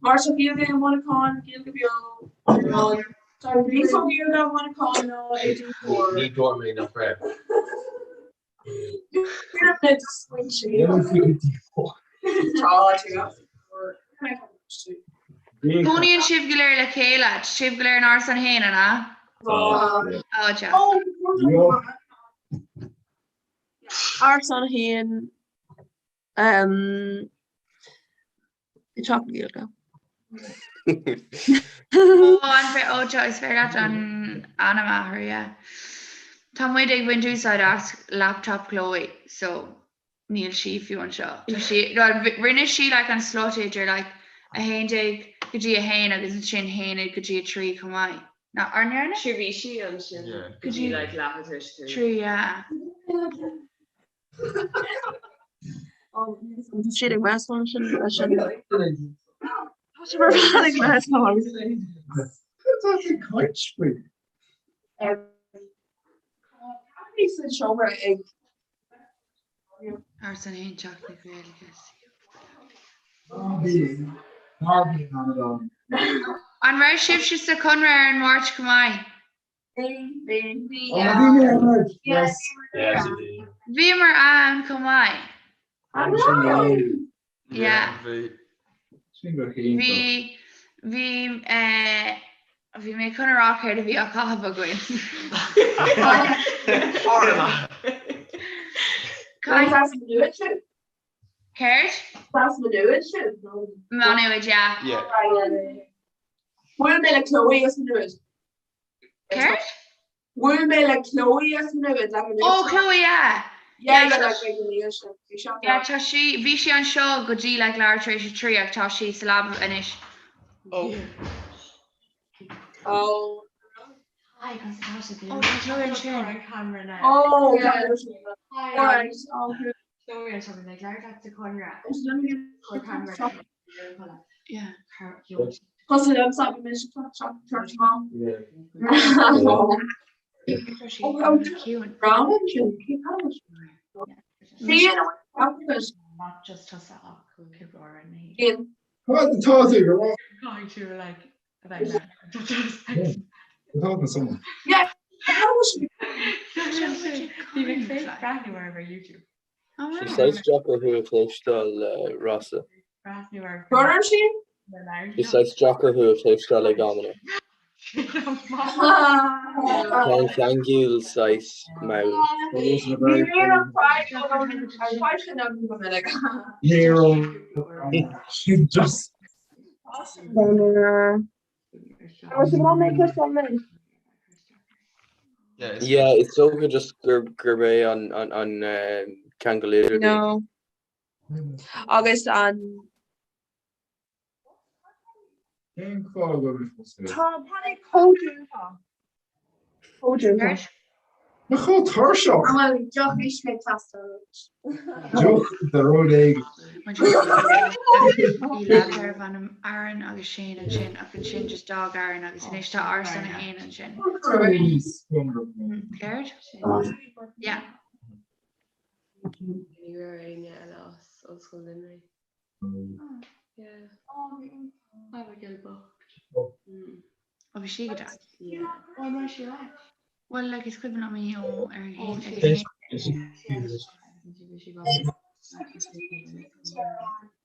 Mar tá Gaeilge i Muineachán, Gaeilge beo, Tá níos mó Gaeilge i Muineachán ná i D4. Ní dúirt mé nach raibh. Cónaíonn sibh go léir le chéile, tá sibh go léir in árasán a haon, an ea? Tá. Ó, deas. Árasán a haon. I dTeach na Gaeilge. Ó, an fe, ó, tá, is féidir leat an ainm a athrú, yeah. Tá muid ag baint úsáid as laptop Chloe, so níl sí fiú anseo. Tá sí, well, rinne sí like an slot idir like 11 go dtí 1 agus ansin 1 go dtí 3 chomh maith. Ná, ar ndearna? Sure bhí sí ansin go dtí like leathuair tar éis a trí. 3, yeah. Siad ag meascán sin leis an Tá sé mar bhean ag meascán. Tá sé caint faoi. Bhí sa seomra ag Árasán a haon Teach na Gaeilge. An raibh sibhse sa Chonradh ar an Máirt chomh maith? Bhíomar ann chomh maith. Yeah. Bhí, bhí, eh, bhí mé chun a rá céard a bhí á chaitheamh againn. Céard? Má Nuad, yeah. Bhuail mé le Chloe as Maigh Nuad. Céard? Bhuail mé le Chloe as Maigh Nuad like an Oh Chloe yeah! Yeah yeah like ag an oíche sin. Bhí sé Yeah tá sí, bhí sí anseo go dtí like leathuair tar éis a 3 ach tá sí sa leaba anois. Oh. Oh. Hi, Oh tá Chloe ansin. Oh yeah. Alright. Oh. Chloe anseo ag labhairt leat sa Chonradh. Yeah. Cosúil liomsa bhí mise church mom. Not just tusa ach cúpla uair in Tá tá tú go raibh. Going to like Tá na someone. Yeah. Bhí mé féin breathnú ar ar YouTube. Sé saghas deacair thú a chloisteáil Rossa. Breathnú ar Cuireann sí? Sé saghas deacair thú a chloisteáil ag amanna. Tá an cheangail saghas mall. Just. Yeah, is dócha just gurb é an ceangal idir. No. Agus an. Cén fáth a bhfuil mé fós Tá Paddy chomh dúnta. Chomh dúnta. Mé chomh tuirseach. An bhfuil deoch uisce ag teastáil uait? Deoch de rud éigin. Bhí leaid darbh ainm Aaron agus Shane ansin ach ansin just d'fhág Aaron agus anois tá Árasán 1 ansin. Céard? Yeah. Ní raibh éinne eile as Ollscoil Luimnigh. Yeah. Abigail bocht. Ó bhí sí go deas. Yeah. Ó an raibh sí ar ais? Bhuel like is cuimhin liom í ó ar a haon ag a haon.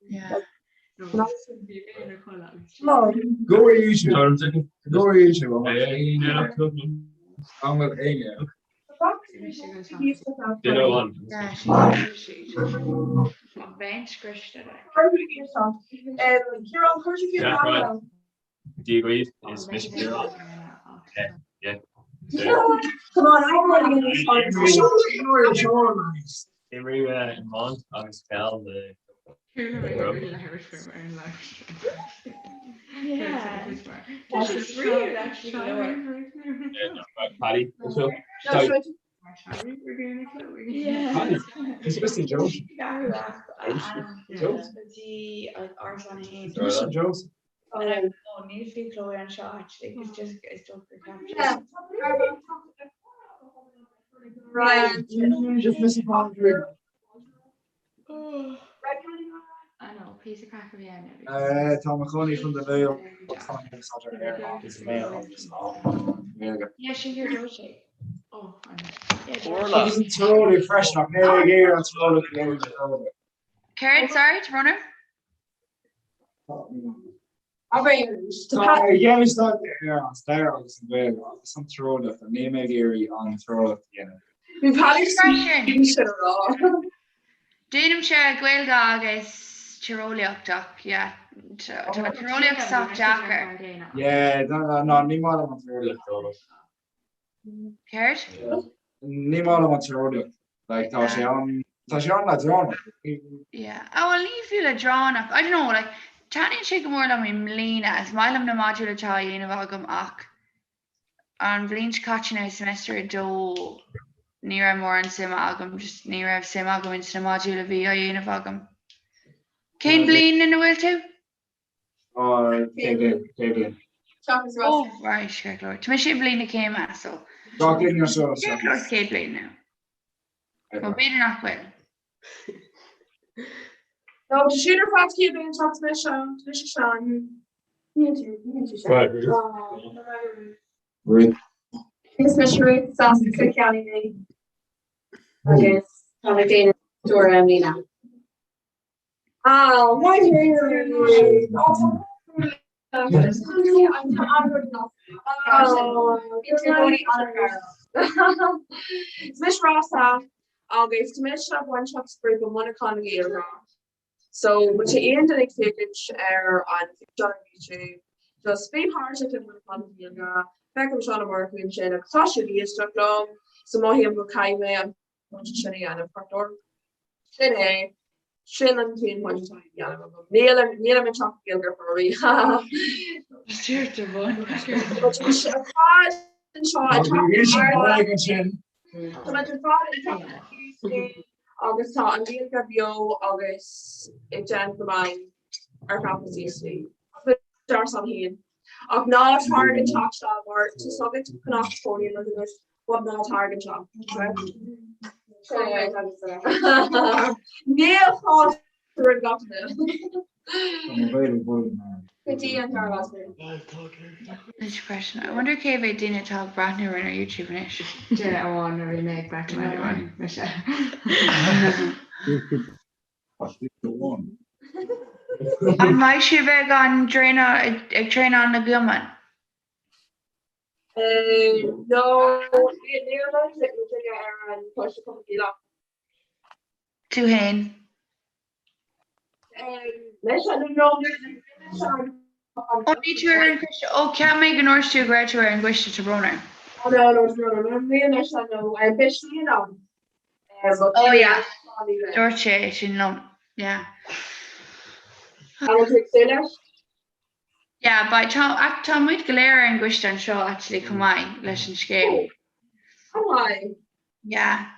Yeah. Go easy. Go easy. An bhfuil éinne? Dia dhaoibh, is mise Ciarán. Imrím iomáint agus peil le Paddy anseo. Is mise Joe. Joe. Joe. Níl fiú Chloe anseo actually, it's just is dócha gur ceap Right. Just miss a I know, píosa craic a bhí ann. Tá i mo chónaí i gContae Mhaigh Eo tá mé ag staidéar ar agus Gaeilge agus Gaeilge. Yeah, sin gur dúirt sé. Oh, I know. Agus an tíreolaíocht freisin ach níl ag iarraidh an tíreolaíocht a dhéanamh ar chor ar bith. Céard, sorry, Ronan? Tá ar dhéanamh staidéar ar an stair agus an Ghaeilge agus an tíreolaíocht ach níl mé ag iarraidh an tíreolaíocht a dhéanamh. Bhí Paddy sin a rá. Déanaimse Gaeilge agus tíreolaíocht ach yeah, tá tíreolaíocht sách deacair. Yeah, no, ní maith liom an tíreolaíocht. Céard? Ní maith liom an tíreolaíocht. Like, tá sé an, tá sé an-leadránach. Yeah. Oh, well, ní fiú leadránach. I don't know, like, taitníonn sé go mór liom i mbliana. Is maith liom na modúil atá á dhéanamh agam ach an bhliain seo caite now, semester 2, ní raibh mórán suime agam, just ní raibh suim agam ins na modúil a bhí á dhéanamh agam. Cén bliain ina bhfuil tú? Céad bliain. Oh, right, ceart go leor. Tá mise i mbliain na céime, so. Gach duine anseo. Ceart go leor céad bliain now. Well, b'fhéidir nach bhfuil. No, tá siad ar fad céad bliain teacht mise, mise sean. Níl tú, níl tú sean. Ruth. Is mise Ruth as Cill Chainnigh agus tá mé ag déanamh dochtúireachta i mbliana. Ah, maith Is mise Rossa agus tá mise bainteach sa ghrúpa Muineachán na Gaeilge. So má tá aon duine ag féachaint ar an físeán ar YouTube, just bí páirteach le Muineachán na Gaeilge, feicim Seán Ó Murchú ansin agus tá sé ag éisteacht liom, so mothaím go caithfidh mé an pointe sin a dhéanamh ceart go leor. Sin é. Sin an t-aon pointe atá á dhéanamh agam. Níl nílim ag teacht Gaeilge ar chor ar bith. Tá fad anseo ag teacht Tá muid ar fad ag teacht agus tá an Ghaeilge beo agus ag déanamh go maith ar champas UCD. Dar san féin. Ach ná tar an teach seo mar tá a fhios agat nach cónaíonn muid anois but ná tar an teach. Níl fáilte roimh gach duine. Go dtí an dara lá. Anois freisin. I wonder cé mhéad duine atá ag breathnú orainn ar YouTube anois. Duine amháin a bhí mé ag breathnú air mise. An mbeidh sibh ag an dtraenáil ag traenáil na gcamán? No, níl duine ar an choiste Cumann Gaelach. Tú fhéin? Leis an no Ó ní tú ar an gcoiste ó cheap mé go ndúirt tú go raibh tú ar an gcoiste tá brón orm. Oh no no no no níl leis an no beidh sí in ann. Oh yeah dúirt sé sin liom yeah. An bhfuil tú ag súil leis? Yeah, but tá ach tá muid go léir ar an gcoiste anseo actually chomh maith leis an scéim. Chomh maith. Yeah.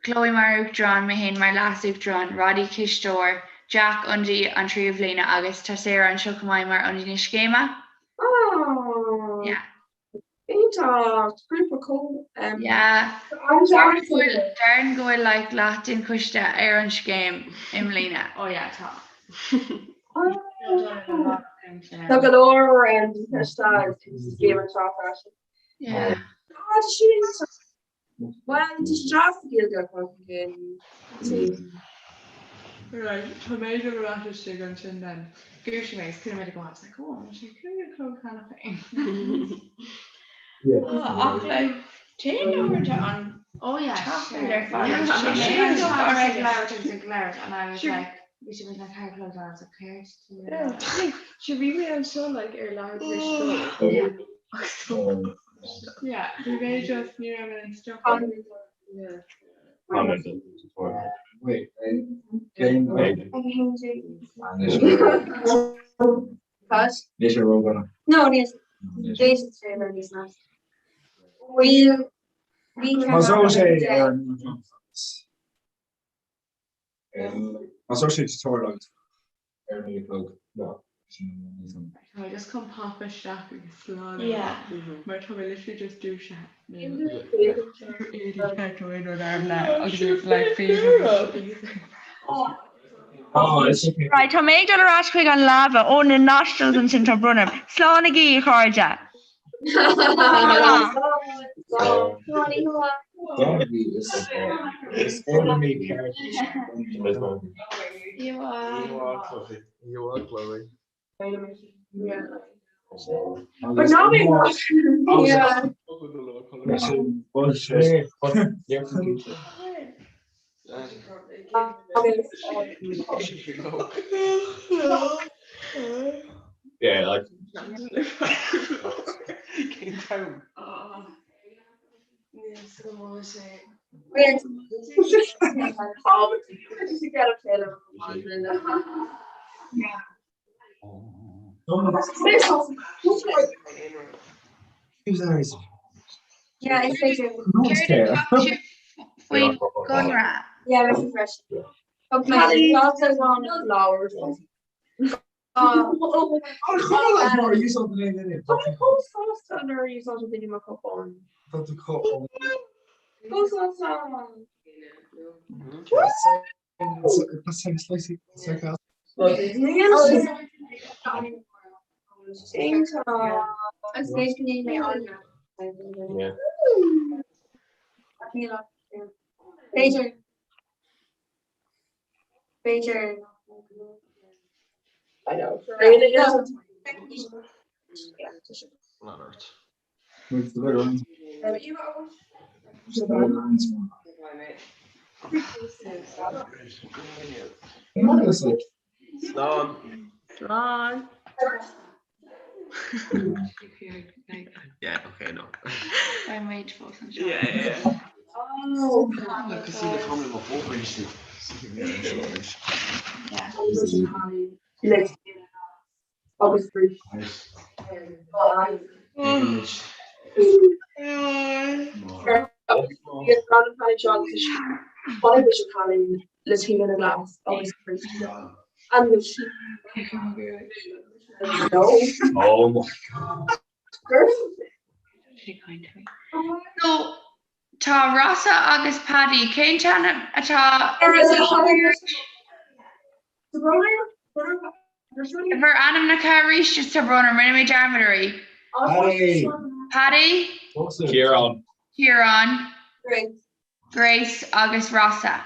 Chloe mar Uachtarán, mé féin mar Leas-Uachtarán, Roddy Cisteoir, Jack ionadaí an tríú bhliana agus tá Sarah anseo chomh maith mar ionadaí na scéime. Oh. Yeah. Iontach, grúpa chomh. Yeah. Déarfainn go bhfuil déarfainn go bhfuil like leath den choiste ar an scéim i mbliana. Oh yeah, tá. Tá go leor den choiste sa scéim anseo freisin. Yeah. Ah, tá sin iontach. Bhuel, tá sé deas Gaeilge a chur chun cinn. Right, tá mé ag dul ar ais istigh ansin then. Dhúisigh mé agus chuala mé go maith, I was like, oh, tá sé 5 a chlog cheana féin. Ach like, téann uaireanta an Oh yeah, t-achar ar fad. Ag labhairt agus ag labhairt and I was like, bhí sé like ceathair a chlog and I was like, céard? Sure bhí mé anseo like ar leathuair tar éis a dó. Yeah, bhí mé just ní raibh mé ag stopadh. Yeah. Wait, cén Níl sé ródhona. No, níl sé níos measa. Bhfuil bhí Más raibh sé ar an Más raibh sé tutorial agat ar an a chlog no. Tá mé just chun pop isteach agus slán mar tá mé literally just dúisithe. Agus like Right, tá mé ag dul ar ais chuig an leaba ó na nostrils ansin tá brón orm. Slánaigí, a chairde! Yeah, like. Cén t-am? Yeah, is féidir. Faoin gconradh. Yeah, leis freisin. B'fhéidir. B'fhéidir. I know. Slán. Slán. Yeah, okay, no. Beidh muid fós anseo. Yeah, yeah, yeah. Oh. Cosúil le tamall mo phócaí sí. Yeah. Agus Oh my So tá Rossa agus Paddy, cén t-ainm atá Bhur ainmneacha arís is tá brón orm, rinne mé dearmad oraibh. Paddy. Paddy, Ciarán. Ciarán, Grace agus Rossa.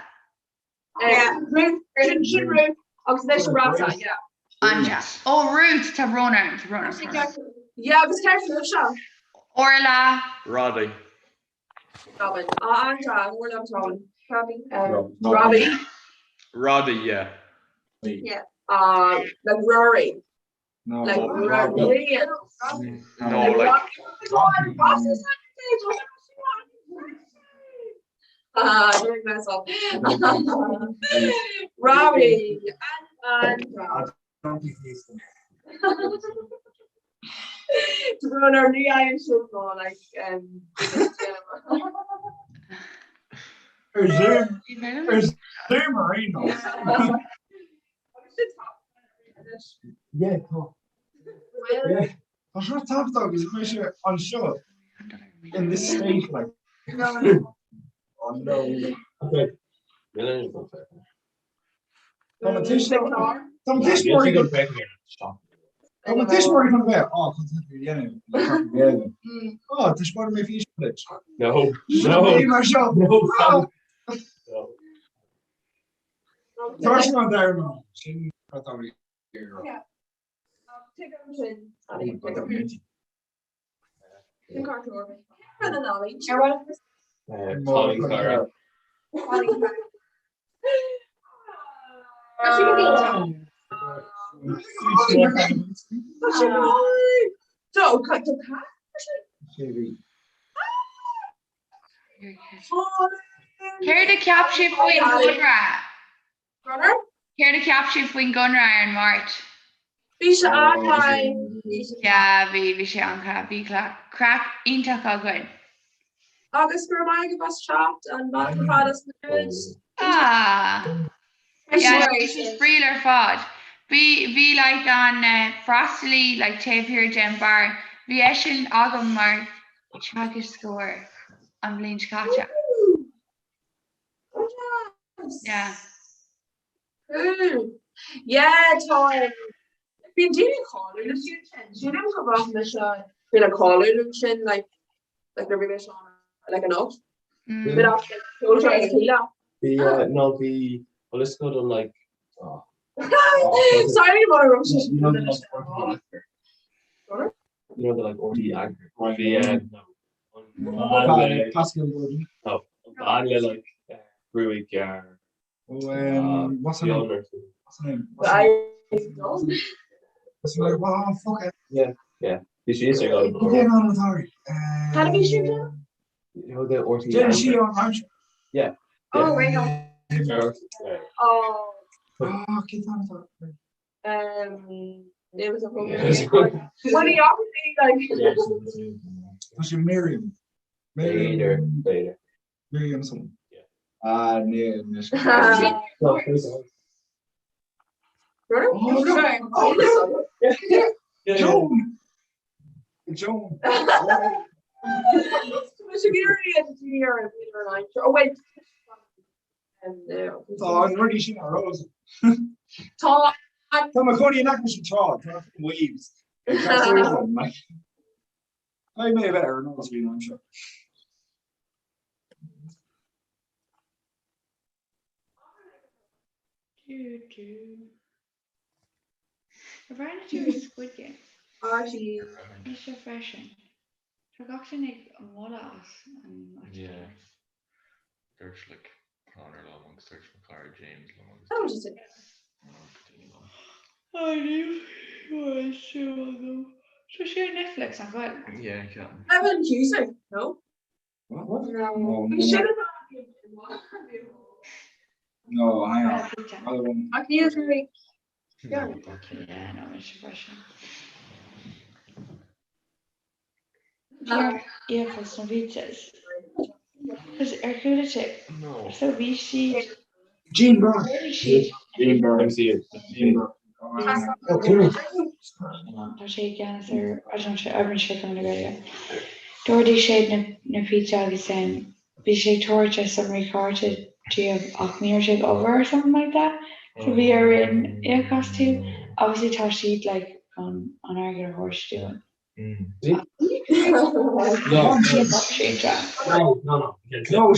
Sin Ruth agus leis an Rossa, yeah. An-deas. Ó Ruth, tá brón orm, tá brón orm. Yeah, agus ceart seo. Orla. Roddy. Robin. Ah, an-deas, Orla agus Robin. Robbie. Robbie. Roddy, yeah. Yeah. Uh, like Rory. No, Like Rory. No, like. Ah, during myself. Robbie and and Rob. Tá brón orm ní fhaighim sin má like Ar Zoom ar Zoom ar aon nós. Yeah, tá. Yeah. Tá seo taifeadta agus mise anseo in this state like. Oh no. Okay. Tá mo tuismitheoirí Tá mo tuismitheoirí chun bheith á chun a dhéanamh Á taispeánfaidh mé físeán duit. No. No. Mar seo. No. Tá sin an dara sin atá mé ag rá. Céard a cheap sibh faoin gconradh? Céard a cheap sibh faoin gconradh ar an Máirt? Bhí sé an-mhaith. Yeah, bhí, bhí sé an-chraic, bhí craic iontach againn. Agus go raibh maith agaibh as teacht an bealach ar fad as Madrid. Ah! Yeah, bhí sé spraíúil ar fad. Bhí, bhí like an freastalaí like taobh thiar den bar, bhí eisean agam mar teagascóir an bhliain seo caite. Yeah. Cool. Yeah, tá Bíonn daoine cáiliúil ansin. Sílim go raibh mise faoi le cáiliúil ansin like like nuair bhí mise ann like anocht. Bit off ceoltóir is chéile. Bhí no bhí well it's not like oh. Sorry mar raibh sé You know the like RTÉ anchor. You know the like RTÉ anchor. Bhí no Pascal Gordon. No, an bean le like gruaig ghearr. Oh, um, what's her name? What's her name? What's her name? What's her name? Oh, fuck it. Yeah, yeah. Bhí sí is ag Okay, no, no, sorry. How do you You know the RTÉ Didn't she on Irish? Yeah. Oh, right. Oh. Oh, get that. Um, it was a When he obviously like Tá sé Miriam. Later, later. Miriam something. Ah, ní Oh, no. Oh, no. Joan. Joan. Oh wait. Tá an rudaí sin ar rose. Tá Tá mo chóí nach sin trá tá waves. I may have ar an bhí an seo. Bhreathnaigh tú ar Squid Game? Archie. Mise freisin. Tá gach duine ag moladh as an Yeah. Dúirt like Conor liom agus dúirt mo chara James liom agus Oh, just I knew agam. Tá sé ar Netflix nach bhfuil? Yeah, ceapaim. Evan Cusack, no? What? What? No. Bhí sin No, hang on. Other one. Ach níl sé Yeah, no, mise freisin. Íocas na pizzas. Cos ar chuala tú? No. So bhí siad. Jean Burke. Bhí siad. Jean Burke. Jean Burke. Oh, cool. Tá sé i gceannas ar I don't know, oibríonn sé chun na Gaeilge. D'ordaigh siad na na pizza agus um, bhí sé ag tabhairt a sonraí cárta díobh ach ní raibh sé ag obair or something like that. So bhí orainn íoc astu. Obviously tá siad like chun an airgead a thabhairt dúinn. No. No, no, no. No,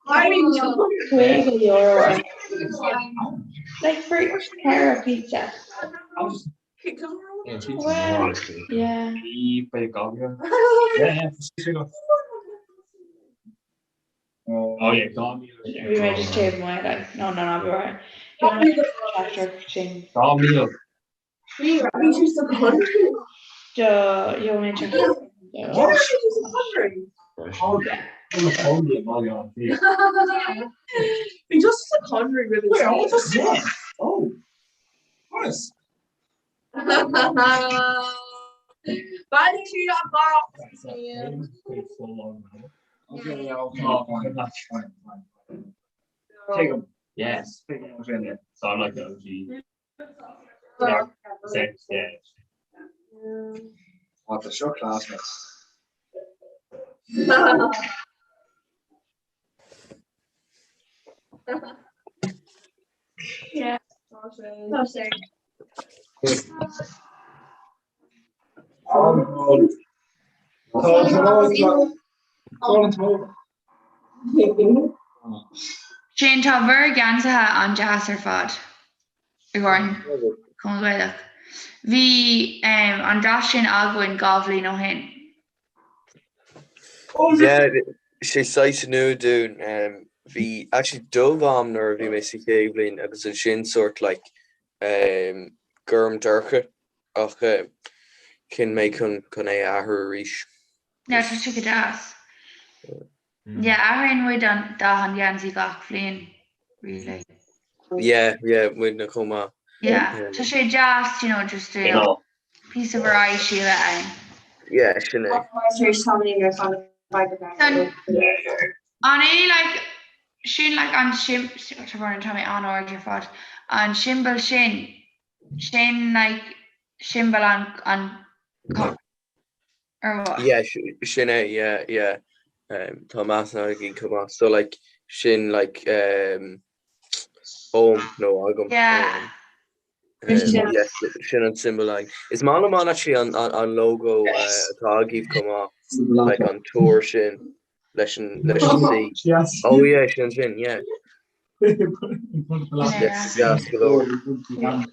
€50. Like for ceithre pizza. Well, yeah. Yeah, yeah. Oh yeah, dá Bhí mé just taobh amuigh like no no no bhí right. Sin. Dá míle. Bhí tú sa country? Do gheobhaidh mé What? Bhí just sa country really. Wait, what was that? Oh. Honest. Baineann sí amach. Okay, yeah, okay. Oh, that's fine, fine. Take him. Yes. Take him. So I'm like the OG. Yeah. Same, yeah. What the show classmates. Yeah. Tá sé. Sin tá bhur ngeansaithe an-deas ar fad. I gcomhair an Chumann Gaelach. Bhí an dath sin againn 2 bhliain ó shin. Yeah, sé saghas nua dúinn. Bhí actually dubh a'm nuair a bhí mé sa chéad bhliain agus ansin sort like gorm dorcha ach chinn mé chun chun é a athrú arís. Yeah, tá sé go deas. Yeah, athraíonn muid an dath an gheansaí gach bhliain, really. Yeah, yeah, muidne chomh maith. Yeah, tá sé deas, you know, just a piece of variety a bheith ann. Yeah, sin é. An é like, sin like an sim, tá mé an-ard ar fad, an siombail sin, sin like siombail an, an Or what? Yeah, sin é, yeah, yeah. Um, tá meas againn chomh maith. So like, sin like um, óm nó agam. Yeah. Um, um, yes, sin an symbol againn. Is maith liom an actually an, an, an logo uh, atá agaibh chomh maith. Like an túr sin leis an leis an C. Yes. Oh yeah, sin sin, yeah. Yes, yes, go leor.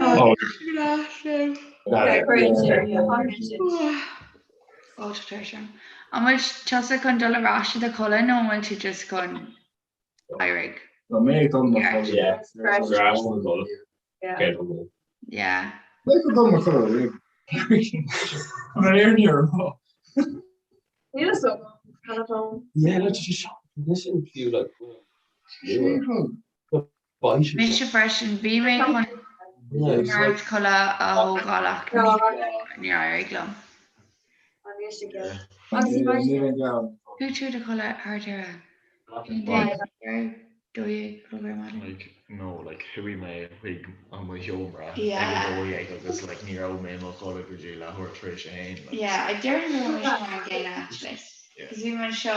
Oh, An bhfuil tusa chun dul ar ais i do chodladh nó an bhfuil tú just chun éirigh? Tá mé ag dul mo chodladh. Yeah. Mé ag dul mo chodladh. An ar ní ar rá. Yeah, let's just listen to you like. Mise freisin. Bhí mé chun neart codladh a thógáil ach níor éirigh liom. Chuaigh tú i do chodladh thart ar a 11, 12 a chlog ar maidin? Like, no, like, chuaigh mé chuig an mo sheomra ag a 12 agus like ní raibh mé i mo chodladh go dtí leathuair tar éis a haon. Like, Yeah, I déarfainn go raibh mise mar an gcéanna actually. Cos bhí mé anseo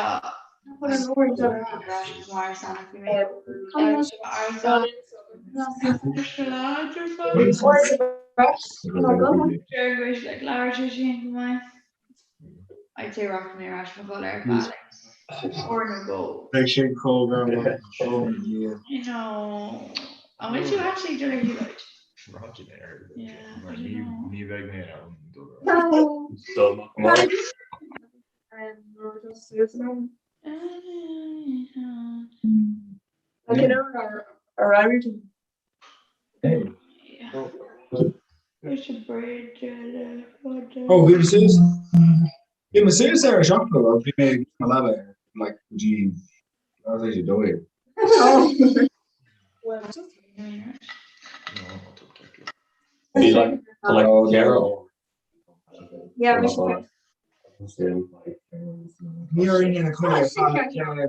Beidh sé chomh Ní bheidh mé in ann dul ar ais. Oh, bhí mé suas bhí mé suas ar a seacht agus bhí mé ag mo leaba ar like go dtí leathuair tar éis a 12. Bhí like like ceithre Ní raibh aon duine chun é a cheann ar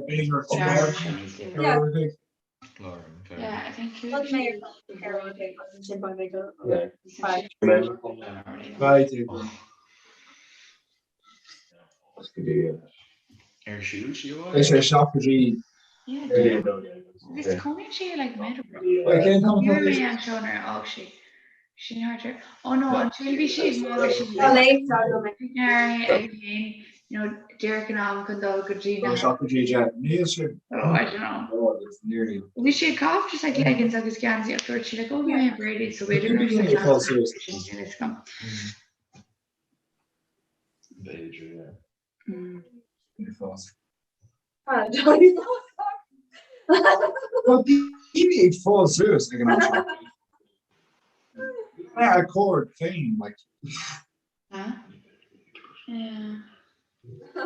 b'fhéidir Ar siúl sí Beidh sé seacht go dtí Agus cónaíonn sí like Meadowbrook. Cén t-am Ní atá raibh mé anois? anseo nuair a fhág sí. Sin thart ar Oh no, an tríú bhí sí ag magadh sin ag haon you know díreach in am chun dul go dtí na Seacht go dtí deich. Níl sé Oh, I don't know. Oh, it's nearly. Bhí sí ag caitheamh just like leggings agus geansaí ach dúirt sí like oh bhí mé bréadaí so b'fhéidir gur just like Fáil suas. B'fhéidir, yeah. Tá daoine ag fáil suas ag an am seo. Mé a chord féin, like. Huh? Yeah. Tá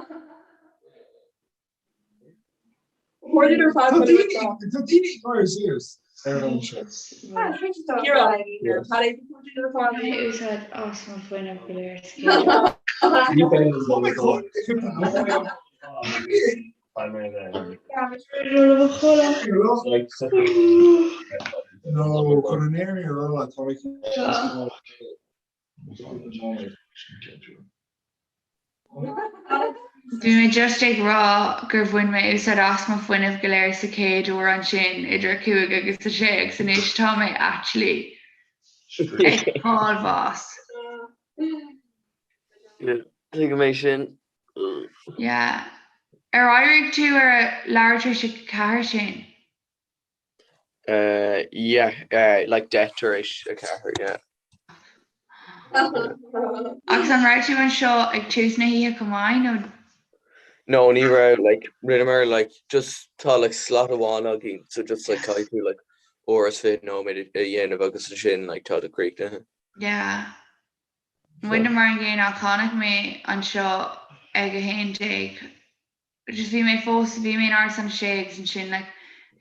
daoine ag fáil suas. Úsáid as mo fuinneamh go léir Bhí mé just ag rá gur bhain mé úsáid as mo fuinneamh go léir sa chéad uair ansin idir a 5 agus a 6 agus anois tá mé actually ag fáil bháis. Tuigim é sin. Yeah. Ar éirigh tú ar a leathuair tar éis a 4 sin? Uh, yeah, uh, like 4 tar éis 4, yeah. Agus an raibh tú anseo ag tús na hoíche chomh maith nó? No, ní raibh, like, rinneamar, like, just tá, like, slot amháin againn, so just, like, caithfidh tú, like, uair is 20 nóiméad a dhéanamh agus ansin, like, tá tú críochnaithe. Yeah. Muidne mar an gcéanna ach tháinig mé anseo ag 11 just bhí mé fós, bhí mé in árasán a sé agus ansin like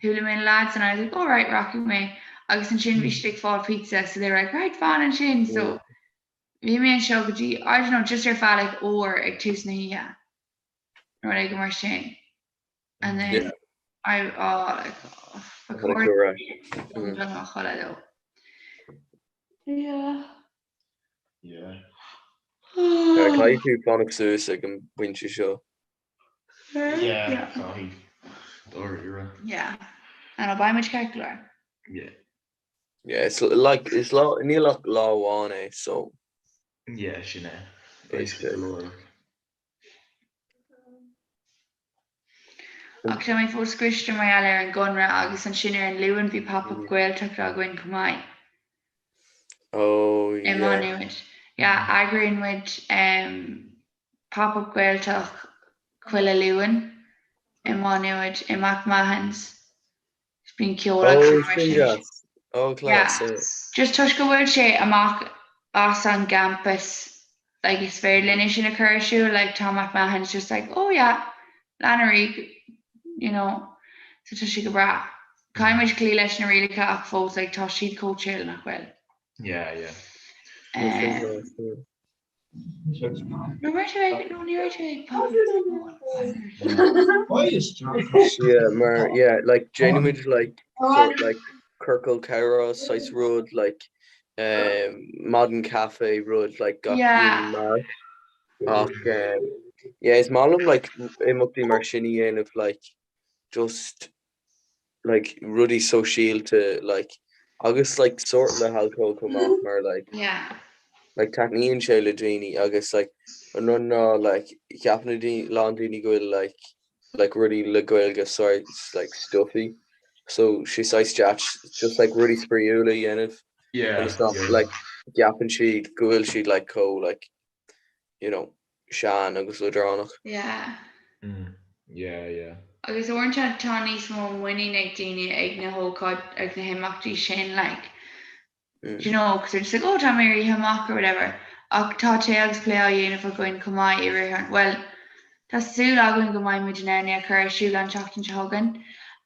chuala mé na lads and I was like oh right rachaidh mé agus ansin bhí siad ag fáil pizza so they were like right fan ansin so bhí mé anseo go dtí I don't know just ar feadh like uair ag tús na hoíche nó rud éigin mar sin and then yeah. I oh like oh, mm. Yeah. Yeah. Caithfidh tú fanacht suas ag an bpointe seo. Yeah, caithfidh. Dáiríre. Yeah. And I'll buy muid ceart go leor. Yeah. Yeah, it's like, is lá, níl ach lá amháin é, so. Yeah, sin é. Éasca go leor. Ach tá mé fós scriosta mar gheall ar an gConradh agus ansin ar an Luan bhí Pop Up Gaeltacht againn chomh maith. Oh I Má yeah. Nuad. Yeah, eagraíonn muid um, Pop Up Gaeltacht chuile Luan i Má Nuad i McMahon's. Bíonn ceol agus Oh, mar sin sin. deas. Oh, class, Yeah. yeah. Just toisc go bhfuil sé amach as an gcampas, like is féidir linn é sin a chur ar siúl, like tá McMahon's just like, oh yeah, lean ar aghaidh, you know, so tá sé go breá. Caithfidh muid cloí leis na rialacha ach fós, like tá siad chomh chill, nach bhfuil? Yeah, yeah. Oh, sin deas, yeah. No raibh tú ag, no ní raibh tú ag pop Yeah, mar yeah, like déanaimid like sort like ciorcal comhrá saghas rud like um, maidin caife rud like gach Yeah. mí Márta. Ach um, yeah, is maith liom like imeachtaí mar sin a dhéanamh like just like rudaí sóisialta like agus like sort le halcól chomh maith mar like Yeah. like taitníonn sé le daoine agus like an rud ná like ceapann na daoine lán daoine go bhfuil like like rudaí le Gaeilge saghas like stuffy so sé saghas deas just like rudaí spraíúla a dhéanamh Yeah, agus nach yeah. like gceapann siad go bhfuil siad like chomh like you know, sean agus leadránach. Yeah. Mm. Yeah, yeah. Agus uaireanta tá níos mó muinín ag daoine ag na hócáid, ag na himeachtaí sin, like, mm. do you know, cos they're just like, oh, tá mé ar oíche amach or whatever. Ach tá tae agus plé á dhéanamh againn chomh maith i rith an, well, tá súil againn go mbeidh muid in ann é a chur ar siúl an tseachtain seo chugainn.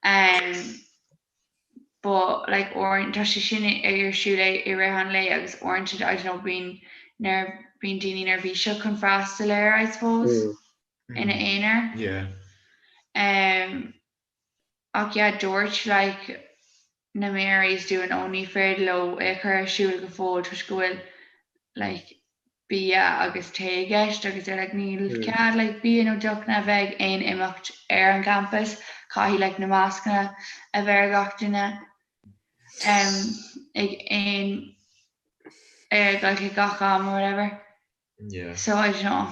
Um, but like uaireanta tá sé sin ar siúl i rith an lae agus uaireanta I don't know bíonn ner bíonn daoine neirbhíseach chun freastal air I suppose mm. ina aonar. Yeah. Um, ach yeah dúirt like na Marys dúinn ó ní féidir leo é a chur ar siúl go fóill toisc go bhfuil like bia agus tae i gceist agus they're like níl cead like bia nó deochanna a bheith ag aon imeacht ar an gcampas, caithfidh like na mascanna a bheith ar gach duine um, ag aon ag like ag gach am or whatever. Yeah. So I don't know.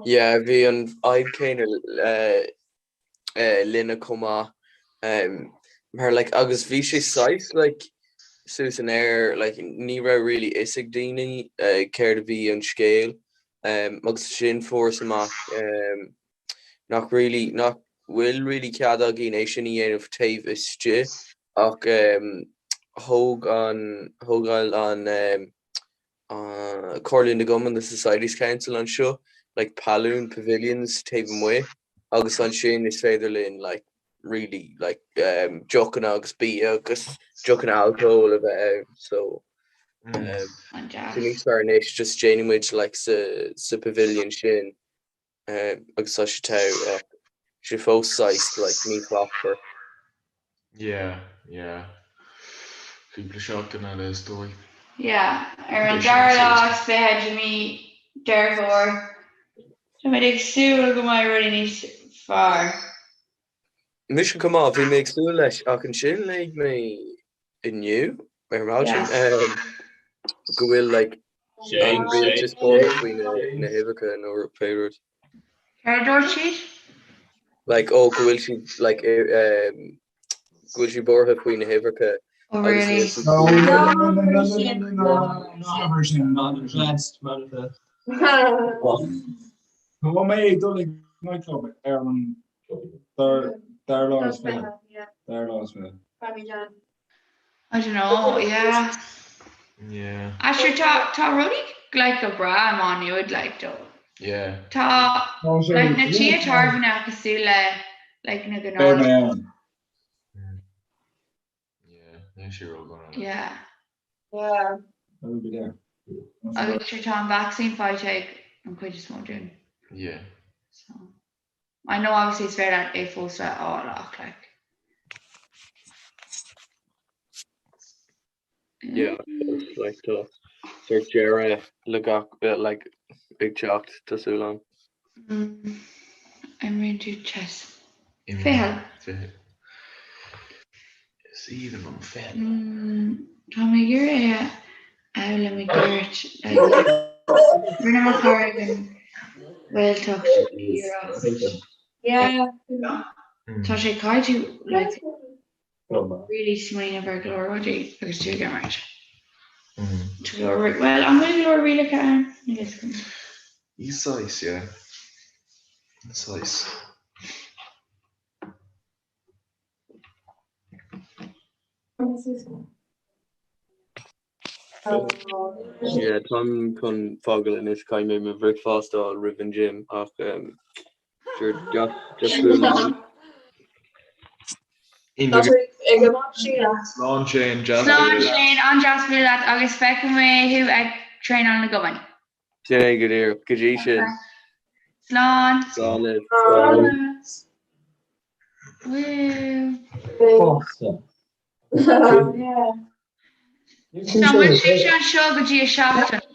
Yeah, bhí an fhadhb céanna uh, linne chomh maith mar like agus bhí sé saghas like suas in air like ní raibh really fhios ag daoine céard a bhí an scéal agus sin fuarthas amach nach really nach bhfuil really cead againn é sin a dhéanamh taobh istigh ach thóg an thógáil an Comhairle na gCumann, the Societies Council anseo, like pailliún, pavilions taobh amuigh agus ansin is féidir linn like. really like um, deochanna agus bia agus deochanna alcohol a bheith ann so um, An-deas. níos fearr anois just déanann muid like sa, sa pavilion sin um, agus tá sé togha ach sé fós saghas like míshlachtmhar. Yeah, yeah. Cúpla seachtain eile is dóigh. Yeah, ar an dara lá is 20 de mí Deireadh Fómhair. Táimid ag súil go mbeidh rudaí níos fearr. Mise chomh maith, bhí mé ag súil leis ach ansin léigh mé inniu ar maidin go bhfuil like an rialtas buartha faoi na huibheacha nó pé rud. Céard a dúirt siad? Like oh go bhfuil siad like go bhfuil siad buartha faoi na huibheacha Oh agus really? níl siad No, no, no, no, no, no, no, no, no, sin. Manifest, manifest. Tá mé ag dul ag nightclub ar an dara lá is 20. Dara lá is 20. I don't know, yeah. Yeah. Ah sure tá tá rudaí like go breá i Má Nuad like though. Yeah. Tá like na tithe tábhairne cosúil le like na Beidh gnáth. mé ann. Yeah, níl sé ródhona. Yeah. Yeah. I will be there. Agus sure tá an vaccine faighte ag an chuid is mó dúinn. Yeah. So I know obviously is féidir leat é fós a fháil ach like. Yeah, like tá sort deireadh le gach like ag teacht tá súil agam. Mm, imríonn tú chess. Ficheall. Ficheall. Is aoibhinn liom ficheall. Mm, tá mé ag iarraidh é a fhoghlaim i gceart. Rinne mo chara ag an Ghaeltacht iarracht. Yeah. Tá sé caithfidh tú like really smaoineamh ar go leor rudaí agus tú ag imirt. Tá go leor well an bhfuil go leor rialacha ann? Níl fhios agam. Ní saghas, yeah. Saghas. Yeah, táim chun fágáil anois, caithfidh mé mo bhricfeasta a fháil roimh an gym ach um, sure, just, just bualadh. Slán Shane, deas Slán bualadh leat. Shane, an-deas bualadh leat agus feicfidh mé thú ag traenáil na gCumann. Sin é go díreach, go dtí sin. Slán. Slán libh. Woo. Fosta. Tá bhfuil sibhse anseo go dtí a 7 an ea?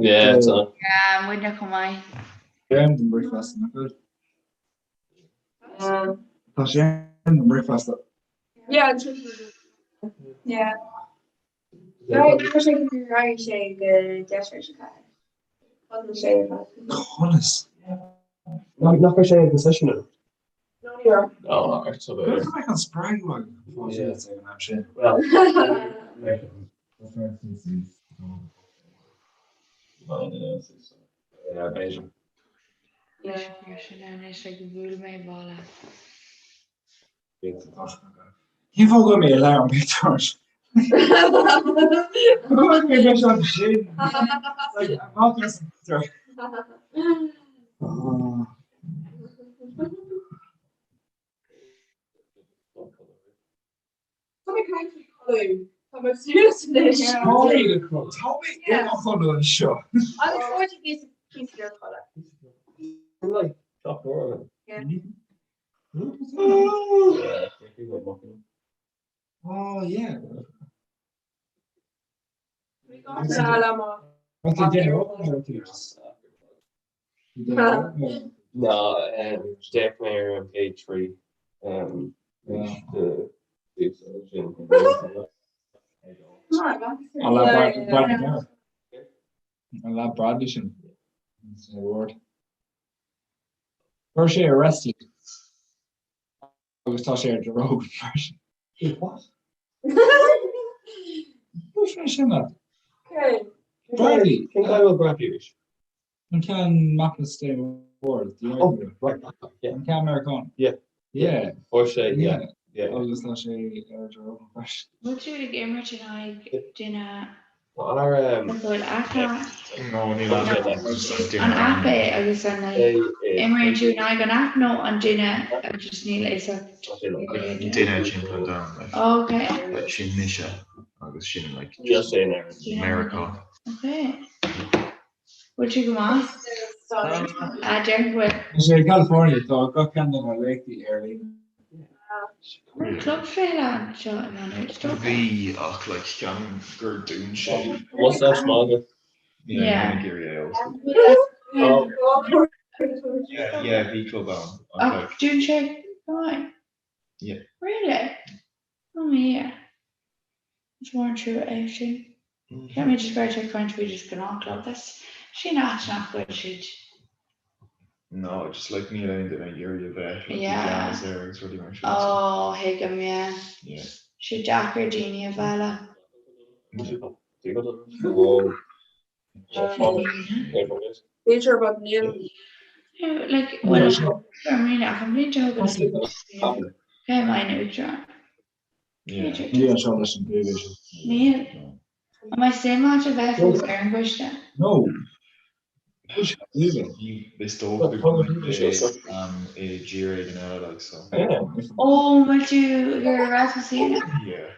Yeah, tá. Yeah, muidne chomh maith. Déan don bricfeasta, nach bhfuil? Tá sé an don bricfeasta. Yeah, Yeah. Right, tá sé go raibh sé go deis ar se. Sé Conas? Nach raibh sé ag na seisiúna? No, ní raibh. Oh, ar so Go mbeidh an spreagadh agam fá ag an am sin. Well, Yeah, b'fhéidir. Sin anois ag bhuail mé balla. Cén fáth go bhfuil mé i lár an pictiúir? Go bhfuil mé leis an sin. Like, amach as an pictiúr. Oh. Tá mé caint faoi chodladh. Tá mé suas anois. Tá mé tá mé i mo chodladh anseo. Agus fuair tú píosa píosa beag codladh. Like, stop door. Yeah. Oh, yeah. No, d'fhéach mé ar an chéad trí. An lad Bradley sin. Ward. Fuair sé arrested agus tá sé ar Joe Rogan freisin. What? Fuair sé sin leat. Bradley. Cén chaoi bhfuil Bradley arís? An ceann Mappus State Ward. Oh, right, yeah. An ceann Meiriceánach. Yeah. Yeah. Fuair sé, yeah. Yeah. Agus tá sé ar Joe Rogan freisin. Bhfuil tú ag imirt in aghaidh duine? Bhfuil aip An aip é agus an imríonn tú in aghaidh an aip nó an duine just níl a fhios agat? Duine timpeall an domhain. Ok. Like sin mise agus sin like Meiriceá. Ok. Bhfuil tú go maith? Ah, déarfainn go bhfuil. Is é California, tá gach ceann de na léachtaí ar líne. Bhfuil club fichille anseo i Má Nuad? Bhí ach like ceapaim gur dún sé. Mustache magadh. Yeah. Yeah, yeah, bhí club ann. Ach dún sé go maith. Yeah. Really? Oh my yeah. Is mór an trua é sin. Cheap mé just go raibh tú ag caint faoi just gnáthchlub. That's sin áit nach bhfuil siad. No, just like níl aon duine ag iarraidh a bheith like i Yeah. gceannas air agus rudaí mar sin. so, Oh, thuigim, yeah. Yeah. Sé deacair daoine a mhealladh. B'fhéidir but níl. Like, well, ar mbliana ach an bhliain seo chugainn cé mbeidh ina uachtarán? Níl seo leis an bpríomh Níl. An mbeidh suim agat a bheith fós ar an gcoiste? No. Is dócha go mbeidh sé i dtír éigin eile like so. Ó, an bhfuil tú ag iarraidh Erasmus a dhéanamh? Yeah.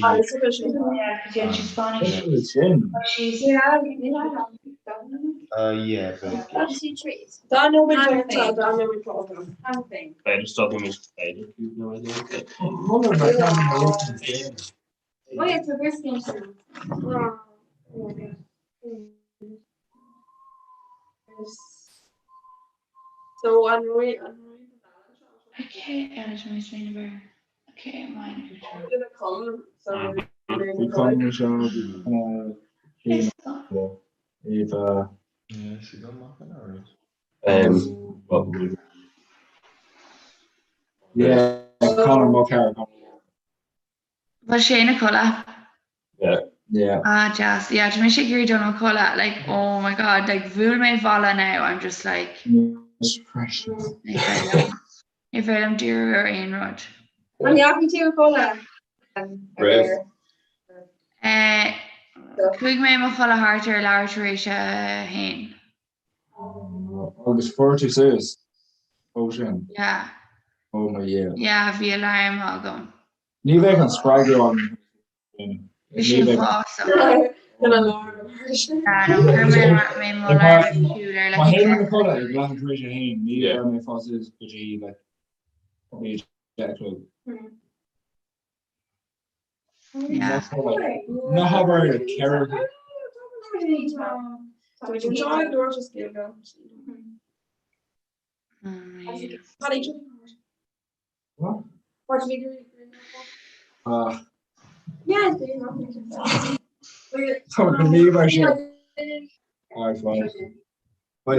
Caithfidh sí. Yeah, but. So an roi an roi Okay, eile tá mé smaoineamh air. Okay, mine Eva. Yeah, sí go maith an áirid. Yeah, Conor Mulcair. Bhfuil sé ina chodladh? Yeah. Yeah. Ah, deas. Yeah, tá mise ag iarraidh dul i mo chodladh. Like, oh my god, like, bhuail mé balla now, I'm just like, It's precious. ní féidir liom- ní féidir liom díriú ar aon rud. An ndeachaigh tú a chodladh? Raibh. Eh, chuaigh mé i mo chodladh thart ar leathuair tar éis a haon. Agus fuair tú suas ó sin? Yeah. Oh my yeah. Yeah, bhí alarm agam. Ní bheidh an spreagadh ann. Bhí sé uafásach. Yeah, no, chuir mé mé mo alarm ar siúl ar Má like théim a chodladh ag leathuair tar éis a haon, ní bheidh mé fáil suas go dtí like 10 a chlog. Yeah. Ná habair 4. What? Ah. Tá go ní mar sin. Alright, fine. Um,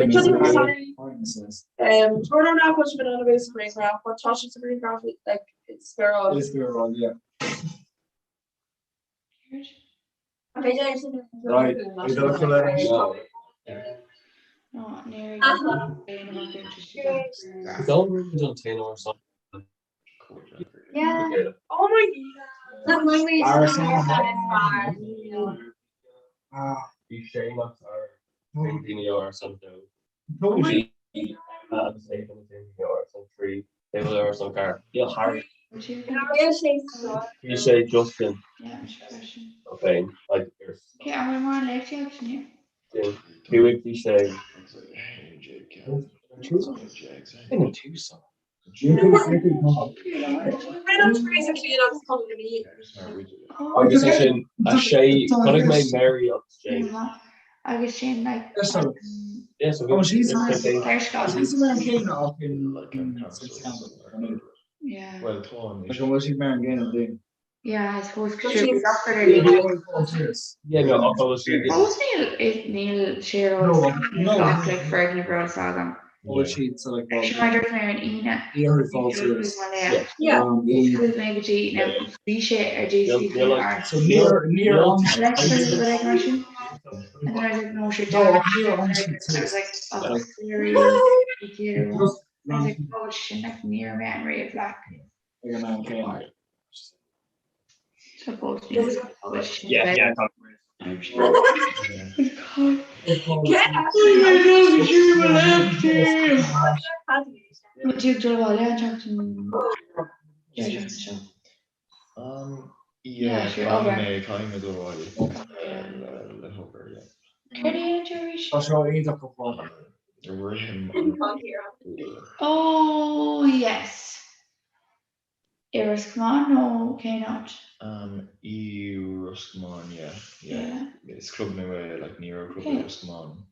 Tuair nach bhfuil sin an bhís grianghraf, but tá sé sa ghrianghraf like it's spéireáil. Is spéireáil, yeah. Right, is that a cholera? No, ní Yeah. Oh my God. Bhí sé nach daoine ar son dó. Agus é daoine ar son trí, ar son car. Níl Harry. Bhí sé Justin. Okay, like Okay, an bhfuil mórán léachtaí agat inniu? Chuaigh bhí sé. In Tucson. Agus é sin a sé chonaic mé Mary agus James. Agus sin like Yeah, so Oh, she's Léarscáil. She's mar an gcéanna ach in September. Yeah. Well, tá an Like an bhfuil siad mar an gcéanna duine. Yeah, I suppose go sure gach rud ar líne. Yeah, no, ach bhfuil siad Fós níl níl sé ar No, eolas no. gach like foirgneamh ar eolas agam. Bhfuil siad sa like Sin mar dúirt mé ar an Aoine. Iarraidh fáil suas. Yeah. Um, í- Chuaigh mé go dtí nó bhí sé ar dtús bhí Níl, like, ar So níor níor fhan Alexa rud éigin mar sin. And then I was like, no, sure, No, Dad. níor fhan siad I was suas. like, oh, sorry. Just I was like, oh sin like ní raibh mé ann riamh like. Ag an am céanna. So both oh sin Yeah, yeah, tá. Um, Yeah, yeah, sure, caithfidh obair. mé, caithfidh mé dul abhaile le hobair, yeah. Céard a dhéanann tú arís? Tá seo iontach go fóill. Rithim Oh, yes. I Ros Comáin nó cén áit? Um, i Ros Comáin, yeah, yeah. Is club nua é, like, ní raibh club i Okay. Ros Comáin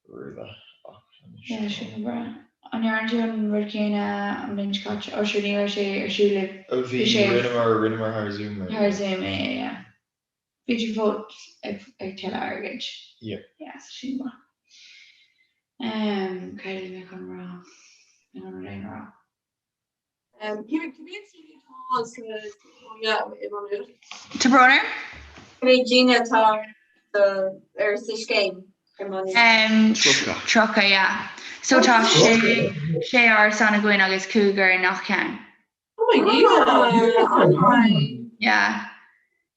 roimhe ach anois Yeah, tá. sin go breá. An ndearna tú an rud céanna an bhliain seo caite? Oh, sure, ní raibh sé ar siúl libh. Bhí, Bhí sé rinneamar, rinneamar thar Zoom é, thar yeah. Zoom é, yeah, yeah. Bhí tú fós ag ag tuilleadh airgid. Yeah. Yeah, so sin go maith. Um, cad a bhí mé chun rá? Ní raibh rud éigin a rá. Um, cé mhéad daoine atá sa i Má Nuad? Tá brón orm? Cé mhéad daoine atá ar sa scéim i Má Nuad? Um, 30. 30, yeah. So tá sé sé árasán againn agus cúigear i ngach ceann. Oh my God! Yeah.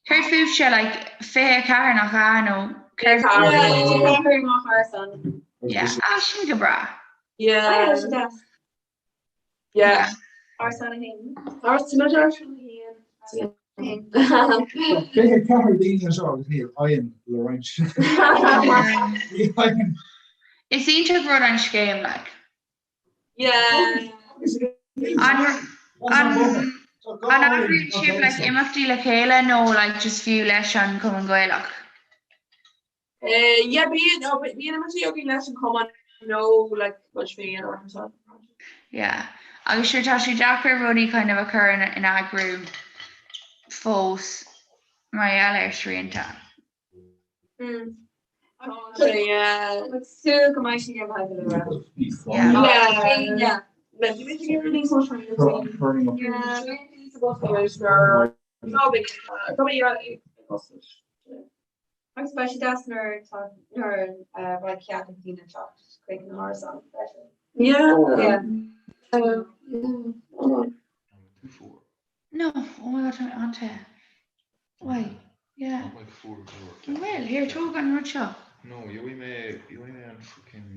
Céard fúibhse, like, 24 nach ea nó céard Yeah, 24 i ngach árasán. Yeah, ah, sin go breá. Yeah. Ah, sin deas. Yeah. Árasán a haon. Árasán árasán a haon. 24 daoine anseo agus níl oigheann le roinnt. Níl oigheann. Is iontach rud an scéim, like. Yeah. An an an eagraíonn sibh like imeachtaí le chéile nó like just fiú leis an Chumann Gaelach? Yeah, bíonn oh, bíonn imeachtaí againn leis an Chumann nó like muid féin or something. Yeah. Agus sure tá sé deacair rudaí kind of a chur in, in eagrú fós mar gheall ar srianta. Mm. So yeah. Súil go mbeidh sé imithe go luath. Yeah. Yeah. Yeah. Like, you think everything's so trying to Yeah. Agus beidh sé deas nuair atá nuair a bheidh cead ag daoine teacht chuig na hárasáin freisin. Yeah. Yeah. No, oh my god, tá mé an-te. Why? Yeah. Tá like fuar go leor. An bhfuil? Here, tóg an rud seo. No, gheobhaidh mé, gheobhaidh mé an fucking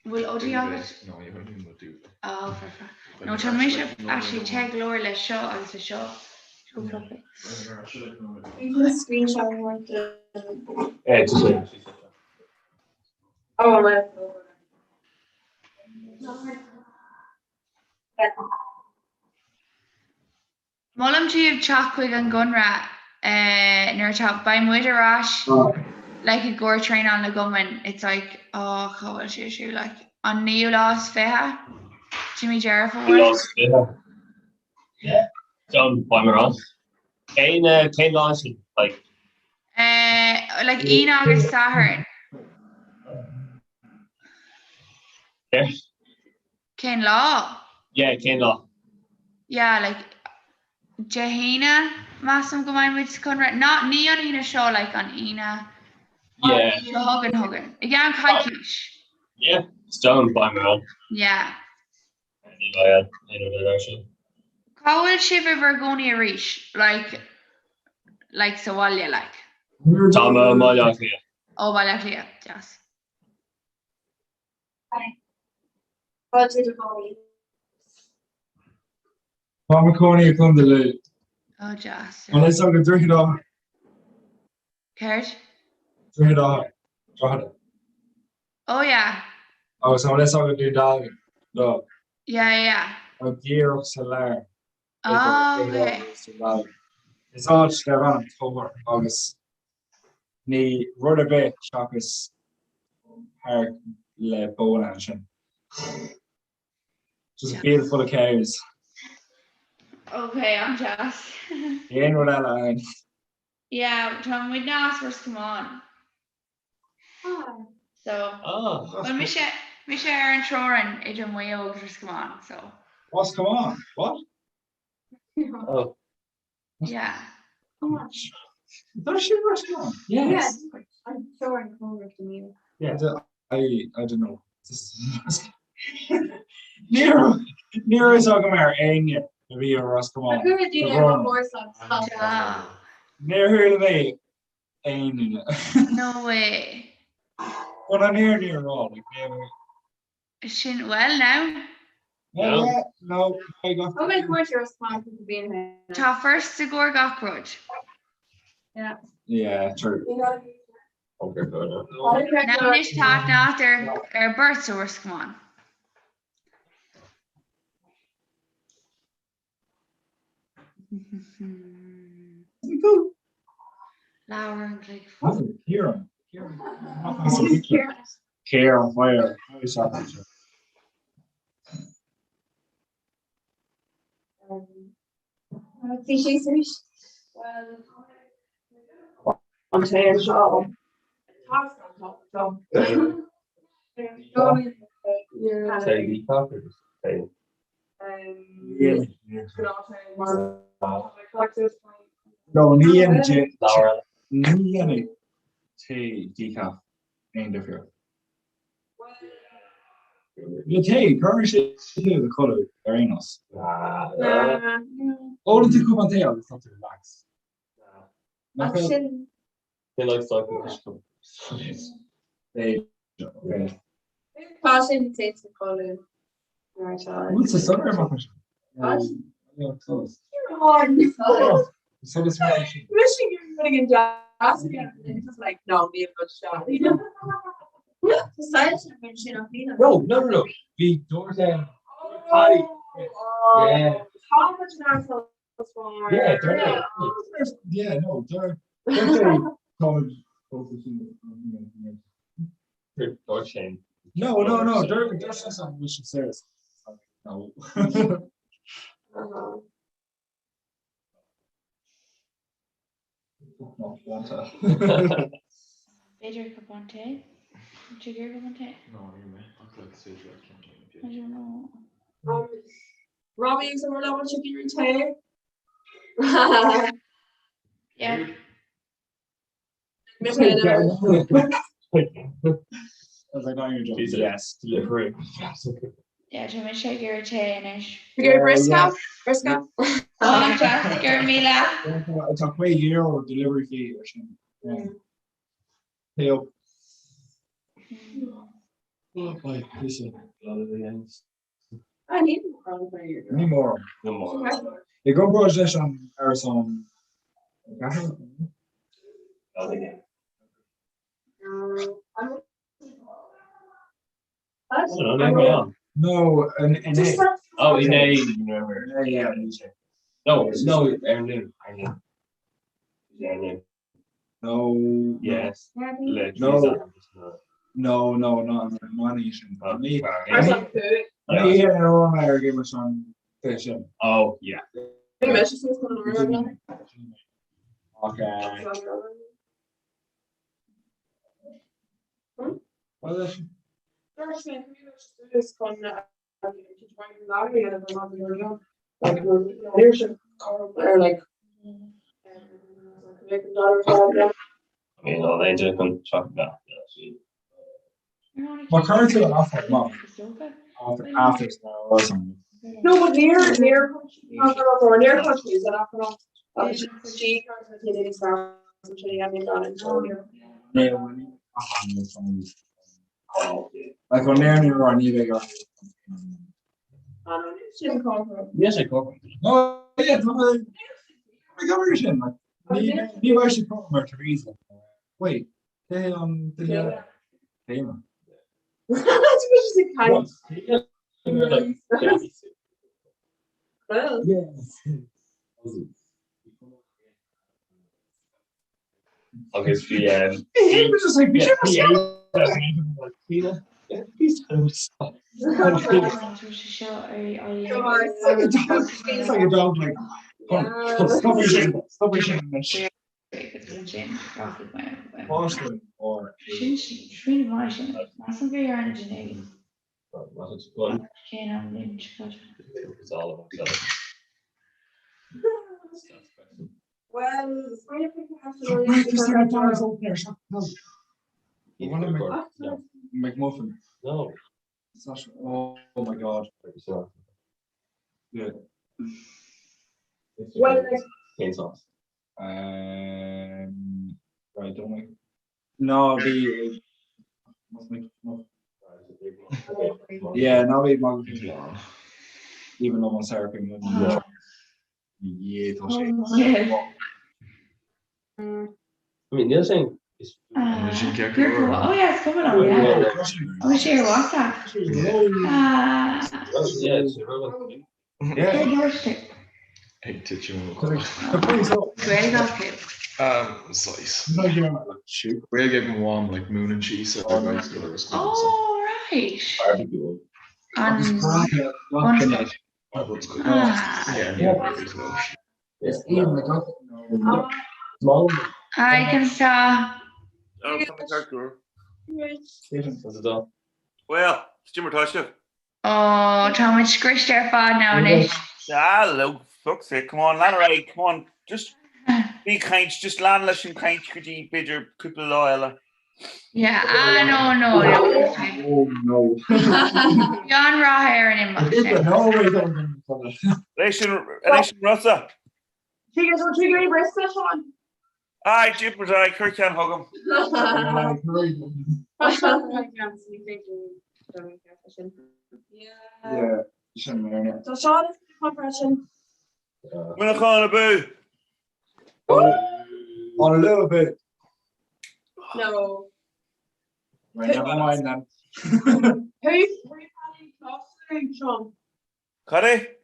Bhfuil hoodie agat? No, gheobhaidh mé mo duvet. Oh, fair fair. No, tá mise actually te go leor le seo agus le seo. Go fluffy. Screenshot Eh, just like Oh, my. Molaim daoibh teacht chuig an gConradh nuair atá, beidh muid ar ais like i gcomhair traenáil na gcumann, it's like oh cá bhfuil sé ar siúl like an naoú lá is fiche de mí Deireadh Fómhair. Yeah, John, beidh mé ann. Cén cén lá sin? Like Eh like Aoine agus Satharn. Yeah. Cén lá? Yeah, cén lá? Yeah, like, Dé hAoine, measaim go mbeidh muid sa Chonradh. Not, ní an Aoine seo, like, an Aoine Yeah. seo chugainn chugainn. I gceann coicís. Yeah, it's done, beidh mé ann. Yeah. Ní bheidh aon rud eile ar siúl. Cá bhfuil sibh i bhur gcónaí arís? Like, like sa bhaile, like? Tá mé i mBaile Átha Cliath. Ó, Baile Átha Cliath, deas. Fáilte do chónaí. Tá mé i mo chónaí i gContae Lú. Ó deas. An bhfuil a fhios agat Droichead Átha. Céard? Droichead Átha. Drogheda. Oh yeah. Agus an bhfuil a fhios agat Dún Dealgan? No. Yeah yeah yeah. Tá díreach sa lár. Ah okay. Is áit darb ainm Tobar agus ní rud ar bith seachas páirc le bóna ansin. Just a field full of cows. Okay, an-deas. Ní aon rud eile ann. Yeah, tá muidne as Ros Comáin. So, well mise, mise ar an teorainn idir Maigh Eo agus Ros Comáin, so. Ros Comáin? What? Oh. Yeah. Tá sin Ros Comáin? Yes. I'm sure I'm cóngarach do Maigh Eo. Yeah, I, I don't know. Just... Ní raibh fhios agam ar éinne a bhí i Ros Comáin. Níor chuala mé aon duine. No way. Chun an fhírinne a rá, like, níor. Sin, well now. No, yeah, no, I got. Tá mé cuairt ar Ros Comáin cúpla bliain ó shin. Tá first i gcomhair gach rud. Yeah. Yeah, true. Now anois tá aithne ar ar beirt ó Ros Comáin. Leabhar an chloig. Kieran. Kieran fire. Bhí sé arís. An té anseo. No, ní dhéanann ní dhéanann tae decaf aon difríocht. Le tae, cuireann sé tú i do chodladh ar aon nós. Ólann tú cupán tae agus tá tú relax. Nach bhfuil? Tá sin tae sa chodladh. Bhfuil sa solar amach anseo? Solas mar sin. Wishing you were putting in jazz again and then just like no ní rud seo. No, no, no, no. Bhí dúirt Paddy. Yeah. Tá muid in ann Yeah, dúirt Yeah, no, dúirt Dúirt sin. No, no, no, dúirt dúirt sé san bhfuil sin serious. No. B'fhéidir cupán tae? Tú ag iarraidh cupán tae? No, níl mé. Ach like is féidir leat ceann tae I don't know. Robbie is an level chicken tae. Yeah. I was like, not your job. Yes, delivery. Yeah, tá mise ag iarraidh tae anois. Gur Briscoe? Briscoe? Tá gur míle. Tá €5 delivery fee ar sin. Pay up. Oh boy, listen. I need Ní mór. I gcomparáid leis an árasán No, inné. Oh, inné. Yeah, No, no, ar inniu. Ar No. Yes. No. No, no, no, no, ní sin. Ní ar ar gé san sin. Oh, yeah. Okay. Má chuireann tú an offer amach after after or something. No, but near near or near countries that Like on near near or ní bheidh Yes, I cover. No, yeah, tá mé cover sin. Like, ní ní bheidh sé cover mar Teresa. Wait, cé an duine céanna? Yes. Agus bhí He was just like, bhí sé It's like a dog. It's like a dog. Like, stop sin, stop sin. Partially or Well, Breakfast at McDonald's open there. Shut up. McMuffin. No. Oh my God. Yeah. Well, Cén sauce? Um, right, don't make. No, bhí must make no. Yeah, ná bí mag even though sour cream. Oh. Yeah, tá sé. I mean, níl sé is Oh yeah, it's coming on, yeah. Oh, share WhatsApp. Ah. Yeah, Yeah. Ag titim. Gaeilge acu. Um, saghas. Gaeilge ag mo mham, like múineann sí sa Gaelscoil agus Oh, right. An Hi, conas tá? Well, cad é mar tá sibh. Ó, tá muid scriosta ar fad now anois. Ah, look, fuck's sake, come on, lean ar aghaidh, come on, just bí ag caint, just lean leis an chaint go dtí b'fhéidir cúpla lá eile. Yeah, ah, no, no, no. Oh, no. Bhí an-rath ar an imeacht sin. No, we don't. Leis an leis an Rossa. Tuige tú tú go Bristol, Seán? Aye, jeepers, aye, cuir ceann chugam. Yeah, sin mé. Tá Seán is freisin. Muineachán abú! On a little bit. No. Right, never mind then. Who who Paddy Coláiste Seán? Cad é?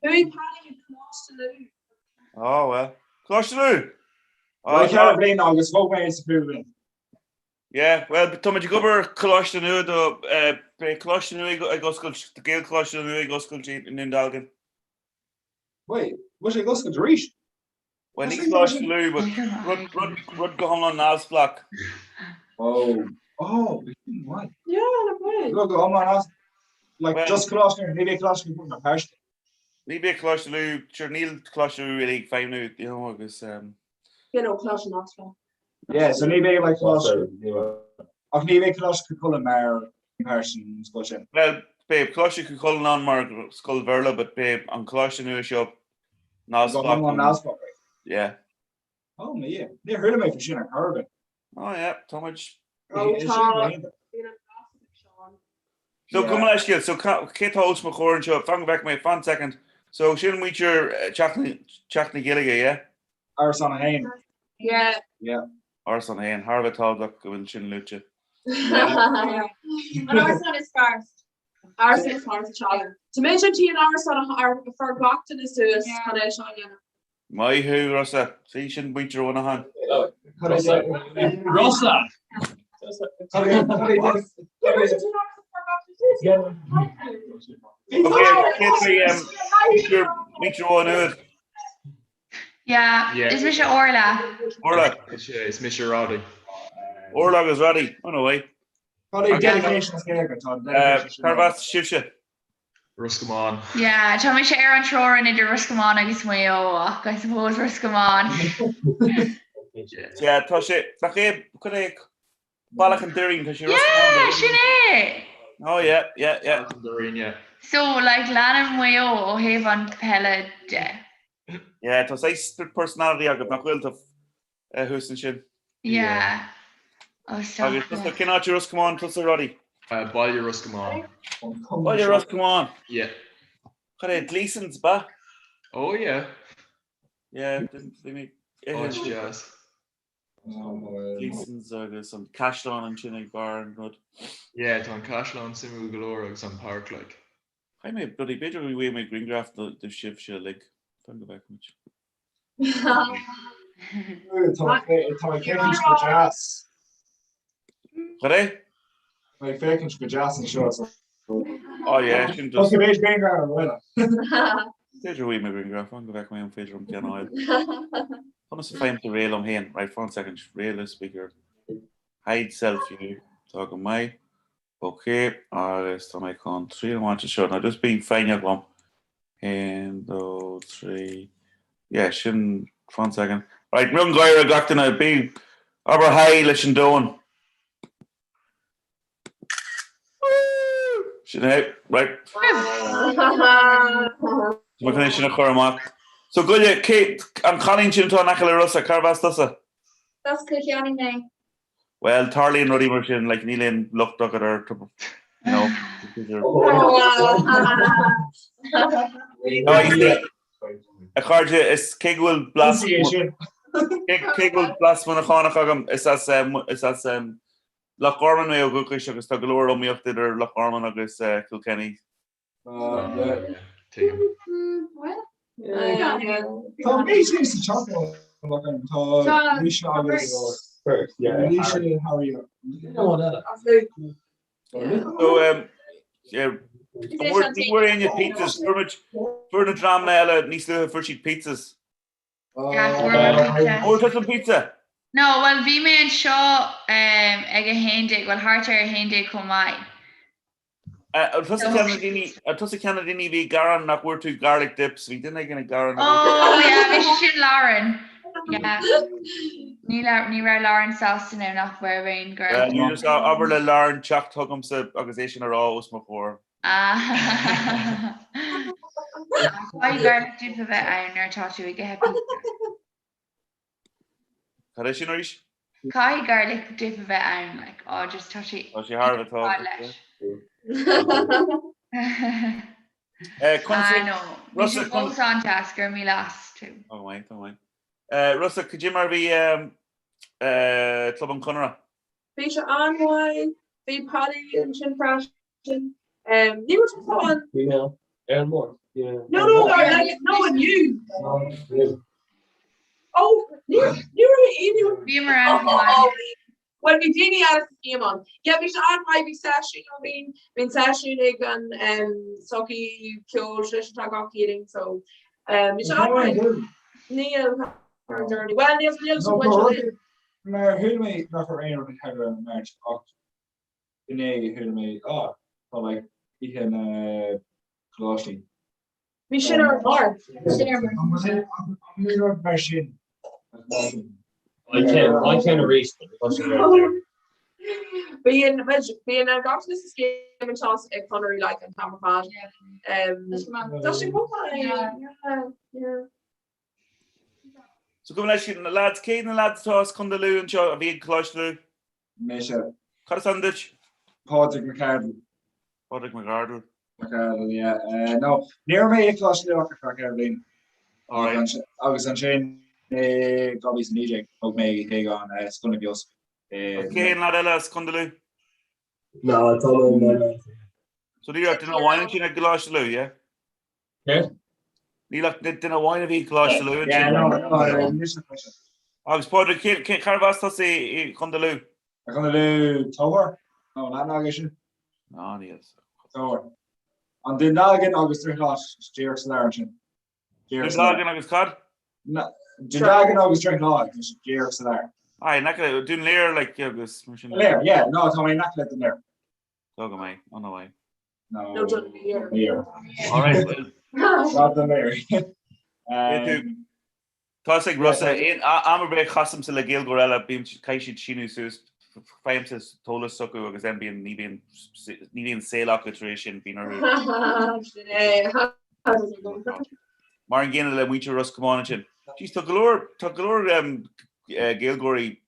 Who Paddy Coláiste Lú? Oh well. Coláiste Lú! Well, ceithre bliana agus thóg mé sa bhliain. Yeah, well, tá muid ag obair coláiste nua do beidh coláiste nua ag oscailt, Gaelcholáiste nua ag oscailt i nDún Dealgan. Wait, bhfuil sé ag oscailt arís? Well, ní Coláiste Lú, but rud, rud, rud go hiomlán neamhspleách. Oh, oh, what? Yeah, no way. Rud go hiomlán neamh, like Well- just Coláiste, ní bheidh Coláiste Lú mar páiste. Ní bheidh Coláiste Lú, sure, níl Coláiste Lú really ag feidhmiú, you know, agus, um, You know, Coláiste neamhspleách. Yeah, so ní bheidh like Coláiste, ach ní bheidh Coláiste Chú Chulainn mar páiste an scoil sin. Well, beidh Coláiste Chú Chulainn ann mar scoil Bhéarla, but beidh an Coláiste nua seo Go hiomlán neamhspleách. Yeah. Oh, my yeah. Níor chuala mé faoi sin ar chor ar bith. Oh yeah, tá muid. Oh, tá. So gabh mo leithscéal, so cé tá os mo chomhair anseo, fan go bhfeicfidh mé, fan second. So sin muintir Teach na, Teach na Gaeilge, yeah? Árasán 1. Yeah. Yeah. Árasán 1, thar a bheith tábhachtach go bhfuil sin luaite. An árasán is fearr. Árasán is fearr sa teanga. Tá mé an tí an árasán a fuair gach duine suas chun é seo a dhéanamh. Maith thú, Rossa. Sí, sin muintir Mhuineacháin. Rossa! Okay, muintir Mhá Nuad. Yeah, is mise Orla. Orla. Is mise Roddy. Orla agus Roddy, oh no way. Cad é dedication is Gaeilge tá dedication. Cárb as sibhse? Ros Comáin. Yeah, tá mise ar an teorainn idir Ros Comáin agus Maigh Eo ach I suppose Ros Comáin. Yeah, tá sé, nach é, cad é, Bealach an Doirín, tá sé Ros Comáin. Yeah, sin é! Oh yeah, yeah, yeah. Bealach an Doirín, yeah. So, like, leanaim Maigh Eo ó thaobh an peile de. Yeah, tá saghas split personality agat, nach bhfuil tú thuas ansin? Yeah. Oh, stop. Agus tusa, cén áit i Ros Comáin tusa, Roddy? Baile Ros Comáin. Baile Ros Comáin? Yeah. Cad é, Gleeson's, ba? Oh yeah. Yeah, bhí mé. Áit deas. Gleeson's agus an caisleán ansin ag barr an rud. Yeah, tá an caisleán suimiúil go leor agus an páirc like. Chaith mé bloody b'fhéidir go bhfaighidh mé grianghraf de sibhse uilig. Fan go bhfeicfidh muid. Tá ag féachaint go deas. Cad é? Tá ag féachaint go deas anseo. Oh yeah, sin just. Tá méid grianghraf ar bhfuil. B'fhéidir go bhfaighidh mé grianghraf, fan go bhfeicfidh mé an féidir liom ceann a fháil. Conas a fhaighim réidh liom féin? Right, fan second, réidh le speaker. Hide self view. Tá go maith. Ok, agus tá mé chun triail a bhaint as seo. Now just bí foighneach liom. 1, 2, 3, yeah, sin, fan second. Right, miongháire gach duine, bí, abair hi leis an domhan. Sin é, right. Tá mé chun é sin a chur amach. So Goile, cé, an cailín sin atá in aice le Rossa, carbh as tusa? As Cill Chainnigh mé. Well, tarlaíonn rudaí mar sin, like, níl aon locht agat ar, you know. A chairde, is cé go bhfuil blas cé go bhfuil blas Muineachánach agam, is as is as Loch Garman mé ó dhúchas agus tá go leor iomaíocht idir Loch Garman agus Kilkenny. Tá méid sa teach Tá Lisa agus Lisa Harry. So um, yeah, ní bhfuair éinne pizzas, fuair na dreamanna eile níos luaithe fuair siad pizzas. Fuair tusa an pizza? No, well bhí mé anseo um, ag 11, well thart ar 11 chomh maith. An tusa ceann na daoine, an tusa ceann na daoine a bhí ag gearán nach bhfuair tú garlic dips, bhí duine éigin ag gearán nach bhfuair Oh yeah, bhí sé sin Lauren. Yeah. Ní ní raibh Lauren sásta nó nach bhfuair aon garlic. You just abair le Lauren teacht chugamsa agus é sin a rá os mo chomhair. Ah. Caithfidh garlic dip a bheith ann nuair atá tú ag ithe pizza. Cad é sin arís? Caithfidh garlic dip a bheith ann, like, oh, just tá sé Tá sé thar a bheith tábhachtach. leis. Eh, conas I know. Bhí Rossa, sé fós an-deas, go raibh míle as tú. Tá go maith, tá go maith. Eh, Rossa, cad é mar a bhí ehm, eh, Club an Chonartha? Bhí sé an-mhaith, bhí Paddy ansin freisin. Um, ní raibh sé an. Bhí mé ann. Ar an mbord. Bhí mé No, no, no, like, no, inniu. Oh, ní ní raibh aon Bhíomar ann chomh maith. Well, bhí daoine eile sa chéim ann. Yeah, bhí sé an-mhaith, bhí seisiún againn, bhí an seisiún ag an um, sochaí ceoil traidisiúnta gach Céadaoin, so um, bhí sé an-mhaith. Níl Well, níl níl No, tá rud Mar shíl mé nach raibh aon rud ag tarlú ar an Máirt ach inné shíl mé ah tá like oíche na gcoláistí. Bhí sin ar an Máirt. An rud mar sin. I can I can arís but tá sin ar an Bíonn bíonn an gach duine sa scéim anseo ag Conairí like an t-am ar fad. Tá sé chomh maith. Yeah, yeah. So gabh mo leithscéal, na lads, cé na lads atá as Contae Lú anseo a bhí ag Coláiste Lú? Mise. Cad is ainm duit? Pádraig McArdle. Pádraig McArdle. McArdle, yeah. Uh, no, ní raibh mé ag Coláiste Lú ach ar feadh ceithre bliana. Alright. Agus ansin i 2019 bhog mé chuig an uh, Scoil Naomh Iósaf. Agus cé an lad eile as Contae Lú? No, tá mé So ní raibh duine amháin ansin ag Coláiste Lú, yeah? Céard? Níl ach duine amháin a bhí ag Coláiste Lú ansin. Agus Pádraig, carbh as tusa i Chontae Lú? I Chontae Lú, Tobar? Nó an aithne agaibh sin? Ná, níl. Tobar. An Dún Dealgan agus Droichead Átha, díreach sa lár ansin. Dún Dealgan agus cad? Dún Dealgan agus Droichead Átha, díreach sa lár. Aye, in aice le Dún Laoghaire, like, agus mar sin. Dún Laoghaire, yeah, no, tá mé in aice le Dún Laoghaire. Tá go maith, an maith. No, Dún Laoghaire. All right, well. Not Dún Laoghaire. Tá ag Rossa, aon am ar bith a chasaimse le Gaeilgeoir eile, bíonn caithfidh siad síniú suas, faighimse t-eolas s'acu agus then bíonn, ní bhíonn, ní bhíonn saol acu tar éis sin, bíonn orthu. Sin é. Mar an gcéanna le muintir Ros Comáin ansin. Jeez, tá go leor, tá go leor Gaeilgeoirí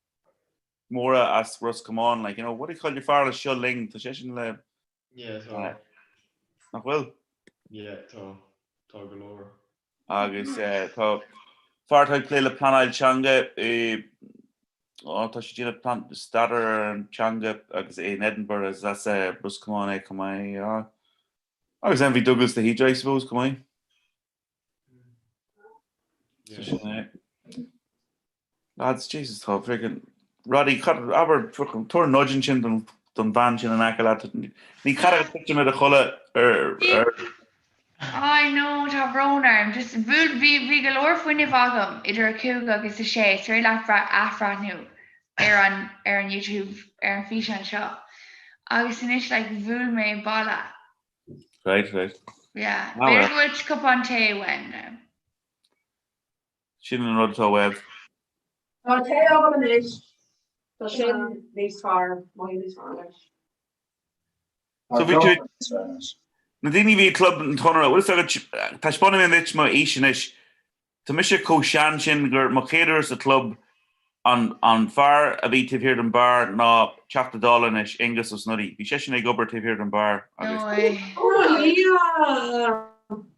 móra as Ros Comáin, like, you know, what do you call your fear le Seo Linn, tá seisean le, Yeah, tá. nach bhfuil? Yeah, tá. Tá go leor. Agus tá fear atá ag plé le pleanáil teanga i, ó, tá sé ag déanamh plean, staidéar ar an teanga agus é in Edinburgh is as Ros Comáin é chomh maith, yeah. Agus then bhí Douglas de hÍde, I suppose, chomh maith. So sin é. Lads, Jesus, tá friggin' Roddy, cad, abair, tabhair nudge ansin don, don bhean sin in aice leat. Ní caithfidh titim i do chodladh ar, ar. I know, tá brón orm. Just, bhuail, bhí, bhí go leor fuinnimh agam idir a cúig agus a sé, is féidir leat athbhreathnú ar an, ar an YouTube, ar an físeán seo. Agus anois, like, bhuail mé balla. Right, right. Yeah, b'fhéidir go bhfuil cupán tae uaim now. Sin an rud atá uaibh. Tá tae agam anois. Tá sin níos fearr, mothaím níos fearr anois. So bhí tú, na daoine a bhí i gClub an Chonartha, bhfuil fhios agat, taispeánfaidh mé duit m'aois anois, tá mise chomh sean sin gur mo chéad uair sa chlub, an an fear a bhí taobh thiar den beár ná Teachta Dála anois, Aengus Ó Snodaigh, bhí seisean ag obair taobh thiar den beár agus. No way. Oh yeah!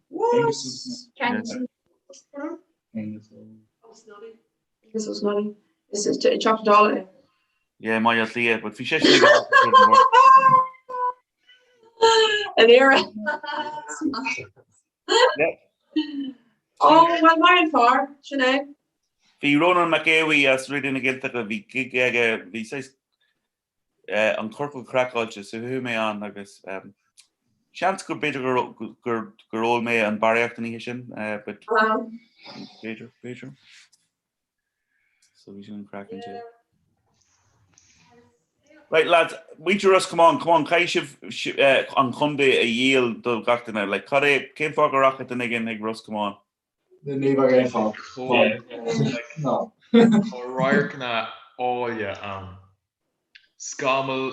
What? Aengus Ó Snodaigh. Aengus Ó Snodaigh. Is Teachta Dála é. Yeah, i mBaile Átha Cliath, but bhí seisean ag obair taobh thiar den bheár. An era. Yeah. Oh, well, maith an fear, sin é. Bhí Rónán Mac Aodha Bhuí as Raidió na Gaeltachta, bhí gig aige, bhí saghas an Corcal Craiceáilte, so chuaigh mé ann agus seans gur b'fhéidir gur gur gur ól mé an barraíocht an oíche sin, but b'fhéidir, b'fhéidir. So bhí sin an craic ansin. Right lads, muintir Ros Comáin, come on, caithfidh sibh an chontae a dhíol do gach duine. Like, cad é, cén fáth go rachadh duine éigin ag Ros Comáin? Ní bheadh aon fáth. No. Tá radharcanna áille ann. Scamall,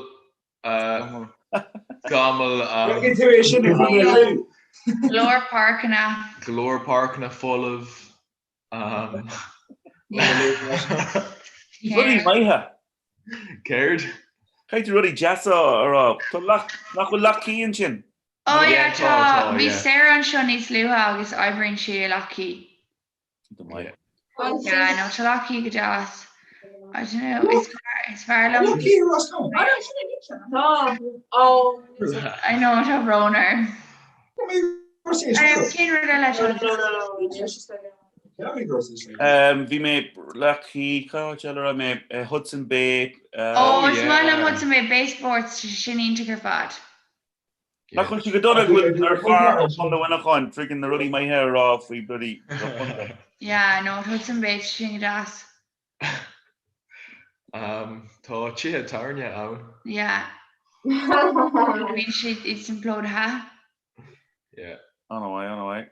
scamall ann. Tuigeann tú é sin i gContae Lú. Go leor páirceanna. Go leor páirceanna folamh. Rudaí maithe. Céard? Caithfidh tú rudaí deasa a rá. Tá Lough, nach bhfuil Lough Key ansin? Oh yeah, tá. Bhí Sarah anseo níos luaithe agus oibríonn sí i Lough Key. Go maith. Yeah, no, tá Lough Key go deas. I don't know, is fearr, is fearr liom. Lough Key Ros Comáin. Tá. Oh. I know, tá brón orm. Cén rud eile atá Bhí mé Lough Key, cá háit eile a raibh mé? Hodson Bay. Ó, is maith liom Hodson Bay, Bay Sports, sin iontach ar fad. Nach bhfuil sé go dona go bhfuil ar fear ó Chontae Mhuineacháin friggin na rudaí maithe a rá faoi bloody do chontae. Yeah, no, Hodson Bay, sin go deas. Tá tithe tábhairne ann. Yeah. Bíonn siad iomplodaithe. Yeah. An-mhaith, an-mhaith.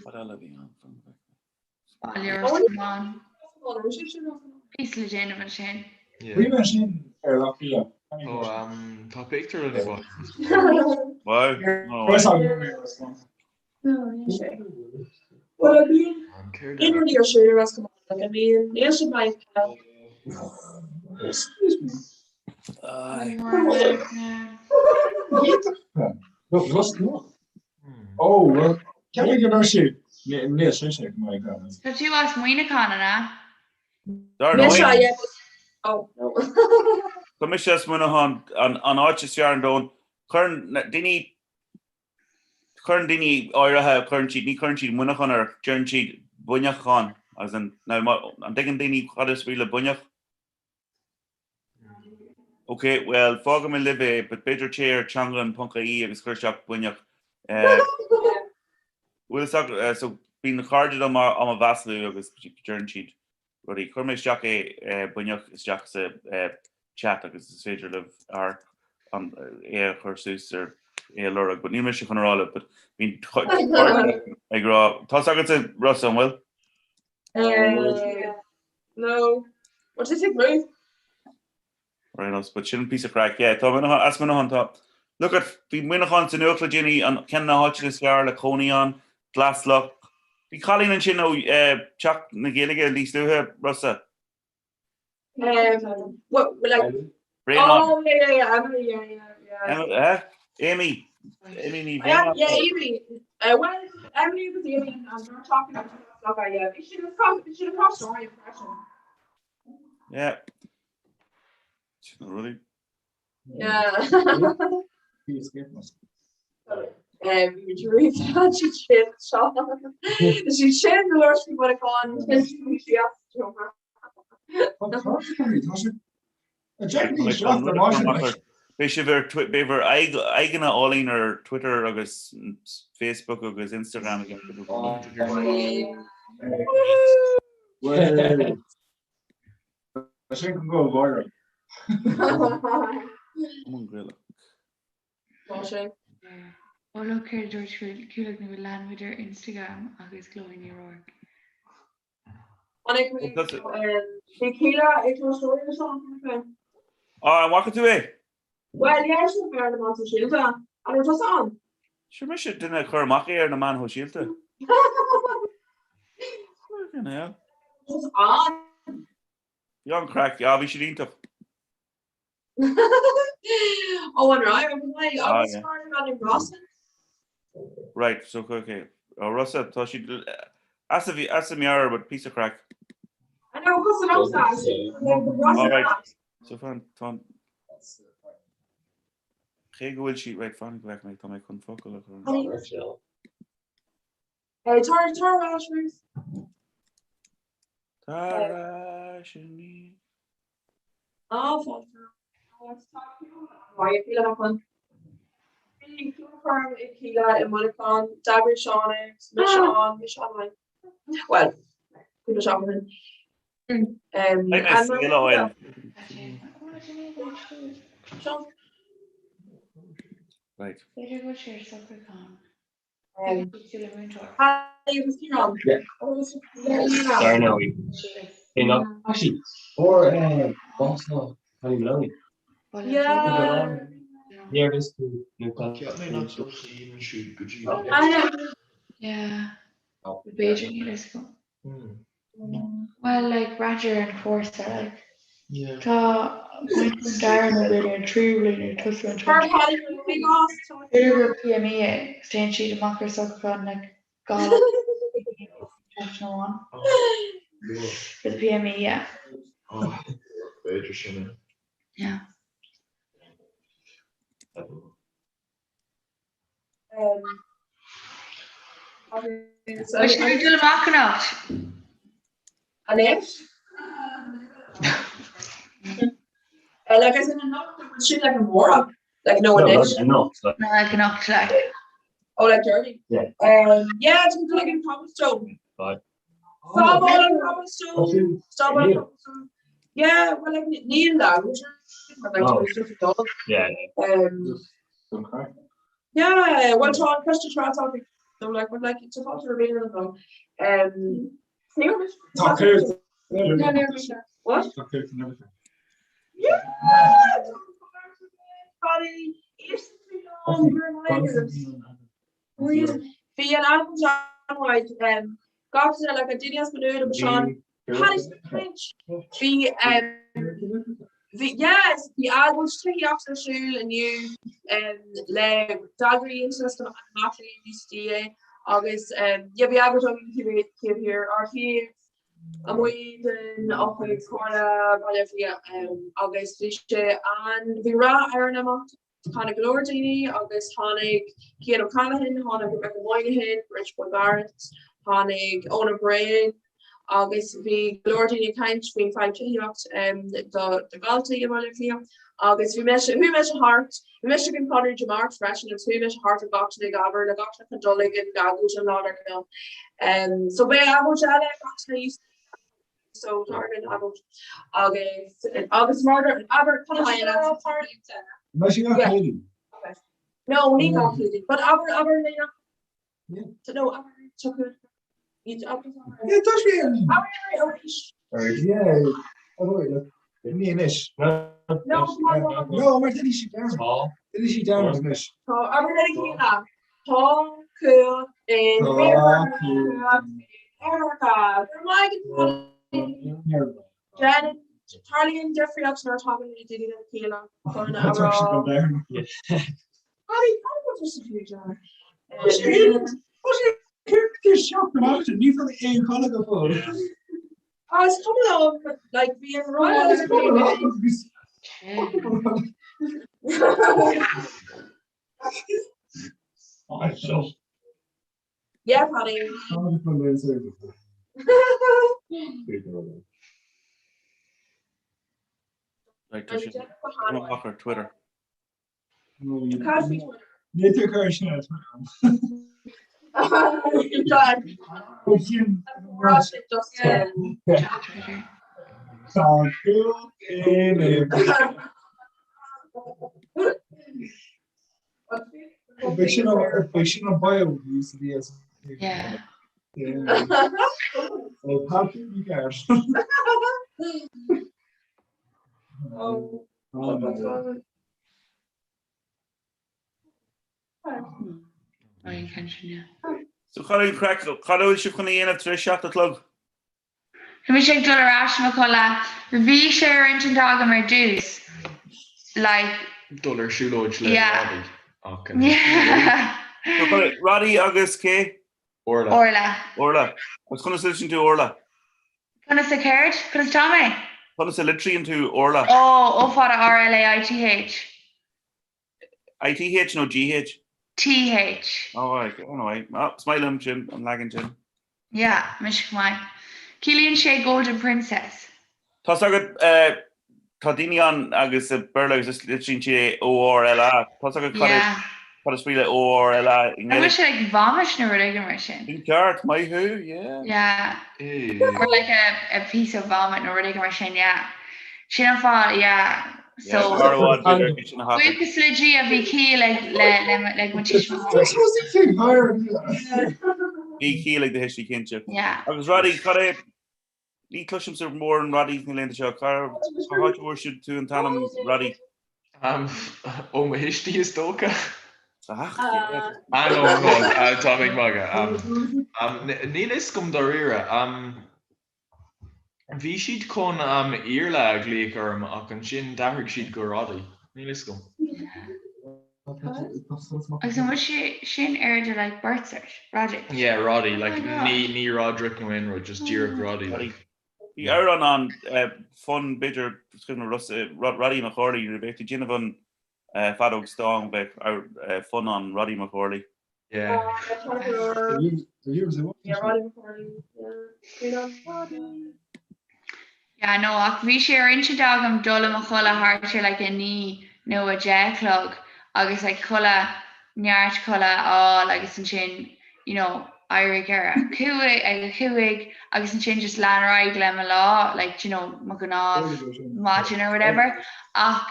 Cad eile a bhí ann? Baile Ros Comáin. Píosa le déanamh ansin. Bhí mé sin ar Lough Key. Tá pictiúr in Wow. Well, I mean, in rudaí ar siúl i Ros Comáin, like, I mean, níl siad maith Excuse me. No, Ros Muc. Oh, well, ceapaim go raibh sé, níl sé sé go maith gan. Tá tú as Muineachán, an ea? Dar Níl sé, ndóigh. yeah, but- oh, no. Tá mise as Muineachán, an áit is fearr ar an domhan. Cuireann daoine Cuireann daoine áirithe, cuireann siad, ní chuireann siad Muineachán air, deireann siad Buinneachán, as in, now, an dtuigeann daoine cad is brí le buinneach? Ok, well, fágfaidh mé libh é, but b'fhéidir téigh ar teanglann.ie agus cuir isteach buinneach. Eh, bhfuil fhios agat, eh, so bíonn cairde dom á mo mhaslú agus deireann siad rudaí. Chuir mé isteach é, buinneach isteach sa chat agus is féidir libh amharc an é a chur suas ar é a lorg, but níl mise chun a rá libh, but bíonn ag rá, tá fhios agatsa Rossa, an bhfuil? No. What is it, Ruth? Ar aon nós, but sin píosa craic, yeah, tá Muineachán, as Muineachán tá, look at, bhí Muineachán sa nuacht le déanaí, an ceann de na háiteanna is fearr le cónaí ann, Glaslough. Bhí cailín ansin ó Teach na Gaeilge níos luaithe, Rossa. Um, what, like, Bréanainn. oh, yeah, yeah, yeah, Emily, yeah, yeah, yeah. Emily, eh? Amy. Amy Ní Yeah, Bhraonáin. yeah, Amy. Uh, well, Emily was Amy and we were talking about stuff, yeah. We should have crossed, we should have crossed our impression. Yeah. Sin na rudaí. Yeah. Um, sí sin leir sí mar gan Beidh sibh ar beidh bhur aghaidheanna álainn ar Twitter agus Facebook agus Instagram again. Sin go viral. Cumann Gaelach. Tá sé. Ó look céard a dúirt Cúlag nó lean muid ar Instagram agus Chloe Ní Ruairc. Tháinig mé bhí Kíla ag clós seo. Á, an bhfaca tú é? Well, yeah, sin ar na meáin shóisialta. An raibh tusa ann? Sure mise duine a chuir amach é ar na meáin shóisialta. Fucking hell. Tusa ann? Bhí an-chraic, yeah, bhí siad iontach. Ó an raibh, an raibh, Ah, agus yeah. mar an an Rossa? Right, so okay. Oh, Rossa, tá siad as a bhí as a meabhair, but piece of craic. I know, cos an Rossa. All right. So fan, tá Cé go bhfuil sí, right, fan go bhfeic mé, tá mé chun focal a chur. Hey, tar tar ar ais Ruth. Tar ar ais inniu. Á, fáilte. Bhí ceolchoirm ag Kíla i Muineachán, d'eagraigh Seán é, mise ann, mise ann. Well, cúpla seachtain. Seán. Right. B'fhéidir go bhfuil sé ar socrúchán. Sorry, no. Hey, not actually. Or uh, boss law, Connie Maloney. Yeah. Yeah, this to Yeah. B'fhéidir níl fhios agam. Well, like, Roger and Forster, like, Yeah. tá baint an dara nó b'fhéidir an tríú bliain ag tosú an B'fhéidir gur PME é, agus téann siad amach ar socrúchán like gach seachtain amháin. For the PME, yeah. B'fhéidir sin é. Yeah. Bhfuil sibh ag dul amach anocht? Anois? Like as in anocht, bhfuil sin like amárach? Like no anois? Anocht. No, like anocht like. Oh, like Déardaoin? Yeah. Yeah, tá mé ag dul ag an Cobblestone. Right. Sábháil an Cobblestone. Sábháil an Cobblestone. Yeah, well like níl language. But like Oh. tá stuff dul. Yeah. Um, Yeah, well tá an coiste tráth so like would like to talk to remain on the Um, Tá cur. What? Tá cur and everything. Yeah! Paddy, Bhí an an-mhaith gach duine like daoine as Maynooth agus Seán Paddy caint. Bhí bhí yes bhí agóid tithíochta ar siúl inniu le d'eagraigh Aontas na Mac Léinn UCD é agus yeah bhí agóid againn taobh thiar ár thaobh amuigh den oifig Chomhairle Baile Átha Cliath agus bhí sé an bhí rath ar an imeacht. Tháinig go leor daoine agus tháinig Cian O'Callaghan, tháinig Rebecca Moynihan, Rich Boy Barrett, tháinig Eoin O'Brien agus bhí go leor daoine ag caint faoin fadhb tithíocht do dhaltaí i mBaile Átha Cliath agus bhí mise, chuaigh mise thart, bhí mise ag an Conradh Dé Máirt freisin agus chuaigh mise thart ar gach duine ag abair le gach duine chun dul ag an agóid an lá dár gcionn. So beidh agóid eile ag gach duine So targann agóid agus agus mar abair Má sin gach céadaoin. No ní gach céadaoin, but abair abair lena no abair tucu iad abair Yeah, tá sé an. abair arís. Yeah, abair ní anois. No, No, mar duine sí dearmad. Duine sí dearmad anois. Tá abair lena chéile. Tá cúl in America. Tarlaíonn difríocht nuair a thagann na daoine lena chéile chun a rá. Is cuma liom, like, bhí an rud Yeah, Paddy. Like tá sé amach ar Twitter. Ní tú chuir sin ar Twitter. Tá cúl in Beidh sin beidh sin an bio UCD. Yeah. Ó Patrick ní ceart. Oh. So cad é an craic, cad a bhfuil sibh chun a dhéanamh tar éis 7 a chlog? Tá mise ag dul ar ais i mo chodladh. Bhí sé ar intinn agam ar dtús like. Dul ar siúlóid le Yeah. Roddy ach anois. Yeah. So cad é, Roddy agus cé? Orla. Orla. Orla. Agus conas a litríonn tú Orla? Conas a céard? Conas tá mé? Conas a litríonn tú Orla? Ó, O fada R L A I T H. I T H nó G H? T H. Oh, right, oh, no, oh, is maith liom sin, an leagan sin. Yeah, mise chomh maith. Ciallaíonn sé Golden Princess. Tá's agat, eh, tá daoine ann agus i Béarla agus litríonn siad é O-R-L-A. Tá's agat cad is, Yeah. cad is brí le O-R-L-A i An bhfuil nGaeilge? sé like vomit nó rud éigin mar sin? Sin ceart, maith thú, yeah. Yeah. Or like a, a piece of vomit nó rud éigin mar sin, yeah. Sin an fáth, yeah. So, buíochas le Dia bhí ciall ag le le le mo tuismitheoirí. Bhí ciall ag do thuistí cinnte. Yeah. Agus Roddy, cad é ní chloisimse mórán Roddy na laethanta seo, cá háit a bhfuair siad tú an t-ainm Roddy? Ó mo thuistí is dócha. Ach, Ah no, no, tá mé ag magadh. Níl a fhios agam dáiríre. Bhí siad chun Iarla a ghlaoch orm ach ansin d'athraigh siad go Roddy. Níl fhios agam. Agus an bhfuil sé sin ar do like birth cert? Roddy? Yeah, Roddy, like Oh my God. ní ní Roderick nó aon rud, just díreach Roddy like. Bhí amhrán ann fonn b'fhéidir is cuimhin liom Roddy McCorley nuair a bheadh tú ag déanamh an feadóg stáin bheadh fonn ann Roddy McCorley. Yeah. Yeah, no, ach bhí sé ar intinn agam dul i mo chodladh thart ar like 9 nó 10 a chlog agus like codladh, neart codladh a fháil agus ansin, you know, éirigh ar a cúig, ag a cúig agus ansin just lean ar aghaidh le mo lá, like, you know, mo ghnáth maidin or whatever. Ach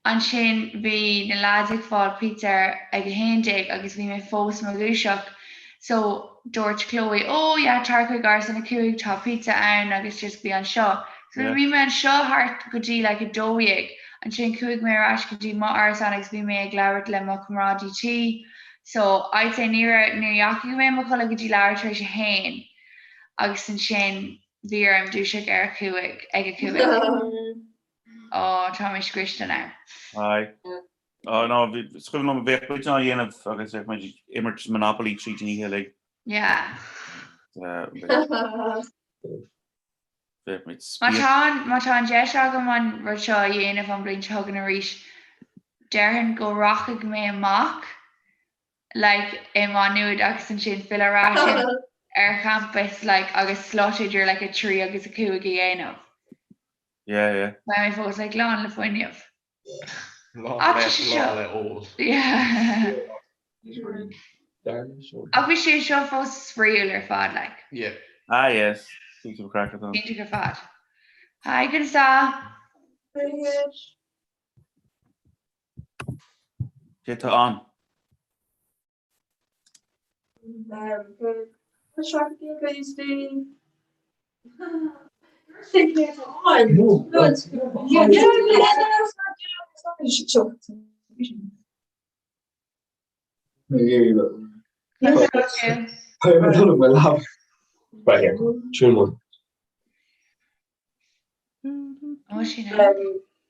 Ansin bhí na lads ag fáil pizza ag 11 agus bhí mé fós i mo dhúiseacht so dúirt Chloe oh yeah tar chuig árasán a 5 tá pizza ann agus just bí anseo. So bhí mé anseo thart go dtí like 12 ansin chuaigh mé ar ais go dtí mo árasán agus bhí mé ag labhairt le mo chomrádaí tí so I'd say ní raibh ní dheachaigh mé i mo chodladh go dtí leathuair tar éis a haon agus ansin bhí orm dúiseacht ar a cúig ag a cúig. Ó, tá mé scriosta now. Aye. Oh no, is cuimhin liom bheadh muid á dhéanamh agus bheadh muid ag imirt Monopoly tríd an oíche uilig. Yeah. Bheadh muid Má tá an, má tá an deis agam an rud seo a dhéanamh an bhliain seo chugainn arís, déarfainn go rachaidh mé amach like i Maigh Nuad agus ansin filleadh ar ais ar champas like agus slot idir like 3 agus 5 a dhéanamh. Yeah, yeah. Beidh mé fós like lán le fuinneamh. Lán Ach le, tá sé seo. lán le ól. Yeah. Ach bhí sé seo fós spraíúil ar fad like. Yeah. Ah yes. Cinnte craic atá. Iontach ar fad. Hi, conas tá? Cé tá ann? Right here, tune one. An bhfuil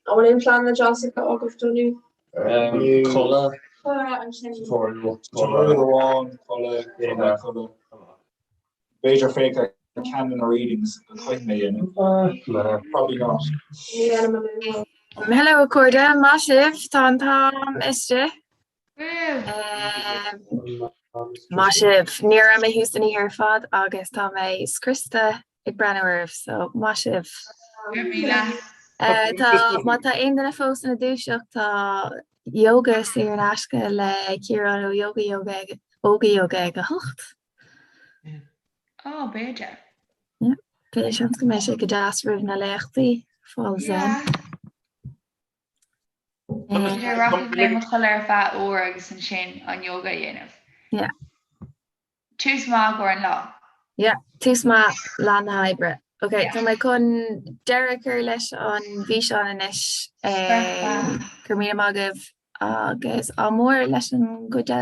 aon pleananna deasa agaibh don inniu? Codladh. Codladh amháin, codladh, codladh, codladh. B'fhéidir féach ar ceann de na readings go caithfidh mé a dhéanamh. Probably not. Hello a chairde, maith sibh, tá an t-am istigh. Maith sibh, ní raibh mé thuas an oíche ar fad agus tá mé scriosta ag breathnú oraibh, so maith sibh. Tá, má tá aon duine fós ina dúiseacht, tá yoga saor in aisce le Ciarán ó Yoga Yoga ag Óga Yoga ag 8. Ó, b'fhéidir. Yeah, b'fhéidir seans go mbeidh sé go deas roimh na léachtaí, fáil zen. B'fhéidir rachaidh mé i mo chodladh ar feadh uair agus ansin an yoga a dhéanamh. Yeah. Tús maith i gcomhair an lá. Yeah, tús maith lá na hoibre. Ok, tá mé chun deireadh a chur leis an bhfíseán anois. Go raibh míle maith agaibh. Agus ádh mór leis an gcuid eile.